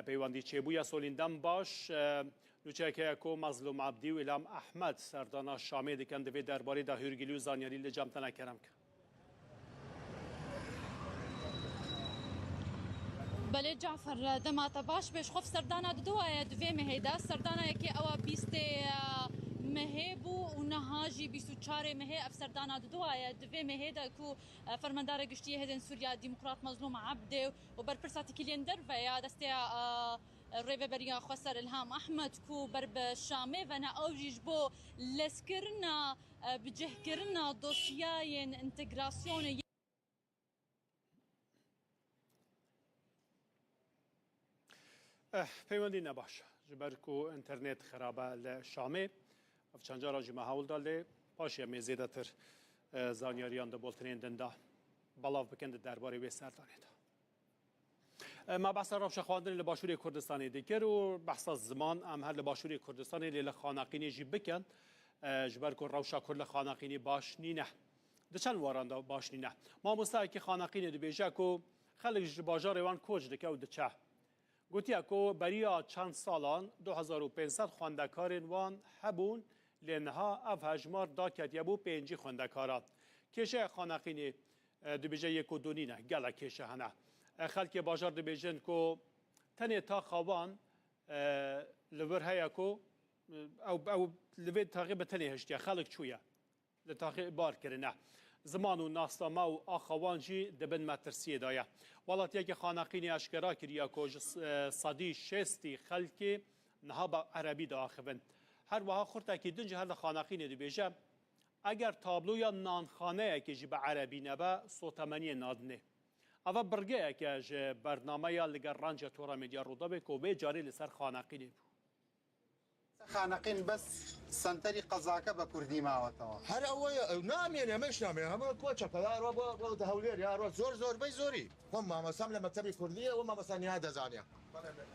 Peywendî çêbûye. Solîn dem baş. Nûçeyek heye ku Mezlûm Ebdî û Îlham Ehmed serdana Şamê dikin, di vê derbarê de hûrgilî û zanyarî li cem te ne, kerem ke. Belê Cafer, dema te baş be, ji xwe serdana diduwaye di vê mehê de. Serdanayekê ewa bîstê mehê bû û niha jî bîst û çarê mehê ev serdana diduwaye di vê mehê de ku, e, Fermandara Giştî yê Hêzên Sûriya Demokrat Mezlûm Ebdê û berpirsa têkiliyên derve ya desteya, e, Rêveberiya Xweser Îlham Ehmed ku ber bi Şamê ve ne, ew jî ji bo lezkirina, e, bicihkirina dosyayên întegrasyonê. Eh, peywendî ne baş e, ji ber ku înternet xirab e li Şamê. Ev çend cara jî me hewl da, lê paşê em ê zêdetir, eh, zanyariyan di bultinên din de belav bikin di derbarê wê serdanê de. Eh, me behsa rewşa xwendinê li Başûrê Kurdistanê dikir û behsa ziman, em her li Başûrê Kurdistanê lê li Xaneqînê jî bikin, eh, ji ber ku rewşa Kurd li Xaneqînê baş nîne. Di çend waran de baş nîne. Mamostayekî Xaneqînê dibêje ku xelk ji bajarê wan koç dike û diçe. Gotiye ku beriya çend salan du hezar û pênc sed xwendekarên wan hebûn, lê niha ev hejmar daketiye bo pêncî xwendekaran. Kêşeya Xaneqînê, e, dibêje yek û du nîne, gelek kêşe hene. E, xelkê bajar dibêjin ku tenê taxa wan, e, li vir heye ku, e, ew, ew li vê taxê bi tenê hiştiye, xelk çûye. Li taxê bar kirine. Ziman û nasname û axa wan jî di bin metirsiyê de ye. Welatiyeke Xaneqînê eşkera kiriye ku ji s-, e, sedî şêstî xelkê niha bi erebî diaxivin. Her wiha xurtekî din jî her li Xaneqînê dibêje, eger tabloya nanxaneyekê jî bi erebî nebe, sotemeniyê nadinê. Eva birgeyeke ji bernameya li gel Ranca Tora Medya Rûdawê ku vê carê li ser Xaneqînê bû. Xaneqîn bes senterî qezake be kurdî mawetewە. Her ew ye, ew namêne, me şnamê, hemû koçeke, ya ro bo, bo de Hewlêr, ya ro zor, zor bey zorî. Xwe mamostam le mektebî kurdî ye, û mamosta niha dezaniya.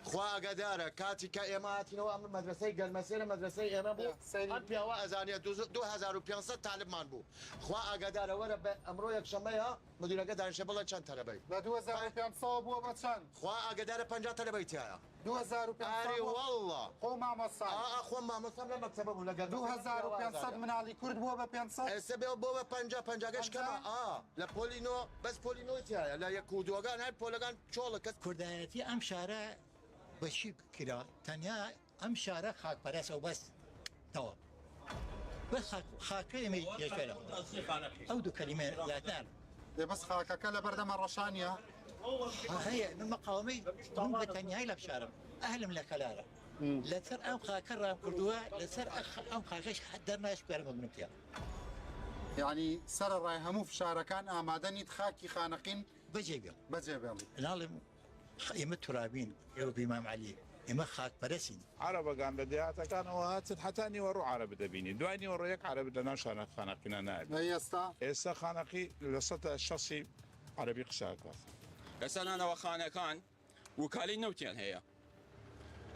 Xwe agedar e, katî ke ême hatînەوە, em medresey Gelmesêre, medresey ême bû. Ya, serî. Em piyawa ezaniye, du, du hezar û pênc sed talibman bû. Xwe agedar e, were be, emro yekşeme ya, Müdürege danişe bile çend talebey. Ve du hezar û pênc sed bû be çend? Xwe agedar e, penca talebey tiyaya. Du hezar û pênc sed. Arê bû. Walla. Xwe mamosta. Aa, xwe mamosta le mektebe bû, le gel. Du hezar û pênc sed minalî kurd bû be pênc sed? Ese be bû be penca, penca geş kema. Aa, le polî no, bes polî no tiyaya. Le yek û dogan, her polegan çolek kes. Kurdayetî em şare beşî kira. Tenya Em şare xakperest ew bes. Tamam. Bes xak, xakê me yeşere. Ew du kelîme zaten. Ê bes xakeke le berdeme reşaniya. Ha, heye, min meqamê, min bi tenyayî le bişarim. Ehlim le kelare. Hmm. Le ser em xake ram kirduwe, le ser ex-, em xake dernaş kuerim min tiya. Yani sererayê hemû fişarekan amade nît xakî Xaneqîn. Becê bî. Becê bî. Nalim. Ême turabîn, ew bi Îmam Elî. Ême xakperest in. Erebegan li dehatekanê we hatin, heta nîwe rû Erebi dibînî. Duay nîwe rû yek Erebi di nav şana Xaneqîna nayê. Ey esta? Êsta Xaneqî li seta şasî Erebî qise dikat. Êsta nane we Xanekan û kalî newtiyan heye.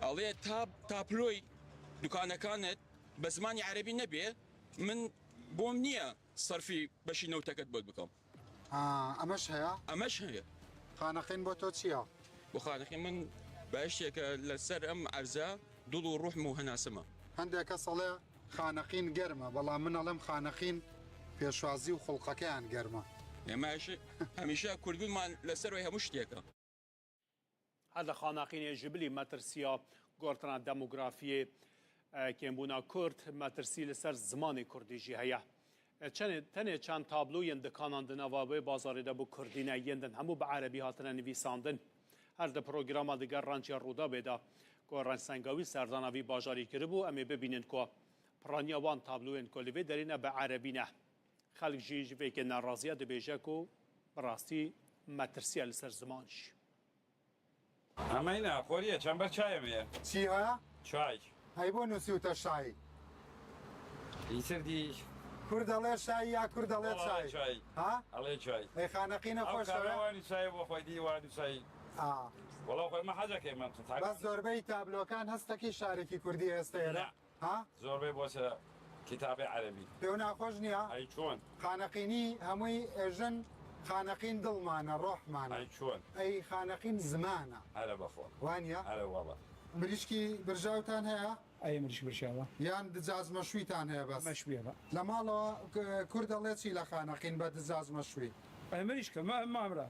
Alê ta, tabloy dukanekan bi zimanî Erebî nebê, min bom niye serfî beşî newteket bol bikim. Ha, emeş heye? Emeş heye. Xaneqîn bo to çi ya? Bo Xaneqîn min behiştiyeke li ser em erze dil û ruh min û henasim e. Hindek kes ale Xaneqîn germ e, belam min alem Xaneqîn pêşwazî û xulqekeyan germ e. Ême hemîşe kurdbûnman li ser wê hemû ştiyek e. Her li Xaneqînê ji bilî metirsiya gortina demografiyê, e, kêmbûna kurd, metirsî li ser zimanê kurdî jî heye. E, çenê, tenê çend tablo yên dikanan di nava wê bazarê de bi kurdî ne, yên din hemû bi erebî hatine nivîsandin. Her di programa digel Rançya Rûdawê de ku Ranç Sengawî serdana vî bajarî kiribû, em ê bibînin ku piraniya wan tabloyên ku li vê derê ne bi erebî ne. Xelk jî ji vê yekê neraziya dibêje ku bi rastî metirsiya li ser ziman jî. Emeyna, xorî ye, çember çayê me ye. Çi heye? Çay. Hey bo nûsî û te şayî. Îsir dî. Kur delê şayî ya kur delê çayî. Çay. Ha? Alê çay. Ey Xaneqîne xweş e. Ew kare wanî çayê bo xwedî wanî çayî. Ha. Wala xwe me hecekê me. Bes zorbeyî tablokan hestekî şarekî kurdî heste ye. Ne. Ha? Zorbê bose kitabê erebî. Pêwna xweş niya? Ay çon. Xaneqînî hemûyî êjin Xaneqîn dil mane, roh mane. Ay çon. Ey Xaneqîn ziman e. Hele bexwe. Waniya? Hele wala. مریشکی برژاوتان هەیە؟ ئەی مریشک برژاوە. یان دجاج مەشویتان هەیە بەس؟ مەشویە بە. لە ماڵەوە ک-، کورد ئەڵێ چی لە خانەقین بە دجاج مەشوی؟ ئەی مریشکە، ما-، مامرە.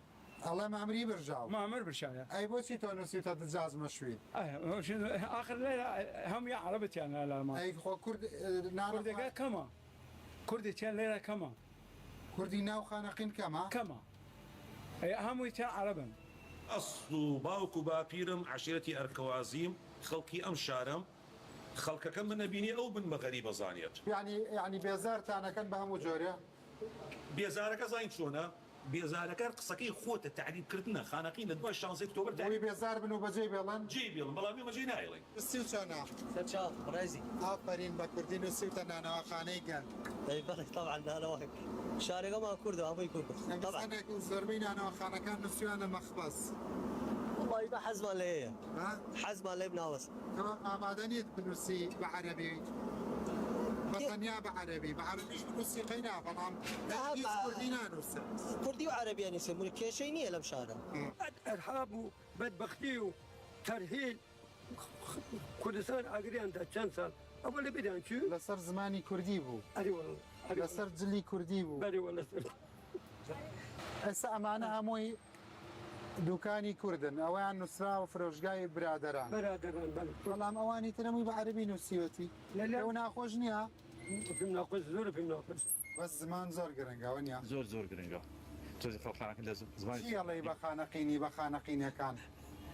ئەڵێ مامری برژاو. مامر برژاوە. ئەی بۆچی تۆ نووسیتە دجاج مەشوی؟ ئەی، ئاخر لێرە هەمووی عەرەبەتیان لە ئەلمان. ئەی خۆ کورد، ئە، نانە کوردەکە خوا- کەمە. کوردێکیان لێرە کەمە. کوردی ناو خانەقین کەمە؟ کەمە. ئەی هەمووی تیا عەرەبن. ئەسڵ و باوک و باپیرم عەشیرەتی ئەرکەوازیم، خەڵکی ئەم شارەم. خەڵکەکە من نەبینی ئەو بن بە غەریبە زانیت. یعنی، یعنی بێزارتانەکەن بە هەموو جۆرێ؟ بێزارەکە زانین چۆنە؟ بێزارەکە قسەکەی خۆتە، تعریب کردنە، خانەقین لە دوای شانزەی ئۆکتۆبەر تعریب بۆی بێزار بن و بەجێ بێڵن؟ جێی بێڵن، بەڵام ئێمە جێ نایڵین. سیوچۆنا؟ سەرچاو، ڕێزی. ئافەرین بە کوردی نووسیوتە نانەواخانەی گەل. ئەی بەڵێ، تەبعەن نانەواخ-، شارەکەمان کوردە، هەمووی کوردە. تەبعەن. زۆربەی نانەواخانەکان نووسیوانە مەخبەس. وەڵی بە حەزمان لێیە. ها؟ حەزمان لێ بناوەس. تەمام، ئامادە نیت بنووسی بە عەرەبی. بە تەنیا بە عەرەبی. بە عەرەبیش بنووسی قەینا، بەڵام هیچ بە کوردی نانووسێ. کوردی و عەرەبیان نووسێ، مول کێشەی نییە لەم شارە. ها. ئەرهاب و بەدبەختی و تەرهیل کوردستان ئاگریان دا چەند ساڵ. ئەوە لە بیران چوو؟ لەسەر زمانی کوردی بوو. ئەری وەڵا. ئەری وەڵا. لەسەر جلی کوردی بوو. بەری وەڵا، لەسەر. ئێستا ئەمانە هەمووی دوکانی کوردن. ئەویان نووسراوە فرۆشگای برادەران. برادەران، بەڵێ. بەڵام ئەوانی تر هەمووی بە عەرەبی نووسیوەتی. لە، لە. ئەو ناخۆش نییە؟ پێم ناخۆش، زۆر پێم ناخۆش. بەس زمان زۆر گرنگە، ئەوە نییە؟ زۆر، زۆر گرنگە. تۆزێ خەڵکانەکە لە ز-، زمانی چی ئەڵێی بە خانەقینی، بە خانەقینەکان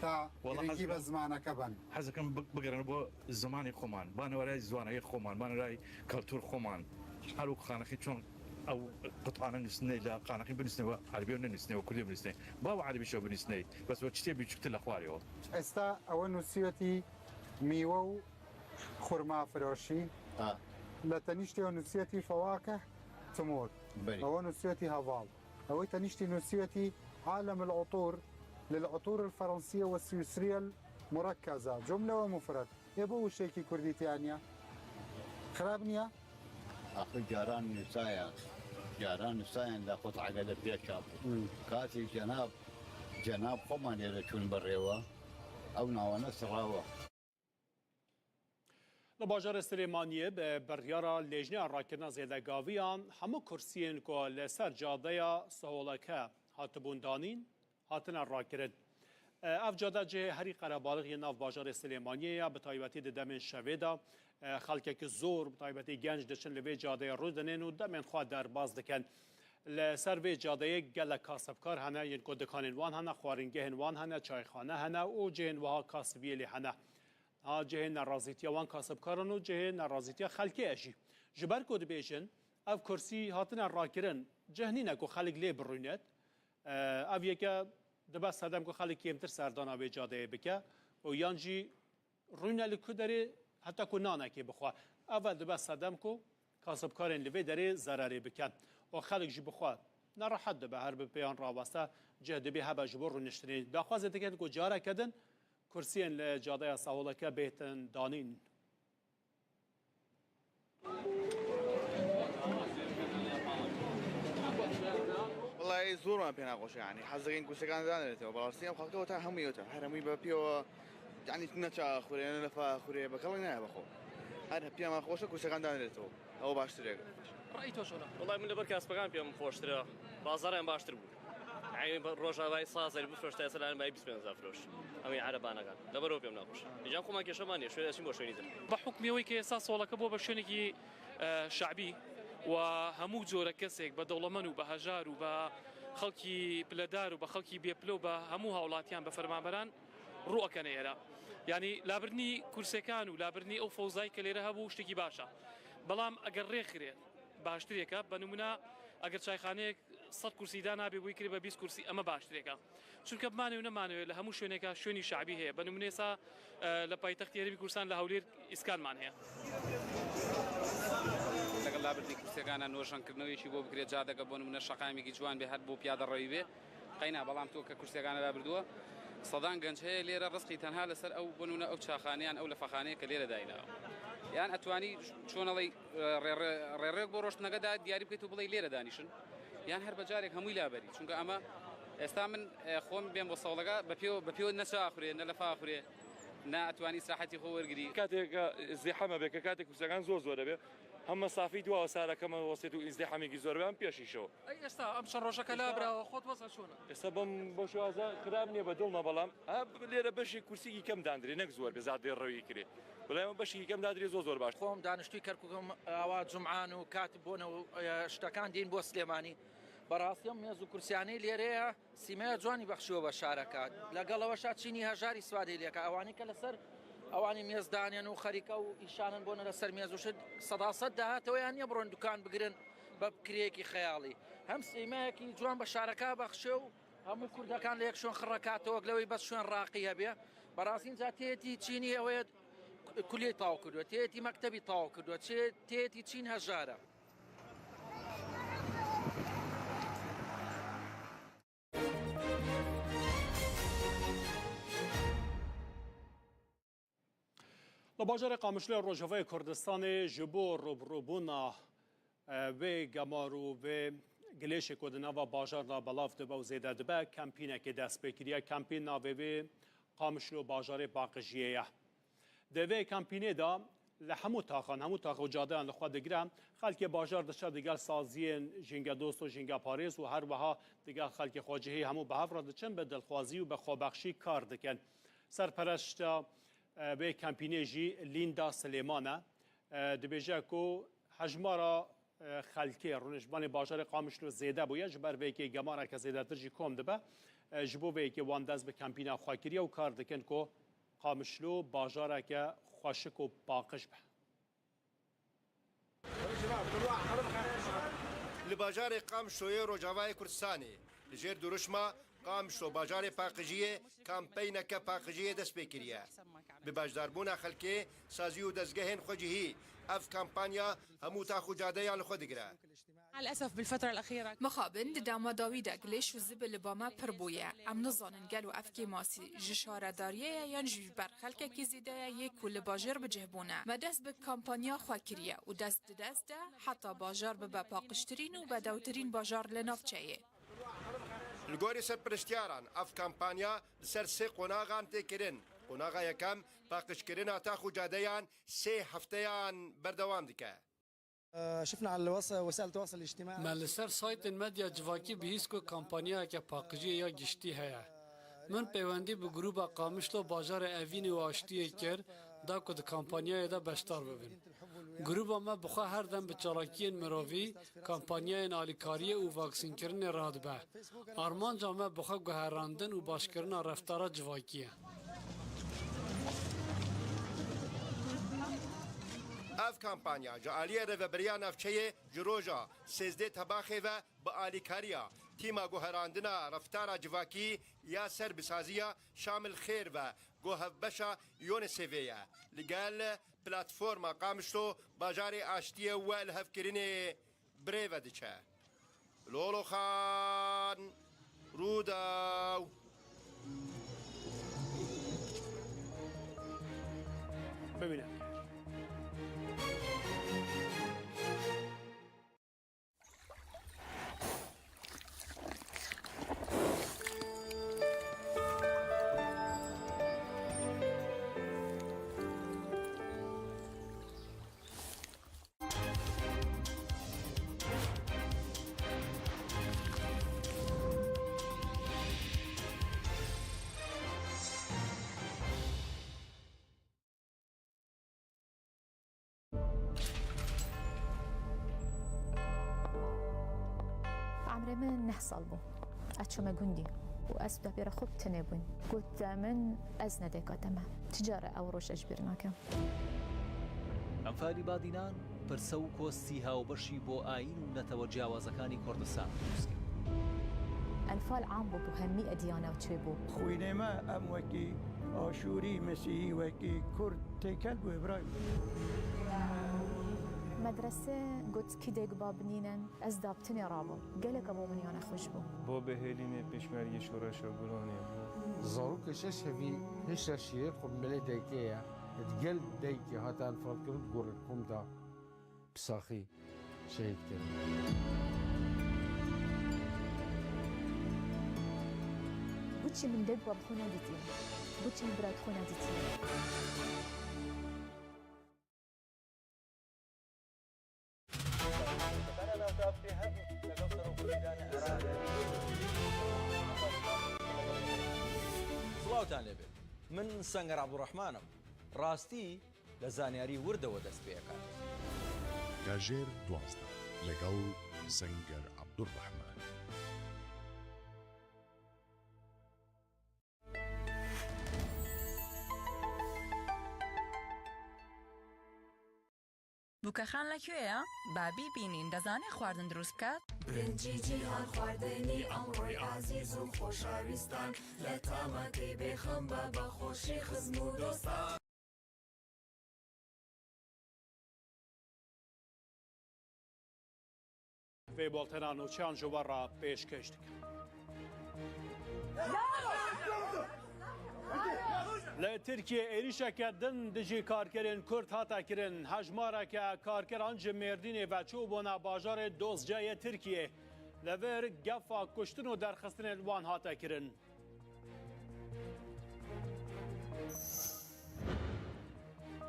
تا وەڵا گرنگی حەز بە دەکەم، زمانەکە بن؟ حەز دەکەم بگ-، بگەڕێنە بۆ زمانی خۆمان، بانەوەرای زوانەکەی خۆمان، بانەوەرای کەلتور خۆمان. هەر وەکو خانەقین چۆن ئەو قوتانە نووسنەی لە خانەقین بنووسنەوە، عەرەبیەوە نەنووسنەوە، کوردیەوە بنووسنەوە، با و عەرەبیشەوە بنووسنەی، بەس وە چتێ بچووکتر لە خوارەوە. ئێستا ئەوە نووسیوەتی میوە و خورما فرۆشی. ئا. لە تەنیشتەوە نووسیەتی فەواکە تمور. بەری. ئەوە نووسیەتی هەڤاڵ. ئەوەی تەنیشتی نووسیەتی عالم العطور للعطور الفرنسية والسويسرية المركزة، جملة ومفرد. ئێ بۆ وشەیەکی کوردی تیا نییە؟ خراپ نییە؟ ئاخر جاران نووسایە، جاران نووسایەن لە خۆت عەگەلە پێشا بوو. مم. کاتی جەناب، جەناب خۆمان لێرە چوون بەڕێوە، ئەو ناوانە سڕاوە. Li bajarê Silêmaniyê bi biryara Lêjneya Rakirina Zêdegaviyan hemû kursiyên ku li ser cadeya Siholeke hatibûn danîn, hatine rakirin. Ev cade cihê herî qerebalix yê nav bajarê Silêmaniyê ye, bi taybetî di demên şevê de, xelkek zor, bi taybetî genc diçin li vê cadeyê rû dinin û demên xwe derbas dikin. Li ser vê cadeyê gelek kasibkar hene, yên ku dikanên wan hene, xwaringehên wan hene, çayxane hene û cihên wiha kasibiyê lê hene. Ha cihê nerazîtiya wan kasibkaran û cihê nerazîtiya xelkê ye jî. Ji ber ku dibêjin, ev kursî hatine rakirin, cih nîne ku xelk lê birûnet. Ev yeke dibe sedem ku xelk kêmtir serdana vê cadeyê bike û yan jî rûne li ku derê heta ku nanekê bixwe. Ev e dibe sedem ku kasibkarên li vê derê zererê bikin û xelk jî bixwe nerehet dibe, her bi pêyan raweste cih dibê hebe ji bo rûniştinê. Daxwazê dikin ku careke din kursiyên li cadeya Saholeke bêtin danîn. وەڵای زۆرمان پێ ناخۆشە، یعنی حەز دەکەین کورسەکان دانرێتەوە، بەڕاستی ئەم خەڵکە وەتا هەمووی وەتا هەر هەمووی بە پێوە، یعنی نەچا خوێنە لە فا خوێ بە کەڵی نایە بەخۆ، هەر پێمان خۆشە کورسەکان دانرێتەوە، ئەوە باشترێک. ڕای تۆ چۆنە؟ وەڵای من لەبەر کاسپەکان پێم خۆشترە، بازاڕیان باشتر بوو. ئەی ڕۆژاوای سازەر بفرۆشتە ئێستا لەلایەن بای بیست پێنج فرۆش. ئەوەی عەرەبانەکان. لەبەرەوە پێم ناخۆش. ئیجا خۆمان کێشەمان نییە، شوێن ئەچین بۆ شوێنی تر. بە حوکمی ئەوەی کە ئێستا سۆڵەکە بۆ بە شوێنێکی، ئە، شعبی و هەموو جۆرە کەسێک بە دەوڵەمەن و بە هەژار و بە خەڵکی پلەدار و بە خەڵکی بێپلە و بە هەموو هاوڵاتیان بە فەرمانبەران ڕوو ئەکەنە ئێرە. یعنی لابردنی کورسەکان و لابردنی ئەو فەوزای کە لێرە هەبوو شتێکی باشە. بەڵام ئەگەر ڕێکخرێ باشترێکە. بە نمونە ئەگەر چایخانەیەک سەد کورسی دانابێ بۆی کرێ بە بیست کورسی، ئەمە باشترێکە. چونکە بمانێ و نەمانەوێ لە هەموو شوێنێکە شوێنی شعبی هەیە. بە نمونە ئێستا، ئە، لە پایتەختی هەرێمی کوردستان لە هەولێر ئیسکانمان هەیە. لەگەڵ لابردنی کورسیەکانە نۆژەنکردنەوەیەکی بۆ بکرێت، جادەکە بۆ نمونە شەقامێکی جوان بێ، هەر بۆ پیادە ڕەوی بێ، قەینا. بەڵام تۆ کە کورسیەکانە لابردووە، سەدان گەنج هەیە لێرە ڕزقی تەنها لەسەر ئەو بۆ نمونە ئەو چاخانەیان ئەو لەفەخانەیە کە لێرە دایناوە. یان ئەتوانی چۆن ئەڵێی، ڕێ-، ڕێ-، ڕێڕێک بۆ ڕۆشتنەکەدا دیاری بکەیت و بڵێ لێرە دانیشن، یان هەر بەجارێک هەمووی لابەری. چونکە ئەمە ئێستا من، ئێ، خۆم بێم بۆ سەوڵەکە بە پێوە، بە پێوە نەچا ئەخورێ، نە لە فاخورێ، ناتوانی ئیسراحەتی خۆ وەرگری. کاتێک ئیزدیحام هەبێ، کە کاتێک کورسیەکان زۆر زۆر دەبێ، هەم مەسافەی دوا سارەکەمە وەسێت و ئیزدیحامێکی زۆر بێ، هەم پێشیشەوە. ئەی ئێستا ئەم چەند ڕۆژە کە لابراوە، خۆت وەزع چۆنە؟ ئێستا بەم، بۆ شێوازە خراپ نییە بە دڵمە، بەڵام ها لێرە بەشێک کورسیکی کەم داندرێ، نەک زۆر بێ، زیاد دێ ڕەوی کرێ. بەڵام بەشێکی کەم دادرێ، زۆر زۆر باش. خۆم دانیشتووی کەرکووکم، ئاوا جومعان و کات بۆنە و، ئە، شتەکان دین بۆ سلێمانی. بەڕاستی ئەم مێز و کورسیانەی لێرەیە سیمایە جوانی بەخشیوە بە شارەکە. لەگەڵەوەشا چینی هەژاری سوادی لێکە. ئەوانەی کە لەسەر ئەوانی مێز دانێن و خەریکە و ئیشانن بۆنە لەسەر مێز و شت، سەدا سەد داهاتەوەیان نییە بڕۆن دوکان بگرن بە کرێکی خەیاڵی. هەم سیمایەکی جوان بە شارەکە بەخشێ و هەموو کوردەکان لە یەک شوێن خڕەکاتەوە، لەوەی بەس شوێن ڕاقی هەبێ. بەڕاستی جا تێتی چینی ئەوەیە کولیەی تاو کردووە، تێتی مەکتەبی تاو کردووە، چێ-، تێتی چین هەژارە. Li bajarê Qamişloyê Rojavayê Kurdistanê ji bo rûbirûbûna, e, vê gemar û vê gilêşê ku di nava bajar de belav dibe û zêde dibe, kempînekê dest pê kiriye. Kempîn navê wê Qamişlo Bajarê Paqijiyê ye. Di vê kempînê de li hemû taxan, hemû tax û cadeyan li xwe digire, xelkê bajar diçe digel saziyên jîngedost û jîngeparêz û her wiha digel xelkê xwecihî hemû bi hev re diçin, bi dilxwazî û bi xwebexşî kar dikin. Serpereşta, e, vê kempînê jî Lînda Silêman e. E, dibêje ku hejmara, e, xelkê rûniştvanê bajarê Qamişlo zêde bûye, ji ber vê yekê gemareke zêdetir jî kom dibe. E, ji bo vê yekê wan dest bi kempîna xwe kiriye û kar dikin ku Qamişlo bajareke xweşik û paqij be. Li bajarê Qamişloyê Rojavayê Kurdistanê, li jêr dirûşma Qamişlo Bajarê Paqijiyê, kampeyneke paqijiyê dest pê kiriye. Bi beşdarbûna xelkê, sazî û dezgehên xwecihî, ev kampanya hemû tax û cadeyan li xwe digire. مع الأسف بالفترة الأخيرة Mixabin di dema dawî de gilêş û zibil li ba me pir bûye. Em nizanin gelo ev kêmasî ji şaredariyê ye yan jî ji ber xelkekî zêde ye yê ku li bajêr bi cih bûne. Me dest bi kampanya xwe kiriye û dest di dest de heta bajar bibe paqijtirîn û bedewtirîn bajar li navçeyê. Li gorî serpiriştiyaran, ev kampanya li ser sê qonaxan tê kirin. Qonaxa yekem, paqijkirina tax û cadeyan sê hefteyan berdewam dike. شفنا على الوس-، وسائل التواصل الاجتماعي. Me li ser saytên medya civakî bihîst ku kampanyayeke paqijiyê ya giştî heye. Min peywendî bi grûba Qamişlo Bajarê Evînê û Aştiyê kir, da ku di kampanyayê de beşdar bibin. Grûba me bi xwe her dem bi çalakiyên mirovî, kampanyayên alîkariyê û vaksînkirinê radibe. Armanca me bi xwe guherandin û başkirina reftara civakî ye. Ev kampanya ji aliyê Rêveberiya Navçeyê ji roja sêzdeh Tebaxê ve bi alîkariya Tîma Guherandina Reftara Civakî ya Serbîsaziya Şamil Xêr ve ku hevbeşa UNICEFê ye, li gel Platforma Qamişlo Bajarê Aştiyê û Lihevkirinê bi rê ve diçe. Loloxan, Rûdaw. Bimîne. Emrê min neh sal bû. Ez çûme gundî û ez û depêra xwe bi tenê bûyn. Got min, ez ne dêka te me. Çi care ew roj ez ji bîr nakim. ئەنفالی بادینان پرسە و کۆستی هاوبەشی بۆ ئایین و نەتەوە جیاوازەکانی کوردستان دروست کرد. Enfal am bû, bi hemî ediyana çê bû. Xwînê me em wekî Aşûrî, Mesîhî, wekî Kurd têkel bû, Îbrahîm. Medrese got, kî dêk ba binînin, ez da bi tenê rabûm. Gelek bo min ya nexweş bû. Bo bihêlînê pêşmergê şoreşa Gulanê bû. Zarokê şeş hevî hişa şîrê xwe bi milê daykê ye. Di gel daykê hate enfalkirin, gorê kom da bi saxî şehîd kirin. Hiçî min dêk ba bi xwe nedîtiye. بۆچی برات خۆ نادیتی؟ سڵاوتان لێبێت. من سەنگەر عەبدوڕەحمانم. ڕاستی لە زانیاری وردەوە دەست پێکات. کاژێر دوازدە لەگەڵ سەنگەر عەبدوڕەحمان. بووکەخان لە کوێیە؟ با بیبینین، دەزانێ خواردن دروست بکات؟ برنجی جیهان، خواردنی ئەمڕۆی ئازیز و خۆشەویستان، لە تامەکەی بێخەم بە، بە خۆشی خزم و دۆستان. Vê boltena nûçeyan ji we re pêşkêş dikim. Li Tirkiyê êrîşeke din dijî karkerên Kurd hate kirin. Hejmareke karkeran ji Mêrdînê ve çûbûne bajarê Dozceyê Tirkiyê. Li vir gefa kuştin û derxistinên wan hate kirin.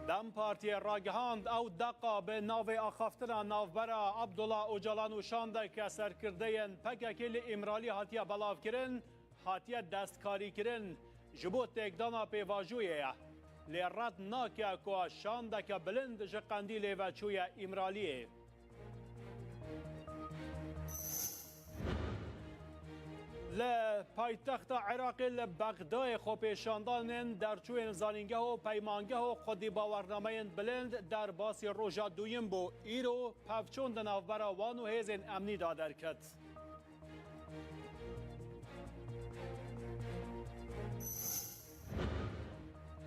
DEM Partiyê ragihand, ew deqa bi navê axaftina navbera Abdullah Ocalan û şandeke serkirdeyên P K K li Îmralî hatiye belavkirin, hatiye destkarîkirin, ji bo têkdana pêvajoyê ye. Lê red nake ku şandeke bilind ji Qendîlê ve çûye Îmraliyê. Li paytexta Iraqê li Bexdayê xwepêşandanên derçûyên zanîngeh û peymangeh û xwedî bawernameyên bilind derbasî roja duyim bû. Îro pevçûn di navbera wan û hêzên emnî de derket.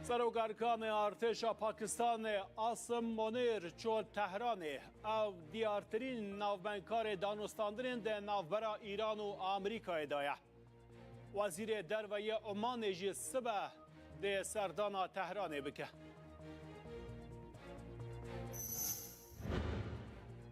Serok Erkanê Artêşa Pakistanê Asim Monîr çû Tehranê. Ev diyartirîn navbendkarê danûstandinên di navbera Îran û Amerîkayê de ye. Wezîrê Derve yê Omanê jî sibe dê serdana Tehranê bike.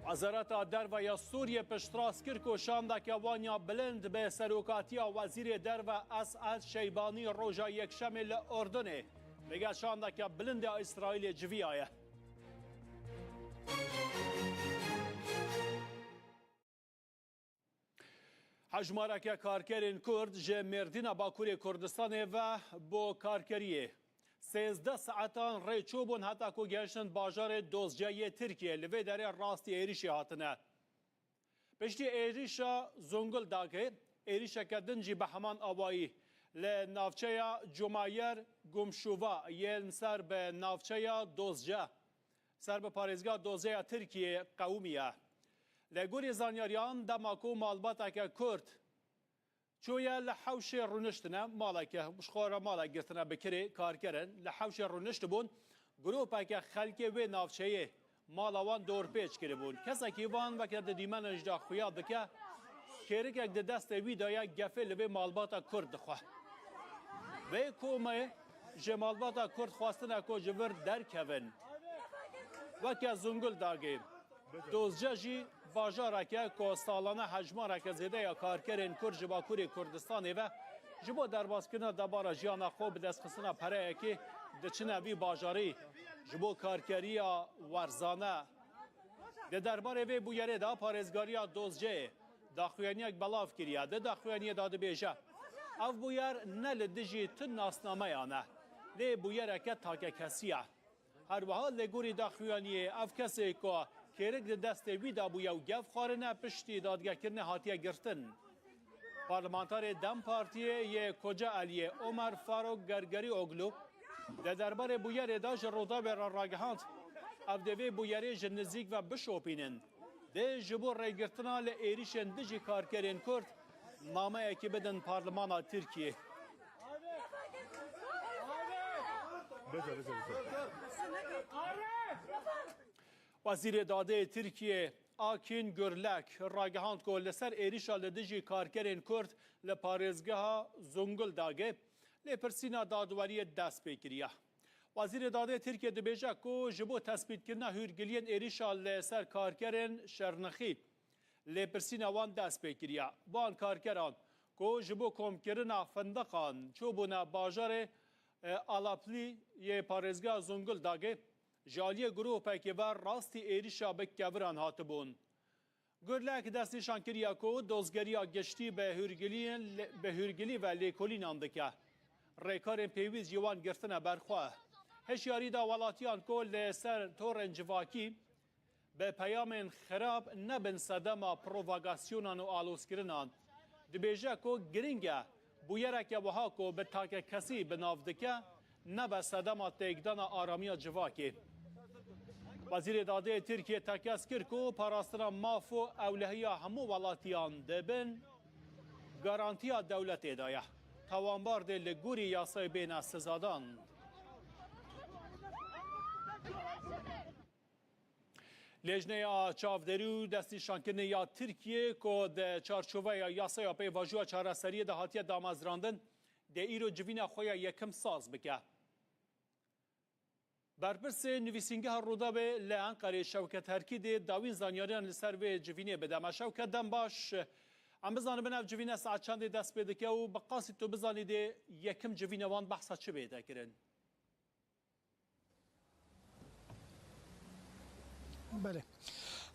Wezareta Derve ya Sûriyê piştrast kir ku şandeke wan ya bilind bi serokatiya Wezîrê Derve Es'ed Şeybanî roja Yekşemê li Urdunê digel şandeke bilind ya Îsraîlê civiyaye. Hejmareke karkerên Kurd ji Mêrdîna Bakurê Kurdistanê ve bo karkeriyê sêzdeh saetan rê çûbûn heta ku gehiştin bajarê Dozce yê Tirkiyê, li vê derê rastî êrîşê hatine. Piştî êrîşa Zonguldakê, êrîşeke din jî bi heman awayî li navçeya Cumayer Gumşuva yên ser bi navçeya Dozce, ser bi parêzgeha Dozceya Tirkiyê qewimiye. Li gorî zanyariyan, dema ku malbateke Kurd çûye li hewşê rûniştine, maleke, ji xwe re malek girtine bi kirê karkerin, li hewşê rûniştibûn, gropeke xelkê wê navçeyê mala wan dorpêç kiribûn. Kesekî van weke di dîmenên jî de xuya dike, kêrikek di destê wî de ye, gefê li vê malbata Kurd dixwe. Vê komê ji malbata Kurd xwestine ku ji vir derkevin. Weke Zonguldakê, Dozce jî bajareke ku salane hejmareke zêde ya karkerên Kurd ji Bakurê Kurdistanê ve ji bo derbaskirina debara jiyana xwe bi destxistina pereyekê diçine vî bajarî. Ji bo karkeriya werzane. Di derbarê vê bûyerê de parêzgariya Dozceyê daxuyaniyek belav kiriye. Di daxuyaniyê de dibêje, ev bûyer ne li dijî tu nasnameyan e, lê bûyereke takekesî ye. Her wiha li gorî daxuyaniyê ev kesê ku kêrik di destê wî de bûye û gef xwarine piştî dadgehkirinê hatiye girtin. Parlamenterê DEM Partiyê yê Kocaeliyê Omer Faruk Gergerîoglu di derbarê bûyerê de ji Rûdawê re ragihand, ev dê vê bûyerê ji nizîk ve bişopînin. Dê ji bo rêgirtina li êrîşên dijî karkerên Kurd nameyekî bidin Parlemana Tirkiyê. Wezîrê Dadê Tirkiyê Akîn Gurlek ragihand ku li ser êrîşa li dijî karkerên Kurd li parêzgeha Zonguldakê lêpirsîna dadweriyê dest pê kiriye. Wezîrê Dadê Tirkiyê dibêje ku ji bo tespîtkirina hûrgiliyên êrîşa li ser karkerên Şirnexî lêpirsîna wan dest pê kiriye. Van karkeran ku ji bo komkirina findiqan çûbûne bajarê Alaplî yê parêzgeha Zonguldakê ji aliyê grûpekê ve rastî êrişa bi keviran hatibûn. Gurlek destnîşan kiriye ku dozgeriya giştî bi hûrgiliyên, bi hûrgilî ve lêkolînan dike. Rêkarên pêwîst ji wan girtine ber xwe. Hişyarî da welatiyan ku li ser torên civakî bi peyamên xirab nebin sedema provokasyonên û alozkirinan. Dibêje ku giring e bûyereke wiha ku bi takekesî bi nav dike, nebe sedema têkdana aramiya civakê. Wezîrê Dadê Tirkiye tekez kir ku parastina maf û ewlehiya hemû welatiyan dibin garantiya dewletê de ye. Tawanbar dê li gorî yasayê bêne sizadan. Lêjneya çavdêrî û destnîşankirinê ya Tirkiyê ku di çarçoveya yasaya pêvajoya çareseriyê de hatiye damezrandin, dê îro civîna xwe ya yekim saz bike. Berpirsê nivîsîngeha Rûdawê li Enqerê Şewket Herkî dê dawîn zanyariyan li ser vê civînê bide me. Şewket, dem baş. Em bizanibin ev civîne saet çendê dest pê dike û bi qasî tu bizanî dê yekim civîna wan behsa çi bête kirin? Belê.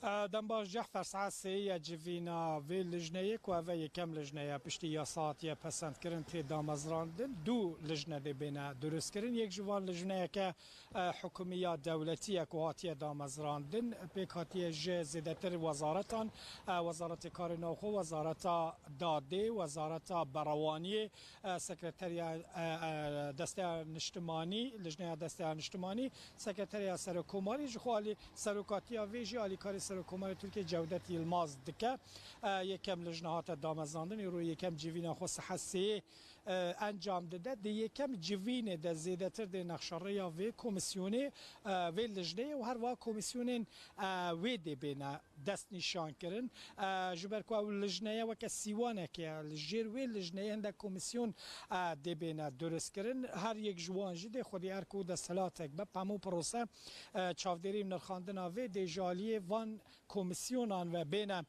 E, dem baş Cehfer, saet sê ye civîna vê lijneyê ku ev e yekem lijne ye piştî yasa hatiye pesendkirin tê damezrandin. Du lijne dê bêne durustkirin. Yek ji van lijneyeke, e, hikûmî ya dewletî ye ku hatiye damezrandin. Pêk hatiye ji zêdetir wezaretan, e, Wezaretê Karê Navxwe, Wezareta Dadê, Wezareta Berewaniyê, e, Sekreteriya, e, e, Desteya Niştimanî, Lijneya Desteya Niştimanî, Sekreteriya Serokkomarî, ji xwe alî serokatiya vê jî alîkarî Serokkomarê Tirkiyê Cewdet Yilmaz dike. E, yekem lijne hate damezrandin, îro yekem civîna xwe saet sê, e, encam dide. Di yekem civînê de zêdetir dê nexşerêya vê komîsyonê, e, vê lijneyê û her wiha komîsyonên, e, wê dê bêne destnîşan kirin. E, ji ber ku ew lijneye weke sîwanekê ye, li jêr wê lijneyê hindek komîsyon, e, dê bêne durustkirin. Her yek ji wan jî dê xwedî erk û desthilatek be. Hemû prose, e, çavdêrî û nirxandina vê dê ji aliyê van komîsyonan ve bêne,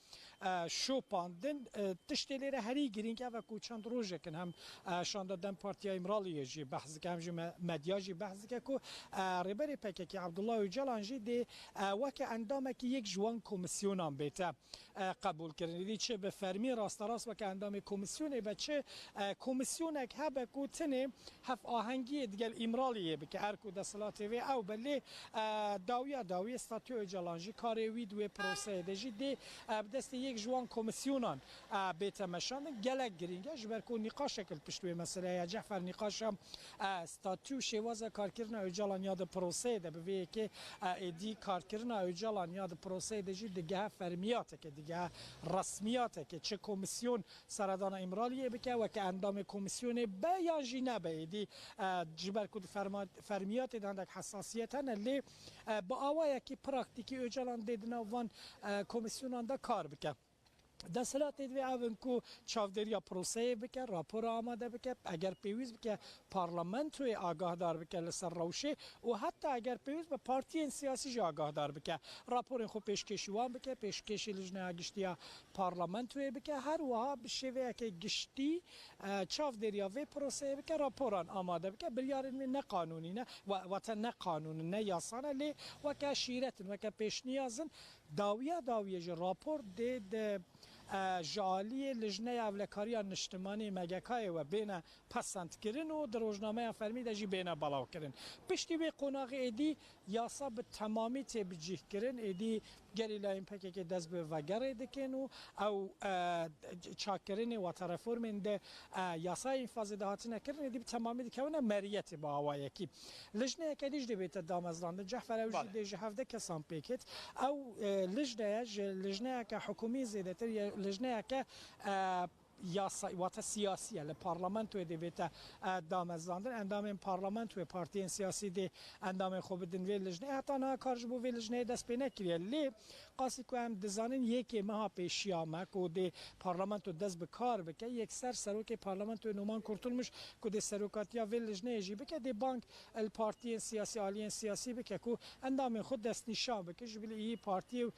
e, şopandin. E, tiştê lê re herî girîng ev e ku çend rojek in hem, e, Şanda DEM Partiya Îmraliyê jî behs dike, hem jî me-, medya jî behs dike ku, e, Rêberê P K K Abdullah Ocalan jî dê, e, weke endamekî yek ji wan komîsyonan bête, e, qebûl kirin. Êdî çi bi fermî rasterast weke endamê komîsyonê be, çi, e, komîsyonek hebe ku tenê hevahengiyê digel Îmraliyê bike, erk û desthilatê vê ew be, lê, e, dawiya dawiyê statûya Ocalan jî karê wî di wê proseyê de jî dê, e, bi destê yek ji wan komîsyonan, e, bête meşandin. Gelek girîng e, ji ber ku nîqaşek li pişt wê meseleyê ye. Cehfer, nîqaşa, e, statû û şêwaza karkirina Ocalan ya di proseyê de bi vê yekê, e, êdî karkirina Ocalan ya di proseyê de jî digehe fermiyateke, digehe resmiyateke, çi komîsyon seredana Îmraliyê bike, weke endamê komîsyonê be yan jî nebe, êdî, e, ji ber ku di ferma-, fermiyatê de hindek hesasiyet hene, lê, e, bi awayekî praktîkî Ocalan dê di nav van, e, komîsyonan de kar bike. Desthilatê divê ev in ku çavdêriya proseyê bike, rapora amade bike, eger pêwîst bike parlamentoyê agahdar bike li ser rewşê û heta eger pêwîst be partiyên siyasî jî agahdar bike. Raporên xwe pêşkêşî wan bike, pêşkêşî Lijneya Giştî ya Parlamentoyê bike, her wiha bi şêveyeke giştî, e, çavdêriya vê proseyê bike, raporan amade bike. Biryarên wê ne qanûnî ne, wa-, wate ne qanûn in, ne yasa ne, lê weke şîret in, weke pêşniyaz in. Dawiya dawiyê jî rapor dê di, e, ji aliyê Lijneya Ewlekariya Niştimanî M G K'yê we bêne pesendkirin û di rojnameya fermî de jî bêne belavkirin. Piştî wê qonaxê êdî yasa bi temamî tê bicîhkirin, êdî gerîlayên P K K dest bi vegerê dikin û ew, e, çakirinê wate reformên di, e, yasayê înfazê de hatine kirin, êdî bi temamî dikevine meriyetê bi awayekî. Lijneyeke dî jî dê bête damezrandin. Cehfer, ew jî Bale. dê ji hevdeh kesan pêk hêt. Ew, e, lijneye ji lijneyeke hikûmî zêdetir ye, lijneyeke, e, yasa, wate siyasî ye, li parlamentoyê dê bête, e, damezrandin. Endamên parlamentoyê, partiyên siyasî dê endamên xwe bidin vê lijneyê. Heta niha kar ji bo vê lijneyê dest pê nekiriye. Lê qasî ku em dizanin yekê meha pêşiya me ku dê parlamento dest bi kar bike, yekser serokê parlamentoyê Numan Kurtulmuş ku dê serokatiya vê lijneyê jî bike, dê bang li partiyên siyasî, aliyên siyasî bike ku endamên xwe destnîşan bike. Ji bilî îyî partiyê û,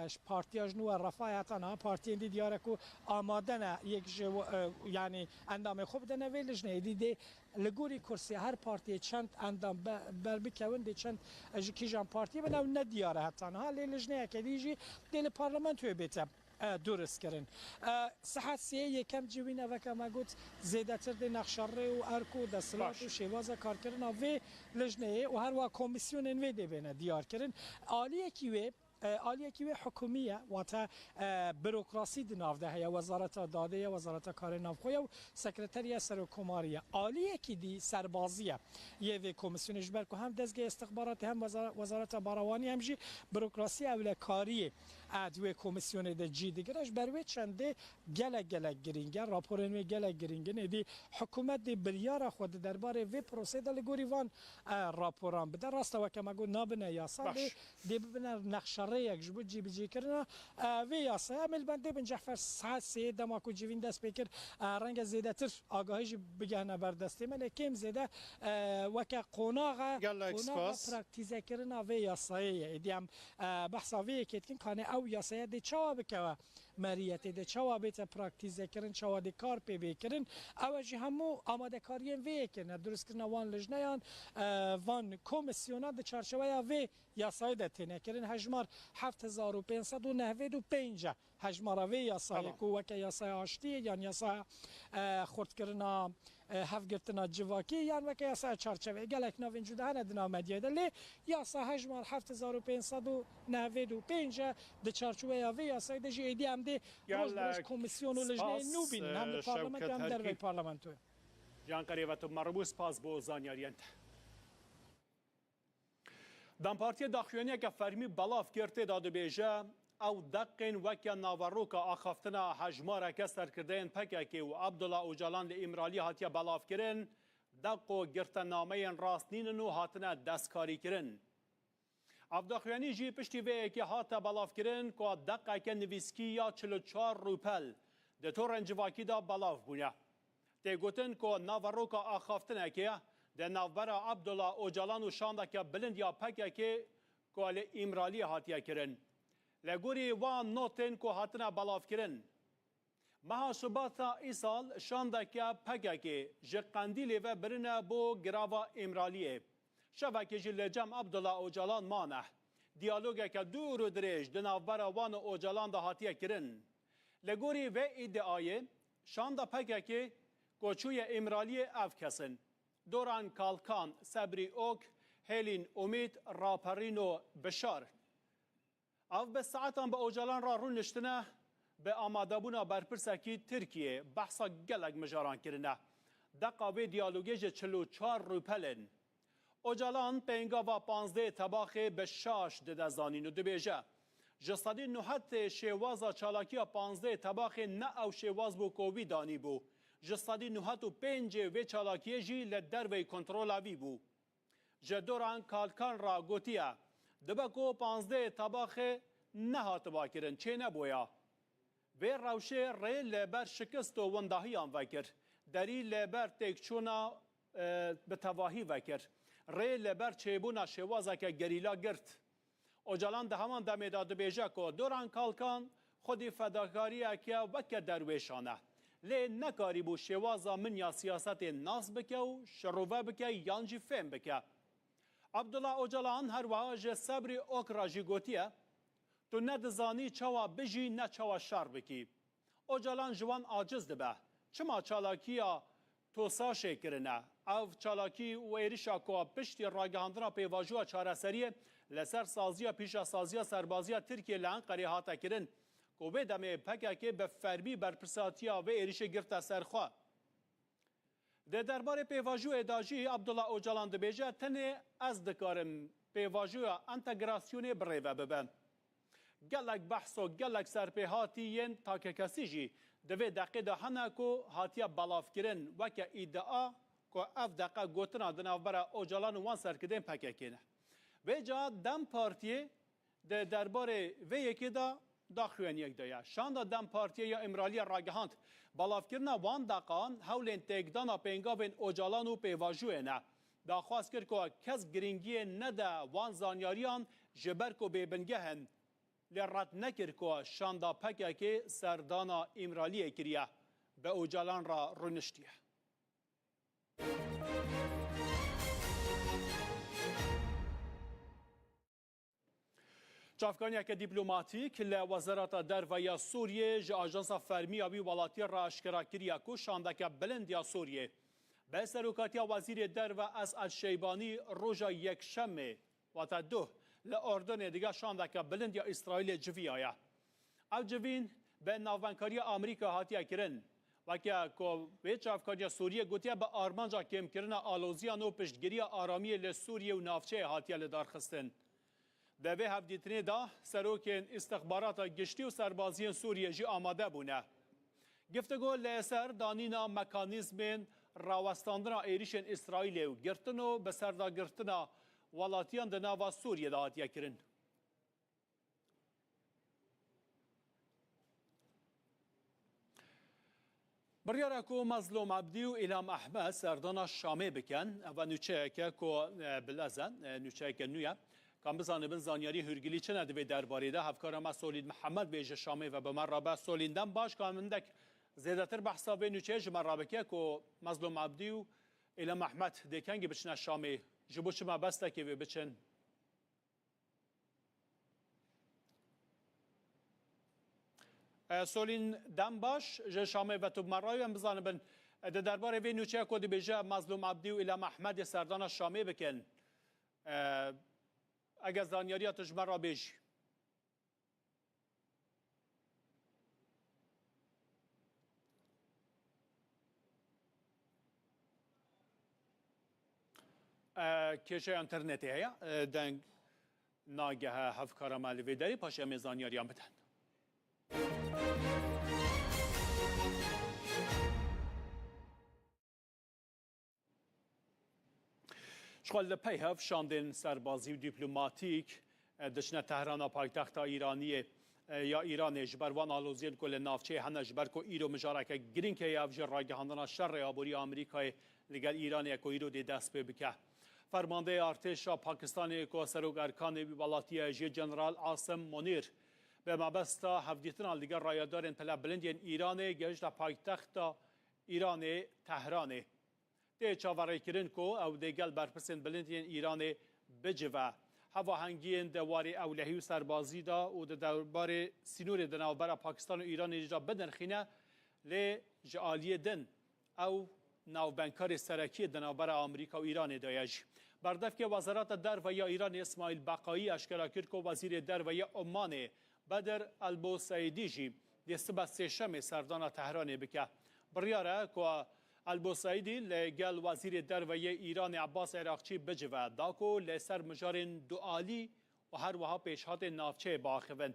e, partiya ji nû we Refahê heta niha partiyên dî diyar e ku amade ne yek ji, e, yanî endamê xwe bidene vê lijneyê. Dî dê li gorî kursê her partiyê çend endam be-, berbikewin, dê çend ji kîjan partiyê bin, ew nediyar e heta niha. Lê lijneyeke dî jî dê li parlamentoyê bête, e, durist kirin. E, saet sê yekem cî wî ne, weke me got, zêdetir dê nexşa rê û erk û desthilat Baş. û şêwaza karkirina vê lijneyê û her wiha komîsyonên wê dê bêne diyar kirin. Aliyekî wê, e, aliyekî wê hikûmî ye, wate, e, burokrasî di nav de heye, Wezareta Dadê ye, Wezareta Karê Navxwe ye û Sekreteriya Serokkomarî ye. Aliyekî dî serbazî ye yê vê komîsyonê, ji ber ku hem dezgehê istixbaratê hem wezara-, Wezareta Barawanî hem jî burokrasî ewlekariyê, e, di wê komîsyonê de cî digire. Ji ber wê çendê gelek gelek girîng e, raporên wê gelek girîng in. Êdî hikûmet dê biryara xwe di derbarê vê prosê de li gorî van, e, raporan bide. Rast e, weke me got, nabine yasa, Baş. lê dê bibine nexşerêyek ji bo cîbicîkirina, e, vê yasaya. Em ê li bendê bin, Cehfer, saet sê dema ku civîn dest pê kir, e, renge zêdetir agahî jî bigehne ber destê me, lê kêm zêde, e, weke qonaxa, Gelek qonaxa spas. praktîzekirina vê yasayê ye. Êdî em, e, behsa vê yekê dikin, kanê ew yasaya dê çawa bikewe meriyetê, dê çawa bête praktîzekirin, çawa dê kar pê bê kirin. Ew e jî hemû amadekariyên vê yekê ne, durustkirina wan lijneyan, e, van komîsyona di çarçeweya vê yasayê de têne kirin. Hejmar heft hezar û pênc sed û nehwêd û pênc e. Hejmara vê yasayê Tamam. ku weke yasaya aştiyê yan yasaya, e, xurtkirina, e, hevgirtina civakî yan weke yasaya çarçeveyê. Gelek navên cuda hene di nav medyayê de. Lê yasa hejmar heft hezar û pênc sed û nehwêd û pênc e. Di çarçeweya vê yasayê de jî êdî em dê roj bi roj Gelek komîsyon û lijneyên spas, nû bînin. Hem li e, parlamentoyê hem Şewket derveyî Herkî. parlamentoyê. Can Qerî ve tu merhû spas bo zanyariyên te. DEM Partiyê daxuyaniyeke fermî belav kir, tê de dibêje, ew deqên weke naveroka axaftina hejmareke serkirdeyên P K K û Abdullah Ocalan li Îmraliyê hatiye belavkirin, deq û girtenameyên rast nînin û hatine destkarîkirin. Ev daxuyanî jî piştî vê yekê hate belavkirin ku deqeke nivîskî ya çil û çar rûpel di torên civakî de belav bûne. Tê gotin ku naveroka axaftinekê di navbera Abdullah Ocalan û şandeke bilind ya P K K ku li Îmraliyê hatiye kirin. Li gorî wan notên ku hatine belavkirin, meha Şibata îsal şandeke P K K ji Qendîlê ve birine bo girava Îmraliyê. Şevekê jî li cem Abdullah Ocalan mane. Diyalogeke dûr û dirêj di navbera wan û Ocalan de hatiye kirin. Li gorî vê îdiayê, şanda P K K ku çûye Îmraliyê ev kes in: Doran Kalkan, Sebrî Ok, Hêlîn Umît, Raperîno Bişar. Ev bi saetan bi Ocalan re rûniştine, bi amadebûna berpirsekî Tirkiyê behsa gelek mijaran kirine. Deqa vê diyalogê ji çil û çar rûpel in. Ocalan pêngava panzdeh Tebaxê bi şaş dide zanîn û dibêje, ji sedî newid şêwaza çalakiya panzdeh Tebaxê ne ew şêwaz bû ku wî danîbû. Ji sedî newid û pêncê vê çalakiyê jî li derveyî kontrola vî bû. Ji Doran Kalkan re gotiye, dibe ku panzdeh Tebaxê nehatiba kirin, çênebûya. Vê rewşê rê li ber şikist û windahiyan vekir. Derî li ber têkçûna, e, bi tevahî vekir. Rê li ber çêbûna şêwazeke gerîla girt. Ocalan di heman demê de dibêje ku Doran Kalkan xwedî fedakariyeke weke derwêşan e. Lê nekarîbû şêwaza min ya siyasetê nas bike û şirove bike yan jî fêm bike. Abdullah Ocalan her wiha ji Sebrî Ok re jî gotiye, tu ne dizanî çawa bijî ne çawa şer bikî. Ocalan ji wan aciz dibe. Çima çalakiya TOSAŞê kirine? Ev çalakî û êrişa ku piştî ragihandina pêvajoya çareseriyê li ser saziya pîşesaziya serbaziya Tirkiyê li Enqerê hate kirin, ku vê demê P K K bi fermî berpirsatiya vê êrişê girte ser xwe. Di derbarê pêvajoyê de jî Abdullah Ocalan dibêje, tenê ez dikarim pêvajoya entegrasyonê birêve bibe. Gelek behs û gelek serpêhatî yên takekesî jî di vê deqê de hene ku hatiye belavkirin, weke îdia ku ev deqe gotina di navbera Ocalan û wan serkirdên P K K ne. Vêca DEM Partiyê di derbarê vê yekê de daxuyaniyek daye. Şanda DEM Partiyê ya Îmraliyê ragihand, belavkirina wan deqan hewlên têkdana pêngavên Ocalan û pêvajoyê ne. Daxwaz kir ku kes girîngiyê nede wan zanyariyan ji ber ku bêbingeh in. Lê red nekir ku şanda P K K serdana Îmraliyê kiriye. ve Ocalan re rûniştiye. Çavkaniyeke dîplomatîk li Wezareta Derve ya Sûriyê ji ajansa fermî ya wî welatî re aşkera kiriye ku şandeke bilind ya Sûriyê bi serokatiya Wezîrê Derve Esad Şeybanî roja Yekşemê, wate duh, li Urdunê digel şandeke bilind ya Îsraîlê civiyaye. Ev civîn bi navbenkariya Amerîka hatiye kirin. Weke ku wê çavkariya Sûriyê gotiye, bi armanca kêmkirina aloziyan û piştgiriya aramiyê li Sûriyê û navçeyê hatiye lidarxistin. Di vê hevdîtinê de serokên îstixbarata giştî û serbaziyên Sûriyê jî amade bûne. Giftigo li ser danîna mekanîzmên rawestandina êrîşên Îsraîlê û girtin û bi serdagirtina welatiyan di nava Sûriyê de hatiye kirin. Biryara ku Mezlûm Ebdî û Îlham Ehmed serdana Şamê bikin, eva nûçeyeke ku, e, bilez e, e, nûçeyeke nû ye. Ka em bizanibin zanyarî hûrgilî çi ne di vê derbarê de? Hevkara me Solîd Mihemed bê ji Şamê ve bi me re be. Solîn, dem baş, ka hindek zêdetir behsa vê nûçeyê ji me re bike ku Mezlûm Ebdî û Îlham Ehmed dê kengî biçine Şamê? Ji bo çi mebestekê wê biçin? E, Solîn, dem baş, ji Şamê ve tu bi me re yî, em bizanibin, e, di derbarê vê nûçeya ku dibêje Mezlûm Ebdî û Îlham Ehmedê serdana Şamê bikin, e, eger zanyariya tu ji me re bêjî. E, kêşeya înternetê heye, e, deng nagehe hevkara me li vê derê, paşê em ê zanyariyan bidin. Ji xwe li pey hev şandên serbazî û dîplomatîk, e, diçine Tehrana paytexta Îraniyê, e, ya Îranê, ji ber wan aloziyên ku li navçeyê hene, ji ber ku îro mijareke girîng heye, ev jî ragihandina şerê aborî ya Amerîkayê li gel Îranê ye ku îro dê dest pê bike. Fermandeyê artêşa Pakistanê ku Serok Erkanê wî welatî ye jî General Asim Monîr, bi mebesta hevdîtina li gel rayedarên pele bilind yên Îranê gehişte paytexta Îranê, Tehranê. Tê çaverêkirin ku ew dê gel berpirsên bilind yên Îranê bicive. Hevahengiyên di warê ewlehî û serbazî de û di derbarê sînorê di navbera Pakistan û Îranê jî de binirxîne, lê ji aliyê din ew navbendkarê serekî di navbera Amerîka û Îranê de ye jî. Berdevkê Wezareta Derve ya Îranê Îsmaîl Beqayî eşkera kir ku Wezîrê Derve ya Omanê Bedir Elboseîdî jî dê sibe sêşemê serdana Tehranê bike. Biryar e ku Elboseîdî li gel Wezîrê Derve yê Îranê Ebbas Eraqçî bicive, da ku li ser mijarên dualî û her wiha pêşhatên navçeyê biaxivin.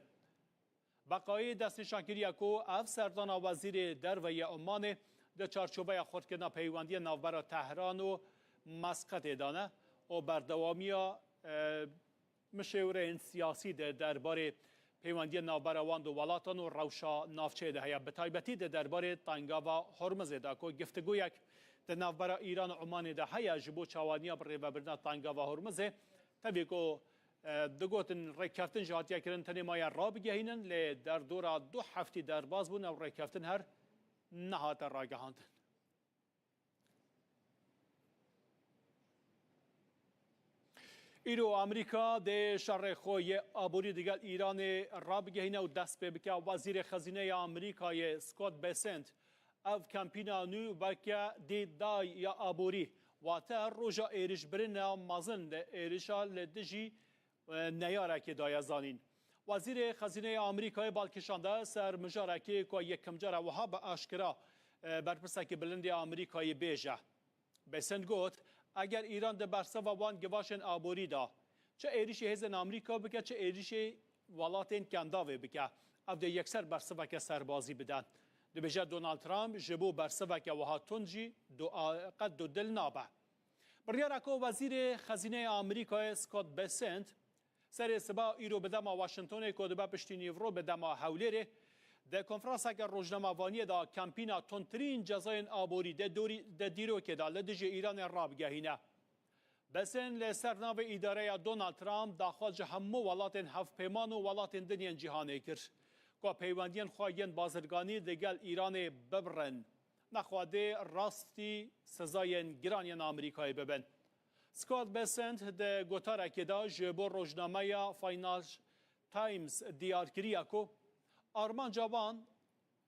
Beqayî destnîşan kiriye ku ev serdana Wezîrê Derve yê Omanê di çarçoveya xurtkirina peywendiyên navbera Tehran û Mesqetê de ne û berdewamiya, e, mişêwireyên siyasî di derbarê peywendiyên navbera wan du welatan û rewşa navçeyê de heye, bi taybetî di derbarê Tengava Hormizê de ku giftigoyek di navbera Îran û Omanê de heye ji bo çawaniya birêvebirina Tengava Hormizê. Tevî ku, e, digotin rêkeftin jî hatiye kirin, tenê maye rabigehînin, lê derdora du heftî derbas bûn, ew rêkeftin her nehate ragihandin. Îro Amerîka dê şerê xwe yê aborî digel Îranê rabigehîne û dest pê bike. Wezîrê Xezîneyê Amerîkayê Scott Bessent ev kampîna nû weke D-Day ya aborî, wate roja êrişbirina mezin di êrişa li dijî e, neyarekê daye zanîn. Wezîrê Xezîneyê Amerîkayê bal kişande ser mijarekê ku yekemcara wiha bi aşkira, e, berpirsekî bilind ê Amerîkayê bêje. Bessent got, eger Îran di bersiva wan givaşên aborî de çi êrişê hêzên Amerîka bike, çi êrişê welatên Kendavê bike, ew dê yekser bersiveke serbazî bide. Dibêje Donald Trump ji bo bersiveke wiha tund jî du-, a, qet dudil nabe. Biryara ku Wezîrê Xezîneyê Amerîkayê Scott Bessent serê siba îro bi dema Washingtonê ku dibe piştî nîvro bi dema Hewlêrê, di konferanseke rojnamevaniyê de kampîna tundtirîn cezayên aborî di dorî, di dîrokê de li dijî Îranê rabigehîne. Bessent li ser navê îdareya Donald Trump daxwaz ji hemû welatên hevpeyman û welatên din yên cîhanê kir ku peywendiyên xwe yên bazirganî digel Îranê bibirin. nexwe dê rastî sezayên giran yên Amerîkayê bibin. Scott Bessent di gotarekê de ji bo rojnameya Financial Times diyar kiriye ku armanca wan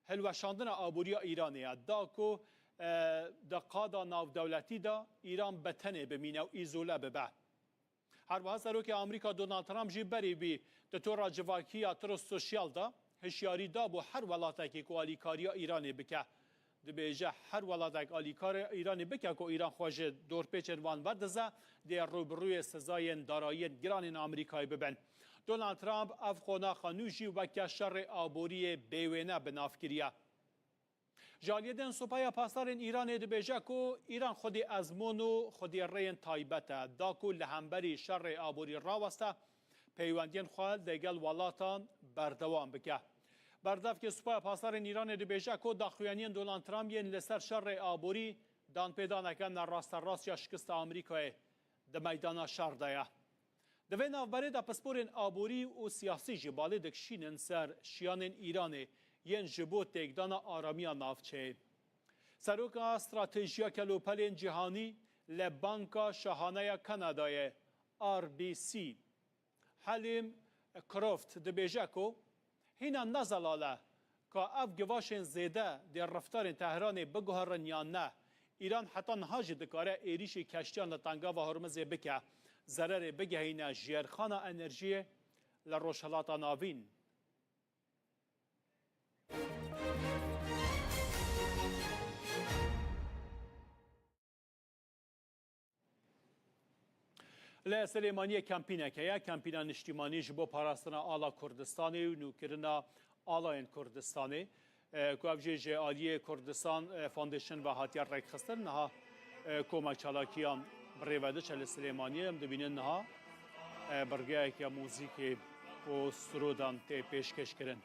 hilweşandina aboriya Îranê ye, da ku, e, di qada navdewletî de Îran bi tenê bimîne û îzole bibe. Her wiha Serokê Amerîka Donald Trump jî berî wî di tora civakî ya Truth Social de hişyarî dabû her welatekê ku alîkariya Îranê bike. Dibêje, her welatek alîkariya Îranê bike ku Îran xwe ji dorpêçên wan verdize, dê rûbirûyê sezayên darayiyên giran ên Amerîkayê bibin. Donald Trump ev qonaxa nû jî weke şerê aboriyê bêwêne bi nav kiriye. Ji aliyê din Supaya Pasdarên Îranê dibêje ku Îran xwedî ezmûn û xwedî rêyên taybet e, da ku li hemberî şerê aborî raweste, peywendiyên xwe digel welatan berdewam bike. Berdevkê Supaya Pasdarên Îranê dibêje ku daxuyaniyên Donald Trump yên li ser şerê aborî danpêdaneke nerasterast ya şikista Amerîkayê di meydana şer de ye. Di vê navberê de pisporên aborî û siyasî jî balê dikişînin ser şiyanên Îranê yên ji bo têkdana aramiya navçeyê. Seroka Stratejiya Kelopelên Cîhanî li Banka Şahane ya Kanadayê, R B C, Helîm Croft dibêje ku hîna ne zelal e ka ev givaşên zêde dê reftarên Tehranê biguherin yan ne. Îran heta niha jî dikare êrîşî keştiyan li Tengava Hormizê bike, zererê bigehîne jêrxana enerjiyê li Rojhilata Navîn. Li Silêmaniyê kempînek heye, kempîna niştîmanî ji bo parastina ala Kurdistanê û nûkirina alayên Kurdistanê, e, ku ev jî ji aliyê Kurdistan, e, Foundation ve hatiye rêkxistin. Niha, e, koma çalakiyan bi rê ve diçe li Silêmaniyê. Em dibînin niha, e, birgeyeke muzîkê ku sirodan tê pêşkêşkirin.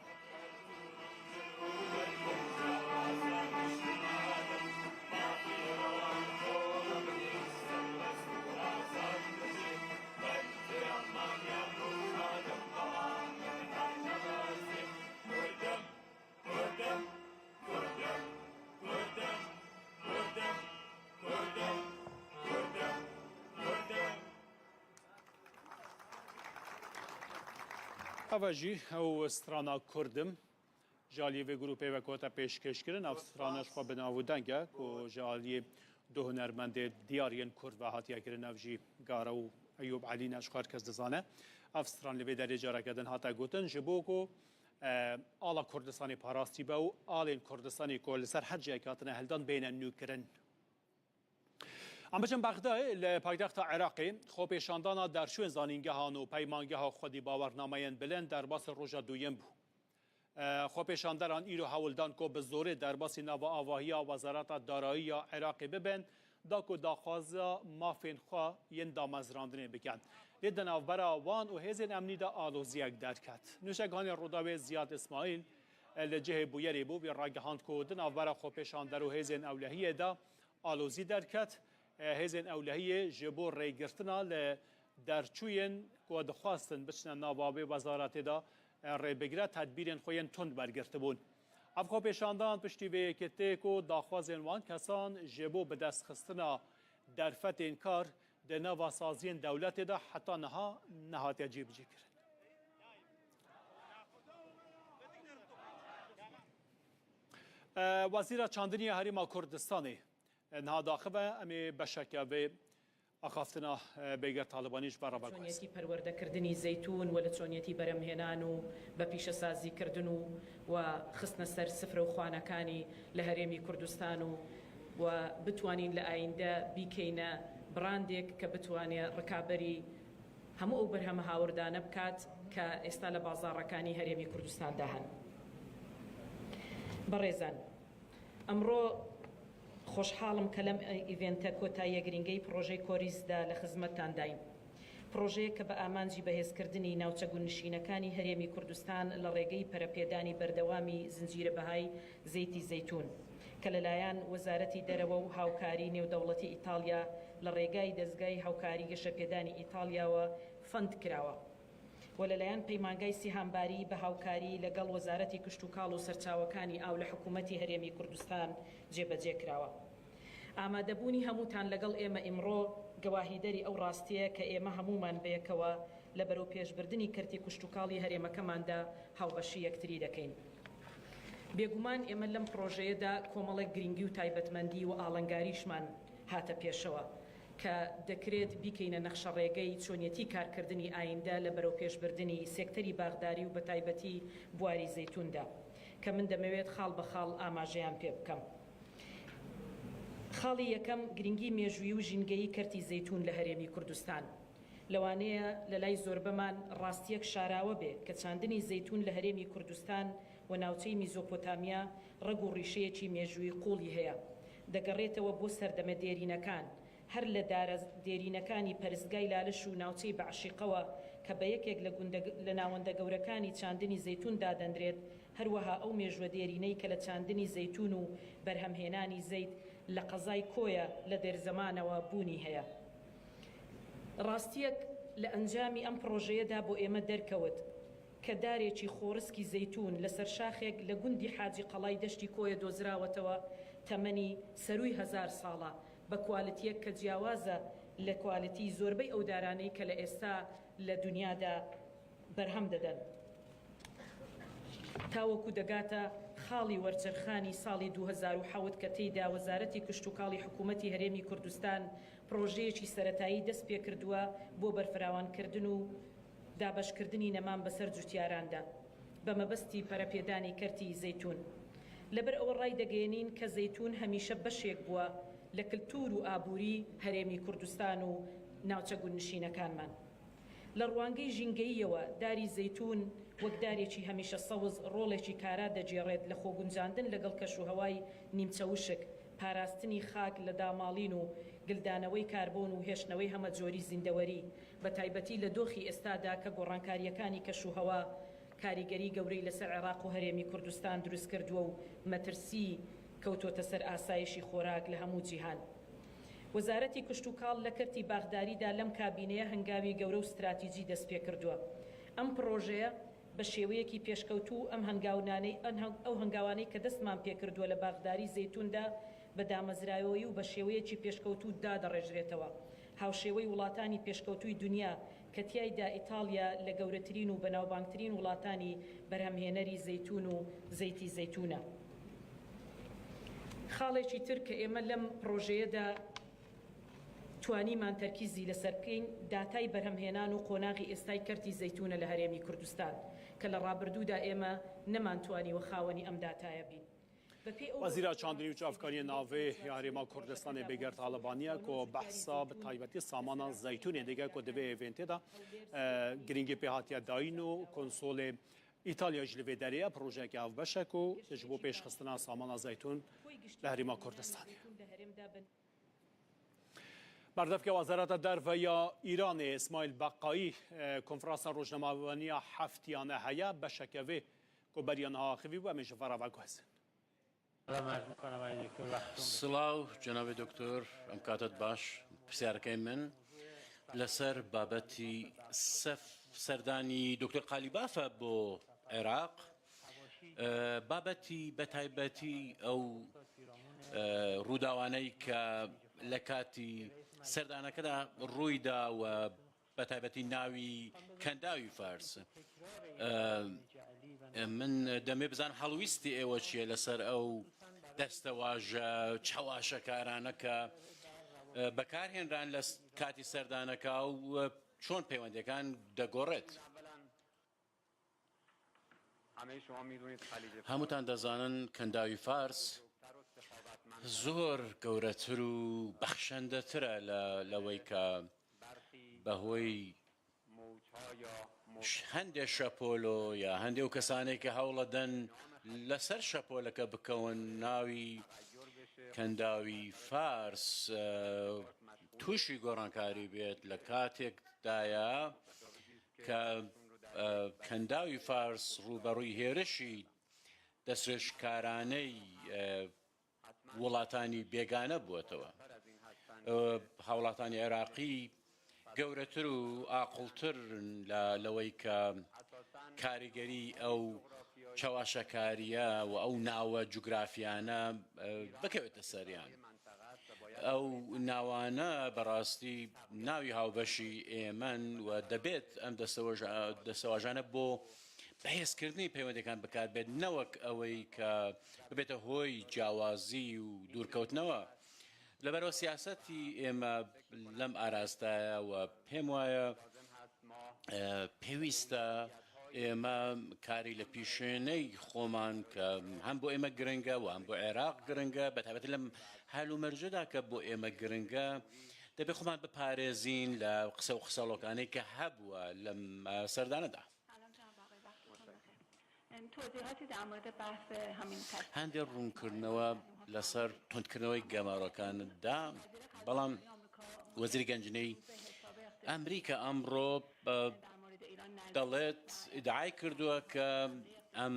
Ava jî ew strana Kurdim ji aliyê vê grûpê ve ku hate pêşkêşkirin. Ev strana ji xwe bi nav û deng e ku ji aliyê du hunermendê diyar yên Kurd ve hatiye kirin. Ev jî Garo û Eyûb Elî ne, ji xwe her kes dizane. Ev stran li vê derê careke din hate gotin ji bo ku, e, ala Kurdistanê parastî be û alên Kurdistanê ku li ser her cihek hatine hildan bêne nûkirin. Em biçin Bexdayê, li paytexta Iraqê xwepêşandana derçûyên zanîngehan û peymangeha xwedî bawernameyên bilind derbasî roja duyem bû. E, xwepêşanderan îro hewl dan ku bi zorê derbasî nava avahiya Wezareta Darayî ya Iraqê bibin, da ku daxwaza mafên xwe yên damezrandinê bikin. Lê di navbera wan û hêzên emnî de aloziyek derket. Nûşeganê Rûdawê Ziyad Îsmaîl, e, li cihê bûyerê bû, wî ragihand ku di navbera xwepêşander û hêzên ewlehiyê de alozî derket. E, hêzên ewlehiyê ji bo rêgirtina li derçûyên ku dixwastin biçine nava wê wezaretê de, e, rê bigire, tedbîrên xwe yên tund wergirtibûn. Ev xwepêşandan piştî vê yekê tê ku daxwazên wan kesan ji bo bidestxistina derfetên kar di nava saziyên dewletê de heta niha nehatiye cîbicîkirin. E, Wezîra Çandinî ya Herêma Kurdistanê niha diaxive, em ê beşeke vê axaftina, e, Bêger Talibanî ji we re veguhezin. چۆنیەتی پەروەردەکردنی زەیتون و لە چۆنیەتی بەرهەمهێنان و بە پیشەسازیکردن و، و خستنە سەر سفرە و خوانەکانی لە هەرێمی کوردستان و، و بتوانین لە ئایندە بیکەینە براندێک کە بتوانێ ڕکابەری هەموو ئەو بەرهەمە هاوردانە بکات کە ئێستا لە بازاڕەکانی هەرێمی کوردستاندا هەن. بەڕێزان، ئەمڕۆ خۆشحاڵم کە لەم ئیڤێنتە کۆتاییە گرنگەی پڕۆژەی کۆریزدا لە خزمەتتانداین. پڕۆژەیەک کە بە ئامانجی بەهێزکردنی ناوچە گوندنشینەکانی هەرێمی کوردستان لە ڕێگەی پەرەپێدانی بەردەوامی زنجیرە بەهای زەیتی زەیتون کە لەلایەن وەزارەتی دەرەوە و هاوکاری نێودەوڵەتی ئیتاڵیا لە ڕێگای دەزگای هاوکاری گەشەپێدانی ئیتاڵیاوە فەند کراوە. و لەلایەن پەیمانگای سیهامباری بە هاوکاری لەگەڵ وەزارەتی کشتوکاڵ و سەرچاوەکانی ئاو لە حکوومەتی هەرێمی کوردستان جێبەجێ کراوە. ئامادەبوونی هەمووتان لەگەڵ ئێمە ئیمڕۆ گەواهیدەری ئەو ڕاستییە کە ئێمە هەموومان بەیەکەوە لە بەرەوپێشبردنی کەرتی کشتوکاڵی هەرێمەکەماندا هاوبەشی یەکتری دەکەین. بێگومان ئێمە لەم پڕۆژەیەدا کۆمەڵێک گرنگی و تایبەتمەندی و ئاڵنگاریشمان هاتە پێشەوە کە دەکرێت بیکەینە نەخشەڕێگەی چۆنیەتی کارکردنی ئایندە لە بەرەوپێشبردنی سێکتەری باغداری و بە تایبەتی بواری زەیتوندا، کە من دەمەوێت خاڵ بە خاڵ ئاماژەیان پێ بکەم. خاڵی یەکەم، گرنگی مێژووی و ژینگەیی کەرتی زەیتون لە هەرێمی کوردستان. لەوانەیە لە لای زۆربەمان ڕاستیەک شاراوە بێ کە چاندنی زەیتون لە هەرێمی کوردستان و ناوچەی میزۆپۆتامیا ڕەگ و ڕیشەیەکی مێژووی قوڵی هەیە. دەگەڕێتەوە بۆ سەردەمە دێرینەکان، هەر لە دارە دێرینەکانی پەرستگای لالش و ناوچەی بەعشیقەوە کە بە یەکێک لە گوندە، لە ناوەندە گەورەکانی چاندنی زەیتون دادەندرێت، هەروەها ئەو مێژووە دێرینەی کە لە چاندنی زەیتون و بەرهەمهێنانی زەیت لە قەزای کۆیە لە دێرزەمانەوە بوونی هەیە. ڕاستیەک لە ئەنجامی ئەم پڕۆژەیەدا بۆ ئێمە دەرکەوت کە دارێکی خۆڕسکی زەیتون لەسەر شاخێک لە گوندی حاجی قەڵای دەشتی کۆیە دۆزراوەتەوە، تەمەنی سەرووی هەزار ساڵە، بە کوالتیەک کە جیاوازە لە کوالتی زۆربەی ئەو دارانەی کە لە ئێستا لە دنیادا بەرهەم دەدەن. تاوەکو دەگاتە خاڵی وەرچەرخانی ساڵی دوو هەزار و حەوت کە تێیدا وەزارەتی کشتوکاڵی حکوومەتی هەرێمی کوردستان پڕۆژەیەکی سەرەتایی دەست پێکردووە بۆ بەرفراوانکردن و دابەشکردنی نەمان بەسەر جوتیاراندا بە مەبەستی پەرەپێدانی کەرتی زەیتون. لەبەر ئەوە ڕای دەگەیەنین کە زەیتون هەمیشە بەشێک بووە لە کلتور و ئابووری هەرێمی کوردستان و ناوچە گوندنشینەکانمان. لە ڕوانگەی ژینگەییەوە، داری زەیتون وەک دارێکی هەمیشە سەوز ڕۆڵێکی کارا دەگێڕێت لە خۆگونجاندن لەگەڵ کەشوهەوای نیمچە وشک، پاراستنی خاک لە داماڵین و گلدانەوەی کاربۆن و هێشتنەوەی هەمەجۆری زیندەوەری، بە تایبەتی لە دۆخی ئێستادا کە گۆڕانکارییەکانی کەشوهەوا کاریگەری گەورەی لەسەر عێراق و هەرێمی کوردستان دروست کردووە و مەترسی کەوتۆتە سەر ئاسایشی خۆراک لە هەموو جیهان. وەزارەتی کشتوکاڵ لە کەرتی باخداریدا لەم کابینەیە هەنگاوی گەورە و ستراتیجی دەست پێ کردووە. ئەم پڕۆژەیە بە شێوەیەکی پێشکەوتوو ئەم هەنگاونانەی، ئەن هەنگ-، ئەو هەنگاوانەی کە دەستمان پێ کردووە لە باخداری زەیتوندا بە دامەزراوەیی و بە شێوەیەکی پێشکەوتوو دادەڕێژرێتەوە. هاوشێوەی وڵاتانی پێشکەوتووی دنیا کە تیایدا ئیتاڵیا لە گەورەترین و بەناوبانگترین وڵاتانی بەرهەمهێنەری زەیتون و زەیتی زەیتونە. خاڵێکی تر کە ئێمە لەم پڕۆژەیەدا توانیمان تەرکیزی لەسەر بکەین، داتای بەرهەمهێنان و قۆناغی ئێستای کەرتی زەیتونە لە هەرێمی کوردستان کە لە ڕابردوودا ئێمە نەمانتوانیوە خاوەنی ئەم داتایە بین. بە پێی ئەو وەزیرە چاندنی و چاڤکارییە ناڤێ یا هەرێما کوردستانê Bêgert Alibaniye ku behsa bi taybetî samana zeytûnê dike ku divê vêntê de, e, girîngî pê hatiye dayîn û konsolê Îtalya jî li vê derê ye, projeyeke hevbeş e ku ji bo pêşxistina samana zeytûn li Herêma Kurdistanê ye. Berdevke Wezareta Derve ya Îranê Îsmaîl Beqayî, e, konferansa rojnamevaniya heftiyane heye, beşeke vê ku beriya niha axivî bû, em ê ji ve re veguhezin. Silav, cenabê doktor, em katet baş, pirsiyareke min li ser babetî sef-, serdanî doktor Qalîbaf e bo Iraq. E, babetî bi taybetî ew, e, rûdawaney ke li katî serdaneke de rûy da we bi taybetî navî Kendawî Fars. E, e, min demê bizan helwîstî êwe çi ye li ser ew destewaje çewaşekarane ke, e, bekarhênran li s-, katî serdaneka û, e, çon peywendêkan degoret. Hemûtan dezanin Kendawî Fars zor gewretir û bexşendetir e le, lewey ke behwey ş-, hendê şepolo ya hendê ew kesanê ke hewle den li ser şepoleke bikewin navî Kendawî Fars, e, tûşî gorankarî bêt li katêk daye ke, e, Kendawî Fars rûberûyî hêrişî destdirêjkaraney, e, welatanî bêgane bûetewê. E, hewlatan Iraqî گەورەتر و ئاقڵتر لە لەوەی کە کاریگەری ئەو چەواشەکاریە و ئەو ناوە جوگرافیانە بکەوێتە سەریان. ئەو ناوانە بەڕاستی ناوی هاوبەشی ئێمەن و دەبێت ئەم دەستەواژانە بۆ بەهێزکردنی پەیوەندەکان بکار بێت، نەوەک ئەوەی کە ببێتە هۆی جیاوازی و دوورکەوتنەوە. لەبەرەوە سیاسەتی ئێمە لەم ئاراستایە و پێم وایە پێویستە ئێمە کاری لە پیشێنەی خۆمان کە هەم بۆ ئێمە گرنگە و هەم بۆ عێراق گرنگە، بە تایبەتی لەم هەل و مەرجەدا کە بۆ ئێمە گرنگە، دەبێ خۆمان بپارێزین لە قسە و قسەڵۆکانەی کە هەبووە لەم سەردانەدا. هەندێک ڕوونکردنەوە لەسەر توندکردنەوەی گەمارۆکاندا، بەڵام وەزیری گەنجینەی ئەمریکا ئەمڕۆ دەڵێت، ئیدعای کردووە کە ئەم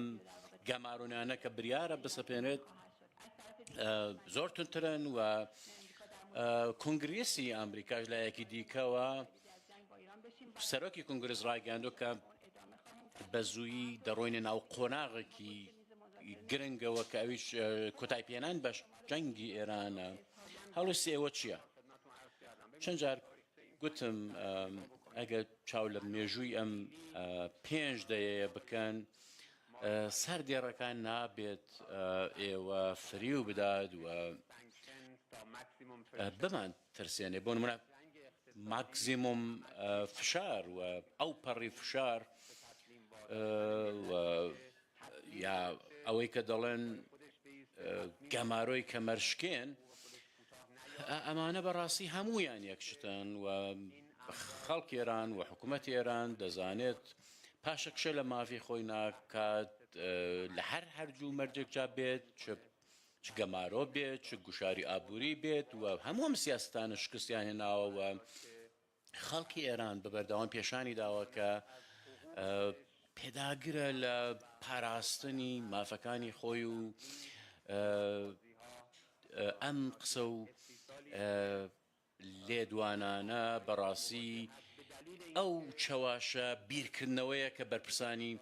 گەمارۆنانە کە بریارە بسەپێنێت زۆر تونترن و کۆنگرێسی ئەمریکاش لایەکی دیکەوە سەرۆکی کۆنگرێس ڕایگەیاندووە کە بە زوویی دەڕۆینە ناو قۆناغێکی گرنگەوە کە ئەویش کۆتایپێنان بە جەنگی ئێرانە. هەڵویستی ئێوە چییە؟ چەند جار گوتم، ئەگەر چاو لە مێژووی ئەم پێنج دەیەیە بکەن، سەر دێڕەکان نابێت ئێوە فریو بدات و بمان ترسێنێ. بۆ نمونە ماکسیموم فشار و ئەو پەڕی فشار و یا ئەوەی کە دەڵێن گەمارۆی کەمەرشکێن، ئەمانە بەڕاستی هەمویان یەکشتن و خەڵکی ئێران و حکوومەتی ئێران دەزانێت پاشەکشە لە مافی خۆی ناکات، لە هەر هەرجوو مەرجێکجا بێت، چ چ گەمارۆ بێت، چ گوشاری ئابووری بێت و هەموو ئەم سیاستانە شکستیان هێناوە و خەڵکی ئێران بە بەردەوام پێشانی داوە کە پێداگرە لە پاراستنی مافەکانی خۆی و ئەم قسە و لێدوانانە بەڕاستی ئەو چەواشە بیرکردنەوەیە کە بەرپرسانی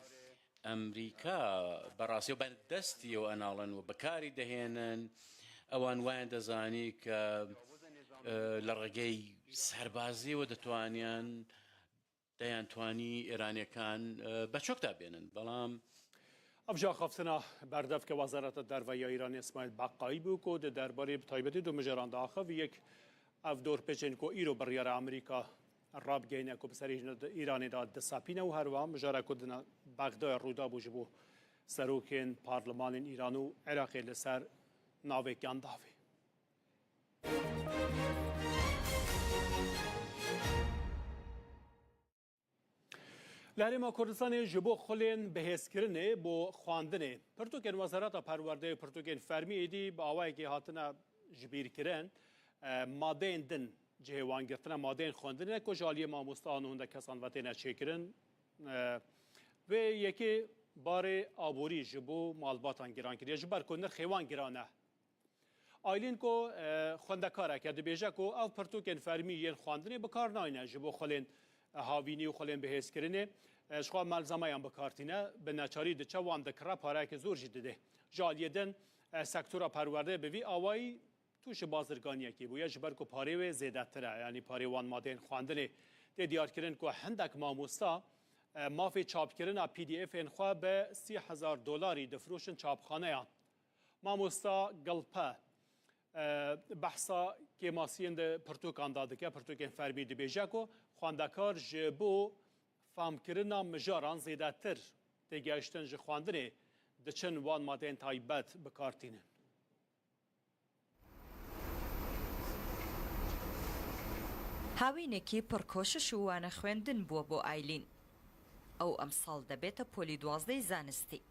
ئەمریکا بەڕاستی و بە دەستی و ئەناڵن و بەکاری دەهێنن. ئەوان وایان دەزانی کە لە ڕێگەی سەربازیەوە دەتوانیان دەیانتوانی ئێرانیەکان بە چۆکدا بێنن، بەڵام ئەم ژیاخافتنە بەردەف کە وەزارەتە دەرڤە یا ئیرانی ئیسماعیل بەقایی بوو کو دە دەربارەی بە تایبەتی دو مژێران داخە وی یەک ئەو دۆرپێچێن کو ئیرۆ بڕیارە ئەمریکا ڕابگەینە کو بسەر ئیرانێدا دەسەپینە و هەروە مژارە کو دنە بەغدای ڕوودا بوو ji بۆ سەرۆکێن پارلمانên ئیران و عێراقێ لەسەر ناوێکیان داوێ. لە هەرێما کوردستانê ji bo xulên bihêzkirinê bo xwendinê pirtûkên Wezareta Perwerdeyê û pirtûkên fermî êdî bi awayekê hatine jibîrkirin, madeyên din cihê wan girtine, madeyên xwendinê ku ji aliyê mamosteyan û hindek kesan ve têne çêkirin. Vê yekê barê aborî ji bo malbatan giran kiriye, ji ber ku nirxê wan giran e. Aylîn ku xwendekarek e, dibêje ku ev pirtûkên fermî yên xwendinê bi kar nayne ji bo xulên havînî û xulên bihêzkirinê, ji xwe melzemeyan bi kar tîne, bi neçarî diçe wan dikire, pareyeke zor jî didê. Ji aliyê din sektora perwerdeyê bi vî awayî tûşî bazirganiyekê bûye, ji ber ku parê wê zêdetir e, yanî parê wan madeyên xwendinê. Tê diyarkirin ku hindek mamosta mafê çapkirina P D F'ên xwe bi sî hezar dolarî difroşin çapxaneyan. Mamosta Gilpe behsa kêmasiyên di pirtûkan de dike, pirtûkên fermî dibêje ku xwendekar ji bo famkirina mijaran zêdetir têgihiştin ji xwendinê diçin wan madeyên taybet bi kar tînin. Hawînekî pir koşiş û wane xwendin bû bo Aylîn. Ew emsal debête polî duwazdehê zanistî.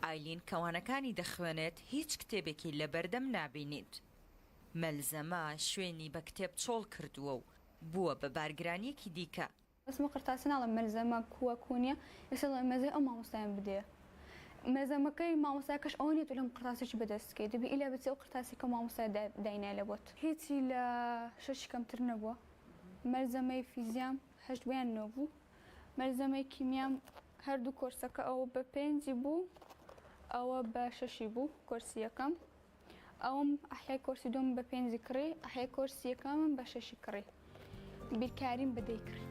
Aylîn ke wanekani dixwênêt, hîç kitêbekî li berdem nabînît. Melzeme şwênî be kitêb çol kirdiwe û bûwe bi bargiraniyekî dîke. Resmê qirtasê nale melzeme ku we ku niye, mesela mezê ew mamosteyan bidê. Melzemekey mamostaya keş ew niye tu lem qirtasê çi bi dest kê. Dibi île bitê ew qirtasê ke mamosteya de, deyne ele bot. Hîçî le şeş kemtir nebû. مەلزەمەی فیزیام هەشت بوویان نۆ بوو. مەلزەمەی کیمیام هەردوو کۆرسەکە ئەوە بە پێنجی بوو، ئەوە بە شەشی بوو، کۆرسی یەکەم. ئەوم ئەحیای کۆرسی دووم بە پێنجی کڕی، ئەحیای کۆرسی یەکەمم بە شەشی کڕی. بیرکاریم بە دەی کڕی.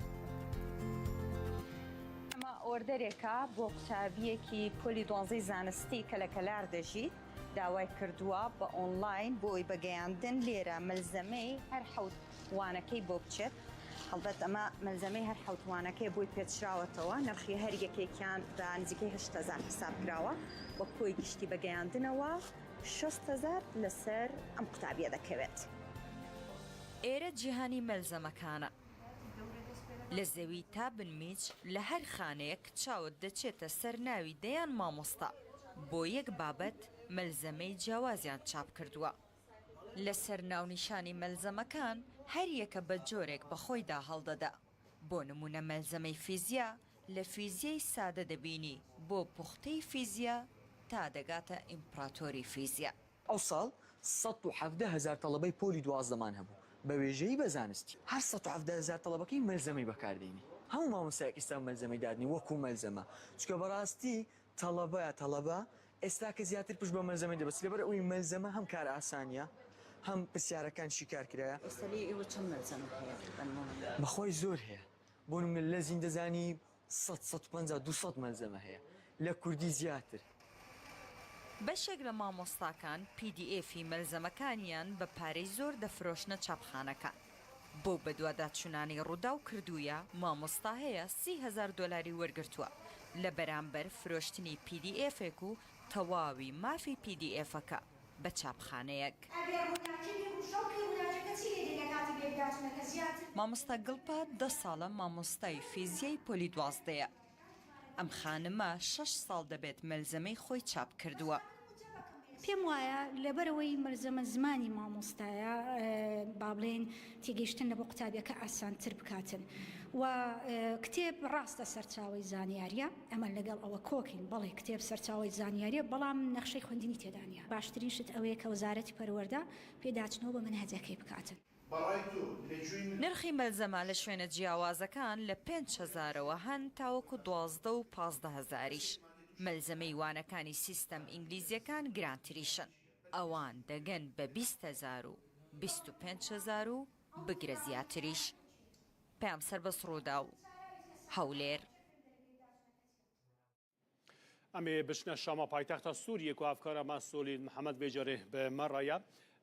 ئەمە ئۆردەرێکە بۆ قوتابیەکی پۆلی دوانزەی زانستی کە لە کەلار دەژیت، داوای کردووە بە ئۆنلاین بۆی بەگەیاندن لێرە مەلزەمەی هەر حەوت وانەکەی بۆ بچێت. هەڵبەت ئەمە مەلزەمەی هەر حەوت وانەکەی بۆی پێچراوەتەوە، نرخی هەر یەکێکیان بە نزیکەی هەشت هەزار حساب کراوە، وە کۆی گشتی بەگەیاندنەوە شەست هەزار لەسەر ئەم قوتابیە دەکەوێت. ئێرە جیهانی مەلزەمەکانە. لە زەوی تا بنمیچ لە هەر خانەیەک چاوت دەچێتە سەر ناوی دەیان مامۆستا، بۆ یەک بابەت مەلزەمەی جیاوازیان چاپ کردووە. لەسەر ناونیشانی مەلزەمەکان هەر یەکە بە جۆرێک بە خۆیدا هەڵدەدا. بۆ نمونە مەلزەمەی فیزیا لە فیزیای سادە دەبینی بۆ پوختەی فیزیا تا دەگاتە ئیمپراتۆری فیزیا. ئەو ساڵ سەد و حەڤدە هەزار تەڵەبەی پۆلی دوازدەمان هەبوو بە وێژەیی بە زانستی. هەر سەد و حەڤدە هەزار تەڵەبەکەی مەلزەمەی بەکاردێنی. هەموو مامۆستایەک ئیستا مەلزەمەی دادنی وەکو مەلزەمە. چونکە بەڕاستی تەڵەبەیە تەڵەبە ئێستا کە زیاتر پشت بە مەلزەمەی دەبەست. لەبەر ئەوەی مەلزەمە هەم کار ئاسانیە، هەم پرسیارەکان شیکار کرایە. ئێستا لێ ئێوە چەند مەلزەمە هەیە بە نمونە؟ بەخۆی زۆر هەیە. بۆ نمونە لە زیندەزانی سەد، سەد و پەنجا، دوو سەد مەلزەمە هەیە. لە کوردی زیاتر. بەشێک لە مامۆستاکان پی دی ئێفی مەلزەمەکانیان بە پارەی زۆر دەفرۆشنە چاپخانەکان. بۆ بەدواداچوونانی ڕووداو کردوویە، مامۆستا هەیە سی هەزار دۆلاری وەرگرتووە، لە بەرامبەر فرۆشتنی پی دی ئێفێک و تەواوی مافی پی دی ئێفەکە بە چاپخانەیەک. ئەگەر ڕووناکی بێ و شەوقی ڕووناکیەکە چی لێ دێ لە کاتی بێداچوونەکە زیاتر؟ مامۆستا گڵپە دە ساڵە مامۆستای فیزیای پۆلی دوازدەیە. ئەم خانمە شەش ساڵ دەبێت مەلزەمەی خۆی چاپ کردووە. پێم وایە لەبەرەوەی مەلزەمە زمانی مامۆستایە، ئە، با بڵێن تێگەیشتن لە بۆ قوتابیەکە ئاسانتر بکاتن. و، ئە، کتێب ڕاستە سەرچاوی زانیاریە. ئەمە لەگەڵ ئەوە کۆکین، بەڵێ کتێب سەرچاوی زانیاریە، بەڵام نەخشەی خوێندنی تێدا نیە. باشترین شت ئەوەیە کە وەزارەتی پەروەردە پێداچنەوە بە منهەجەکەی بکاتن. نرخی مەلزەمە لە شوێنە جیاوازەکان لە پێنج هەزارەوە هەن تاوەکو دوازدە و پازدە هەزاریش. مەلزەمەی وانەکانی سیستەم ئینگلیزیەکان گرانتریشن. ئەوان دەگەن بە بیست هەزار و بیست و پێنج هەزار و بگرە زیاتریش. پەیام سەربەست ڕووداو، هەولێر. Em ê biçine Şama paytexta Sûriyê ku hevkara me Solîn Mihemed vê carê bi me re ye.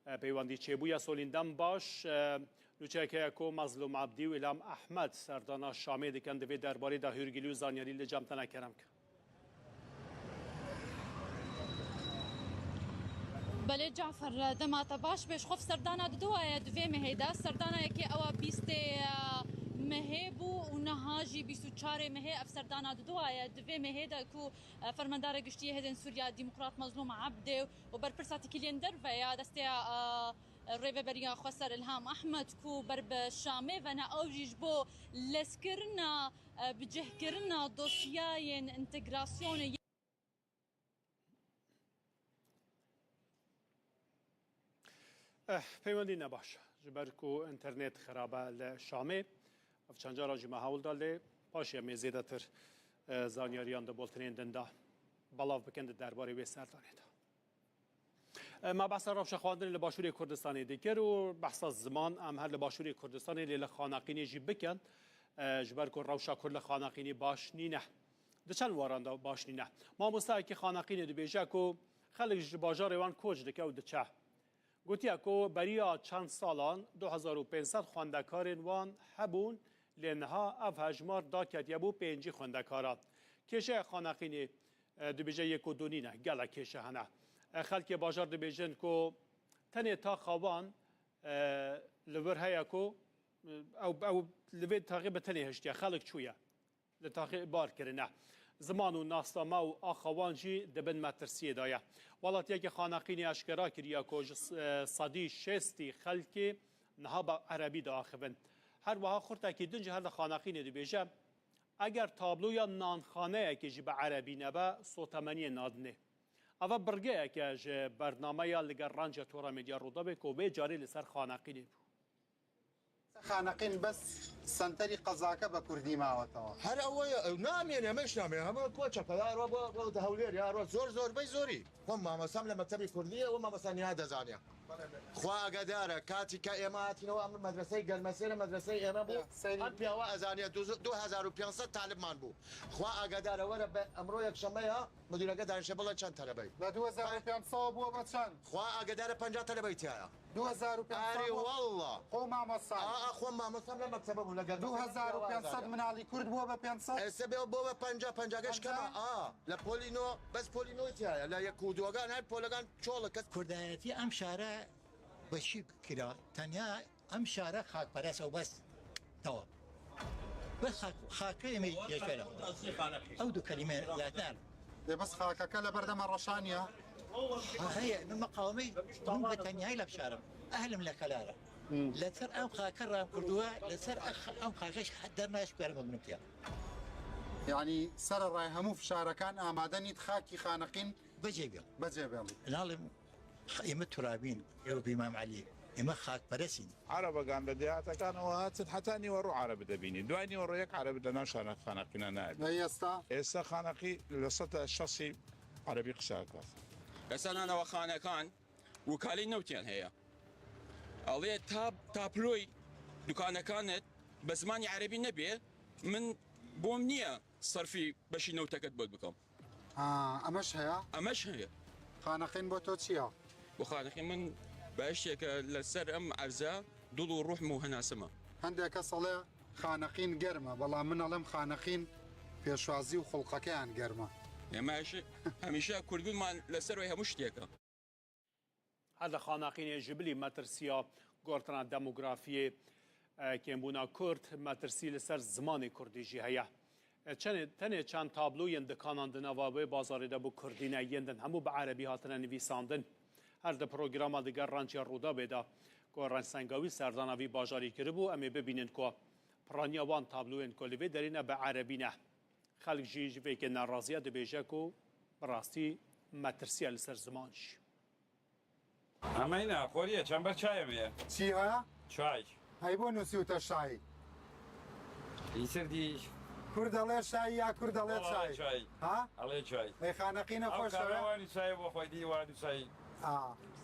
E, peywendî çêbûye. Solîn, dem baş. E, nûçeyek heye ku Mezlûm Ebdî û Îlham Ehmed serdana Şamê dikin. Di vê derbarê de hûrgilî û zanyarî li cem te ne, kerem ke. Belê Cafer, dema te baş be. Ji xwe serdana diduwaye di vê mehê de. Serdana yekê ewa bîstê mehê bû û niha jî bîst û çarê mehê ev serdana diduwaye. Di vê mehê de ku, e, Fermandara Giştî yê Hêzên Sûriya Demokrat Mezlûm Ebdê û berpirsa têkiliyên derve ya desteya, e, Rêveberiya Xweser Îlham Ehmed ku ber bi Şamê ve ne, ew jî ji bo lezkirina, e, bicihkirina dosyayên întegrasyonê. Eh, peywendî ne baş e, ji ber ku înternet xirab e li Şamê. Ev çend cara jî me hewl da, lê paşê em ê zêdetir, eh, zanyariyan di boltinên din de belav bikin di derbarê wê serdanê de. Eh, me behsa rewşa xwendinê li Başûrê Kurdistanê dikir û behsa ziman em her li Başûrê Kurdistanê lê li Xaneqînê jî bikin, eh, ji ber ku rewşa Kurd li Xaneqînê baş nîne. Di çend waran de baş nîne. Mamostayekî Xaneqînê dibêje ku xelk ji bajarê wan koç dike û diçe. Gotiye ku beriya çend salan du hezar û pênc sed xwendekarên wan hebûn, lê niha ev hejmar daketiye bo pêncî xwendekaran. Kêşeya Xaneqînê, e, dibêje yek û du nîne, gelek kêşe hene. E, xelkê bajar dibêjin ku tenê taxa wan, e, li vir heye ku, e, ew, ew li vê taxê bi tenê hiştiye, xelk çûye. Li taxê bar kirine. Ziman û nasname û axa wan jî di bin metirsiyê de ye. Welatiyeke Xaneqînê eşkera kiriye ku ji s-, e, sedî şêstî xelkê niha bi erebî diaxivin. Her wiha xurtekî din jî her li Xaneqînê dibêje, eger tabloya nanxaneyekê jî bi erebî nebe, sotemeniyê nadinê. Eva birgeyeke ji bernameya li gel Ranca Tora Medya Rûdawê ku vê carê li ser Xaneqînê bû. Ser خانەقین بەس سەنتەری قەزاکە بە کوردی ماوەتەوە. هەر ئەوەیە، ئەو نامێنێ، ئەمەش نامێنێ، هەموو کۆچەکە، یا ڕۆ بۆ، بۆ هەولێر، یا ڕۆ زۆر زۆربەی زۆری. خۆم مامۆستام لە مەکتەبی کوردی، ئەوە مامۆستا نیها دەزانێ. خوا ئاگادارە، کاتی کە ئێمە هاتینەوە، ئەم مەدرسەی گەرمەسێرە، مەدرسەی ئێمە بوو. سەری ئەم پیاوە ئەزانێ، دوو، دوو هەزار و پێنج سەد تالبمان بوو. خوا ئاگادارە، وەرە بە ئەمڕۆ یەکشەممەیە، مدیرەکە دانیشە بڵێ چەند تەلەبەی. لە دوو هەزار و پێنج سەد بووە بە چەند؟ خوا ئاگادارە، پەنجا تەلەبەی تایە. دوو هەزار و پێنج سەد ئاری بووە. واللە. خۆ مامۆستا. ئا، ئا، خۆم مامۆستام لە مەکتەبە بوو، لەگەر دوو هەزار و پێنج سەد مناڵی کورد بووە بە پێنج سەد؟ ئێستا بێ بۆ بە پەنجا، پەنجا گەش کەمە. پەنجا؟ ئا، لە پۆلی نۆ، بەس پۆلی نۆی تایە، لە یەک و دووەگان هەر پۆلەکان چۆڵە کەس. کوردایەتی ئەم شارە بە چی کرا؟ تەنیا ئەم شارە خاکپەرەسە و بەس. تەواو. بەس خاک، خاکە ئێمە یەکەرە. ئەو دوو کەلیمە لاتنان. دێ بەس خاکەکە لە بەردەمە ڕەشانە. هەیە، من مقاومەی، من بە تەنیایی لە بشارم. ئەهلم لە کەلارە. لەسەر ئەم خاکە ڕام کردووە، لەسەر ئەخ-، ئەم خاکەش دەرناش کوێرمە بنم تیا. یعنی سەرەڕای هەموو فشارەکان ئامادە نیت خاکی خانەقین بەجێ بێڵ. بەجێ بێڵی. ناڵێم، خ-، ئێمە تورابین، ئێوە بە ئیمام عەلی، ئێمە خاکپەرەسین. عەرەبەکان لە دێهاتەکانەوە هاتن، هەتا نیوەڕۆ عەرەب دەبینی. دوای نیوەڕۆ یەک عەرەب لە ناو شانە خانەقینە نایەت. ئەی ئێستا؟ ئێستا خانەقی لە سەدا شەست عەرەبی قسە ئەکات. ئێستا نانەوەخانەکان وکالەی نەوتیان هەیە. ئەڵێ تا، تاپلۆی دوکانەکانت بە زمانی عەرەبی نەبێ، من بۆم نییە سەرفی بەشی نەوتەکەت بۆت بکەم. ئا، ئەمەش هەیە؟ ئەمەش هەیە. خانەقین بۆ تۆ چییە؟ بۆ خانەقین من بەهەشتێکە لەسەر ئەم عەرزە دڵ و ڕوحم و هەناسەمە. هەندێک کەس ئەڵێ خانەقین گەرمە، بەڵام من ئەڵێم خانەقین پێشوازی و خوڵقەکەیان گەرمە. ئێمەش هەمیشە کوردبوونمان لەسەر وەی هەموو شتێکە. هەر لە خانەقینێ ji bilî metirsiya gortina demografiyê, e, kêmbûna kurd, metirsî li ser zimanê kurdî jî heye. E, çenê, tenê çend tablo yên dikanan di nava wê bazarê de bi kurdî ne, yên din hemû bi erebî hatine nivîsandin. Her di programa digel Renciya Rûdawê de ku Renc Sengawî serdana vî bajarî kiribû, em ê bibînin ku piraniya wan tabloyên ku li vê derê ne bi erebî ne. Xelk jî ji vê yekê nerazî ye, dibêje ku bi rastî metirsiya li ser ziman jî. ئەمە هینا خۆریە، چەند بەر چایە مێ؟ چی هەیە؟ چای. هەی بۆ نووسیوتە شای؟ ئیتر دی. کورد دەڵێ شای یا کورد دەڵێ وەڵا چای؟ چای. ها؟ ئەڵێ چای. ئەی خانەقینە ئەو خۆشەوێ؟ کارەوانی چای بۆ خۆی دی وادی چای. ئا.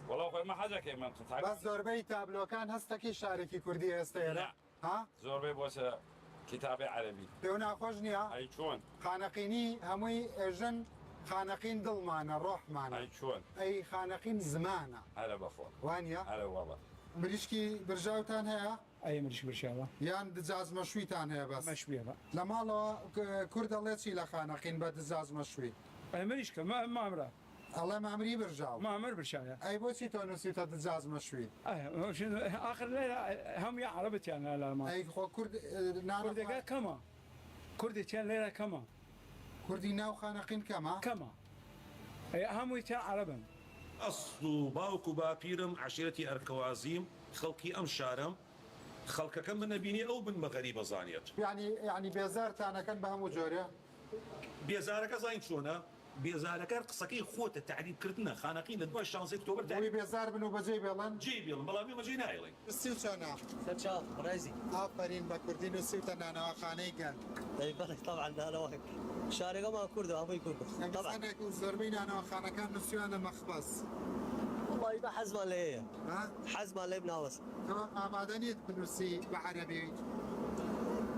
وەڵا خۆی مە حەزەکەی من قسە. بەس زۆربەی تابلۆکان هەستەکی شارێکی کوردی ئێستا ئێرە. نا. ها؟ زۆربەی بۆسە کتابی عەرەبی. پێو ناخۆش نییە؟ ئەی چۆن؟ خانەقینی هەمووی ئێژن خانەقین دڵمانە، ڕۆحمانە. ئەی چۆن؟ ئەی خانەقین زمانە. هەرە بەخۆ. وانە؟ هەرە وەڵە. مریشکی برژاوتان هەیە؟ ئەی مریشک برژاوە. یان دجاج مەشویتان هەیە بەس؟ مەشویە بە. لە ماڵەوە ک-، کورد دەڵێ چی لە خانەقین بە دجاج مەشوی؟ ئەی مریشکە، مە-، مامرە. ئەڵێ مامری برژاو. مامر برشایە. ئەی بۆچی تۆ نووسیتە دجاج مەشوی؟ ئەی، ئاخر لێرە هەموو عەرەبەتیان لە ئەلمان. ئەی خۆ کورد، ئە، نانە کوردەکە خوا- کەمە. کوردێکیان لێرە کەمە. کوردی ناو خانەقین کەمە؟ کەمە. ئەی هەمووی تیا عەرەبن. ئەسڵ و باوک و باپیرم عەشیرەتی ئەرکەوازیم، خەڵکی ئەم شارەم. خەڵکەکە من نەبینی ئەو بن بە غەریبە زانیت. یعنی، یعنی بێزارتانەکەن بە هەموو جۆرێ؟ بێزارەکە زانین چۆنە؟ بێزارەکە هەر قسەکەی خۆتە، تەعریب کردنە. خانەقین لە دوای شانزەی ئۆکتۆبەر بۆی تەعریب بێزار بن و بەجێی بێڵن؟ جێی بێڵن، بەڵام ئێمە جێی نایڵێن. نووسیو چۆنە؟ سەرچاو، ڕێزی. ئافەرین بە کوردی نووسیوتە نانەوەخانەی گەل. دەی بەڵێ، تەبعەن نانەوەک. شارەکەمان کوردە، هەمووی کوردە. تەبعەن. ئەنگستانێک و زۆربەی نانەوەخانەکان نووسیوانە مەخبەز. وەڵی بە حەزمان لێیە. ها؟ حەزمان لێ بناوەست. تۆ ئامادە نیت بنووسی بە عەرەبی؟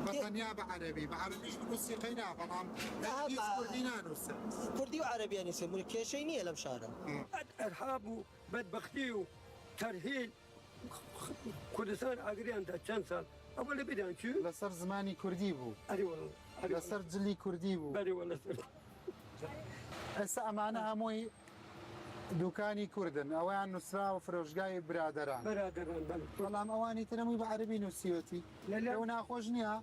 بە تەنیا بە عەرەبی. بە عەرەبیش بنووسی قەینا، بەڵام هیچ کوردی نانووسێ. کوردی و عەرەبی ئەنووسێ، من کێشەی نییە لەم شارە. ئەرهاب و بەدبەختی و تەرهیل کوردستان ئاگریان دا چەند ساڵ. ئەوە لە بیران چوو؟ لەسەر زمانی کوردی بوو. ئەری وەڵا. ئەری وەڵا. لەسەر جلی کوردی بوو. بەری وەڵا، لەسەر. ئێستا ئەمانە هەمووی دوکانی کوردن، ئەویان نووسراوە فرۆشگای برادەران. برادەران، بەڵێ. بەڵام ئەوانی تر هەمووی بە عەرەبی نووسیوەتی. لە، لە. ئەو ناخۆش نییە؟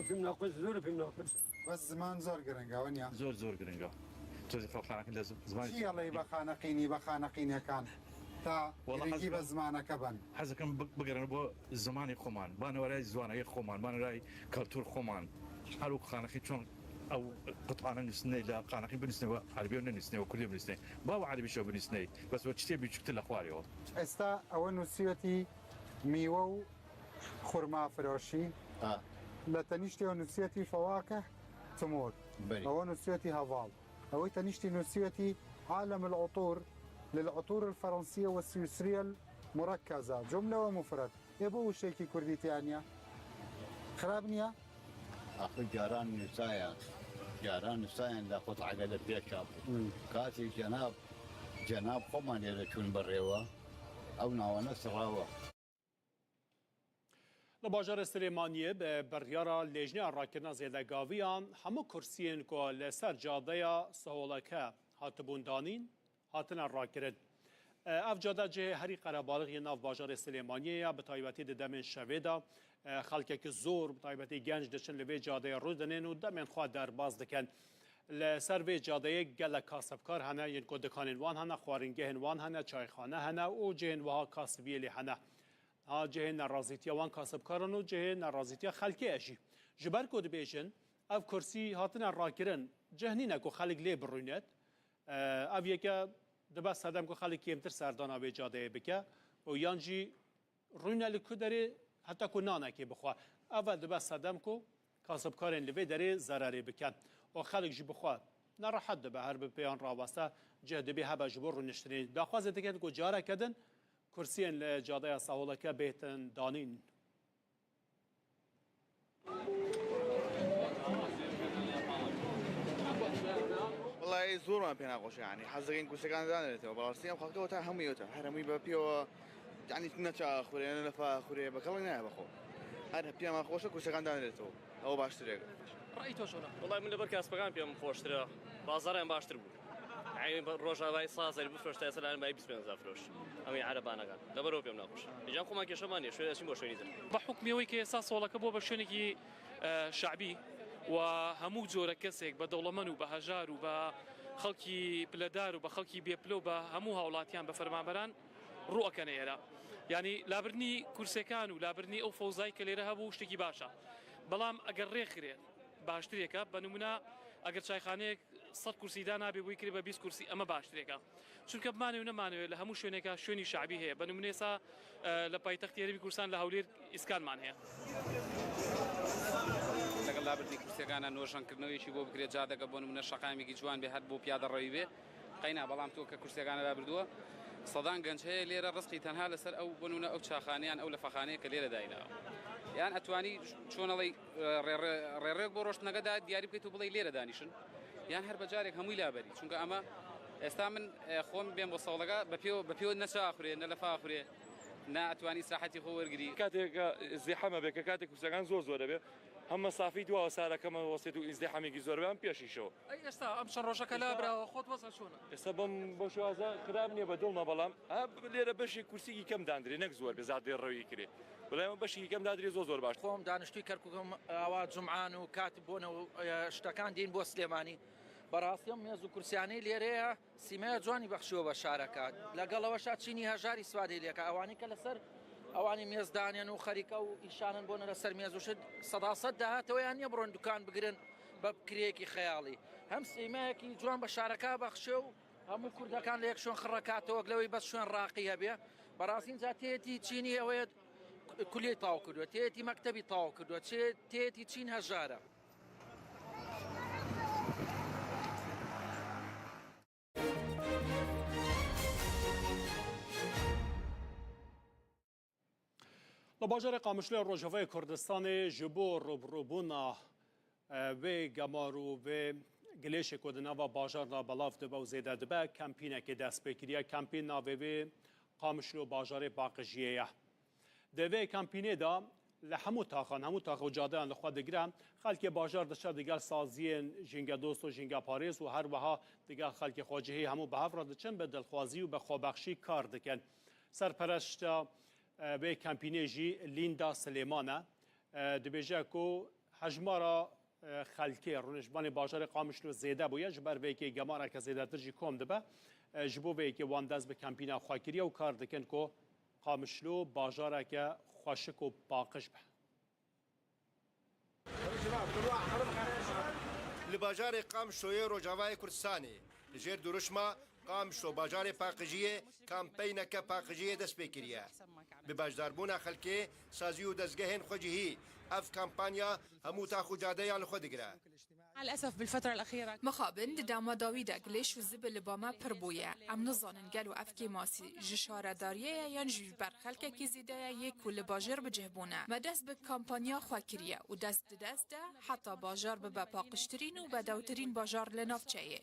پێم ناخۆش، زۆر پێم ناخۆش. بەس زمان زۆر گرنگە، وە نییە؟ زۆر، زۆر گرنگە. تۆزی خەڵک خانەقین لە ز-، زمانی چی ئەڵێی بە خانەقینی، بە خانەقینەکان تا وەڵا گرنگی حەز بە زمانەکە بەن؟ حەزەکەم بگ-، بگەڕێنە بۆ زمانی خۆمان، بانەوەرای زوانەکەی خۆمان، بانەوەرای کەلتور خۆمان. هەر وەکو خانەقین چۆن ئەو قوتانە نووسنەی لە خانەقین بنووسنەوە، عەربی و نەنووسنەوە، کوردی بنووسنەوە، با و عەربیشەوە بنووسنەی، بەس وە چتێ بچووکتر لە خوارەوە. ئێستا ئەوە نووسیوەتی میوە و خورما فرۆشی. ها لە تەنیشتەوە نووسیەتی فەواکە تمور. بەری ئەوە نووسیەتی هەواڵ. ئەوەی تەنیشتی نووسیەتی عالم العطور للعطور الفرنسية والسويسرية المركزة جملة ومفرد. ئێ بۆ وشێکی کوردی تیانە؟ خراپ نییە؟ ئەخر جاران نووسایە جاران نووسایەن لە قوتعەگە لە پێشا بوو کاتی جەناب جەناب خۆمان لێرە چوون بەڕێوە ئەو ناوانە سڕاوە. Li bajarê Silêmaniyê bi biryara Lêjneya Rakirina Zêdegaviyan hemû kursiyên ku li ser cadeya Siholeke hatibûn danîn, hatine rakirin. Ev cade cihê herî qerebalix yê nav bajarê Silêmaniyê ye, bi taybetî di demên şevê de xelkekî zor, bi taybetî genc diçin li vê cadeyê rû dinin û demên xwe derbas dikin. Li ser vê cadeyê gelek kasibkar hene, yên ku dikanên wan hene, xwaringehên wan hene, çayxane hene û cihên wiha kasibiyê lê hene. Ha cihê nerazîtiya wan kasibkaran û cihê nerazîtiya xelkê ye jî. Ji ber ku dibêjin, ev kursî hatine rakirin, cih nîne ku xelk lê birûnet. Ev yeke dibe sedem ku xelk kêmtir serdana vê cadeyê bike û yan jî rûne li ku derê heta ku nanekê bixwe. Ev e dibe sedem ku kasibkarên li vê derê zererê bikin û xelk jî bixwe nerehet dibe, her bi pêyan raweste cih dibê hebe ji bo rûniştinê. Daxwazê dikin ku careke din kursiyên li cadeya Saholeke bêtin danîn. وەڵای زۆرمان پێ ناخۆشە یانی حەزەکەین کوسەکان دانێتەوە بەڕاستی ئەم خەڵکەوە تا هەموویەوە هەر هەمووی بە پێوە یعنی نەچا خورێ نە لەفا خورێ بە کەڵک نایە بەخۆ هەر پێمان خۆشە کوسەکان دانێتەوە ئەوە باشترێک. ڕای تۆ چۆنە؟ وەڵای من لەبەر کاسپەکان پێم خۆشترە بازاڕیان باشتر بوو. عینی ڕۆژاوای سازەر بفرۆشتای سەلان بای بیست پێنج فلۆش ئەمی عەرەبانەکان لەبەرەوە پێم ناخۆش. ئیجان خۆمان کێشەمان نیە شوێ ئەچین بۆ شوێنی تر. بە حوکمی ئەوەی کە ئێستا سۆڵەکە بۆ بە شوێنێکی شعبی و هەموو جۆرە کەسێک بە دەوڵەمەن و بە هەژار و بە خەڵکی پلەدار و بە خەڵکی بێپلە و بە هەموو هاوڵاتیان بە فەرمانبەران ڕوو ئەکەنە ئێرە. یانی لابردنی کورسەکان و لابردنی ئەو فەوزای کە لێرە هەبوو شتێکی باشە. بەڵام ئەگەر ڕێکخرێ باشترێکە. بە نمونە ئەگەر چایخانەیەک سەد کورسی دانابێ بۆی کرێ بە بیست کورسی ئەمە باشترێکە. چونکە بمانەوێ نەمانەوێ لە هەموو شوێنێکە شوێنی شعبی هەیە. بە نمونە ئێستا لە پایتەختی هەرێمی کوردستان لە هەولێر ئیسکانمان هەیە. لەگەڵ لابردنی کورسیەکانە نۆژەنکردنەوەیەکی بۆ بکرێت جادەکە بۆ نمونە شەقامێکی جوان بێ هەر بۆ پیادە ڕەوی بێ. قەینا بەڵام تۆ کە کورسیەکانە لابردووە سەدان گەنج هەیە لێرە ڕسقی تەنها لەسەر ئەو بۆ نمونە ئەو چاخانەیان ئەو لەفەخانەیە کە لێرە دایناوە. یان ئەتوانی چۆنەڵی ڕێڕێک بۆ ڕۆشتنەکە دا دیاری بکەیت و بڵێ لێرە دانیشن یان هەر بەجارێک هەمووی لابەری چونکە ئەمە ئێستا من خۆم بێم بۆ سەوڵەکە بە پێ بە پێ نەچاخورێ نە لەفاخورێ نە ئەتوانی ساحەتی خۆ وەرگری. کاتێک زیحەمە بێ کە کاتێک کوسەکان زۆر زۆرە بێ هەممە سافی دواوە سارەکەمە وەسێت و ئیزدیحەمێکی زۆر بێ ئەم پێشیشەوە. ئەی ئێستا ئەم چەند ڕۆژەکە لابراوە خۆت وەزع چۆنە؟ ئێستا بەم بەو شێوازە خراپ نییە بە دڵمە بەڵام ها لێرە بەشێک کورسیکی کەم دانرێ نەک زۆر بێ زادێ ڕەوی کرێ. بەڵێ ئەمە بەشێکی کەم دادرێ زۆر زۆر باش. خۆم دانیشتووی کەرکووکم ئاوا جومعان و کات بۆنە و شتەکان دێین بۆ سلێمانی. بەڕاستی ئەم مێز و کورسیانەی لێرەیە سیمایە جوانی بەخشیوە بە شارەکە. لەگەڵ ئەوەشا چینی هەژاری سوادەی لێکا ئەوانەی کە لەسەر ئەوانی مێز دانێن و خەریکە و ئیشانن بۆنە لەسەر مێز و شت سەدا سەد داهاتەوەیان نییە بڕۆن دوکان بگرن بە کرێیەکی خەیاڵی. هەم سیمایەکی جوان بە شارەکە بەخشێ و هەموو کوردەکان لە یەک شوێن خڕەکاتەوەک لەوەی بەس شوێن ڕاقی هەبێ. بەڕاستی جا تێتی چینی ئەوەیە کولیەی تاو کردووە تێتی مەکتەبی تاو کردووە چێ تێتی چین هەژارە. Li bajarê Qamişloyê Rojavayê Kurdistanê ji bo rûbirûbûna vê gemar û vê gilêşê ku di nava bajar de belav dibe û zêde dibe, kempînekê dest pê kiriye. Kempîn navê vê Qamişlo bajarê paqijiyê ye. Di vê kempînê de li hemû taxan, hemû tax û cadeyan li xwe digire, xelkê bajar diçe digel saziyên jîngedost û jîngeparêz û her wiha digel xelkê xwecihî hemû bi hev re diçin, bi dilxwazî û bi xwebexşî kar dikin. Serpereşta vê kempînê jî Lînda Silêman e. Dibêje ku hejmara xelkê rûniştvanê bajarê Qamişlo zêde bûye, ji ber vê yekê gemareke zêdetir jî kom dibe. Ji bo vê yekê wan dest bi kempîna xwe kiriye û kar dikin ku Qamişlo bajareke xweşik û paqij be. Li bajarê Qamişloyê Rojavayê Kurdistanê li jêr dirûşma Qamişlo bajarê paqijiyê kampeyneke paqijiyê dest pê kiriye. Bi beşdarbûna xelkê, sazî û dezgehên xwecihî, ev kampanya hemû tax û cadeyan li xwe digire. مع الأسف بالفترة الأخيرة. Mixabin di dema dawî de gilêş û zibil li ba me pir bûye. Em nizanin gelo ev kêmasî ji şaredariyê ye yan jî ji ber xelkekî zêde ye yê ku li bajêr bi cih bûne. Me dest bi kampanya xwe kiriye û dest di dest de heta bajar bibe paqijtirîn û bedewtirîn bajar li navçeyê.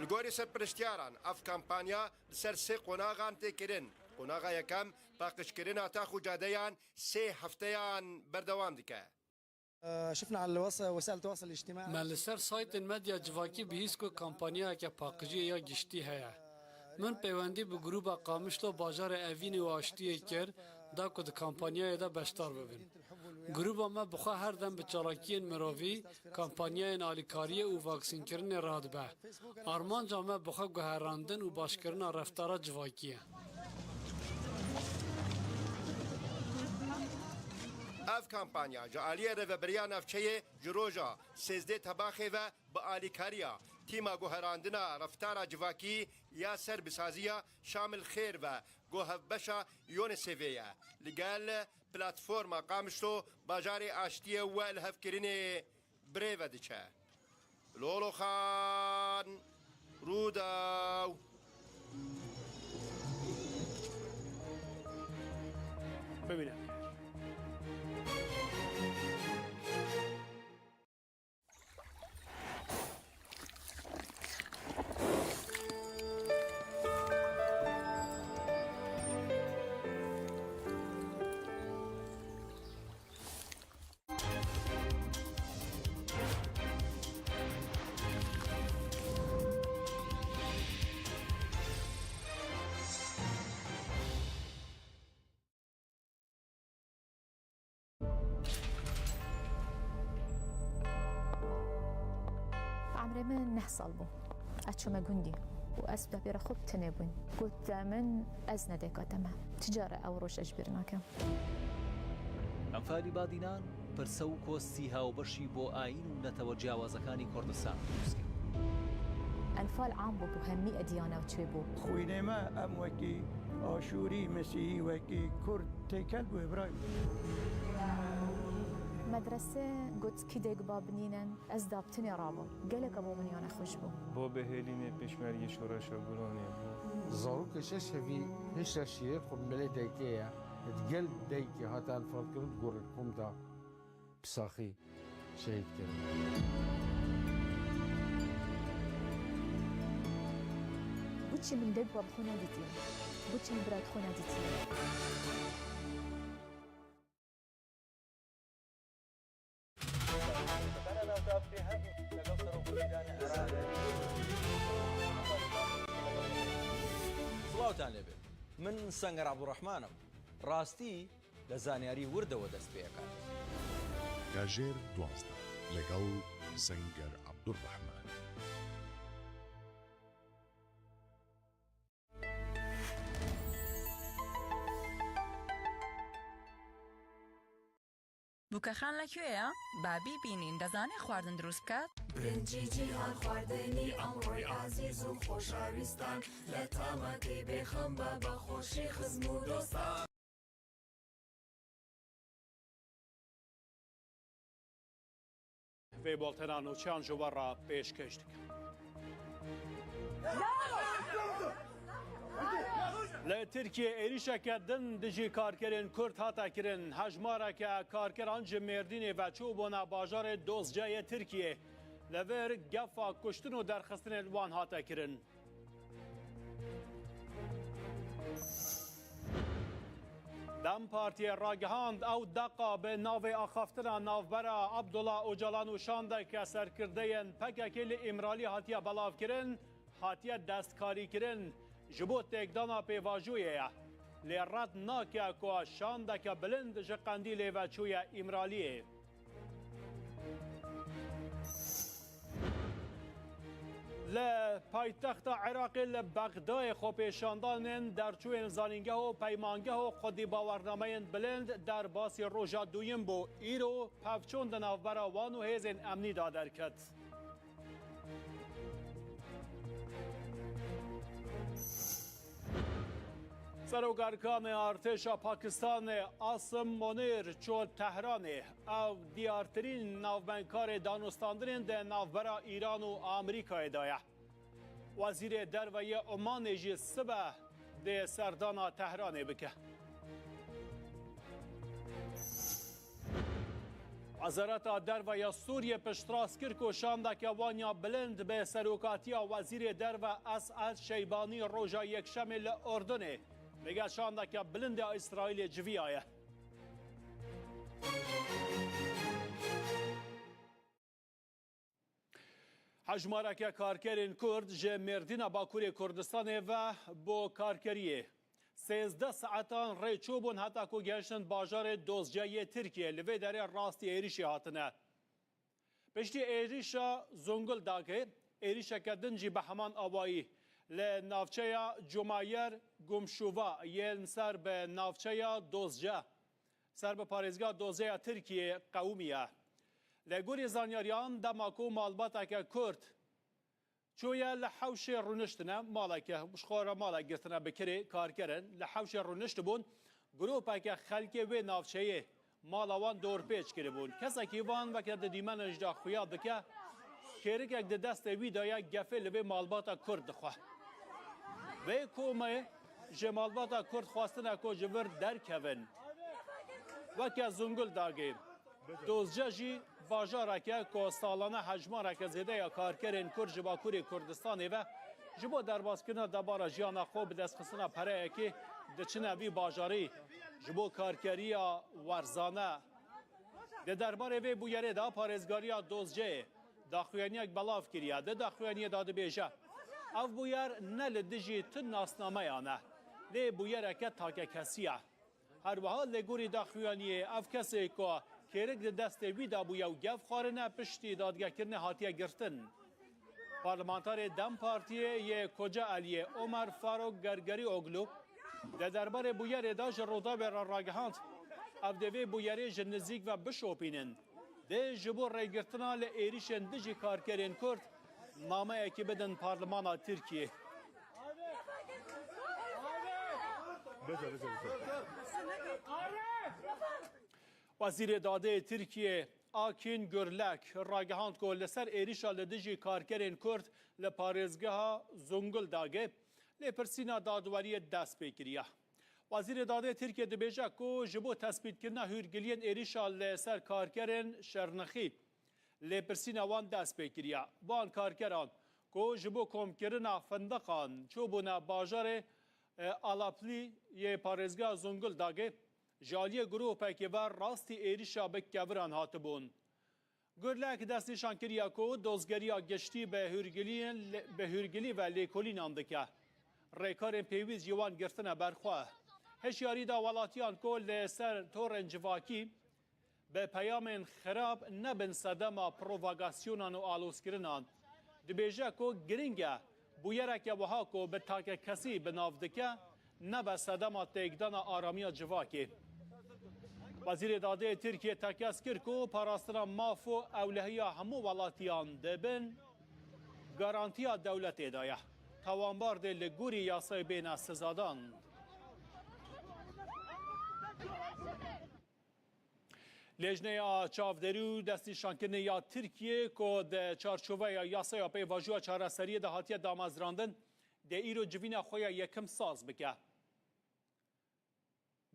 Li gorî serpiriştiyaran, ev kampanya li ser sê qonaxan tê kirin. Qonaxa yekem, paqijkirina tax û cadeyan sê hefteyan berdewam dike. آه، شفنا على الوس-، وسائل التواصل الاجتماعي. Me li ser saytên medya civakî bihîst ku kampanyayeke paqijiyê ya giştî heye. Min peywendî bi grûba Qamişlo bajarê Evînê û Aştiyê kir, da ku di kampanyayê de beşdar bibin. Grûba me bi xwe her dem bi çalakiyên mirovî, kampanyayên alîkariyê û vaksînkirinê radibe. Armanca me bi xwe guherandin û başkirina reftara civakî ye. Ev kampanya ji aliyê Rêveberiya Navçeyê ji roja sêzdeh Tebaxê ve bi alîkariya Tîma Guherandina Reftara Civakî ya Serbîsaziya Şamil Xêr ve ku hevbeşa UNICEFê ye, li gel Platforma Qamişlo Bajarê Aştiyê û lihevkirinê bi rê ve diçe. Loloxan, Rûdaw. ببینم. Emrê min neh sal bû. Ez çûme gundî û ez û depêra xwe bi tenê bûyn. Got min, ez ne dayika te me. Ti care ew roje ji bîr nakim. ئەنفالی بادینان پرسە و کۆستی هاوبەشی بۆ ئایین و نەتەوە جیاوازەکانی کوردستان دروست کرد. ئەنفال عام بوو بۆ هەموو ئەدیانە و چێ بوو. خوینێ me em wekî Aşûrî, Mesîhî, wekî Kurd têkel bû, Îbrahîm. Medrese got, kî dêk ba binînin, ez dab tinê rabûm. Gelek e bo min ya nexweş bû. Bo bihêlînê pêşmergê şoreşa Gulanê bû. Zarokê şeş hevî hişre şîrê xwe bi milê daykê ye. Di gel daykê hate enfalkirin, di gorî kom de bi saxî şehîd kirin. Boçî min dêk ba bi xwe nedîtiye? Boçî min bira bi xwe nedîtiye? سڵاوتان لێبێ. من سەنگەر عەبدوڕەحمانم. ڕاستی لە زانیاری وردەوە دەست پێ ئەکات. کاژێر دوازدە، لەگەڵ سەنگەر عەبدوڕەحمان. بووکەخان لە کوێیە؟ با بیبینین، دەزانێ خواردن دروست بکات؟ برنجی جیهان خواردنی ئەمڕۆی ئازیز و خۆشەویستان، لە تامەکەی بێخەم بە، بە خۆشی خزم و دۆستان. Vê boltena nûçeyan ji we re pêşkêş dikim. Li Tirkiyê êrîşeke din dijî karkerên Kurd hate kirin. Hejmareke karkeran ji Mêrdînê ve çûbûne bajarê Dozceyê Tirkiyê. Li vir gefa kuştin û derxistinên wan hate kirin. DEM Partiyê ragihand, ew deqa bi navê axaftina navbera Abdullah Ocalan û şandeke serkirdeyên P K K li Îmralî hatiye belavkirin, hatiye destkarîkirin, ji bo têkdana pêvajoyê ye. Lê red nake ku şandeke bilind ji Qendîlê ve çûye Îmraliyê. Li paytexta Iraqê li Bexdayê xwepêşandanên derçûyên zanîngeh û peymangeh û xwedî bawernameyên bilind derbasî roja duyim bû. Îro pevçûn di navbera wan û hêzên emnî de derket. Serok Erkanê Artêşa Pakistanê Asim Monîr çû Tehranê. Ew diyartirîn navbendkarê danûstandinên di navbera Îran û Amerîkayê de ye. Wezîrê Derve yê Omanê jî sibe dê serdana Tehranê bike. Wezareta Derve ya Sûriyê piştrast kir ku şandeke wan ya bilind bi serokatiya Wezîrê Derve Es'ed Şeybanî roja Yekşemê li Urdunê digel şandeke bilind ya Îsraîlê civiyaye. Hejmareke karkerên Kurd ji Mêrdîna Bakurê Kurdistanê ve bo karkeriyê sêzdeh saetan rê çûbûn heta ku gehiştin bajarê Dozce yê Tirkiyê. Li vê derê rastî êrîşê hatine. Piştî êrîşa Zonguldakê, êrîşeke din jî bi heman awayî li navçeya Cumayer Gumşuva yên ser bi navçeya Dozce, ser bi parêzgeha Dozce ya Tirkiyê qewimiye. Li gorî zanyariyan, dema ku malbateke Kurd çûye li hewşê rûniştine, maleke, ji xwe re malek girtine bi kirê karkerin, li hewşê rûniştibûn, grûpeke xelkê wê navçeyê mala wan dorpêç kiribûn. Kesekî van weke di dîmenê jî de xuya dike, kêrikek di destê wî de ye, gefê li vê malbata Kurd dixwe. Vê komê ji malbata Kurd xwestine ku ji vir derkevin. Weke Zunguldagê, Dozce jî bajareke ku salane hejmareke zêde ya karkerên Kurd ji Bakurê Kurdistanê ve ji bo derbaskirina debara jiyana xwe bi destxistina pereyekê diçine vî bajarî ji bo karkeriya werzane. Di derbarê vê bûyerê de parêzgariya Dozceyê daxuyaniyek belav kiriye. Di daxuyaniyê de dibêje, ev bûyer ne li dijî tu nasnameyan e, lê bûyereke takekesî ye. Her wiha li gorî daxuyaniyê ev kesê ku kêrik di destê wî de bûye û gef xwarine piştî dadgekirinê hatiye girtin. Parlamenterê DEM Partiyê yê Kocaeliyê Omer Faruk Gergerioglu di derbarê bûyerê de ji Rûdawê re ragihand, ev dê vê bûyerê ji nizîk ve bişopînin. Dê ji bo rêgirtina li êrîşên dijî karkerên Kurd nameyekî bidin Parlemana Tirkiyê. Wezîrê Dadê Tirkiyê Akîn Gurlek ragihand ku li ser êrîşa li dijî karkerên Kurd li parêzgeha Zonguldagê lêpirsîna dadweriyê dest pê kiriye. Wezîrê Dadê Tirkiyê dibêje ku ji bo tespîtkirina hûrgiliyên êrîşa li ser karkerên Şernixî lêpirsîna wan dest pê kiriye. Van karkeran ku ji bo komkirina findiqan çûbûne bajarê, e, Alaplî yê parêzgeha Zonguldagê ji aliyê grûpekê ve rastî êrîşa bi keviran hatibûn. Gurlek destnîşan kiriye ku dozgeriya giştî bi hûrgiliyên, bi hûrgilî ve lêkolînan dike. Rêkarên pêwîst ji wan girtine ber xwe. Hişyarî da welatiyan ku li ser torên civakî bi peyamên xirab nebin sedema provokasyonnan û alozkirinan. Dibêje ku giring e bûyereke wiha ku bi takekesî bi nav dike, nebe sedema têkdana aramiya civakê. Wezîrê Dadê Tirkiyê tekez kir ku parastina maf û ewlehiya hemû welatiyan di bin garantiya dewletê de ye. Tawanbar dê li gorî yasayê bêne sizadan. Lêjneya Çavderî û Destnîşankirinê ya Tirkiyê ku di çarçoveya yasaya pêvajoya çareseriyê de hatiye damezrandin, dê îro civîna xwe ya yekim saz bike.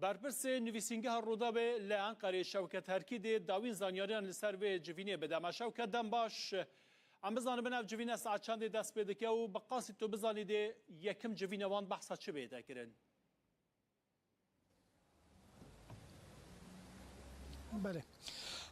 Berpirsê nivîsîngeha Rûdawê li Enqerê Şewket Herkî dê dawîn zanyariyan li ser vê civînê bide. Me Şewket, dem baş. Em bizanibin ev civîne saet çendê dest pê dike û bi qasî tu bizanî dê yekim civîna wan behsa çi bête kirin? Belê.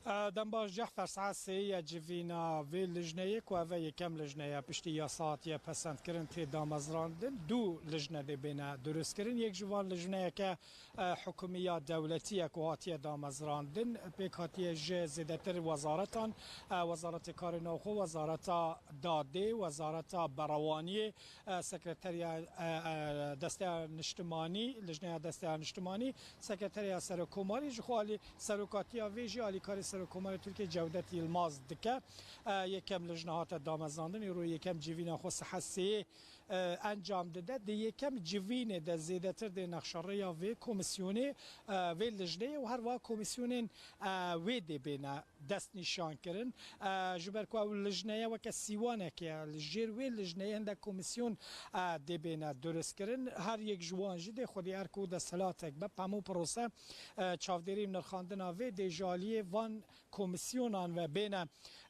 E, dem baş, Cehfer, saet sê ye civîna vê lijneyê ku ev e yekem lijne ye piştî yasa hatiye pesendkirin tê damezrandin. Du lijne dê bêne durustkirin. Yek ji van lijneyeke, e, hikûmî ya dewletî ye ku hatiye damezrandin. Pêk hatiye ji zêdetir wezaretan, e, Wezaretê Karê Navxwe, Wezareta Dadê, Wezareta Berewaniyê, e, Sekreteriya, e, e, Desteya Niştimanî, Lijneya Desteya Niştimanî, Sekreteriya Serokkomarî, ji xwe alî serokatiya vê jî alîkarê Serokkomarê Tirkiyê Cewdet Yilmaz dike. E, yekem lijne hate damezrandin, îro yekem civîna xwe saet sê e, encam dide. Di yekem civînê de zêdetir dê nexşerêya vê komîsyonê, e, vê lijneyê û her wiha komîsyonên, e, wê dê bêne destnîşankirin. E, ji ber ku ew lijneye weke sîwanekê ye, li jêr wê lijneyê hindek komîsyon, e, dê bêne duristkirin. Her yek ji wan jî dê xwedî erk û desthilatek be, hemû prose, e, çavdêrî û nirxandina vê dê ji aliyê van komîsyonan ve bêne,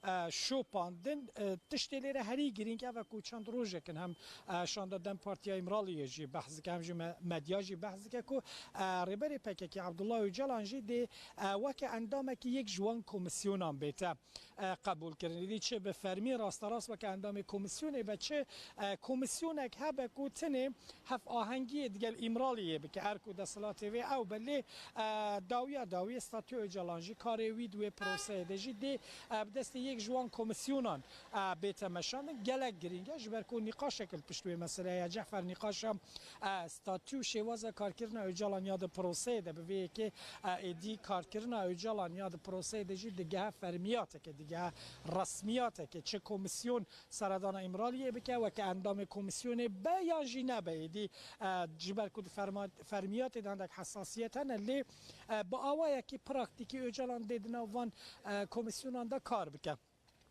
e, şopandin. E, tiştê lêre herî girîng ev e ku çend rojek in hem, e, Şanda Dem Partiya Îmraliyê jî behs dike, hem jî me-, medya jî behs dike ku, e, Rêberê P K K Abdullah Ocalan jî dê, e, weke endamekî yek ji wan komîsyonan bête, e, qebûl kirin. Êdî çi bi fermî rasterast weke endamê komîsyonê be, çi, e, komîsyonek hebe ku tenê hevahengiyê digel Îmraliyê bike, erk û desthilatê vê ew be. Lê, e, dawiya dawiyê statûya Ocalan jî karê wî di wê proseyê de jî dê, e, bi destê yek ji wan komîsyonan, e, bête meşandin. Gelek girîng e, ji ber ku nîqaşek li pişt wê meseleyê ye. Cehfer, nîqaşa, e, statû û şêwaza karkirina Ocalan ya di proseyê de bi vê yekê, e, êdî karkirina Ocalan ya di proseyê de jî digehe fermiyateke, digehe resmiyateke. Çi komîsyon seredana Îmraliyê bike, weke endamê komîsyonê be yan jî nebe, êdî, e, ji ber ku di ferma-, fermiyatê de hindek hesasiyet hene, lê, e, bi awayekî praktîkî Ocalan dê di nav van, e, komîsyonan de kar bike.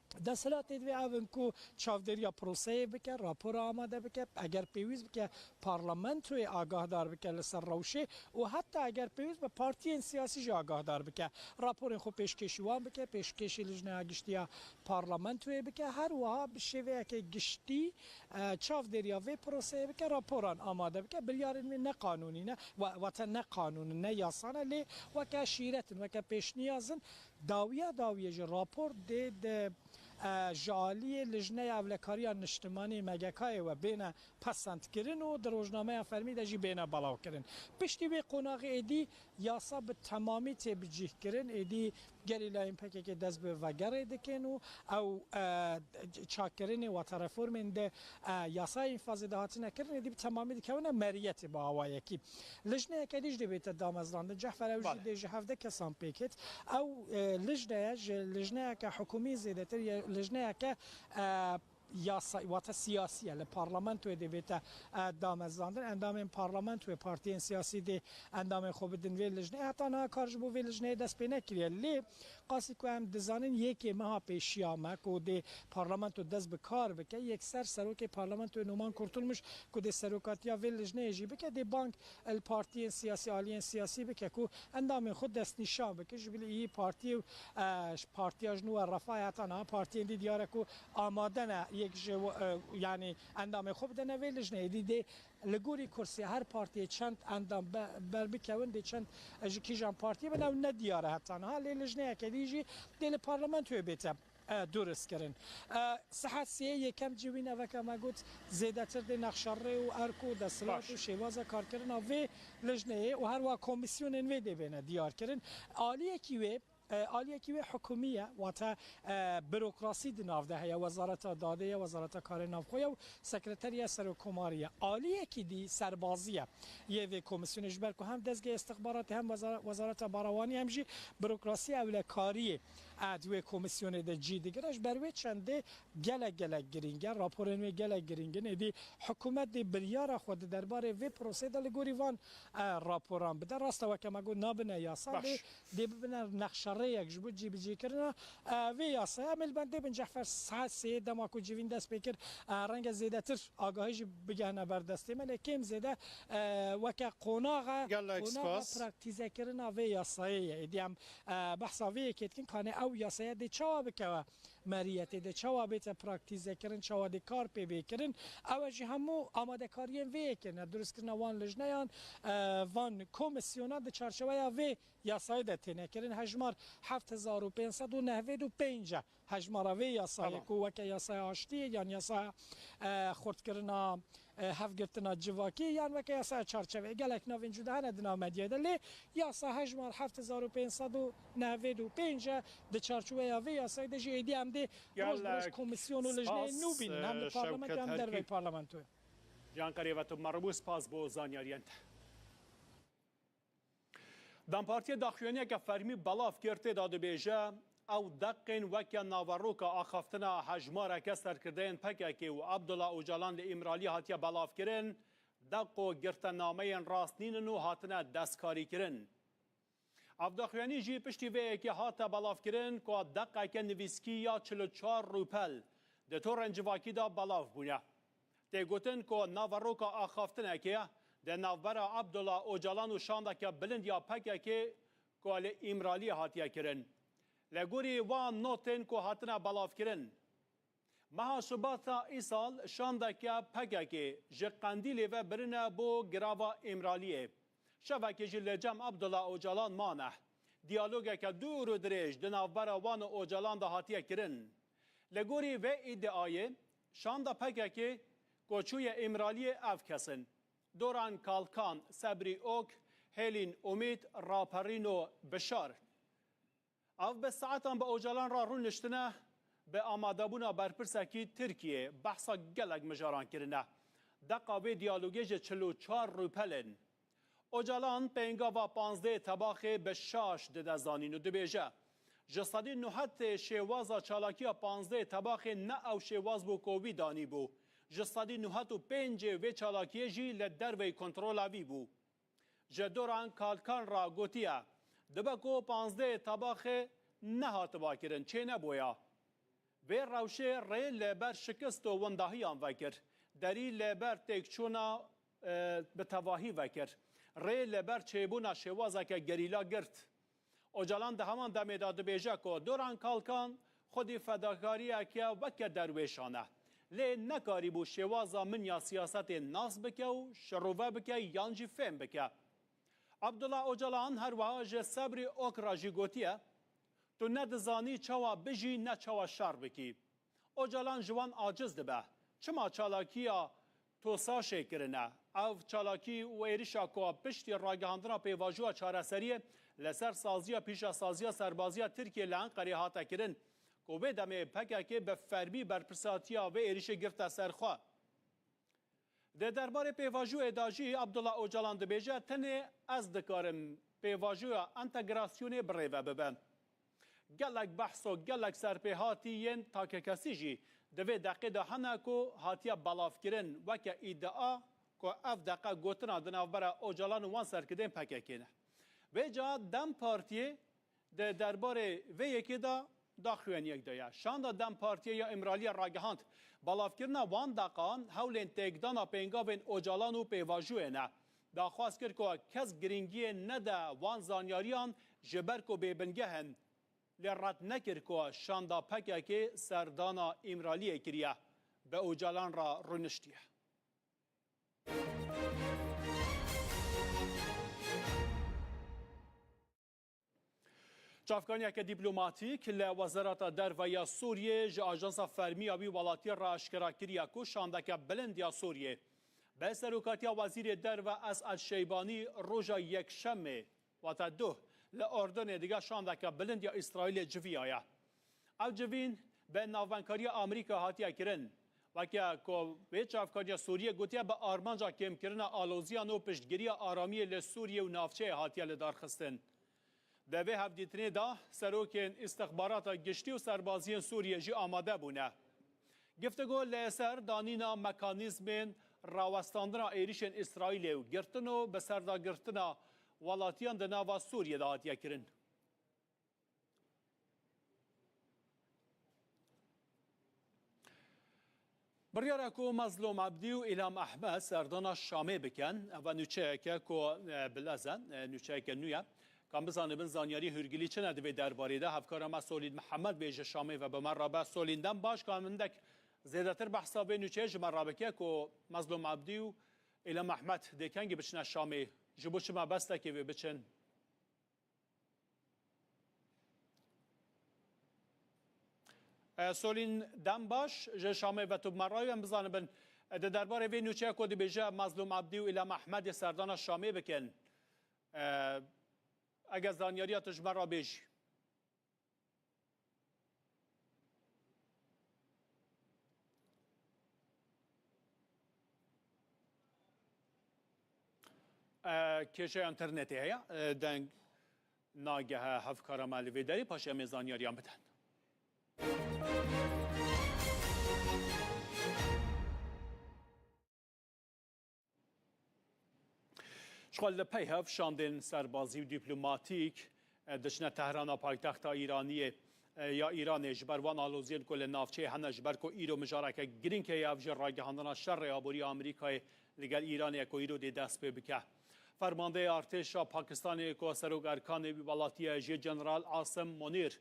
Desthilatê divê ev in ku çavdêriya proseyê bike, rapora amade bike, eger pêwîst bike parlamentoyê agahdar bike li ser rewşê û heta eger pêwîst be partiyên siyasî jî agahdar bike. Raporên xwe pêşkêşî wan bike, pêşkêşî Lijneya Giştî ya Parlamentoyê bike, her wiha bi şêweyeke giştî, e, çavdêriya vê proseyê bike, raporan amade bike. Biryarên wê ne qanûnî ne, wa-, wate ne qanûn in, ne yasa ne, lê weke şîret in, weke pêşniyaz in. Dawiya dawiyê jî rapor dê di, e, ji aliyê Lijneya Ewlekariya Niştimanî M G K'yê we bêne pesendkirin û di rojnameya fermî de jî bêne belavkirin. Piştî wê qonaxê êdî yasa bi temamî tê bicîhkirin, êdî gerîlayên P K K dest bi vegerê dikin û ew, e, çakkirinê wate reformên di, e, yasayê înfazê de hatine kirin, êdî bi temamî dikewine meriyetê bi awayekî. Lijneyeke dî jî dibête damezrandin. Cehfer, ew jî Bale. dê ji hevdeh kesan pêk hêt. Ew, e, lijneye ji lijneyeke hikûmî zêdetir ye, lijneyeke, e, yasa, wate siyasî ye. Li parlamentoyê dê bête, e, damezrandin. Endamên parlamentoyê, partiyên siyasî dê endamên xwe bidin vê lijneyê. Heta niha kar ji bo vê lijneyê dest pê nekiriye. Lê qasî ku em dizanin, yekê meha pêşiya me ku dê parlamento dest bi kar bike, yekser serokê parlamentoyê Numan Kurtulmuş ku dê serokatiya vê lijneyê jî bike, dê bang li partiyên siyasî, aliyên siyasî bike ku endamên xwe destnîşan bike. Ji bilî î partiyê û, e, ji partiya ji nû we Refahê heta niha partiyên dî diyar e ku amade ne yek ji, e, yanî endamên xwe bidene vê lijneyê. Dî dê li gorî kursê her partiyê çend endam be-, berbikewin, dê çend, e, ji kîjan partiyê bin, ew nediyar e heta niha. Lê lijneyeke dî jî dê li parlamentoyê bête, e, duristkirin. E, saet sê yekem civîn e, weke me got, zêdetir dê nexşerê û erk û desthilat Baş. û şêwaza karkirina vê lijneyê û her wiha komîsyonên wê dê bêne diyarkirin. Aliyekî wê, e, aliyekî wê hikûmî ye, wate, e, burokrasî di nav de heye, Wezareta Dadê ye, Wezareta Karê Navxwe ye û Sekreteriya Serokkomarî ye. Aliyekî dî serbazî ye yê vê komîsyonê, ji ber ku hem dezgehê istixbaratê hem wezara-, Wezareta Barawanî hem jî burokrasiya ewlekariyê, e, di wê komîsyonê de cî digire. Ji ber wê çendê gelek gelek girîng e. Raporên wê gelek girîng in. Êdî hikûmet dê biryara xwe di derbarê vê proseyê de li gorî van, e, raporan bide. Rast e, weke me got, nabine yasa, Baş. lê dê bibine nexşerêyek ji bo cîbicîkirina, e, vê yasaya. Em ê li bendê bin, Cehfer, saet sê dema ku civîn dest pê kir, e, renge zêdetir agahî jî bigehne ber destê me, lê kêm zêde, e, weke qonaxa, Gelek qonaxa spas. praktîzekirina vê yasayê ye. Êdî em, e, behsa vê yekê dikin, kanê ew yasaya dê çawa bikewe meriyetê, dê çawa bête praktîzekirin, çawa dê kar pê bê kirin. Ew e jî hemû amadekariyên vê yekê ne, durustkirina wan lijneyan, e, van komîsyona di çarçeweya vê yasayê de têne kirin. Hejmar heft hezar û pênc sed û nehwêd û pênc e. Hejmara vê yasayê Tamam. ku weke yasaya aştiyê yan yasaya, e, xurtkirina, e, hevgirtina civakî yan weke yasaya çarçeveyê. Gelek navên cuda hene di nav medyayê de, lê yasa hejmar heft hezar û pênc sed û nehwêd û pênc e. Di çarçeweya vê yasayê de jî êdî em dê roj bi roj Gelek komîsyon û lijneyên spas, nû bînin, hem li e, parlamentoyê Şewket hem derveyî Herkî. parlamentoyê. Cihan Qerêveto, me ribû, spas bo zaniyariyên te. Dem Partiyê daxuyaniyeke fermî belav kir, tê de dibêje, Ew deqên weke naveroka axaftina hejmareke serkirdeyên P K K û Abdullah Ocalan li Îmraliyê hatiye belavkirin, deq û girtenameyên rast nînin û hatine destkarîkirin. Ev daxuyanî jî piştî vê yekê hate belavkirin ku deqeke nivîskî ya çil û çar rûpel di torên civakî de belav bûne. Tê gotin ku naveroka axaftinekê di navbera Abdullah Ocalan û şandeke bilind ya P K K ku li Îmraliyê hatiye kirin. Li gorî van notên ku hatine belavkirin, meha Şibata îsal şandeke P K K ji Qendîlê ve birine bo girava Îmraliyê. Şevekê jî li cem Abdullah Ocalan mane. Diyalogeke dûr û dirêj di navbera wan û Ocalan de hatiye kirin. Li gorî vê îdiayê, şanda P K K ku çûye Îmraliyê ev kes in: Doran Kalkan, Sebrî Ok, Hêlîn Umît, Raperîno Bişar. Ev bi saetan bi Ocalan re rûniştine, bi amadebûna berpirsekî Tirkiyê behsa gelek mijaran kirine. Deqa vê diyalogê ji çil û çar rûpel in. Ocalan pêngava panzdehê Tebaxê bi şaş dide zanîn û dibêje, ji sedî newedê şêwaza çalakiya panzdehê Tebaxê ne ew şêwaz bû ku wî danîbû. Ji sedî newed û pêncê vê çalakiyê jî li derveyî kontrola wî bû. Ji Doran Kalkan re gotiye, dibe ku panzdehê Tebaxê nehatiba kirin, çênebûya. Vê rewşê rê li ber şikist û windahiyan vekir. Derî li ber têkçûna, e, bi tevahî vekir. Rê li ber çêbûna şêwazeke gerîla girt. Ocalan di heman demê de dibêje ku Doran Kalkan xwedî fedakariyeke weke derwêşan e. Lê nekarîbû şêwaza min ya siyasetê nas bike û şirove bike yan jî fêm bike. Abdullah Ocalan her wiha ji Sebrî Ok re jî gotiye, tu ne dizanî çawa bijî ne çawa şer bikî. Ocalan ji wan aciz dibe. Çima çalakiya TOSAŞê kirine? Ev çalakî û êrişa ku piştî ragihandina pêvajoya çareseriyê li ser saziya pîşesaziya serbaziya Tirkiyê li Enqerê hate kirin, ku vê demê P K K bi fermî berpirsatiya vê êrişê girte ser xwe. Di derbarê pêvajoyê de jî Abdullah Ocalan dibêje, tenê ez dikarim pêvajoya entegrasyonê bi rê ve bibim. Gelek behs û gelek serpêhatî yên takekesî jî di vê deqê de hene ku hatiye belavkirin, weke îdia ku ev deqe gotina di navbera Ocalan û wan serkirdeyên P K K ne. Vêca DEM Partiyê di derbarê vê yekê de daxuyaniyek daye. Şanda DEM Partiyê ya Îmraliyê ragihand, belavkirina wan deqan hewlên têkdana pêngavên Ocalan û pêvajoyê ne. Daxwaz kir ku kes girîngiyê nede wan zanyariyan ji ber ku bêbingeh in. Lê red nekir ku şanda P K K serdana Îmraliyê kiriye, bi Ocalan re rûniştiye. Çavkaniyeke dîplomatîk li Wezareta Derve ya Sûriyê ji ajansa fermî ya wî welatî re aşkera kiriye ku şandeke bilind ya Sûriyê bi serokatiya Wezîrê Derve Es'ed Şeybanî roja Yekşemê, wate duh, li Urdunê digel şandeke bilind ya Îsraîlê civiyaye. Ev civîn bi navbendkariya Amerîka hatiye kirin. Weke ku vê çavkariya Sûriyê gotiye, bi armanca kêmkirina aloziyan û piştgiriya aramiyê li Sûriyê û navçeyê hatiye lidarxistin. Di vê hevdîtinê de serokên îstixbarata giştî û serbaziyên Sûriyê jî amade bûne. Giftego li ser danîna mekanîzmên rawestandina êrişên Îsraîlê û girtin û bi serdagirtina welatiyan di nava Sûriyê de hatiye kirin. Biryar e ku Mezlûm Ebdî û Îlham Ehmed serdana Şamê bikin. Ev e nûçeyeke ku, e, bilez e, e, nûçeyeke nû ye. Ka em bizanibin zanyarî hûrgilî çi ne di vê derbarê de. Hevkara me Solîn Mihemed bê ji Şamê ve bi me re be. Solîn, dem baş, ka em hindek zêdetir behsa vê nûçeyê ji me re bike ku Mezlûm Ebdî û Îlham Ehmed dê kengî biçine Şamê? Ji bo çi mebestekê wê biçin? E, Solîn, dem baş, ji Şamê ve tu bi me re yî, em bizanibin, e, di derbarê vê nûçeya ku dibêje Mezlûm Ebdî û Îlham Ehmedê serdana Şamê bikin, e, eger zanyariya tu ji me re bêjî. E, kêşeya înternetê heye. E, deng, Nagehe hevkara me li vê derê, paşê em ê zanyariyan bidin. Ji xwe li pey hev şandên serbazî û dîplomatîk, e, diçine Tehrana paytexta Îraniyê, e, ya Îranê, ji ber wan aloziyên ku li navçeyê hene, ji ber ku îro mijareke girîng heye, ev jî ragihandina şerê aborî ya Amerîkayê li gel Îranê ye ku îro dê dest pê bike. Fermandeyê artêşa Pakistanê ku Serok Erkanê wî welatî ye jî, General Asim Monîr,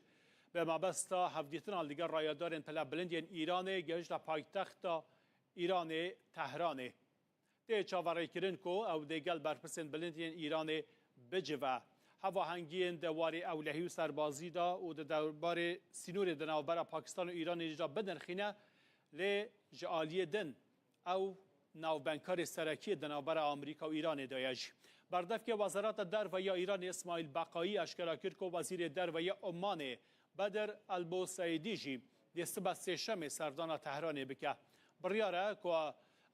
bi mebesta hevdîtina li gel rayedarên pele bilind yên Îranê gehişte paytexta Îranê, Tehranê. Tê çaverêkirin ku ew dê gel berpirsên bilind yên Îranê bicive. Hevahengiyên di warê ewlehî û serbazî de û di derbarê sînorê di navbera Pakistan û Îranê jî de binirxîne, lê ji aliyê din ew navbendkarê serekî di navbera Amerîka û Îranê de ye jî. Berdevkê Wezareta Derve ya Îranê Îsmaîl Beqayî eşkera kir ku Wezîrê Derve ya Omanê Bedir Elboseydî jî dê sibe Sêşemê serdana Tehranê bike. Biryar e ku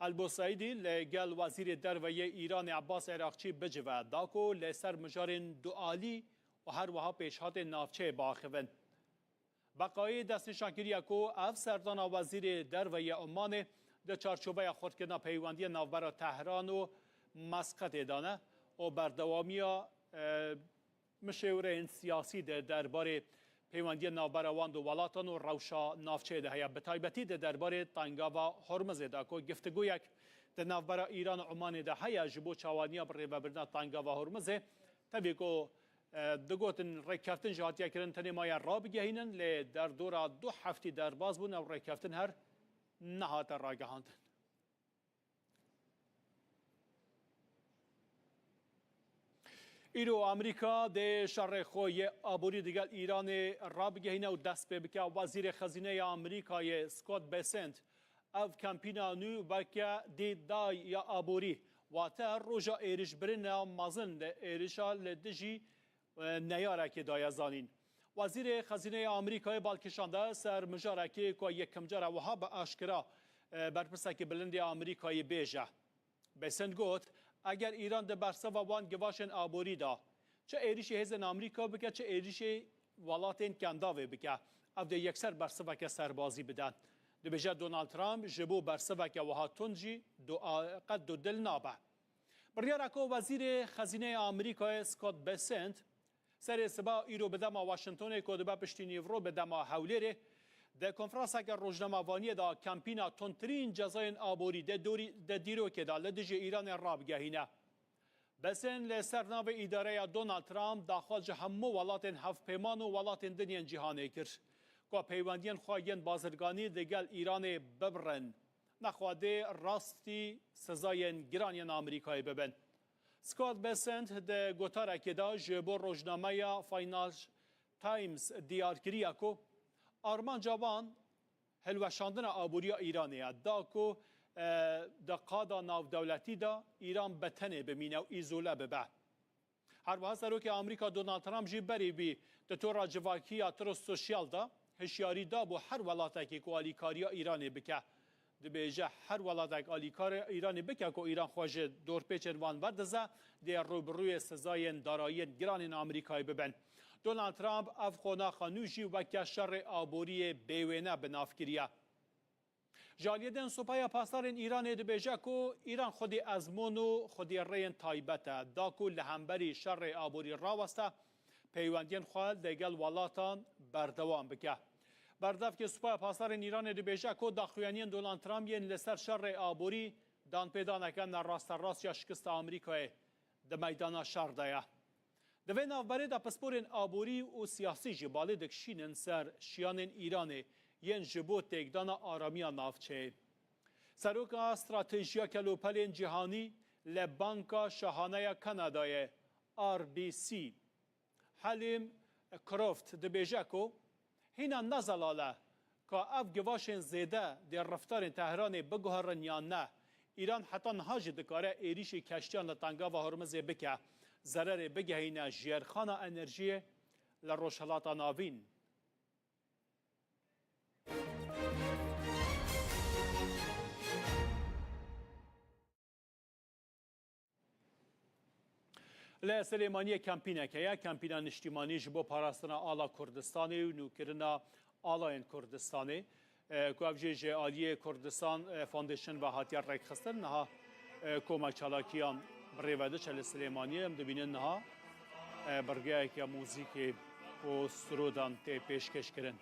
Elboseydî li gel Wezîrê Derve yê Îranê Ebbas Eraqçî bicive, da ku li ser mijarên dualî û her wiha pêşhatên navçeyê biaxivin. Beqayî destnîşan kiriye ku ev serdana Wezîrê Derve yê Omanê di çarçoveya xurtkirina peywendiyên navbera Tehran û Mesqetê de ne û berdewamiya, e, mişêwireyên siyasî di derbarê peywendiyên navbera wan du welatan û rewşa navçeyê de heye, bi taybetî di derbarê Tengava Hormizê de ku giftigoyek di navbera Îran û Omanê de heye ji bo çawaniya birêvebirina Tengava Hormizê. Tevî ku, e, digotin rêkeftin jî hatiye kirin, tenê maye rabigehînin, lê derdora du heftî derbas bûn, ew rêkeftin her nehate ragihandin. Îro Amerîka dê şerê xwe yê aborî digel Îranê rabigehîne û dest pê bike. Wezîrê Xezîneyê Amerîkayê Scott Bessent ev kampîna nû weke dê day ya aborî, wate roja êrişbirina mezin di êrişa li dijî, e, neyarekê daye zanîn. Wezîrê Xezîneyê Amerîkayê bal kişande ser mijarekê ku yekemcar e wiha bi aşkera, e, berpirsekî bilind ê Amerîkayê bêje. Bessent got, eger Îran di bersiva wan givaşên aborî de çi êrişî hêzên Amerîka bike, çi êrişê welatên Kendavê bike, ev dê yekser bersiveke serbazî bide. Dibêje Donald Trump ji bo bersiveke wiha tund jî du-, a-, qet dudil nabe. Biryara ku Wezîrê Xezîneyê Amerîkayê Scott Bessent serê siba îro bi dema Washingtonê ku dibe piştî nîvro bi dema Hewlêrê, di konferanseke rojnamevaniyê de kampîna tundtirîn cezayên aborî di dorî, di dîrokê de li dijî Îranê rabigehîne. Bessent li ser navê îdareya Donald Trump daxwaz ji hemû welatên hevpêman û welatên din yên cîhanê kir ku peywendiyên xwe yên bazirganî digel Îranê bibirin. Nexwe dê rastî sezayên giran yên Amerîkayê bibin. Scott Bessent di gotarekê de ji bo rojnameya Financial Times diyar kiriye ku armanca wan hilweşandina aboriya Îranê ye, da ku, e, di qada navdewletî de Îran bi tenê bimîne û îzole bibe. Her wiha Serokê Amerîka Donald Trump jî berî bî di tora civakî ya Truth Social de hişyarî dabû her welatekê ku alîkariya Îranê bike. Dibêje, her welatek alîkarê Îranê bike ku Îran xwe ji dorpêçên wan werdize, dê rûbirûyê sezayên darayiyên giranên Amerîkayê bibin. Donald Trump ev qonaxa nû jî weke şerê aboriyê bêwêne bi nav kiriye. Ji aliyê din Supaya Pasdarên Îranê dibêje ku Îran xwedî ezmûn û xwedî rêyên taybet e, da ku li hemberî şerê aborî raweste, peywendiyên xwe digel welatan berdewam bike. Berdevkê Supaya Pasdarên Îranê dibêje ku daxuyaniyên Donald Trump yên li ser şerê aborî danpêdaneke ne rasterast ya şikista Amerîkayê di meydana şer de ye. Di vê navberê de pisporên aborî û siyasî jî balê dikişînin ser şiyanên Îranê yên ji bo têkdana aramiya navçeyê. Seroka Stratejiya Kelopelên Cîhanî li Banka Şahane ya Kanadayê, R B C, Helîm Croft dibêje ku hîna ne zelal e ka ev givaşên zêde dê reftarên Tehranê biguherin yan ne. Îran heta niha jî dikare êrîşî keştiyan li Tengava Hormizê bike, zererê bigehîne jêrxana enerjiyê li Rojhilata Navîn. Li Silêmaniyê kempînek heye, kempîna niştîmanî ji bo parastina ala Kurdistanê û nûkirina alayên Kurdistanê, e, ku ev jî ji aliyê Kurdistan, e, Foundation ve hatiye rêkxistin. Niha, e, koma çalakiyan bi rê ve diçe li Silêmaniyê. Em dibînin niha, e, birgeyeke muzîkê û sirodan tê pêşkêşkirin.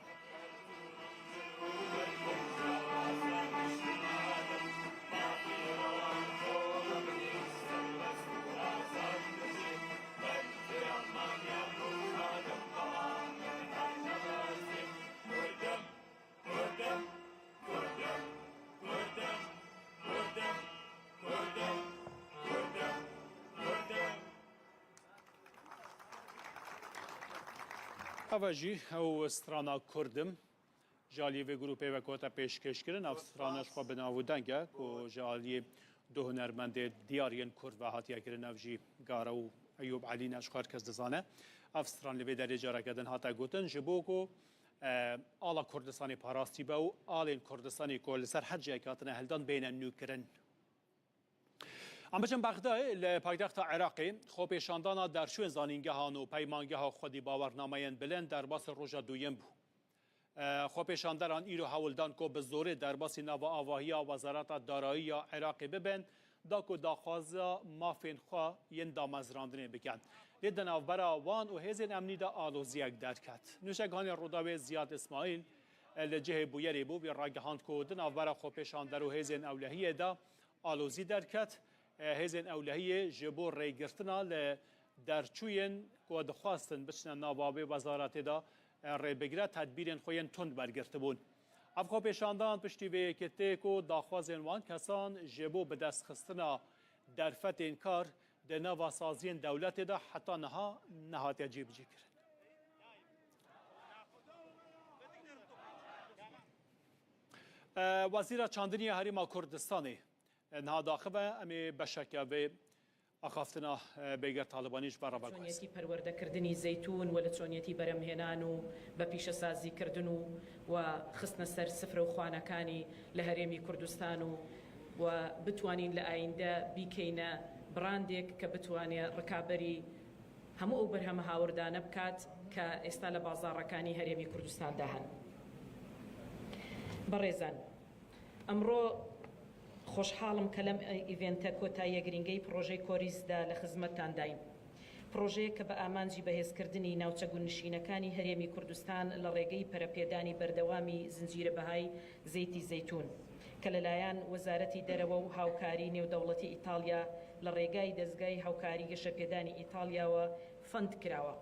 Eva jî ew strana Kurdim ji aliyê vê grûpê ve gote pêşkêşkirin. Ev strana ji xwe bi nav û deng e ku ji aliyê du hunermendê diyar yên Kurd ve hatiye kirin. Ev jî Gara û Eyûb Elî ne, ji xwe her kes dizane. Ev stran li vê derê careke din hate gotin, ji bo ku, e, ala Kurdistanê parastî be û alên Kurdistanê ku li ser her cihekî hatine hildan bêne nûkirin. Em biçin Bexdayê, li paytexta Iraqê xwepêşandana derçûyên zanîngehan û peymangeha xwedî bawernameyên bilind derbasî roja duyem bû. E, xwepêşanderan îro hewl dan ku bi zorê derbasî nava avahiya Wezareta Darayî ya Iraqê bibin, da ku daxwaza mafên xwe yên damezrandinê bikin. Lê di navbera wan û hêzên emnî de aloziyek derket. Nûşeganê Rûdawê Ziyad Îsmaîl, e, li cihê bûyerê bû, wî ragihand ku di navbera xwepêşander û hêzên ewlehiyê de alozî derket. E, hêzên ewlehiyê ji bo rêgirtina li derçûyên ku dixwastin biçine nava vê wezaretê de, e, rêbigire, tedbîrên xwe yên tund wergirtibûn. Ev xwepêşandan piştî vê yekê tê ku daxwazên wan kesan ji bo bidestxistina derfetên kar di nava saziyên dewletê de heta niha nehatiye cêbicîkirin. E, Wezîra Çandinî ya Herêma Kurdistanê, e, niha daxive, em ê beşeke vê axaftina, e, Bêger Talibanî ji ber re veguhezin. چۆنیەتی پەروەردەکردنی زەیتون و لە چۆنیەتی بەرهەمهێنان و بە پیشەسازیکردن و، و خستنە سەر سفرە و خوانەکانی لە هەرێمی کوردستان و، و بتوانین لە ئایندە بیکەینە براندێک کە بتوانێ ڕکابەری هەموو ئەو بەرهەمە هاوردانە بکات کە ئێستا لە بازاڕەکانی هەرێمی کوردستاندا هەن. بەڕێزان، ئەمڕۆ خۆشحاڵم کە لەم ئیڤێنتە کۆتاییە گرنگەی پڕۆژەی کۆریزدا لە خزمەتتانداین. پڕۆژەیەک کە بە ئامانجی بەهێزکردنی ناوچە گوندنشینەکانی هەرێمی کوردستان لە ڕێگەی پەرەپێدانی بەردەوامی زنجیرە بەهای زەیتی زەیتون کە لەلایەن وەزارەتی دەرەوە و هاوکاری نێودەوڵەتی ئیتاڵیا لە ڕێگای دەزگای هاوکاری گەشەپێدانی ئیتاڵیاوە فەند کراوە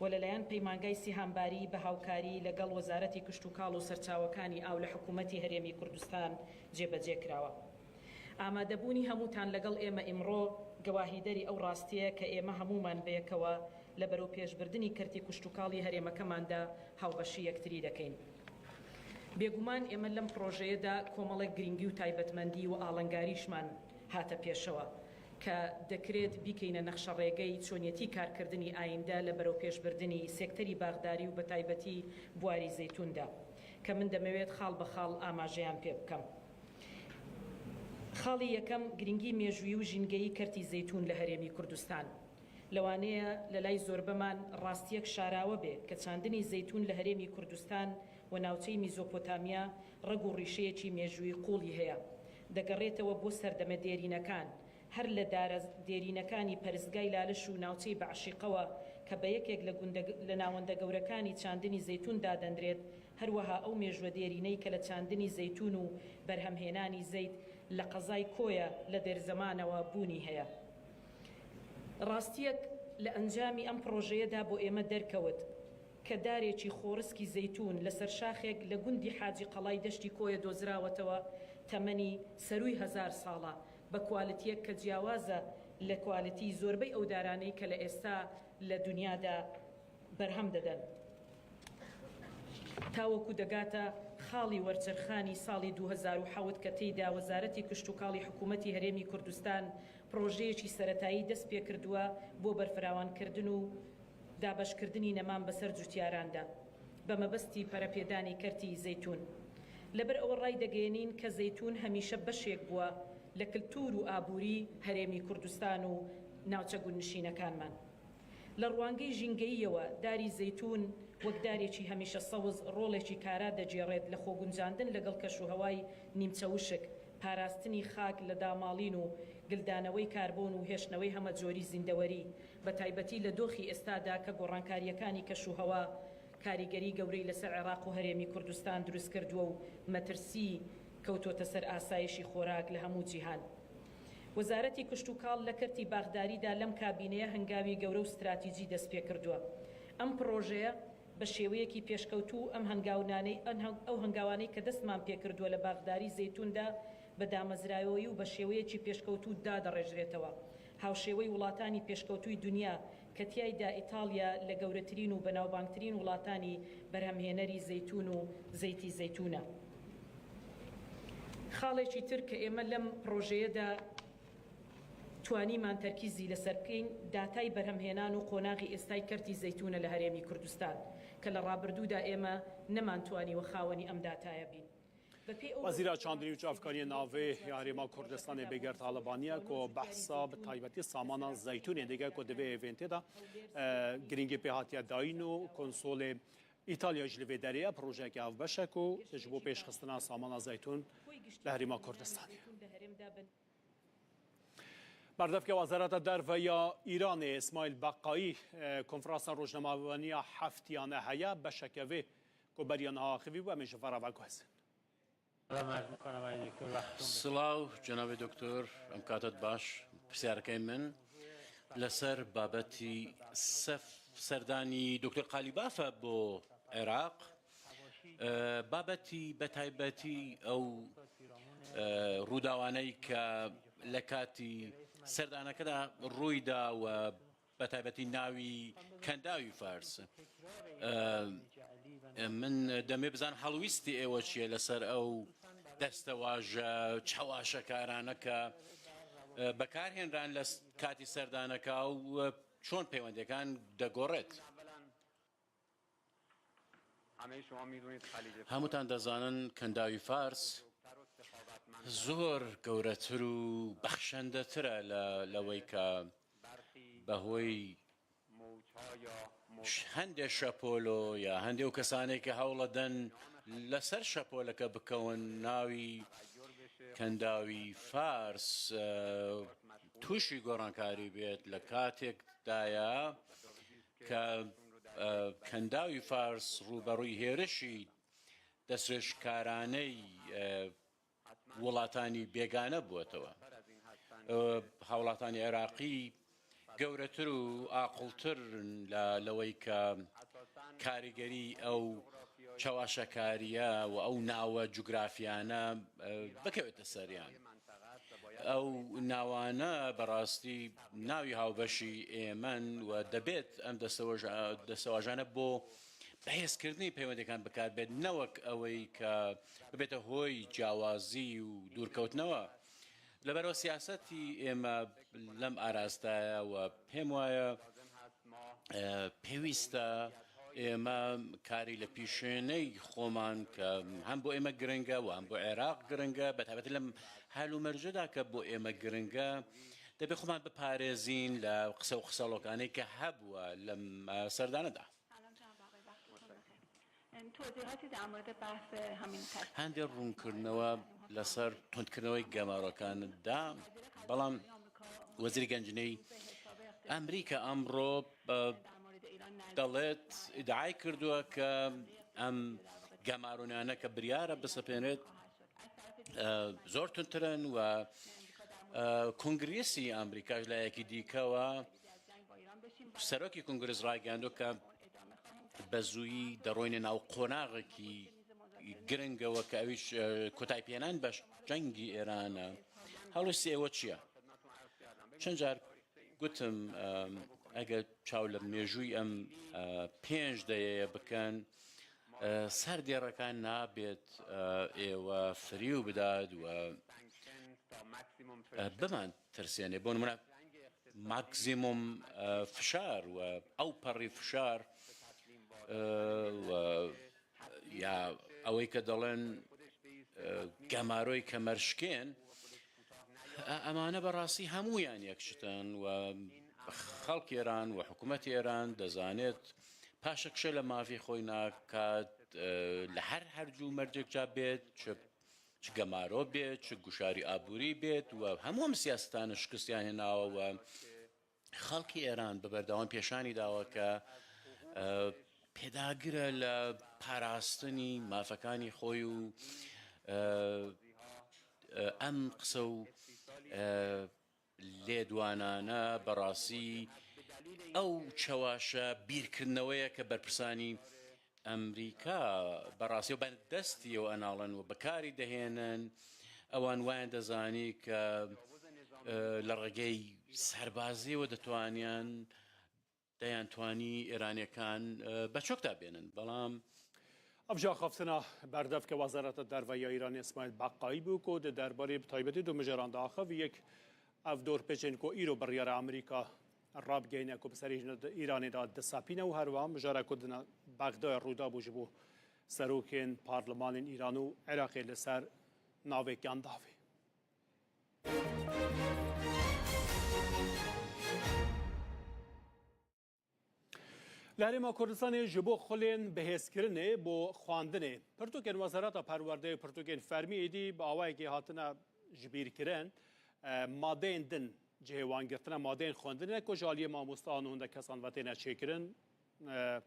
و لەلایەن پەیمانگای سیهامباری بە هاوکاری لەگەڵ وەزارەتی کشتوکاڵ و سەرچاوەکانی ئاو لە حکوومەتی هەرێمی کوردستان جێبەجێ کراوە. ئامادەبوونی هەمووتان لەگەڵ ئێمە ئیمڕۆ گەواهیدەری ئەو ڕاستیە کە ئێمە هەموومان بەیەکەوە لە بەرەوپێشبردنی کەرتی کشتوکاڵی هەرێمەکەماندا هاوبەشی یەکتری دەکەین. بێگومان ئێمە لەم پڕۆژەیەدا کۆمەڵێک گرنگی و تایبەتمەندی و ئاڵنگاریشمان هاتە پێشەوە کە دەکرێت بیکەینە نەخشە ڕێگەی چۆنیەتی کارکردنی ئایندە لە بەرەوپێشبردنی سێکتەری باغداری و بە تایبەتی بواری زەیتوندا کە من دەمەوێت خاڵ بە خاڵ ئاماژەیان پێ بکەم. خاڵی یەکەم، گرنگی مێژووی و ژینگەیی کەرتی زەیتون لە هەرێمی کوردستان. لەوانەیە لە لای زۆربەمان ڕاستیەک شاراوە بێ کە چاندنی زەیتون لە هەرێمی کوردستان و ناوچەی میزۆپۆتامیا ڕەگ و ڕیشەیەکی مێژووی قوڵی هەیە. دەگەڕێتەوە بۆ سەردەمە دێرینەکان، هەر لە دارە دێرینەکانی پەرستگای لالش و ناوچەی بەعشیقەوە کە بە یەکێک لە گوندە، لە ناوەندە گەورەکانی چاندنی زەیتون دادەندرێت، هەروەها ئەو مێژووە دێرینەی کە لە چاندنی زەیتون و بەرهەمهێنانی زەیت لە قەزای کۆیە لە دێرزەمانەوە بوونی هەیە. ڕاستیەک لە ئەنجامی ئەم پڕۆژەیەدا بۆ ئێمە دەرکەوت کە دارێکی خۆڕسکی زەیتون لەسەر شاخێک لە گوندی حاجی قەڵای دەشتی کۆیە دۆزراوەتەوە، تەمەنی سەرووی هەزار ساڵە، بە کوالتیەک کە جیاوازە لە کوالتی زۆربەی ئەو دارانەی کە لە ئێستا لە دنیادا بەرهەم دەدەن. تاوەکو دەگاتە خاڵی وەرچەرخانی ساڵی دوو هەزار و حەوت کە تێیدا وەزارەتی کشتوکاڵی حکوومەتی هەرێمی کوردستان پڕۆژەیەکی سەرەتایی دەست پێکردووە بۆ بەرفراوانکردن و دابەشکردنی نەمان بەسەر جوتیاراندا بە مەبەستی پەرەپێدانی کەرتی زەیتون. لەبەر ئەوە ڕای دەگەیەنین کە زەیتون هەمیشە بەشێک بووە لە کلتور و ئابووری هەرێمی کوردستان و ناوچە گوندنشینەکانمان. لە ڕوانگەی ژینگەییەوە، داری زەیتون وەک دارێکی هەمیشە سەوز ڕۆڵێکی کارا دەگێڕێت لە خۆگونجاندن لەگەڵ کەشوهەوای نیمچە وشک، پاراستنی خاک لە داماڵین و گلدانەوەی کاربۆن و هێشتنەوەی هەمەجۆری زیندەوەری، بە تایبەتی لە دۆخی ئێستادا کە گۆڕانکارییەکانی کەشوهەوا کاریگەری گەورەی لەسەر عێراق و هەرێمی کوردستان دروست کردووە و مەترسی کەوتۆتە سەر ئاسایشی خۆراک لە هەموو جیهان. وەزارەتی کشتوکاڵ لە کەرتی باخداریدا لەم کابینەیە هەنگاوی گەورە و ستراتیجی دەست پێ کردووە. ئەم پڕۆژەیە بە شێوەیەکی پێشکەوتوو ئەم هەنگاونانەی، ئەن هەنگ-، ئەو هەنگاوانەی کە دەستمان پێ کردووە لە باخداری زەیتوندا بە دامەزراوەیی و بە شێوەیەکی پێشکەوتوو دادەڕێژرێتەوە. هاوشێوەی وڵاتانی پێشکەوتووی دونیا کە تیایدا ئیتاڵیا لە گەورەترین و بەناوبانگترین وڵاتانی بەرهەمهێنەری زەیتون و زەیتی زەیتونە. خاڵێکی تر کە ئێمە لەم پڕۆژەیەدا توانیمان تەرکیزی لەسەر بکەین، داتای بەرهەمهێنان و قۆناغی ئێستای کەرتی زەیتونە لە هەرێمی کوردستان کە لە ڕابردوودا ئێمە نەمانتوانیوە خاوەنی ئەم داتایە بین. بە پێی ئەو وەزیرە چاندنی و چاڤکارییê navê ya Herêma Kurdistanê Bêger Talibaniye ku behsa bi taybetî samana zeytûnê dike ku divê êvên tê de, e, girîngî pê hatiye dayîn û konsolê Îtalya jî li vê derê ye, projeyeke hevbeş e ku ji bo pêşxistina samana zeytûn li Herêma Kurdistanê. Berdevke Wezareta Derve ya Îranê Îsmaîl Beqayî, e, konferansa rojnamevanî ya heftiyane heye, beşeke vê ku beriya niha axivî bû, em ê ji ve re veguhezin. Silav, cenabê doktor, em katet baş. Pirsyarkey min li ser babetî sef-, serdanî doktor Qalîbaf e bo Iraq. E, babetî betaybetî ew, e, rûdawaney ke li katî serdanekeda rûy da we Bi taybetî navî Kendawî Fars. Em, em, min demê bizan helwîstî êwe çi ye li ser ew destewaje çawaşekarane ke, e, bekarhênran li s-, katî serdaneka û, e, çon pêwendekan degoret. Hemûtan dezanin Kendawî Fars zor gewretir û bexşendetir e le, lewey ke behoy ş-, hendê şepolo ya hendê ew kesanê ke hewle den li ser şepoleke bikewin navî Kendawî Fars, e, tûşî gorankarî bêt li katêk daye ke, e, Kendawî Fars rûberûyî hêrişî destdirêjkaraney, e, welatanî bêgane bûetêwe. E, hewlatani Iraqî gewretir û aqiltir in le, lewey ke karîgerî ew çawaşekariye û ew nawe cografiyane, e, bikewite seriyan. Ew nawane berastî navî hawbeşî êmen we debêt em destewaja-, destewajane bo bihêzkirdinî peywendekan bikar bêt, ne wek ewey ke bibête hoy ciyawazî û dûrkewtinewe. Leberwa siyasetî ême lem arastaye we pêm waye, e, pêwîst e ême karî li pîşêney xoman ke hem bo ême giring e û hem bo Iraq giring e, bi taybetî lem hel û mercê de ke bo ême giring e, debê xoman biparêzîn li qise û qiselokanê ke hebûe lem, e, serdane de. Hendê rûnkirinê we li ser tundkirinewê gemarokan da, belam Wezîrê Gencînê Amerîka emro, e, delet îdiay kirdiwe ke em gemaronane ke biryar e bisepênrêt, e, zor tundtir in we, e, Kongrêsî Amerîka ji layekî dîke we Serokî Kongrês ragihando ke bi zûyî derûyne nav qonaxekî giring e weke ewî, e, kotayî pêhênan be cengî Îran e. Helwestî êwe çi ye? Çend car gotim, e, eger çaw li mêjûyî em, e, pênc deyeye bikin, e, ser dêreka nabêt, e, êwe firîw bidad we, e, biman tirsênê. Bo nimûne, maksimum, e, fişar we ew perî fişar, e, we ya ewey ke delên, e, gemaroyê kemerşikên, ئە-، ئەمانە بەڕاستی هەموویان یەکشتن و خەڵکی ئێران و حکوومەتی ئێران دەزانێت پاشەکشە لە مافی خۆی ناکات، ئە، لە هەر هەرج و مەرجێکجا بێت، چ، چ گەمارۆ بێت، چ گوشاری ئابووری بێت و هەموو ئەم سیاستانە شکستیان هێناوە و خەڵکی ئێران بە بەردەوام پێشانی داوە کە، ئە، پێداگرە لە پاراستنی مافەکانی خۆی و، ئە، ئە، ئەم قسە و، ئە، لێدوانانە بەڕاستی ئەو چەواشە بیرکردنەوەیە کە بەرپرسانی ئەمریکا بەڕاستی و بەدەستیەوە ئەناڵن و بەکاری دەهێنن. ئەوان وایان دەزانی کە، ئە، لە ڕێگەی سەربازیەوە دەتوانیان دەیان توانی ئێرانیەکان، ئە، بە چۆکدا بێنن. بەڵام ئەو ژاخافتنە بەردەف کە وەزارەتە دەرڤە یا ئیرانی ئیسماعیل بەقایی بوو، کە دە دەربارەی بە تایبەتی دو مژاران داخە، وی یەک ئەو دۆرپێچێن کە ئیرۆ بڕیارە ئەمریکا ڕابگەینە کە بەسەر ئیرانێدا دەسەپینە و هەروە مژارە کە دنە بەغدای ڕوودا بوو ژ بوو سەرۆکێن پارلمانین ئیران و عێراقێ لەسەر ناوێکیان داوێ. لە هەرێما کوردستانê ji bo xulên bihêzkirinê bo xwendinê pirtûkên Wezareta Perwerdeyê û pirtûkên fermî êdî bi awayekê hatine jibîrkirin. E, madeyên din cihê wan girtine, madeyên xwendinê ne ku ji aliyê mamosteyan û hindek kesan ve têne çêkirin. E,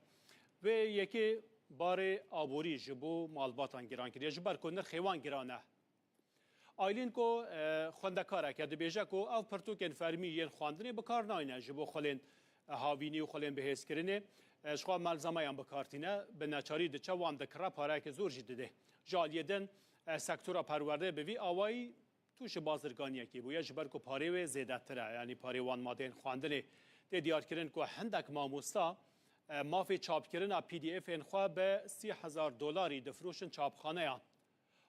vê yekê barê aborî ji bo malbatan giran kiriye, ji ber ku nirxê wan giran e. Aylîn ku, e, xwendekarek e, dibêje ku ev pirtûkên fermî yên xwendinê bi kar nayne ji bo xulên, e, havînî û xulên bihêzkirinê, e, ji xwe melzemeyan bi kar tîne, bi neçarî diçe wan dikire, pareyeke zor jî didê. Ji aliyê din, e, sektora perwerdeyê bi vî awayî tûşî bazirganiyekê bûye, ji ber ku parê wê zêdetir e, yanî parê wan madeyên xwendinê. Tê diyarkirin ku hindek mamosta, e, mafê çapkirina P D F'ên xwe bi sî hezar dolarî difroşin çapxaneyan.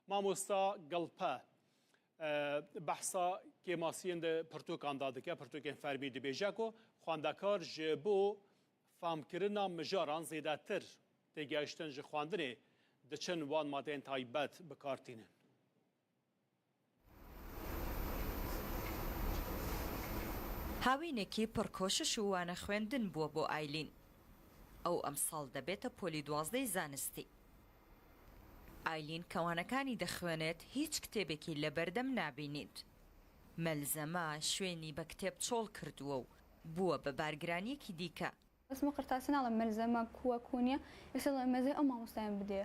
Mamosta Gilpe, e, behsa kêmasiyên di pirtûkan de dike, pirtûkên fermî dibêje ku xwendekar ji bo famkirina mijaran zêdetir têgihiştin ji xwendinê diçin wan madeyên taybet bi kar tînin. هاوینێکی پڕکۆشش و وانە خوێندن بووە بۆ ئایلین. ئەو ئەمساڵ دەبێتە پۆلی دوازدەی زانستی. ئایلین کە وانەکانی دەخوێنێت، هیچ کتێبێکی لەبەردەم نابینیت. مەلزەمە شوێنی بە کتێب چۆڵ کردووە و بووە بە بارگرانیەکی دیکە. ئەسمە قرتاسە ناڵێ مەلزەمە کووە کوونیە، ئێستا دەڵێ مەزەی ئەو مامۆستایان بدێ.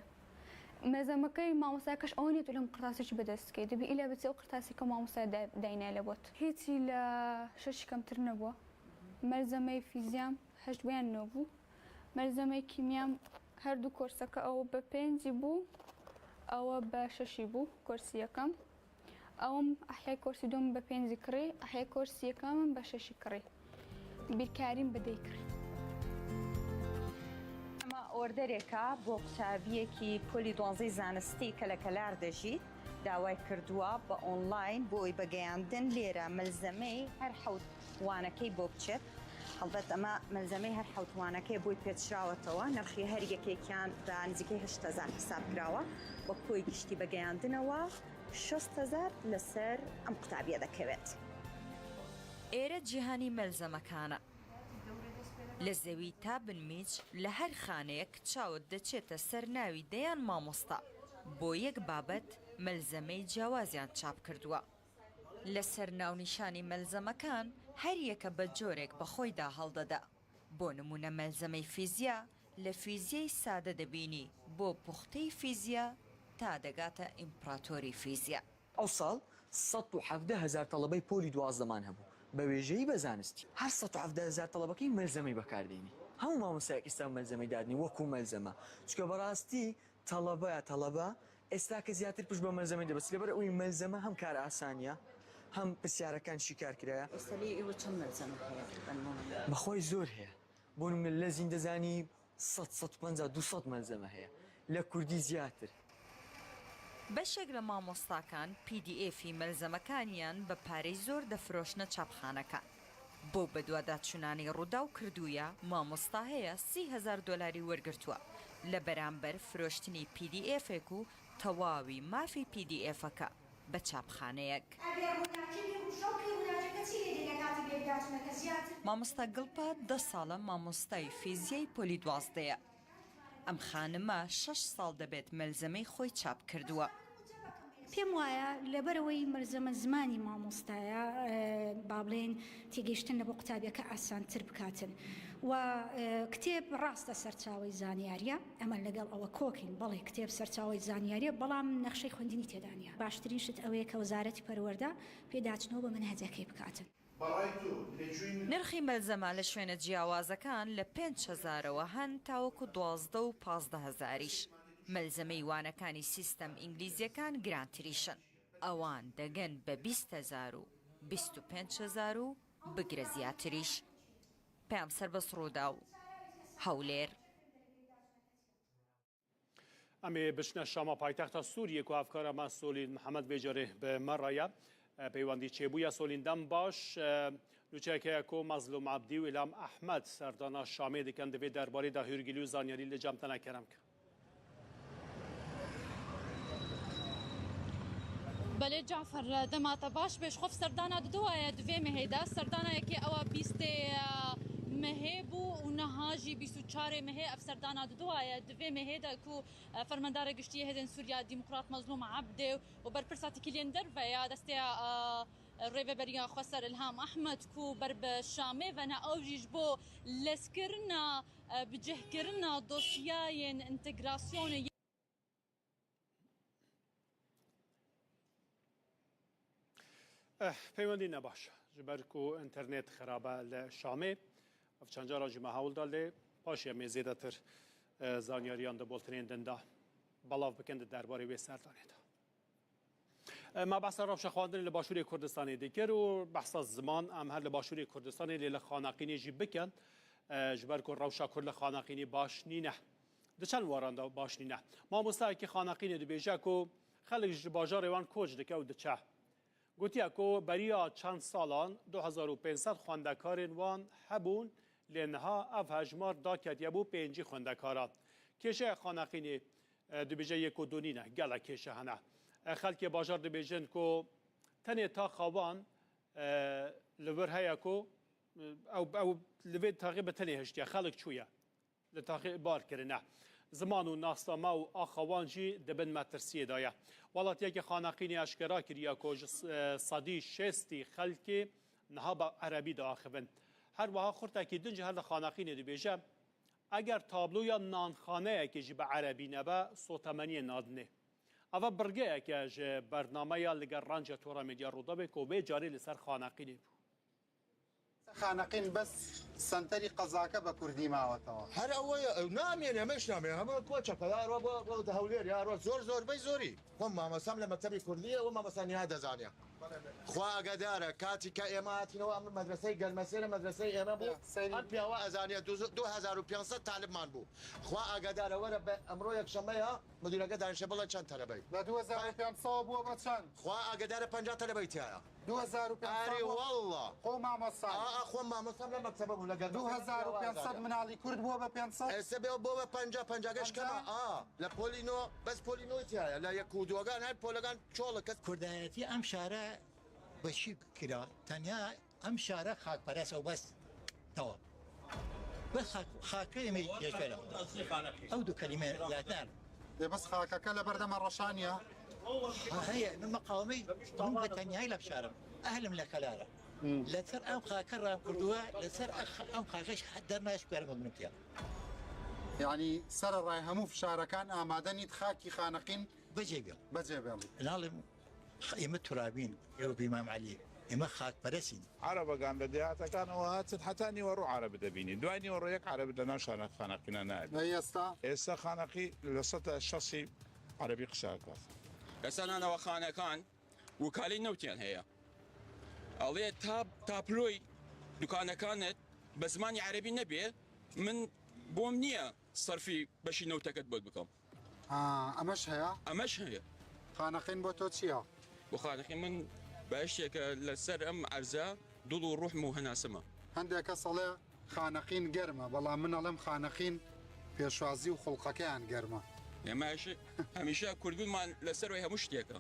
مەلزەمەکەی مامۆستایەکەش ئەوە نیە تۆ لەم قرتاسە چی بەدەست بکەیت، دەبی ئیلا بچی ئەو قرتاسی کە مامۆستای دا-، داینای لە بۆت. هیچی لە شەشی کەمتر نەبووە. مەلزەمەی فیزیام هەشت بۆیان نۆ بوو. مەلزەمەی کیمیام هەردوو کۆرسەکە ئەوە بە پێنجی بوو، ئەوە بە شەشی بوو، کۆرسی یەکەم. ئەوم ئەحیای کۆرسی دوم بە پێنجی کڕی، ئەحیای کۆرسی یەکەمم بە شەشی کڕی. بیرکاریم بە دەی کڕی. ئەمە ئۆردەرێکە بۆ قوتابیەکی پۆلی دوانزەی زانستی کە لە کەلار دەژیت. داوای کردووە بە ئۆنلاین بۆی بەگەیاندن لێرە مەلزەمەی هەر حەوت وانەکەی بۆ بچێت. هەڵبەت ئەمە مەلزەمەی هەر حەوت وانەکەی بۆی پێچراوەتەوە. نرخی هەر یەکێکیان بە نزیکەی هەشت هەزار حساب کراوە. بە کۆی گشتی بەگەیاندنەوە شەست هەزار لەسەر ئەم قوتابیە دەکەوێت. ئێرە جیهانی مەلزەمەکانە. لە زەوی تا بنمیچ لە هەر خانەیەک چاوت دەچێتە سەر ناوی دەیان مامۆستا. بۆ یەک بابەت مەلزەمەی جیاوازیان چاپ کردووە. لەسەر ناونیشانی مەلزەمەکان هەر یەکە بە جۆرێک بە خۆیدا هەڵدەدا. بۆ نمونە مەلزەمەی فیزیا لە فیزیای سادە دەبینی بۆ پوختەی فیزیا تا دەگاتە ئیمپراتۆری فیزیا. ئەو ساڵ سەد و حەڤدە هەزار تەڵەبەی پۆلی دوازدەمان هەبوو بە وێژەیی بە زانستی. هەر سەد و حەڤدە هەزار تەڵەبەکەی مەلزەمەی بەکاردێنی. هەموو مامۆستایەک ئێستا مەلزەمەی دادنی وەکو مەلزەمە. چونکە بەڕاستی تەڵەبەیە تەڵەبە ئێستا کە زیاتر پشت بە مەلزەمەی دەبەست. لەبەر ئەوەی مەلزەمە هەم کار ئاسانیە، هەم پرسیارەکان شیکار کرایە. ئێستا لێ ئێوە چەند مەلزەمە هەیە بەنموونە؟ بەخۆی زۆر هەیە. بۆ نمونە لە زیندەزانی سەد، سەد و پەنجا، دوو سەد مەلزەمە هەیە. لە کوردی زیاتر. بەشێک لە مامۆستاکان پی دی ئێفی مەلزەمەکانیان بە پارەی زۆر دەفرۆشنە چاپخانەکان. بۆ بەدواداچوونانی ڕووداو کردوویە، مامۆستا هەیە سی هەزار دۆلاری وەرگرتووە لە بەرامبەر فرۆشتنی پی دی ئێفێک و تەواوی مافی پی دی ئێفەکە بە چاپخانەیەک. ئەگەر ڕووناکی بێ و شەوقی ڕووناکیەکە چی لێ دێ لە کاتی بێ بداچوونەکە زیاتر. مامۆستا گڵپە دە ساڵە مامۆستای فیزیای پۆلی دوازدەیە. ئەم خانمە شەش ساڵ دەبێت مەلزەمەی خۆی چاپ کردووە. پێم وایە لەبەرەوەی مەلزەمە زمانی مامۆستایە، ئە، با بڵێن تێگەیشتن لە بۆ قوتابیەکە ئاسانتر بکاتن. و، ئە، کتێب ڕاستە سەرچاوەی زانیاریە، ئەمە لەگەڵ ئەوە کۆکین، بەڵێ کتێب سەرچاوەی زانیاریە، بەڵام نەخشەی خوێندنی تێدا نیە. باشترین شت ئەوەیە کە وەزارەتی پەروەردە پێداچنەوە بە مەنهەجەکەی بکاتن. نرخی مەلزەمە لە شوێنە جیاوازەکان لە پێنج هەزارەوە هەن تاوەکو دوازدە و پازدە هەزاریش. مەلزەمەی وانەکانی سیستەم ئینگلیزیەکان گرانتریشن. ئەوان دەگەن بە بیست هەزار و بیست و پێنج هەزار و بگرە زیاتریش. پەیام سەربەست ڕووداو. هەولێر. ئەم ێ بچنە شاما پایتەختە سووریە کو هەفکارە مە سۆلین محەممەد بێجارێ بە مەڕەیە. پەیوەندی چێبووە سۆلین دەم باش. نوچەکەیە کو مەزلوم عەبدی و ئیلام ئەحمەد سەردانا شامێ دکەن دەبێ دەربارەی دا هورگیلی و زانیاری لە جامتەنە کەرەم کە. بەلێ جعفر، دەماتە باش بێش خۆف سەردانا ددوایە دوێ مەهێدا سەردانایەکێ ئەوە بیستێ مەهێ بوو و نەهاژی بیست و چارێ مەهێ ئەف سەردانا ددوایە دوێ مەهێدا کو فەرمەندارە گشتی هێزێن سووریا دیموکرات مەزلوم عەبدێ و بەرپرسا تکیلێن دەرڤەیە دەستێ ڕێڤەبەریە خوەسەر ئلهام ئەحمەد کو بەر بە شامێ ڤەنە ئەو ژیش بۆ لەسکردنا بجهکردنا دۆسیایێن ئینتگراسیۆنێ. ئه، پەیوەندی نەباش، ji ber ku înternet xirab e li Şamê. Ev çend cara jî me hewl da lê paşê em ê zêdetir, e, zanyariyan di boltinên din de belav bikin di derbarê wê serdanê de. E, me behsa rewşa xwendinê li Başûrê Kurdistanê dikir û behsa ziman em her li Başûrê Kurdistanê lê li Xaneqînê jî bikin. E, ji ber ku rewşa Kurd li Xaneqînê baş nîne. Di çend waran de baş nîne. Mamostayekî Xaneqînê dibêje ku xelk ji bajarê wan koç dike û diçe. Gotiye ku beriya çend salan du hezar û pênc sed xwendekarên wan hebûn, lê niha ev hejmar daketiye bo pêncî xwendekaran. Kêşeya Xaneqînê, e, dibêje yek û du nîne, gelek kêşe hene. E, xelkê bajar dibêjin ku tenê taxa wan, e, li vir heye ku, e, ew, ew li vê taxê bi tenê hiştiye, xelk çûye. Li taxê bar kirine. Ziman û nasname û axa wan jî di bin metirsiyê de ye. Welatiyekî Xaneqînê eşkera kiriye ku ji s-, e, sedî şêstî xelkê niha bi erebî diaxivin. Her wiha xurtekî din jî her li Xaneqînê dibêje, eger tabloya nanxaneyekê jî bi erebî nebe, sotemeniyê nadinê. Eva birgeyek e ji bernameya li gel Ranca Tora Medya Rûdawê ku vê carê li ser Xaneqînê bû. Xaneqîn bes senterî qezake be kurdî mawetewê. Her ew ye, ew namêne, me jî namêne. Hema koçeke ya, ro bo, bo de Hewlêr ya, ro zor zor bey zorî. Xwe mamostam li mektebê kurdî ye, we mamosta niha dezaniya. Xwe agedar e, katî ke ême hatîne we em medreseyê Gelmesêre, medreseyê ême bû. Em piyawa ezaniye, du, du hezar û pênc sed talibman bû. Xwe agedar e, were be, emro yekşeme ya, Müdüreke danişe bila çend talebey? Be du hezar û pênc sed bû be çend? Xwe agedar e penca talebey tiyaya. Du hezar û pênc sed. Arê wallah. Xwe mamosta. A, a xwe mamosta bile mektebe bû leger. Du hezar û pênc sed minalî kurd bû be pênc sed. Ese be bû be penca, penca geş kema. A, le polî no, bes polî no tiyaya. Le yek û dugan her polegan çol kes. Kurdayetî em şare beşî kira. Tenya Em şare xakperest ew bes. Tewam. Bes xak, xakê me yeşer. Ew du kelîme zaten. Ê bes xakeke li ber de me reşaniya. Ha heye, min meqamî min bi tenyayî leb şarim. Ehlim le xelare. Li ser em xake ram kirduwe, li ser em xake dernaş kuerim min tiya. Yani sererayê hemû fişarekan amade nît xakî Xaneqîn. Becê bêl. Becê bêl. Nalim Ême turabîn, ew bi Îmam Elî, ême xakperest în. Erebegan li dêhatekanê hatin heta nîwerû erebi dibînî. Duay nîwerû yek erebi di nav Xaneqîna nayê. Ê êsta? Êsta Xaneqî li seta şasî erebî qise diket. Êsta nanewe Xanekan û kalên newtiyan heye. Alê ta, tabloy dukanekan bi zimanî erebî nebê, min bom niye serfî beşî newteket bol bikim. Ha, emeş heye? Emeş heye. Xaneqîn bo to çi ya? Bo xaneqîn min behiştiyeke li ser em erze dil û ruh min û hinasî me. Hindê kes elê xaneqîn germ e, belam min elem xaneqîn pêşwazî û xulqekeyan germ e. Ê me hemîşe kurdbûn man li ser wê hemû ştiyeke.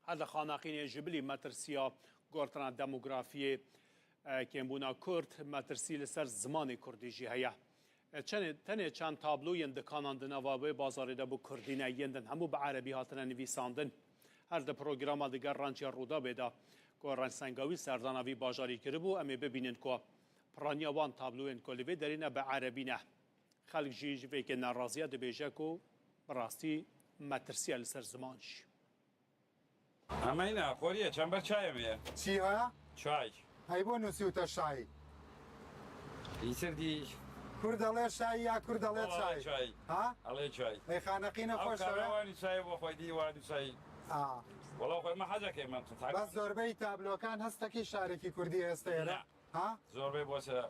Her di xaneqînê ji bilî metirsiya gortina demografiyê, e, kêmbûna kurd, metirsî li ser zimanê kurdî jî heye. E, çenê, tenê çend tablo yên dikanan di nava wê bazarê de bi kurdî ne, yên din hemû bi erebî hatine nivîsandin. Her di programa digel Renciya Rûdawê de ku Renç Sengawî serdana vî bajarî kiribû, em ê bibînin ku piraniya wan tabloyên ku li vê derê ne bi erebî ne. Xelk jî ji vê yekê neraziya dibêje ku bi rastî metirsiya li ser ziman jî. Emeyna, xoriyê, çember çayê me ye. Çi ha? Çay. Hey, bo nusî û te şayî. Îsir dî. Kur delê şayî ya kur delê Wala çay. Çay. Ha? Alê çay. Ey xaneqîne Ew xweş kare e. Wanî çayê bo xwe dî, wanî çayî. Ha. Wala xwe me hecekê me tut. Bes zorbey tablokan hestekî şarekî kurdî heste yere. Ne. Ha? Zorbê bose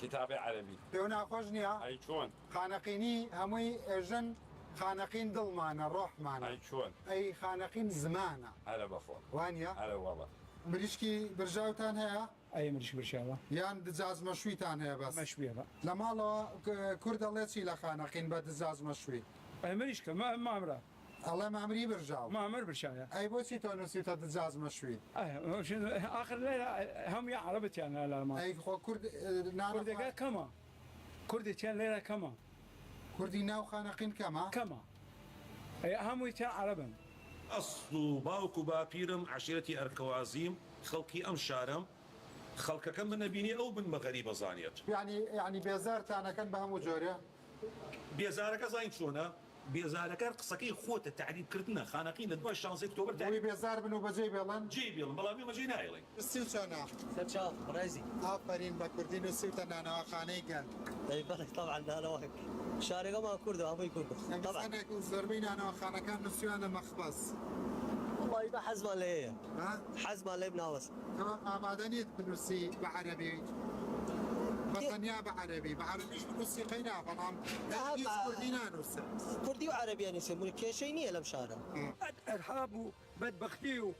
kitabê erebî. Pêw naxweş niya? Ay çon. Xaneqînî hemûyî êjin xaneqîn dilmane, rohmane. Ay çon. Ey xaneqîn zimana. Hele bexwe. Waniya? Hele wala. Mirişkî birjawtan heye? Ay mirişkî birjava. Yan dicaz meşwîtan heye bes? Meşwîye be. Lê mala, e, kurd elê çî le xaneqîn be dicaz meşwî? Ay mirişkî, me, me emra. Elê me emrî birjaw. Me emir birjaya. Ey boçî to nusî te dicaz meşwî? Ay, şimdi axir leyla hem ya Arabı tiyan la ma. Ey xo kurd, e, nara Kurdê xo- kema. Kurdê tiyan leyla kema. Kurdî nav xaneqîn kema. Kema. Ey hemû tiyan Arabın. Esl û bawk û bapîrim eşîretî Erkewazîm, xelkî em şarim. Xelkeke min nebînî ew bin me xerîbe zaniyet. Yani, yani bêzar taneken bi hemû corê. Bêzareke zayîn çûne. Bêzareke qiseke xwe te tehrîb kirdine. Xaneqîn li dua şanzê Oktober tehrîb. Wî bêzar bin û becê bêlin. Cê bêlin, bela bê me cê nayêlin. Stil çana. Ser çav, reyzî. Aferîn be kurdî nusî te nanewaxaneyê gel. Ey belê, taban nanewak. Şarê me kurd e, hemû kurd e. Taban. Em zanek û zorbey nanewaxanekan nusiyane mexbes. Wallahî be hez me lê ye. Ha? Hez me lê bi nawes. Tamam, amade nît binusî bi erebî. Bi tenya bi erebî. Bi erebî jî binusî qeyna, belam hiç kurdî nanûse. Kurdî û erebî nûse. Min kêşeyî nîye lem şara. Hı. Erhab û bedbextî û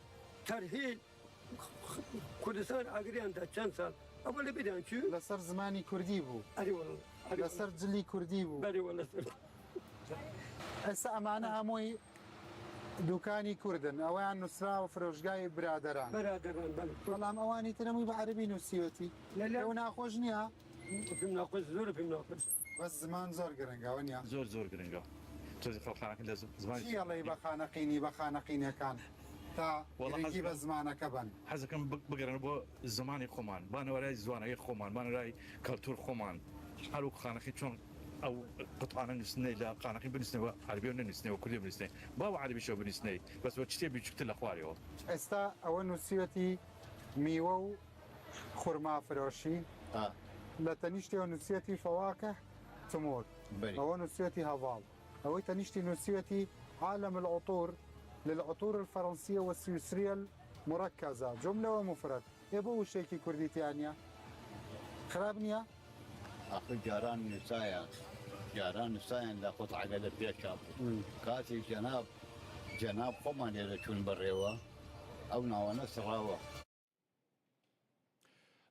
terhîl Kurdistan agiriyan da çend sal. Ama li bidan çû. Li ser zimanî kurdî bû. Erê wala. Erê wala. Li ser cilî kurdî bû. Belê wala ser. Esa emane hemûyî dûkanî kurd in. Eweyan nusra û firoşgahê biraderan. Biraderan, belê. Belam ewanî tine mû bi erebî nusiyotî. Lê, lê. Ew naxweş niya? Pim naxweş, zor pim naxweş. Bes ziman zor giring e, wenya. Zor, zor giring e. Tu zî xelk xaneqîn de z-, zimanê Çi yelê be xaneqînî, be xaneqînekan? Ta Wala giringî ez be zimaneke ben. Hez dikim bi-, bigerin bo zimanê xweman. Ba newerayî ziwanekê xweman, ba newerayî kultur xweman. Her wek xaneqîn çon ew qutane nusîne, la xaneqîn binusîne, we erebî binusîne, we kurdî binusîne. Ba we erebî şo binusîne. Bes we çitê bîçûktir le xwarê o. Esta ewe nusiyetî mîwe û xurma firoşî. Ha. Le tenîştê ew nusiyetî fewakeh timur. Belê. Ewe nusiyetî heval. Ew tenîştî nusiyetî alem el utur, lil utur el ferensiye ve swisriye el murekkeze. Cumle ve mufred. Ê bo wişekî kurdî tiyaniya. Xirab niya? Axir caran nusaya. Caran nusayan da xwe tagele pêşa bû. Hmm. Kasî cenab, cenab xwe manê re çûn bi rêwe. Ew nawane sirawe.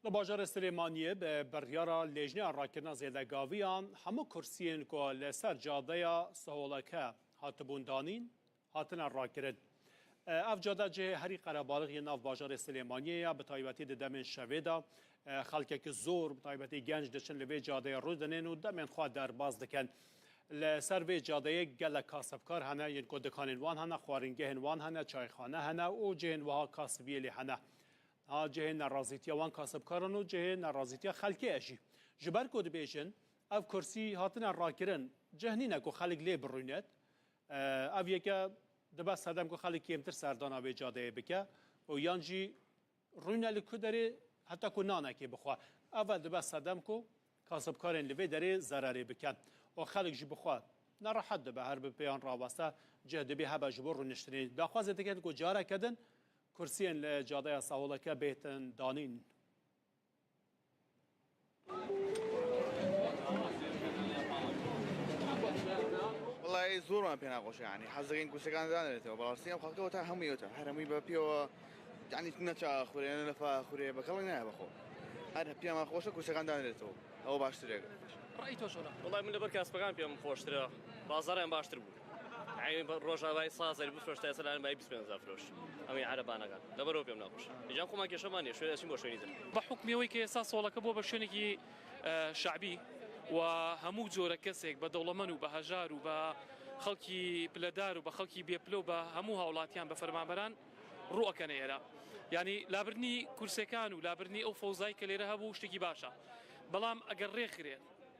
Li bajarê Silêmaniyê bi biryara Lêjneya Rakirina Zêdegaviyan hemû kursiyên ku li ser cadeya Siholeke hatibûn danîn, hatine rakirin. Ev cade cihê herî qerebalix yê nav bajarê Silêmaniyê ye, bi taybetî di demên şevê de, xelkekî zor, bi taybetî genc diçin li vê cadeyê rû dinin û demên xwe derbas dikin. Li ser vê cadeyê gelek kasibkar hene, yên ku dikanên wan hene, xwaringehên wan hene, çayxane hene û cihên wiha kasibiyê lê hene. Ha, cihê nerazîtiya wan kasibkaran û cihê nerazîtiya xelkê ye jî. Ji ber ku dibêjin, ev kursî hatine rakirin, cih nîne ku xelk lê birûnet. E, ev yeke dibe sedem ku xelk kêmtir serdana vê cadeyê bike û yan jî rûne li ku derê heta ku nanekê bixwe. Ev dibe sedem ku kasibkarên li vê derê zererê bikin û xelk jî bixwe nerehet dibe, her bi pêyan raweste cih dibê hebe ji bo rûniştinê. Daxwazê dikin ku careke din kursiyên li cadeya Saholeke bêhtin danîn. Wellahî zor me pê naxweş e, yanî hez dikin kursekan danirêtêwe, bi rastî em xelkê weta hemû yê weta, her hemûyî bi pêwa, yanî ne ça xurê, ne lefa xurê, bi kelek nayê bi xwe. Her pê me xweş e kursekan danirêtêwe, ew baştir e. Ra'yî to çona? Wellahî min li ber kasbekan pê min xweştir e, bazar em baştir bû. Yanî rojavayî sazerî bifroşte, eselan bayî bîst pênc firoş. ئەمەی عەرەبانەکان. لەبەرەوە پێم ناخۆش. ئیجان خۆمان کێشەمان نییە، شوێن ئەچین بۆ شوێنی تر. بە حوکمی ئەوەی کە ئێستا سۆڵەکە بووە بە شوێنێکی، ئە، شەعبی و هەموو جۆرە کەسێک بە دەوڵەمەن و بە هەژار و بە خەڵکی پلەدار و بە خەڵکی بێپلە و بە هەموو هاوڵاتیان، بە فەرمانبەران ڕوو ئەکەنە ئێرە. یعنی، لابردنی کورسەکان و لابردنی ئەو فەوزای کە لێرە هەبوو شتێکی باشە. بەڵام ئەگەر ڕێکخرێ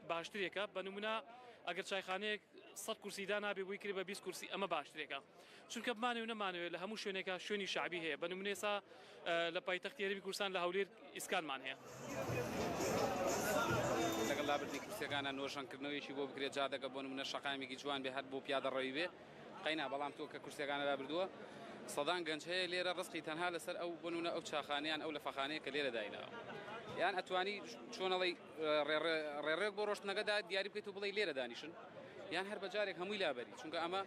باشترێکە. بە نمونە، ئەگەر چایخانەیەک سەد کورسی دانابێ، بۆی کرێ بە بیست کورسی، ئەمە باشترێکە. چونکە بمانەوێ نەمانەوێ، لە هەموو شوێنێکە شوێنی شەعبی هەیە. بە نمونە ئێستا، ئە، لە پایتەختی هەرێمی کوردستان لە هەولێر ئیسکانمان هەیە. لەگەڵ لابردنی کورسیەکانە نۆژەنکردنەوەیەکی بۆ بکرێت، جادەکە بۆ نمونە شەقامێکی جوان بێ، هەر بۆ پیادە ڕەوی بێ. قەینا، بەڵام تۆ کە کورسیەکانە لابردووە، سەدان گەنج هەیە لێرە ڕزقی تەنها لەسەر ئەو، بۆ نمونە ئەو چاخانەیان، ئەو لەفەخانەیە کە لێرە دایناوە. یان ئەتوانی چۆنەڵی، ڕێ-، ڕێ-، ڕێڕێک بۆ ڕۆشتنەکەدا دیاری بکەیت و بڵێ لێرە دانیشن، یان هەر بەجارێک هەمووی لابەری. چونکە ئەمە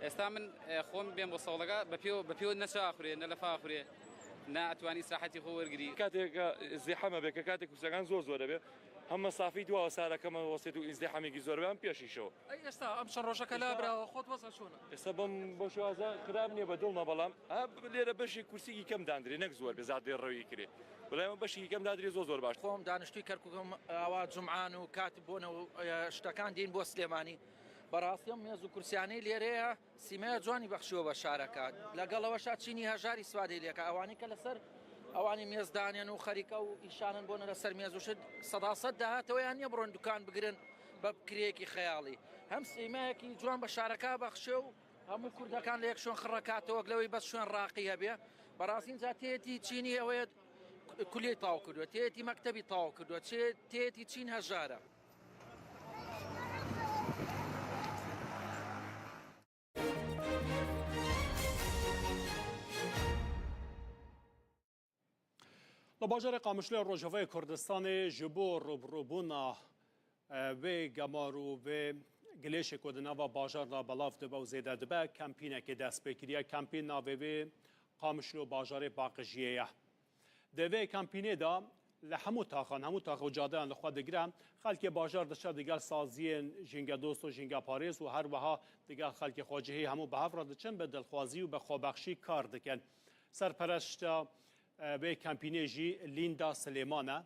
ئێستا من، ئێ، خۆم بێم بۆ سەوڵەکە، بە پێوە، بە پێوە نە چا ئاخورێ، نە لەفا ئاخورێ، نە ئەتوانی ئیسراحەتی خۆ وەرگری. کاتێک کە ئیزدیحامە بێ، کە کاتێک کورسەکان زۆر زۆرە بێ، هەمە سافی دوا سارەکەمە وەسێت و ئیزدیحامێکی زۆر بێ، ئەم پێشیشەوە. ئەی ئێستا ئەم چەند ڕۆژەکە ئێستا لابراوە، خۆت وەزە چۆنە؟ ئێستا بەم بۆ شوازە خراپ نییە، بە دڵمە، بەڵام ها لێرە بەشی کورسیکی کەم داندرێ، نەک زۆر بێ، زادێ ڕەوی کرێ. بەڵام بەشی یەکەم دادرێ زۆر زۆر باش. خۆم دانیشتووی کەرکووکم، ئاوا جومعان و کات بۆنە و، ئە، شتەکان دین بۆ سلێمانی. بەڕاستی ئەم مێز و کورسیانەی لێرەیە سیمایە جوانی بەخشیوە بە شارەکە. لەگەڵەوەشا چینی هەژاری سوادەی لێکە. ئەوانەی کە لەسەر ئەوانی مێز دانێن و خەریکە و ئیشانن بۆنە لەسەر مێز و شت، سەدا سەد داهاتەوەیان نییە بڕۆن دوکان بگرن بە کرێکی خەیاڵی. هەم سیمایەکی جوان بە شارەکە بەخشێ و هەموو کوردەکان لە یەک شوێن خڕەکاتەوە، لەوەی بەس شوێن ڕاقی هەبێ. بەڕاستی جا تێتی چینی ئەوەیە کولیەی تاو کردووە، تێتی مەکتەبی تاو کردووە، چێ-، تێتی چین هەژارە. لە باژارê Qamişloyê Rojavayê Kurdistanê ji bo rûbirûbûna, e, vê gemar û vê gilêşê ku di nava bajar de belav dibe û zêde dibe, kempînekê dest pê kiriye. Kempîn navê vê Qamişlo Bajarê Paqijiyê ye. Di vê kempînê de li hemû taxan, hemû tax û cadeyan li xwe digire. Xelkê bajar diçe digel saziyên jîngedost û jîngeparêz û her wiha digel xelkê xwecihî hemû bi hev re diçin, bi dilxwazî û bi xwebexşî kar dikin. Serpereşta, e, vê kempînê jî Lînda Silêman e.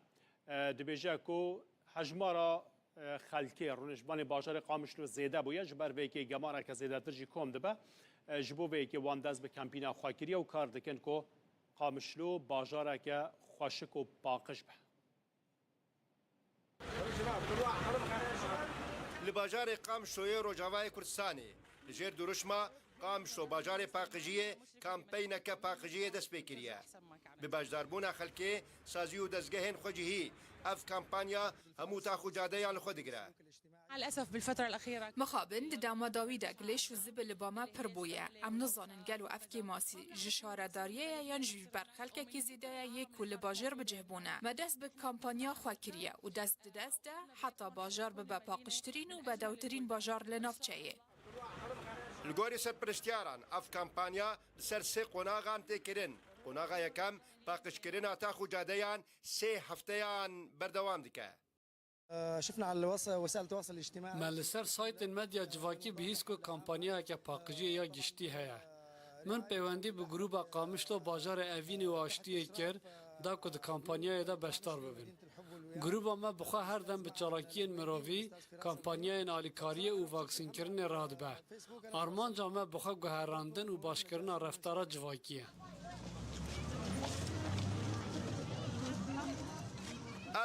E, dibêje ku hejmara, e, xelkê rûniştvanê bajarê Qamişlo zêde bûye, ji ber vê yekê gemareke zêdetir jî kom dibe. E, ji bo vê yekê wan dest bi kempîna xwe kiriye û kar dikin ku Qamişlo bajareke xweşik û paqij be. Li bajarê Qamişloyê Rojavayê Kurdistanê, li jêr dirûşma Qamişlo Bajarê Paqijiyê kampeyneke paqijiyê dest pê kiriye. Bi beşdarbûna xelkê, sazî û dezgehên xwecihî, ev kampanya hemû tax û cadeyan li xwe digire. مع الأسف بالفترة الأخيرة. Mixabin di dema dawî de gilêş û zibil li ba me pir bûye. Em nizanin gelo ev kêmasî ji şaredariyê ye yan jî ji ber xelkekî zêde ye yê ku li bajêr bi cih bûne. Me dest bi kampanya xwe kiriye û dest di dest de heta bajar bibe paqijtirîn û bedewtirîn bajar li navçeyê. Li gorî serpereştiyaran, ev kampanya li ser sê qonaxan tê kirin. Qonaxa yekem, paqijkirina tax û cadeyan sê hefteyan berdewam dike. شفنا على الوس-، وسائل التواصل الاجتماعي. Me li ser saytên medya civakî bihîst ku kampanyayeke paqijiyê ya giştî heye. Min peywendî bi grûba Qamişlo Bajarê Evînê û Aştiyê kir, da ku di kampanyayê de beşdar bibin. Grûba me bi xwe her dem bi çalakiyên mirovî, kampanyayên alîkariyê û vaksînkirinê radibe. Armanca me bi xwe guherandin û başkirina reftara civakî ye.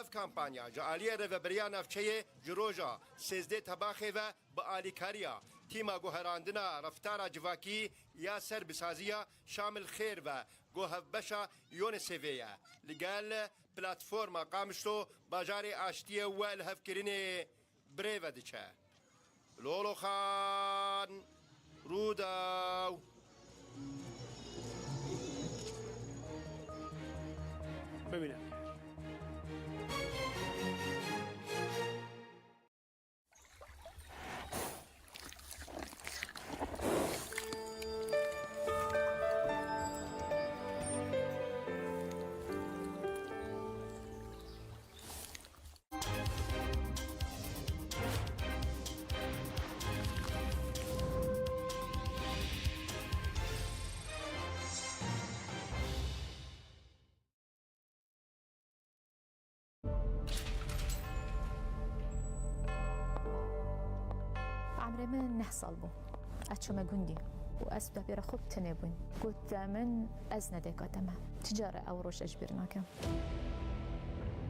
Ev kampanya ji aliyê Rêveberiya Navçeyê ji roja sêzdeh Tebaxê ve bi alîkariya Tîma Guherandina Reftara Civakî ya ser bi saziya Şamil Xêr ve ku hevbeşa UNICEFê ye, li gel Platforma Qamişlo Bajarê Aştiyê û Lihevkirinê bi rê ve diçe. Loloxan, Rûdaw. Bimîne. Birê min neh sal bû. Ez çûme gundî û ez û depêra xwe bi tenê bûn. Got min, ez ne dayika te me. Çi care ew roj ez ji bîr nakim.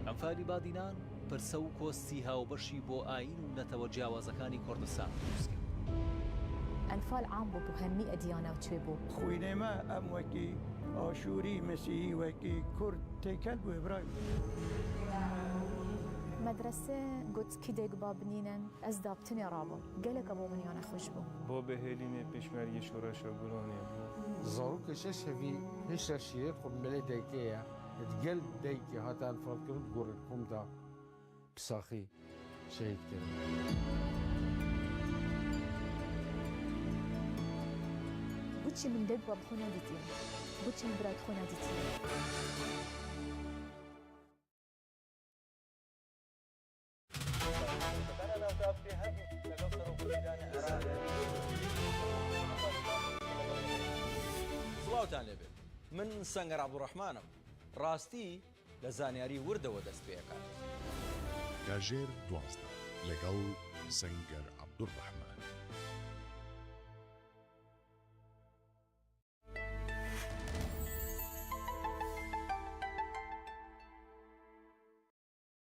ئەنفالی بادینان پرسە و کۆستی هاوبەشی بۆ ئایین و نەتەوە جیاوازەکانی کوردستان دروست کرد. ئەنفال عام بوو بۆ هەموو ئەدیانە و چێ بوو. Xwînê me em wekî Aşûrî, Mesîhî, wekî Kurd têkel bû, Îbrahîm. Medrese got kî dayik bab nînin. Ez daptinê rabûm. Gelek e bo min ya nexweş bû. Bo bihêlînê pêşmergê şoreşa Gulanê bû. Zarokê şeş hevî hişte şîrê xwe bi melê dayikê ye. Di gel dayikê hate enfalkirin, gorê kom de bi saxî şehîd kirin. Boçî min dayik bab xwe nedîtiye? Boçî min birayk xwe nedîtiye? سڵاوتان لێبێت. من سەنگەر عەبدوڕەحمانم. ڕاستی لە زانیاری وردەوە دەست پێ ئەکات. کاژێر دوازدە لەگەڵ سەنگەر عەبدوڕەحمان.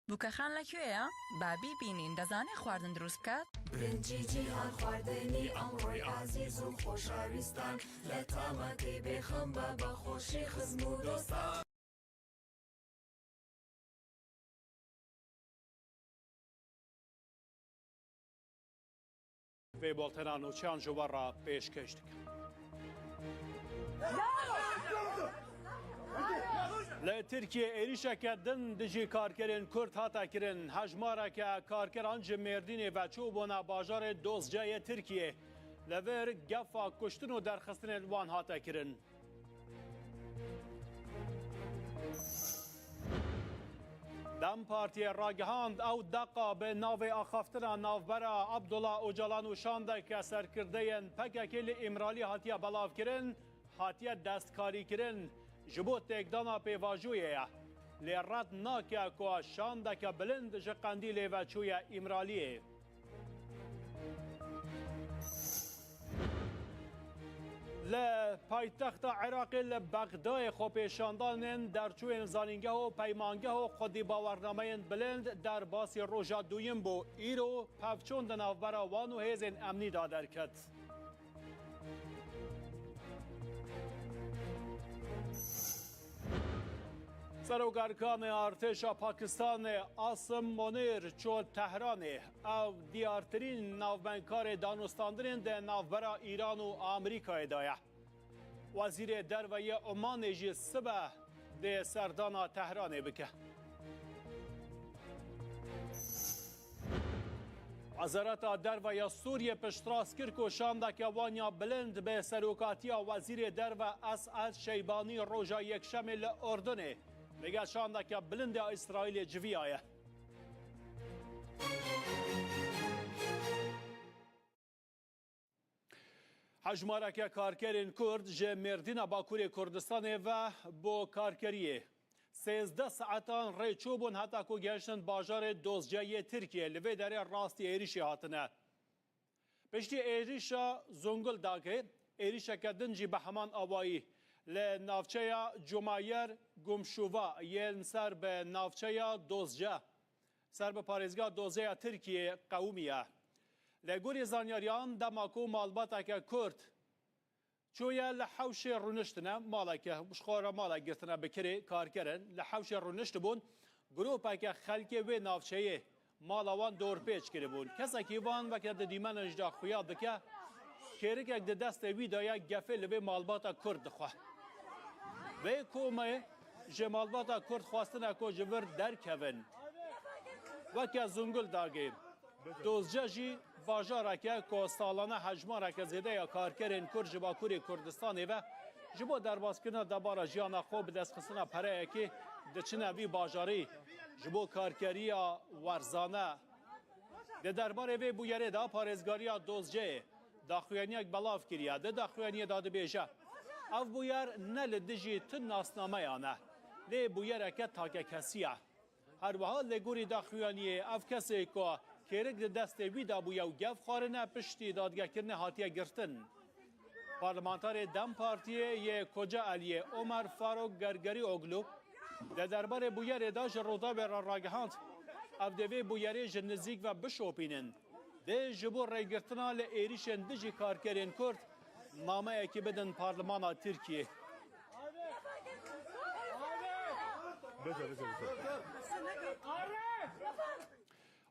بووکەخان لە کوێیە؟ با بیبینین، دەزانێ خواردن دروست بکات؟ برنجی جیهان خواردنی ئەمڕۆی ئازیز و خۆشەویستان، لە تامەکەی بێخەم بە، بە خۆشی خزم و دۆستان. Vê boltena nûçeyan ji we re pêşkêş dikim. Li Tirkiyê êrîşeke din dijî karkerên Kurd hate kirin. Hejmareke karkeran ji Mêrdînê ve çûbûne bajarê Dozceyê Tirkiyê. Li vir gefa kuştin û derxistinên wan hate kirin. DEM Partiyê ragihand, ew deqa bi navê axaftina navbera Abdullah Ocalan û şandeke serkirdeyên P K K li Îmralî hatiye belavkirin, hatiye destkarîkirin, ji bo têkdana pêvajoyê ye. Lê red nake ku şandeke bilind ji Qendîlê ve çûye Îmraliyê. Li paytexta Iraqê li Bexdayê xwepêşandanên derçûyên zanîngeh û peymangeh û xwedî bawernameyên bilind derbasî roja duyim bû. Îro pevçûn di navbera wan û hêzên emnî de derket. Serokarkanê artêşa Pakistanê Asim Monîr çû Tehranê. Ew diyartirîn navbendkarê danûstandinên di navbera Îran û Amerîkayê de ye. Wezîrê Derve yê Omanê jî sibe dê serdana Tehranê bike. Wezareta Derve ya Sûriyê piştrast kir ku şandeke wan ya bilind bi serokatiya Wezîrê Derve Es'ed Şeybanî roja Yekşemê li Urdunê li gel şandeke bilind ya Îsraîlê civiyaye. Hejmareke karkerên Kurd ji Mêrdîna Bakurê Kurdistanê ve bo karkeriyê sêzdeh saetan rê çûbûn heta ku gehiştin bajarê Dozce yê Tirkiyê, li vê derê rastî êrîşê hatine. Piştî êrîşa Zonguldakê, êrîşeke din jî bi heman awayî li navçeya Cumayer Gumşuva yên ser bi navçeya Dozce, ser bi parêzgeha Dozce ya Tirkiyê qewimiye. Li gorî zanyariyan, dema ku malbateke Kurd çûye li hewşê rûniştine, maleke, ji xwe re malek girtine bi kirê karkerin, li hewşê rûniştibûn, gropeke xelkê wê navçeyê mala wan dorpêç kiribûn. Kesekî van weke di dîmenên jî de xuya dike, kêrikek di destê wî de ye, gefê li vê malbata Kurd dixwe. Vê komê ji malbata Kurd xwestine ku ji vir derkevin. Weke Zonguldakê, Dozce jî bajareke ku salane hejmareke zêde ya karkerên Kurd ji Bakurê Kurdistanê ve ji bo derbaskirina debara jiyana xwe bi destxistina pereyekê diçine vî bajarî, ji bo karkeriya werzane. Di derbarê vê bûyerê de parêzgariya Dozceyê daxuyaniyek belav kiriye. Di daxuyaniyê de dibêje, ev bûyer ne li dijî tu nasnameyan e, lê bûyereke takekesî ye. Her wiha li gorî daxuyaniyê ev kesê ku Kêrik di destê wî de bûye û gef xwarine piştî dadgehkirinê hatiye girtin. Parlamenterê DEM Partiyê yê Kocaeliyê Omer Faruk Gergerioglu di derbarê bûyerê de ji Rûdawê re ragihand, ev dê vê bûyerê ji nizîk ve bişopînin. Dê ji bo rêgirtina li êrîşên dijî karkerên Kurd nameyekî bidin Parlemana Tirkiyê. Bize, bize, bize.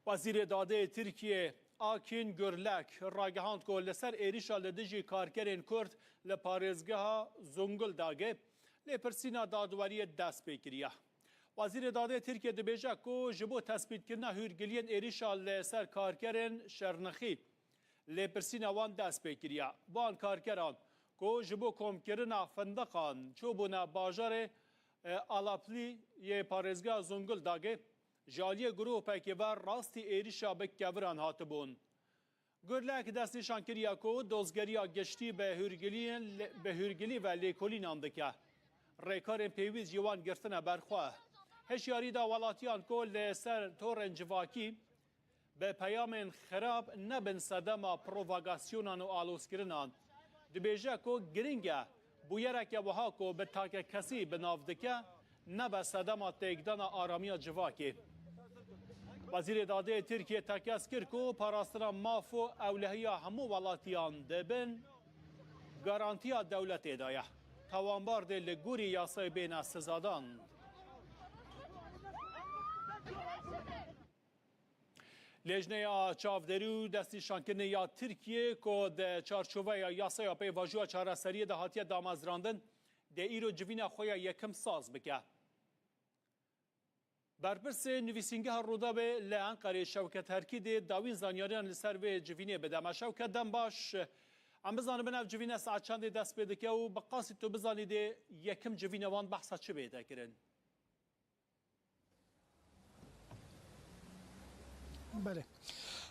Wezîrê Dadê Tirkiyê Akîn Gurlek ragihand ku li ser êrîşa li dijî karkerên Kurd li parêzgeha Zonguldagê lêpirsîna dadweriyê dest pê kiriye. Wezîrê Dadê Tirkiyê dibêje ku ji bo tespîtkirina hûrgiliyên êrîşa li ser karkerên Şernixî lêpirsîna wan dest pê kiriye. Wan karkeran ku ji bo komkirina findiqan çûbûne bajarê, e, Alaplî yê parêzgeha Zonguldagê, ji aliyê grûpekê ve rastî êrîşa bi keviran hatibûn. Gurlek destnîşan kiriye ku dozgeriya giştî bi hûrgiliyên, bi hûrgilî ve lêkolînan dike. Rêkarên pêwîst ji wan girtine ber xwe. Hişyarî da welatiyan ku li ser torên civakî bi peyamên xirab nebin sedema provokasyonnan û alozkirinan. Dibêje ku giring e bûyereke wiha ku bi takekesî bi nav dike, nebe sedema têkdana aramiya civakê. Wezîrê Dadê Tirkiyê tekez kir ku parastina maf û ewlehiya hemû welatiyan di bin garantiya dewletê de ye. Tawanbar dê li gorî yasayê bêne sizadan. Lêjneya çavdêrî û destnîşankirinê ya Tirkiyê ku di çarçoveya yasaya pêvajoya çareseriyê de hatiye damezrandin, dê îro civîna xwe ya yekim saz bike. Berpirsê nivîsîngeha Rûdawê li Enqerê Şewket Herkî dê dawîn zanyariyan li ser vê civînê bide. Me Şewket, dem baş. Em bizanibin ev civîne saet çendê dest pê dike û bi qasî tu bizanî dê yekim civîna wan behsa çi bête kirin? Belê.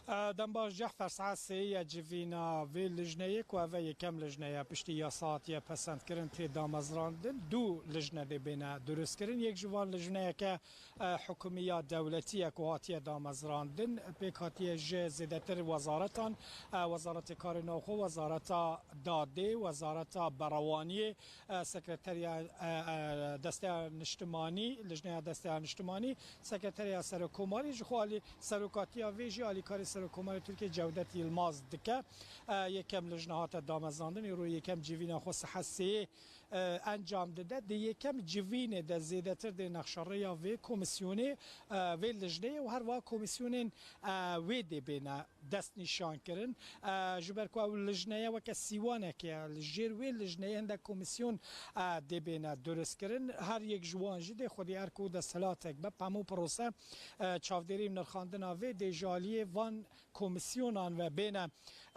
E, dem baş Cehfer, saet sê ye civîna vê lijneyê ku ev e yekem lijne ye piştî yasa hatiye pesendkirin tê damezrandin. Du lijne dê bêne durustkirin. Yek ji van lijneyeke, e, hikûmî ya dewletî ye ku hatiye damezrandin. Pêk hatiye ji zêdetir wezaretan, e, Wezaretê Karê Navxwe, Wezareta Dadê, Wezareta Berewaniyê, e, Sekreteriya, e, e, Desteya Niştimanî, Lijneya Desteya Niştimanî, Sekreteriya Serokkomarî, ji xwe alî serokatiya vê jî alîkarê Serokkomarê Tirkiyê Cewdet Yilmaz dike. E, yekem lijne hate damezrandin, îro yekem civîna xwe saet sê, e, encam dide. Di yekem civînê de zêdetir dê nexşerêya vê komîsyonê, e, vê lijneyê û her wiha komîsyonên, e, wê dê bêne destnîşan kirin. E, ji ber ku ew lijneye weke sîwanekê ye, li jêr wê lijneyê hindek komîsyon, e, dê bêne durustkirin. Her yek ji wan jî dê xwedî erk û desthilatek be. Hemû prose, e, çavdêrî û nirxandina vê dê ji aliyê van komîsyonan ve bêne,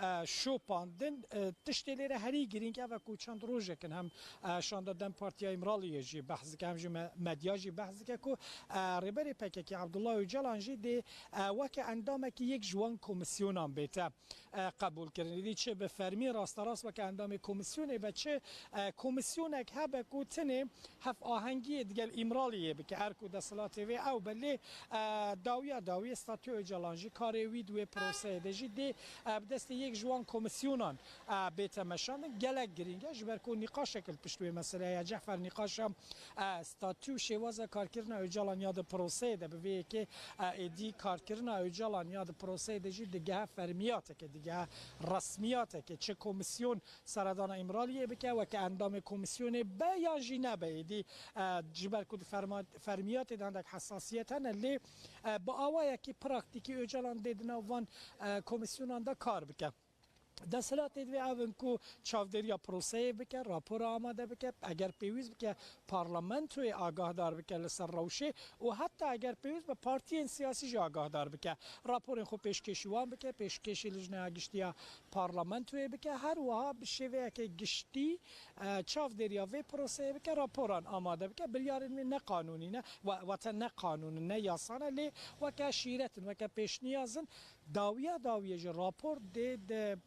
e, şopandin. E, tiştê lêre herî girîng ev e ku çend rojek in hem, e, şanda DEM Partiya Îmraliyê jî behs dike, hem jî me-, medya jî behs dike ku, e, Rêberê P K K Abdullah Ocalan jî dê, e, weke endamekî yek ji wan komîsyonan bête, e, qebûl kirin. Êdî çi bi fermî rasterast weke endamê komîsyonê be, çi, e, komîsyonek hebe ku tenê hevahengiyê digel Îmraliyê bike, erk û desthilatê wê ew be. Lê, e, dawiya dawiyê statûya Ocalan jî, karê wî di wê proseyê de jî dê, e, bi destê yek ji wan komîsyonan, e, bête meşandin. Gelek girîng e, ji ber ku nîqaşek li pişt wê meseleyê ye. Cehfer, nîqaşa, e, statû û şêwaza karkirina Ocalan ya di proseyê de bi vê yekê, e, êdî karkirina Ocalan ya di proseyê de jî digehe fermiyateke, digehe resmiyateke, çi komîsyon seredana Îmraliyê bike, weke endamê komîsyonê be yan jî nebe, êdî, e, ji ber ku di ferma-, fermiyatê de hindek hesasiyet hene, lê, e, bi awayekî praktîkî Ocalan dê di nav van, e, komîsyonan de kar bike. Desthilatê divê ev in ku çavdêriya proseyê bike, rapora amade bike, eger pêwîst bike, parlamentoyê agahdar bike li ser rewşê û heta eger pêwîst be partiyên siyasî jî agahdar bike. Raporên xwe pêşkêşî wan bike, pêşkêşî Lijneya Giştî ya Parlamentoyê bike, her wiha bi şêweyeke giştî, e, çavdêriya vê proseyê bike, raporan amade bike. Biryarên wê ne qanûnî ne, wa-, wate ne qanûn in, ne yasa ne, lê weke şîret in, weke pêşniyaz in. Dawiya dawiyê jî rapor dê di,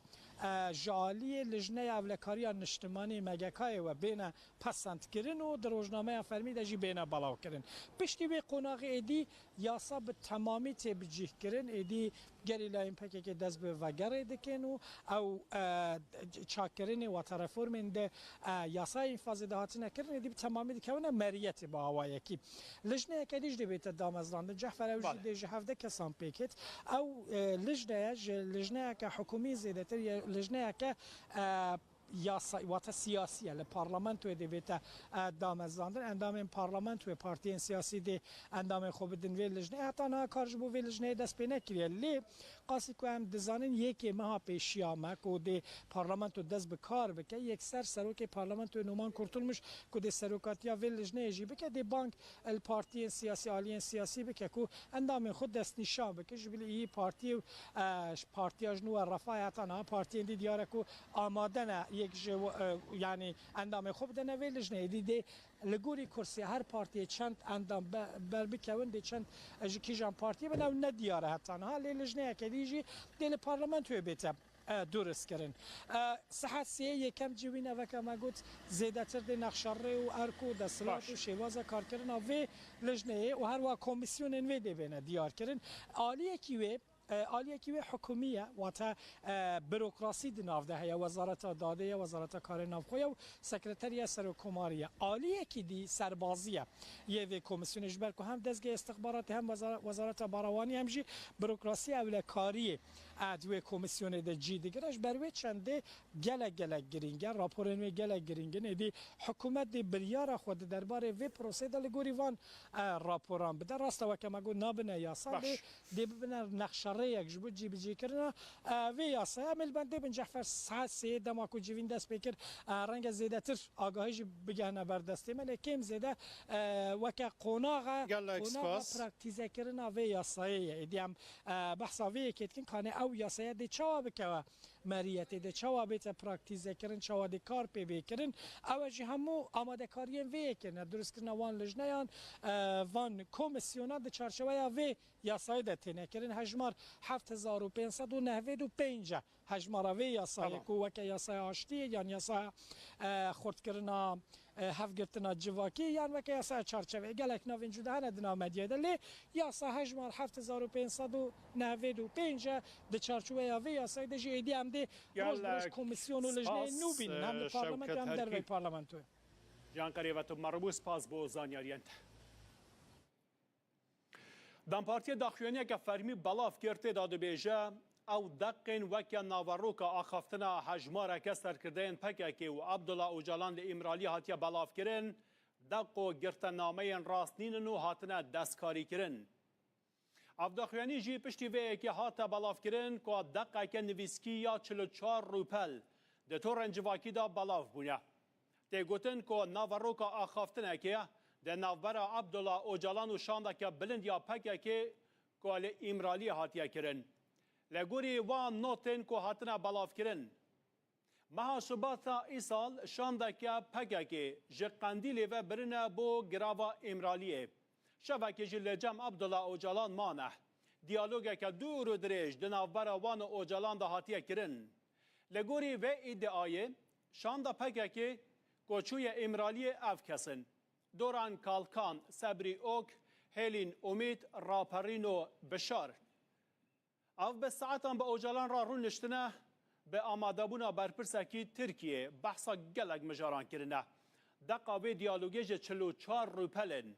e, ji aliyê Lijneya Ewlekariya Niştimanî, M G K'yê, we bêne pesendkirin û di rojnameya fermî de jî bêne belavkirin. Piştî wê qonaxê êdî yasa bi temamî tê bicîhkirin, êdî Gerîlayên P K K dest bi vegerê dikin û ew, e, çakkirinê wata reformên di, e, yasaya înfazê de hatine kirin, êdî bi temamî dikevine meriyetê bi awayekî. Lijneyeke dî jî dê bête damezrandin. Cehfer ew jî Bale. dê ji hevdeh kesan pêk hêt. Ew, e, lijneye ji lijneyeke hikûmî zêdetir ye, lijneyeke, e, yasa, wate siyasî ye, li parlamentoyê dê bête, e, damezrandin. Endamên parlamentoyê, partiyên siyasî dê endamên xwe bidin vê lijneyê. Heta niha kar ji bo vê lijneyê dest pê nekiriye. Lê qasî ku em dizanin yekê meha pêşiya me ku dê parlamento dest bi kar bike, yekser serokê parlamentoyê Numan Kurtulmuş ku dê serokatiya vê lijneyê jî bike, dê bang li partiyên siyasî, aliyên siyasî bike ku endamên xwe destnîşan bike. Ji bilî î partiyê û, e, partiya ji nû Refahê heta niha partiyên dî diyar e ku amade ne yek ji, e, yanî endamên xwe bidene vê lijneyê. Dî dê li gorî kursê her partiyê çend endam be-, berbikewin, dê çend ji kîjan partiyê bin, ew nediyar e heta niha. Lê lijneyeke dî jî dê li parlamentoyê bête, e, durist kirin. E, saet sê yekem civîn e, weke me got, zêdetir dê nexşerê û erk û desthilat Baş. û şêwaza karkirina vê lijneyê û herwa komîsyonên vê dê bêne diyar kirin. Aliyekî wê, e, aliyekî wê hikûmî ye, wate, e, burokrasî di nav de heye, Wezareta Dadê ye, Wezareta Karê Navxwe ye û Sekreteriya Serokkomarî ye. Aliyekî dî serbazî ye yê vê komîsyonê, ji ber ku hem dezgehê istixbaratê hem wezara-, Wezareta Barawanî hem jî burokrasî ewlekariyê, e, di wê komîsyonê de cî digire. Ji ber wê çendê gelek gelek girîng e, raporên wê gelek girîng in. Êdî hikûmet dê biryara xwe di derbarê vê proseyê de li gorî van, e, raporan bide. Rast e, weke me got, nabine yasa, Baş. lê dê bibine nexşerêyek ji bo cîbicîkirina, e, vê yasaya. Em ê li bendê bin, Cehfer, saet sê dema ku civîn dest pê kir, e, renge zêdetir agahî jî bigehne ber destê me, lê kêm zêde, e, weke qonaxa, Gelek qonaxa spas. praktîzekirina vê yasayê ye. Êdî em, e, behsa vê yekê dikin, kanê ew yasaya dê çawa bikeve meriyetê, dê çawa bête praktîzekirin, çawa dê kar pê bê kirin. Ew e jî hemû amadekariyên vê yekê ne, durustkirina wan lijneyan, e, van komîsyonan di çarçeweya vê yasayê de têne kirin. Hejmar heft hezar û pênc sed û nehwêd û pênc e. Hejmara vê yasayê Tamam. ku weke yasaya aştiyê yan yasaya, e, xurtkirina, e, hevgirtina civakî yan weke yasaya çarçeveyê. Gelek navên cuda hene di nav medyayê de. Lê yasa hejmar heft hezar û pênc sed û nehwêd û pênc e. Di çarçoveya vê yasayê de jî êdî em dê roj bi roj Gelek komîsyon û lijneyên spas, nû bînin. Hem li e, parlamentoyê Şewket hem derveyî Herkî. parlamentoyê. Can Qerî ve tu merhû spas bo zaniyariyên te. DEM Partiyê daxuyaniyeke fermî belav kir, tê de dibêje, ew deqên weke naveroka axaftina hejmareke serkirdeyên P K K û Abdullah Ocalan li Îmraliyê hatiye belavkirin, deqo girtenameyên rast nînin û hatine destkarîkirin. Ev daxuyanî jî piştî vê yekê hate belavkirin ku deqeke nivîskî ya çil û çar rûpel di torên civakî de belav bûne. Tê gotin ku naveroka axaftinekê di navbera Abdullah Ocalan û şandeke bilind ya P K K ku li Îmraliyê hatiye kirin. Li gorî wan notên ku hatine belavkirin, meha Şubata îsal şandeke P K K ji Qendîlê ve birine bo girava Îmraliyê. Şevekê jî li cem Abdullah Ocalan mane. Diyalogeke dûr û dirêj di navbera wan û Ocalan de hatiye kirin. Li gorî vê îdiayê, şanda P K K ku çûye Îmraliyê ev kes in: Doran Kalkan, Sebrî Ok, Hêlîn Umît, Raperîno Bişar. Ev bi saetan bi Ocalan re rûniştine, bi amadebûna berpirsekî Tirkiyê behsa gelek mijaran kirine. Deqa vê diyalogê ji çil û çar rûpel in.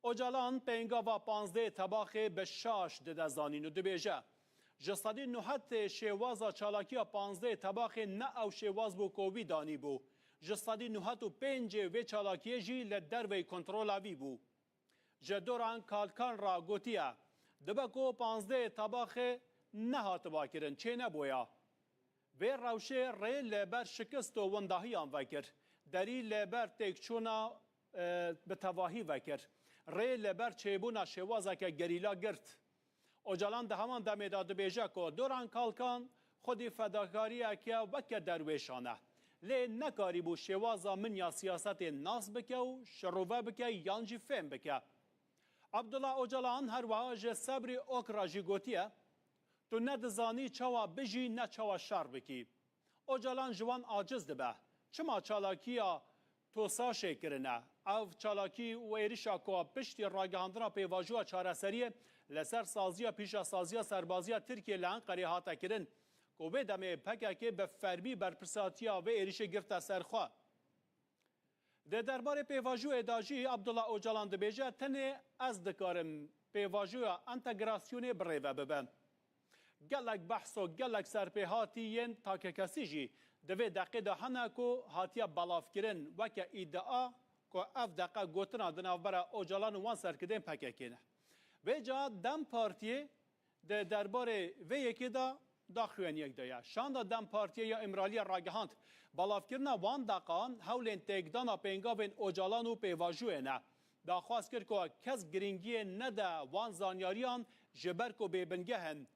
Ocalan pêngava panzdehê Tebaxê bi şaş dide zanîn û dibêje, ji sedî newid şêwaza çalakiya panzdehê Tebaxê ne ew şêwaz bû ku wî danîbû. Ji sedî newid û pêncê vê çalakiyê jî li derveyî kontrola wî bû. Ji Doran Kalkan re gotiye, dibe ku panzdehê Tebaxê nehatiba kirin, çênebûya. Vê rewşê rê li ber şikist û windahiyan vekir. Derî li ber têkçûna, e, bi tevahî vekir. Rê li ber çêbûna şêwazeke gerîla girt. Ocalan di heman demê de dibêje ku Doran Kalkan xwedî fedakariyeke weke derwêşan e. Lê nekarîbû şêwaza min ya siyasetê nas bike û şirove bike yan jî fêm bike. Abdullah Ocalan her wiha ji Sebrî Ok re jî gotiye, tu ne dizanî çawa bijî ne çawa şer bikî. Ocalan ji wan aciz dibe. Çima çalakiya TOSAŞê kirine? Ev çalakî û êrişa ku piştî ragihandina pêvajoya çareseriyê li ser saziya pîşasaziya serbaziya Tirkiyê li Enqerê hate kirin ku wê demê P K K bi fermî berpirsatiya vê êrişê girte ser xwe. Di derbarê pêvajoyê de jî Abdullah Ocalan dibêje, tenê ez dikarim pêvajoya entegrasyonê birêve bibe. Gelek behs û gelek serpêhatî yên takekesî jî di vê deqê de hene ku hatiye belavkirin weke îdia ku ev deqe gotina di navbera Ocalan û wan serkirdên P K K ne. Vêca DEM Partiyê di derbarê vê yekê de daxuyaniyek daye. Şanda DEM Partiyê ya Îmraliyê ragihand, belavkirina wan deqan hewlên têkdana pêngavên Ocalan û pêvajoyê ne. Daxwaz kir ku kes girîngiyê nede wan zanyariyan ji ber ku bêbingeh in.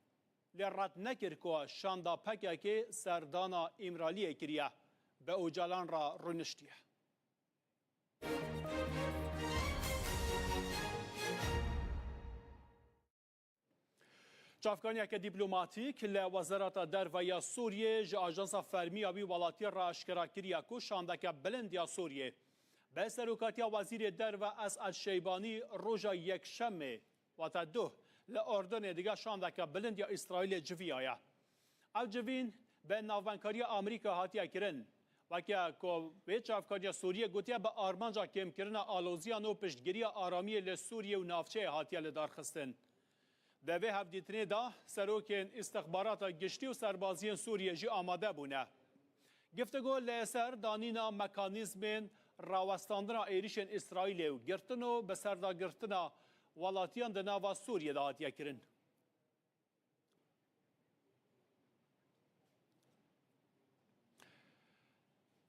Lê red nekir ku şanda P K K serdana Îmraliyê kiriye, bi Ocalan re rûniştiye. Çavkaniyeke dîplomatîk li Wezareta Derve ya Sûriyê ji ajansa fermî ya wî welatî re aşkera kiriye ku şandeke bilind ya Sûriyê bi serokatiya Wezîrê Derve Es'ed Şeybanî roja Yekşemê, wate duh, li Urdunê digel şandeke bilind ya Îsraîlê civiyaye. Ev civîn bi navbenkariya Amerîka hatiye kirin. Weke ku wê çavkariya Sûriyê gotiye, bi armanca kêmkirina aloziyan û piştgiriya aramiyê li Sûriyê û navçeyê hatiye lidarxistin. Di vê hevdîtinê de serokên îstixbarata giştî û serbaziyên Sûriyê jî amade bûne. Giftigo li ser danîna mekanîzmên rawestandina êrîşên Îsraîlê û girtin û bi serdagirtina welatiyan di nava Sûriyê de hatiye kirin.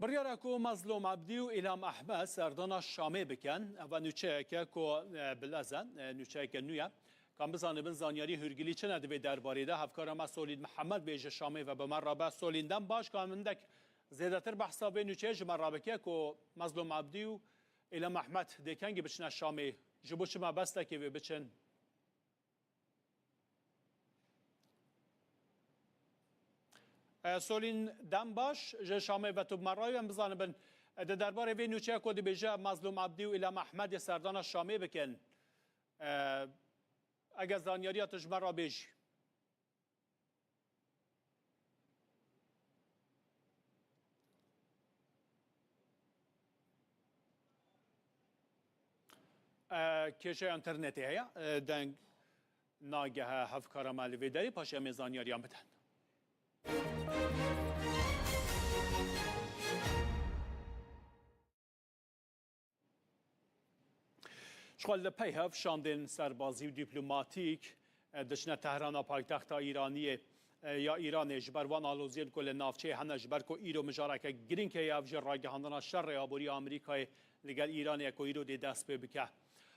Biryara ku Mezlûm Ebdî û Îlham Ehmed serdana Şamê bikin, eva nûçeyeke ku, e, bilez e, e, nûçeyeke nû ye. Ka em bizanibin zanyarî hûrgilî çi ne di vê derbarê de, hevkara me Solîn Mihemed bê ji Şamê ve bi me re be. Solîn, dem baş, ka hindek zêdetir behsa vê nûçeyê ji me re bike ku Mezlûm Ebdî û Îlham Ehmed dê kengî biçine Şamê, ji bo çi mebestekê wê biçin? E, Solîn, dem baş, ji Şamê ve tu bi me re yî, em bizanibin, e, di derbarê vê nûçeya ku dibêje Mezlûm Ebdî û Îlham Ehmedê serdana Şamê bikin. E, eger zanyariya tu ji me re bêjî. E, kêşeya înternetê heye, e, deng nagehe hevkara me li vê derê, paşê em ê zanyariyan bidin. Ji xwe li pey hev şandên serbazî û dîplomatîk, e, diçine Tehrana paytexta Îraniyê, e, ya Îranê, ji ber wan aloziyên ku li navçeyê hene, ji ber ku îro mijareke girîng heye, ev jî ragihandina şerê aborî ya Amerîkayê li gel Îranê ye ku îro dê dest pê bike.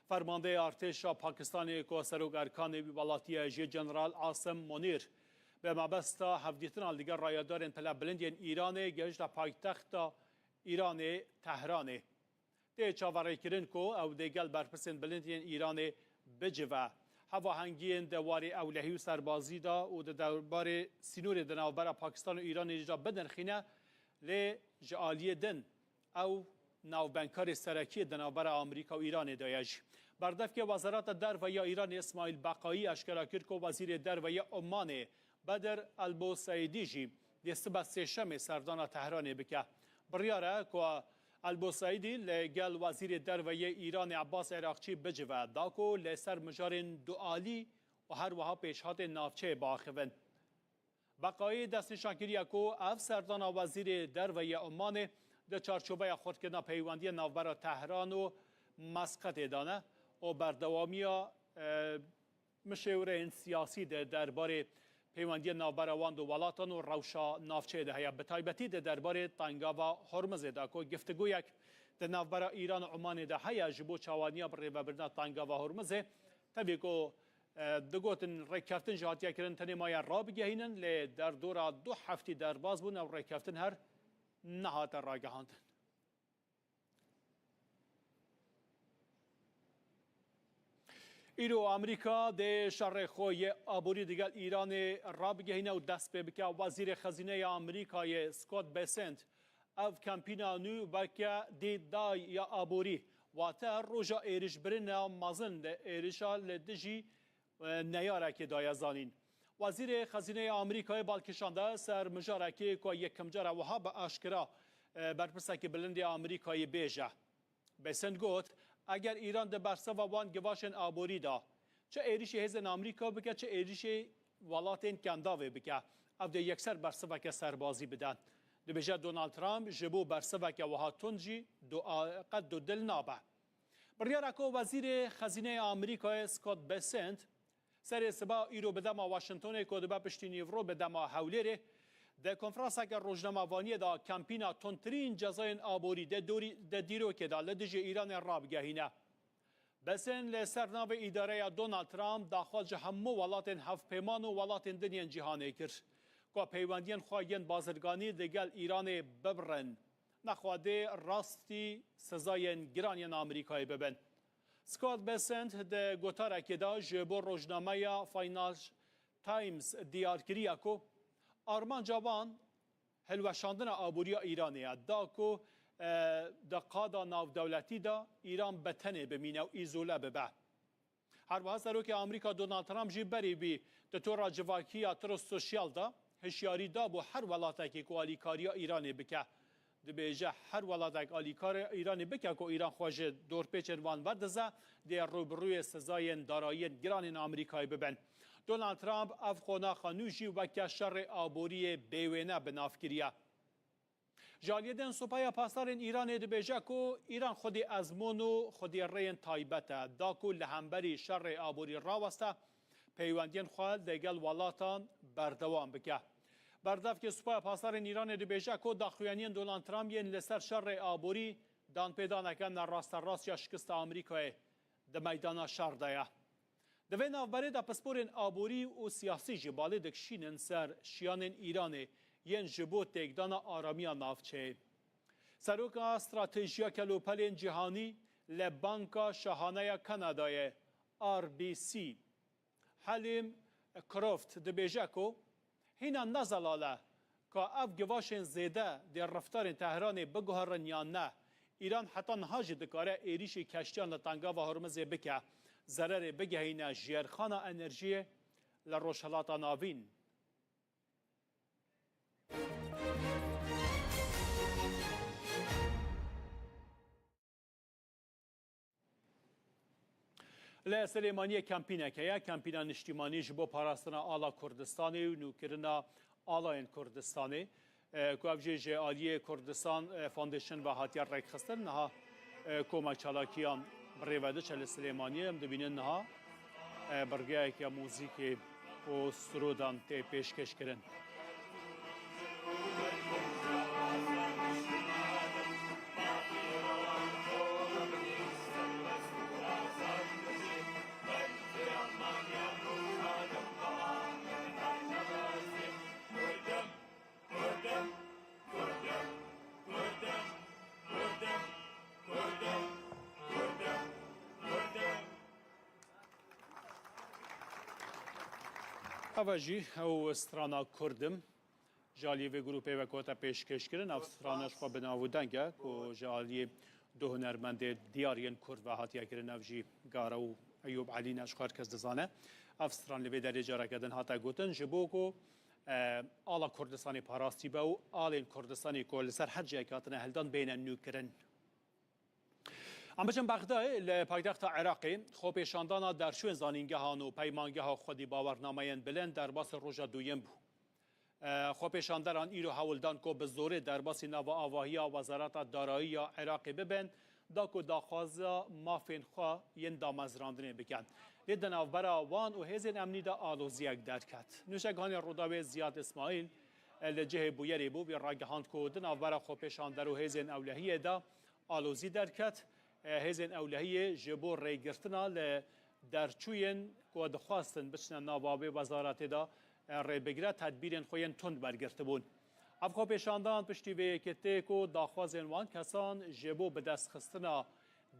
Fermandeyê artêşa Pakistanê ku serok erkanê wî welatî ye jî General Asim Monîr, bi mebesta hevdîtina li gel rayedarên pile bilind yên Îranê gehişte paytexta Îranê, Tehranê. Tê çaverêkirin ku ew dê gel berpirsên bilind yên Îranê bicive. Hevahengiyên di warê ewlehî û serbazî de û di derbarê sînorê di navbera Pakistan û Îranê jî de binirxîne, lê ji aliyê din ew navbenkarê serekî di navbera Amerîka û Îranê de ye jî. Berdevkê Wezareta Derve ya Îranê Îsmaîl Beqayî eşkera kir ku Wezîrê Derve ya Omanê Bedir Elboseydî jî dê sibe sêşemê serdana Tehranê bike. Biryar e ku Elboseydî li gel Wezîrê Derve yê Îranê Ebbas Eraqçî bicive, da ku li ser mijarên dualî û her wiha pêşhatên navçeyê biaxivin. Beqayî destnîşan kiriye ku ev serdana Wezîrê Derve yê Omanê di çarçoveya xurtkirina peywendiyên navbera Tehran û Mesqetê de ne û berdewamiya, e, mişêwireyên siyasî di derbarê peywendiyên navbera wan du welatan û rewşa navçeyê de heye. Bi taybetî di derbarê Tengava Hormizê de ku giftigoyek di navbera Îran û Omanê de heye ji bo çawaniya birêvebirina Tengava Hormizê, tevî ku, e, digotin rêkeftin jî hatiye kirin, tenê maye rabigehînin, lê derdora du heftî derbas bûn, ew rêkeftin her nehate ragihandin. Îro Amerîka dê şerê xwe yê aborî digel Îranê rabigehîne û dest pê bike. Wezîrê Xezîne ya Amerîkayê Scott Bessent ev kempîna nû weke D-Day ya aborî, wate roja êrişbirina mezin di êrişa li dijî e, neyarekê daye zanîn. Wezîrê Xezîneyê Amerîkayê bal kişande ser mijarekê ku yekem cara wiha bi aşkira, e, berpirsekî bilind ê Amerîkayê bêje. Bessent got, eger Îran di bersiva wan givaşên aborî de çi êrîşê hêzên Amerîka bike, çi êrîşê welatên Kendavê bike, ev dê yekser bersiveke serbazî bide. Dibêje Donald Trump ji bo bersiveke wiha tund jî du-, a, qet dudil nabe. Biryara ku Wezîrê Xezîneyê Amerîkayê Scott Bessent serê siba îro bi dema Washingtonê ku dibe piştî nîvro bi dema Hewlêrê, di konferanseke rojnamevaniyê de kempîna tundtirîn cezayên aborî di dorî, di dîrokê de li dijî Îranê rabigehîne. Bessent li ser navê îdareya Donald Trump daxwaz ji hemû welatên hevpeyman û welatên din yên cîhanê kir, ku peywendiyên xwe yên bazirganî digel Îranê bibirin. Nexwe dê rastî sizayên giran yên Amerîkayê bibin. Scott Bessent di gotarekê de ji bo rojnameya Financial Times diyar kiriye ku armanca wan hilweşandina aboriya Îranê ye, da ku, e, di qada navdewletî de Îran bi tenê bimîne û îzole bibe. Her wiha Serokê Amerîka Donald Trump jî berî wî di tora civakiya Truth Social de hişyarî dabû her welatekî ku alîkariya Îranê bike. Dibêje, her welatek alîkarê Îranê bike ku Îran xwe ji dorpêçên wan verdize, dê rûbirûyê sizayên darayiyên giran ên Amerîkayê bibin. Donald Trump ev qonaxa nû jî weke şerê aboriyê bêwêne bi nav kiriye. Ji aliyê din Supaya Pasdarên Îranê dibêje ku Îran xwedî ezmûn û xwedî rêyên taybet e, da ku li hemberî şerê aborî raweste, peywendiyên xwe digel welatan berdewam bike. Berdevkê Supaya Pasdarên Îranê dibêje ku daxuyaniyên Donald Trump yên li ser şerê aborî danpêdaneke nerasterast ya şikista Amerîkayê di meydana şer de ye. Di vê navberê de pisporên aborî û siyasî jî balê dikişînin ser şiyanên Îranê yên ji bo têkdana aramiya navçeyê. Seroka Stratejiya Kelopelên Cîhanî li Banka Şahane ya Kanadayê, R B C, Helîm Croft dibêje ku hîna ne zelal e ka ev givaşên zêde dê reftarên Tehranê biguherin yan ne. Îran heta niha jî dikare êrîşî keştiyan li Tengava Hormizê bike, zererê bigehîne jêrxana enerjiyê li Rojhilata Navîn. Li Silêmaniyê kempînek heye, kempîna niştîmanî ji bo parastina ala Kurdistanê û nûkirina alayên Kurdistanê, e, ku ev jî ji aliyê Kurdistan, e, Foundation ve hatiye rêkxistin. Niha, e, koma çalakiyan bi rê ve diçe li Silêmaniyê. Em dibînin niha, e, birgeyeke muzîkê û sirodan tê pêşkêşkirin. Eva jî ew strana Kurdim ji aliyê vê grûpê ve ku hate pêşkêşkirin. Ev strana ji xwe bi nav û deng e ku ji aliyê du hunermendê diyar yên Kurd ve hatiye kirin. Ev jî Garo û Eyûb Elî ne, ji xwe her kes dizane. Ev stran li vê derê careke din hate gotin, ji bo ku, e, ala Kurdistanê parastî be û alên Kurdistanê ku li ser her cihekî hatine hildan bêne nûkirin. Em biçin Bexdayê, li paytexta Iraqê xwepêşandana derçûyên zanîngehan û peymangeha xwedî bawernameyên bilind derbasî roja duyem bû. E, xwepêşanderan îro hewl dan ku bi zorê derbasî nava avahiya Wezareta Darayî ya Iraqê bibin, da ku daxwaza mafên xwe yên damezrandinê bikin. Lê di navbera wan û hêzên emnî de aloziyek derket. Nûşegihanê Rûdawê Ziyad Îsmaîl, e, li cihê bûyerê bû, wî ragihand ku di navbera xwepêşander û hêzên ewlehiyê de alozî derket. E, hêzên ewlehiyê ji bo rêgirtina li derçûyên ku dixwastin biçine nava wê wezaretê de, e, rê bigire, tedbîrên xwe yên tund wergirtibûn. Ev xwepêşandan piştî vê yekê tê ku daxwazên wan kesan ji bo bidestxistina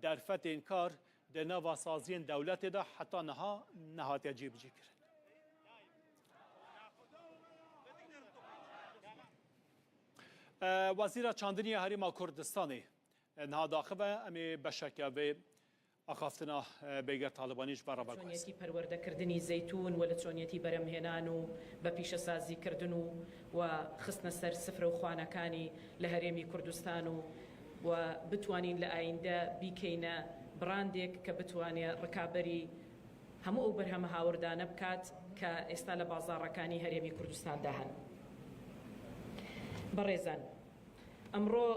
derfetên kar di nava saziyên dewletê de heta niha nehatiye cêbicîkirin. E, Wezîra Çandinî ya Herêma Kurdistanê, e, niha daxive, em ê beşeke vê axaftina e, Bêger Talibanî ji ber re veguhezin. چۆنیەتی پەروەردەکردنی زەیتون و لە چۆنیەتی بەرهەمهێنان و بە پیشەسازیکردن و و خستنە سەر سفرە و خوانەکانی لە هەرێمی کوردستان و و بتوانین لە ئایندە بیکەینە براندێک کە بتوانێ ڕکابەری هەموو ئەو بەرهەمە هاوردانە بکات کە ئێستا لە بازاڕەکانی هەرێمی کوردستاندا هەن. بەڕێزان، ئەمڕۆ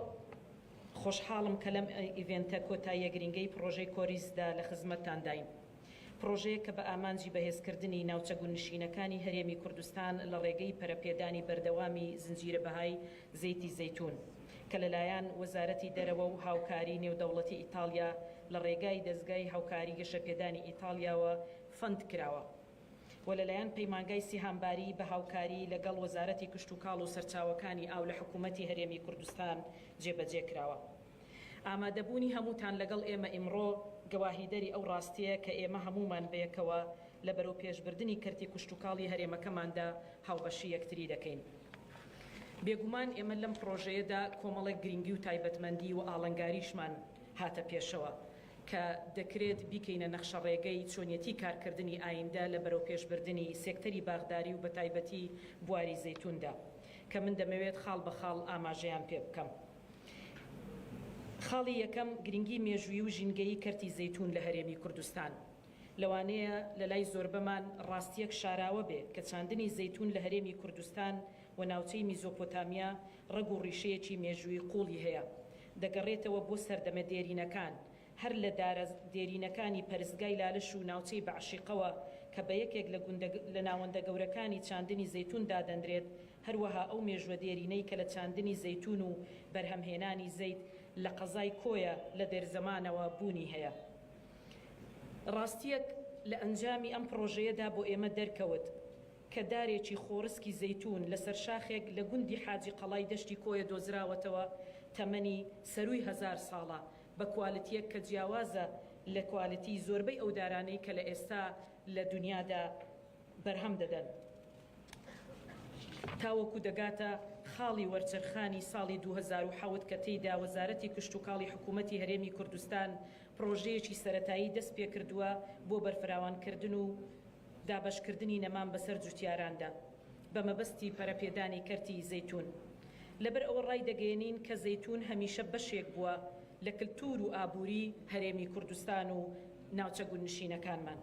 خۆشحاڵم کە لەم ئیڤێنتە کۆتاییە گرنگەی پڕۆژەی کۆریزدا لە خزمەتتانداین. پڕۆژەیەک کە بە ئامانجی بەهێزکردنی ناوچە گوندنشینەکانی هەرێمی کوردستان لە ڕێگەی پەرەپێدانی بەردەوامی زنجیرە بەهای زەیتی زەیتون کە لەلایەن وەزارەتی دەرەوە و هاوکاری نێودەوڵەتی ئیتاڵیا لە ڕێگای دەزگای هاوکاری گەشەپێدانی ئیتاڵیاوە فەند کراوە و لەلایەن پەیمانگای سیهامباری بە هاوکاری لەگەڵ وەزارەتی کشتوکاڵ و سەرچاوەکانی ئاو لە حکوومەتی هەرێمی کوردستان جێبەجێ کراوە. ئامادەبوونی هەمووتان لەگەڵ ئێمە ئیمڕۆ گەواهیدەری ئەو ڕاستییە کە ئێمە هەموومان بەیەکەوە لە بەرەوپێشبردنی کەرتی کشتوکاڵی هەرێمەکەماندا هاوبەشی یەکتری دەکەین. بێگومان ئێمە لەم پڕۆژەیەدا کۆمەڵێک گرنگی و تایبەتمەندی و ئاڵنگاریشمان هاتە پێشەوە کە دەکرێت بیکەینە نەخشەڕێگەی چۆنیەتی کارکردنی ئایندە لە بەرەوپێشبردنی سێکتەری باغداری و بەتایبەتی بواری زەیتوندا کە من دەمەوێت خاڵ بە خاڵ ئاماژەیان پێ بکەم. خاڵی یەکەم، گرنگی مێژووی و ژینگەیی کەرتی زەیتون لە هەرێمی کوردستان. لەوانەیە لەلای زۆربەمان ڕاستییەک شاراوە بێ کە چاندنی زەیتون لە هەرێمی کوردستان و ناوچەی میزۆپۆتامیا ڕەگ و ڕیشەیەکی مێژووی قووڵی هەیە، دەگەڕێتەوە بۆ سەردەمە دێرینەکان، هەر لە دارە دێرینەکانی پەرستگای لالش و ناوچەی بەعشیقەوە کە بە یەکێک لە گوندە لە ناوەندە گەورەکانی چاندنی زەیتون دادەندرێت، هەروەها ئەو مێژووە دێرینەی کە لە چاندنی زەیتون و بەرهەمهێنانی زەیت لە قەزای کۆیە لە دێرزەمانەوە بوونی هەیە. ڕاستییەک لە ئەنجامی ئەم پڕۆژەیەدا بۆ ئێمە دەرکەوت کە دارێکی خۆڕسکی زەیتون لەسەر شاخێک لە گوندی حاجی قەڵای دەشتی کۆیە دۆزراوەتەوە تەمەنی سەرووی هەزار ساڵە بە کوالتییەک کە جیاوازە لە کوالتیی زۆربەی ئەو دارانەی کە لە ئێستا لە دونیادا بەرهەم دەدەن. تاوەکو دەگاتە خاڵی وەرچەرخانی ساڵی دوو هەزار و حەوت کە تێیدا وەزارەتی کشتوکاڵی حکوومەتی هەرێمی کوردستان پڕۆژەیەکی سەرەتایی دەست پێکردووە بۆ بەرفراوانکردن و دابەشکردنی نەمان بەسەر جوتیاراندا بە مەبەستی پەرەپێدانی کەرتی زەیتون. لەبەر ئەوە ڕایدەگەیەنین کە زەیتون هەمیشە بەشێک بووە لە کلتور و ئابووری هەرێمی کوردستان و ناوچە گوندنشینەکانمان.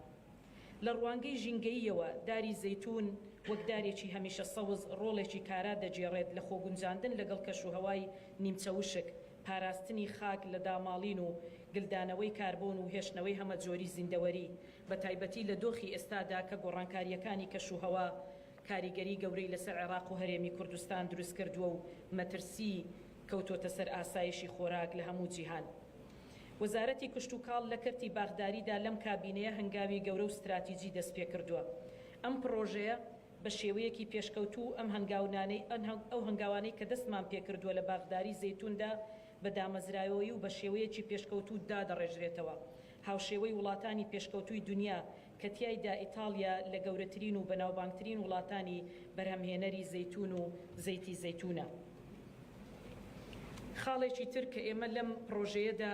لە ڕوانگەی ژینگەییەوە داری زەیتون وەک دارێکی هەمیشە سەوز ڕۆڵێکی کارا دەگێڕێت لە خۆگونجاندن لەگەڵ کەشوهەوای نیمچە وشک، پاراستنی خاک لە داماڵین و گلدانەوەی کاربۆن و هێشتنەوەی هەمەجۆری زیندەوەری، بە تایبەتی لە دۆخی ئێستادا کە گۆڕانکارییەکانی کەشوهەوا کاریگەری گەورەی لەسەر عێراق و هەرێمی کوردستان دروست کردووە و مەترسی کەوتۆتە سەر ئاسایشی خۆراک لە هەموو جیهان. وەزارەتی کشتوکاڵ لە کەرتی باخداریدا لەم کابینەیە هەنگاوی گەورە و ستراتیجی دەست پێ کردووە. ئەم پڕۆژەیە بە شێوەیەکی پێشکەوتوو ئەم هەنگاونانەی ئەو هەنگاوانەی کە دەستمان پێ کردووە لە باخداری زەیتوندا بە دامەزراوەیی و بە شێوەیەکی پێشکەوتوو دادەڕێژرێتەوە. هاوشێوەی وڵاتانی پێشکەوتووی دونیا کە تیایدا ئیتاڵیا لە گەورەترین و بەناوبانگترین وڵاتانی بەرهەمهێنەری زەیتون و زەیتی زەیتونە. خاڵێکی تر کە ئێمە لەم پڕۆژەیەدا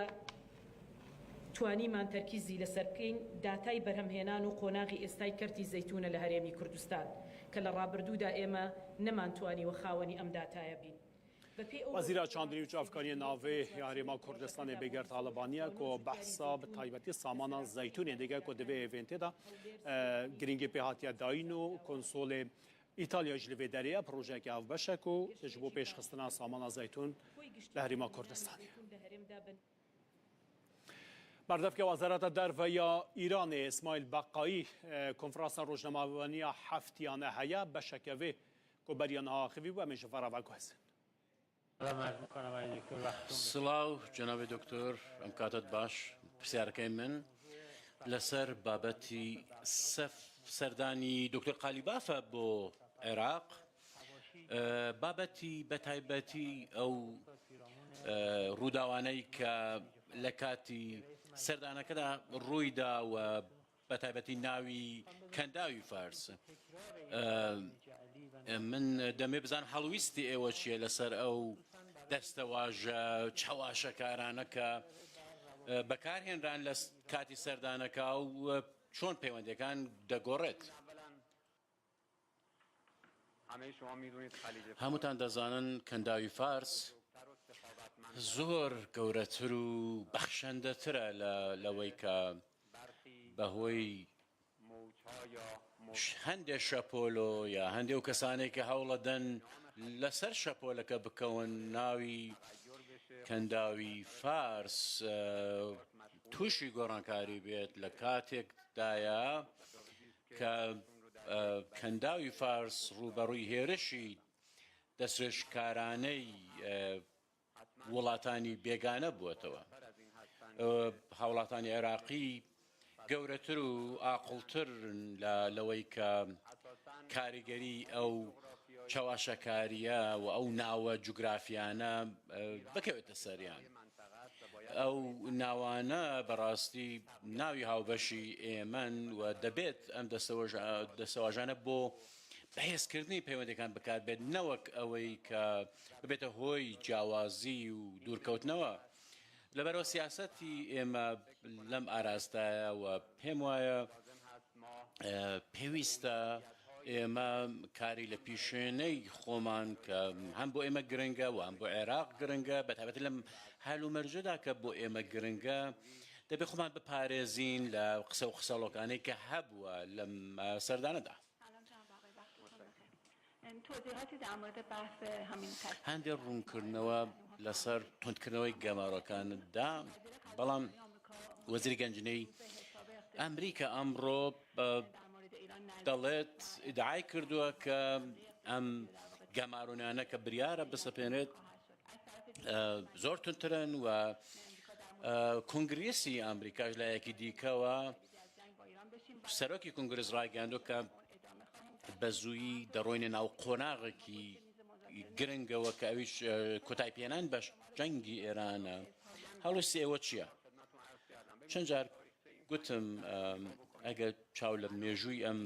توانیمان تەرکیزی لەسەر بکەین، داتای بەرهەمهێنان و قۆناغی ئێستای کەرتی زەیتونە لە هەرێمی کوردستان کە لە ڕابردوودا ئێمە نەمانتوانیوە خاوەنی ئەم داتایە بین. بە پێی ئەو وەزیرا چاندنی و چاڤکارییە ناوێ یا هەرێما کوردستانê Bêger Talibaniye ku behsa bi taybetî samana zeytûnê dike ku di vê eventê de e, girîngî pê hatiye dayîn û konsolê Îtalya jî li vê derê ye, projeyeke hevbeş e ku ji bo pêşxistina samana zeytûn li Herêma Kurdistanê. Berdevke Wezareta Derve ya Îranê Îsmaîl Beqayî e, konferansa rojnamevanî ya heftiyane heye, beşeke vê ku beriya niha axivî bû, em ê ji ve re veguhezin. Silav, cenabê doktor, em katet baş. Pirsiyarkey min li ser babetî sef serdanî doktor Qalîbaf e bo Iraq. E, babetî betaybetî ew e, rûdawaney ke li katî serdaneke de rûy da we betaybetî navî Kendawî Fars. E, e, min demê bizan helwîstî êwe çi ye li ser ew destewaje çewaşekarane ke بەکارهێنران لە کاتی سەردانەکە و چۆن پەیوەندیەکان دەگۆڕێت؟ هەمووتان دەزانن کەنداوی فارس زۆر گەورەتر و بەخشەندەترە لە لەوەی کە بەهۆی هەندێک شەپۆلۆ یا هەندێک و کەسانێک کە هەوڵەدەن لەسەر شەپۆلەکە بکەون ناوی کەنداوی فارس تووشی گۆڕانکاری بێت لە کاتێکدایە کە کەنداوی فارس ڕوبەڕووی هێرشی دەسترێژکارانەی وڵاتانی بێگانە بووەتەوە. هاوڵاتانی عێراقی گەورەتر و ئاقڵتر لە لەوەی کە کاریگەری ئەو چەواشەکاریە و ئەو ناوە جوگرافیانە بکەوێتە سەریان. ئەو ناوانە بەڕاستی ناوی هاوبەشی ئێمەن و دەبێت ئەم دەستەواژانە بۆ بەهێزکردنی پەیوەندەکان بەکاربێت، نەوەک ئەوەی کە ببێتە هۆی جیاوازی و دوورکەوتنەوە. لەبەرەوە سیاستی ئێمە لەم ئاراستایە و پێم وایە پێویستە ئێمە کاری لە پیشێنەی خۆمان کە هەم بۆ ئێمە گرنگە و هەم بۆ عێراق گرنگە، بە تایبەتی لەم هەل و مەرجەدا کە بۆ ئێمە گرنگە، دەبێ خۆمان بپارێزین لە قسە و قسەڵۆکانەی کە هەبووە لەم سەردانەدا. هەندێک ڕوونکردنەوە لەسەر توندکردنەوەی گەمارۆکاندا، بەڵام وەزیری گەنجینەی ئەمریکا ئەمڕۆ دەڵێت، ئیدعای کردووە کە ئەم گەمارۆنانە کە بریارە بسەپێنێت زۆر تونترن و کۆنگرێسی ئەمریکاش لایەکی دیکەوە سەرۆکی کۆنگرێس ڕایگەیاندووە کە بە زوویی دەڕۆینە ناو قۆناغێکی گرنگەوە کە ئەویش کۆتایپێنان بە جەنگی ئێرانە. هەڵوێستی ئێوە چییە؟ چەند جار گوتم ئەگەر چاو لە مێژووی ئەم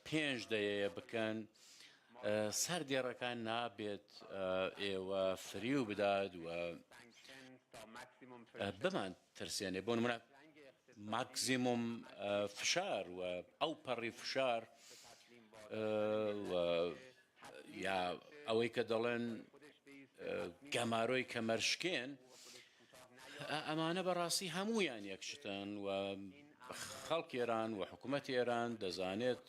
پێنج دەیەیە بکەن، سەر دێڕەکان نابێت ئێوە فریو بدات و بمان ترسێنێ. بۆ نمونە ماکسیموم فشار و ئەو پەڕی فشار و یا ئەوەی کە دەڵێن گەمارۆی کەمەرشکێن، ئەمانە بەڕاستی هەمویان یەکشتن و خەڵکی ئێران و حکوومەتی ئێران دەزانێت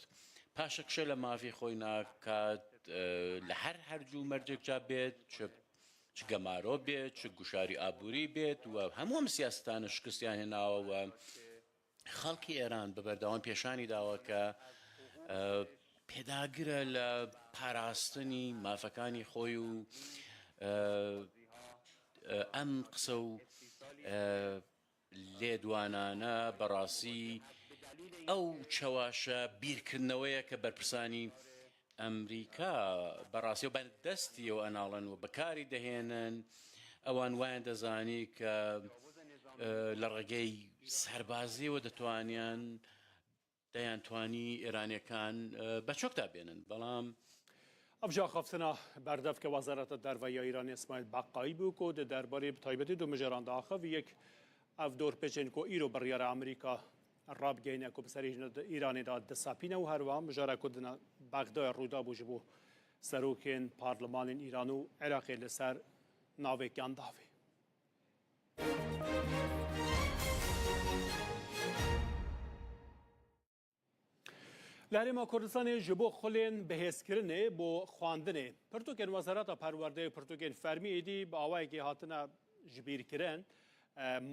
پاشەکشە لە مافی خۆی ناکات لە هەر هەرجوو مەرجێکجا بێت، چ گەمارۆ بێت، چ گوشاری ئابووری بێت و هەموو ئەم سیاستانە شکستیان هێناوە و خەڵکی ئێران بە بەردەوام پێشانی داوە کە پێداگرە لە پاراستنی مافەکانی خۆی و ئەم قسە و لێدوانانە بەڕاستی ئەو چەواشە بیرکردنەوەیە کە بەرپرسانی ئەمریکا بەڕاستی و بە دەستی و ئەناڵن و بەکاری دەهێنن. ئەوان وایان دەزانی کە لە ڕێگەی سەربازیەوە دەتوانیان دەیان توانی ئێرانەکان بە چۆکدا بێنن، بەڵام ئەم ژاخافتنە بەردەف کە وەزارەتە دەرڤەیە ئیرانی ئیسماعیل بەقایی بوو کۆ دە دەربارەی بە تایبەتی دو مژێران داخە ڤ یەک ئەڤ دۆر پێچێن کۆ ئیرۆ بڕیارە ئەمریکا ڕابگەینە کۆ بسەری ژنە ئیرانێدا دەسەپینە و هەروە مژارە کۆ دنە بەغدای ڕوودا بوو ژ بۆ سەرۆکێن پارلمانین ئیران و عێراقێ لەسەر ناوێکیان داوێ. لە هەرێما کوردستانê ji bo xulên bihêzkirinê bo xwendinê pirtûkên Wezareta Perwerdeyê û pirtûkên fermî êdî bi awayekê hatine jibîrkirin,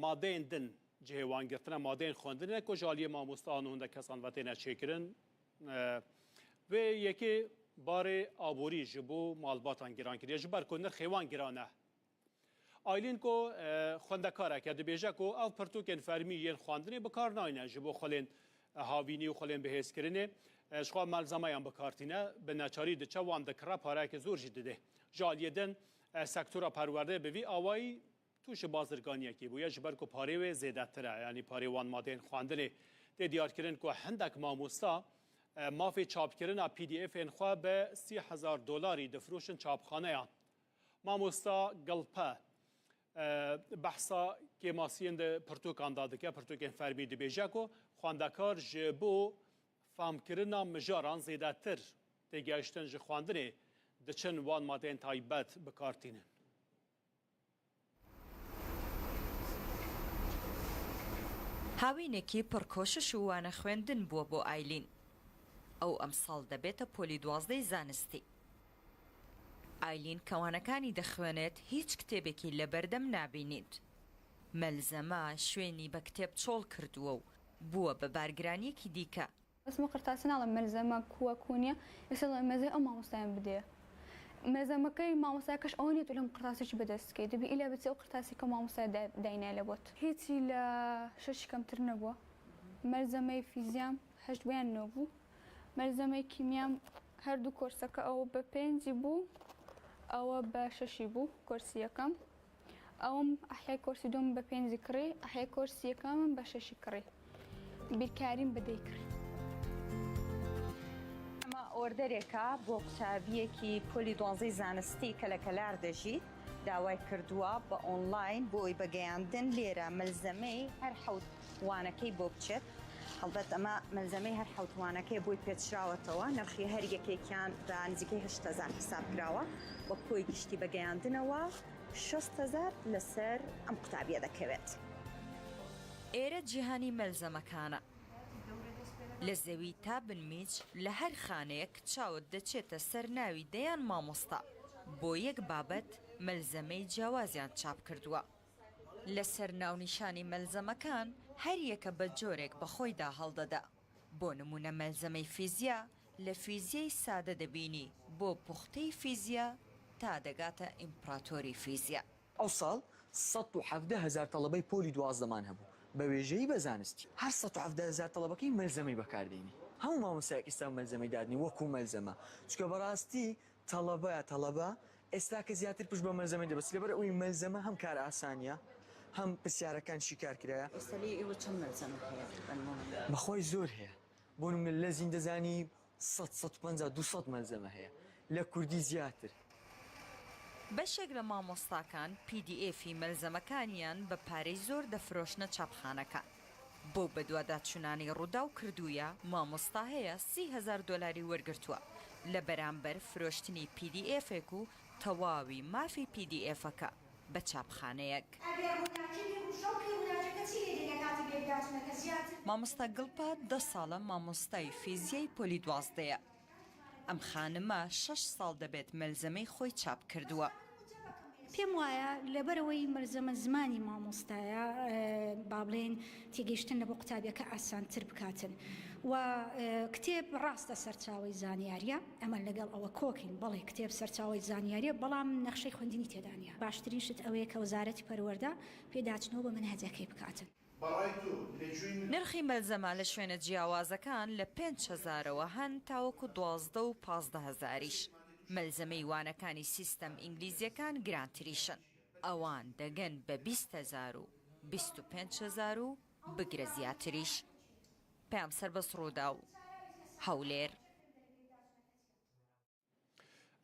madeyên din cihê wan girtine, madeyên xwendinê ku ji aliyê mamosteyan û hindek kesan ve têne çêkirin vê yekê barê aborî ji bo malbatan giran kiriye ji ber ku nirxê wan giran e. Aylîn ku xwendekarek e dibêje ku ev pirtûkên fermî yên xwendinê bi kar nayne ji bo xulên havînî û xulên bihêzkirinê, jixwe malzemeyan bi kar tîne, bi neçarî diçe wan dikire, pareyeke zor jî dide. Ji aliyê din sektora perwerdeyê bi vî awayî tûşî bazirganiyekê bûye ji ber ku parê wê zêdetir e, yanî parê wan madeyên xwendinê. Tê diyarkirin ku hindek mamosta mafê çapkirina P D F'ên xwe bi sî hezar dolarî difroşin çapxaneyan. Mamosta Gilpe e, behsa kêmasiyên di pirtûkan de dike, pirtûkên fermî dibêje ku xwendekar ji bo famkirina mijaran zêdetir têgihiştin ji xwendinê diçin wan madeyên taybet bi kar tînin. Hawînekî pir koşiş û wane xwendin bû bo Aylîn. Ew emsal debête polî duwazdehê zanistî. Aylîn ke wanekani dixwênêt, hîç kitêbekî li berdem nabînît. Melzeme şwênî be kitêb çol kirduwe û bûwe bi bargiraniyekî dîke. Resmi qirtasî nalem melzeme ku we ku niye. Mesela mezey ew mamostayan bidê. Melzemekey mamostayekî ew niye tu lem qirtasî çi bi dest kê. Dibi île bitê ew qirtasî ke mamostaya de-, deyne ele bot. Hîçî le şeşî kemtir nebû. Melzemey fîziyam heşt bûyan nobû. Melzemey kîmiyam her du korseke ew bi pêncî bû. Ew bi şeşî bû, korsî yekem. Ewim ehyay korsî dûm bi pêncî kirî, ehyay korsî yekamim bi şeşî kirî. Bîrkarîm bi dê kir. ئەمە ئۆردەرێکە بۆ قوتابیەکی پۆلی دوانزەی زانستی کە لە کەلار دەژی داوای کردووە بە ئۆنلاین بۆی بەگەیاندن لێرە مەلزەمەی هەر حەوت وانەکەی بۆ بچێت. هەڵبەت ئەمە مەلزەمەی هەر حەوت وانەکەی بۆی پێچراوەتەوە، نرخی هەر یەکێکیان بە نزیکەی هەشت هەزار حساب کراوە، وە کۆی گشتی بەگەیاندنەوە شەست هەزار لەسەر ئەم قوتابیە دەکەوێت. ئێرە جیهانی مەلزەمەکانە. لە زەوی تا بنمیچ لە هەر خانەیەک چاوت دەچێتە سەر ناوی دەیان مامۆستا بۆ یەک بابەت مەلزەمەی جیاوازیان چاپ کردووە. لەسەر ناونیشانی مەلزەمەکان هەر یەکە بە جۆرێک بەخۆیدا هەڵدەدا. بۆ نموونە مەلزەمەی فیزیا لە فیزیای سادە دەبینی بۆ پوختەی فیزیا تا دەگاتە ئیمپراتۆری فیزیا. ئەوساڵ سەد و حەڤدە هەزار تەڵەبەی پۆلی دوازدەمان هەبوو بە وێژەیی بە زانستی. هەر سەد و حەڤدە هەزار تەڵەبەکەی مەلزەمەی بەکاردێنی. هەموو مامۆستایەک ئیستا مەلزەمەی دادنی وەکو مەلزەمە. چونکە بەڕاستی تەڵەبەیە تەڵەبە ئێستا کە زیاتر پشت بە مەلزەمەی دەبەست لەبەر ئەوەی مەلزەمە هەم کار ئاسانیە هەم پرسیارەکان شیکار کرایە. ئێستا لێ ئێوە چەند مەلزەمە هەیە بە نموونە؟ بەخوای زۆر هەیە. بۆ نمونە لە زیندەزانی سەد سەد و پەنجا دوو سەد مەلزەمە هەیە لە کوردی زیاتر. بەشێک لە مامۆستاکان پی دی ئێفی مەلزەمەکانیان بە پارەی زۆر دەفرۆشنە چاپخانەکان. بۆ بەدواداچوونانی ڕووداو کردوویە مامۆستا هەیە سی هەزار دۆلاری وەرگرتووە لە بەرامبەر فرۆشتنی پی دی ئێفێک و تەواوی مافی پی دی ئێفەکە بە چاپخانەیەک. مامۆستا گڵپات دە ساڵە مامۆستای فیزیای پۆلی دوازدەیە. ئەم خانمە شەش ساڵ دەبێت مەلزەمەی خۆی چاپ کردووە. پێم وایە لەبەرەوەی مەلزەمە زمانی مامۆستایە با بڵێن تێگەیشتن لە بۆ قوتابیەکە ئاسانتر بکاتن و کتێب ڕاستە سەرچاوی زانیاریە، ئەمە لەگەڵ ئەوە کۆکین، بەڵێ کتێب سەرچاوی زانیاریە بەڵام نەخشەی خوێندنی تێدانە. باشترین شت ئەوەیە کە وەزارەتی پەروەردە پێداچنەوە بە منهەجەکەی بکاتن. نرخی مەلزەمە لە شوێنە جیاوازەکان لە پێنج هەزارەوە هەن تاوەکو دوازدە و پازدە هەزاریش. مەلزەمەی وانەکانی سیستەم ئینگلیزیەکان گرانتریشن. ئەوان دەگەن بە بیست هەزار و بیست و پێنج هەزار و بگرە زیاتریش. پەیام سەربەست ڕووداو، هەولێر.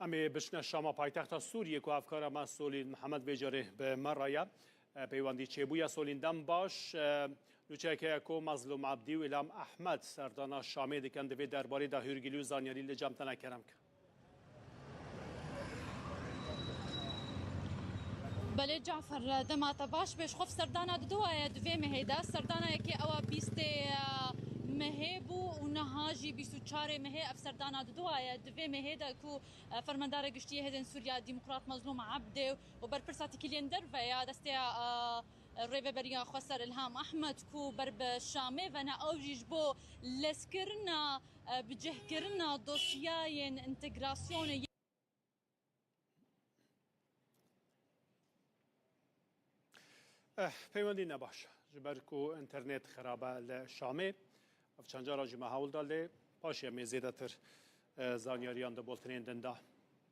Em ê biçine Şama paytexta Sûriyê ku hevkara me Solîn Mihemed vê carê bi me re ye. Peywendî çêbûye Solîn dem baş. Nûçeyek heye ku Mezlûm Ebdî û Îlham Ehmed serdana Şamê dikin. Di vê derbarê de hûrgilî û zanyarî li cem te ne kerem ke. Belê Cafer, dema te baş bê, ji xwe serdana diduwaye di vê mehê de. Serdana yekê ewa bîstê mehê bû û niha jî bîst û çarê mehê ev serdana diduwaye. Di vê mehê de ku Fermandara Giştî yê Hêzên Sûriya Demokrat Mezlûm Ebdê û berpirsa têkiliyên derve ya desteya Rêveberiya Xweser Îlham Ehmed ku ber bi Şamê ve ne, ew jî ji bo lezkirina, bicihkirina dosyayên întegrasyonê. Eh, peywendî ne baş e, ji ber ku înternet xirab e li Şamê. Ev çend cara jî me hewl da, lê paşê em ê zêdetir, eh, zanyariyan di bultinên din de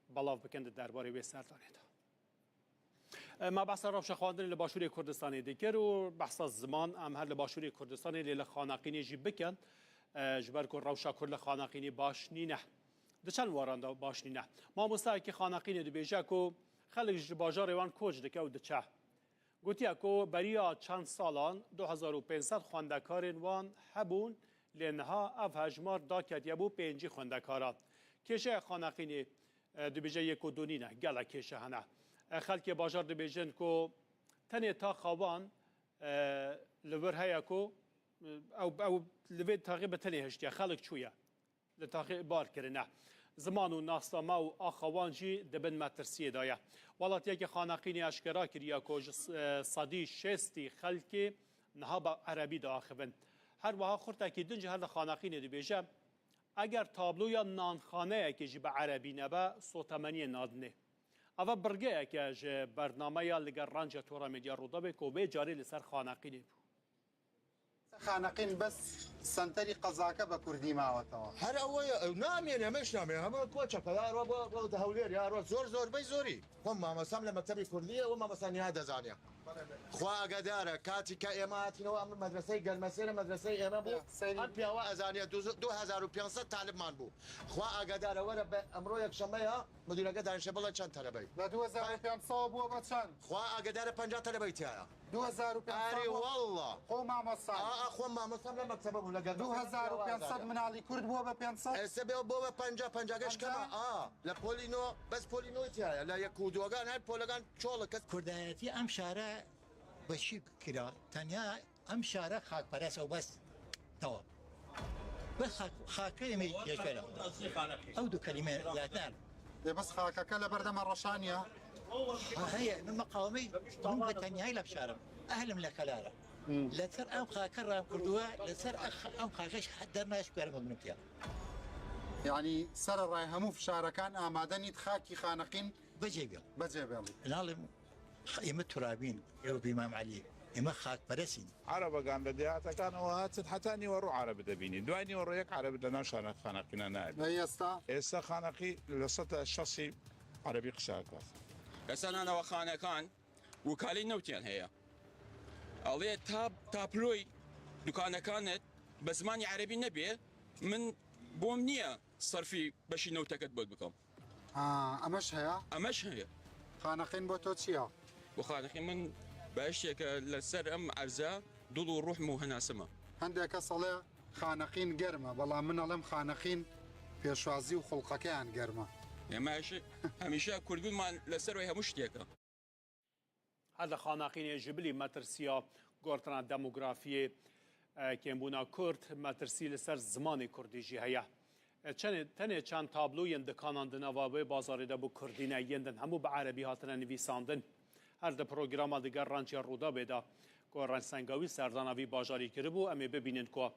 belav bikin di derbarê wê serdanê de. Eh, me behsa rewşa xwendinê li Başûrê Kurdistanê dikir û behsa ziman em her li Başûrê Kurdistanê lê li xaneqînê jî bikin, eh, ji ber ku rewşa Kurd li xaneqînê baş nîne. Di çend waran de baş nîne. Mamostayekî xaneqînê dibêje ku xelk ji bajarê wan koç dike û diçe. Gotiye ku beriya çend salan du hezar û pênc sed xwendekarên wan hebûn, lê niha ev hejmar daketiye bo pêncî xwendekaran. Kêşeya xaneqînê, e, dibêje yek û du nîne, gelek kêşe hene. E, xelkê bajar dibêjin ku tenê taxa wan, e, li vir heye ku, e, ew, ew li vê taxê bi tenê hiştiye, xelk çûye. Li taxê bar kirine. Ziman û nasname û axa wan jî di bin metirsiyê de ye. Welatiyeke xaneqînê eşkera kiriye ku ji, e, sedî şêstî xelkê niha bi erebî diaxivin. Her wiha xurtekî din jî her di xaneqînê dibêje, eger tabloya nanxaneyekê jî bi erebî nebe, sotemeniyê nadinê. Eva birgeyeke ji bernameya Li Gel Rencê Tora Medya Rûdawê ku vê carê li ser xaneqînê bû. Xaneqîn bes senterî qezake be kurdî mawetewê. Her ew ye, ew namêne, me jî namêne. Hema koçeke, ya ro bo, bo de Hewlêr, ya ro zor, zor bey zorî. Xwe mamostam li mektebê kurdî ye, û mamosta niha dezaniye. Xwe agedar e, katî ke ême hatîne, em medreseyê Gelmesêr e, medreseyê ême bû. Em piyawa ezaniye, du, du hezar û pênc sed talibman bû. Xwe agedar e, were be, emro yekşeme ya, Midûreke danişe bila çend telebey. Li du hezar û pênc sed bû be çend? Xwe agedar e, penca telebey tiya ye. Du hezar û pênc sed. Erê walla. Xwe mamosta. A, a, xwe mamosta, bila mektebe bû, li gel. Du hezar û pênc sed minalî kurd bû be pênc sed? Ese be bû be penca, penca geş kema. A, li polî no, bes polî no tiya ye. Li yek û dugan her polegan çolik kes. Kurdayetî em şare weşî kira. Tenya Em şare xakperest ew bes. Tewam. Bi xak, xakê me yeşera. Ew du kelîme zaten. Ê bes xakeke li ber de me reşaniya. Ha, heye, min meqamê, min bi tenyayî li şarim. Ehlim li kelare. Li ser ew xake ram kirduwe, li ser ew xake dernaş kuerim min tiya. Yanî sererayê hemû fişarekan amade nît xakî xaneqîn. Becê bêl. Becê bêl. Nalim Ême turabîn, ew bi Îmam Elî. Ême xakperest în. Erebegan li dehatekan û hatin heta nîwerû Erebi dibînî. Duay nîwerû yek Erebi di nav şana xaneqîna nayê. Ey esta? Êsta xaneqî li seta şasî Erebî qise dikat. Êsta nane we xanekan û kalî newtiyan heye. Alê ta, taploy dukanekan bi zimanî Erebî nebê, min bom niye serfî beşî newteket bot bikim. Ha, emeş heye? Emeş heye. Xaneqîn bo to çi ya? Bo xaneqîn min behişteke li ser em erze dil û ruh min û henasime. Hindek kes alê xaneqîn germ e, belam min alem xaneqîn pêşwazî û xulqekeyan germ e. Ême hemîşe kurdbûn man li ser wê hemû ştiyeke. Her di xaneqînê ji bilî metirsiya gortina demografiyê, e, kêmbûna kurd, metirsî li ser zimanê kurdî jî heye. E, çenê, tenê çend tablo yên dikanan di nava wê bazarê de bi kurdî ne, yên din hemû bi erebî hatine nivîsandin. Her di programa digel Rencê Rûdawê de ku Renc Sengawî serdana vî bajarî kiribû, em ê bibînin ku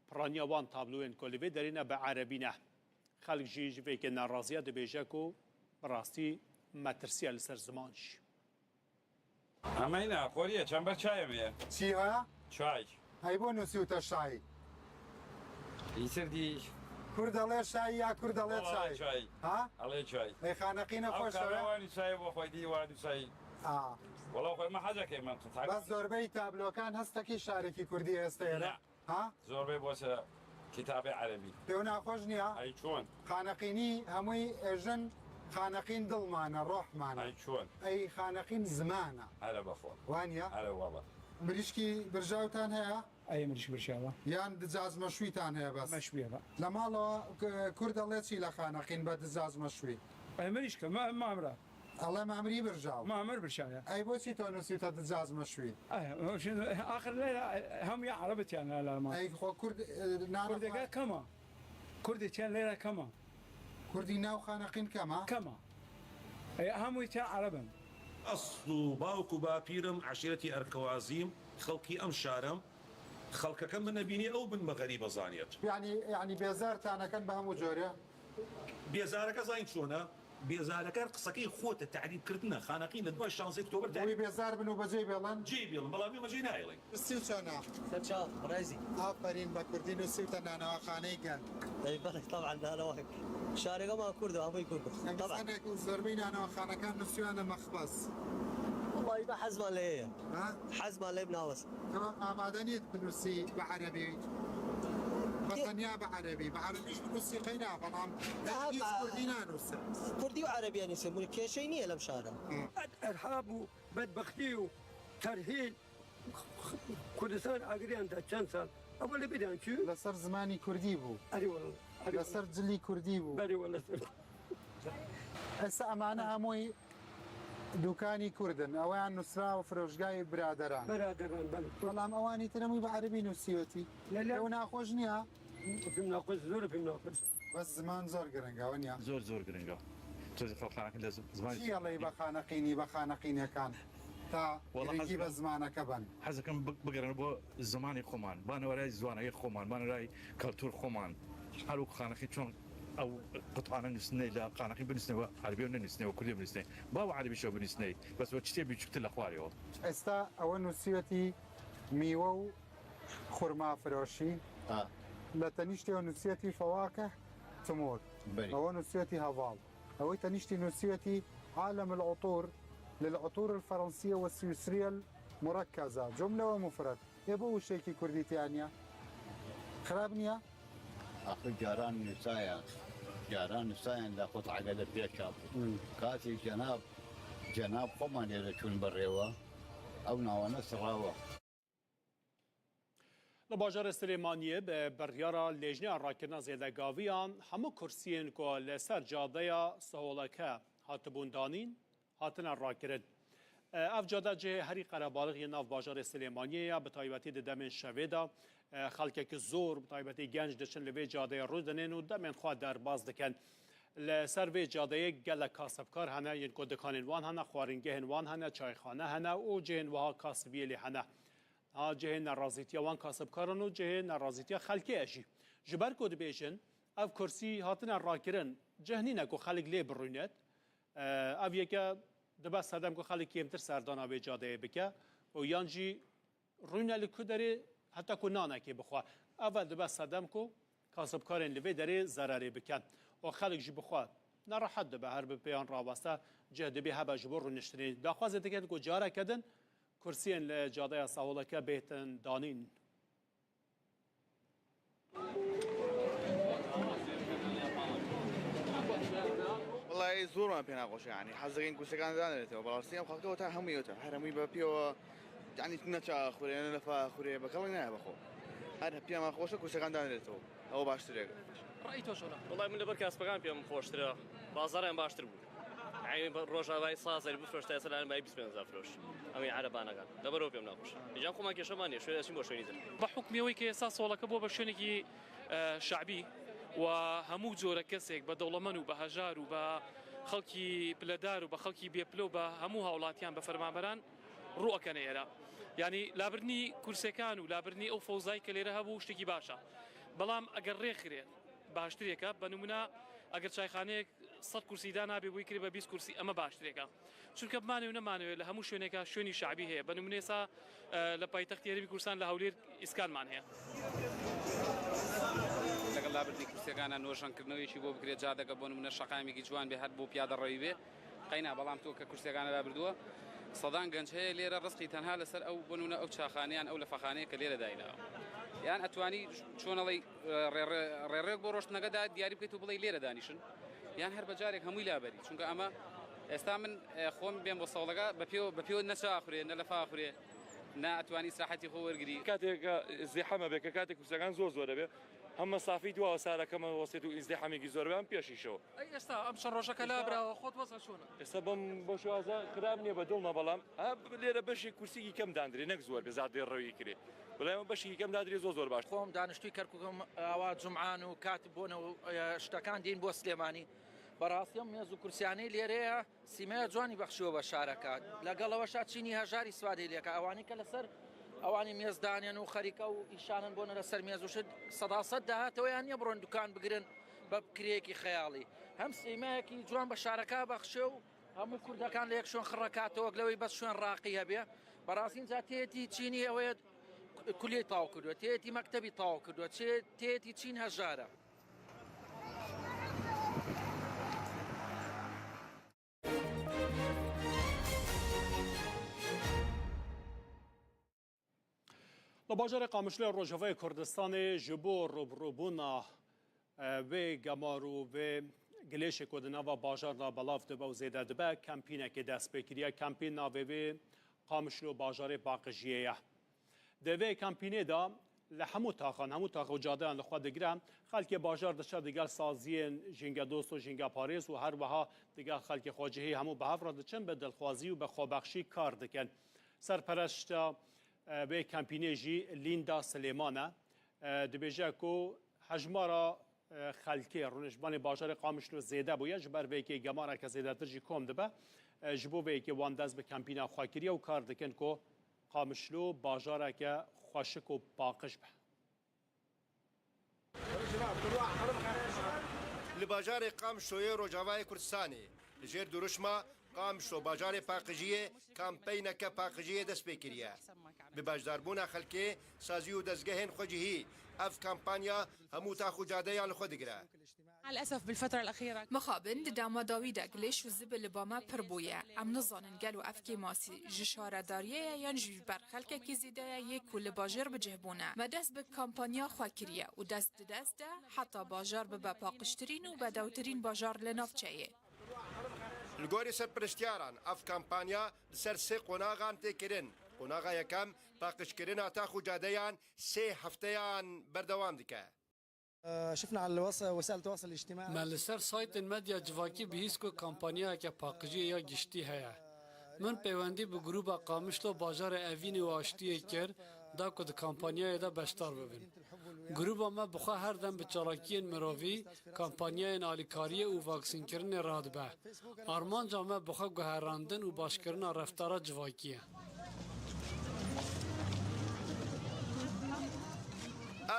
piraniya wan tabloyên ku li vê derê ne bi erebî ne. Xelk jî ji vê yekê neraziya dibêje ku bi rastî metirsiya li ser ziman jî. Emeyna, xorî ye, çember çayê me ye. Çi haya? Çay. Hey bo nusî û te şayî. Îsir dî. Kur delê şayî ya kur delê çayî. Çay. Ha? Alê çay. Ê xaneqîne xweş e. Ew kare wa nusayê bo xwedî wa nusayî. A. Wala xwe me hezekê me. Bes zorbeyî tablokan hestekî şarekî kurdî heste ye. Ne. Ha? Zorbê bose kitabê erebî. Pêwna xweş niya? Ay çon. Xaneqînî hemûyî êjin xaneqîn dil mane, roh mane. Ay çon. Ey xaneqîn ziman e. Hele bexwe. Waniya? Hele wala. Mirîşkî birjawtan heye? Ey mirîşk birjawa. Yan di cazmeşwîtan heye bes? Meşwî ye be. Lê mala kurd elê çî li xaneqîn be di cazmeşwî? Ey mirîşk e, me, me emra. Elê me emrî birjaw. Me emir birjaw ya. Ey boçî to nusî te di cazmeşwî? Ey, o şimdi axir leyla hem ya Arabı tiyan la ma. Ey xo kurd, e, nana Kurdeke kema. Kurdê tiyan leyla kema. Kurdî nav xaneqîn kema? Kema. Ey hemû tiyan Arabın. Esl û bawk û bapîrim eşîretî Erkewazîm, xelkî em şarim. Xelkeke min nebînî ew bin me xerîbe zaniyet. Yanî, yanî bêzar taneken bi hemû corê. Bêzareke zayîn çûne. Bêzareke her qiseke xwe te te'dîb kirdine. Xaneqîn li dua şanzê Oktober te'dîb. Wî bêzar bin û becê bêlin. Cê bêlin, belamî me cê nayêlin. Nusî û çona? Serçav, Reyzî. Aferîn be kurdî nusî û te nanewaxaneyê gel. Ey belê, taban nanewak. Şarêga ma kurd, hemû kurd. Em zanek û zorbey nanewaxanekan nusî û ane mexbes. Wallahî be hezma lê ye. Ha? Hezma lê bi nawes. Tamam, amade nît binusî bi erebî. Bi tenya bi erebî. Bi erebî jî binusî qeyna, belam. Hîç kurdî nanûse. Kurdî û erebî nîse. Bunu kêşey niye lem şare. Erhab û bedbextî û Terhîl Kurdistan agiriyan da çend sal. Ama li bidan çû. لەسەر زمانی کوردی بوو. Erê wala. Erê wala. لەسەر جلی کوردی بوو. Berê wala ser. ئێستا ئەمانە هەمووی دوکانی کوردن، ئەویان نووسراوە فرۆشگای برادەران. Beraderan ben. بەڵام ئەوانی تر هەمووی بە عەربی نووسیوەتی. لە، لە. ئەوە ناخۆش نییە؟ Pim naxweş, zor pim naxweş. بەس زمان زۆر گرنگە، ئەوە نییە؟ زۆر، زۆر گرنگە. تۆزی خەڵکانەکە لە ز-، زمانی چی ئەڵێی بە خانەقینی، بە خانەقینەکان تا وەڵا گرنگی حەز بە زمانەکە بەن؟ حەزەکەم بگ-، بگەڕێنە بۆ زمانی خۆمان، بانەوەرای زوانەکەی خۆمان، بانەوەرای کەلتور خۆمان. هەر وەکو خانەقی چۆن ئەو قوتانە نووسنەی لە قانەقی بنووسنەوە، عەربی و نەنووسنەوە، کوردی بنووسنەی، با و عەربیشەوە بنووسنەی، بەس وە چتێ بیچووکتر لە خوارەوە. ئێستا ئەوە نووسیوەتی میوە و خورما فرۆشی. ئا. لە تەنیشتەوە نووسیوەتی فواکه تمور. بەری. ئەوە نووسیوەتی هەواڵ. ئەوەی تەنیشتی نووسیوەتی عالم العطور للعطور الفرنسية والسويسرية المركزة، جملة ومفرد. ئێ بۆ وشەیەکی کوردی تیانە؟ خراپ نییە؟ ئاخر جاران نووسایە، جاران نووسایەن لە قوتعەگە لە پێشا بوو. مم. کاتی جەناب، جەناب خۆمان لێرە چوون بەڕێوە، ئەو ناوانە سڕاوە. Li bajarê Silêmaniyê bi biryara Lêjneya Rakirina Zêdegaviyan hemû kursiyên ku li ser cadeya Siholeke hatibûn danîn, hatine rakirin. Ev cade cihê herî qerebalix yên nav bajarê Silêmaniyê ye, bi taybetî di demên şevê de, e, xelkekî zor, bi taybetî genc diçin li vê cadeyê rû dinin û demên xwe derbas dikin. Li ser vê cadeyê gelek kasibkar hene, yên ku dikanên wan hene, xwaringehên wan hene, çayxane hene û cihên wiha kasibiyê lê hene. Ha cihê nerazîtiya wan kasibkaran û cihê nerazîtiya xelkê ye jî. Ji ber ku dibêjin, ev kursî hatine rakirin, cih nîne ku xelk lê birûnet. E, ev yeke dibe sedem ku xelk kêmtir serdana vê cadeyê bike û yan jî rûne li ku derê heta ku nanekê bixwe. Ev dibe sedem ku kasibkarên li vê derê zererê bikin. Û xelk jî bixwe nerehet dibe, her bi pêyan raweste cih dibê hebe ji bo rûniştinê. Daxwazê dikin ku careke din kursiyên li cadeya Sahuleke bêtin danîn. وەڵای زۆرمان پێ ناخۆشە، یعنی حەز دەکەین کورسەکان دانرێتەوە، بەڕاستی ئەم خەڵکە وەتا هەمووی وەتا، هەر هەمووی بە پێوە، یعنی نەچا خوێ، نە لەفا خوێ، بە کەڵک نایە بەخۆ. هەر پێمان خۆشە کورسەکان دانرێتەوە، ئەوە باشترێک. ڕای تۆ چۆنە؟ وەڵای من لەبەر کاسپەکان پێم خۆشترە، بازاڕیان باشتر بوو. ئەی ڕۆژاوای سازەر بفرۆش تا ئێستا لەلایەن بای بیست پێنج هەزار فرۆش. ئەمەی عەرەبانەکان. لەبەرەوە پێم ناخۆش. ئینجا خۆمان کێشەمان نییە، شوێن ئەچین بۆ شوێنی تر. بە حوکمی ئەوەی کە ئێستا سۆڵەکە بۆ بە شوێنێکی، ئە، شەعبی و هەموو جۆرە کەسێک بە دەوڵەمەن و بە هەژار و بە خەڵکی پلەدار و بە خەڵکی بێپلە و بە هەموو هاوڵاتیان بە فەرمانبەران ڕوو ئەکەنە ئێرە. یعنی لابردنی کورسەکان و لابردنی ئەو فەوزای کە لێرە هەبوو شتێکی باشە. بەڵام ئەگەر ڕێکخرێت باشترێکە. بە نمونە ئەگەر چایخانەیەک سەد کورسی دانابێ بۆی کرێ بە بیست کورسی، ئەمە باشترێکە. چونکە بمانێ و نەمانەوێ لە هەموو شوێنێکە شوێنی شەعبی هەیە. بە نمونە ئێستا، ئە، لە پایتەختی هەرێمی کوردستان لە هەولێر ئیسکانمان هەیە. لەگەڵ لابردنی کورسیەکانە نۆژەنکردنەوەیەکی بۆ بکرێت، جادەکە بۆ نمونە شەقامێکی جوان بێ، هەر بۆ پیادە ڕەوی بێ. قەینا، بەڵام تۆ کە کورسیەکانە لابردووە، سەدان گەنج هەیە لێرە ڕزقی تەنها لەسەر ئەو بنوونە ئەو چاخانەیان ئەو لەفەخانەیە کە لێرە دایناوە. یان ئەتوانی چۆنەڵی ڕێڕێ-، ڕێڕێک بۆ ڕۆشتنەکە دا دیاری بکەیت و بڵێ لێرە دانیشن، یان هەر بە جارێک هەمووی لابەری. چونکە ئەمە ئێستا من، ئێ، خۆم بێم بۆ سەوڵەکە، بە پێوە، بە پێوە نەچاخورێ، نە لەفاخورێ، نە ئەتوانی سراحەتی خۆ وەرگری. کاتێک زیحەمە بێ، کە کاتێک کورسەکان زۆر زۆرە بێ، هەم مەسافەی دواوە سارەکەمە وەسێت و ئیزدیحامێکی زۆر بێ، هەم پێشیشەوە. ئەی ئێستا ئەم چەند ڕۆژەکە ئێستا لابراوە، خۆت وەزە چۆنە؟ ئێستا بەم، بەم شێوازە خراپ نییە، بە دڵمە، بەڵام ها لێرە بەشێک کورسیی کەم داندرێ، نەک زۆر بێ، زیاتر ڕەوی کرێ. بەڵام بەشێکی کەم دادرێ زۆر زۆر باش. خۆم دانیشتووی کەرکووکم، ئاوا جومعان و کات بۆنە و، ئە، شتەکان دین بۆ سلێمانی. بەڕاستی ئەم مێز و کورسیانەی لێرەیە سیمایە جوانی بەخشیوە بە شارەکە. لەگەڵ ئەوەشا چینی هەژاری سوادەی لێکە. ئەوانەی کە لەسەر ئەوانی مێز دانێن و خەریکە و ئیشانن بۆنە لەسەر مێز و شت، سەدا سەد داهاتەوە یان نییە بڕۆن دوکان بگرن بە کرێیەکی خەیاڵی. هەم سیمایەکی جوان بە شارەکە بەخشێ و هەموو کوردەکان لە یەک شوێن خڕەکاتەوە، لەوەی بەس شوێن ڕاقی هەبێ. بەڕاستی جا تێتی چینی ئەوەیە کولیەی تاو کردووە، تێتی مەکتەبی تاو کردووە، چێ-، تێتی چین هەژارە. Li bajarê Qamişloyê Rojavayê Kurdistanê ji bo rûbirûbûna, e, vê gemar û vê gilêşê ku di nava bajar de belav dibe û zêde dibe, kempînekê dest pê kiriye. Kempîn navê wê Qamişlo bajarê paqijiyê ye. Di vê kampînê de li hemû taxan, hemû tax û cadeyan li xwe digire, xelkê bajar diçe digel saziyên jîngedost û jîngeparêz û her wiha digel xelkê xwecihî hemû bi hev re diçin, bi dilxwazî û bi xwebexşî kar dikin. Serpereşta, e, vê kampînê jî Lînda Silêman e. E, dibêje ku hejmara, e, xelkê rûniştvanê bajarê Qamişlo zêde bûye, ji ber vê yekê gemareke zêdetir jî kom dibe. E, ji bo vê yekê wan dest bi kampîna xwe kiriye û kar dikin ku Qamişlo bajareke xweşik û paqij be. Li bajarê Qamişloyê Rojavayê Kurdistanê li jêr dirûşma Qamişlo bajarê paqijiyê kampeyneke paqijiyê dest pê kiriye. Bi beşdarbûna xelkê, sazî û dezgehên xwecihî ev kampanya hemû tax û cadeyan li xwe digire. مع الأسف بالفترة الأخيرة. Mixabin di dema dawî de gilêş û zibil li ba me pir bûye. Em nizanin gelo ev kêmasî ji şaredariyê ye yan jî ji ber xelkekî zêde ye yê ku li bajêr bi cih bûne. Me dest bi kampanya xwe kiriye û dest di dest de heta bajar bibe paqijtirîn û bedewtirîn bajar li navçeyê. Li gorî serpiriştiyaran, ev kampanya li ser sê qonaxan tê kirin. Qonaxa yekem, paqijkirina tax û cadeyan sê hefteyan berdewam dike. شفنا على الوس-، وسائل التواصل الاجتماعي. Me li ser saytên medya civakî bihîst ku kampanyayeke paqijiyê ya giştî heye. Min peywendî bi grûba Qamişlo bajarê Evînê û Aştiyê kir, da ku di kampanyayê de beşdar bibin. Grûba me bi xwe her dem bi çalakiyên mirovî, kampanyayên alîkariyê û vaksînkirinê radibe. Armanca me bi xwe guherandin û başkirina reftara civakî ye.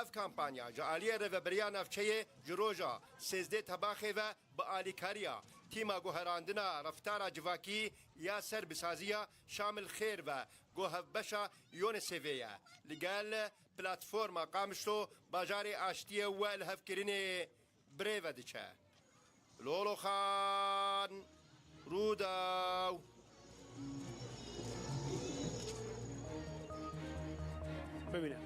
Ev kampanya ji aliyê Rêveberiya Navçeyê ji roja sêzdeh Tebaxê ve bi alîkariya Tîma Guherandina Reftara Civakî ya Serbîsaziya Şamil Xêr ve ku hevbeşa UNICEFê ye, li gel Platforma Qamişlo Bajarê Aştiyê û Lihevkirinê bi rê ve diçe. Lolo Xan, Rûdaw. Bimîne.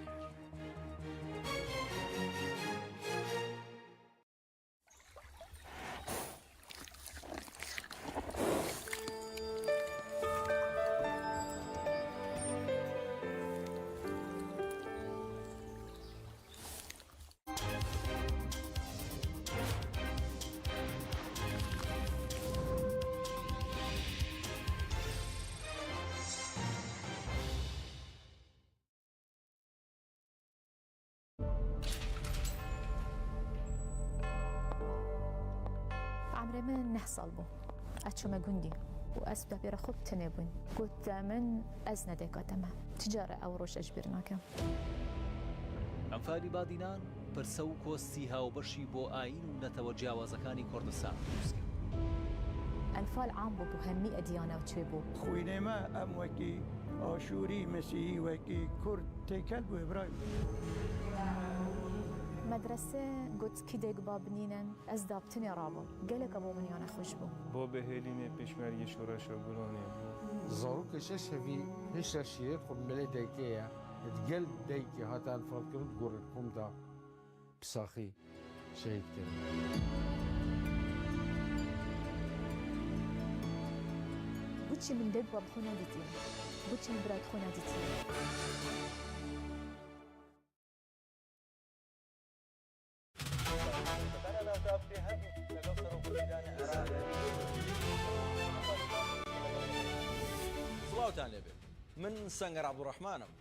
Emrê min neh sal bû. Ez çûme gundî û ez dapêra xwe bi tenê bûn. Got min, ez ne dayika te me. Çi care ew roj ez ji bîr nakim. ئەنفالی بادینان پرسە و کۆستی هاوبەشی بۆ ئایین و نەتەوە جیاوازەکانی کوردستان دروست کرد. ئەنفال عام بوو بۆ هەموو ئەدیانە و چێ بوو. Xwînê me em wekî Aşûrî, Mesîhî, wekî Kurd têkel bû, Îbrahîm. Medrese got, kî dayik ba binînin, ez daptinê rabûm. Gelek bo min ya nexweş bû. Bo bihêlînê pêşmergê şoreşa Gulanê bû. Zarokê şeş hevî hişa şîret xwe milê daykê ye. Di gel daykê hate enfalkirin di gorê kom de bi saxî şehîd kirin. Boçî min dayik bab xwe nedîtî? Boçî min birayek xwe nedîtî? سڵاوتان لێبێ. من سەنگەر عەبدوڕەحمانم.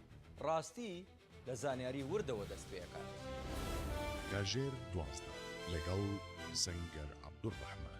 ڕاستی لە زانیاری وردەوە دەست پێ ئەکات. کاژێر دوازدە لەگەڵ سەنگەر عەبدوڕەحمان.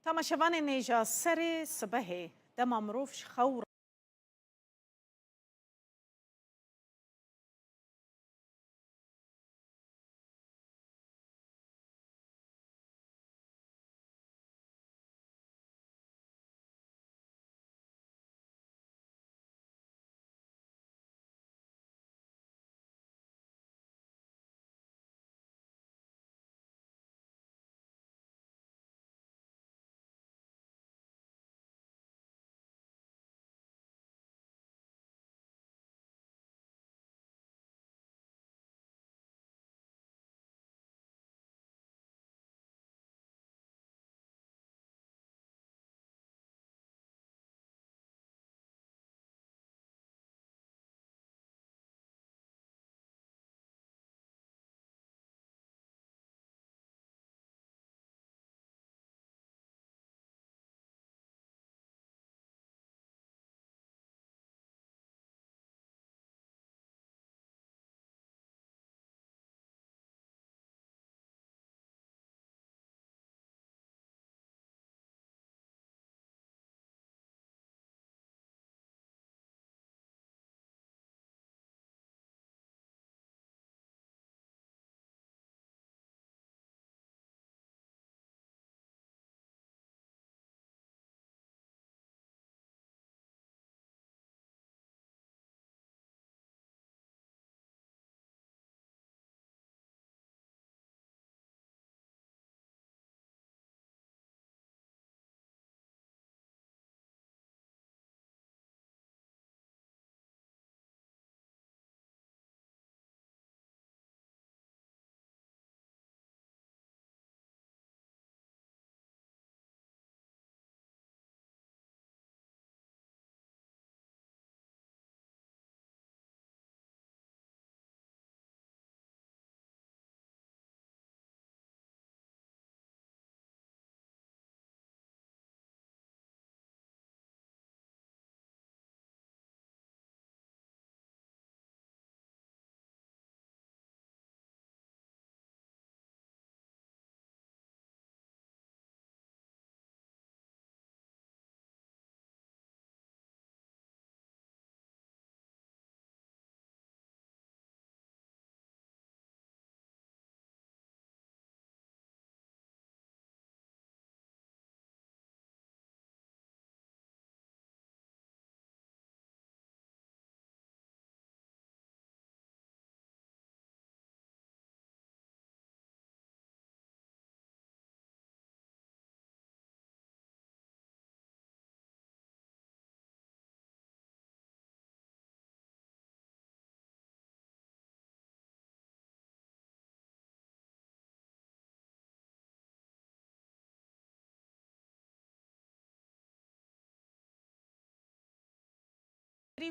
Temaşevanên hêja, serê sibehê dema mirov ji xew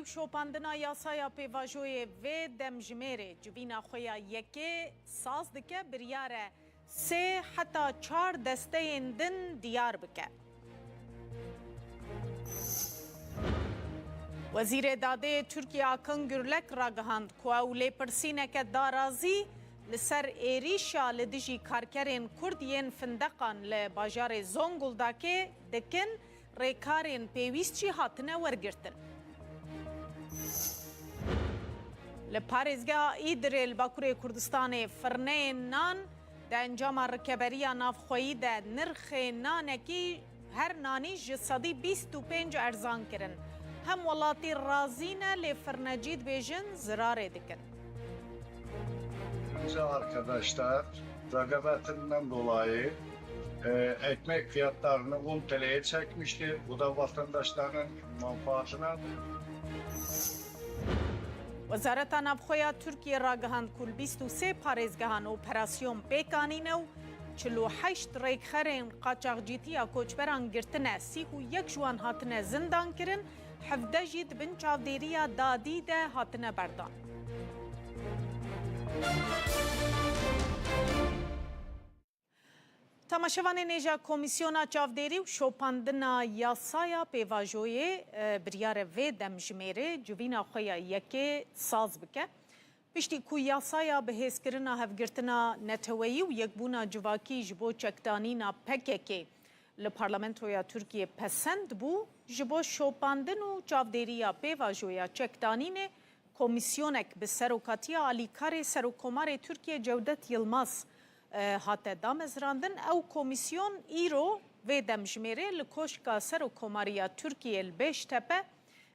Şopandina yasaya pêvajoyê vê demjimêrê civîna xwe ya yekê saz dike, biryar e sê heta çar desteyên din diyar bike. Wezîrê Dadê yê Tirkiyê Akın Gürlek ragihand ku ew lêpirsîneke darazî li ser êrîşa li dijî karkerên Kurd yên findeqan li bajarê Zonguldakê dikin, rêkarên pêwîst jî hatine wergirtin. Li parêzgeha Îdirê li Bakurê Kurdistanê firneyên nan di encama rikeberiya navxweyî de nirxê nanekî her nanî ji sedî bîst û pênc erzan kirin. Hem welatî razî ne, lê firnecî dibêjin zirarê dikin. Bize arkadaşlar, ragabetinden dolayı, e, ekmek fiyatlarını on T L'ye çekmişti. Bu da vatandaşların manfaatına. Wezareta Navxwe ya Tirkiyê ragihand ku li bîst û sê parêzgehan operasyon pêk anîne û çil û heşt rêkxerên qaçaxcîtiya koçberan girtine, sî û yek ji wan hatine zindankirin, hevdeh jî di bin çavdêriya dadî de hatine berdan. Temaşevanên hêja, Komîsyona Çavdêrî û Şopandina Yasaya Pêvajoyê, e, biryar e vê demjimêrê civîna xwe ya yekê saz bike. Piştî ku yasaya bi hêzkirina hevgirtina neteweyî û yekbûna civakî ji bo çekdanîna P K K Li Parlamentoya Tirkiyê pesend bû, ji bo şopandin û çavdêriya pêvajoya çekdanînê komîsyonek bi serokatiya alîkarê Serokkomarê Tirkiyê Cewdet Yilmaz, e, hate damezrandin. Ew komîsyon îro vê demjimêrê li Koşka Serokkomariya Tirkiyê li Bêştepe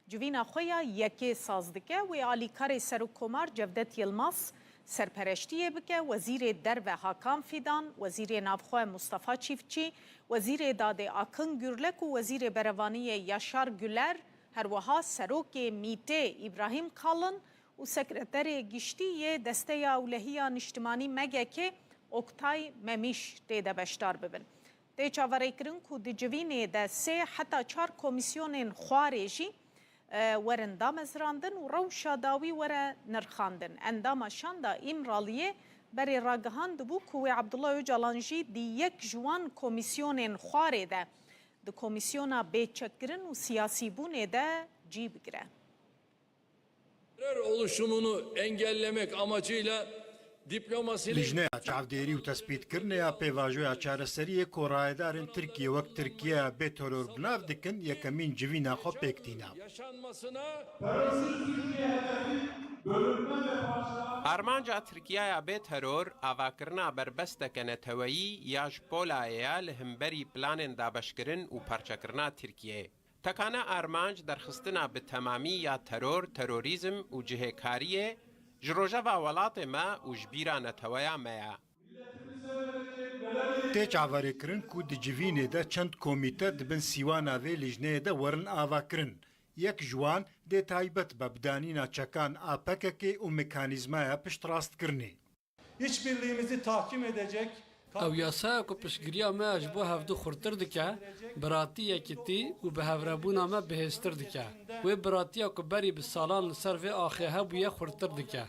civîna xwe ya yekê saz dike. Wê alîkarê Serokkomar Cevdet Yilmaz serpereştiyê bike, Wezîrê Derve Hakan Fîdan, Wezîrê Navxwe Mustafa Çîftçî, Wezîrê Dadê Akın Gürlek û Wezîrê Berevaniyê Yaşar Güler, her wiha Serokê MÎT'ê Îbrahîm Kalın û Sekreterê Giştî yê Desteya Ewlehiya Niştimanî, MGK'ê, Oktay Memiş tê de beşdar bibin. Tê çaverêkirin ku di civînê de sê heta çar komîsyonên xwarê jî, e, werin damezrandin û rewşa dawî were nirxandin. Endama Şanda Îmraliyê berê ragihandibû ku wê Abdullah Ocalan jî di yek ji wan komîsyonên xwarê de di komîsyona bêçekkirin û siyasîbûnê de cî bigire. Terör oluşumunu engellemek amacıyla diplomasinin Lijneya çavdêrî û tespîtkirinê ya pêvajoya çareseriyê ku rayedarên Tirkiyê wek Tirkiyeya bê teror bi nav dikin, yekemîn civîna xwe pêk tîna. Yaşanmasına Terörsüz Türkiye hedefi bölünme ve parçalanma Armanca Tirkiyaya bê teror avakirina berbesteke neteweyî ya ji polayê ya li himberî planên dabeşkirin û parçekirina Tirkiyeyê. Tekane armanc derxistina bi temamî ya teror, terorîzm û cihêkariyê ji rojeva welatê me û ji bîra neteweya me ye. Tê çaverêkirin ku di civînê de çend komîte di bin sîwana vê lijneyê de werin avakirin. Yek ji wan dê taybet be bi danîna çekan a PKK'ê û mekanîzmaya piştrastkirinê. İşbirliğimizi tahkim edecek Ew yasaya ku piştgiriya me ya ji bo hevdu xurttir dike, biratî, yekîtî û bi hevrebûna me bihêztir dike. Wê biratiya ku berî bi salan li ser vê axê hebûye xurttir dike.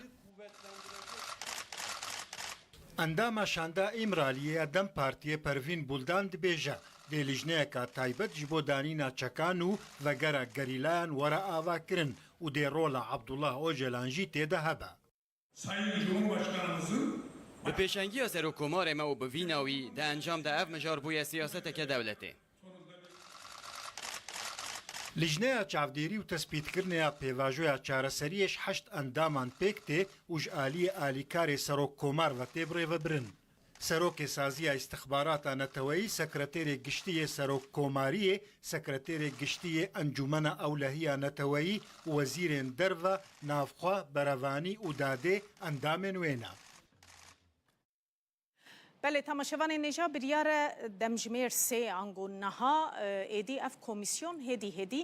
Endama Şanda Îmraliyê ya DEM Partiyê Pervîn Buldan dibêje, dê lijneyeka taybet ji bo danîna çekan û vegera gerîlayan were avakirin û dê rola Abdullah Ocalan jî tê de hebe. Sayın Cumhurbaşkanımızın Bi pêşengiya Serokkomarê me û bi vîna wî di encam de ev mijar bûye siyaseteke dewletê. Lijneya çavdêrî û tespîtkirinê ya pêvajoya çareseriyê ji heşt endaman pêk tê û ji aliyê alîkarê Serokkomar ve tê birêvebirin. Serokê Saziya Îstixbarata Neteweyî, Sekreterê Giştî yê Serokkomariyê, Sekreterê Giştî yê Encûmena Ewlehiya Neteweyî û Wezîrên Derve, Navxwe, Berevanî û Dadê endamên wê ne. Belê, temaşevanên hêja, biryar e demjimêr sê ango niha, e, êdî ev komîsyon hêdî hêdî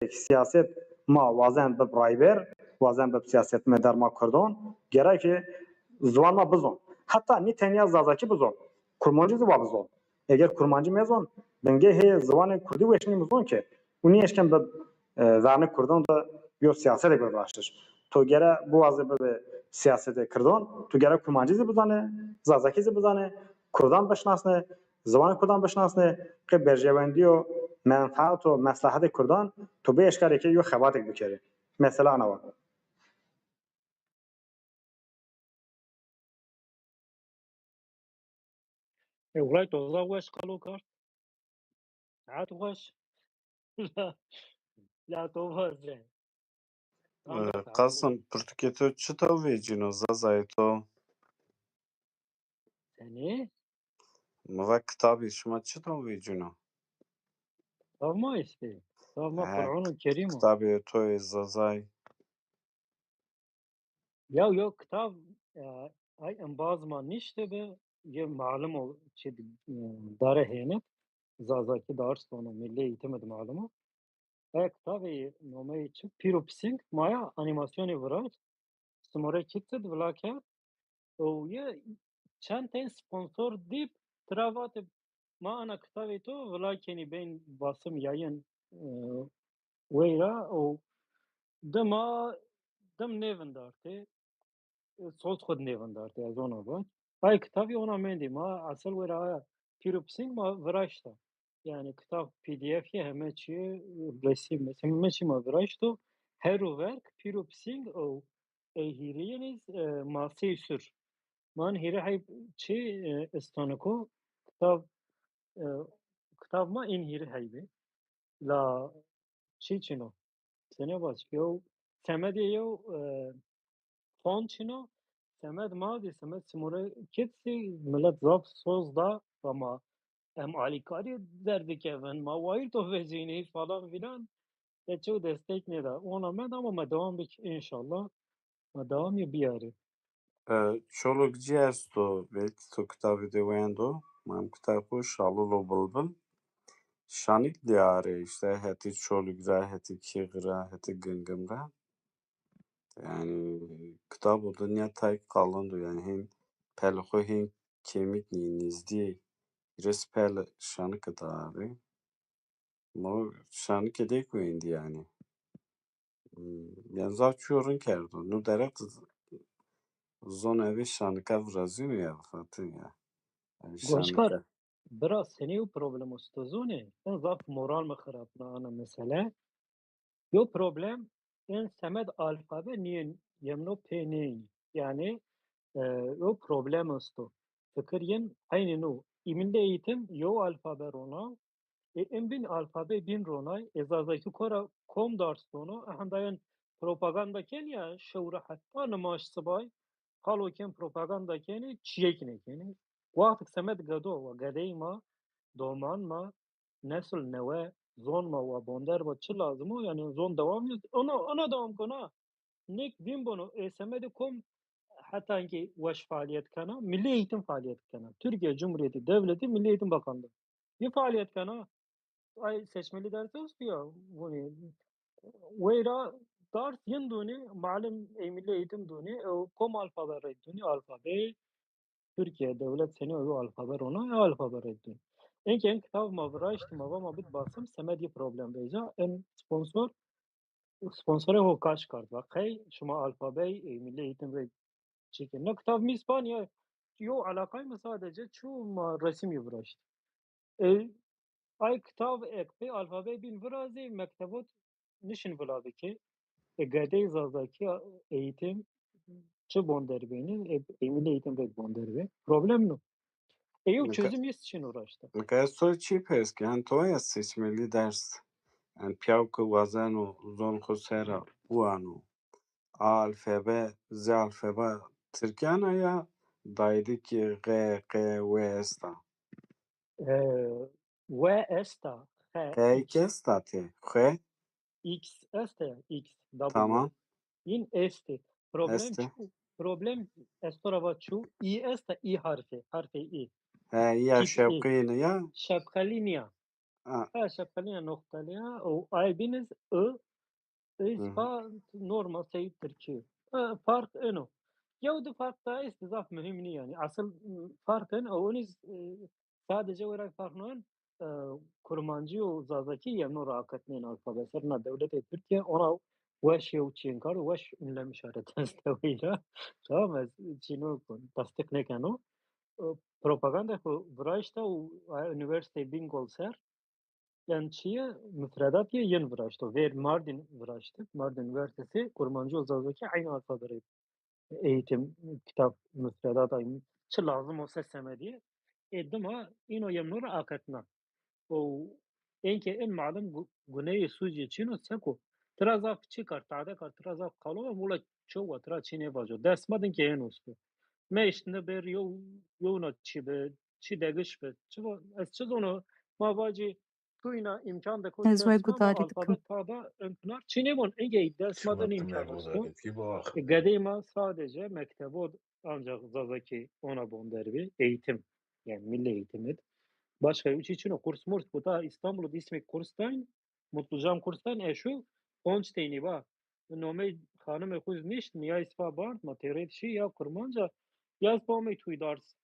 siyaset ma wazen bib rayber, wazen bib siyasetmedar ma Kurdan, gerek e ziwan ma bizon. Heta nî tenya Zazakî bizon, Kurmancî zî wa bizon. Eger Kurmancî mezon, bingehê ziwanê Kurdî weş nîmizon ke, û nî eşken bib, e, vernê Kurdan de yo siyasetek bib raştiş. To gere biwaze bibe siyasetê Kurdan, to gere Kurmancî zî bizane, Zazakî zî bizane, Kurdan bişinasne, ziwanê Kurdan bişinasne, qê berjewendiyo, menfaat û meslahetê Kurdan, to bê eşkareke yo xebatek bikerê. Mesela ana wa. E, wlay toza weş qalo kar. Saet weş. La, la to vaze. Tam Ee, da saet Qasim, weş. Pirtûkê to çi taw vêcîno, Zazayê to? Senî? Mi ve kitabê şima çi taw vêcîno? Tav ma istê. Tav ma He, Qur'an-ı Kerim o. Kitabê to yê Zazay. Ya, yo, kitav, e, ay embaz ma nişte be, ye malum o, çi, e, dare hênet, Zazaki dars onu, milli eğitim de malum o. E, kitabê nomeyê çi, Pîr û Pising, maya animasyonê viraşt, simore kitse de vila kerd, û ye çend tên sponsor dîp, tira vate, ma ana kitabê to vila kenî bên basım yayın, e, weyra û dima dim nêvindartê, soz xwe nêvindartê, ez ona got. Ay kitabî ona mendî ma, asıl weyra aya Pîr û Pising ma viraşta. Yani kitab P D F ye, heme çi, resim, resim, heme çi ma viraşto. Her û verk Pîr û Pising û ey hîrê yenî, e, masey sür. Man hîrê heyb çi, e, istaniko, kitab, e, kitab ma in hîrê heybe. La çi çino? Senê baş, yew semedê yew, e, fon çino. Semed ma dî, semed simore kit zî, millet zaf soz da, ama em alîkarî derdikevin, ma wayîr to vecînî falan filan. Te çew destek neda. Ona me da, ama me devam bik înşallah. Me devam yê biyarî. E, Çolokcî esto, belkî to kitabê de wendo. Ma em kitab xwe Şalilo Bilbil. Şanik diyarê, işte hetî Çoluk ra, hetî Kîx ra, hetî Gingim ra. Yani kitab û dinya tay qalind o, yani hên pelê xwe hên kêmik nî, nêzdî hîris pel Şanik diyarê. Ma Şanikê dê ku êndî yani. Hmm, yani zaf çû rin kerdo. Nu derek z-, zon evê Şanika virazîno ya, fatin ya. Yani Goşkar, Şanika. Bira, senî û problem o, tu zonê? En zaf moral me xirapna ana mesele. Yo problem, en semed alfabe niye yemno pê neyni. Yani, e, yo problem esto. Fikir yen aynı no. Milli eğitim yo alfabe rona, e, em bin alfabe bin ronay, e, Zazaki kora kom dars dono, e, handayan propaganda ken ya, şewra heta nimaş sibay, qalo ken propaganda kenî, çiyek nekenî. Wextik semed gedo, wa gedey ma, doman ma, nesil newe, zon ma, wa bonder ba çi lazim o, yani zon devam yo, ona, ona devam kona. Nek bin bono, e, semedê kom heta ki weş faaliyet kena, milli eğitim faaliyet kena. Türkiye Cumhuriyeti Devleti Milli Eğitim Bakanlığı. Bir faaliyet kena. Ay seçmeli ders olsun ya, bunu. Weyra ders yin duni, malum e, milli eğitim duni, e, kom alfabe red duni, alfabe. Türkiye devlet seni o alfabe rona, e, alfabe red duni. En ki en kitab ma viraşt, ma va ma bit basım, semed ye problem veja, en sponsor, sponsore ho kaş kart. Bak, hey, şuma alfabe, e, milli eğitim re çekin. Ne kitab mi İspanya, yo alakay mı sadece, çu ma resim yo viraşt. E, ay kitab ek pê alfabe bin virazê, mektebot nişin vila bike. E, gedey Zazaki eğitim çi bonder beni, e, e, milli eğitim pek bonder be. Problem no. E, yok Nika-, çözüm yist çin uğraştı. Nika ez to çi pers ki, yani to ya seçmeli ders. Yani piyav ki wazeno zon xo sera buano. A alfabe, Z alfabe Tirkiyana ya daydi ki G, Q, W esta. E, W esta, Q, Q X. Esta te, Q. X esta, X, W. Tamam. Yin este. Problem Este. Çi? Problem estora va çu. İ esta, İ harfi, harfi İ. He, ya X, şevqî ne ya? Şevqeli niya. Ha, şeqeliya noqteliya û aybîniz ı, ı, Hı hı. fa normal seyî Tirkî. E, fark eno. Yew du fark da est zaf mühim nî yani. Asıl, m, fark en, o, oniz, e, sadece wera fark no en, e, Kurmancî û Zazakî yevno raaketnên alfabe ser na dewletê Tirkiye, ona weş yew çînkar û weş ünlem işareti este wîra. Tamam, ez çîno kon, tasdîq nekeno. E, propaganda xwe viraşta û, e, üniversite Bingol ser, yani çi ye? Müfredat ye yin viraşto. Vêr Mardin viraştı. Mardin Üniversitesi Kurmancı û Zazakî aynı alfabe re eğitim, kitap, müfredat aynı. Çi lazım olsa semediye. E, dima ino yemno ra aketna. O enke en malum gu-, guneyê sûcê çino seko. Tira zaf çi kar, tade kar, tira zaf kalo, wala çowa tira çi nêvaco. Dest ma din ke en ustu. Me işte ber yo, yo na çi be, çi degiş be. Çi va, ez çi zono, ma vacî tu îna îmkan de ko Ez wê dest ma da gudarî dikim. alfabet ta da ön pinar çi nêbon. Enge dest ma da Şima îmkan tumer ustu. gudarî kî bax. E, gedê ma sadece mektebo ancak Zazakî ona bon derbi. Eğitim. Yani milli eğitimid. Başka üç için o kurs murs. Bu da İstanbul'da ismi Kurstein. Mutlucam Kurstein. E şu Honstein ba. Nomey xanimê xwe nişt, niya ispa bard, ma têrê dişî ya Kurmanca, ya ispa omey tuy dars.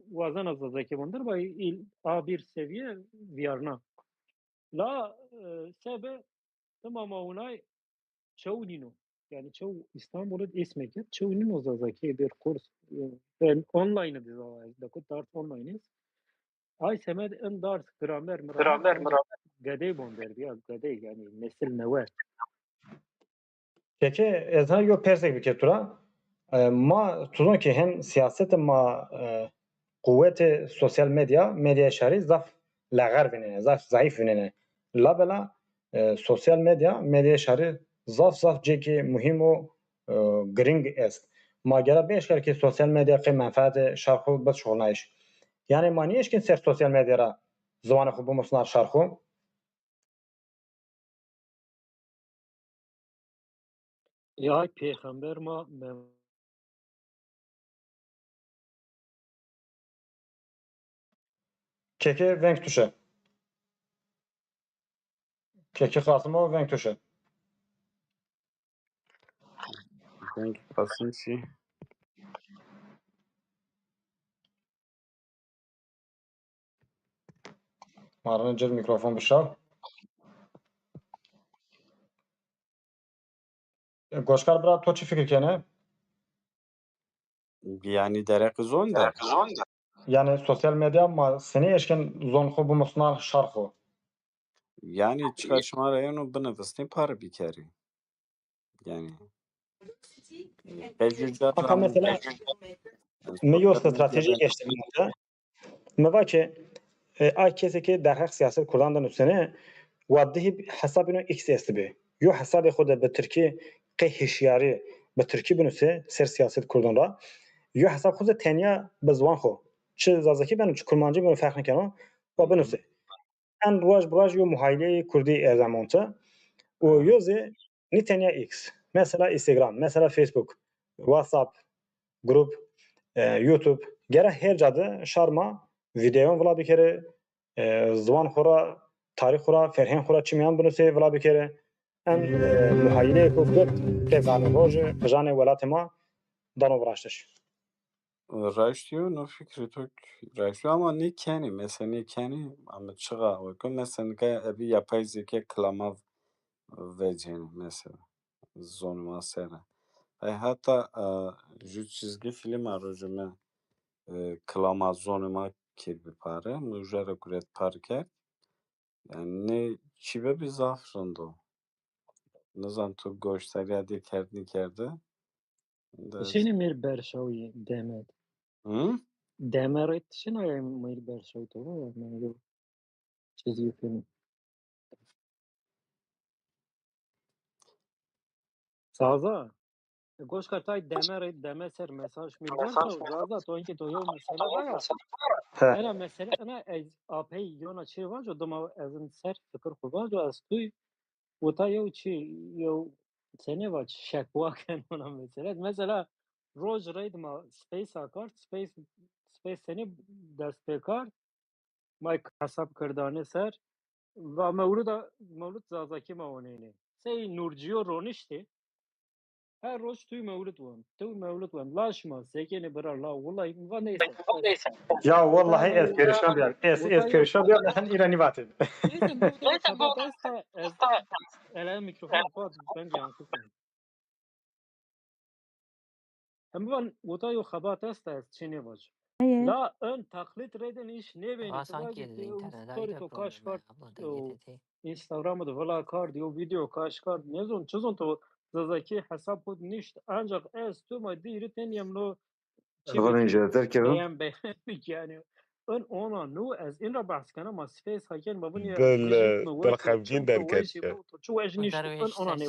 Wazena Zazakî bundir, ba il A bir seviye viyarna. La, e, sebe, tamam, ma unay çew nîno. Yani çew İstanbul'da ismek ya, çew nîno Zazakî bir kurs. E, ben online de Zazakî, da kut dars online is. Ay semed in dars gramer miramer Gramer, miramer. Gedey bon derbi ya, gedey yani nesil newe. Keke, ez ha yo persek bike tu ra. E, ma, tu zon ke hem siyasete ma, e, quwete sosyal medya, medya şarî zaf leğer vinene, zaf zayıf vinene. Labela, e, sosyal medya, medya şarî zaf zaf cekê muhîm û, e, giring est. Ma gera bêşker ke sosyal medya qê menfaete şar xwe bid şixulnayiş. Yani ma niyêşkin ser sosyal medya ra ziwanê xwe bimusnar şar xwe. Ya pêxember ma mem- Keke veng tuşe. Keke Qasimo veng tuşe. Veng Qasim çi? Marine cil mikrofon bişaw. Goşkar bira, to çi fikir kene? Yani dereqi zon de. Yani sosyal medya ma senî eşkin zon xo bimusna şar xo? Yani çiqa şima re yeno binivistî pare bikerî. Yani. Pejû Haka mesela, mi yo strateji eşte. Mi va ke, e, a kesê ke derheq siyaset Kurdan de nusêne, wa dihî hesabê no X estibê. Yo hesabê xo de bi Tirkî qey hişyarî bi Tirkî binusê ser siyaset Kurdan ra. Yo hesab xo de tenya bi ziwan xo. Çi Zazakî beno, çi Kurmancî beno, ferq nikeno. Wa binusê. En roj bi roj yo muhayleyê Kurdî erdemonte. Û yo zê nî tenya X. Mesela Instagram, mesela Facebook, WhatsApp, grup, e, YouTube. Gere her ca de şar ma vîdeyon vila bikere, e, ziwan xo ra, tarîx xo ra, ferheng xo ra çimiyan binusê vila bikere. Em, e, muhayleyê ku girt, tê zanî rojê, qijanê welatê ma dano viraştiş. Raştiyo, no fikrê to raştiyo ama nê kenî, mesela nê kenî, ama çiqa weke, mesela nika ebi yapay zeka kilama vecêne, mesela zonê ma sere. Ay heta, e, ju çizgi film a rojê me, e, kilama zonê ma kir bi pare, nujara kuret par kerd. Yani nê çî be bi zaf rind o. Nizan tu goştariya dê kerdnî kerde. Tişênê mêr berşawî demet. Hı? Demerê tişêna ya mêr berşawî to va ya, me yo çizgi film. Zaza. Goşkar tay demerê, deme ser mesaj mi Mesaj berşaw, mi Zaza, to inki to yo mesele va ya. He. Ena mesele, ena ez apey yona çê vajo, dima ez in ser fikir xo vajo, ez tuy. Wota yew çi, yew senê va şekwa ken ona mesele. Mesela roj reyd ma space a kar, space, space senê dest pê kar, ma hesab kirdane ser, va mewlida, mewlid Zazakî me onêne. Sey Nurciyo roniştê. Her roj tu mewlid wan. Tu mewlid wan. La şima sekêne bira la. Wallahi va neyse. Ya wallahi ez perişan biyam. Ez, ez perişan biyam. Hem îranî vatin. Neyse, bu da xebat esta. Ez, ele mikrofon xwat ben yankı sen. Em van wota yo xebat esta ez çê nêvaj. La ön taklit reden iş nêbênî. Sanki interneta story to kaş kart. Instagram de vila kard, yo video kaş kard. Ne zon, çi zon to Zazakî hesap xud nişt. Ancak ez tu ma dîri teniyem no. Xwedên ji ez derkevim. Beğen, beğendik yani. Ön ona nu ez in ra bahs kana ma space haken ma bunu ya. Bel, bel xemgîn derket. Çi wej nişt ön ona ne.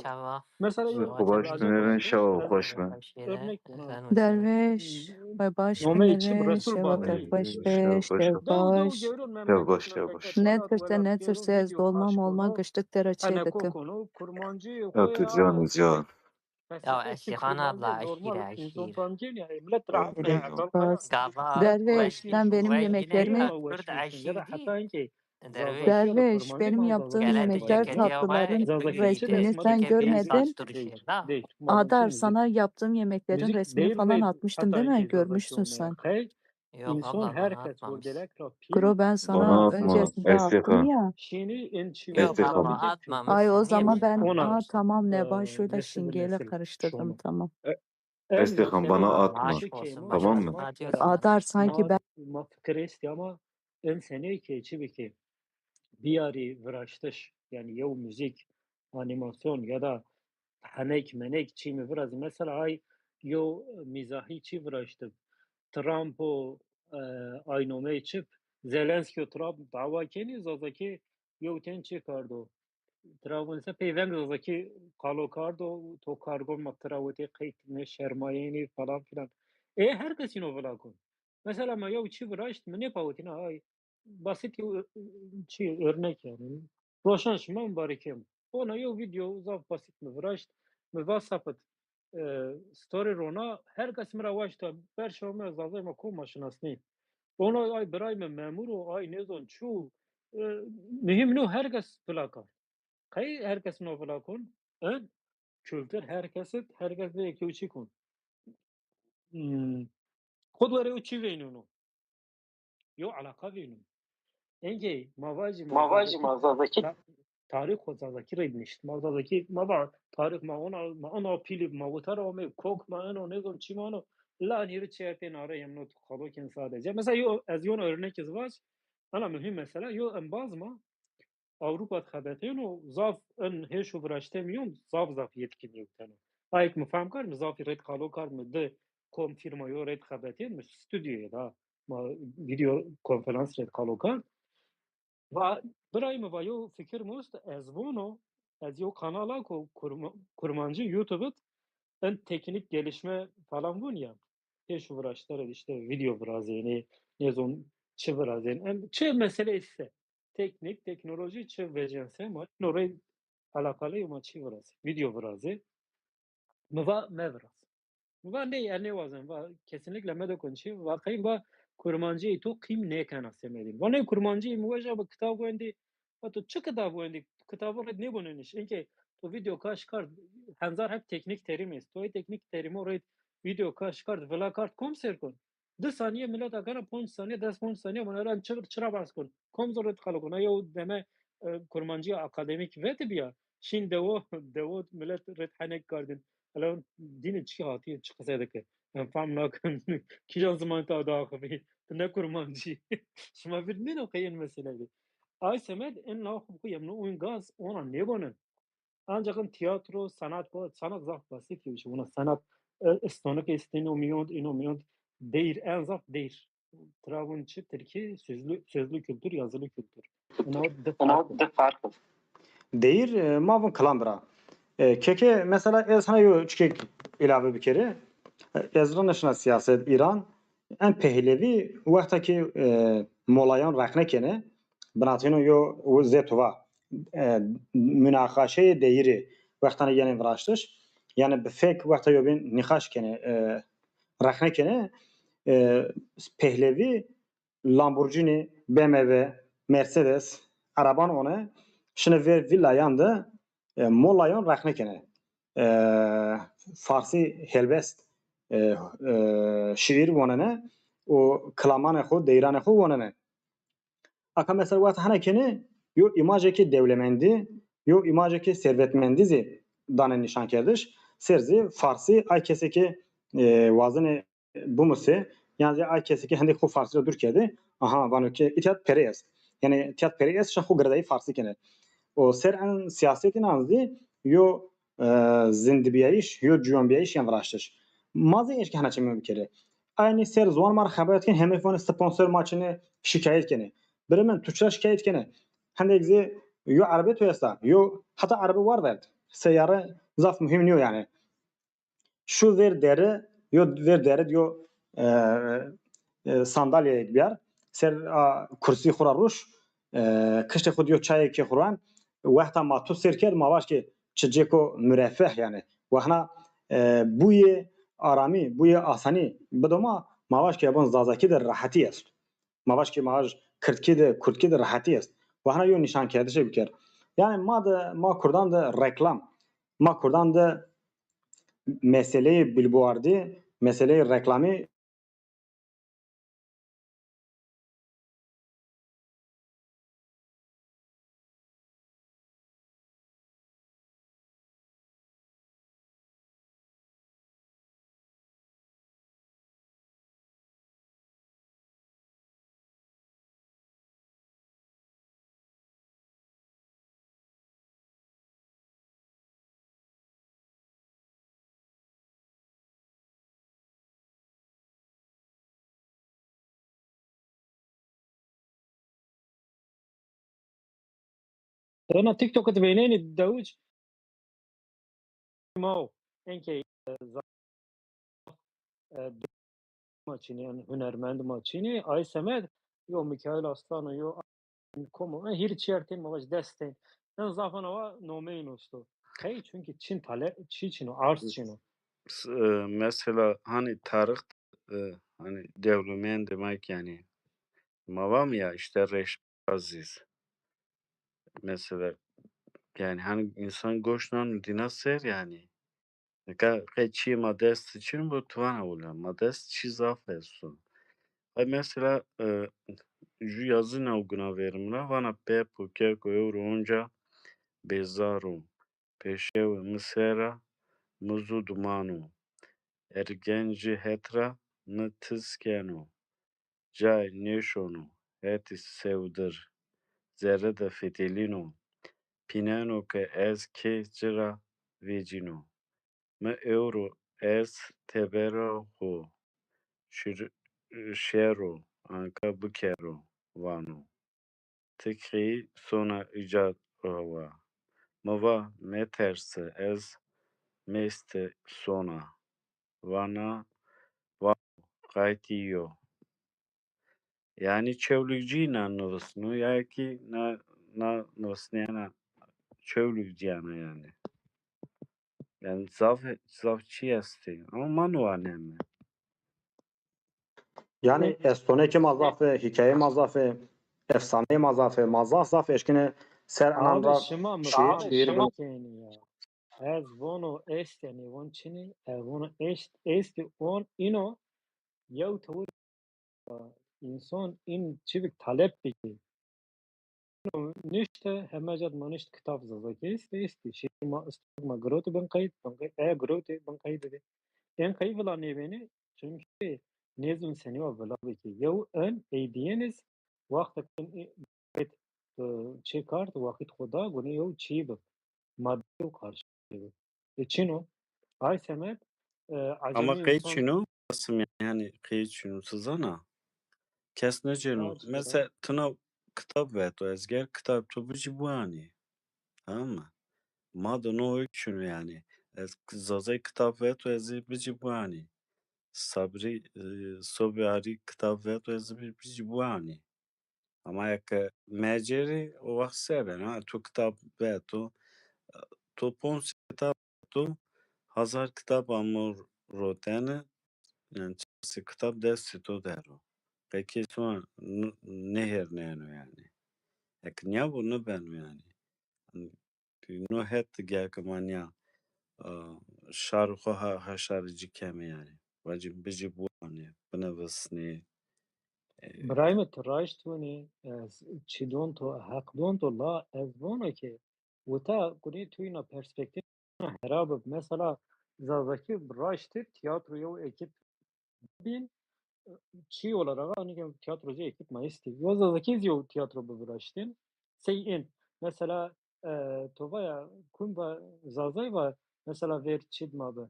Mesela yo. Xwe baş binêrin, şewa xweş bin. Örnek ona. Dervêş, xwe baş binêrin, şewa te xweş be, şev baş. Şev baş, şev baş. Ne tirse, ne tirse, ez dolma molma giştik te re çê dikim. Ya tu can, can. Ya Esîxan abla, eşîre, eşîr. Derviş, sen benim yemeklerimi... Derviş, benim yaptığım yemekler tatlıların resmini sen görmedin. Adar, sana yaptığım yemeklerin resmini falan atmıştım değil mi? Görmüşsün sen. Yok abla, bana atmamış. Kuro, ben sana öncesinde attım ya. Yok abla, atmamış. Ay, o zaman ben, aa, tamam, Neva, şöyle Şingel'e karıştırdım, tamam. Esîxan, bana atma. Tamam mı? Adar, sanki ben... Ma fikir esti ama en senê ki çi biki? Biyari viraştış, yani yew müzik, animasyon ya da henek menek çi mi virazî. Mesela ay yo mizahi çi viraştı. Trump o, e, ay nomey çip. Zelenski o Trump dawa keni Zazaki yo ten çi kardo. Tira vun se peyveng Zazaki kalo kardo, to kargon ma tira wetê qeyt ne şermayeni falan filan. E, herkes ino vila kon. Mesela ma yo çi viraşt, mi ne pawetina ay. Basit yo, çi örnek yani. Roşan şima mübarekem. Ona yo video zaf basit mi viraşt. Mi va sapit. E, story rona, herkes mi ra waşta, berşa me, Zazay me ko ma şinasnî. Ona ay biray me memur o, ay nezon çu. E, mühim no, herkes vila kar. Qey herkes no vila kon? En kültür herkes, herkes de yekê çi kon. Hmm. Xud were o çi veynuno. Yo alaqa vînim. Engê ma vajî ma Zazakî, ta-, tarîx xwe Zazakî rê dinişt. Ma Zazakî, ma va tarîx ma ona, ma ona pîlî ma witara ome kok ma eno nezon çi ma no. La nîri çi epê nare yem no xalokên sadece. Mesela yo, ez yon örnek ez vaj. Ana mühim mesela yo embaz ma Ewropa dixebetêno zaf in hêş û viraştê miyon zaf zaf yetkin yewteno. Ayek mi fehm kar mi zafî rêt xalo kar mi di kom firma yo rêt xebetên mi stüdyoyê da ma video konferans rêt xalo kar. Va birayê mi va yo fikir most ez vono ez yo kanala ku kurma-, kurmancî YouTube in teknik gelişme falan vun ya. Hêş û viraştere işte video virazênê, nezon çi virazên. Em çi mesele ise teknik, teknoloji çi vecên se ma no rê alakalı ma çi viraz, video virazê. Mi va me viraz. Mi va ney, e nêwazin, va kesinlikle me dokun çi, va qeyim va kurmancî tu qîm nêkena semedîn. Va ney kurmancî mi weja bi kitab wendî, va tu çi kitab wendî, kitabo red nêbûne niş. Inke tu video kaş kar, henzar hep teknik terim est. Tu ê teknik terimo red video kaş kar, vila kar kom ser kun. Du saniye millet akana ponc saniye, des ponc saniye, bana lan çi, çira bas kun. Kom zor red xalo kun. Ayo deme, e, kurmancî akademik veti biya. Şîn dewo, dewo millet red henek kardin. Ela dînê çi hatiye, çi qise dike. Em fam nakin. Kîjan ziman ta daxivî. Tu ne kurmancî. Şima vir nêno qey in mesele bi. Ay semed in nav xwe yem no ûn gaz, ona nêbonin. Ancak in tiyatro, sanat, bu sanat zaf basit bir şey. Buna sanat, e, istonik istin o miyond, ino miyond, deyir, en zaf deyir. Travun çi Tirki sözlü, sözlü kültür, yazılı kültür. Ino di fark. Deyir, e, ma vun kilam bira. E, keke mesela ez hana yo çikek ilave bikeri. E, ez rana şina siyaset Îran. En pehlevî wexta ki, e, molayan rexne kene, binatîno yo û zê tuva, e, münaqaşeyê deyirê wextane yenê viraştiş, yani bi fek wexta yo bên nîqaş kene, e, rexne kene, e, pehlevî Lamborghini, B M W, Mercedes, ereban one, şine vê vîlayan de, e, molayan rexne kene. E, Farsî helbest, e, e, şiir wanene û kilamanê xwe, deyranê xwe wanene. Aka mesela wexta hene kene yo îmajekê dewlemendî, yo îmajekê servetmendî zî dane nîşankerdiş. Ser zî Farsî ay kesekê, e, wazine bimusê, yan zî ay kesekê hindek xwe Farsî re dûr kerdî, aha, vano ke îtiyat perê est. Yani îtiyat perê est, şa xwe giredayî Farsî kene. O ser en siyasetî nan zî yo, e, zindibiyayîş, yo ciwanbiyayîş yan viraştiş. Ma zî eşke hene çemê bikere. Aynî ser ziwan ma re xebat kin, hemê fon sponsor ma çine şikayet kene. Bire min, tu çira şikayet kene? Hindek zî yo erebe tu esta, yo heta erebe war verd. Seyare zaf muhîm niyo yani. Şu vêr dere, yo vêr dere diyo, e, e, sandalyeyek biyar. Ser a kursî xwe ra rûş, e, kiştê xwe diyo çayekê xwe ran. Wexta ma tu sêr kerd, ma vaj ke çi cêko mürefeh yani. Wexna, e, bûyê aramî, bûyê asanî bido ma, ma vaj ke bon zazakî de rehetî est. Ma vaj ke ma vaj kirdkî de, kurdkî de rehetî est. Wexna yo nîşankerdişê biker. Yani ma de, ma kurdan de reklam, ma kurdan de meseleyê billboardî, meseleyê reklamî Ena TikTok dibênenî dewc ma o. Enkey, e, zaf, e, ma çînî, yani hunermend ma çînî, Ay Semed, yo Mikail Aslan û yo Komo, e, hîr çiyer tên ma vaj dest tên. En zafan awa nomeyê nosto. Qey, çünkü çin tale, çi çin o, arz çin o. S-, e, mesela hani tarix, e, hani dewlemên demek yani. Ma vam ya işte Reşit Aziz. Mesela yani hani insan goşnan dina ser yani. Nika qey çi ma dest çin bo tu vana wila. Ma dest çi zaf esto. Ay mesela, e, ju yazina û guna verimra vana pepo keko ewro onca bezaro. Peşewe mi sera mi zu dumano. Ergenci hetra mi tiz keno. Cay nêşono hetî sewdir zerre de fetelîno. Pîneno ke ez kê ci ra vecîno. Mi ewro ez tebera xo şir-, şero anka bikero vano. Ti kî sona îca wa. Mi va meterse ez meste sona. Vana, va qaytî yo. Yani çewlîkcî na nivisno ya ki na, na nivisniyana çewlîkciyana yani. Yani zaf, zaf çi estê. Ama ma niwaneme. Yani estonekê ma zaf e, hikayeyê ma zaf e, efsaneyê ma zaf e, ma zaf zaf eşkine ser anan ra şima şiir, şiir bin. Ez vono est, yani von çini, e, vono est, est on ino yew tewir, e, insan in çivik talep biki. Nişte, heme cat ma nişt kitab zazakî est, est. Şiir ma, stûr ma girotî bin qeyd, bin qeyd, e, girotî bin qeyd bide. En qeyd vila nêbêne, çünkü nêzûn senî wa vila biki. Yew en ey diyeniz, wextek in, e, çê kart, wexît xwe da, gune yew çî bi. Madde û karşılığı. E, çin o. Ay Semed, e, ama qey çin o? Qasim yani, yani qey çin o? Sizana? Kes neceno. Mesela tına kitap veto, ez ger kitap tu bici buani. Tamam mı? Ma da no çin o yani. Ez zazay kitap veto, ez bici buani. Sabri, e, Sobi Arî kitap veto, ez bici buani. Ama eke mecerî o wext sebe, ha, tu kitab veto, tu ponc kitab veto, hazar kitab amor rotene, yani çarsi kitab destê to dero. Peki sonra n-, nehêrneno yani. Tek niya bû nibeno yani. Hani, no het gerkimaniya, e, şar xwe ha, ha şar cî keme yani. Vacî bijî biwanê, binivisnê. E, Birayê min, tu raşt winî, ez çi don to, heq don to, la ez vano ki wita kunê tu yina perspektîf hera bib. Mesela Zazakî raştî tiyatro yew ekîp bîn, çi olarak anî tiyatrocî ekîp ma îstî. Yo Zazakî zî yew tiyatro bibiraştîn. Sey in. Mesela, e, tovaya kum va Zazay va, mesela ver çi ma bi.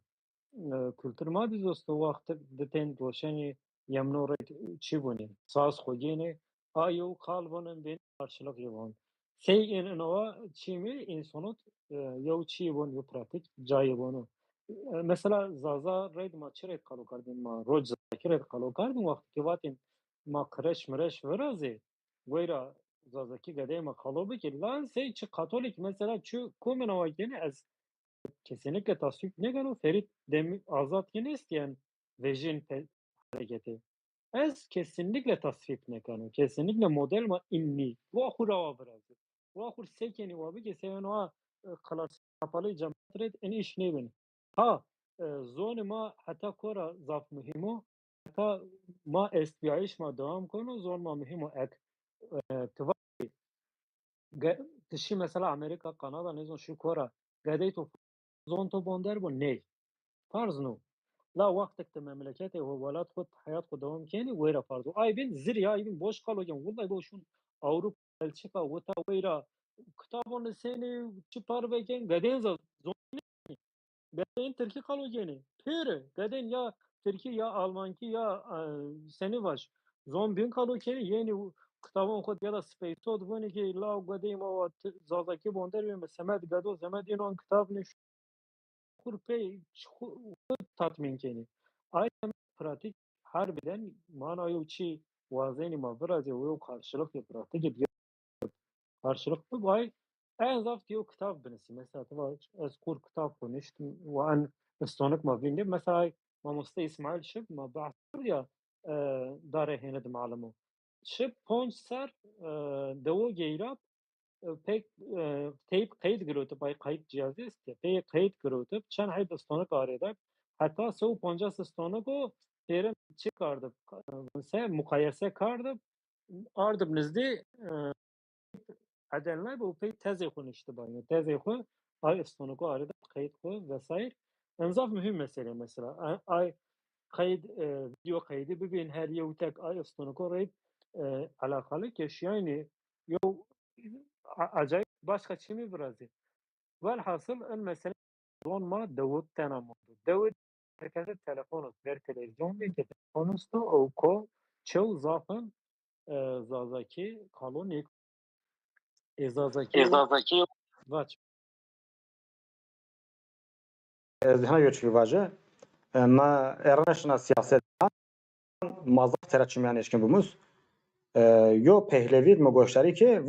E, kultur ma dî zosto wextek di tên doşenî yemno rê çi bûnî. Saz xwe gênê, a yew qal von em bên karşılık yê von. Sey in inawa çî mi insanot, e, yew çi von yew pratik cayê vono. E, mesela Zaza rê ma çi rê qalo kardin ma, roc Zazakî rê qalo kardin wextekî vatin ma kreş mireş virazê, weyra Zazakî gedeyê ma qalo bikir. Lan sey çi Katolik mesela çi komên awa gênê ez kesinlikle tasvîp nekeno. Ferît Demî Azad ki nêstiyen vejin pe-, hareketê. Ez kesinlikle tasvîp nekeno. Kesinlikle model ma innî. Wa xu rawa virazî. Wa xu sekenî wa bike seven wa, e, klas kapalı cemaat red en iş nebin. Ha, e, zonê ma heta kora zaf muhîm o. Heta ma estbiyayîş ma dewam kono, zon ma muhîm o ek, e, tiva ge-, tu şî mesela Amerîka, Kanada, nêzon şî kora, gedey to zon to bonder bo, ney. Farz no. La wextek tu memleketê xwe, welat xwe, heyat xwe dewam kenî, wêra farz o. Ay bin zir ya, ay bin boş kalo gen. Wulay bo şûn Ewropa, Belçika, wita wêra kitabon li sênê, çi parve ken, gedên za-, zon Gedên tirkî qalo gênê. Pêre. Gedên ya tirkî ya almankî ya, e, senî vaj. Zon bîn qalo gênê. Yênî û kitabon xwe ya da speyto dibûnê ki la gedê ma wa ti-, zazakî bonder wê me semed gedo semed yêno an kitab ne xur pey xu-, xu tatmîn kenî. Ay pratik harbiden mana yo çi wazenî ma virazê û yo karşılık ya pratik ya karşılık bibay, en zaf diyo kitap binisi. Mesela, tu va, ez kur kitap konuştum ve en istonik ma vindi. Mesela, mamoste İsmail şib, ma bahs kir ya, e, dare hene de malum o. Şib ponc ser, e, dewo geyrab, e, pek, e, teyp qeyd girotib, ay qeyd cihazı istiyor. Pek qeyd girotib, çend hay istonik arede. Hatta se û poncas istonik o, terin çi kardib, e, se mukayese kardib, ardib nizdî, e, Edelnay bu pey tezê xwe niştibarîne. Tezê xwe ay istoniko arê de qeyd xwe vesaire. En zaf muhim mesele mesela. A-, ay qeyd, e, video qeydi bibin her yew tek ay istoniko reyb, e, alakalı keşiyayni yew a-, acayip başka çimi birazî. Velhasıl en mesele zon ma dewot tena mondo. Dewot herkese telefon û ver televizyon bî, telefon û ko çew zafin, e, Zazakî kalonik. Ê Zazakî. Ê Zazakî. Vaç. Ez hina yo çi vaje. E, ma erneşna siyaset ma zaf tera çimyan eşkin bimuz. E, yo Pehlevi mi goştarî ki,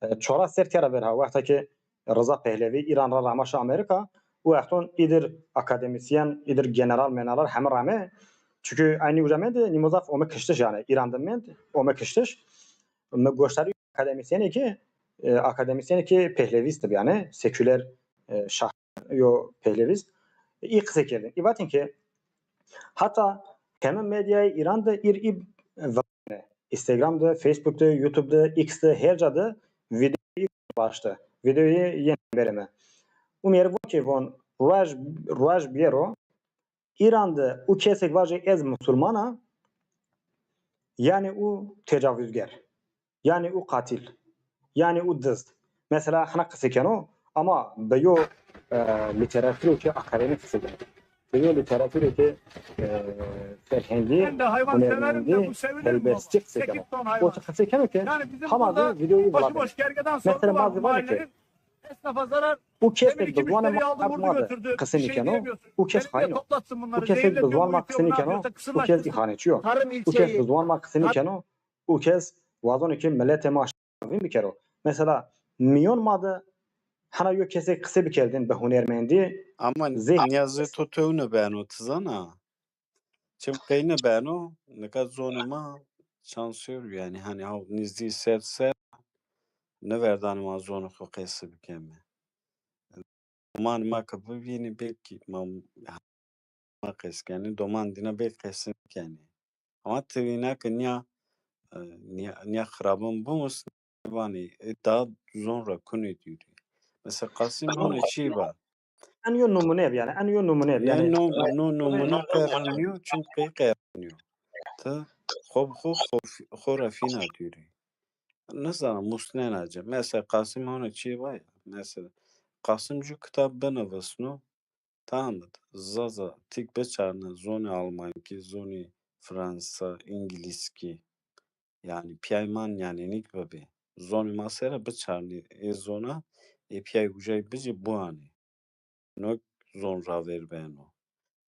e, çora ser tera verha. Wexta ki Rıza Pehlevi İran ra ramaşa Amerika û exton idir akademisyen, idir general menalar heme rame. Çünkü aynı uca mend nîmo zaf ome kiştiş yani. İran de mend ome kiştiş. Mi goştarî akademisyenê ki, e, akademisyenê ki Pehlevîst bi yani, seküler, e, şah yo Pehlevîst. Î qise kerdin. Î vatin ki hata heme medyayê Îran de îr î Instagram de, Facebook de, YouTube de, X de, her ca de videoyê başte. Videoyê yên bereme. Û mêr von ki von ruaj, ruaj biyero, Îran de û kesek vaje ez musulmana, yani û tecavüzger, yani û katil, yani û dizd. Mesela hina qise keno, ama bi yo, e, literatürê ki akademî qise keno. Bi yo literatürê ki, e, ferhengî, hunermendî, helbestî qise keno. O çi qise keno ki, hema de videoyu virabe. Mesela ma zî vaje ki, Û kesek bi ziwana ma qise nîkeno, û kes xayin o. Û kesek bi ziwan ma qise nîkeno, û kes îxaneçî yo. Û kes bi ziwan ma qise nîkeno, û kes wazonê ki miletê ma şervîn bikero. Mesela, miyon ma de hena yo kesek qise bikerdin bi hunermendî. Ama zê- Niyazê to tewne beno, tu zana. Çim qeyne beno, nika zonê ma şansör yani, hani haw nizdî ser ser. Neverdanê ma zonê xwe qesî bike me. Domanê ma ke bibînî belkî ma, ma qesî kenî, doman dîna belkî qesî nekenî. Ama tevîna ke niya, e, niya, niya xirabin bimus, vanî, e, da zon re kunê dûrî. Mesela Qasim hone çî ba? En yo numune bi yani, en yo numune bi Yani yani. no, no numune qeranîyo, çünkü qey qeranîyo. Te xwe bi xwe, xwe fi-, xwe refîna dûrî. Nizanim, musnena ce. Mesela Qasim hone çî ba ya. Mesela Qasim ju kitab binivisno, tamam mı? Zaza tik biçarne zonê Almankî, zonê Fransa, İngilizkî. Yani piyay man yani nik bibe. Zonê ma sere biçarne ê zona, ê piyay ucay bici buane. Nok zon raver beno.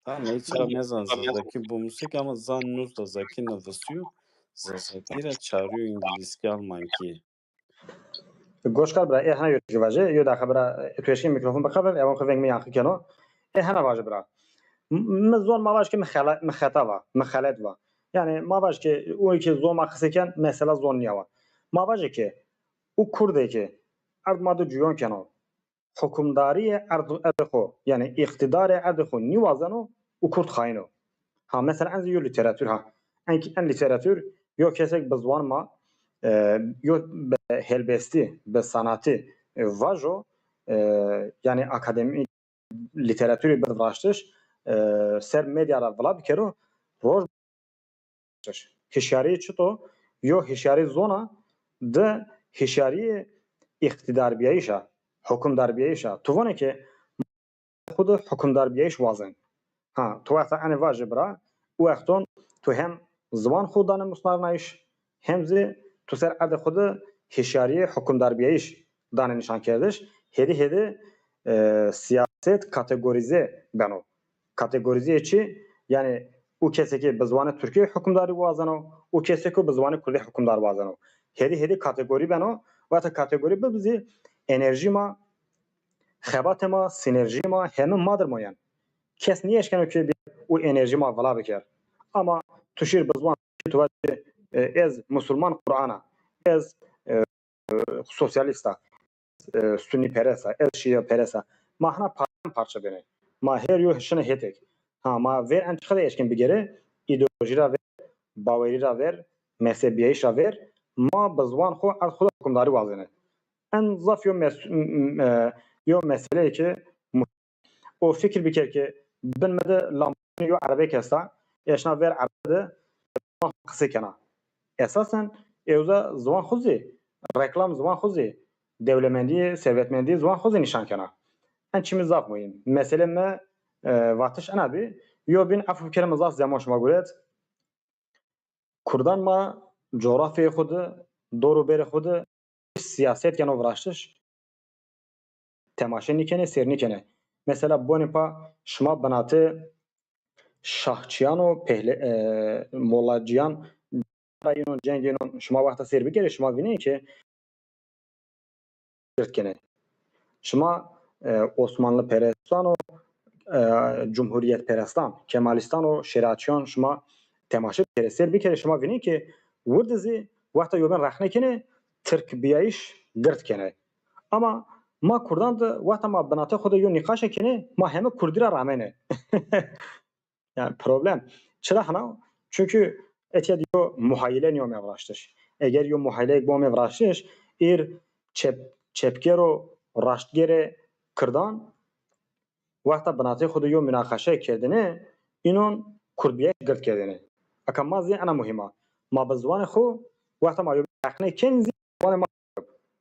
Tamam, hiç ra mezan Zazakî bu musik ama zan nus Zazakî nivisiyo, Zazakî ra çariyo İngilizkî, Almankî. Goşkar bira, ê hena yo jî vaje, yo daxe bira, tu eşkî mikrofon bixebir, ewan xwe veng mi yanqi keno. Ê hena vaje bira. M-, mi zon ma vaj ki mi xela-, mi xeta va, mi xelet va. Yani ma vaj ki o ki zon ma qise ken, mesela zon niya wa. Ma vaje ki o kurdê ki erd ma de cuyon keno. Hukimdariyê erd, erdê xwe, yani îqtidarê erdê xwe nîwazeno û kurd xayîn o. Ha, mesela en zî yo lîteratûr ha. En, en lîteratûr yo kesek bi ziwan ma, e, yo bi helbestî, bi sanatî, e, vajo, e, yani akademîk lîteratûrê bi viraştiş, e, ser medya re vila bikero, roj hişyariyê çito, yo hişyarî zona, di hişyariyê îqtîdarbiyayîşa, hukimdarbiyayîşa. Tu vanê ke xwe di hukimdarbiyayîş wazin. Ha, tu wexta enê vaje bira, û wexton tu hem ziwan xwe dane musnarnayîş, hem zî tu ser erdê xwe di hişyariyê hukimdarbiyayîş dane nîşankerdiş, hêdî hêdî, e, siyaset kategorîze beno. Kategorîzeyê çi? Yani û kesekê bi ziwanê Tirkî hukimdarî wazeno û kesekê bi ziwanê Kurdî hukimdar wazeno. Hêdî hêdî kategorî beno, wexta kategorî bibizî enerjî ma, xebatê ma, sînerjiyê ma, heme ma dir moyen. Kes nîeşkeno ke bi û enerjî ma vila biker. Ama tu şîr bi ziwan tu vajî, e, ez musulman Qur'ana, ez, e, sosyalista, e, sunî peresa, ez şîa peresa. Ma hina parçe parçe bene. Ma her yo şine hetek. Ha, ma ver en çiqede eşkin bigere, ideolojî ra ver, bawerî ra ver, mezhebiyayîş ra ver, ma bi ziwan xwe erd xwe de hukimdarî wazene. En zaf yo mes-, m-, m-, e, yo meseleyê ke mu-, o fikir biker ke bin me de Lamborghini yo erebeyek esta, eşna ver erebe de qise kena. Esasen ewza ziwan xwe zî, reklam ziwan xwe zî, dewlemendiyê, servetmendiyê ziwan xwe zî nîşan kena. En çimî zaf muhîm. Mesele me, e, vatiş ena bî. Yo bîn, efû bikere min zaf zeman şima guret. Kurdan ma coğrafyayê xwe de, dor û berê xwe de siyaset yeno viraştiş. Temaşe nîkenê, sêr nîkenê. Mesela bonê pa şima binatê şahçiyan û pehle-, e, molaciyan, înon, cengê înon, şima wexta sêr bikerê, şima vînê ke girt kenê. Şima, e, Osmanlı perestan û, e, cumhuriyet perestan, Kemalîstan û şêraçiyan şima temaşe bikerê, sêr bikerê, şima vînê ke wir de zî wexta yo bên rexne kenê, Tirk biyayîş girt kenê. Ama ma Kurdan de wexta ma binatê xwe de yo nîqaşe kenê, ma heme Kurdî ra ramêne. Yani problem. Çira hina? Çünkü etiya yo muhayile niyo me viraştiş. Eger yo muhayileyek bo me viraştiş, ir çep-, çepger û raştgerê Kirdan wexta binatê xwe de yo münaqeşe kerdine, înon Kurdbiyayîş girt kerdine. Eka ma zî ena muhîm a. Ma bi ziwanê xwe wexta ma yo rexne ken zî ziwanê ma.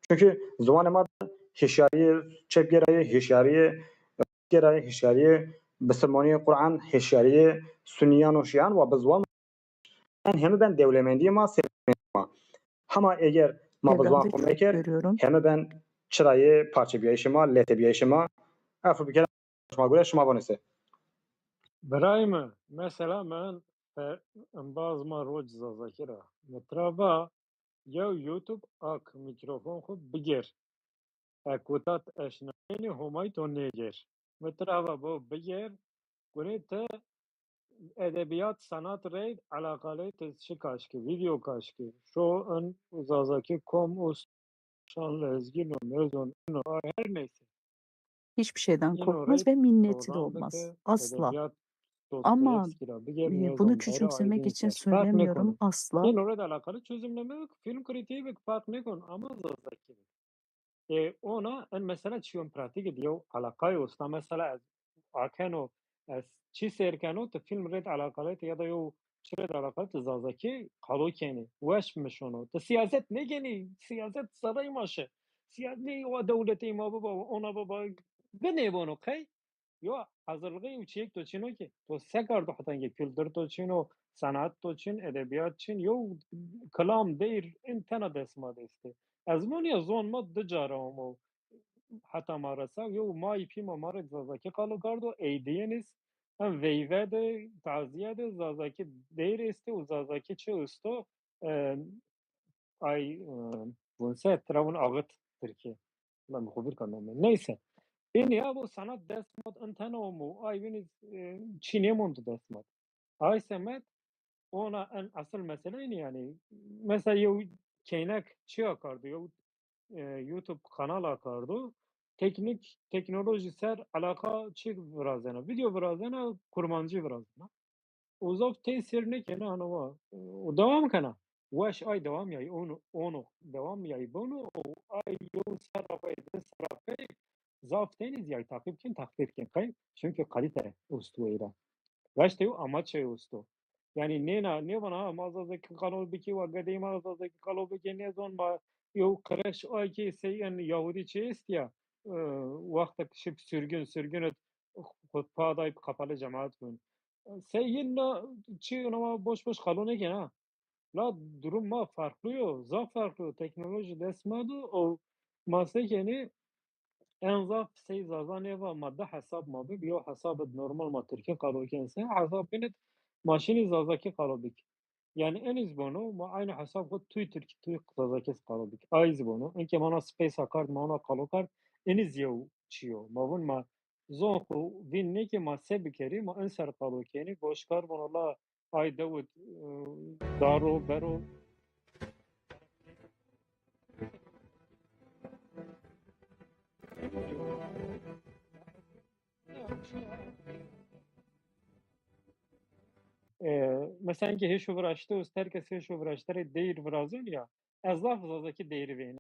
Çünkü ziwanê ma de hişyariyê çepgerayê, hişyariyê gerayê, hişyariyê bisilmoniyê Qur'an, hişyariyê suniyan û şiyan wa bi ziwan en hemi ben dewlemendiyê ma, sermendiyê ma. Hema eger ma bi ziwan xwe meker, hemi ben çirayê parçebiyayîşê ma, letebiyayîşê ma. Efû bikere şima gure, şima vonise. Birayê min, mesela min fe-, embaz ma roc Zazakî ra. Mi tira va, yew YouTube ak mikrofon xwe bigêr. Ekutat eşnayênî Homay to nêgêr. Mi tira va bo bigêr, gunê ti edebiyat, sanat rey elaqalê ti çi kaşkî, video kaşkî, şo in Zazakî kom û Şanlı Ezgin ol, Özon, Eno, ay her neyse. Hiçbir şeyden korkmaz ve minneti de olmaz. Asla. Ama e, bunu küçümsemek için söylemiyorum asla. Eno rêd alakalı çözümleme yok. Film kritiği bik fark nekon ama Zazaki. E, ona en mesela çiyon pratik ediyor. Alakayı olsa mesela akeno ez çi sêr keno, tu film rêd alakalı ya da yo çi rêd alakalı tu Zazakî qalo kenî, weş mişono. Tu siyaset nekenî, siyaset serey maşe. Siyaset ne o dewletê ma baba, ona baba, binê bono qey. Yo hazırlığı û çiyek to çino ki. To se kardo heta ki kültür to çino, sanat to çin, edebiyat çin, yo kilam deyr, in tena dest ma destê. Ez moniya zon ma du cara omo. Heta ma resa, yo ma ipî ma ma rê Zazakî qalo kardo, eydiyeniz, em veyve de, taziye de, Zazakî deyr este û Zazakî çi usto, e, ay, e, bunse, travun ağıt Tirkiye. Lan xubir kan nome. Neyse. Eni ya bu sanat dest mat, intena omo, ay bini, e, çi nemond dest mat. Ay semet, ona en asıl mesele eni yani. Mesela yo keynek çi akardı, yo e, YouTube kanal akardo. Teknik, teknoloji ser alaka çi virazena. Video virazena, kurmancî virazena. O zaf tesir nekene ana wa. E, o devam kana. Weş ay devam yay, onu, onu devam yay bunu, o ay yo serapay, de serapay, zaf teniz yay takip kin, takdir kin kay. Çünkü kalite ustu eyra. Weş de yo amaç şey ustu. Yani nêna, nêvana ha, ma Zazakî qalo bikî, wa gedeyê ma Zazakî qalo bikî, nêzon ma yo kreş ay ki sey en Yahudî çi estiya, e, wextek şip sürgün, sürgün et xwe pa day qapalê cemaat bûn. Sey yin na çi nama boş boş qalo nekin ha. La durum ma farklı yo, zaf farklı yo. Teknoloji dest ma do, o ma sekenî en zaf sey Zaza nêva ma de hesab ma bik, yo hesab normal ma Tirkî qalo kin se, hesab kinit ma şinî Zazakî qalo bik. Yani en iz bono ma aynı hesab xwe tüy Tirkî, tüy Zazakî qalo bik. Ay iz bono. Enke ma ona space kard, ma ona qalo kard, en iz yew çi yo. Ma vun ma zon xwe vîn neke ma se bikerî, ma en ser qalo kenî, goşkar bono la ay dewit, e, daro, bero. E, mesela ki hêşo viraşte û ster kes hêşo viraşte rê deyr virazon ya, ez zaf Zazakî deyri vên.